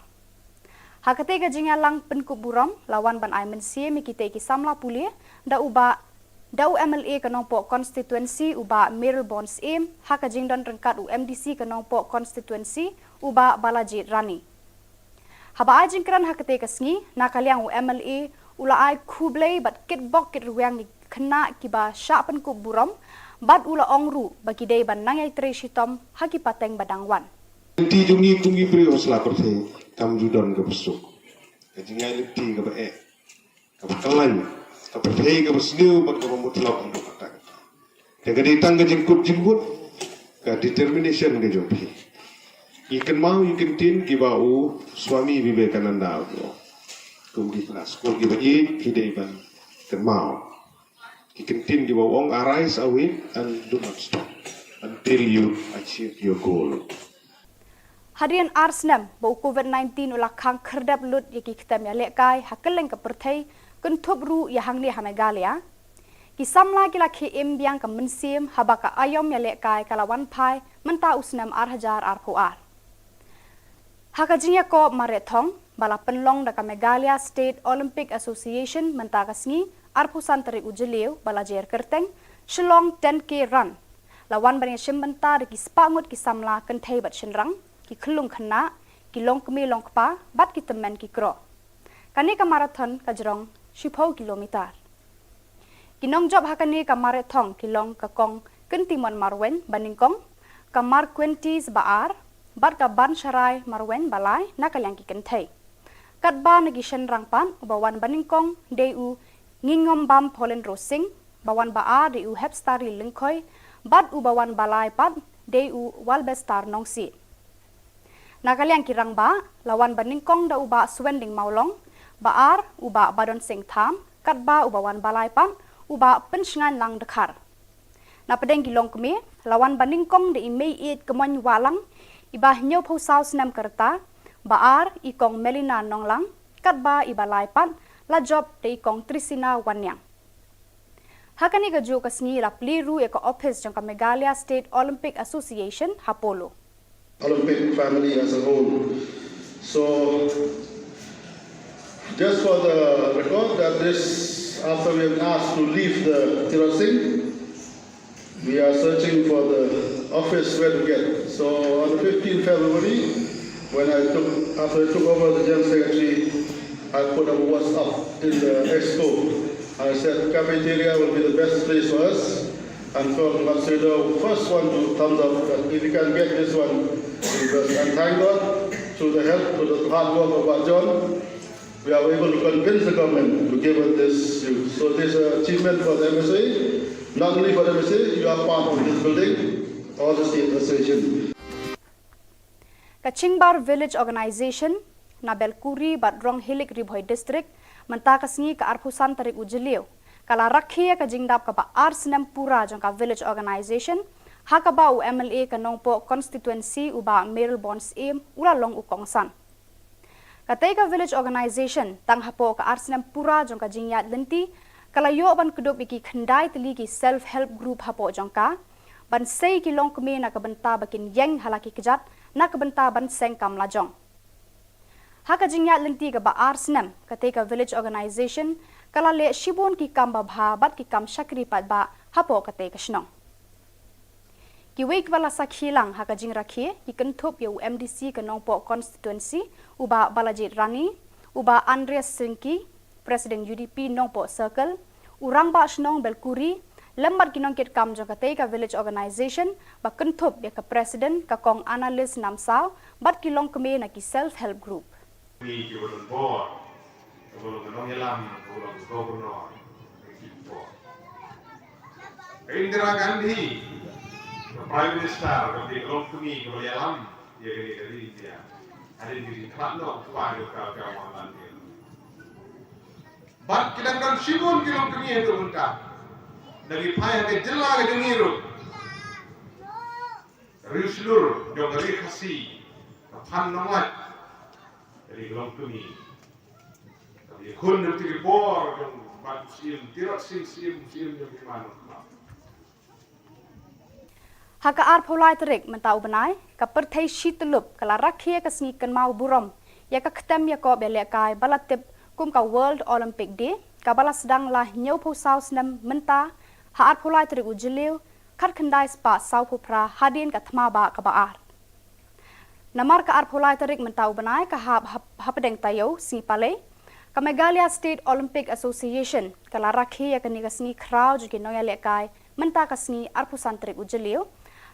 Ha katei ka jingïalang pynkup burom la wan ban ai mynsiem ïa kitei ki samla pule da u Bah, da u M L A ka Nongpoh Constituency u Bah Mayralborn Syiem, ha ka jingdon ryngkat u M D C ka Nongpoh Constituency u Bah Balajied Rani. Haba ai jingkren ha katei ka sngi, na ka liang u M L A u la ai khublei bad kitbok kitrwiang ïa ki khynnah kiba shah pynkup burom, bad u la ong ruh ba ki dei ban nang ïai trei shitom ha ki pateng ba dang wan. Lynti jong ngi kum ki briew ha sla pyrthei kam ju don kaba suk. Ka jingïaid lynti kaba eh, kaba kyllain, ka pyrthei kaba sniew bad kaba mutlop haduh katta katta. Te ka dei tang ka jingkut jingkut, ka determination ka jong phi. Ngi kynmaw ïa ki kyntien kiba u Swami Vivekananda u ong. Kum ki khynnah skul kiba ïeit phi dei ban kynmaw ki kyntien kiba u ong, "Arise, awake, and do not stop until you achieve your goal." Hadien ar snem ba u Covid nineteen u la khang khyrdep lut ïa ki ktem ïalehkai ha kylleng ka pyrthei, kynthup ruh ïa hangne ha Meghalaya, ki samla ki la khie im biang ka mynsiem haba ka aiom ïalehkai ka la wan phai mynta u snem ar hajar arphew ar. Ha ka jingïakop mareh thong ba la pynlong da ka Meghalaya State Olympic Association mynta ka sngi, arphew san tarik u Jylliew ba la jer kyrteng Shillong ten K Run, la wan ban ïashim bynta da ki spah ngut ki samla kynthei bad shynrang, ki khyllung khynnah, ki longkmie longkpa bad ki tymmen ki kro. Kane ka marathon ka jrong shiphew kilometer. Ki nongjop ha kane ka mareh thong ki long ka Kong Kyntimon Marwein ba nyngkong, ka Marquentis ba ar, bad ka Bansharai Marwein ba lai na ka liang ki kynthei. Katba na ki shynrang pat, uba wan ba nyngkong dei u Ngingombam Paulin Rosing, ba wan ba ar dei u Hepstari Lyngkhoi, bad uba wan ba lai pat dei u Walbestar Nongsiej. Na ka liang ki rangbah, la wan ba nyngkong da u Bah Suending Mawlong, ba ar u Bah Badon Singh Tham, katba uba wan ba lai pat u Bah Pynshngainlang Dkhar. Na pdeng ki longkmie, la wan ba nyngkong da i Mei Ïeit Kmoin Wahlang, iba hynñiewphew saw snem ka rta, ba ar i Kong Melina Nonglang, katba iba lai pat la jop da i Kong Trisina Wanniang. Ha kane kajuh ka sngi la plie ruh ïa ka ophis jong ka Meghalaya State Olympic Association ha Polo. Olympic family as a whole. So, just for the record, that this, after we have asked to leave the Tirot Singh, we are searching for the office where to get. So, on the fifteenth February, when I took, after I took over the General Secretary, I put a WhatsApp In the expo, I said cafeteria will be the best place for us. And from Matsudo, first one to thumbs up. But if you can get this one, because, and thank God, through the help, through the hard work of Bah John, we are able to convince the government to give us this use. So this is an achievement for the M S A, not only for the M S A, you are part of this building, all the state association. Ka Chingbar Village Organisation na Belkuri bad Ronghilik, Ri Bhoi District, mynta ka sngi ka arphew san tarik u Jylliew, ka la rakhe ïa ka jingdap kaba ar snem pura jong ka Village Organisation, ha kaba u M L A ka Nongpoh Constituency u Bah Mayralborn Syiem u la long u kongsan. Katei ka Village Organisation, tang hapoh ka ar snem pura jong ka jingïaid lynti, ka la ïoh ban kdup ïa ki khyndai tylli ki self help group hapoh jong ka, ban sei ki longkmie na ka bynta ba kin ïeng ha la ki kjat, na ka bynta ban seng kam lajong. Ha ka jingïaid lynti kaba ar snem, katei ka Village Organisation ka la leh shibun ki kam babha bad ki kam shakri paidbah hapoh katei ka shnong. Kiwei kiba la sakhi lang ha ka jingrakhe ki kynthup ïa u M D C ka Nongpoh Constituency, u Bah Balajied Rani, u Bah Andreas Syngki, President U D P Nongpoh Circle, u Rangbah Shnong Belkuri, lem bad ki nongkitkam jong katei ka Village Organisation, ba kynthup ïa ka President ka Kong Annalise Namsaw bad ki longkmie na ki self help group. Ni ki ba don bor, ka ba long ka nongïalam, ka ba long ka governor, ka ki bor. Ka Indira Gandhi, ka Prime Minister, ka ba long kmie, ka ba ïalam ïa kane ka ri India. Hadien ka jingkhlad noh u kpa jong ka, ka Mohanlal Nehru. Bad ki dang don shibun ki longkmie haduh mynta. Da ki phai ha ka jylla ka jong ngi ruh. Riewshlur jong ka ri Khasi, ka Phan Nonglait, ka ri ka longkmie. Ka ïakhun na ki bor jong Bah Syiem, Tirot Sing Syiem, Syiem jong ki man. Ha ka arphew lai tarik mynta u bnai, ka pyrthei shi tyllup ka la rakhe ïa ka sngi kynmaw burom ïa ka ktem ïakob ïalehkai ba la tip kum ka World Olympic Day, kaba la sdang la hynñiewphew saw snem mynta, ha arphew lai tarik u Jylliew, khatkhyndai spah sawphew phra hadien ka thma bah kaba ar. Namar ka arphew lai tarik mynta u bnai ka hap hap-, hapdeng taïew sngi Palei, ka Meghalaya State Olympic Association ka la rakhe ïa kane ka sngi khraw jong ki nongïalehkai mynta ka sngi arphew san tarik u Jylliew,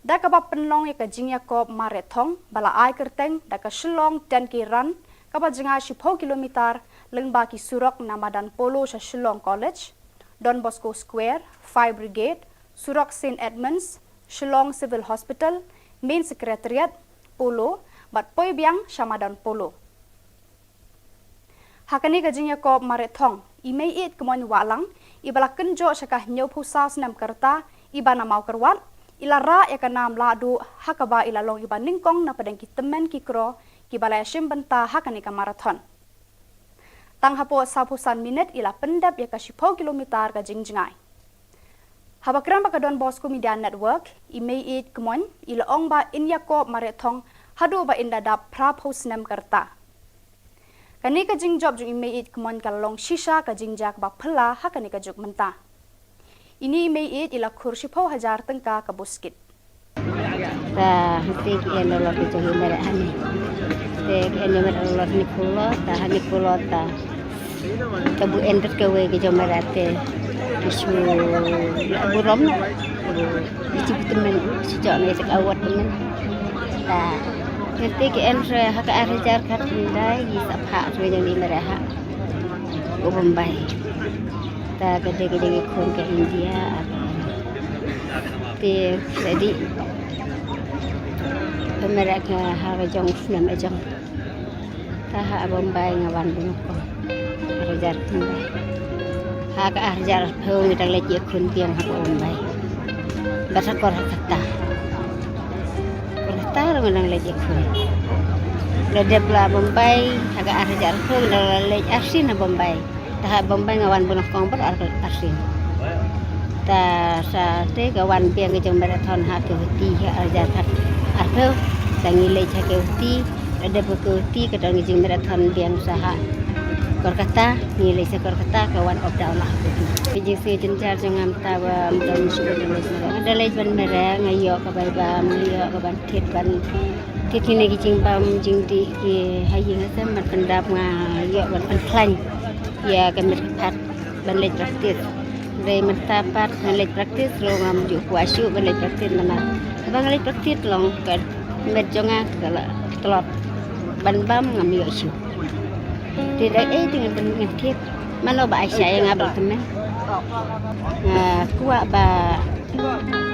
da kaba pynlong ïa ka jingïakob mareh thong ba la ai kyrteng da ka Shillong ten K Run, kaba jngai shiphew kilometer lyngba ki surok na madan Polo sha Shillong College, Don Bosco Square, Fire Brigade, surok Saint Edmunds, Shillong Civil Hospital, Main Secretariat, Polo, bad poi biang sha madan Polo. Ha kane ka jingïakob mareh thong, i Meiieid Kmoin Wahlang, iba la kynjoh sha ka hynñiewphew saw snem ka rta, iba na Mawkyrwat, i la rah ïa ka nam lahduh, ha kaba i la long iba nyngkong na pdeng ki tymmen ki kro kiba la ïashim bynta ha kane ka marathon. Tang hapoh sawphew san minit i la pyndep ïa ka shiphew kilometer ka jingjngai. Haba kren bad ka Don Bosco Media Network, i Meiieid Kmoin i la ong ba in ïakob mareh thong haduh ba in da dap phraphew snem ka rta. Kane ka jingjop jong i Meiieid Kmoin ka la long shisha ka jingjia kaba phylla ha kane ka juk mynta. Ine i Meiieid i la khur shiphew hajar tyngka ka buskit. Ta hangtei ki en lolot ki jong i mareh hangne. Te ki en jong i mareh lolot hangne phulo, ta hangne phulo ta. Ta bu en tat kawei ki jong i mareh te ki shu burom noh. Ki shu tymmen, shu jok ne ta ka award tymmen. Ta hangtei ki en re ha ka ar hajar khatkhyndai, ki sa phah re jong i mareh ha u Bombay. Ta ka dei ka jong i khun ka India. Te sa dei. Pynmareh ka ha ka jong u snem ka jong. Ta ha Bombay nga wan bun ko. Ar hajar khyndai. Ha ka ar hajar arphew ngi dang leit ïakhun biang ha Bombay. Bad ha Kolkata. Kolkata ruh nga dang leit ïakhun. La dep la Bombay ha ka ar hajar arphew ngi dang leit arsien ha Bombay. Ta ha Bombay nga wan bun kong bad ar, arsien. Ta sa te ka wan biang ka jong marathon ha Guwahati ha ar hajar khat arphew. Ta ngi leit ha Guwahati, la dep ha Guwahati ka don ka jingmarathon biang sa ha Kolkata, ngi leit sa Kolkata ka wan up down la ha Guwahati. Ka jingsngew jynjar jong nga mynta ba ym don shuh ba ngi leit mareh. Nga da leit ban mareh, nga ïoh ka bai bam, nga ïoh ka ban thied ban thied kine ki jingbam jingdih ki ha ïing ha sem, ban pyndap nga ïoh ban pynkhlaiñ. Ïa ka met pat ban leit practice. Dei mynta pat ngan leit practice ruh ngam ju kwah shuh ban leit practice namar haba nga leit practice long ka met jong nga ka la tlot ban bam ngam ïoh shuh. Te da ei te ngan pyn ngan thied. Mano ba ai sha ïa nga ba la tymmen. Nga kwah ba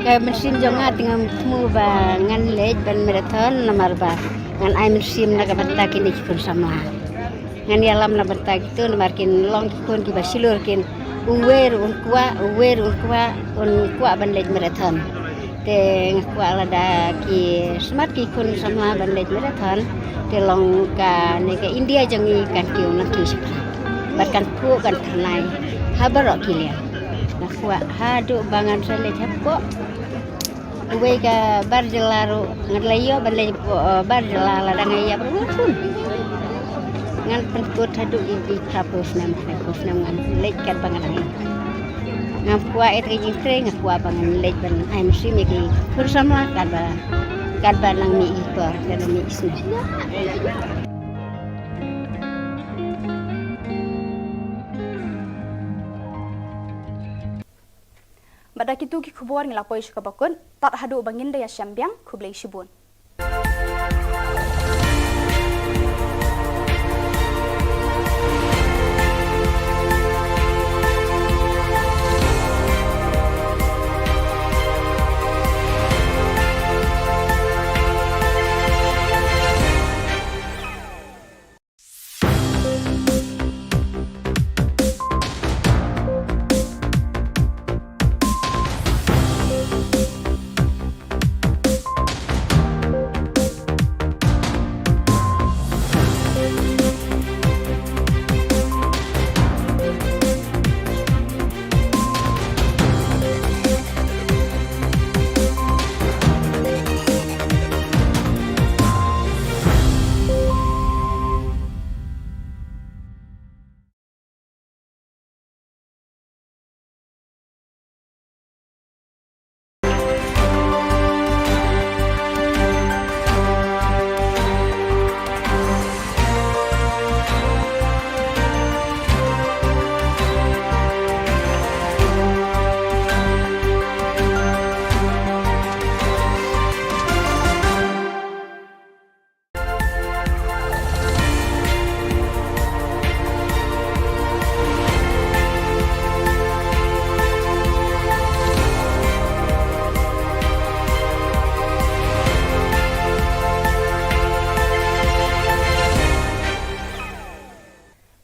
ka mynsiem jong nga te ngam thmu ba ngan leit ban marathon namar ba ngan ai mynsiem na ka bynta kine ki khun samla. Ngan ïalam na bynta kito namar kin long ki khun kiba shlur kin uwei ruh un kwah, uwei ruh un kwah, un kwah ban leit marathon. Te nga kwah lada ki smat ki khun samla ban leit marathon te long kane ka India jong ngi kan kiew nangkiew shaphrang. Bad kan phuh kan tyrnai ha baroh ki liang. Nga kwah haduh ba ngan sa leit hapoh uwei ka bar jylla ruh ngan leit ïoh ban leit hapoh, eh, bar jylla lada nga ïap ruh ngan pun. Ngan pynkut haduh ïa ki phraphew snem, phraphew snem ngan leit katba nga dang ïap. Ngam kwah ïa ka jingtrei, nga kwah ba ngan leit ban ai mynsiem ïa ki khun samla katba, katba nang mih i por, katba mih i snem. Bad da kitu ki khubor ngi la poi sha kaba kut, tad haduh ba ngin da ïashem biang, khublei shibun.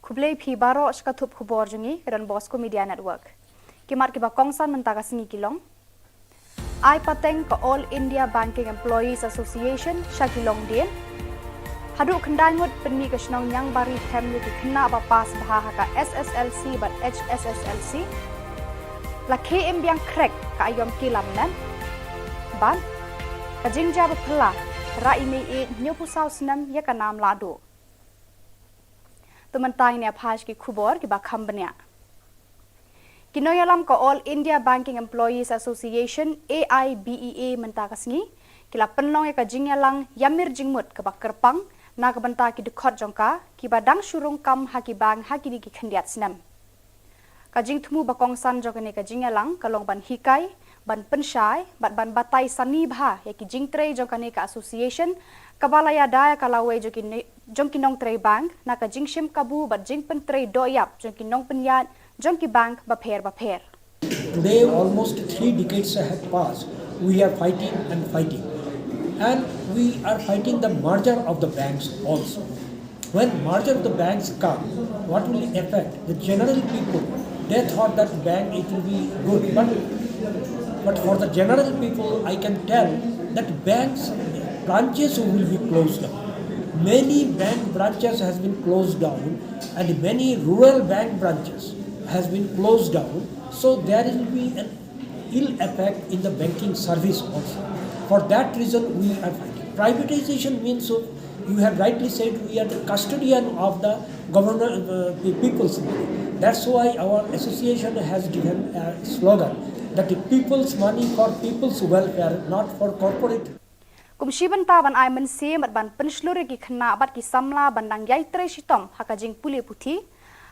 Khublei phi baroh sha ka thup khubor jong ngi ka Don Bosco Media Network. Ki mat kiba kongsan mynta ka sngi ki long: Ai pateng ka All India Banking Employees Association sha ki longdien. Haduh khyndai ngut pynmih ka shnong Niangbari them ïa ki khynnah ba pass bha ha ka S S L C bad H S S L C. La khie im biang khrek ka aiom ki lam nen. Bad ka jingjia ba phylla, rah i mei ïeit hynñiewphew saw snem ïa ka nam lahduh. To mynta ngin ïa phai sha ki khubor kiba kham bniah. Ki nongïalam ka All India Banking Employees Association, A I B E A, mynta ka sngi ki la pynlong ïa ka jingïalang ïamir jingmut kaba kyrpang na ka bynta ki dkhot jong ka kiba dang shu rung kam ha ki bank ha kine ki khyndiat snem. Ka jingthmu ba kongsan jong kane ka jingïalang ka long ban hikai, ban pynshai bad ban batai sani bha ïa ki jingtrei jong kane ka association kaba la ïada ïa ka lawei jong ki ne-, jong ki nongtrei bank na ka jingshim kabu bad jingpyntrei doh ïap jong ki nongpynïaid jong ki bank bapher bapher. Today, almost three decades have passed. We are fighting and fighting. And we are fighting the merger of the banks also. When merger of the banks come, what will affect the general people? They thought that bank, it will be good, but, but for the general people, I can tell that banks branches will be closed down. Many bank branches has been closed down, and many rural bank branches has been closed down. So there will be an ill effect in the banking service also. For that reason, we are fighting. Privatization means, so you have rightly said, we are the custodian of the government, uh, the people's money. That's why our association has given a slogan that the people's money for people's welfare, not for corporate. Kum shi bynta ban ai mynsiem bad ban pynshlur ïa ki khynnah bad ki samla ban dang ïai trei shitom ha ka jingpule puthi,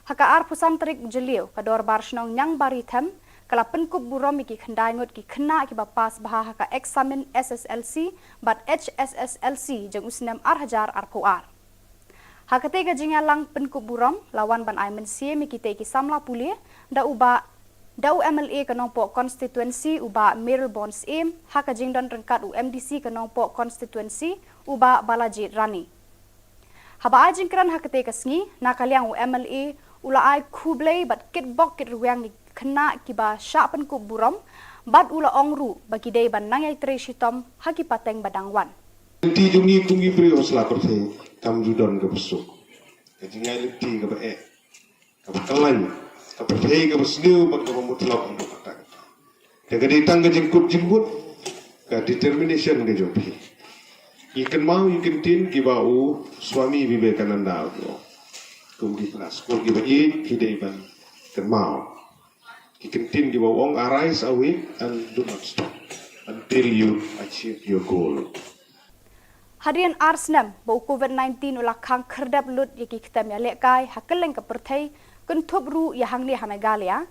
Ha ka arphew san tarik u Jylliew, ka Dorbar Shnong Niangbar Ithem ka la pynkup burom ïa ki khyndai ngut ki khynnah kiba pass bha ha ka eksamin S S L C bad H S S L C jong u snem ar hajar arphew ar. Ha katei ka jingïalang pynkup burom la wan ban ai mynsiem ïa kitei ki samla pule da u Bah, da u M L A ka Nongpoh Constituency u Bah Mayralborn Syiem, ha ka jingdon ryngkat u M D C ka Nongpoh Constituency u Bah Balajied Rani. Haba ai jingkren ha katei ka sngi, na ka liang u M L A u la ai khublei bad kitbok kitrwiang ïa ki khynnah kiba shah pynkup burom, bad u la ong ruh ba ki dei ban nang ïai trei shitom ha ki pateng ba dang wan. Lynti jong ngi kum ki briew ha sla pyrthei kam ju don kaba suk. Ka jingïaid lynti kaba eh, kaba khlaiñ, ka pyrthei kaba sniew bad kaba mutlop ha ka pateng. Te ka dei tang ka jingkut jingmut, ka determination ka jong phi. Ïa kynmaw ïa ki ktien kiba u Swami Vivekananda u ong, kum ki khynnah skul kiba ïeit ki dei ban kynmaw ïa ki ktien kiba u ong, "Arise, awake, and do not stop until you achieve your goal." Hadien ar snem ba u Covid nineteen u la khang khyrdep lut ïa ki ktem ïalehkai ha kylleng ka pyrthei, kynthup ruh ïa hangne ha Meghalaya,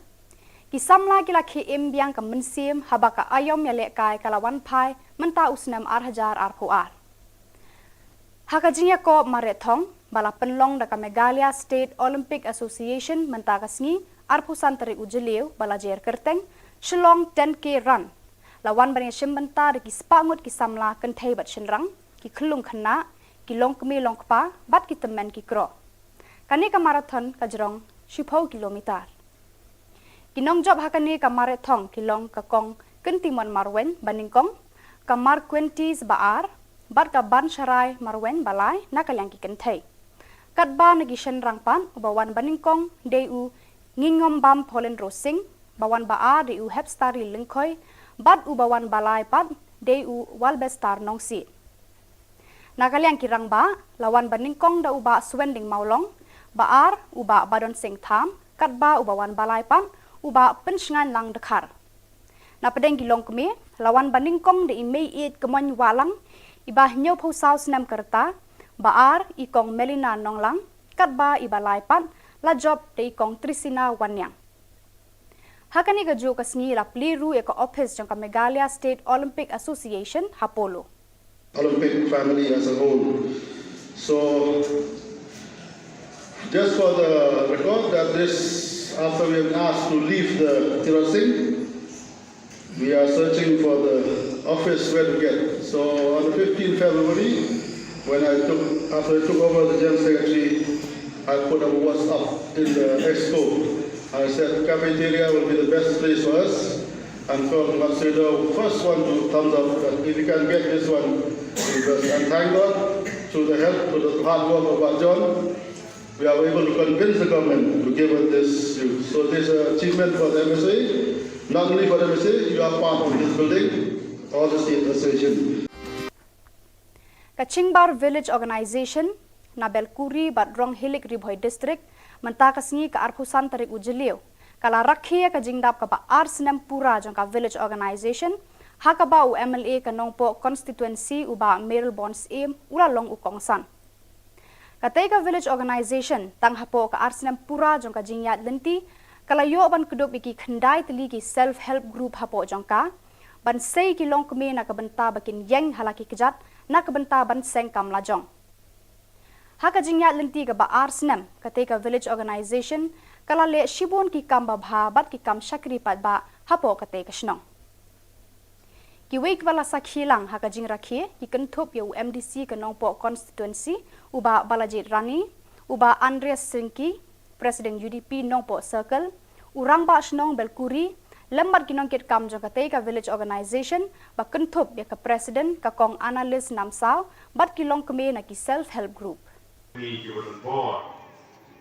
ki samla ki la khie im biang ka mynsiem haba ka aïom ïalehkai ka la wan phai mynta u snem ar hajar arphew ar. Ha ka jingïakob mareh thong ba la pynlong da ka Meghalaya State Olympic Association mynta ka sngi, arphew san tarik u Jylliew ba la jer kyrteng Shillong ten K Run, la wan ban ïashim bynta da ki spah ngut ki samla kynthei bad shynrang, ki khyllung khynnah, ki longkmie longkpa bad ki tymmen ki kro. Kane ka marathon ka jrong shiphew kilometer. Ki nongjop ha kane ka mareh thong ki long ka Kong Kyntimon Marwein ba nyngkong, ka Marquentis ba ar, bad ka Bansharai Marwein ba lai na ka liang ki kynthei. Katba na ki shynrang pat, uba wan ba nyngkong dei u Ngingombam Pauline Rosing, ba wan ba ar dei u Hepstari Lyngkhoi, bad uba wan ba lai pat dei u Walbestar Nongsiej. Na ka liang ki rangbah, la wan ba nyngkong da u Bah Swending Mawlong, ba ar u Bah Badon Singh Tham, katba uba wan ba lai pat u Bah Pynshngainlang Dkhar. Na pdeng ki longkmie, la wan ba nyngkong da i Meiieit Kmoin Wahlang, iba hynñiewphew saw snem ka rta, ba ar i Kong Melina Nonglang, katba iba lai pat la jop da i Kong Trisina Wanniang. Ha kane kajuh ka sngi la plie ruh ïa ka ophis jong ka Meghalaya State Olympic Association ha Polo. Olympic family as a whole. So, just for the record, that this, after we have asked to leave the Tirot Singh, we are searching for the office where to get. So, on the fifteenth February, when I took, after I took over the General Secretary, I put a WhatsApp in the expo. I said cafeteria will be the best place for us. And Kong Matsudo, first one to thumbs up that if you can get this one, because, and thank God, through the help, through the hard work of Bah John, we are able to convince the government to give us this. So this is an achievement for the M S A, not only for the M S A, you are part of this building, all the state association. Ka Chingbar Village Organisation na Belkuri bad Ronghilik, Ri Bhoi District, mynta ka sngi ka arphew san tarik u Jylliew, ka la rakhe ïa ka jingdap kaba ar snem pura jong ka Village Organisation, ha kaba u M L A ka Nongpoh Constituency u Bah Mayralborn Syiem u la long u kongsan. Katei ka Village Organisation, tang hapoh ka ar snem pura jong ka jingïaid lynti, ka la ïoh ban kdup ïa ki khyndai tylli ki self help group hapoh jong ka, ban sei ki longkmie na ka bynta ba kin ïeng ha la ki kjat, na ka bynta ban seng kam lajong. Ha ka jingïaid lynti kaba ar snem, katei ka Village Organisation ka la leh shibun ki kam babha bad ki kam shakri paidbah hapoh katei ka shnong. Kiwei kiba la sakhi lang ha ka jingrakhe ki kynthup ïa u M D C ka Nongpoh Constituency, u Bah Balajied Rani, u Bah Andreas Syngki, President U D P Nongpoh Circle, u Rangbah Shnong Belkuri, lem bad ki nongkitkam jong katei ka Village Organisation, ba kynthup ïa ka President ka Kong Annalise Namsaw, bad ki longkmie na ki self help group. Ni ki ba don bor,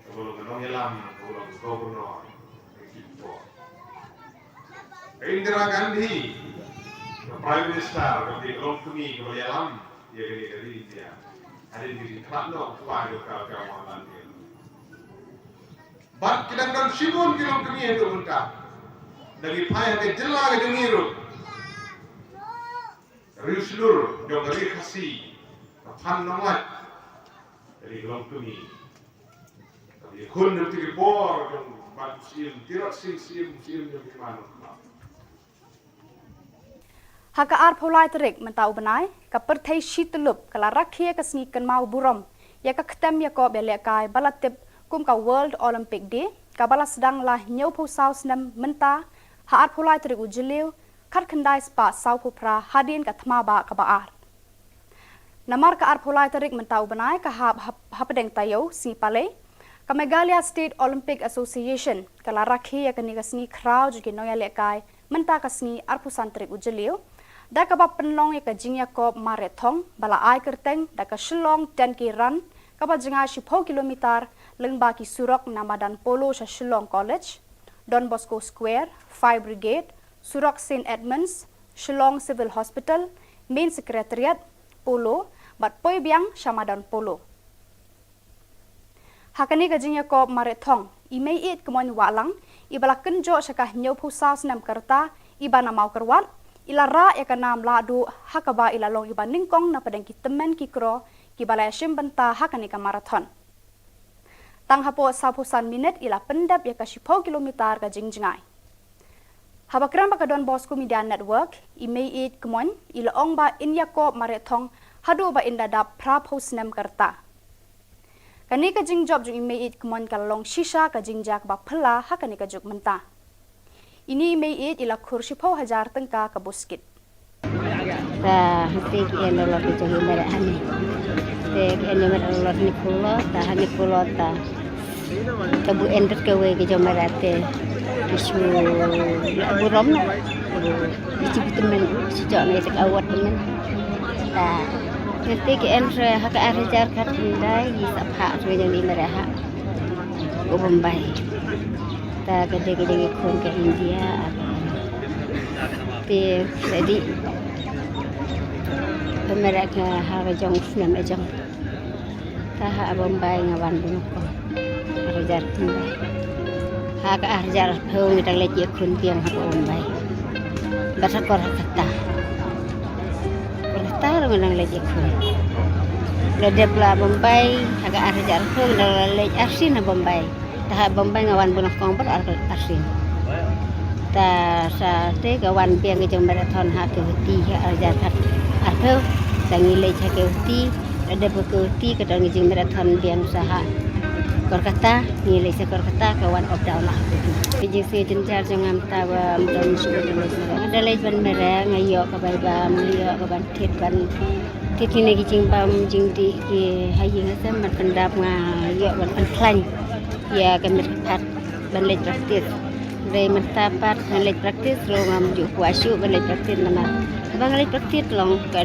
ka ba long ka nongïalam, ka ba long ka governor, ka ki bor. Ka Indira Gandhi, ka Prime Minister, ka ba long kmie, ka ba ïalam ïa kane ka ri India. Hadien ka jingkhlad noh u kpa jong ka, ka Mohanlal Nehru. Bad ki dang don shibun ki longkmie haduh mynta. Da ki phai ha ka jylla ka jong ngi ruh. Riewshlur jong ka ri Khasi, ka Phan Nonglait, ka ri longkmie. Ka Khun jong ki por jong ban siem, tirot siem, siem, siem jong ki man. Ha ka arphew lai tarik mynta u bnai, ka pyrthei shi tyllup ka la rakhe ka sngi kynmaw burom ïa ka ktem ïakob ïalehkai ba la tip kum ka World Olympic Day, kaba la sdang la hynñiewphew saw snem mynta, ha arphew lai tarik u Jylliew, khatkhyndai spah sawphew phra hadien ka thma bah kaba ar. Namar ka arphew lai tarik mynta u bnai ka hap hap-, hapdeng taïew sngi Palei, ka Meghalaya State Olympic Association ka la rakhe ïa kane ka sngi khraw jong ki nongïalehkai mynta ka sngi arphew san tarik u Jylliew, da kaba pynlong ïa ka jingïakob marathon ba la ai kyrteng da ka Shillong ten K Run, kaba jngai shiphew kilometer lyngba ki surok na madan Polo sha Shillong College, Don Bosco Square, Fire Brigade, surok Saint Edmunds, Shillong Civil Hospital, Main Secretariat, Polo, bad poi biang sha madan Polo. Ha kane ka jingïakob marathon, i Meiieid Kmoin Wahlang, iba la kynjoh sha ka hynñiewphew saw snem ka rta, iba na Mawkyrwat, i la rah ïa ka nam lahduh, ha kaba i la long iba nyngkong na pdeng ki tymmen ki kro, kiba la ïashim bynta ha kane ka marathon. Tang hapoh sawphew san minit i la pyndep ïa ka shiphew kilometer ka jingjngai. Haba kren bad ka Don Bosco Media Network, i Meiieid Kmoin i la ong ba in ïakob marathon haduh ba in da dap phraphew snem ka rta. Kane ka jingjop jong i Meiieid Kmoin ka la long shisha ka jingjia kaba phylla ha kane ka juk mynta. Ine i Meiieid i la khur shiphew hajar tyngka ka buskit. Ta hangtei ki en lolot ki jong i Meiieid hangne. Te ki en i Meiieid lolot hynñiewphew lolot, ta hynñiewphew lolot ta. Ta bu en bad kawei ki jong i Meiieid te ki shu la burom na. Ki shu tymmen, shu jok ne ta ka award tymmen. Ta hangtei ki en re ha ka ar hajar khatkhyndai, ki sa phah re jong i Meiieid ha u Bombay. Ta ka dei ka jong i khun ka India, ar te ka dei ka Meiieid ka ha ka jong u snem ka jong. Ta ha Bombay nga wan bun ko. Ar hajar khyndai. Ha ka ar hajar arphew ngi dang leit ïakhun biang ha Bombay. Bad ha Kolkata. Kolkata ruh ngi dang leit ïakhun. La dep la Bombay, ha ka ar hajar arphew ngi dang la leit arsien ha Bombay. Ta ha Bombay nga wan bun kong bad ar, arsien. Ta sa te ka wan biang ka jong marathon ha Guwahati ha ar hajar khat arphew. Ta ngi leit ha Guwahati, la dep ha Guwahati ka don ka jingmarathon biang sa ha Kolkata, ngi leit sa Kolkata ka wan up down la ha Guwahati. Ka jingsngew jynjar jong nga mynta ba ym don shuh ba leit mareh. Nga da leit ban mareh, nga ïoh ka bai bam, nga ïoh ka ban thied ban thied kine ki jingbam jingdih ki ha ïing ha sem ban pyndap, nga ïoh ban pynkhlaiñ ïa ka met ka phad ban leit practice. Hynrei mynta pat ngan leit practice ruh ngam ju kwah shuh ban leit practice namar ba nga leit practice long ka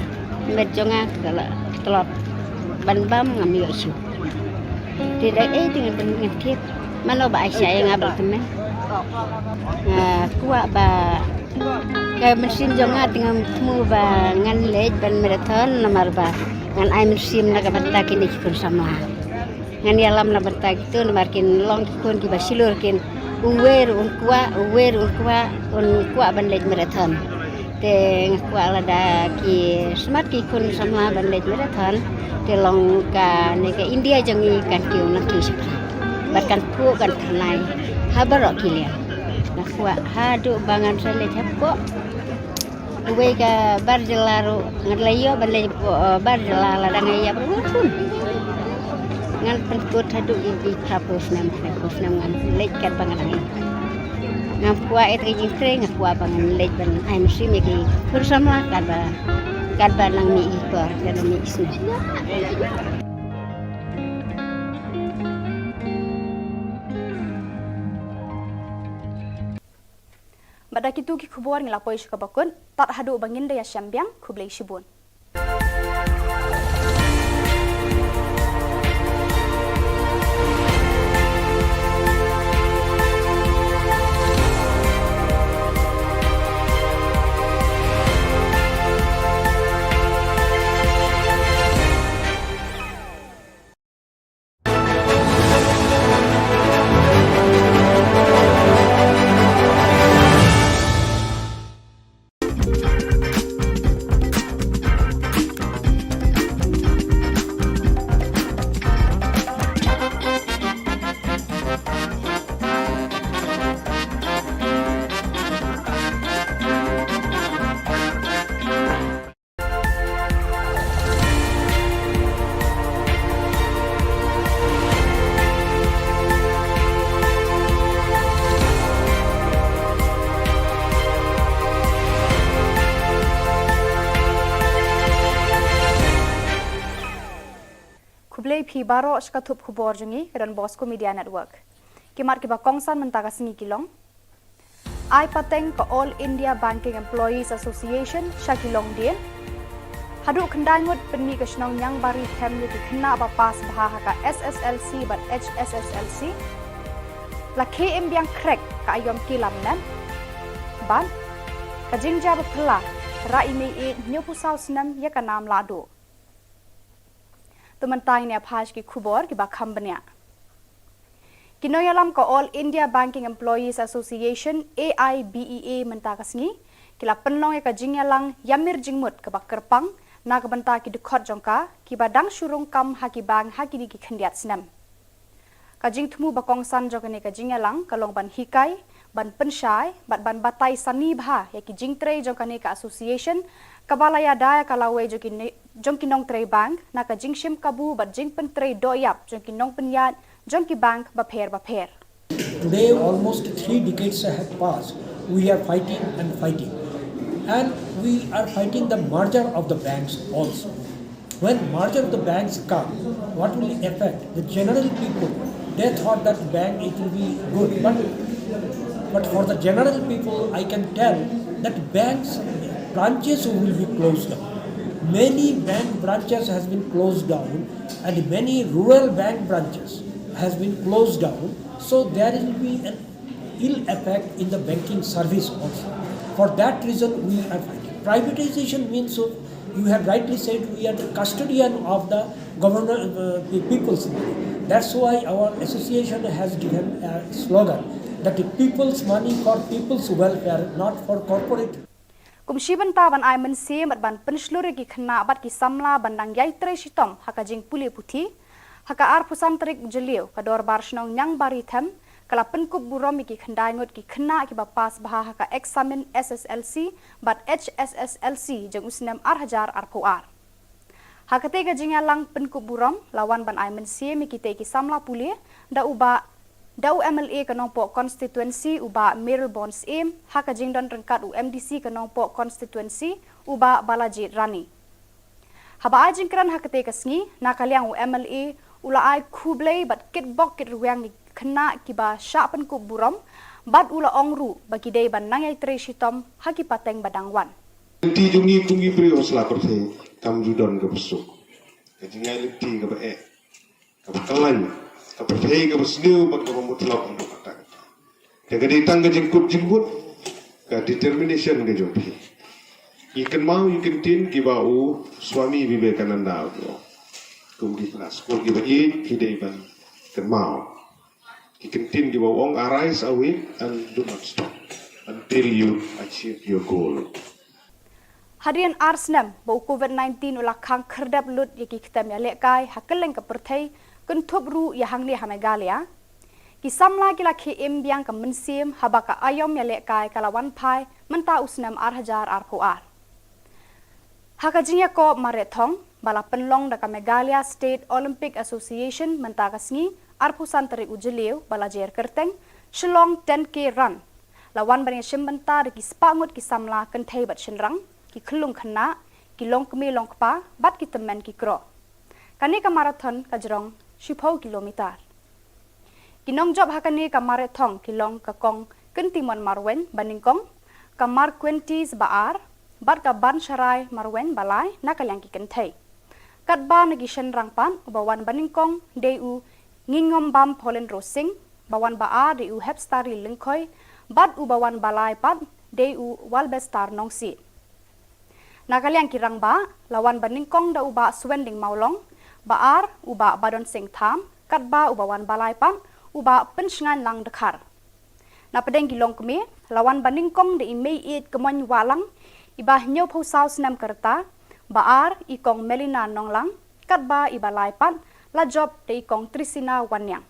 met jong nga ka la tlot ban bam ngam ïoh shuh. Te da ei te ngan, ngan thied. Mano ba ai shai ïa nga ba tymmen. Nga kwah ba ka mynsiem jong nga te ngam thmu ba ngan leit ban marathon namar ba ngan ai mynsiem na ka bynta kine ki khun samla. Ngan ïalam na bynta kito namar kin long ki khun kiba shlur kin, uwei ruh un kwah, uwei ruh un kwah, un kwah ban leit marathon. Te nga kwah lada ki smat ki khun samla ban leit marathon, te long kane ka India jong ngi kan kiew nangkiew shaphrang. Bad kan phuh kan thymmai ha baroh ki liang. Nga kwah haduh ba ngan sa leit hapoh uwei ka bar jylla ruh, ngan leit ïoh ban leit hapoh, eh, bar jylla lada nga ïap ruh ngan khun. Ngan pynkut haduh ïa ki phraphew snem, phraphew snem ngan leit katba nga dang ïap. Ngam kwah ïa ka jingtrei, nga kwah ba ngan leit ban ai mynsiem ïa ki khun samla katba, katba nang mih ki por, katba mih ki snem. Bad da kito ki khubor ngi la poi sha kaba kut, tad haduh ba ngin da ïashem biang, khublei shibun. Khublei phi baroh sha ka thup khubor jong ngi ka Don Bosco Media Network. Ki mat kiba kongsan mynta ka sngi ki long: Ai pateng ka All India Banking Employees Association sha ki longdien. Haduh khyndai ngut pynmih ka shnong Niangbari Them ïa ki khynnah ba pass bha ha ka S S L C bad H S S L C. La khie im biang khrek ka aiom ki lamnet. Bad ka jingjia ba phylla, rah i mei ïeit hynñiewphew saw snem ïa ka nam lahduh. To mynta ngin ïa phai sha ki khubor kiba kham bniah. Ki nongïalam ka All India Banking Employees Association, A I B E A, mynta ka sngi ki la pynlong ïa ka jingïalang ïamir jingmut kaba kyrpang na ka bynta ki dkhot jong ka kiba dang shu rung kam ha ki bank ha kine ki khyndiat snem. Ka jingthmu ba kongsan jong kane ka jingïalang ka long ban hikai, ban pynshai bad ban batai sani bha ïa ki jingtrei jong kane ka association, kaba la ïada ïa ka lawei jong ki ne-, jong ki nongtrei bank na ka jingshim kabu bad jingpyntrei dohïap jong ki nongpynïaid jong ki bank bapher bapher. Today, almost three decades have passed. We are fighting and fighting. And we are fighting the merger of the banks also. When merger of the banks come, what will affect the general people? They thought that bank it will be good, but, but for the general people, I can tell that banks branches will be closed down. Many bank branches has been closed down, and many rural bank branches has been closed down. So there will be an ill effect in the banking service also. For that reason, we are fighting. Privatization means, so you have rightly said, we are the custodian of the government, uh, the people's money. That's why our association has given a slogan that the people's money for people's welfare, not for corporate. Kum shi bynta ban ai mynsiem bad ban pynshlur ïa ki khynnah bad ki samla ban dang ïai trei shitom ha ka jingpule puthi, ha ka arphew san tarik u Jylliew ka Dorbar Shnong Niangbari Them ka la pynkup burom ïa ki khyndai ngut ki khynnah kiba pass bha ha ka eksamin S S L C bad H S S L C jong u snem ar hajar arphew ar. Ha katei ka jingïalang pynkup burom la wan ban ai mynsiem ïa kitei ki samla pule da u Bah, da u M L A ka Nongpoh Constituency u Bah Mayralborn Syiem, ha ka jingdon ryngkat u M D C ka Nongpoh Constituency u Bah Balajied Rani. Haba ai jingkren ha katei ka sngi, na ka liang u M L A u la ai khublei bad kitbok kitrwiang ïa ki khynnah kiba shah pynkup burom, bad u la ong ruh ba ki dei ban nang ïai trei shitom ha ki pateng ba dang wan. Lynti jong ngi kum ki briew ha sla pyrthei kam ju don kaba suk. Ka jingïaid lynti kaba eh, kaba khlaiñ, ka pyrthei kaba sniew bad kaba mutlop haduh katta katta. Te ka dei tang ka jingkut jingmut, ka determination ka jong phi. Ngi kynmaw ïa ki kyntien kiba u Swami Vivekananda u ong. Kum ki phra skul kiba ïeit phi dei ban kynmaw. Ki kyntien kiba u ong, "Arise, awake, and do not stop until you achieve your goal." Hadien ar snem ba u Covid nineteen u la khang khyrdep lut ïa ki ktem ïalehkai ha kylleng ka pyrthei, kynthup ruh ïa hangne ha Meghalaya, ki samla ki la khie im biang ka mynsiem haba ka aiom ïalehkai ka la wan phai mynta u snem ar hajar arphew ar. Ha ka jingïakob mareh thong ba la pynlong da ka Meghalaya State Olympic Association mynta ka sngi, arphew san tarik u Jylliew ba la jer kyrteng Shillong ten K Run, la wan ban ïashim bynta da ki spah ngut ki samla kynthei bad shynrang, ki khyllung khynnah, ki longkmie longkpa bad ki tymmen ki kro. Kane ka marathon ka jrong shiphew kilometer. Ki nongjop ha kane ka mareh thong ki long ka Kong Kyntimon Marwein ba nyngkong, ka Marquentis ba ar, bad ka Bansharai Marwein ba lai na ka liang ki kynthei. Katba na ki shynrang pat, uba wan ba nyngkong dei u Ngingombam Paulin Rosing, ba wan ba ar dei u Hepstarli Lyngkhoi, bad uba wan ba lai pat dei u Walbestar Nongsiej. Na ka liang ki rangbah, la wan ba nyngkong da u Bah Swending Mawlong, ba ar u Bah Badon Singh Tham, katba uba wan ba lai pat u Bah Pynshngain Lang Dkhar. Na pdeng ki longkmie, la wan ba nyngkong da i Mei Ïeit Kmoin Wahlang, iba hynñiewphew saw snem ka rta, ba ar i Kong Melina Nonglang, katba iba lai pat la jop da i Kong Trisina Wanniang.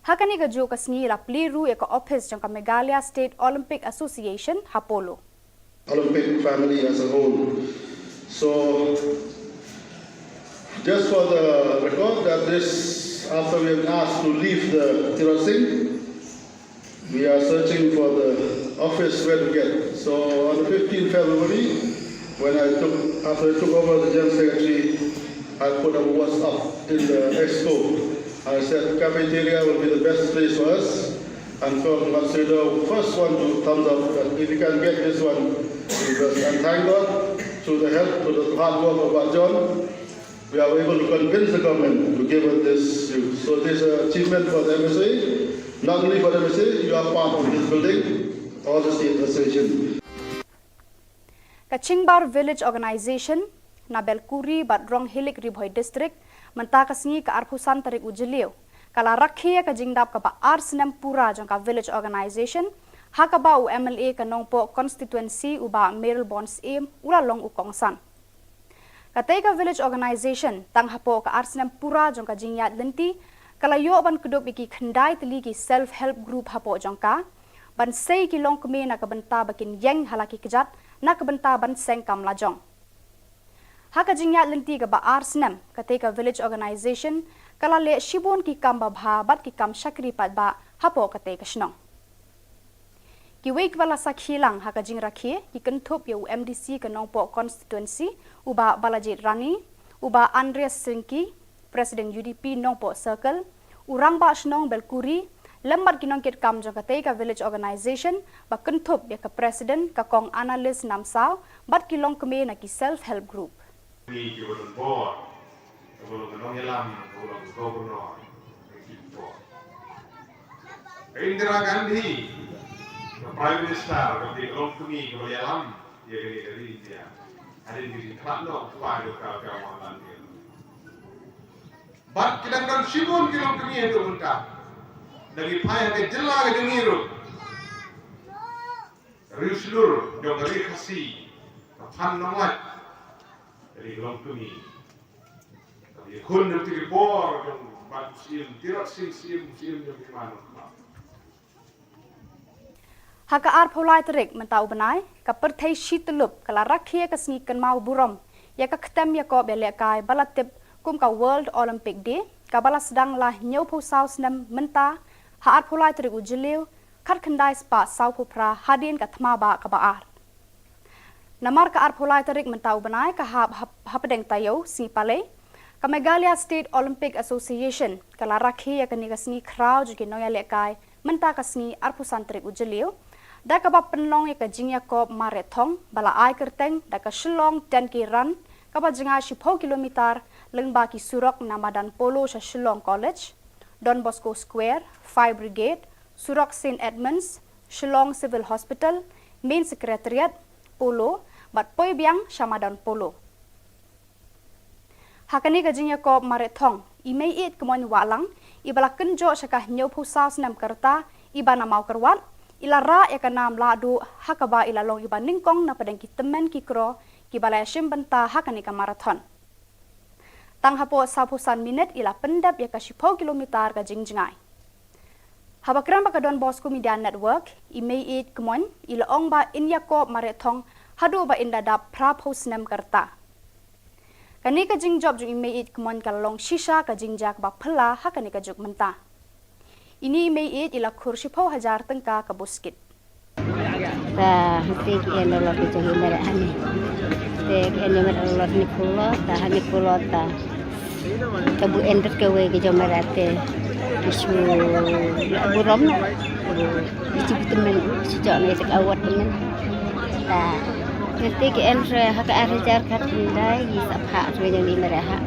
Ha kane kajuh ka sngi la plie ruh ïa ka ophis jong ka Meghalaya State Olympic Association ha Polo. Olympic family as a whole. So, just for the record, that this, after we have asked to leave the Tirot Singh, we are searching for the office where to get. So, on the fifteenth February, when I took, after I took over the General Secretary, I put a WhatsApp in the expo. I said cafeteria will be the best place for us. And from Matsudo, first one to thumbs up that if you can get this one, because, and thank God, through the help, through the hard work of our John, we are able to convince the government to give us this use. So this is an achievement for the M S A, not only for the M S A, you are part of this building, all the state association. Ka Chingbar Village Organisation na Belkuri bad Ronghilik, Ri Bhoi District, mynta ka sngi ka arphew san tarik u Jylliew, ka la rakhe ïa ka jingdap kaba ar snem pura jong ka Village Organisation, ha kaba u M L A ka Nongpoh Constituency u Bah Mayralborn Syiem u la long u kongsan. Katei ka Village Organisation tang hapoh ka ar snem pura jong ka jingïaid lynti ka la ïoh ban kdup ïa ki khyndai tylli ki self help group hapoh jong ka, ban sei ki longkmie na ka bynta ba kin ïeng ha la ki kjat na ka bynta ban seng kam lajong. Ha ka jingïaid lynti kaba ar snem, katei ka Village Organisation ka la leh shibun ki kam babha bad ki kam shakri paidbah hapoh katei ka shnong. Kiwei kiba la sakhi lang ha ka jingrakhe ki kynthup ïa u M D C ka Nongpoh Constituency u Bah Balajied Rani, u Bah Andreas Syngki, President U D P Nongpoh Circle, u Rangbah Shnong Belkuri, lem bad ki nongkitkam jong katei ka Village Organisation ba kynthup ïa ka President ka Kong Annalise Namsaw bad ki longkmie na ki self help group. Ni ki ba don bor, ka ba long ka nongïalam, ka ba long ka governor, ka ki bor. Ka Indira Gandhi, ka Prime Minister, ka ba long kmie, ka ba ïalam ïa kane ka ri India. Hadien ka jingkhlad noh u kpa jong ka, ka Mohanlal Nehru. Bad ki dang don shibun ki longkmie haduh mynta. Da ngi phai ha ka jylla ka jong ngi ruh, Ri Shlur jong ka Ri Khasi, ka Phan Nonglait, ka dei ka longkmie. Ka dei khun jong ki bor jong Bah Syiem, Tirot Sing Syiem, Syiem jong ki man. Ha ka arphew lai tarik mynta u bnai, ka pyrthei shi tyllup ka la rakhe ïa ka sngi kynmaw burom ïa ka ktem ïakob ïalehkai ba la tip kum ka World Olympic Day, kaba la sdang la hynñiewphew saw snem mynta ha arphew lai tarik u Jylliew, khatkhyndai spah sawphew phra hadien ka thma bah kaba ar. Namar ka arphew lai tarik mynta u bnai ka hap hap-, hapdeng taïew sngi Palei, ka Meghalaya State Olympic Association ka la rakhe ïa kane ka sngi khraw jong ki nongïalehkai mynta ka sngi arphew san tarik u Jylliew, da kaba pynlong ïa ka jingïakob mareh thong ba la ai kyrteng da ka Shillong ten K Run, kaba jngai shiphew kilometer lyngba ki surok na madan Polo sha Shillong College, Don Bosco Square, Fire Brigade, surok Saint Edmunds, Shillong Civil Hospital, Main Secretariat, Polo, bad poi biang sha madan Polo. Ha kane ka jingïakob mareh thong, i Meiieid Kmoin Wahlang, iba la kynjoh sha ka hynñiewphew saw snem ka rta, iba na Mawkyrwat, i la rah ïa ka nam lahduh, ha kaba i la long iba nyngkong na pdeng ki tymmen ki kro kiba la ïashim bynta ha kane ka marathon. Tang hapoh sawphew san minit i la pyndep ïa ka shiphew kilometer ka jingjngai. Haba kren bad ka Don Bosco Media Network, i Meiieid Kmoin i la ong ba in ïakob mareh thong haduh ba in da dap phraphew snem ka rta. Kane ka jingjop jong i Meiieid Kmoin ka la long shisha ka jingjia kaba phylla ha kane ka juk mynta. Ine i Meiieid i la khur shiphew hajar tyngka ka buskit. Ta hangtei ki en lolot ki jong i Meiieid hangne. Te ki en ïa Meiieid lolot hangne pulot, ta hangne pulot ta. Ta bu en bad kawei ki jong Meiieid te ki shu la burom na. Ki shu tymmen, shu jok na ïa ka award tymmen. Ta hangtei ki en re ha ka ar hajar khatkhyndai, ki sa phah ki jong i Meiieid ha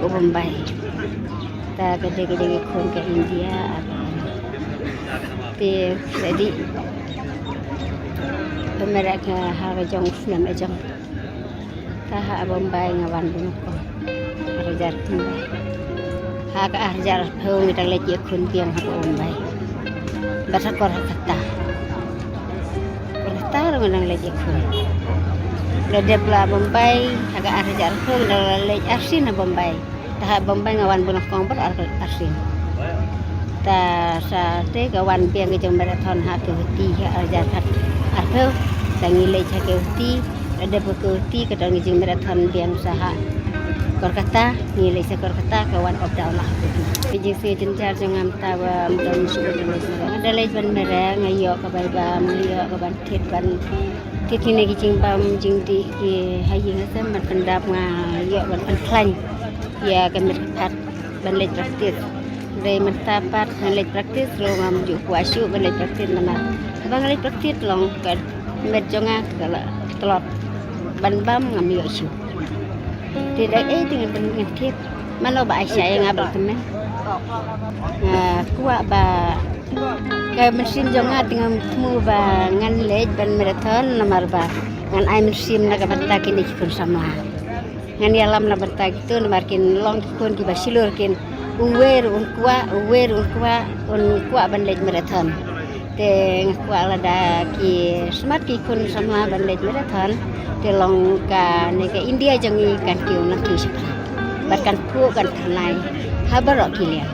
u Bombay. Ta ka dei ka jong i khun ka India. Te ka dei ka Meiieid ka ha ka jong u snem ka jong. Ta ha Bombay nga wan bun ko. Ar hajar khyndai. Ha ka ar hajar arphew ngi dang leit ïakhun biang ha Bombay. Bad ha Kolkata. Kolkata ruh ngi dang leit ïakhun. La dep la Bombay ha ka ar hajar arphew ngi dang leit arsien ha Bombay. Ta ha Bombay nga wan bun kong bad ar, arsien. Ta sa te ka wan biang ka jong marathon ha Guwahati ha ar hajar khat arphew. Ta ngi leit ha Guwahati, la dep ha Guwahati ka don ka jingmarathon biang sa ha Kolkata, ngi leit sa Kolkata ka wan up down la ha Guwahati. Ka jingsngew jynjar jong nga mynta ba ym don shuh ka jingmarathon. Nga da leit ban mareh, nga ïoh ka bai bam, nga ïoh ka ban thied ban Te kine ki jingbam jingdih ki ha ïing ha sem ban pyndap nga ïoh ban pynkhlaiñ ïa ka met ka phad ban leit practice. Hynrei mynta pat ngan leit practice ruh ngam ju kwah shuh ban leit practice namar haba nga leit practice long ka met jong nga ka la tlot ban bam ngam ïoh shuh. Te da ei te ngan pyntip mano ba ai sha ïa nga ba la tymmen. Nga kwah ba ka mynsiem jong nga te ngam thmu ba ngan leit ban marathon namar ba ngan ai mynsiem na ka bynta kine ki khun samla. Ngan ïalam na bynta kito namar kin long ki khun kiba shlur kin uwei ruh un kwah, uwei ruh un kwah, un kwah ban leit marathon. Te nga kwah lada ki smat ki khun samla ban leit marathon te long kane ka India jong ngi kan kiew nangkiew shaphrang bad kan phuh kan tyrnai ha baroh ki liang.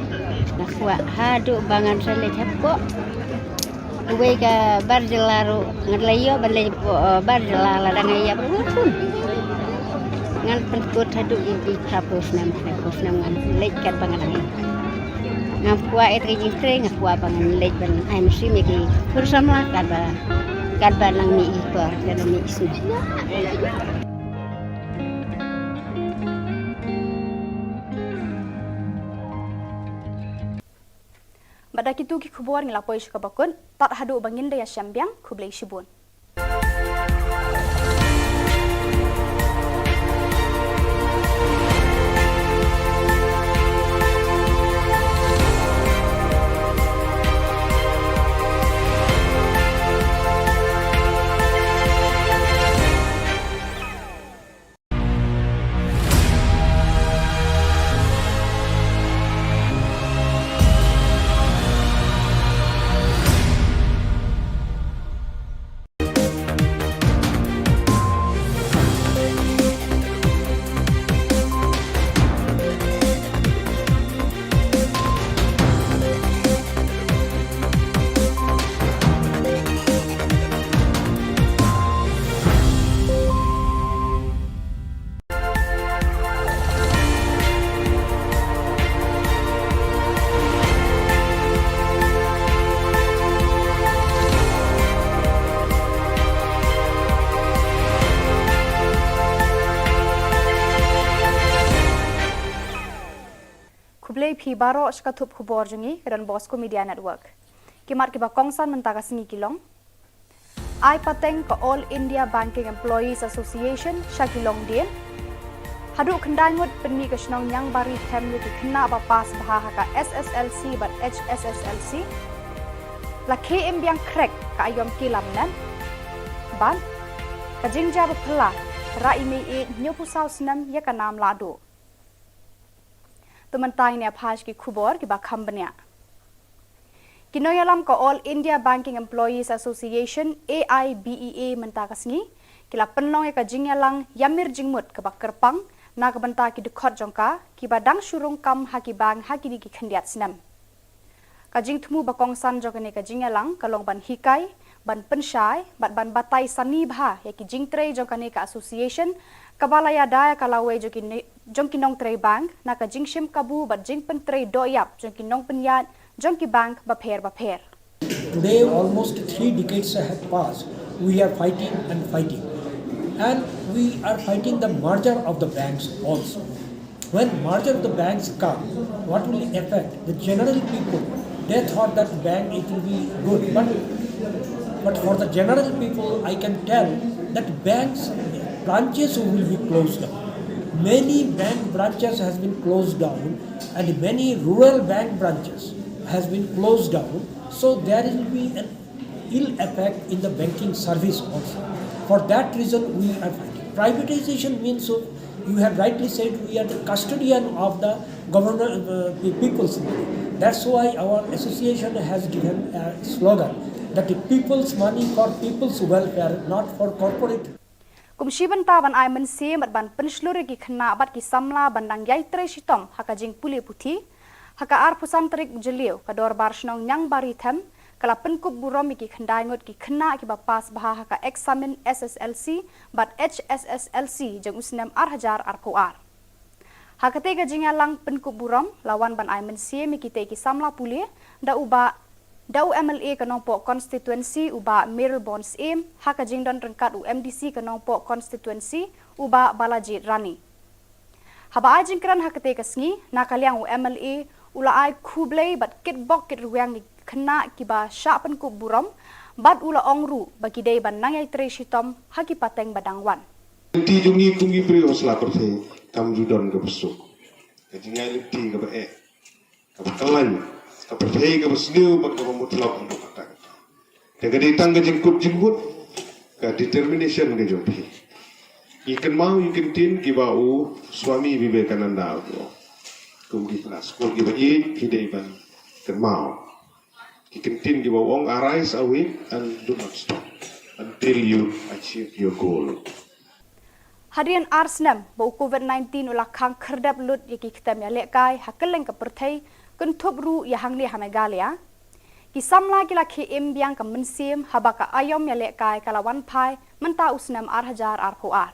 Nga kwah haduh ba ngan sa leit hapoh uwei ka bar jylla ruh ngan leit ïoh ban leit hapoh, eh, bar jylla lada nga ïap ruh ngan pun. Ngan pynkut haduh ïa ki phra phew snem, phra phew snem ngan leit katba nga dang ïap. Nga kwah ïa ka jingtrei, nga kwah ba ngan leit ban ai mynsiem ïa ki khun samla katba, katba nang mih i por, katba nang mih i snem. Bad da kito ki khubor ngi la poi sha kaba kut, tad haduh ba ngin da ïashem biang, khublei shibun. Khublei phi baroh sha ka thup khubor jong ngi ka Don Bosco Media Network. Ki mat kiba kongsan mynta ka sngi ki long: Ai pateng ka All India Banking Employees Association sha ki longdien. Haduh khyndai ngut pynmih ka shnong Niangbari Them ïa ki khynnah ba pass bha ha ka S S L C bad H S S L C. La khie im biang khrek ka aïom ki lamnat. Bad ka jingjia ba phylla, rah i mei ïeit hynñiewphew saw snem ïa ka nam lahduh. To mynta ngin ïa phai sha ki khubor kiba kham bniah. Ki nongïalam ka All India Banking Employees Association, A I B E A, mynta ka sngi ki la pynlong ïa ka jingïalang ïamir jingmut kaba kyrpang na ka bynta ki dkhot jong ka kiba dang shu rung kam ha ki bank ha kine ki khyndiat snem. Ka jingthmu ba kongsan jong kane ka jingïalang ka long ban hikai, ban pynshai bad ban batai sani bha ïa ki jingtrei jong kane ka association kaba la ïada ïa ka lawei jong ki ne-, jong ki nongtrei bank na ka jingshim kabu bad jingpyntrei dohïap jong ki nongpynïaid jong ki bank bapher bapher. Today, almost three decades have passed. We are fighting and fighting. And we are fighting the merger of the banks also. When merger of the banks come, what will affect the general people? They thought that bank, it will be good, but, but for the general people, I can tell that banks branches will be closed down. Many bank branches has been closed down, and many rural bank branches has been closed down. So there will be an ill effect in the banking service also. For that reason, we are fighting. Privatization means, so you have rightly said, we are the custodian of the governor, uh, pe-, people's money. That's why our association has given a slogan that the people's money for people's welfare, not for corporate. Kum shi bynta ban ai mynsiem bad ban pynshlur ïa ki khynnah bad ki samla ban dang ïai trei shitom ha ka jingpule puthi, ha ka arphew san tarik Jylliew ka Dorbar Shnong Niangbari Them ka la pynkup burom ïa ki khyndai ngut ki khynnah kiba pass bha ha ka eksamin S S L C bad H S S L C jong u snem ar hajar arphew ar. Ha katei ka jingïalang pynkup burom la wan ban ai mynsiem ïa kitei ki samla pule da u Bah da u M L A ka Nongpoh Constituency u Bah Mayralborn Syiem, ha ka jingdon ryngkat u M D C ka Nongpoh Constituency u Bah Balajied Rani. Haba ai jingkren ha katei ka sngi, na ka liang u M L A u la ai khublei bad kitbok kitrwiang ïa ki khynnah kiba shah pynkup burom, bad u la ong ruh ba ki dei ban nang ïatrei shitom ha ki pateng ba dang wan. Lynti jong ngi kum ki briew ha sla pyrthei kam ju don kaba suk. Ka jingïaid lynti kaba eh, kaba khlaiñ, ka pyrthei kaba sniew bad kaba mutlop haduh katta katta. Te ka dei tang ka jingkut jingmut, ka determination ka jong phi. Ngi kynmaw ïa ki kyntien kiba u Swami Vivekananda u ong. Kum ki khynnah skul kiba ïeit phi dei ban kynmaw ki kyntien kiba u ong, "Arise, awake and do not stop until you achieve your goal." Hadien ar snem ba u COVID nineteen u la khang khyrdep lut ïa ki ktem ïalehkai ha kylleng ka pyrthei, kynthup ruh ïa hangne ha Meghalaya, ki samla ki la khie im biang ka mynsiem haba ka aïom ïalehkai ka la wan phai mynta u snem ar hajar arphew ar.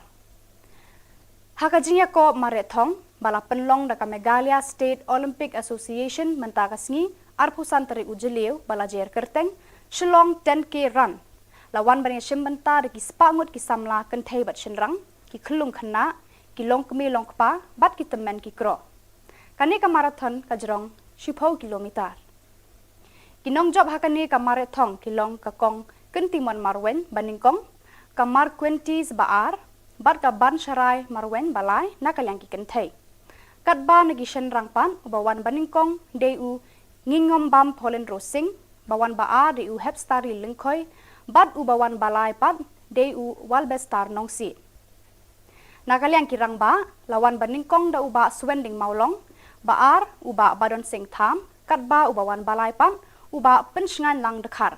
Ha ka jingïakob mareh thong ba la pynlong da ka Meghalaya State Olympic Association mynta ka sngi, arphew san tarik u Jylliew ba la jer kyrteng Shillong ten K Run, la wan ban ïashim bynta da ki spah ngut ki samla kynthei bad shynrang, ki khyllung khynnah, ki longkmie longkpa bad ki tymmen ki kro. Kane ka marathon ka jrong shiphew kilometer. Ki nongjop ha kane ka mareh thong ki long ka Kong Kyntimon Marwein ba nyngkong, ka Marquentis ba ar, bad ka Bansharai Marwein ba lai na ka liang ki kynthei. Katba na ki shynrang pat, uba wan ba nyngkong dei u Ngingombam Paulin Rosing, ba wan ba ar dei u Hepstari Lyngkhoi, bad uba wan ba lai pat dei u Walbestar Nongsiej. Na ka liang ki rangbah, la wan ba nyngkong da u Bah Swending Mawlong, ba ar u Bah Badon Singh Tham, katba uba wan ba lai pat u Bah Pynshngainlang Dkhar.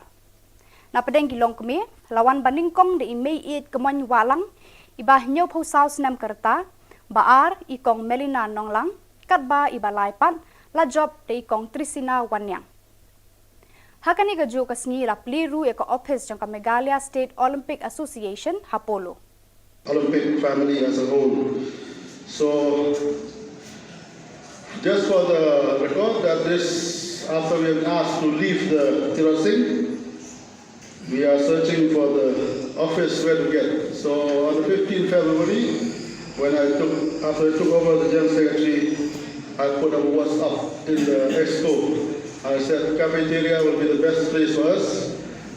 Na pdeng ki longkmie, la wan ba nyngkong da i Meiieid Kmoin Wahlang, iba hynñiewphew saw snem ka rta, ba ar i Kong Melina Nonglang, katba iba lai pat la jop da i Kong Trisina Wanniang. Ha kane kajuh ka sngi la plie ruh ïa ka ophis jong ka Meghalaya State Olympic Association ha Polo. Olympic family as a whole. So, just for the record, that this, after we have asked to leave the Tirot Singh, we are searching for the office where to get. So, on the fifteenth February, when I took, after I took over the General Secretary, I put a WhatsApp in the exco. I said cafeteria will be the best place for us.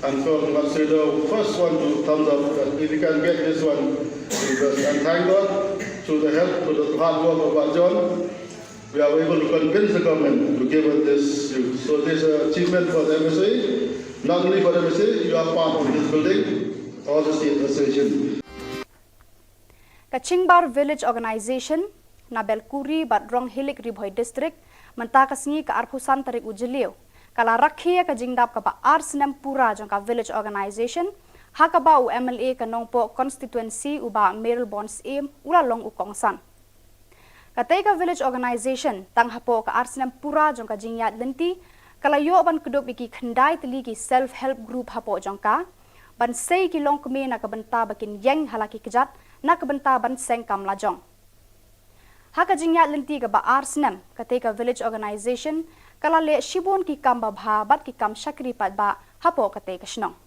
And Kong Matsuyadaw, first one to thumbs up that if you can get this one, because, and thank God, through the help, through the hard work of Bah John, we are able to convince the government to give us this use. So this is an achievement for the M S A, not only for the M S A, you are part of this building, all the state association. Ka Chingbar Village Organisation na Belkuri bad Ronghilik, Ri Bhoi District, mynta ka sngi ka arphew san tarik u Jylliew, ka la rakhe ïa ka jingdap kaba ar snem pura jong ka Village Organisation, ha kaba u M L A ka Nongpoh Constituency u Bah Mayralborn Syiem u la long u kongsan. Katei ka Village Organisation, tang hapoh ka ar snem pura jong ka jingïaid lynti, ka la ïoh ban kdup ïa ki khyndai tylli ki self help group hapoh jong ka, ban sei ki longkmie na ka bynta ba kin ïeng ha la ki kjat, na ka bynta ban seng kam lajong. Ha ka jingïaid lynti kaba ar snem, katei ka Village Organisation ka la leh shibun ki kam babha bad ki kam shakri paidbah hapoh katei ka shnong.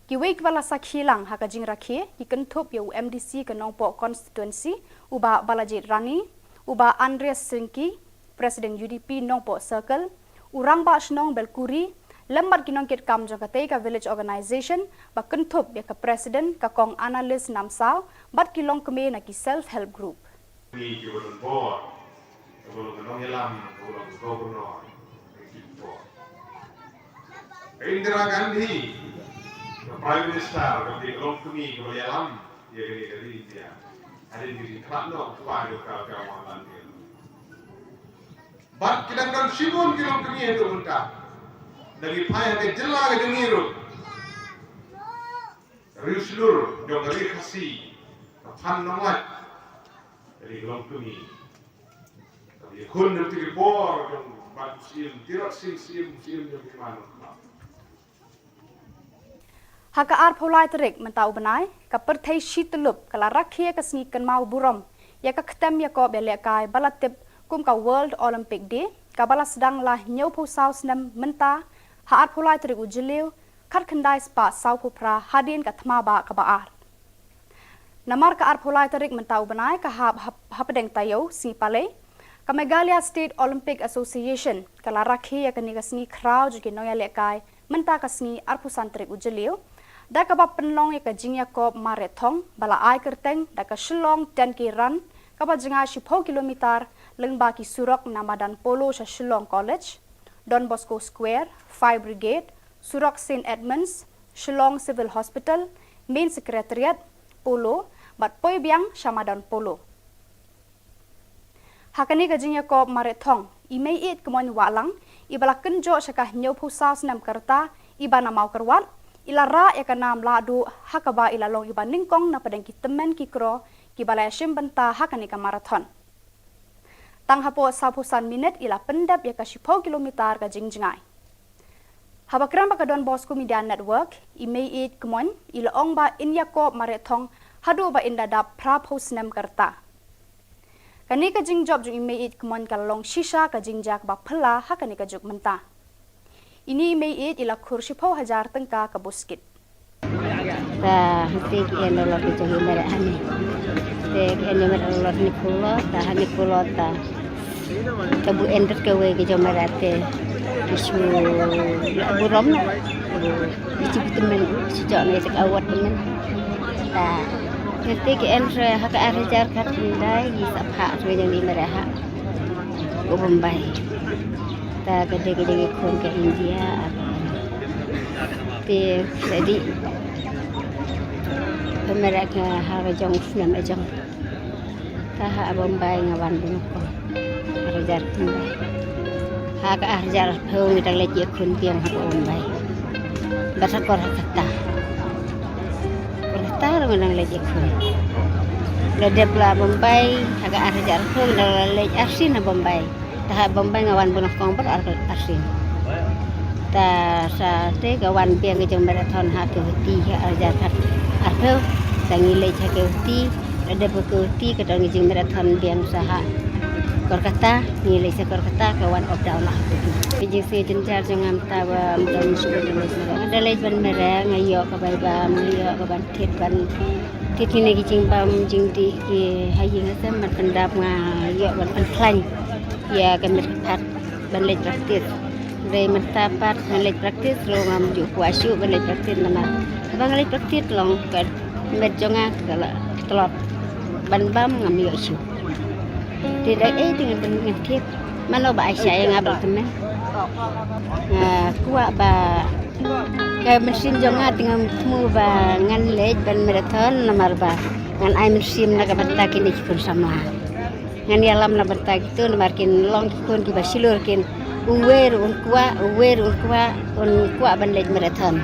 Kiwei kiba la sakhi lang ha ka jingrakhe ki kynthup ïa u M D C ka Nongpoh Constituency, u Bah Balajied Rani, u Bah Andreas Syngki, President U D P Nongpoh Circle, u Rangbah Shnong Belkuri, lem bad ki nongkitkam jong katei ka Village Organisation, ba kynthup ïa ka President ka Kong Annalise Namsaw, bad ki longkmie na ki self help group. Ngi kiba don bor, kaba long ka nongïalam, kaba long ka governor, ka ki bor. Ka Indira Gandhi, ka Prime Minister, ka dei ka longkmie kaba ïalam ïa kane ka ri India. Hadien ka jingkhlad noh u kpa jong ka, ka Mohanlal Nehru. Bad ki dang don shibun ki longkmie haduh mynta. Da ngi phai ha ka jylla ka jong ngi ruh, riewshlur jong ka ri Khasi, ka Phan Nonglait, ka dei ka longkmie. Ka dei khun jong ki bor jong Bah Syiem, Tirot Sing Syiem, Syiem jong ki man. Ha ka arphew lai tarik mynta u bnai, ka pyrthei shi tyllup ka la rakhe ïa ka sngi kynmaw burom ïa ka ktem ïakob ïalehkai ba la tip kum ka World Olympic Day, kaba la sdang la hynñiewphew saw snem mynta ha arphew lai tarik u Jylliew, khatkhyndai spah sawphew phra hadien ka thma bah kaba ar. Namar ka arphew lai tarik mynta u bnai ka hap hap hapdeng taïew sngi Palei, ka Meghalaya State Olympic Association ka la rakhe ïa kane ka sngi khraw jong ki nongïalehkai mynta ka sngi arphew san tarik u Jylliew, da kaba pynlong ïa ka jingïakob marathon ba la ai kyrteng da ka Shillong ten K Run, kaba jngai shiphew kilometer lyngba ki surok na madan Polo sha Shillong College, Don Bosco Square, Fire Brigade, surok Saint Edmunds, Shillong Civil Hospital, Main Secretariat, Polo, bad poi biang sha madan Polo. Ha kane ka jingïakob marathon, i Meiieid Kmoin Wahlang, iba la kynjoh sha ka hynñiewphew saw snem ka rta, iba na Mawkyrwat, i la rah ïa ka nam lahduh, ha kaba i la long iba nyngkong na pdeng ki tymmen ki kro kiba la ïashim bynta ha kane ka marathon. Tang hapoh sawphew san minit i la pyndep ïa ka shiphew kilometer ka jingjngai. Haba kren bad ka Don Bosco Media Network, i Meiieid Kmoin i la ong ba in ïakob marathon haduh ba in da dap phraphew snem ka rta. Kane ka jingjop jong i Meiieid Kmoin ka la long shisha ka jingjia kaba phylla ha kane ka juk mynta. Ine i Meiieid i la khur shiphew hajar tyngka ka buskit. Ta hangtei ki en lolot ki jong i Meiieid hangne. Te ki en i Meiieid lolot hynñiewphew lolot, ta hynñiewphew lolot ta. Ta bu en rit kawei ki jong Meiieid te ki shu la burom noh. Ki shu tymmen, shu jok ne te ka award tymmen. Ta hangtei ki en re ha ka ar hajar khatkhyndai ki sa phah re jong i Meiieid ha u Bombay. Ta ka dei ka jong i khun ka India, ah, te sa dei pynmere ka ha ka jong u snem ka jong. Ta ha Bombay nga wan bun ko. Ar hajar khyndai. Ha ka ar hajar arphew ngi dang leit ïakhun biang ha Bombay. Bad ha Kolkata. Kolkata ruh ngi dang leit ïakhun. La dep la Bombay, ha ka ar hajar arphew ngi dang la leit arsien ha Bombay. Ta ha Bombay nga wan bun kong bad ar, arsien. Ta sa te ka wan biang ka jong marathon ha Guwahati ha ar hajar khat arphew. Ta ngi leit ha Guwahati, la dep ha Guwahati ka don ka jingmarathon biang sa ha Kolkata, ngi leit sha Kolkata ka wan up down lah ha Guwahati. Ka jingsngew jynjar jong nga mynta ba ym don shuh ba nga leit ban mare, nga ïoh ka bai bam, nga ïoh ka ban thied ban thied kine ki jingbam jingdih ki ha ïing ha sem ban pyndap, nga ïoh ban pynkhlaiñ ïa ka met ka phad ban leit practice. Dei mynta pat ngan leit practice ruh ngam ju kwah shuh ban leit practice namar haba nga leit practice long ka met jong nga ka la tlot ban bam ngam ïoh shuh. Te da ei te ngan, ngan thied. Mano ba ai shai ïa nga ba la tymmen. Nga kwah ba ka mynsiem jong nga te ngam thmu ba ngan leit ban marathon namar ba ngan ai mynsiem na ka bynta kine ki khun samla. Ngan ïalam na bynta kito namar kin long ki khun kiba shlur kin uwei ruh un kwah, uwei ruh un kwah, un kwah ban leit marathon.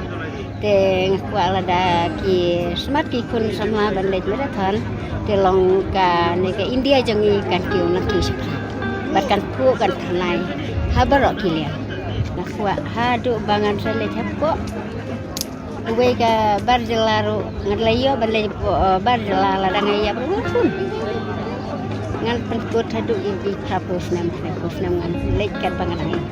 Te nga kwah lada ki smat ki khun samla ban leit marathon, te long kane ka India jong ngi kan kiew nangkiew shaphrang. Bad kan khuh kan thymmai ha baroh ki liang. Nga kwah haduh ba ngan sa leit hapoh uwei ka bar jylla ruh, ngan la ïoh ban leit hapoh, eh, bar jylla lada nga ïap ruh ngan pun. Ngan pynkut haduh ïa ki phraphew snem, phraphew snem ngan leit katba nga dang ïoh.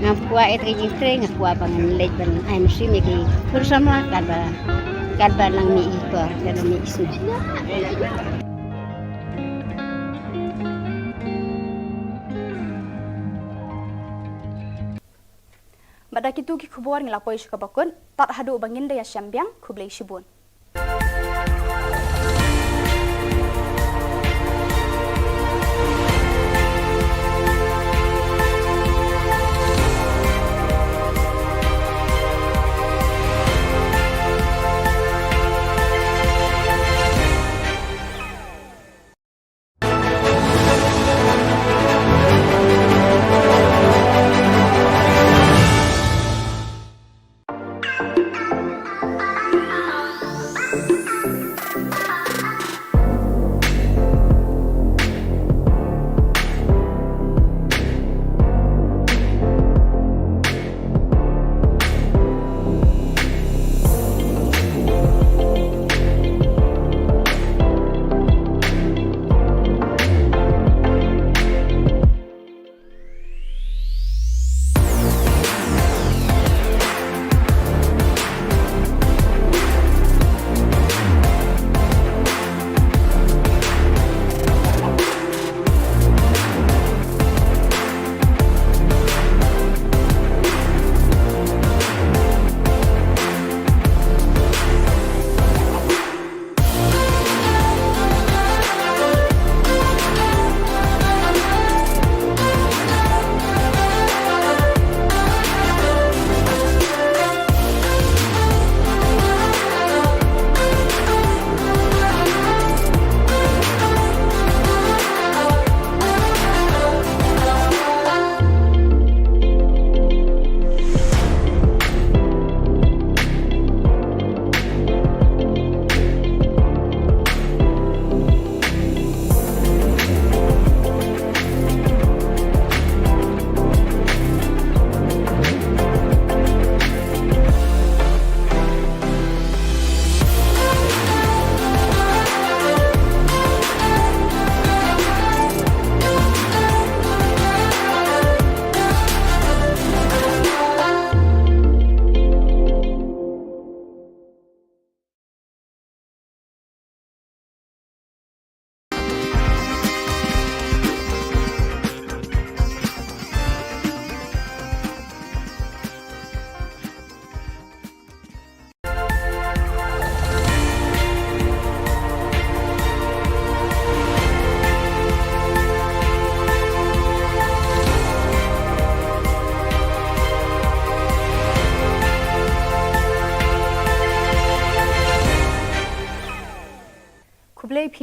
Ngam kwah ïa ka jingtrei, nga kwah ba ngan leit ban ai mynsiem ïa ki khun samla katba, katba nang mih i por, katba mih i snem. Bad da kito ki khubor ngi la poi sha kaba kut, tad haduh ba ngin da ïashem biang, khublei shibun.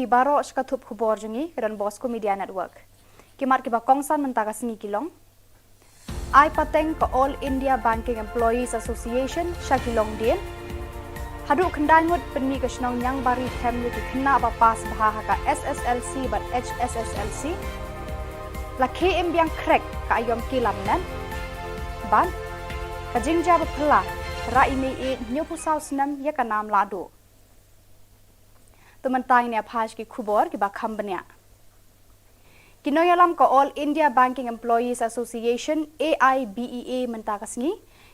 Ki baroh sha ka thup khubor jong ngi ka Don Bosco Media Network. Ki mat kiba kongsan mynta ka sngi ki long: Ai pateng ka All India Banking Employees Association sha ki longdien. Haduh khyndai ngut pynmih ka shnong Niangbari Them ïa ki khynnah ba pass bha ha ka S S L C bad H S S L C. La khie im biang khrek ka aïom ki lamnat. Bad ka jingjia ba phylla, rah i mei ïeit hynñiewphew saw snem ïa ka nam lahduh. To mynta ngin ïa phai sha ki khubor kiba kham bniah. Ki nongïalam ka All India Banking Employees Association, A I B E A, mynta ka sngi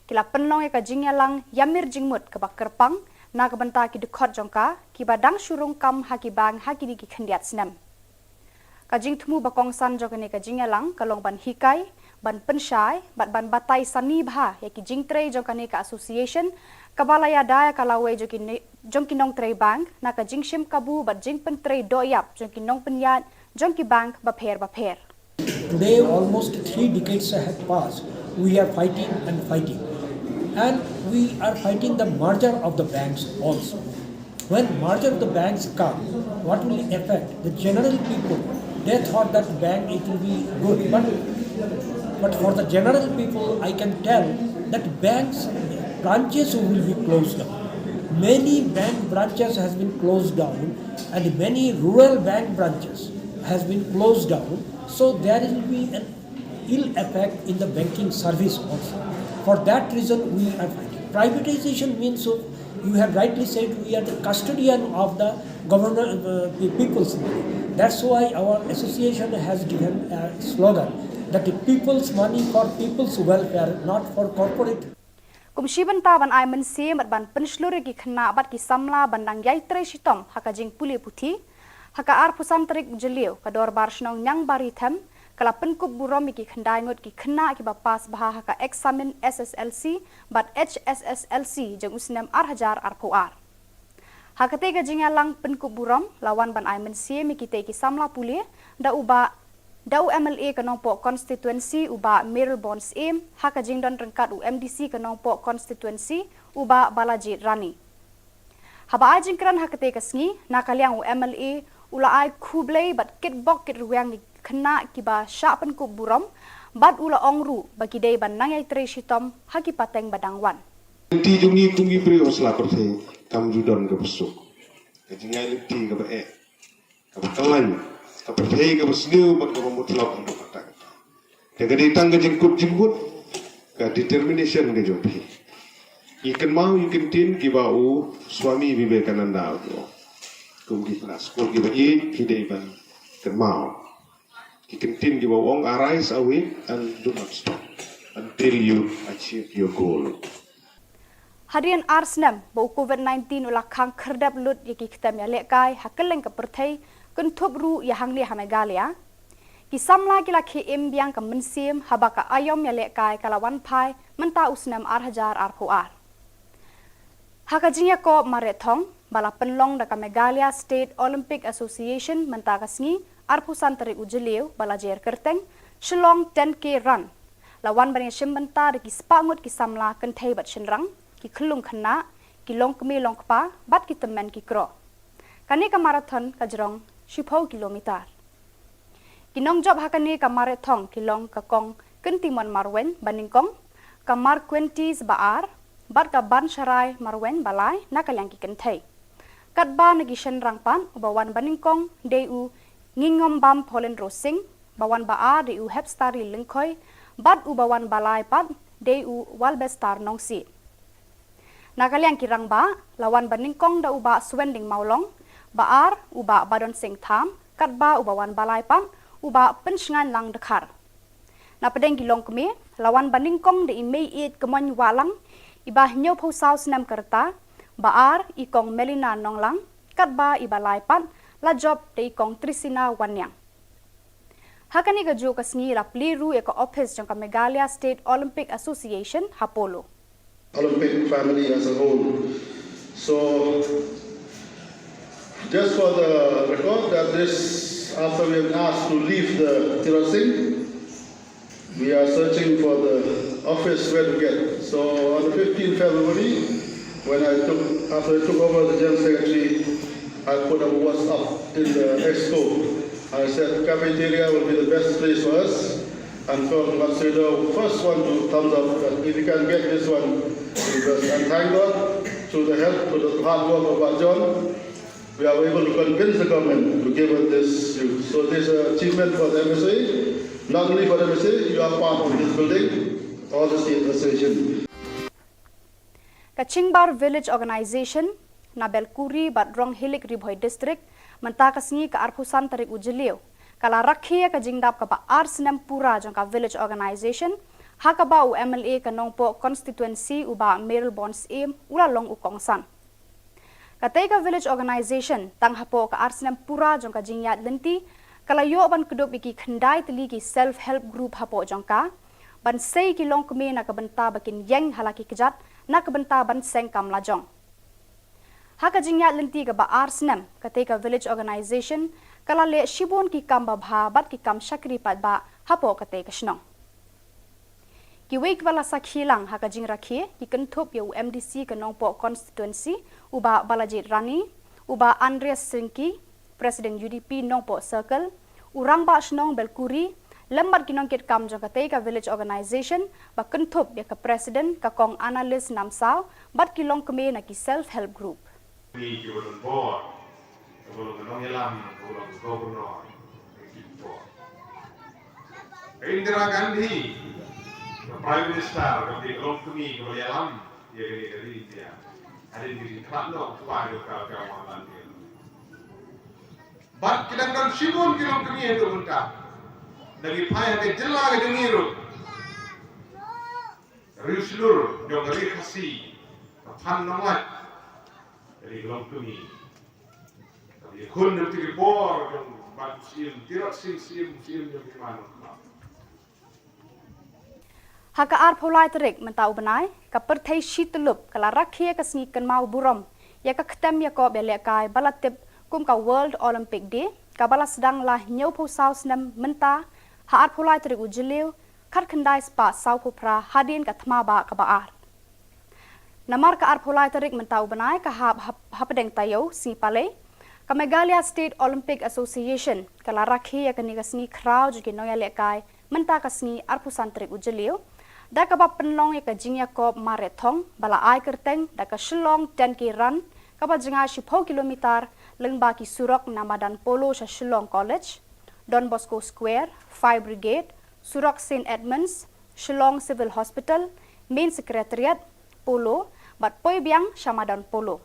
ki la pynlong ïa ka jingïalang ïamir jingmut kaba kyrpang na ka bynta ki dkhot jong ka kiba dang shu rung kam ha ki bank ha kine ki khyndiat snem. Ka jingthmu ba kongsan jong kane ka jingïalang ka long ban hikai, ban pynshai bad ban batai sani bha ïa ki jingtrei jong kane ka association, kaba la ïada ïa ka lawei jong ki ne-, jong ki nongtrei bank na ka jingshim kabu bad jingpyntrei dohïap jong ki nongpynïaid jong ki bank bapher bapher. Today, almost three decades have passed. We are fighting and fighting. And we are fighting the merger of the banks also. When merger of the banks come, what will affect the general people? They thought that bank, it will be good, but, but for the general people, I can tell that banks branches will be closed down. Many bank branches has been closed down, and many rural bank branches has been closed down. So there will be an ill effect in the banking service also. For that reason, we are fighting. Privatization means, so you have rightly said, we are the custodian of the government, uh, the people's money. That's why our association has given a slogan that the people's money for people's welfare, not for corporate. Kum shi bynta ban ai mynsiem bad ban pynshlur ïa ki khynnah bad ki samla ban nang ïai trei shitom ha ka jingpule puthi, ha ka arphew san tarik Jylliew ka Dorbar Shnong Niangbari Them ka la pynkup burom ïa ki khyndai ngut ki khynnah kiba pass bha ha ka eksamin S S L C bad H S S L C jong u snem ar hajar arphew ar. Ha katei ka jingïalang pynkup burom la wan ban ai mynsiem ïa kitei ki samla pule da u Bah, da u M L A ka Nongpoh Constituency u Bah Mayralborn Syiem, ha ka jingdon ryngkat u M D C ka Nongpoh Constituency u Bah Balajied Rani. Haba ai jingkren ha katei ka sngi, na ka liang u M L A u la ai khublei bad kitbok kitrwiang ïa ki khynnah kiba shah pynkup burom, bad u la ong ruh ba ki dei ban nang ïai trei shitom ha ki pateng ba dang wan. Lynti jong ngi kum ki briew ha sla pyrthei kam ju don kaba suk. Ka jingai lynti kaba eh, kaba khlaiñ, ka pyrthei kaba sniew bad kaba mutlop haduh katta katta. Te ka dei tang ka jingkut jingkut, ka determination ka jong phi. Ngi kynmaw ïa ki ktien kiba u Swami Vivekananda u ong. Kum ki khynnah skul kiba ïeit phi dei ban kynmaw ki ktien kiba u ong, "Arise, awake and do not stop until you achieve your goal." Hadien ar snem ba u Covid nineteen u la khang khyrdep lut ïa ki ktem ïalehkai ha kylleng ka pyrthei, kynthup ruh ïa hangne ha Meghalaya, ki samla ki la khie im biang ka mynsiem haba ka aïom ïalehkai ka la wan phai mynta u snem ar hajar arphew ar. Ha ka jingïakob mareh thong ba la pynlong da ka Meghalaya State Olympic Association mynta ka sngi, arphew san tarik u Jylliew ba la jer kyrteng Shillong ten K Run, la wan ban ïashim bynta da ki spah ngut ki samla kynthei bad shynrang, ki khyllung khynnah, ki longkmie longkpa bad ki tymmen ki kro. Kane ka marathon ka jrong shiphew kilometer. Ki nongjop ha kane ka mareh thong ki long ka Kong Kyntimon Marwein banyngkong, ka Marquentis Baar bad ka Bansharai Marwein balai na ka liang ki kynthei. Katba na ki shynrang pat, uba wan banyngkong dei u Ngingombam Paulin Rosing, ba wan baar dei u Hepstari Lyngkhoi, bad uba wan balai pat dei u Walbestar Nongsiej. Na ka liang ki rangbah, la wan banyngkong da u Bah Swending Mawlong, baar u Bah Badon Singh Tham, katba uba wan balai pat u Bah Pynshngain Lang Dkhar. Na pdeng ki longkmie, la wan banyngkong da i Mei Ïeit Kmoin Wahlang, iba hynñiewphew saw snem ka rta, baar i Kong Melina Nonglang, katba iba lai pat la jop da i Kong Trisina Wanniang. Ha kane kajuh ka sngi la plie ruh ïa ka ophis jong ka Meghalaya State Olympic Association ha Polo. Olympic family as a whole. So, just for the record, that this, after we have asked to leave the Tirot Singh, we are searching for the office where to get. So, on the fifteenth February, when I took, after I took over the General Secretary, I put up a WhatsApp In the expo. I said cafeteria will be the best place for us. And so that's the first one to thumbs up. That if you can get this one, and thank God, through the help, through the hard work of Bah John, we are able to convince the government to give us this use. So this is an achievement for the M S A, not only for the M S A, you are part of this building, all the state association. Ka Chingbar Village Organisation na Belkuri bad Ronghilik, Ri Bhoi District, mynta ka sngi ka arphew san tarik u Jylliew, ka la rakhe ïa ka jingdap kaba ar snem pura jong ka Village Organisation, ha kaba u M L A ka Nongpoh Constituency u Bah Mayralborn Syiem u la long u kongsan. Katei ka Village Organisation, tang hapoh ka ar snem pura jong ka jingïaid lynti, ka la ïoh ban kdup ïa ki khyndai tylli ki self help group hapoh jong ka, ban sei ki longkmie na ka bynta ba kin ïeng ha la ki kjat, na ka bynta ban seng kam lajong. Ha ka jingïaid lynti kaba ar snem, katei ka Village Organisation ka la leh shibun ki kam babha bad ki kam shakri paidbah hapoh katei ka shnong. Kiwei kiba la sakhi lang ha ka jingrakhe ki kynthup ïa u M D C ka Nongpoh Constituency, u Bah Balajied Rani, u Bah Andreas Syngki, President U D P Nongpoh Circle, u Rangbah Shnong Belkuri, lem bad ki nongkitkam jong katei ka Village Organisation, ba kynthup ïa ka President ka Kong Annalise Namsaw bad ki longkmie na ki self help group. Ni ki ba don bor, ki ba long ka nongïalam, ki ba long ka Governor, ki bor. Ka Indira Gandhi, ka Prime Minister, ka dei ka longkmie ka ba ïalam ïa kane ka ri India. Hadien ka jingkhlad noh u kpa jong ka, ka Mahatma Gandhi. Bad ki dang don shibun ki longkmie haduh mynta. Da ngi phai ha ka jylla ka jong ngi ruh, Riewshlur jong ka Ri Khasi, ka Phan Nonglait, ka dei ka longkmie. Ka ba ïakhun na bynta ki bor jong Bah Syiem Tirot Sing Syiem, Syiem jong ki man. Ha ka arphew lai tarik mynta u bnai, ka pyrthei shityllup ka la rakhe ïa ka sngi kynmaw burom ïa ka ktem ïakob ïalehkai ba la tip kum ka World Olympic Day, kaba la sdang la hynñiewphew saw snem mynta, ha arphew lai tarik u Jylliew, khatkhyndai spah sawphew phra hadien ka thma bah kaba ar. Namar ka arphew lai tarik mynta u bnai ka hap hap-, hapdeng taïew sngi Palei, ka Meghalaya State Olympic Association ka la rakhe ïa kane ka sngi khraw jong ki nongïalehkai mynta ka sngi arphew san tarik u Jylliew, da kaba pynlong ïa ka jingïakob mareh thong ba la ai kyrteng da ka Shillong ten K Run, kaba jngai shiphew kilometer, lyngba ki surok na madan Polo sha Shillong College, Don Bosco Square, Fire Brigade, surok Saint Edmunds, Shillong Civil Hospital, Main Secretariat, Polo, bad poi biang sha madan Polo.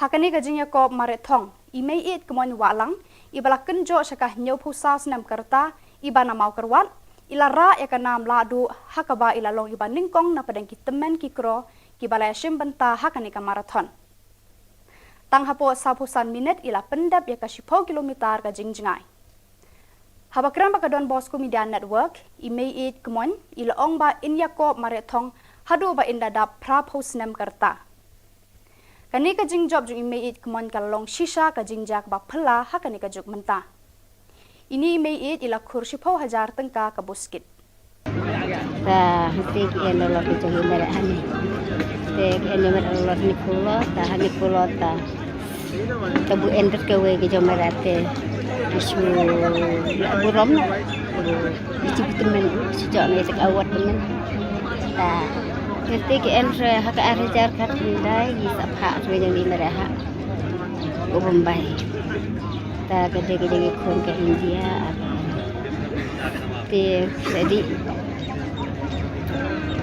Ha kane ka jingïakob mareh thong, i Meiieid Kmoin Wahlang, iba la kynjoh sha ka hynñiewphew saw snem ka rta, iba na Mawkyrwat, i la rah ïa ka nam lahduh, ha kaba i la long iba nyngkong na pdeng ki tymmen ki kro, kiba la ïashim bynta ha kane ka marathon. Tang hapoh sawphew san minit i la pyndep ïa ka shiphew kilometer ka jingjngai. Haba kren bad ka Don Bosco Media Network, i Meiieid Kmoin, i la ong ba in ïakob mareh thong haduh ba in da dap phraphew snem ka rta. Kane ka jingjop jong i Meiieid Kmoin ka la long shisha ka jingjia kaba phylla ha kane ka juk mynta. Ine i Meiieid i la khur shiphew hajar tyngka ka buskit. Ta hangtei ki en dolor ki jong i Mereh hangne. Te ki en Mereh dolor hangne phew dolor, ta hangne phew dolor ta. Ta bu en rit kawei ki jong Mereh te ki shu ïa burom. Ki shu tymmen, shu jok ne shu award tymmen. Ta hangtei ki en re ha ka ar hajar khatkhyndai, ki sa phah re jong i Mereh ha u Bombay. Ta ka dei ka jong i khun ka India. Te sa dei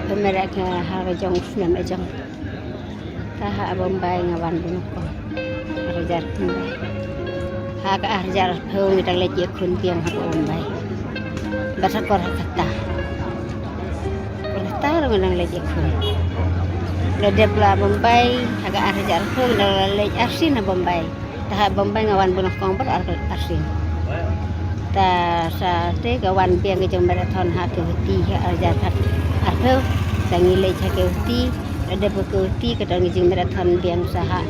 ka Mereh ka ha ka jong u snem ka jong. Ta ha Bombay nga wan bun ko. Ar hajar khyndai. Ha ka ar hajar arphew ngi dang leit ïakhun biang ha Bombay. Bad ha Kolkata. Kolkata ruh ngi dang leit ïakhun. La dep la Bombay ha ka ar hajar arphew ngi dang la leit arsien ha Bombay. Ta ha Bombay nga wan bun kong bad ar, arsien. Ta sa te ka wan biang ka jong marathon ha ka Guwahati ha ar hajar khat arphew. Ta ngi leit ha ka Guwahati, la dep ka Guwahati ka don ka jingmarathon biang sa ha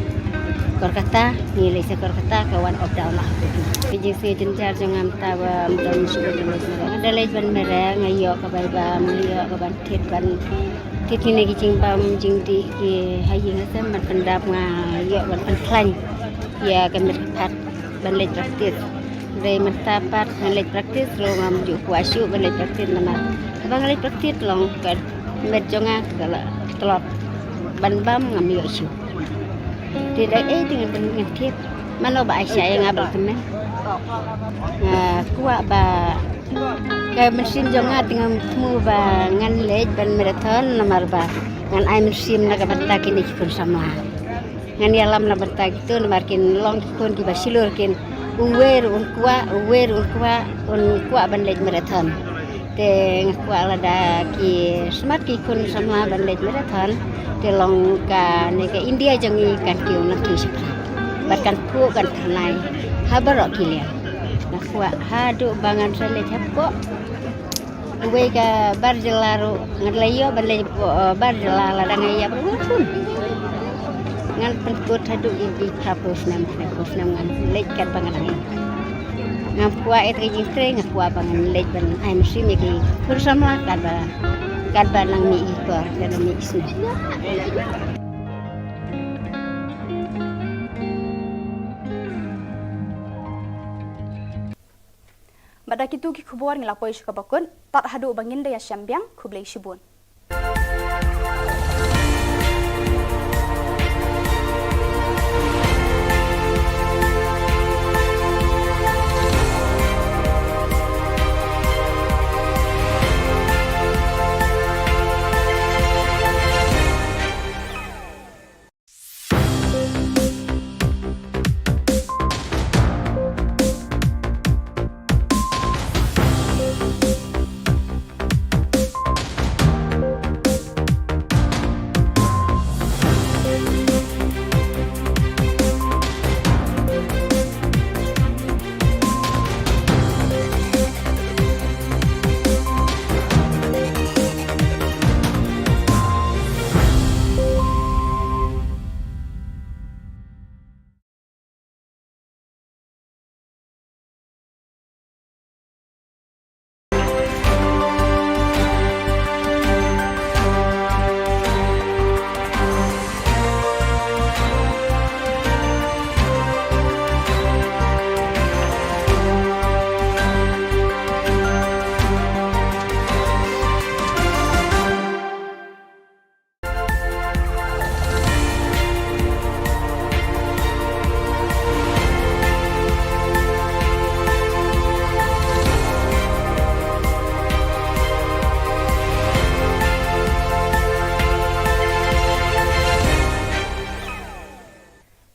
Kolkata, ngi leit sa Kolkata ka wan up down la ha Guwahati. Ka jingsngew jynjar jong nga mynta ba mynta ngi shu leit marathon. Nga da leit ban mareh, nga ïoh ka bai bam, nga ïoh ka ban thied ban thied kine ki jingbam jingdih ki ha ïing ha sem ban pyndap, nga ïoh ban pynkhlaiñ. Ïa ka met pat ban leit practice. Dei mynta pat ngan leit practice ruh ngam ju kwah shuh ban leit practice namar haba nga leit practice long ka met jong nga ka la tlot ban bam ngam ïoh shuh. Te da ei te ngan pyn-, ngan thied. Mano ba ai sha ïa nga ba la tymmen. Nga kwah ba ka mynsiem jong nga te ngam thmu ba ngan leit ban marathon namar ba ngan ai mynsiem na ka bynta kine ki khun samla. Ngan ïalam na bynta kito namar kin long ki khun kiba shlur kin uwei ruh un kwah, uwei ruh un kwah, un kwah ban leit marathon. Te nga kwah lada ki smat ki khun samla ban leit marathon te long kane ka India jong ngi kan kiew nangkiew shaphrang. Bad kan phuh kan tyrnai ha baroh ki liang. Nga kwah haduh ba ngan sa leit hapoh uwei ka bar jylla ruh ngan leit ïoh ban leit hapoh, eh, bar jylla lada nga ïap ruh ngan pun. Ngan pynkut haduh ïa ki phraphew snem, phraphew snem ngan leit katba nga dang ïap. Ngam kwah ïa ka jingtrei, nga kwah ba ngan leit ban ai mynsiem ïa ki khun samla katba, katba nang mih ki por, katba mih ki snem. Bad da kito ki khubor ngi la poi sha kaba kut, tad haduh ba ngin da ïashem biang, khublei shibun.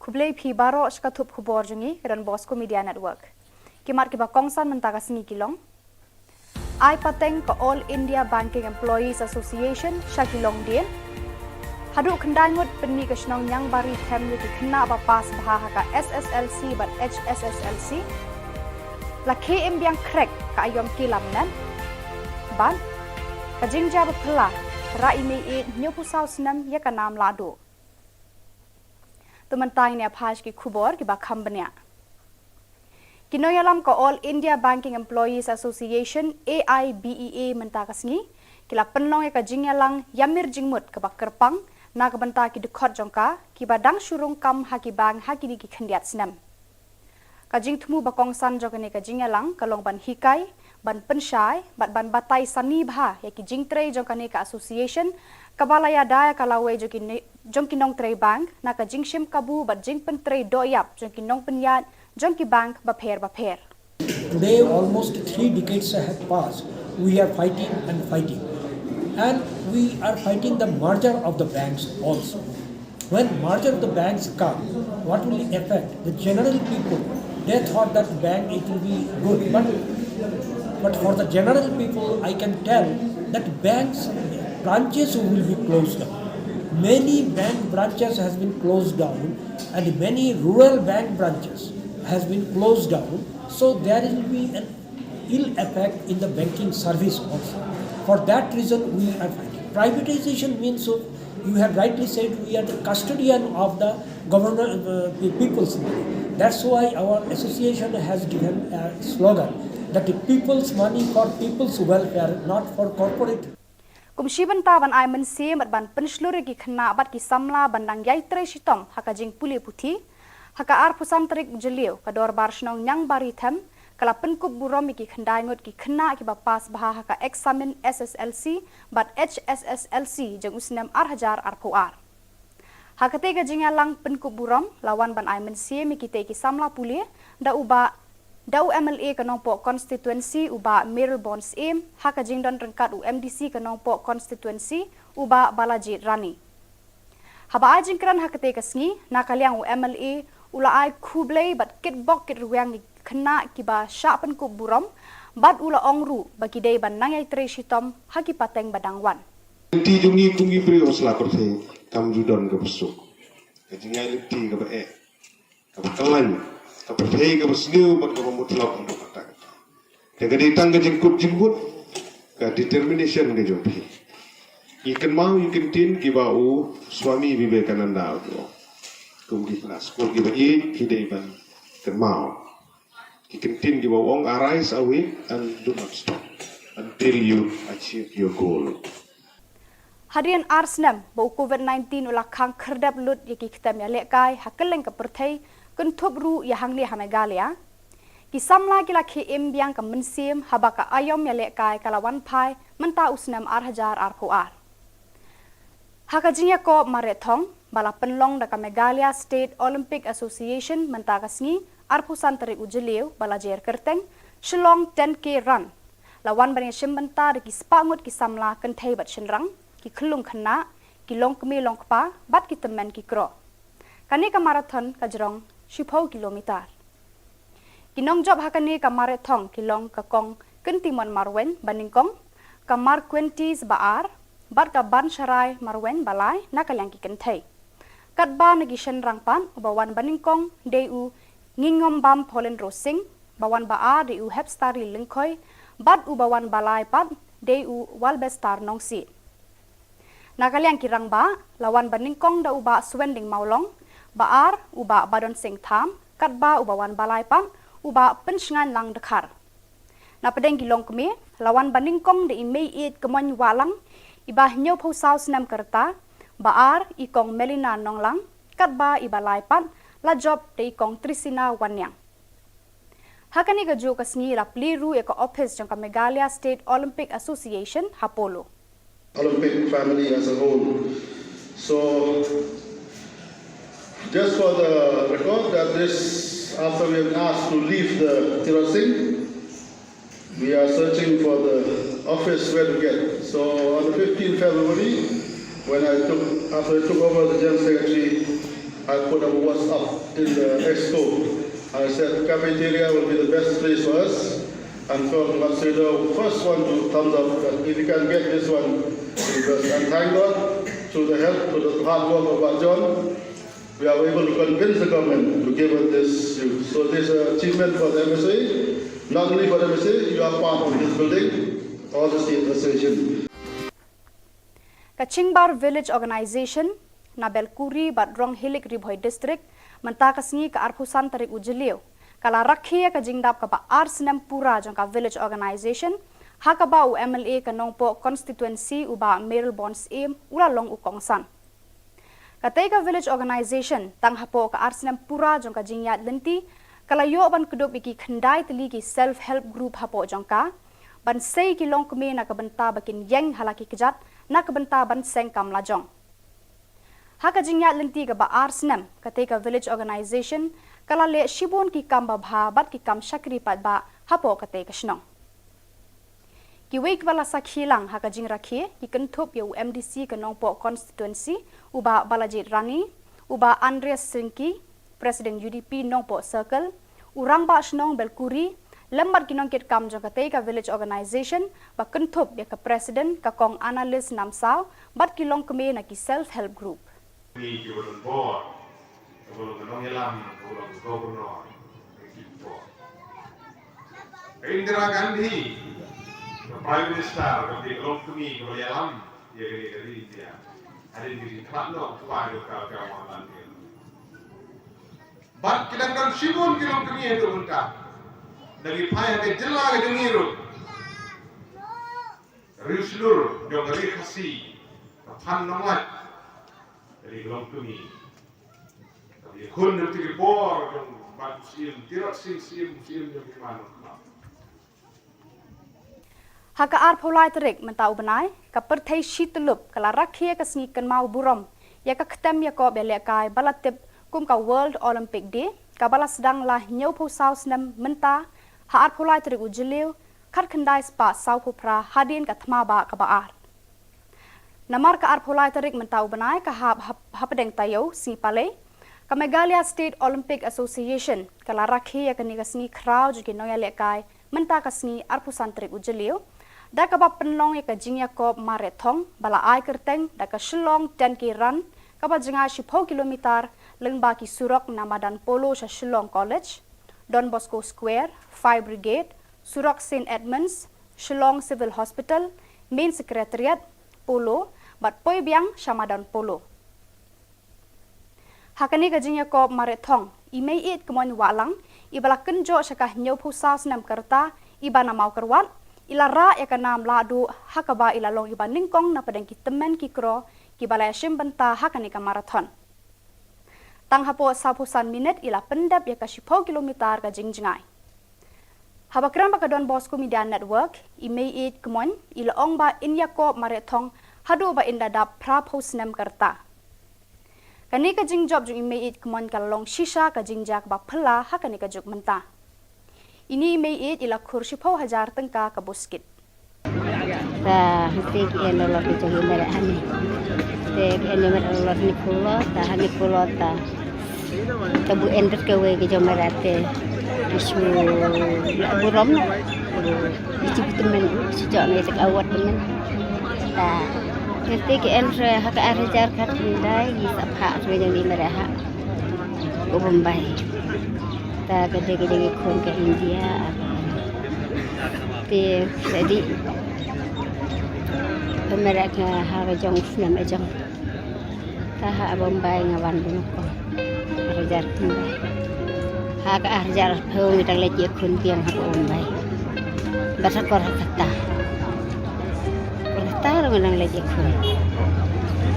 Khublei phi baroh sha ka thup khubor jong ngi, Don Bosco Media Network. Ki mat kiba kongsan mynta ka sngi ki long: Ai pateng ka All India Banking Employees Association sha ki longdien. Haduh khyndai ngut pynmih ka shnong Niangbari them ïa ki khynnah ba pass bha ha ka S S L C bad H S S L C. La khie im biang khrek ka aiom ki lamnat. Bad ka jingjia ba phylla, rah i mei ïeit hynñiewphew saw snem ïa ka nam lahduh. To mynta ngin ïa phai sha ki khubor kiba kham bniah. Ki nongïalam ka All India Banking Employees Association, A I B E A, mynta ka sngi ki la pynlong ïa ka jingïalang ïamir jingmut kaba kyrpang na ka bynta ki dkhot jong ka kiba dang shu rung kam ha ki bank ha kine ki khyndiat snem. Ka jingthmu ba kongsan jong kane ka jingïalang ka long ban hikai, ban pynshai bad ban batai sani bha ïa ki jingtrei jong kane ka association kaba la ïada ïa ka lawei jong ki ne-, jong ki nongtrei bank na ka jingshim kabu bad jingpyntrei dohïap jong ki nongpynïaid jong ki bank bapher bapher. Today, almost three decades have passed. We are fighting and fighting. And we are fighting the merger of the banks also. When merger of the banks come, what will affect the general people? They thought that bank, it will be good, but, but for the general people, I can tell that banks branches will be closed down. Many bank branches has been closed down, and many rural bank branches has been closed down. So there will be an ill effect in the banking service also. For that reason, we are fighting. Privatization means, so you have rightly said, we are the custodian of the governor, uh, the people's money. That's why our association has given a slogan that the people's money for people's welfare, not for corporate. Kum shi bynta ban ai mynsiem bad ban pynshlur ïa ki khynnah bad ki samla ban dang ïai trei shitom ha ka jingpule puthi, Ha ka arphew san tarik u Jylliew, ka Dorbar Shnong Niangbarithem ka la pynkup burom ïa ki khyndai ngut ki khynnah kiba pass bha ha ka eksamin S S L C bad H S S L C jong u snem ar hajar arphew ar. Ha katei ka jingïalang pynkup burom la wan ban ai mynsiem ïa kitei ki samla pule da u Bah, da u M L A ka Nongpoh Constituency u Bah Mayralborn Syiem, ha ka jingdon ryngkat u M D C ka Nongpoh Constituency u Bah Balajied Rani. Haba ai jingkren ha katei ka sngi, na ka liang u M L A u la ai khublei bad kitbok kitrwiang ïa ki khynnah kiba shah pynkup burom, bad u la ong ruh ba ki dei ban nang ïai trei shitom ha ki pateng ba dang wan. Lynti jong ngi kum ki briew ha sla pyrthei kam ju don kaba suk. Ka jingïaid lynti kaba eh, kaba khlaiñ, ka pyrthei kaba sniew bad kaba mutlop haduh katta katta. Te ka dei tang ka jingkut jingkut, ka determination ka jong phi. Ngi kynmaw ïa ki ktien kiba u Swami Vivekananda u ong, kum ki khynnah skul kiba ïeit phi dei ban kynmaw ki ktien kiba u ong, "Arise, awake, and do not stop until you achieve your goal." Hadien ar snem ba u Covid nineteen u la khang khyrdep lut ïa ki ktem ïalehkai ha kylleng ka pyrthei, kynthup ruh ïa hangne ha Meghalaya, ki samla ki la khie im biang ka mynsiem haba ka aïom ïalehkai ka la wan phai mynta u snem ar hajar arphew ar. Ha ka jingïakob mareh thong ba la pynlong da ka Meghalaya State Olympic Association mynta ka sngi, arphew san tarik u Jylliew ba la jer kyrteng Shillong ten K Run, la wan ban ïashim bynta da ki spah ngut ki samla kynthei bad shynrang, ki khyllung khynnah, ki longkmie longkpa bad ki tymmen ki kro. Kane ka marathon ka jrong shiphew kilometer. Ki nongjop ha kane ka mareh thong ki long ka Kong Kyntimon Marwein ba nyngkong, ka Marquentis ba ar, bad ka Bansharai Marwein ba lai na ka liang ki kynthei. Katba na ki shynrang pat, uba wan ba nyngkong dei u Ngingombam Paulin Rosing, ba wan ba ar dei u Hepstari Lyngkhoi, bad uba wan ba lai pat dei u Walbestar Nongsiej. Na ka liang ki rangbah, la wan ba nyngkong da u Bah Suending Mawlong, ba ar u Bah Badon Singh Tham, katba uba wan ba lai pat u Bah Pynshngainlang Dkhar. Na pdeng ki longkmie, la wan ba nyngkong da i Meiieit Kmoin Wahlang, iba hynñiewphew saw snem ka rta, ba ar i Kong Melina Nonglang, katba iba lai pat la jop da i Kong Trisina Wanniang. Ha kane kajuh ka sngi la plie ruh ïa ka ophis jong ka Meghalaya State Olympic Association ha Polo. Olympic family as a whole. So, just for the record, that this, after we have asked to leave the Tirot Singh, we are searching for the office where to get. So, on the fifteenth February, when I took, after I took over the General Secretary, I put a WhatsApp in the exco. I said cafeteria will be the best place for us. And Kong Matsuda, first one to thumbs up that if you can get this one, because, and thank God, through the help, through the hard work of Bah John, we are able to convince the government to give us this. So this is an achievement for the M S A, not only for the M S A, you are part of this building, all the state association. Ka Chingbar Village Organization na Belkuri bad Ronghilik, Ri Bhoi District, mynta ka sngi ka arphew san tarik u Jylliew, ka la rakhe ïa ka jingdap kaba ar snem pura jong ka Village Organization, ha kaba u M L A ka Nongpoh Constituency u Bah Mayralborn Syiem u la long u kongsan. Katei ka Village Organization, tang hapoh ka ar snem pura jong ka jingïaid lynti, ka la ïoh ban kdup ïa ki khyndai tylli ki self help group hapoh jong ka, ban sei ki longkmie na ka bynta ba kin ïeng ha la ki kjat, na ka bynta ban seng kam lajong. Ha ka jingïaid lynti kaba ar snem, katei ka Village Organization ka la leh shibun ki kam babha bad ki kam shakri paidbah hapoh katei ka shnong. Kiwei kiba la sakhi lang ha ka jingrakhe ki kynthup ïa u M D C ka Nongpoh Constituency, u Bah Balajied Rani, u Bah Andreas Syngki, President U D P Nongpoh Circle, u Rangbah Shnong Belkuri, lem bad ki nongkitkam jong katei ka Village Organization, ba kynthup ïa ka President ka Kong Annalise Namsaw, bad ki longkmie na ki self help group. Ni ki ba don bor, ka ba long ka nongïalam, ka ba long ka governor, ka ki bor. Ka Indira Gandhi, ka Prime Minister, ka ba long kmie, ka ba ïalam ïa ka ri, ka ri India. Hadien ka jingkhlad noh u kpa jong ka, ka Mohanlal Nehru. Bad ki dang don shibun ki longkmie haduh mynta. Da ki phai ha ka jylla ka jong ngi ruh. Ri shlur jong ka ri Khasi, ka Phan Nonglait, ka ri longkmie. Ka Ïakhun na ki por jong ban siem, tirot siem siem siem jong ki man. Ha ka arphew lai tarik mynta u bnai, ka pyrthei shi tyllup ka la rakhe ïa ka sngi kynmaw burom ïa ka ktem ïakob ïalehkai ba la tip kum ka World Olympic Day, kaba la sdang la hynñiewphew saw snem mynta ha arphew lai tarik u Jylliew, khatkhyndai spah sawphew phra hadien ka thma bah kaba ar. Namar ka arphew lai tarik mynta u bnai ka hap hap-, hapdeng taïew sngi Palei, ka Meghalaya State Olympic Association ka la rakhe ïa kane ka sngi khraw jong ki nongïalehkai mynta ka sngi arphew san tarik u Jylliew, da kaba pynlong ïa ka jingïakob marathon ba la ai kyrteng da ka Shillong ten K Run, kaba jngai shiphew kilometer lyngba ki surok na madan Polo sha Shillong College, Don Bosco Square, Fire Brigade, surok Saint Edmunds, Shillong Civil Hospital, Main Secretariat, Polo, bad poi biang sha madan Polo. Ha kane ka jingïakob marathon, i Meiieid Kmoin Wahlang, iba la kynjoh sha ka hynñiewphew saw snem ka rta, iba na Mawkyrwat, i la rah ïa ka nam lahduh, ha kaba i la long iba nyngkong na pdeng ki tymmen ki kro kiba la ïashim bynta ha kane ka marathon. Tang hapoh sawphew san minit i la pyndep ïa ka shiphew kilometer ka jingjngai. Haba kren bad ka Don Bosco Media Network, i Meiieid Kmoin i la ong ba in ïakob marathon haduh ba in da dap phraphew snem ka rta. Kane ka jingjop jong i Meiieid Kmoin ka la long shisha ka jingjia kaba phylla ha kane ka juk mynta. Ine i Meiieid i la khur shiphew hajar tyngka ka buskit. Ta hangtei ki en lolot ki jong i Meiieid hangne. Te ki en i Meiieid lolot hangne Polo, ta hangne Polo ta. Ta bu en bad kawei ki jong i Meiieid te ki shu la burom na. Ki shu tymmen, shu jok ne ta ka award tymmen. Ta hangtei ki en re ha ka ar hajar khatkhyndai, ki sa phah re jong i Meiieid ha. Ka Bombay. Ta ka dei ka jong i khun ka India. Te sa dei. Ka Meiieid ka ha ka jong snem ka jong. Ta ha Bombay nga wan bun ko. Ar hajar khyndai. Ha ka ar hajar arphew ngi dang leit ïakhun biang ha Bombay. Bad ha Kolkata. Kolkata ruh ngi dang leit ïakhun.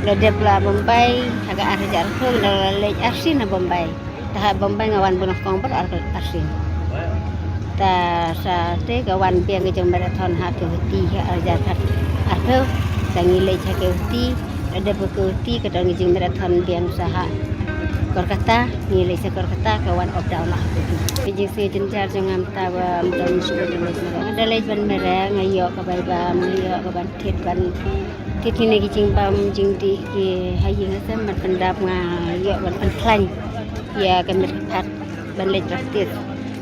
La dep la Bombay ha ka ar hajar arphew ngi dang la leit arsien ha Bombay. Ta ha Bombay nga wan bun kong bad ar, arsien. Ta sa te ka wan biang ka jong marathon ha Guwahati ha ar hajar arphew. Sa ngi leit ha Guwahati, la dep ha Guwahati ka don ka jingmarathon biang sa ha Kolkata, ngi leit sa Kolkata ka wan up down la ha Guwahati. Ka jingsngew jynjar jong nga mynta ba mynta nga shu leit ban mareh. Nga da leit ban mareh, nga ïoh ka bai bam, nga ïoh ka ban thied ban thied kine ki jingbam jingdih ki ha ïing ha sem, ban pyndap nga ïoh ban pynkhlaiñ ïa ka met ka phad ban leit practice.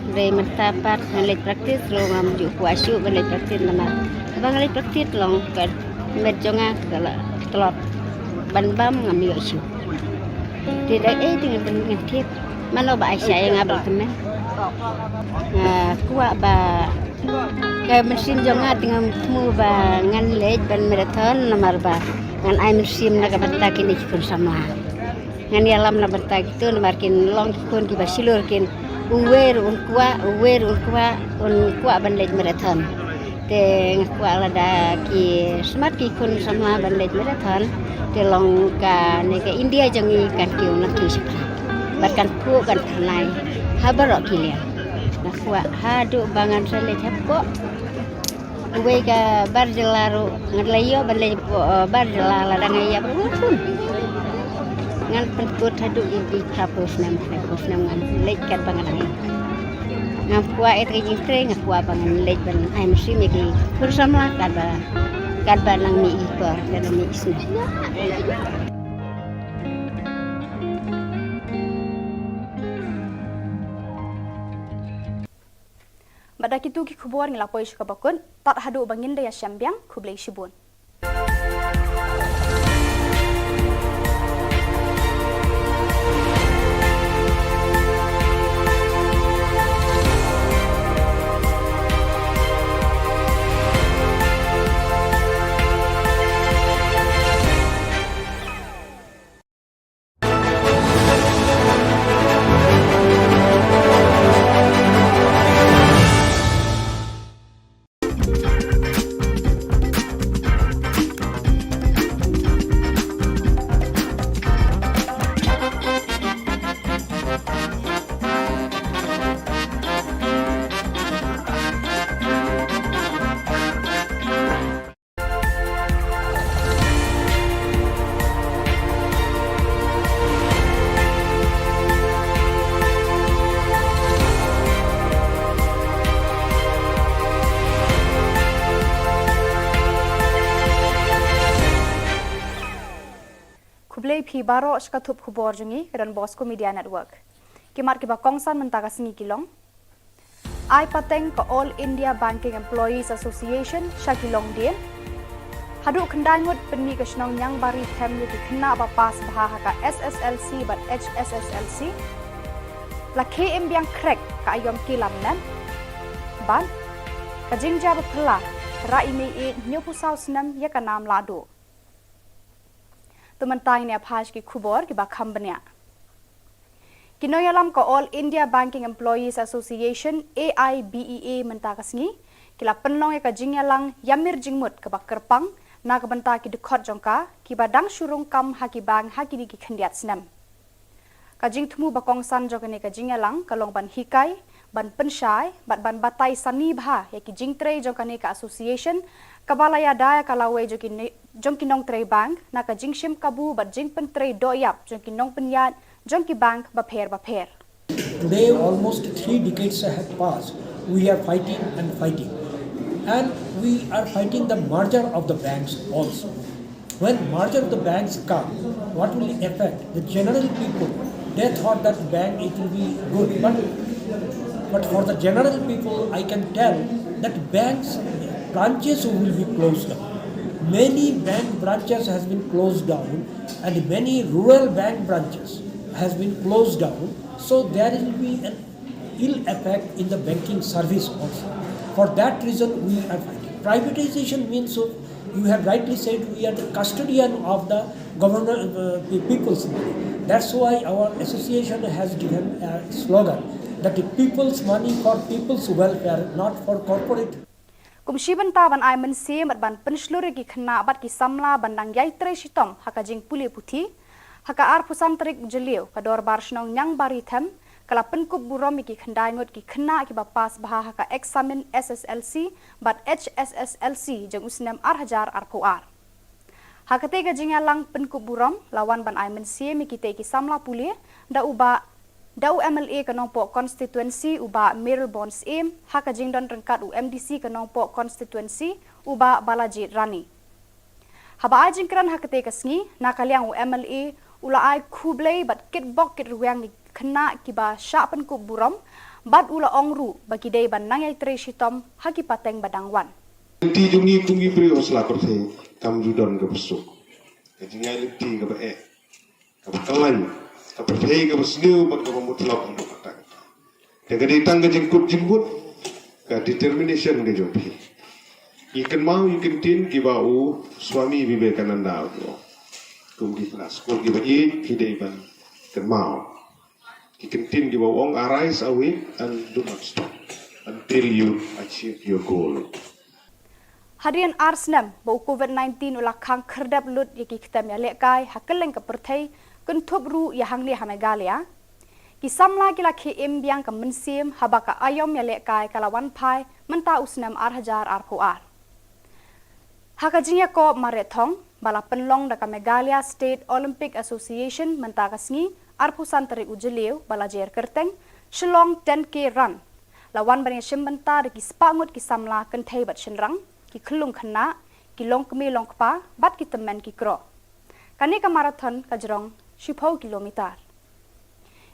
Hynrei mynta pat ngan leit practice ruh ngam ju kwah shuh ban leit practice namar haba nga leit practice long ka met jong nga ka la tlot, ban bam ngam ïoh shuh. Te da ei te ngan, ngan thied. Mano ba ai shai ïa nga ba la kmen. Nga kwah ba ka mynsiem jong nga te ngam thmu ba ngan leit ban marathon namar ba ngan ai mynsiem na ka bynta kine ki khun samla. Ngan ïalam na bynta kito namar kin long ki khun kiba shlur kin, uwei ruh un kwah, uwei ruh un kwah, un kwah ban leit marathon. Te nga kwah lada ki smat ki khun samla ban leit marathon, te long kane ka India jong ngi kan kiew nangkiew shaphrang. Bad kan khuh kan tyrnai ha baroh ki liang. Nga kwah haduh ba ngan sa leit hapoh uwei ka bar jylla ruh, ngan la ïoh ban leit hapoh, eh, bar jylla lada nga ïap ruh ngan pynkut haduh ïa ki phraphew snem, phraphew snem ngan leit katba nga dang ïap. Ngam kwah ïa ka jingtrei, nga kwah ba ngan leit ban ai mynsiem ïa ki khun samla katba, katba nang mih i por, katba nang mih i snem. Bad da kito ki khubor ngi la poi sha kaba kut, tad haduh ba ngin da ïashem biang, khublei shibun. Ki baroh sha ka thup khubor jong ngi ka Don Bosco Media Network. Ki mat kiba kongsan mynta ka sngi ki long: Ai pateng ka All India Banking Employees Association sha ki longdien. Haduh khyndai ngut pynmih ka shnong Niangbari Them ïa ki khynnah ba pass bha ha ka S S L C bad H S S L C. La khie im biang khrek ka aiom ki lam nen. Bad ka jingjia ba phylla, rah i mei ïeit hynñiewphew saw snem ïa ka nam lahduh. To mynta ngin ïa phai sha ki khubor kiba kham bniah. Ki nongïalam ka All India Banking Employees Association, A I B E A, mynta ka sngi ki la pynlong ïa ka jingïalang ïamir jingmut kaba kyrpang na ka bynta ki dkhot jong ka kiba dang shu rung kam ha ki bank ha kine ki khyndiat snem. Ka jingthmu ba kongsan jong kane ka jingïalang ka long ban hikai, ban pynshai bad ban batai sani bha ïa ki jingtrei jong kane ka association, kaba la ïada ïa ka lawei jong ki ne-, jong ki nongtrei bank na ka jingshim kabu bad jingpyntrei dohïap jong ki nongpynïaid jong ki bank bapher bapher. Today, almost three decades have passed. We are fighting and fighting. And we are fighting the merger of the banks also. When merger of the banks come, what will affect the general people? They thought that bank, it will be good, but, but for the general people, I can tell that banks branches will be closed down. Many bank branches has been closed down, and many rural bank branches has been closed down. So there will be an ill effect in the banking service also. For that reason, we are fighting. Privatization means, so you have rightly said, we are the custodian of the governor, uh, the people's money. That's why our association has given a slogan that the people's money for people's welfare, not for corporate. Kum shi bynta ban ai mynsiem bad ban pynshlur ïa ki khynnah bad ki samla ban dang ïai trei shitom ha ka jingpule puthi, ha ka arphew san tarik u Jylliew ka Dorbar Shnong Niangbari Them ka la pynkup burom ïa ki khyndai ngut ki khynnah kiba pass bha ha ka eksamin S S L C bad H S S L C jong u snem ar hajar arphew ar. Ha katei ka jingïalang pynkup burom la wan ban ai mynsiem ïa kitei ki samla pule da u Bah, da u M L A ka Nongpoh Constituency u Bah Mayralborn Syiem, ha ka jingdon ryngkat u M D C ka Nongpoh Constituency u Bah Balajied Rani. Haba ai jingkren ha katei ka sngi, na ka liang u M L A u la ai khublei bad kitbok kitrwiang ïa ki khynnah kiba shah pynkup burom, bad u la ong ruh ba ki dei ban nang ïai trei shitom ha ki pateng ba dang wan. Lynti jong ngi kum ki briew ha sla pyrthei kam ju don kaba suk. Ka jingïaid lynti kaba eh, kaba kyllain, ka pyrthei kaba sniew bad kaba mutlop ha ka pateng. Te ka dei tang ka jingkut jingmut, ka determination ka jong phi. Ngi kynmaw ïa ki kyntien kiba u Swami Vivekananda u ong. Kum ki khynnah skul kiba ïeit phi dei ban kynmaw ki kyntien kiba u ong, "Arise, awake, and do not stop until you achieve your goal." Hadien ar snem ba u Covid nineteen u la khang khyrdep lut ïa ki ktem ïalehkai ha kylleng ka pyrthei, kynthup ruh ïa hangne ha Meghalaya, ki samla ki la khie im biang ka mynsiem haba ka aiom ïalehkai ka la wan phai mynta u snem ar hajar arphew ar. Ha ka jingïakob mareh thong ba la pynlong da ka Meghalaya State Olympic Association mynta ka sngi, arphew san tarik u Jylliew ba la jer kyrteng Shillong ten K Run, la wan ban ïashim bynta da ki spah ngut ki samla kynthei bad shynrang, ki khyllung khynnah, ki longkmie longkpa bad ki tymmen ki kro. Kane ka marathon ka jrong shiphew kilometer.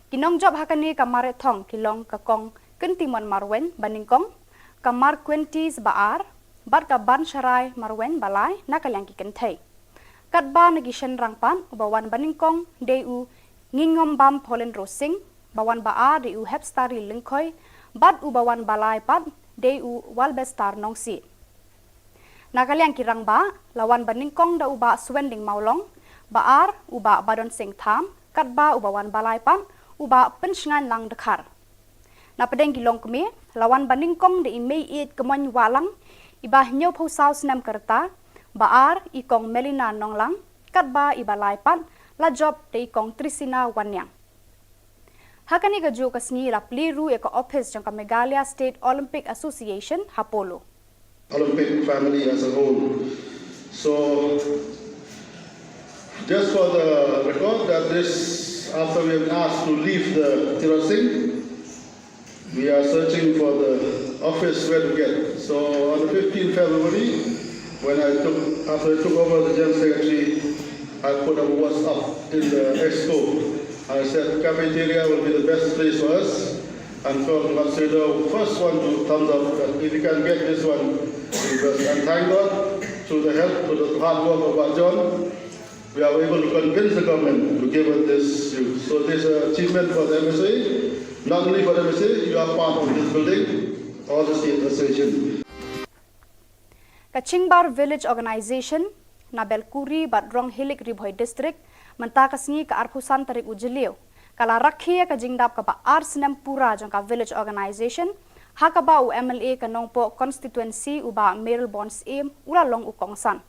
Ki nongjop ha kane ka mareh thong ki long ka Kong Kyntimon Marwein ba nyngkong, ka Marquentis ba ar, bad ka Bansharai Marwein ba lai na ka liang ki kynthei. Katba na ki shynrang pat, uba wan ba nyngkong dei u Ngingombam Pauline Rosing, ba wan ba ar dei u Hepstari Lyngkhoi, bad uba wan ba lai pat dei u Walbestar Nongsiej. Na ka liang ki rangbah, la wan ba nyngkong da u Bah Swending Mawlong, ba ar u Bah Badon Singh Tham, katba uba wan ba lai pat u Bah Pynshngainlang Dkhar. Na pdeng ki longkmie, la wan ba nyngkong da i Meiieit Kmoin Wahlang, iba hynñiewphew saw snem ka rta, ba ar i Kong Melina Nonglang, katba iba lai pat la jop da i Kong Trisina Wanniang. Ha kane kajuh ka sngi la plie ruh ïa ka ophis jong ka Meghalaya State Olympic Association ha Polo. Olympic family as a whole. So, just for the record, that this, after we have asked to leave the Tirot Singh, we are searching for the office where to get. So, on the fifteenth February, when I took, after I took over the General Secretary, I put a WhatsApp In the expo, I said cafeteria will be the best place for us. And from Matsudo, first one to thumbs up. If you can get this one, and thank God, through the help, through the hard work of Bah John, we are able to convince the government to give us this. So this is an achievement for the M S A, not only for the M S A, you are part of this building, all the state association. Ka Chingbar Village Organisation na Belkuri bad Ronghilik, Ri Bhoi District, mynta ka sngi ka arphew san tarik u Jylliew, ka la rakhe ïa ka jingdap kaba ar snem pura jong ka Village Organisation, ha kaba u M L A ka Nongpoh Constituency u Bah Mayralborn Syiem u la long u kongsan.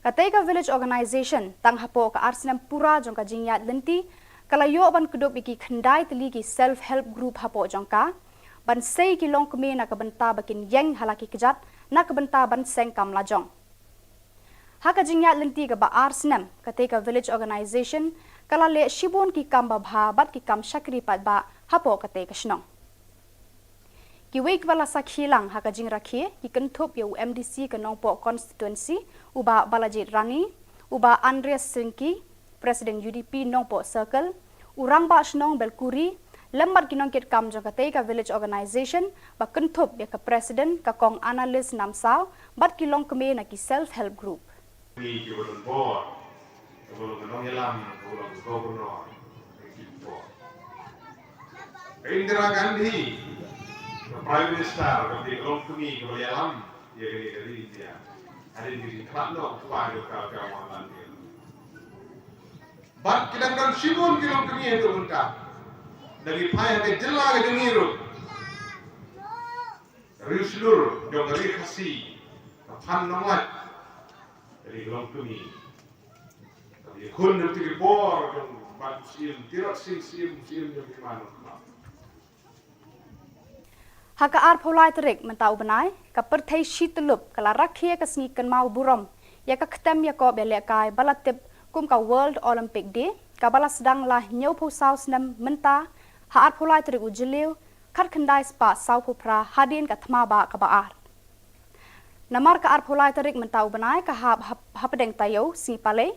Katei ka Village Organisation, tang hapoh ka ar snem pura jong ka jingïaid lynti, ka la ïoh ban kdup ïa ki khyndai tylli ki self help group hapoh jong ka, ban sei ki longkmie na ka bynta ba kin ïeng ha la ki kjat, na ka bynta ban seng kam lajong. Ha ka jingïaid lynti kaba ar snem, katei ka Village Organisation ka la leh shibun ki kam babha bad ki kam shakri paidbah hapoh katei ka shnong. Kiwei kiba la sakhi lang ha ka jingrakhe, ki kynthup ïa u M D C ka Nongpoh Constituency, u Bah Balajied Rani, u Bah Andreas Syngki, President U D P Nongpoh Circle, u Rangbah Shnong Belkuri, lem bad ki nongkitkam jong katei ka Village Organisation, ba kynthup ïa ka President ka Kong Annalise Namsaw, bad ki longkmie na ki self help group. Ni ki ba don bor, ka ba long ka nongïalam, ka ba long ka governor, ka ki bor. Ka Indira Gandhi, ka Prime Minister, ka ba long kmie, ka ba ïalam ïa kane ka ri India. Hadien ka jingkhlad noh u kpa jong ka, ka Mohanlal Nehru. Bad ki dang don shibun ki longkmie haduh mynta. Da ki phai ha ka jylla ka jong ngi ruh. Riewshlur jong ka ri Khasi, ka Phan Nonglait, ka ri longkmie. Ka ïakhun jong ki bor jong Bah Syiem, Tirot Sing Syiem, Syiem jong ki man. Ha ka arphew lai tarik mynta u bnai, ka pyrthei shi tyllup ka la rakhe ïa ka sngi kynmaw burom ïa ka ktem ïakob ïalehkai ba la tip kum ka World Olympic Day, kaba la sdang la hynñiewphew saw snem mynta, ha arphew lai tarik u Jylliew, khatkhyndai spah sawphew phra hadien ka thma bah kaba ar. Namar ka arphew lai tarik mynta u bnai ka hap hap-, hapdeng taïew sngi Palei,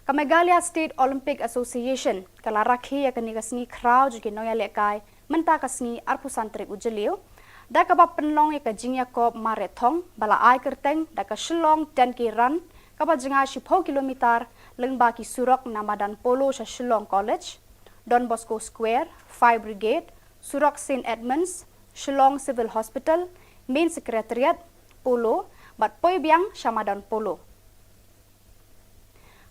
ka Meghalaya State Olympic Association ka la rakhe ïa kane ka sngi khraw jong ki nongïalehkai mynta ka sngi arphew san tarik u Jylliew, da kaba pynlong ïa ka jingïakob mareh thong ba la ai kyrteng da ka Shillong ten K Run, kaba jngai shiphew kilometer lyngba ki surok na madan Polo sha Shillong College, Don Bosco Square, Fire Brigade, surok Saint Edmunds, Shillong Civil Hospital, Main Secretariat, Polo, bad poi biang sha madan Polo.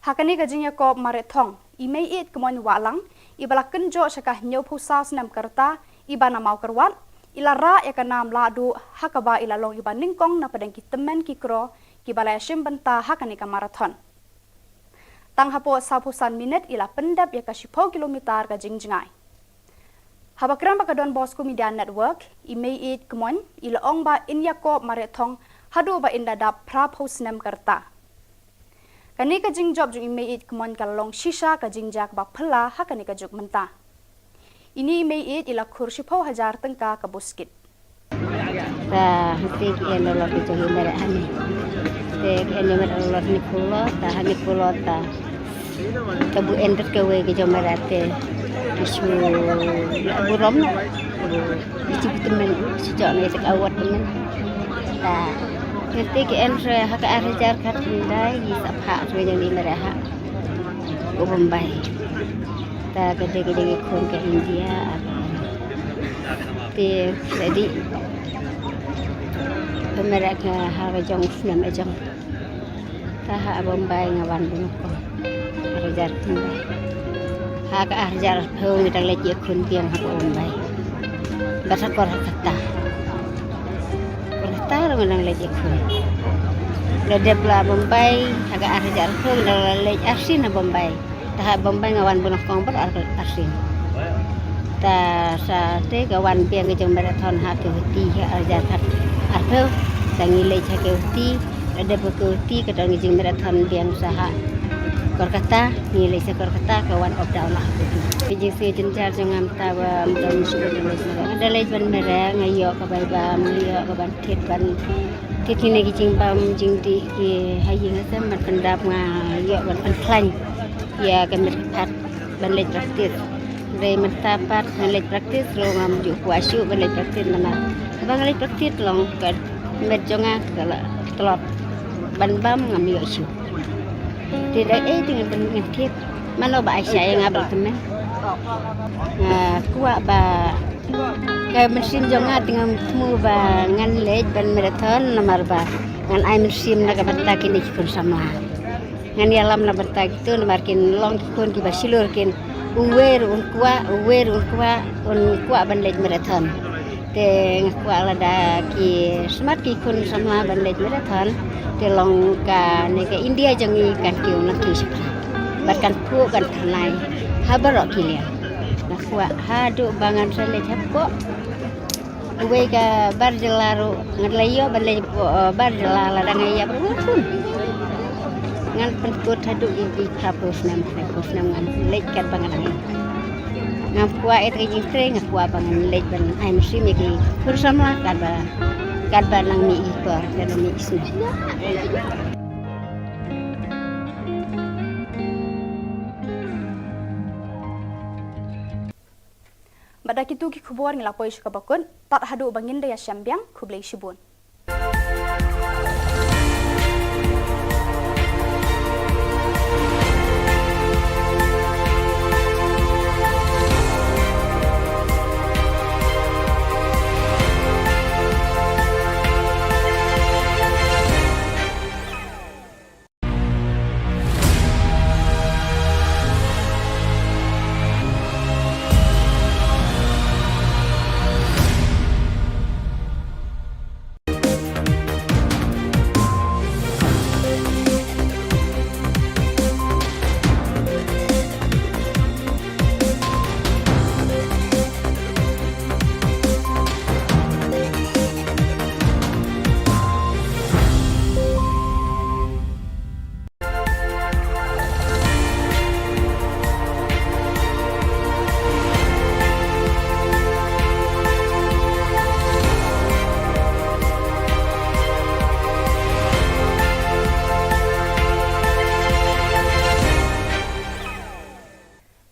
Ha kane ka jingïakob mareh thong, i Meiieid Kmoin Wahlang, iba la kynjoh sha ka hynñiewphew saw snem ka rta, iba na Mawkyrwat, i la rah ïa ka nam lahduh, ha kaba i la long iba nyngkong na pdeng ki tymmen ki kro, kiba la ïashim bynta ha kane ka marathon. Tang hapoh sawphew san minit i la pyndep ïa ka shiphew kilometer ka jingjngai. Haba kren bad ka Don Bosco Media Network, i Meiieid Kmoin, i la ong ba in ïakob mareh thong haduh ba in da dap phraphew snem ka rta. Kane ka jingjop jong i Meiieid Kmoin ka la long shisha ka jingjia kaba phylla ha kane ka juk mynta. Ine i Meiieid i la khur shiphew hajar tyngka ka buskit. Ta hangtei ki en lolot ki jong i mareh hangne. Te ki en i mareh lolot hynñiewphew lolot, ta hynñiewphew lolot ta. Ta bu en rit kawei ki jong i mareh te ki shu burom noh. Ki shu tymmen, shu jop ne te ka award tymmen. Ta hangtei ki en re ha ka ar hajar khatkhyndai, ki sa phah re jong i mareh ha u Bombay. Ta ka dei ka jong i khun ka India, te ka dei ka mareh ka ha ka jong u snem ka jong. Ta ha Bombay nga wan bun ko. Ar hajar khyndai. Ha ka ar hajar arphew ngi dang leit ïakhun biang ha Bombay. Bad ha Kolkata. Kolkata ruh ngi dang leit ïakhun. La dep la Bombay ha ka ar hajar arphew ngi dang la leit arsien ha Bombay. Ta ha Bombay nga wan bun kong bad ar, arsien. Ta sa te ka wan biang ka jong marathon ha Guwahati ha ar hajar khat arphew. Ta ngi leit ha Guwahati, la dep ha Guwahati ka don ka jingmarathon biang sa ha Kolkata, ngi leit sa Kolkata ka wan up down ha Guwahati. Ka jingsngew jynjar jong nga mynta ba ym don shuh ka leit mareh. Nga da leit ban mareh, nga ïoh ka bai bam, nga ïoh ka ban thied ban thied kine ki jingbam jingdih ki ha ïing ha sem ban pyndap, nga ïoh ban pynkhlaiñ. Ïa ka met pat ban leit practice. Hynrei mynta pat ngan leit practice ruh ngam ju kwah shuh ban leit practice namar ba ngan leit practice long ka met jong nga ka la tlot ban bam ngam ïoh shuh. Te da ei te ngan pyn ngan thied mano ba ai sha ïa nga ban kmen. Nga kwah ba ka mynsiem jong nga te ngam thmu ba ngan leit ban marathon namar ba ngan ai mynsiem na ka bynta kine ki khun samla. Ngan ïalam na bynta kito namar kin long ki khun kiba shlur kin uwei ruh un kwah, uwei ruh un kwah, un kwah ban leit marathon. Te nga kwah lada ki smat ki khun samla ban leit marathon te long kane ka India jong ngi kan kiew nangkiew shaphrang. Bad kan phuh kan thnai ha baroh ki liang. Nga kwah haduh ba ngan sa leit hapoh uwei ka bar jylla ruh ngan leit ïoh ban leit hapoh, eh, bar jylla lada nga ïap ruh ngan khun. Ngan pynkut haduh ïa ki phraphew snem, phraphew snem ngan leit katba ngan nang. Ngam kwah ïa ka jingtrei, nga kwah ba ngan leit ban ai mynsiem ïa ki khun samla katba, katba nang mih i por, katba mih i snem. Bad da kito ki khubor ngi la poi sha kaba kut, tad haduh ba ngin da ïashem biang, khublei shibun.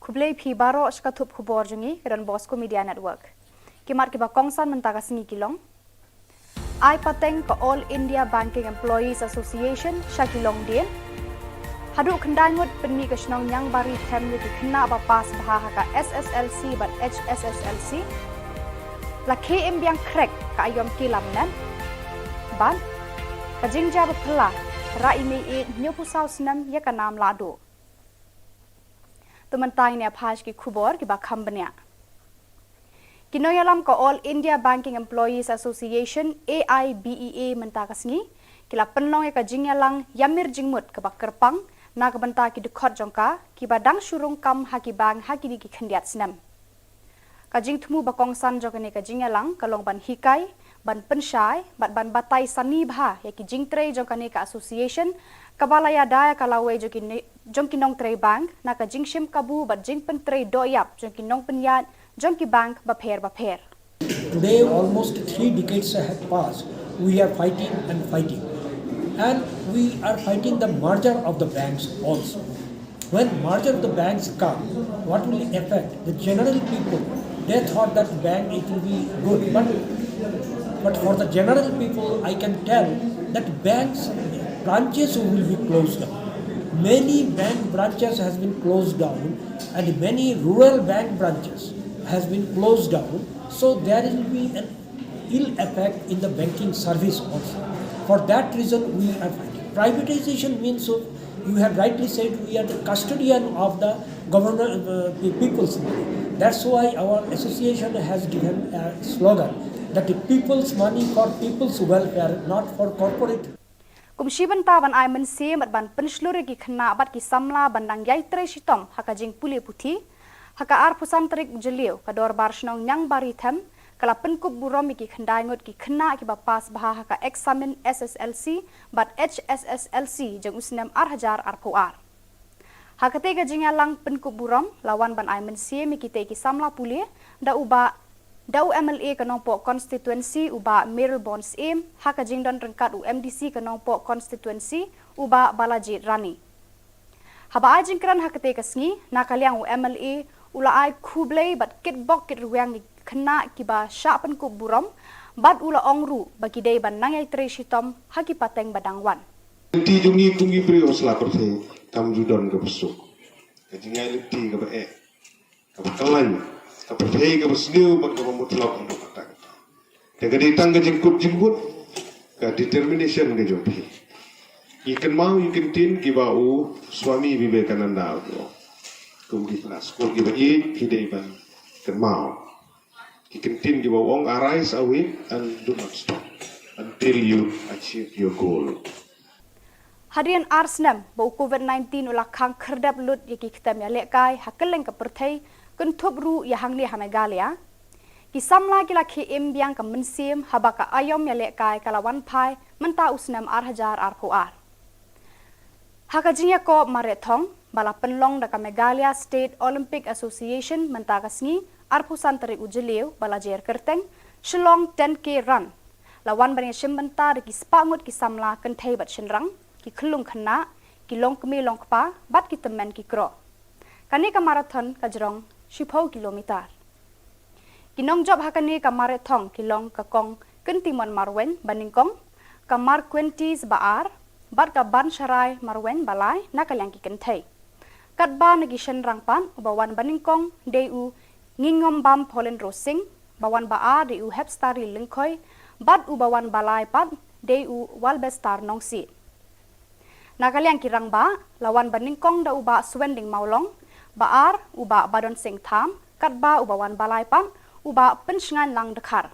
Khublei phi baroh sha ka thup khubor jong ngi ka Don Bosco Media Network. Ki mat kiba kongsan mynta ka sngi ki long: Ai pateng ka All India Banking Employees Association sha ki longdien. Haduh khyndai ngut pynmih ka shnong Niangbari Them ïa ki khynnah ba pass bha ha ka S S L C bad H S S L C. La khie im biang khrek ka aïom ki lamnat. Bad ka jingjia ba phylla, rah i mei ïeit hynñiewphew saw snem ïa ka nam lahduh. To mynta ngin ïa phai sha ki khubor kiba kham bniah. Ki nongïalam ka All India Banking Employees Association, A I B E A, mynta ka sngi ki la pynlong ïa ka jingïalang ïamir jingmut kaba kyrpang na ka bynta ki dkhot jong ka kiba dang shu rung kam ha ki bank ha kine ki khyndiat snem. Ka jingthmu ba kongsan jong kane ka jingïalang ka long ban hikai, ban pynshai bad ban batai sani bha ïa ki jingtrei jong kane ka association kaba la ïada ïa ka lawei jong ki ne-, jong ki nongtrei bank na ka jingshim kabu bad jingpyntrei dohïap jong ki nongpynïaid jong ki bank bapher bapher. Today, almost three decades have passed. We are fighting and fighting. And we are fighting the merger of the banks also. When merger of the banks come, what will affect the general people? They thought that bank it will be good, but, but for the general people, I can tell that banks branches will be closed down. Many bank branches has been closed down, and many rural bank branches has been closed down. So there will be an ill effect in the banking service also. For that reason, we are fighting. Privatization means, so you have rightly said, we are the custodian of the government, uh, pe-, people's money. That's why our association has given a slogan that the people's money for people's welfare, not for corporate. Kum shi bynta ban ai mynsiem bad ban pynshlur ïa ki khynnah bad ki samla ban dang ïai trei shitom ha ka jingpule puthi, ha ka arphew san tarik Jylliew ka Dorbar Shnong Niangbari Them ka la pynkup burom ïa ki khyndai ngut ki khynnah kiba pass bha ha ka eksamin S S L C bad H S S L C jong u snem ar hajar arphew ar. Ha katei ka jingïalang pynkup burom la wan ban ai mynsiem ïa kitei ki samla pule da u Bah, da u M L A ka Nongpoh Constituency u Bah Mayralborn Syiem, ha ka jingdon ryngkat u M D C ka Nongpoh Constituency u Bah Balajied Rani. Haba ai jingkren ha katei ka sngi, na ka liang u M L A u la ai khublei bad kitbok kitrwiang ïa ki khynnah kiba shah pynkup burom, bad u la ong ruh ba ki dei ban nang ïai trei shitom ha ki pateng ba dang wan. Lynti jong ngi kum ki briew ha sla pyrthei kam ju don kaba suk. Ka jingïaid lynti kaba eh, kaba kyllain, ka pyrthei kaba sniew bad kaba mutlop haduh katta katta. Te ka dei tang ka jingkut jingmut, ka determination ka jong phi. Ngi kynmaw ïa ki kyntien kiba u Swami Vivekananda u ong. Kum ki khynnah skul kiba ïeit phi dei ban kynmaw ki kyntien kiba u ong, "Arise, awake, and do not stop until you achieve your goal." Hadien ar snem ba u COVID nineteen u la khang khyrdep lut ïa ki ktem ïalehkai ha kylleng ka pyrthei, kynthup ruh ïa hangne ha Meghalaya, ki samla ki la khie im biang ka mynsiem haba ka aïom ïalehkai ka la wan phai mynta u snem ar hajar arphew ar. Ha ka jingïakob mareh thong ba la pynlong da ka Meghalaya State Olympic Association mynta ka sngi, arphew san tarik u Jylliew ba la jer kyrteng Shillong ten K Run, la wan ban ïashim bynta da ki spah ngut ki samla kynthei bad shynrang, ki khyllung khynnah, ki longkmie longkpa bad ki tymmen ki kro. Kane ka marathon ka jrong shiphew kilometer. Ki nongjop ha kane ka mareh thong ki long ka Kong Kyntimon Marwein ba nyngkong, ka Marquentis Baar bad ka Bansharai Marwein ba lai na ka liang ki kynthei. Katba na ki shynrang pat, uba wan ba nyngkong dei u Ngingombam Paulin Rosing, ba wan ba ar dei u Hepstari Lyngkhoi, bad uba wan ba lai pat dei u Walbestar Nongsiej. Na ka liang ki rangbah, la wan ba nyngkong da u Bah Swending Mawlong, ba ar u Bah Badon Singh Tham, katba uba wan ba lai pat u Bah Pynshngain Lang Dkhar.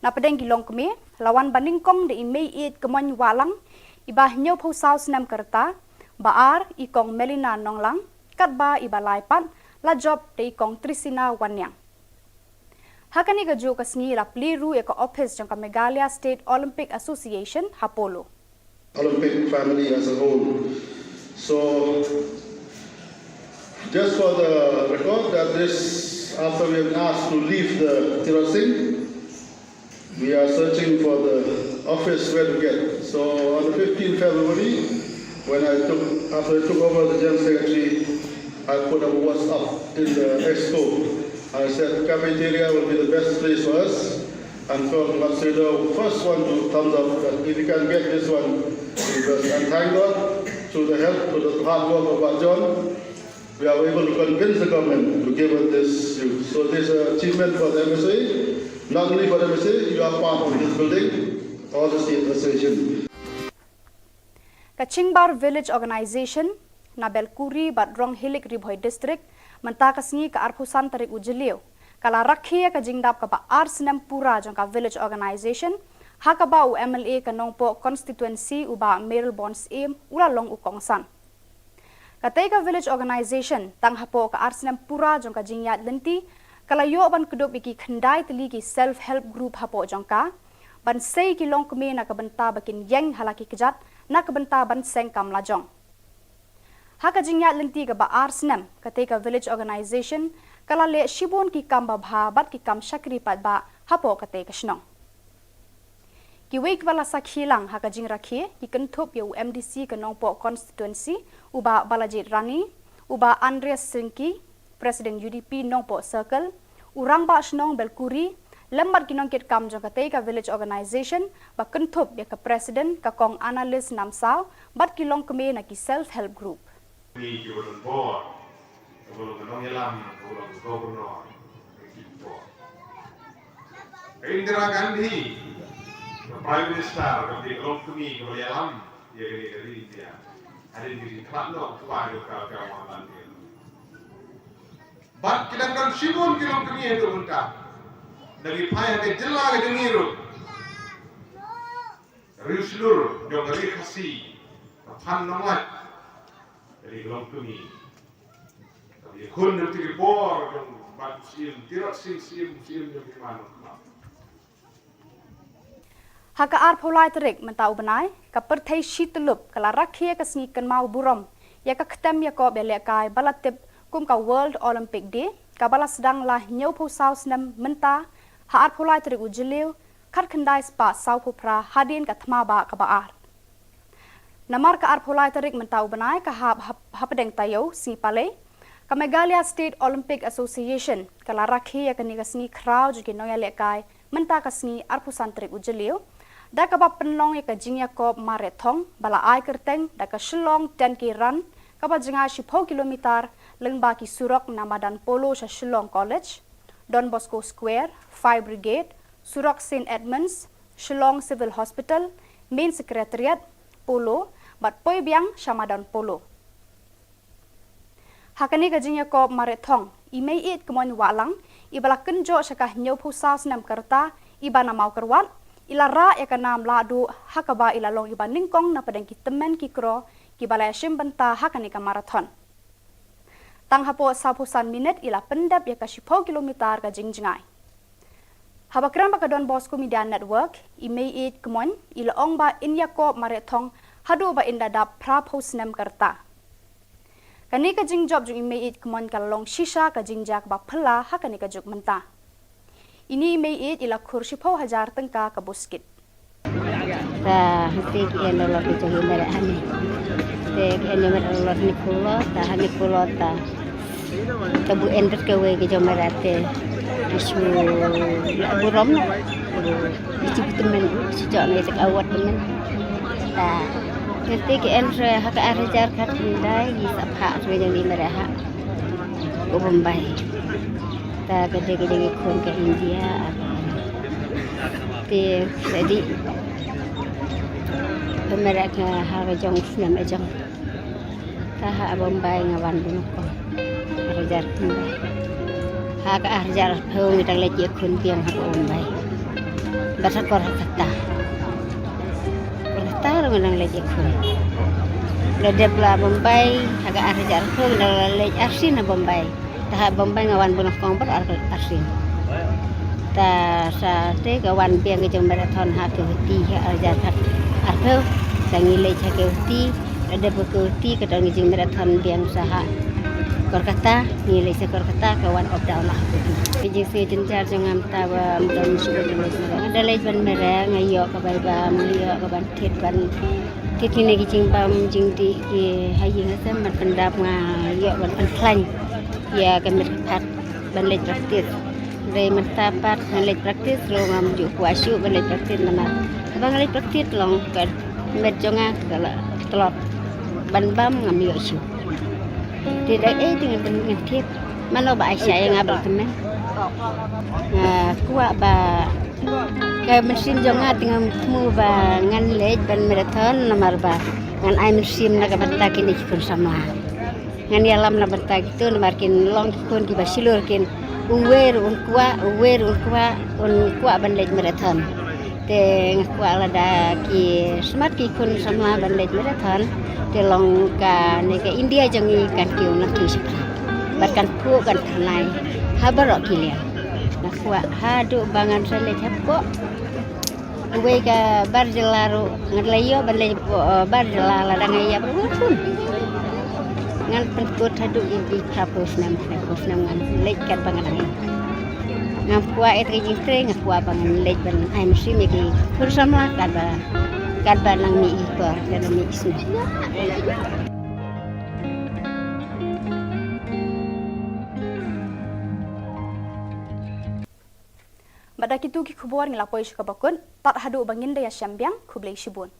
Na pdeng ki longkmie, la wan ba nyngkong da i Mei Ïeit Kmoin Wahlang, iba hynñiewphew saw snem ka rta, ba ar i Kong Melina Nonglang, katba iba lai pat la jop da i Kong Trisina Wanniang. Ha kane kajuh ka sngi la plie ruh ïa ka ophis jong ka Meghalaya State Olympic Association ha Polo. Olympic family as a whole. So, just for the record, that this, after we have asked to leave the Tirot Singh, we are searching for the office where to get. So, on the fifteenth February, when I took, after I took over the General Secretary, I put a WhatsApp in the expo. I said cafeteria will be the best place for us. And Kong Matsudo, first one to thumbs up that if you can get this one, because, and thank God, through the help, through the hard work of Bah John, we are able to convince the government to give us this use. So this is an achievement for the M S A, not only for the M S A, you are part of this building, all the state association. Ka Chingbar Village Organization na Belkuri bad Ronghilik, Ri Bhoi District, mynta ka sngi ka arphew san tarik u Jylliew, ka la rakhe ïa ka jingdap kaba ar snem pura jong ka Village Organization, ha kaba u M L A ka Nongpoh Constituency u Bah Mayralborn Syiem u la long u kongsan. Katei ka Village Organization, tang hapoh ka ar snem pura jong ka jingïaid lynti, ka la ïoh ban kdup ïa ki khyndai tylli ki self help group hapoh jong ka, ban sei ki longkmie na ka bynta ba kin ïeng ha la ki kjat na ka bynta ban seng kam lajong. Ha ka jingïaid lynti kaba ar snem, katei ka Village Organization ka la leh shibun ki kam babha bad ki kam shakri paidbah hapoh katei ka shnong. Kiwei kiba la sakhi lang ha ka jingrakhe ki kynthup ïa u M D C ka Nongpoh Constituency, u Bah Balajied Rani, u Bah Andreas Syngki, President U D P Nongpoh Circle, u Rangbah Shnong Belkuri, lem bad ki nongkitkam jong katei ka Village Organization, ba kynthup ïa ka President ka Kong Annalise Namsaw bad ki longkmie na ki self help group. Ni ki ba don bor, ka ba long ka nongïalam, ka ba long ka governor, ka ki bor. Ka Indira Gandhi, ka Prime Minister, ka dei ka longkmie, ka ba ïalam ïa kane ka ri India. Hadien ka jingkhlad noh u kpa jong ka, ka Mohanlal Nehru. Bad ki dang don shibun ki longkmie haduh mynta. Da ngi phai ha ka jylla ka jong ngi ruh, Ri Shlur jong ka Ri Khasi, ka Phan Nonglait, ka dei ka longkmie. Ka ba ïakhun na kata ka por jong u Bah Syiem Tirot Sing Syiem, Syiem jong ki man. Ha ka arphew lai tarik mynta u bnai, ka pyrthei shi tyllup ka la rakhe ïa ka sngi kynmaw burom ïa ka ktem ïakob ïalehkai ba la tip kum ka World Olympic Day, ka ba la sdang la hynñiewphew saw snem mynta, ha arphew lai tarik u Jylliew, khatkhyndai spah sawphew phra hadien ka thma bah kaba ar. Namar ka arphew lai tarik mynta u bnai ka hap, hap, Hapdeng taïew sngi Palei, ka Meghalaya State Olympic Association ka la rakhe ïa kane ka sngi khraw jong ki nongïalehkai mynta ka sngi arphew san tarik u Jylliew, da kaba pynlong ïa ka jingïakob mareh thong ba la ai kyrteng da ka Shillong ten K Run, kaba jngai shiphew kilometer lyngba ki surok na madan Polo sha Shillong College, Don Bosco Square, Fire Brigade, surok Saint Edmunds, Shillong Civil Hospital, Main Secretariat, Polo, bad poi biang sha madan Polo. Ha kane ka jingïakob mareh thong, i Meiieid Kmoin Wahlang, iba la kynjoh sha ka hynñiewphew saw snem ka rta, iba na Mawkyrwat, i la rah ïa ka nam lahduh ha kaba i la long iba nyngkong na pdeng ki tymmen ki kro kiba la ïashim bynta ha kane ka marathon. Tang hapoh sawphew san minit i la pyndep ïa ka shiphew kilometer ka jingjngai. Haba kren bad ka Don Bosco Media Network, i Meiieid Kmoin i la ong ba in ïakob mareh thong haduh ba in da dap phraphew snem ka rta. Kane ka jingjop jong i Meiieid Kmoin ka la long shisha ka jingjia kaba phylla ha kane ka juk mynta. Ine i Meiieid i la khur shiphew hajar tyngka ka buskit. Ta hangtei ki en dolor ki jong i Meiieid hangne. Te ki en ïa Meiieid dolor hangne phew dolor, ta hangne phew dolor ta. Te bu en bad kawei ki jong Meiieid te ki shu la burom. Ki shu tymmen, ki shu jok ne te ka award tymmen. Ta hangtei ki en re ha ka ar hajar khatkhyndai, i sa phah re jong i Meiieid ha u Bombay. Ta ka dei ka jong i khun ka India, ar te sa dei pynmere ka ha ka jong snem ka jong. Ta ha Bombay nga wan bun ko. Ar hajar khyndai. Ha ka ar hajar arphew ngi dang leit ïa khun biang ha Bombay. Bad ha Kolkata. Kolkata ruh ngi dang leit ïa khun. La dep la Bombay ha ka ar hajar arphew ngi dang la leit arsien ha Bombay. Ta ha Bombay nga wan bun kong bad ar, arsien. Ta sa te ka wan biang ka jong marathon ha Guwahati ha ar hajar arphew. Ta ngi leit ha Guwahati, la dep ha Guwahati ka don ka jingmarathon biang sa ha Kolkata, ngi leit sha Kolkata ka wan up down la ha Guwahati. Ka jingsngew jynjar jong nga mynta ba mynta ngam shu leit mareh. Nga da leit ban mareh, nga ïoh ka bai bam, nga ïoh ka ban thied ban thied kine ki jingbam jingdih ki ha ïing ha sem ban pyndap, nga ïoh ban pynkhlaiñ ïa ka met ka phad ban leit practice. Hynrei mynta pat ngan leit practice ruh ngam ju kwah shuh ban leit practice namar haba nga leit practice long ka met jong nga ka la tlot ban bam ngam ïoh shuh. Te da ei te ngan, ngan thied. Mano ba ai sha ïa nga ba la tymmen. Nga kwah ba ka mynsiem jong nga te ngam thmu ba ngan leit ban marathon namar ba ngan ai mynsiem na ka bynta kine ki khun samla. Ngan ïalam na bynta kito namar kin long ki khun kiba shlur kin, uwei ruh un kwah, uwei ruh un kwah, un kwah ban leit marathon. Te nga kwah lada ki smat ki khun samla ban leit marathon, te long kane ka India jong ngi kan kiew nangkiew shaphrang. Bad kan phuh kan thymmai ha baroh ki liang. Nga kwah haduh ba ngan sa leit hapoh uwei ka bar jylla ruh, nga la ïoh ban leit hapoh, eh, bar jylla lada nga ïap ruh nga khun. Ngan pynkut haduh ïa ki phraphew snem, phraphew snem ngan leit katba nga dang ïoh. Ngam kwah ïa ka jingtrei, nga kwah ba ngan leit ban ai mynsiem ïa ki khun samla katba, katba nang mih i por, katba nang mih i snem. Bad da kito ki khubor ngi la poi sha kaba kut, tad haduh ba ngin da ïashem biang, khublei shibun.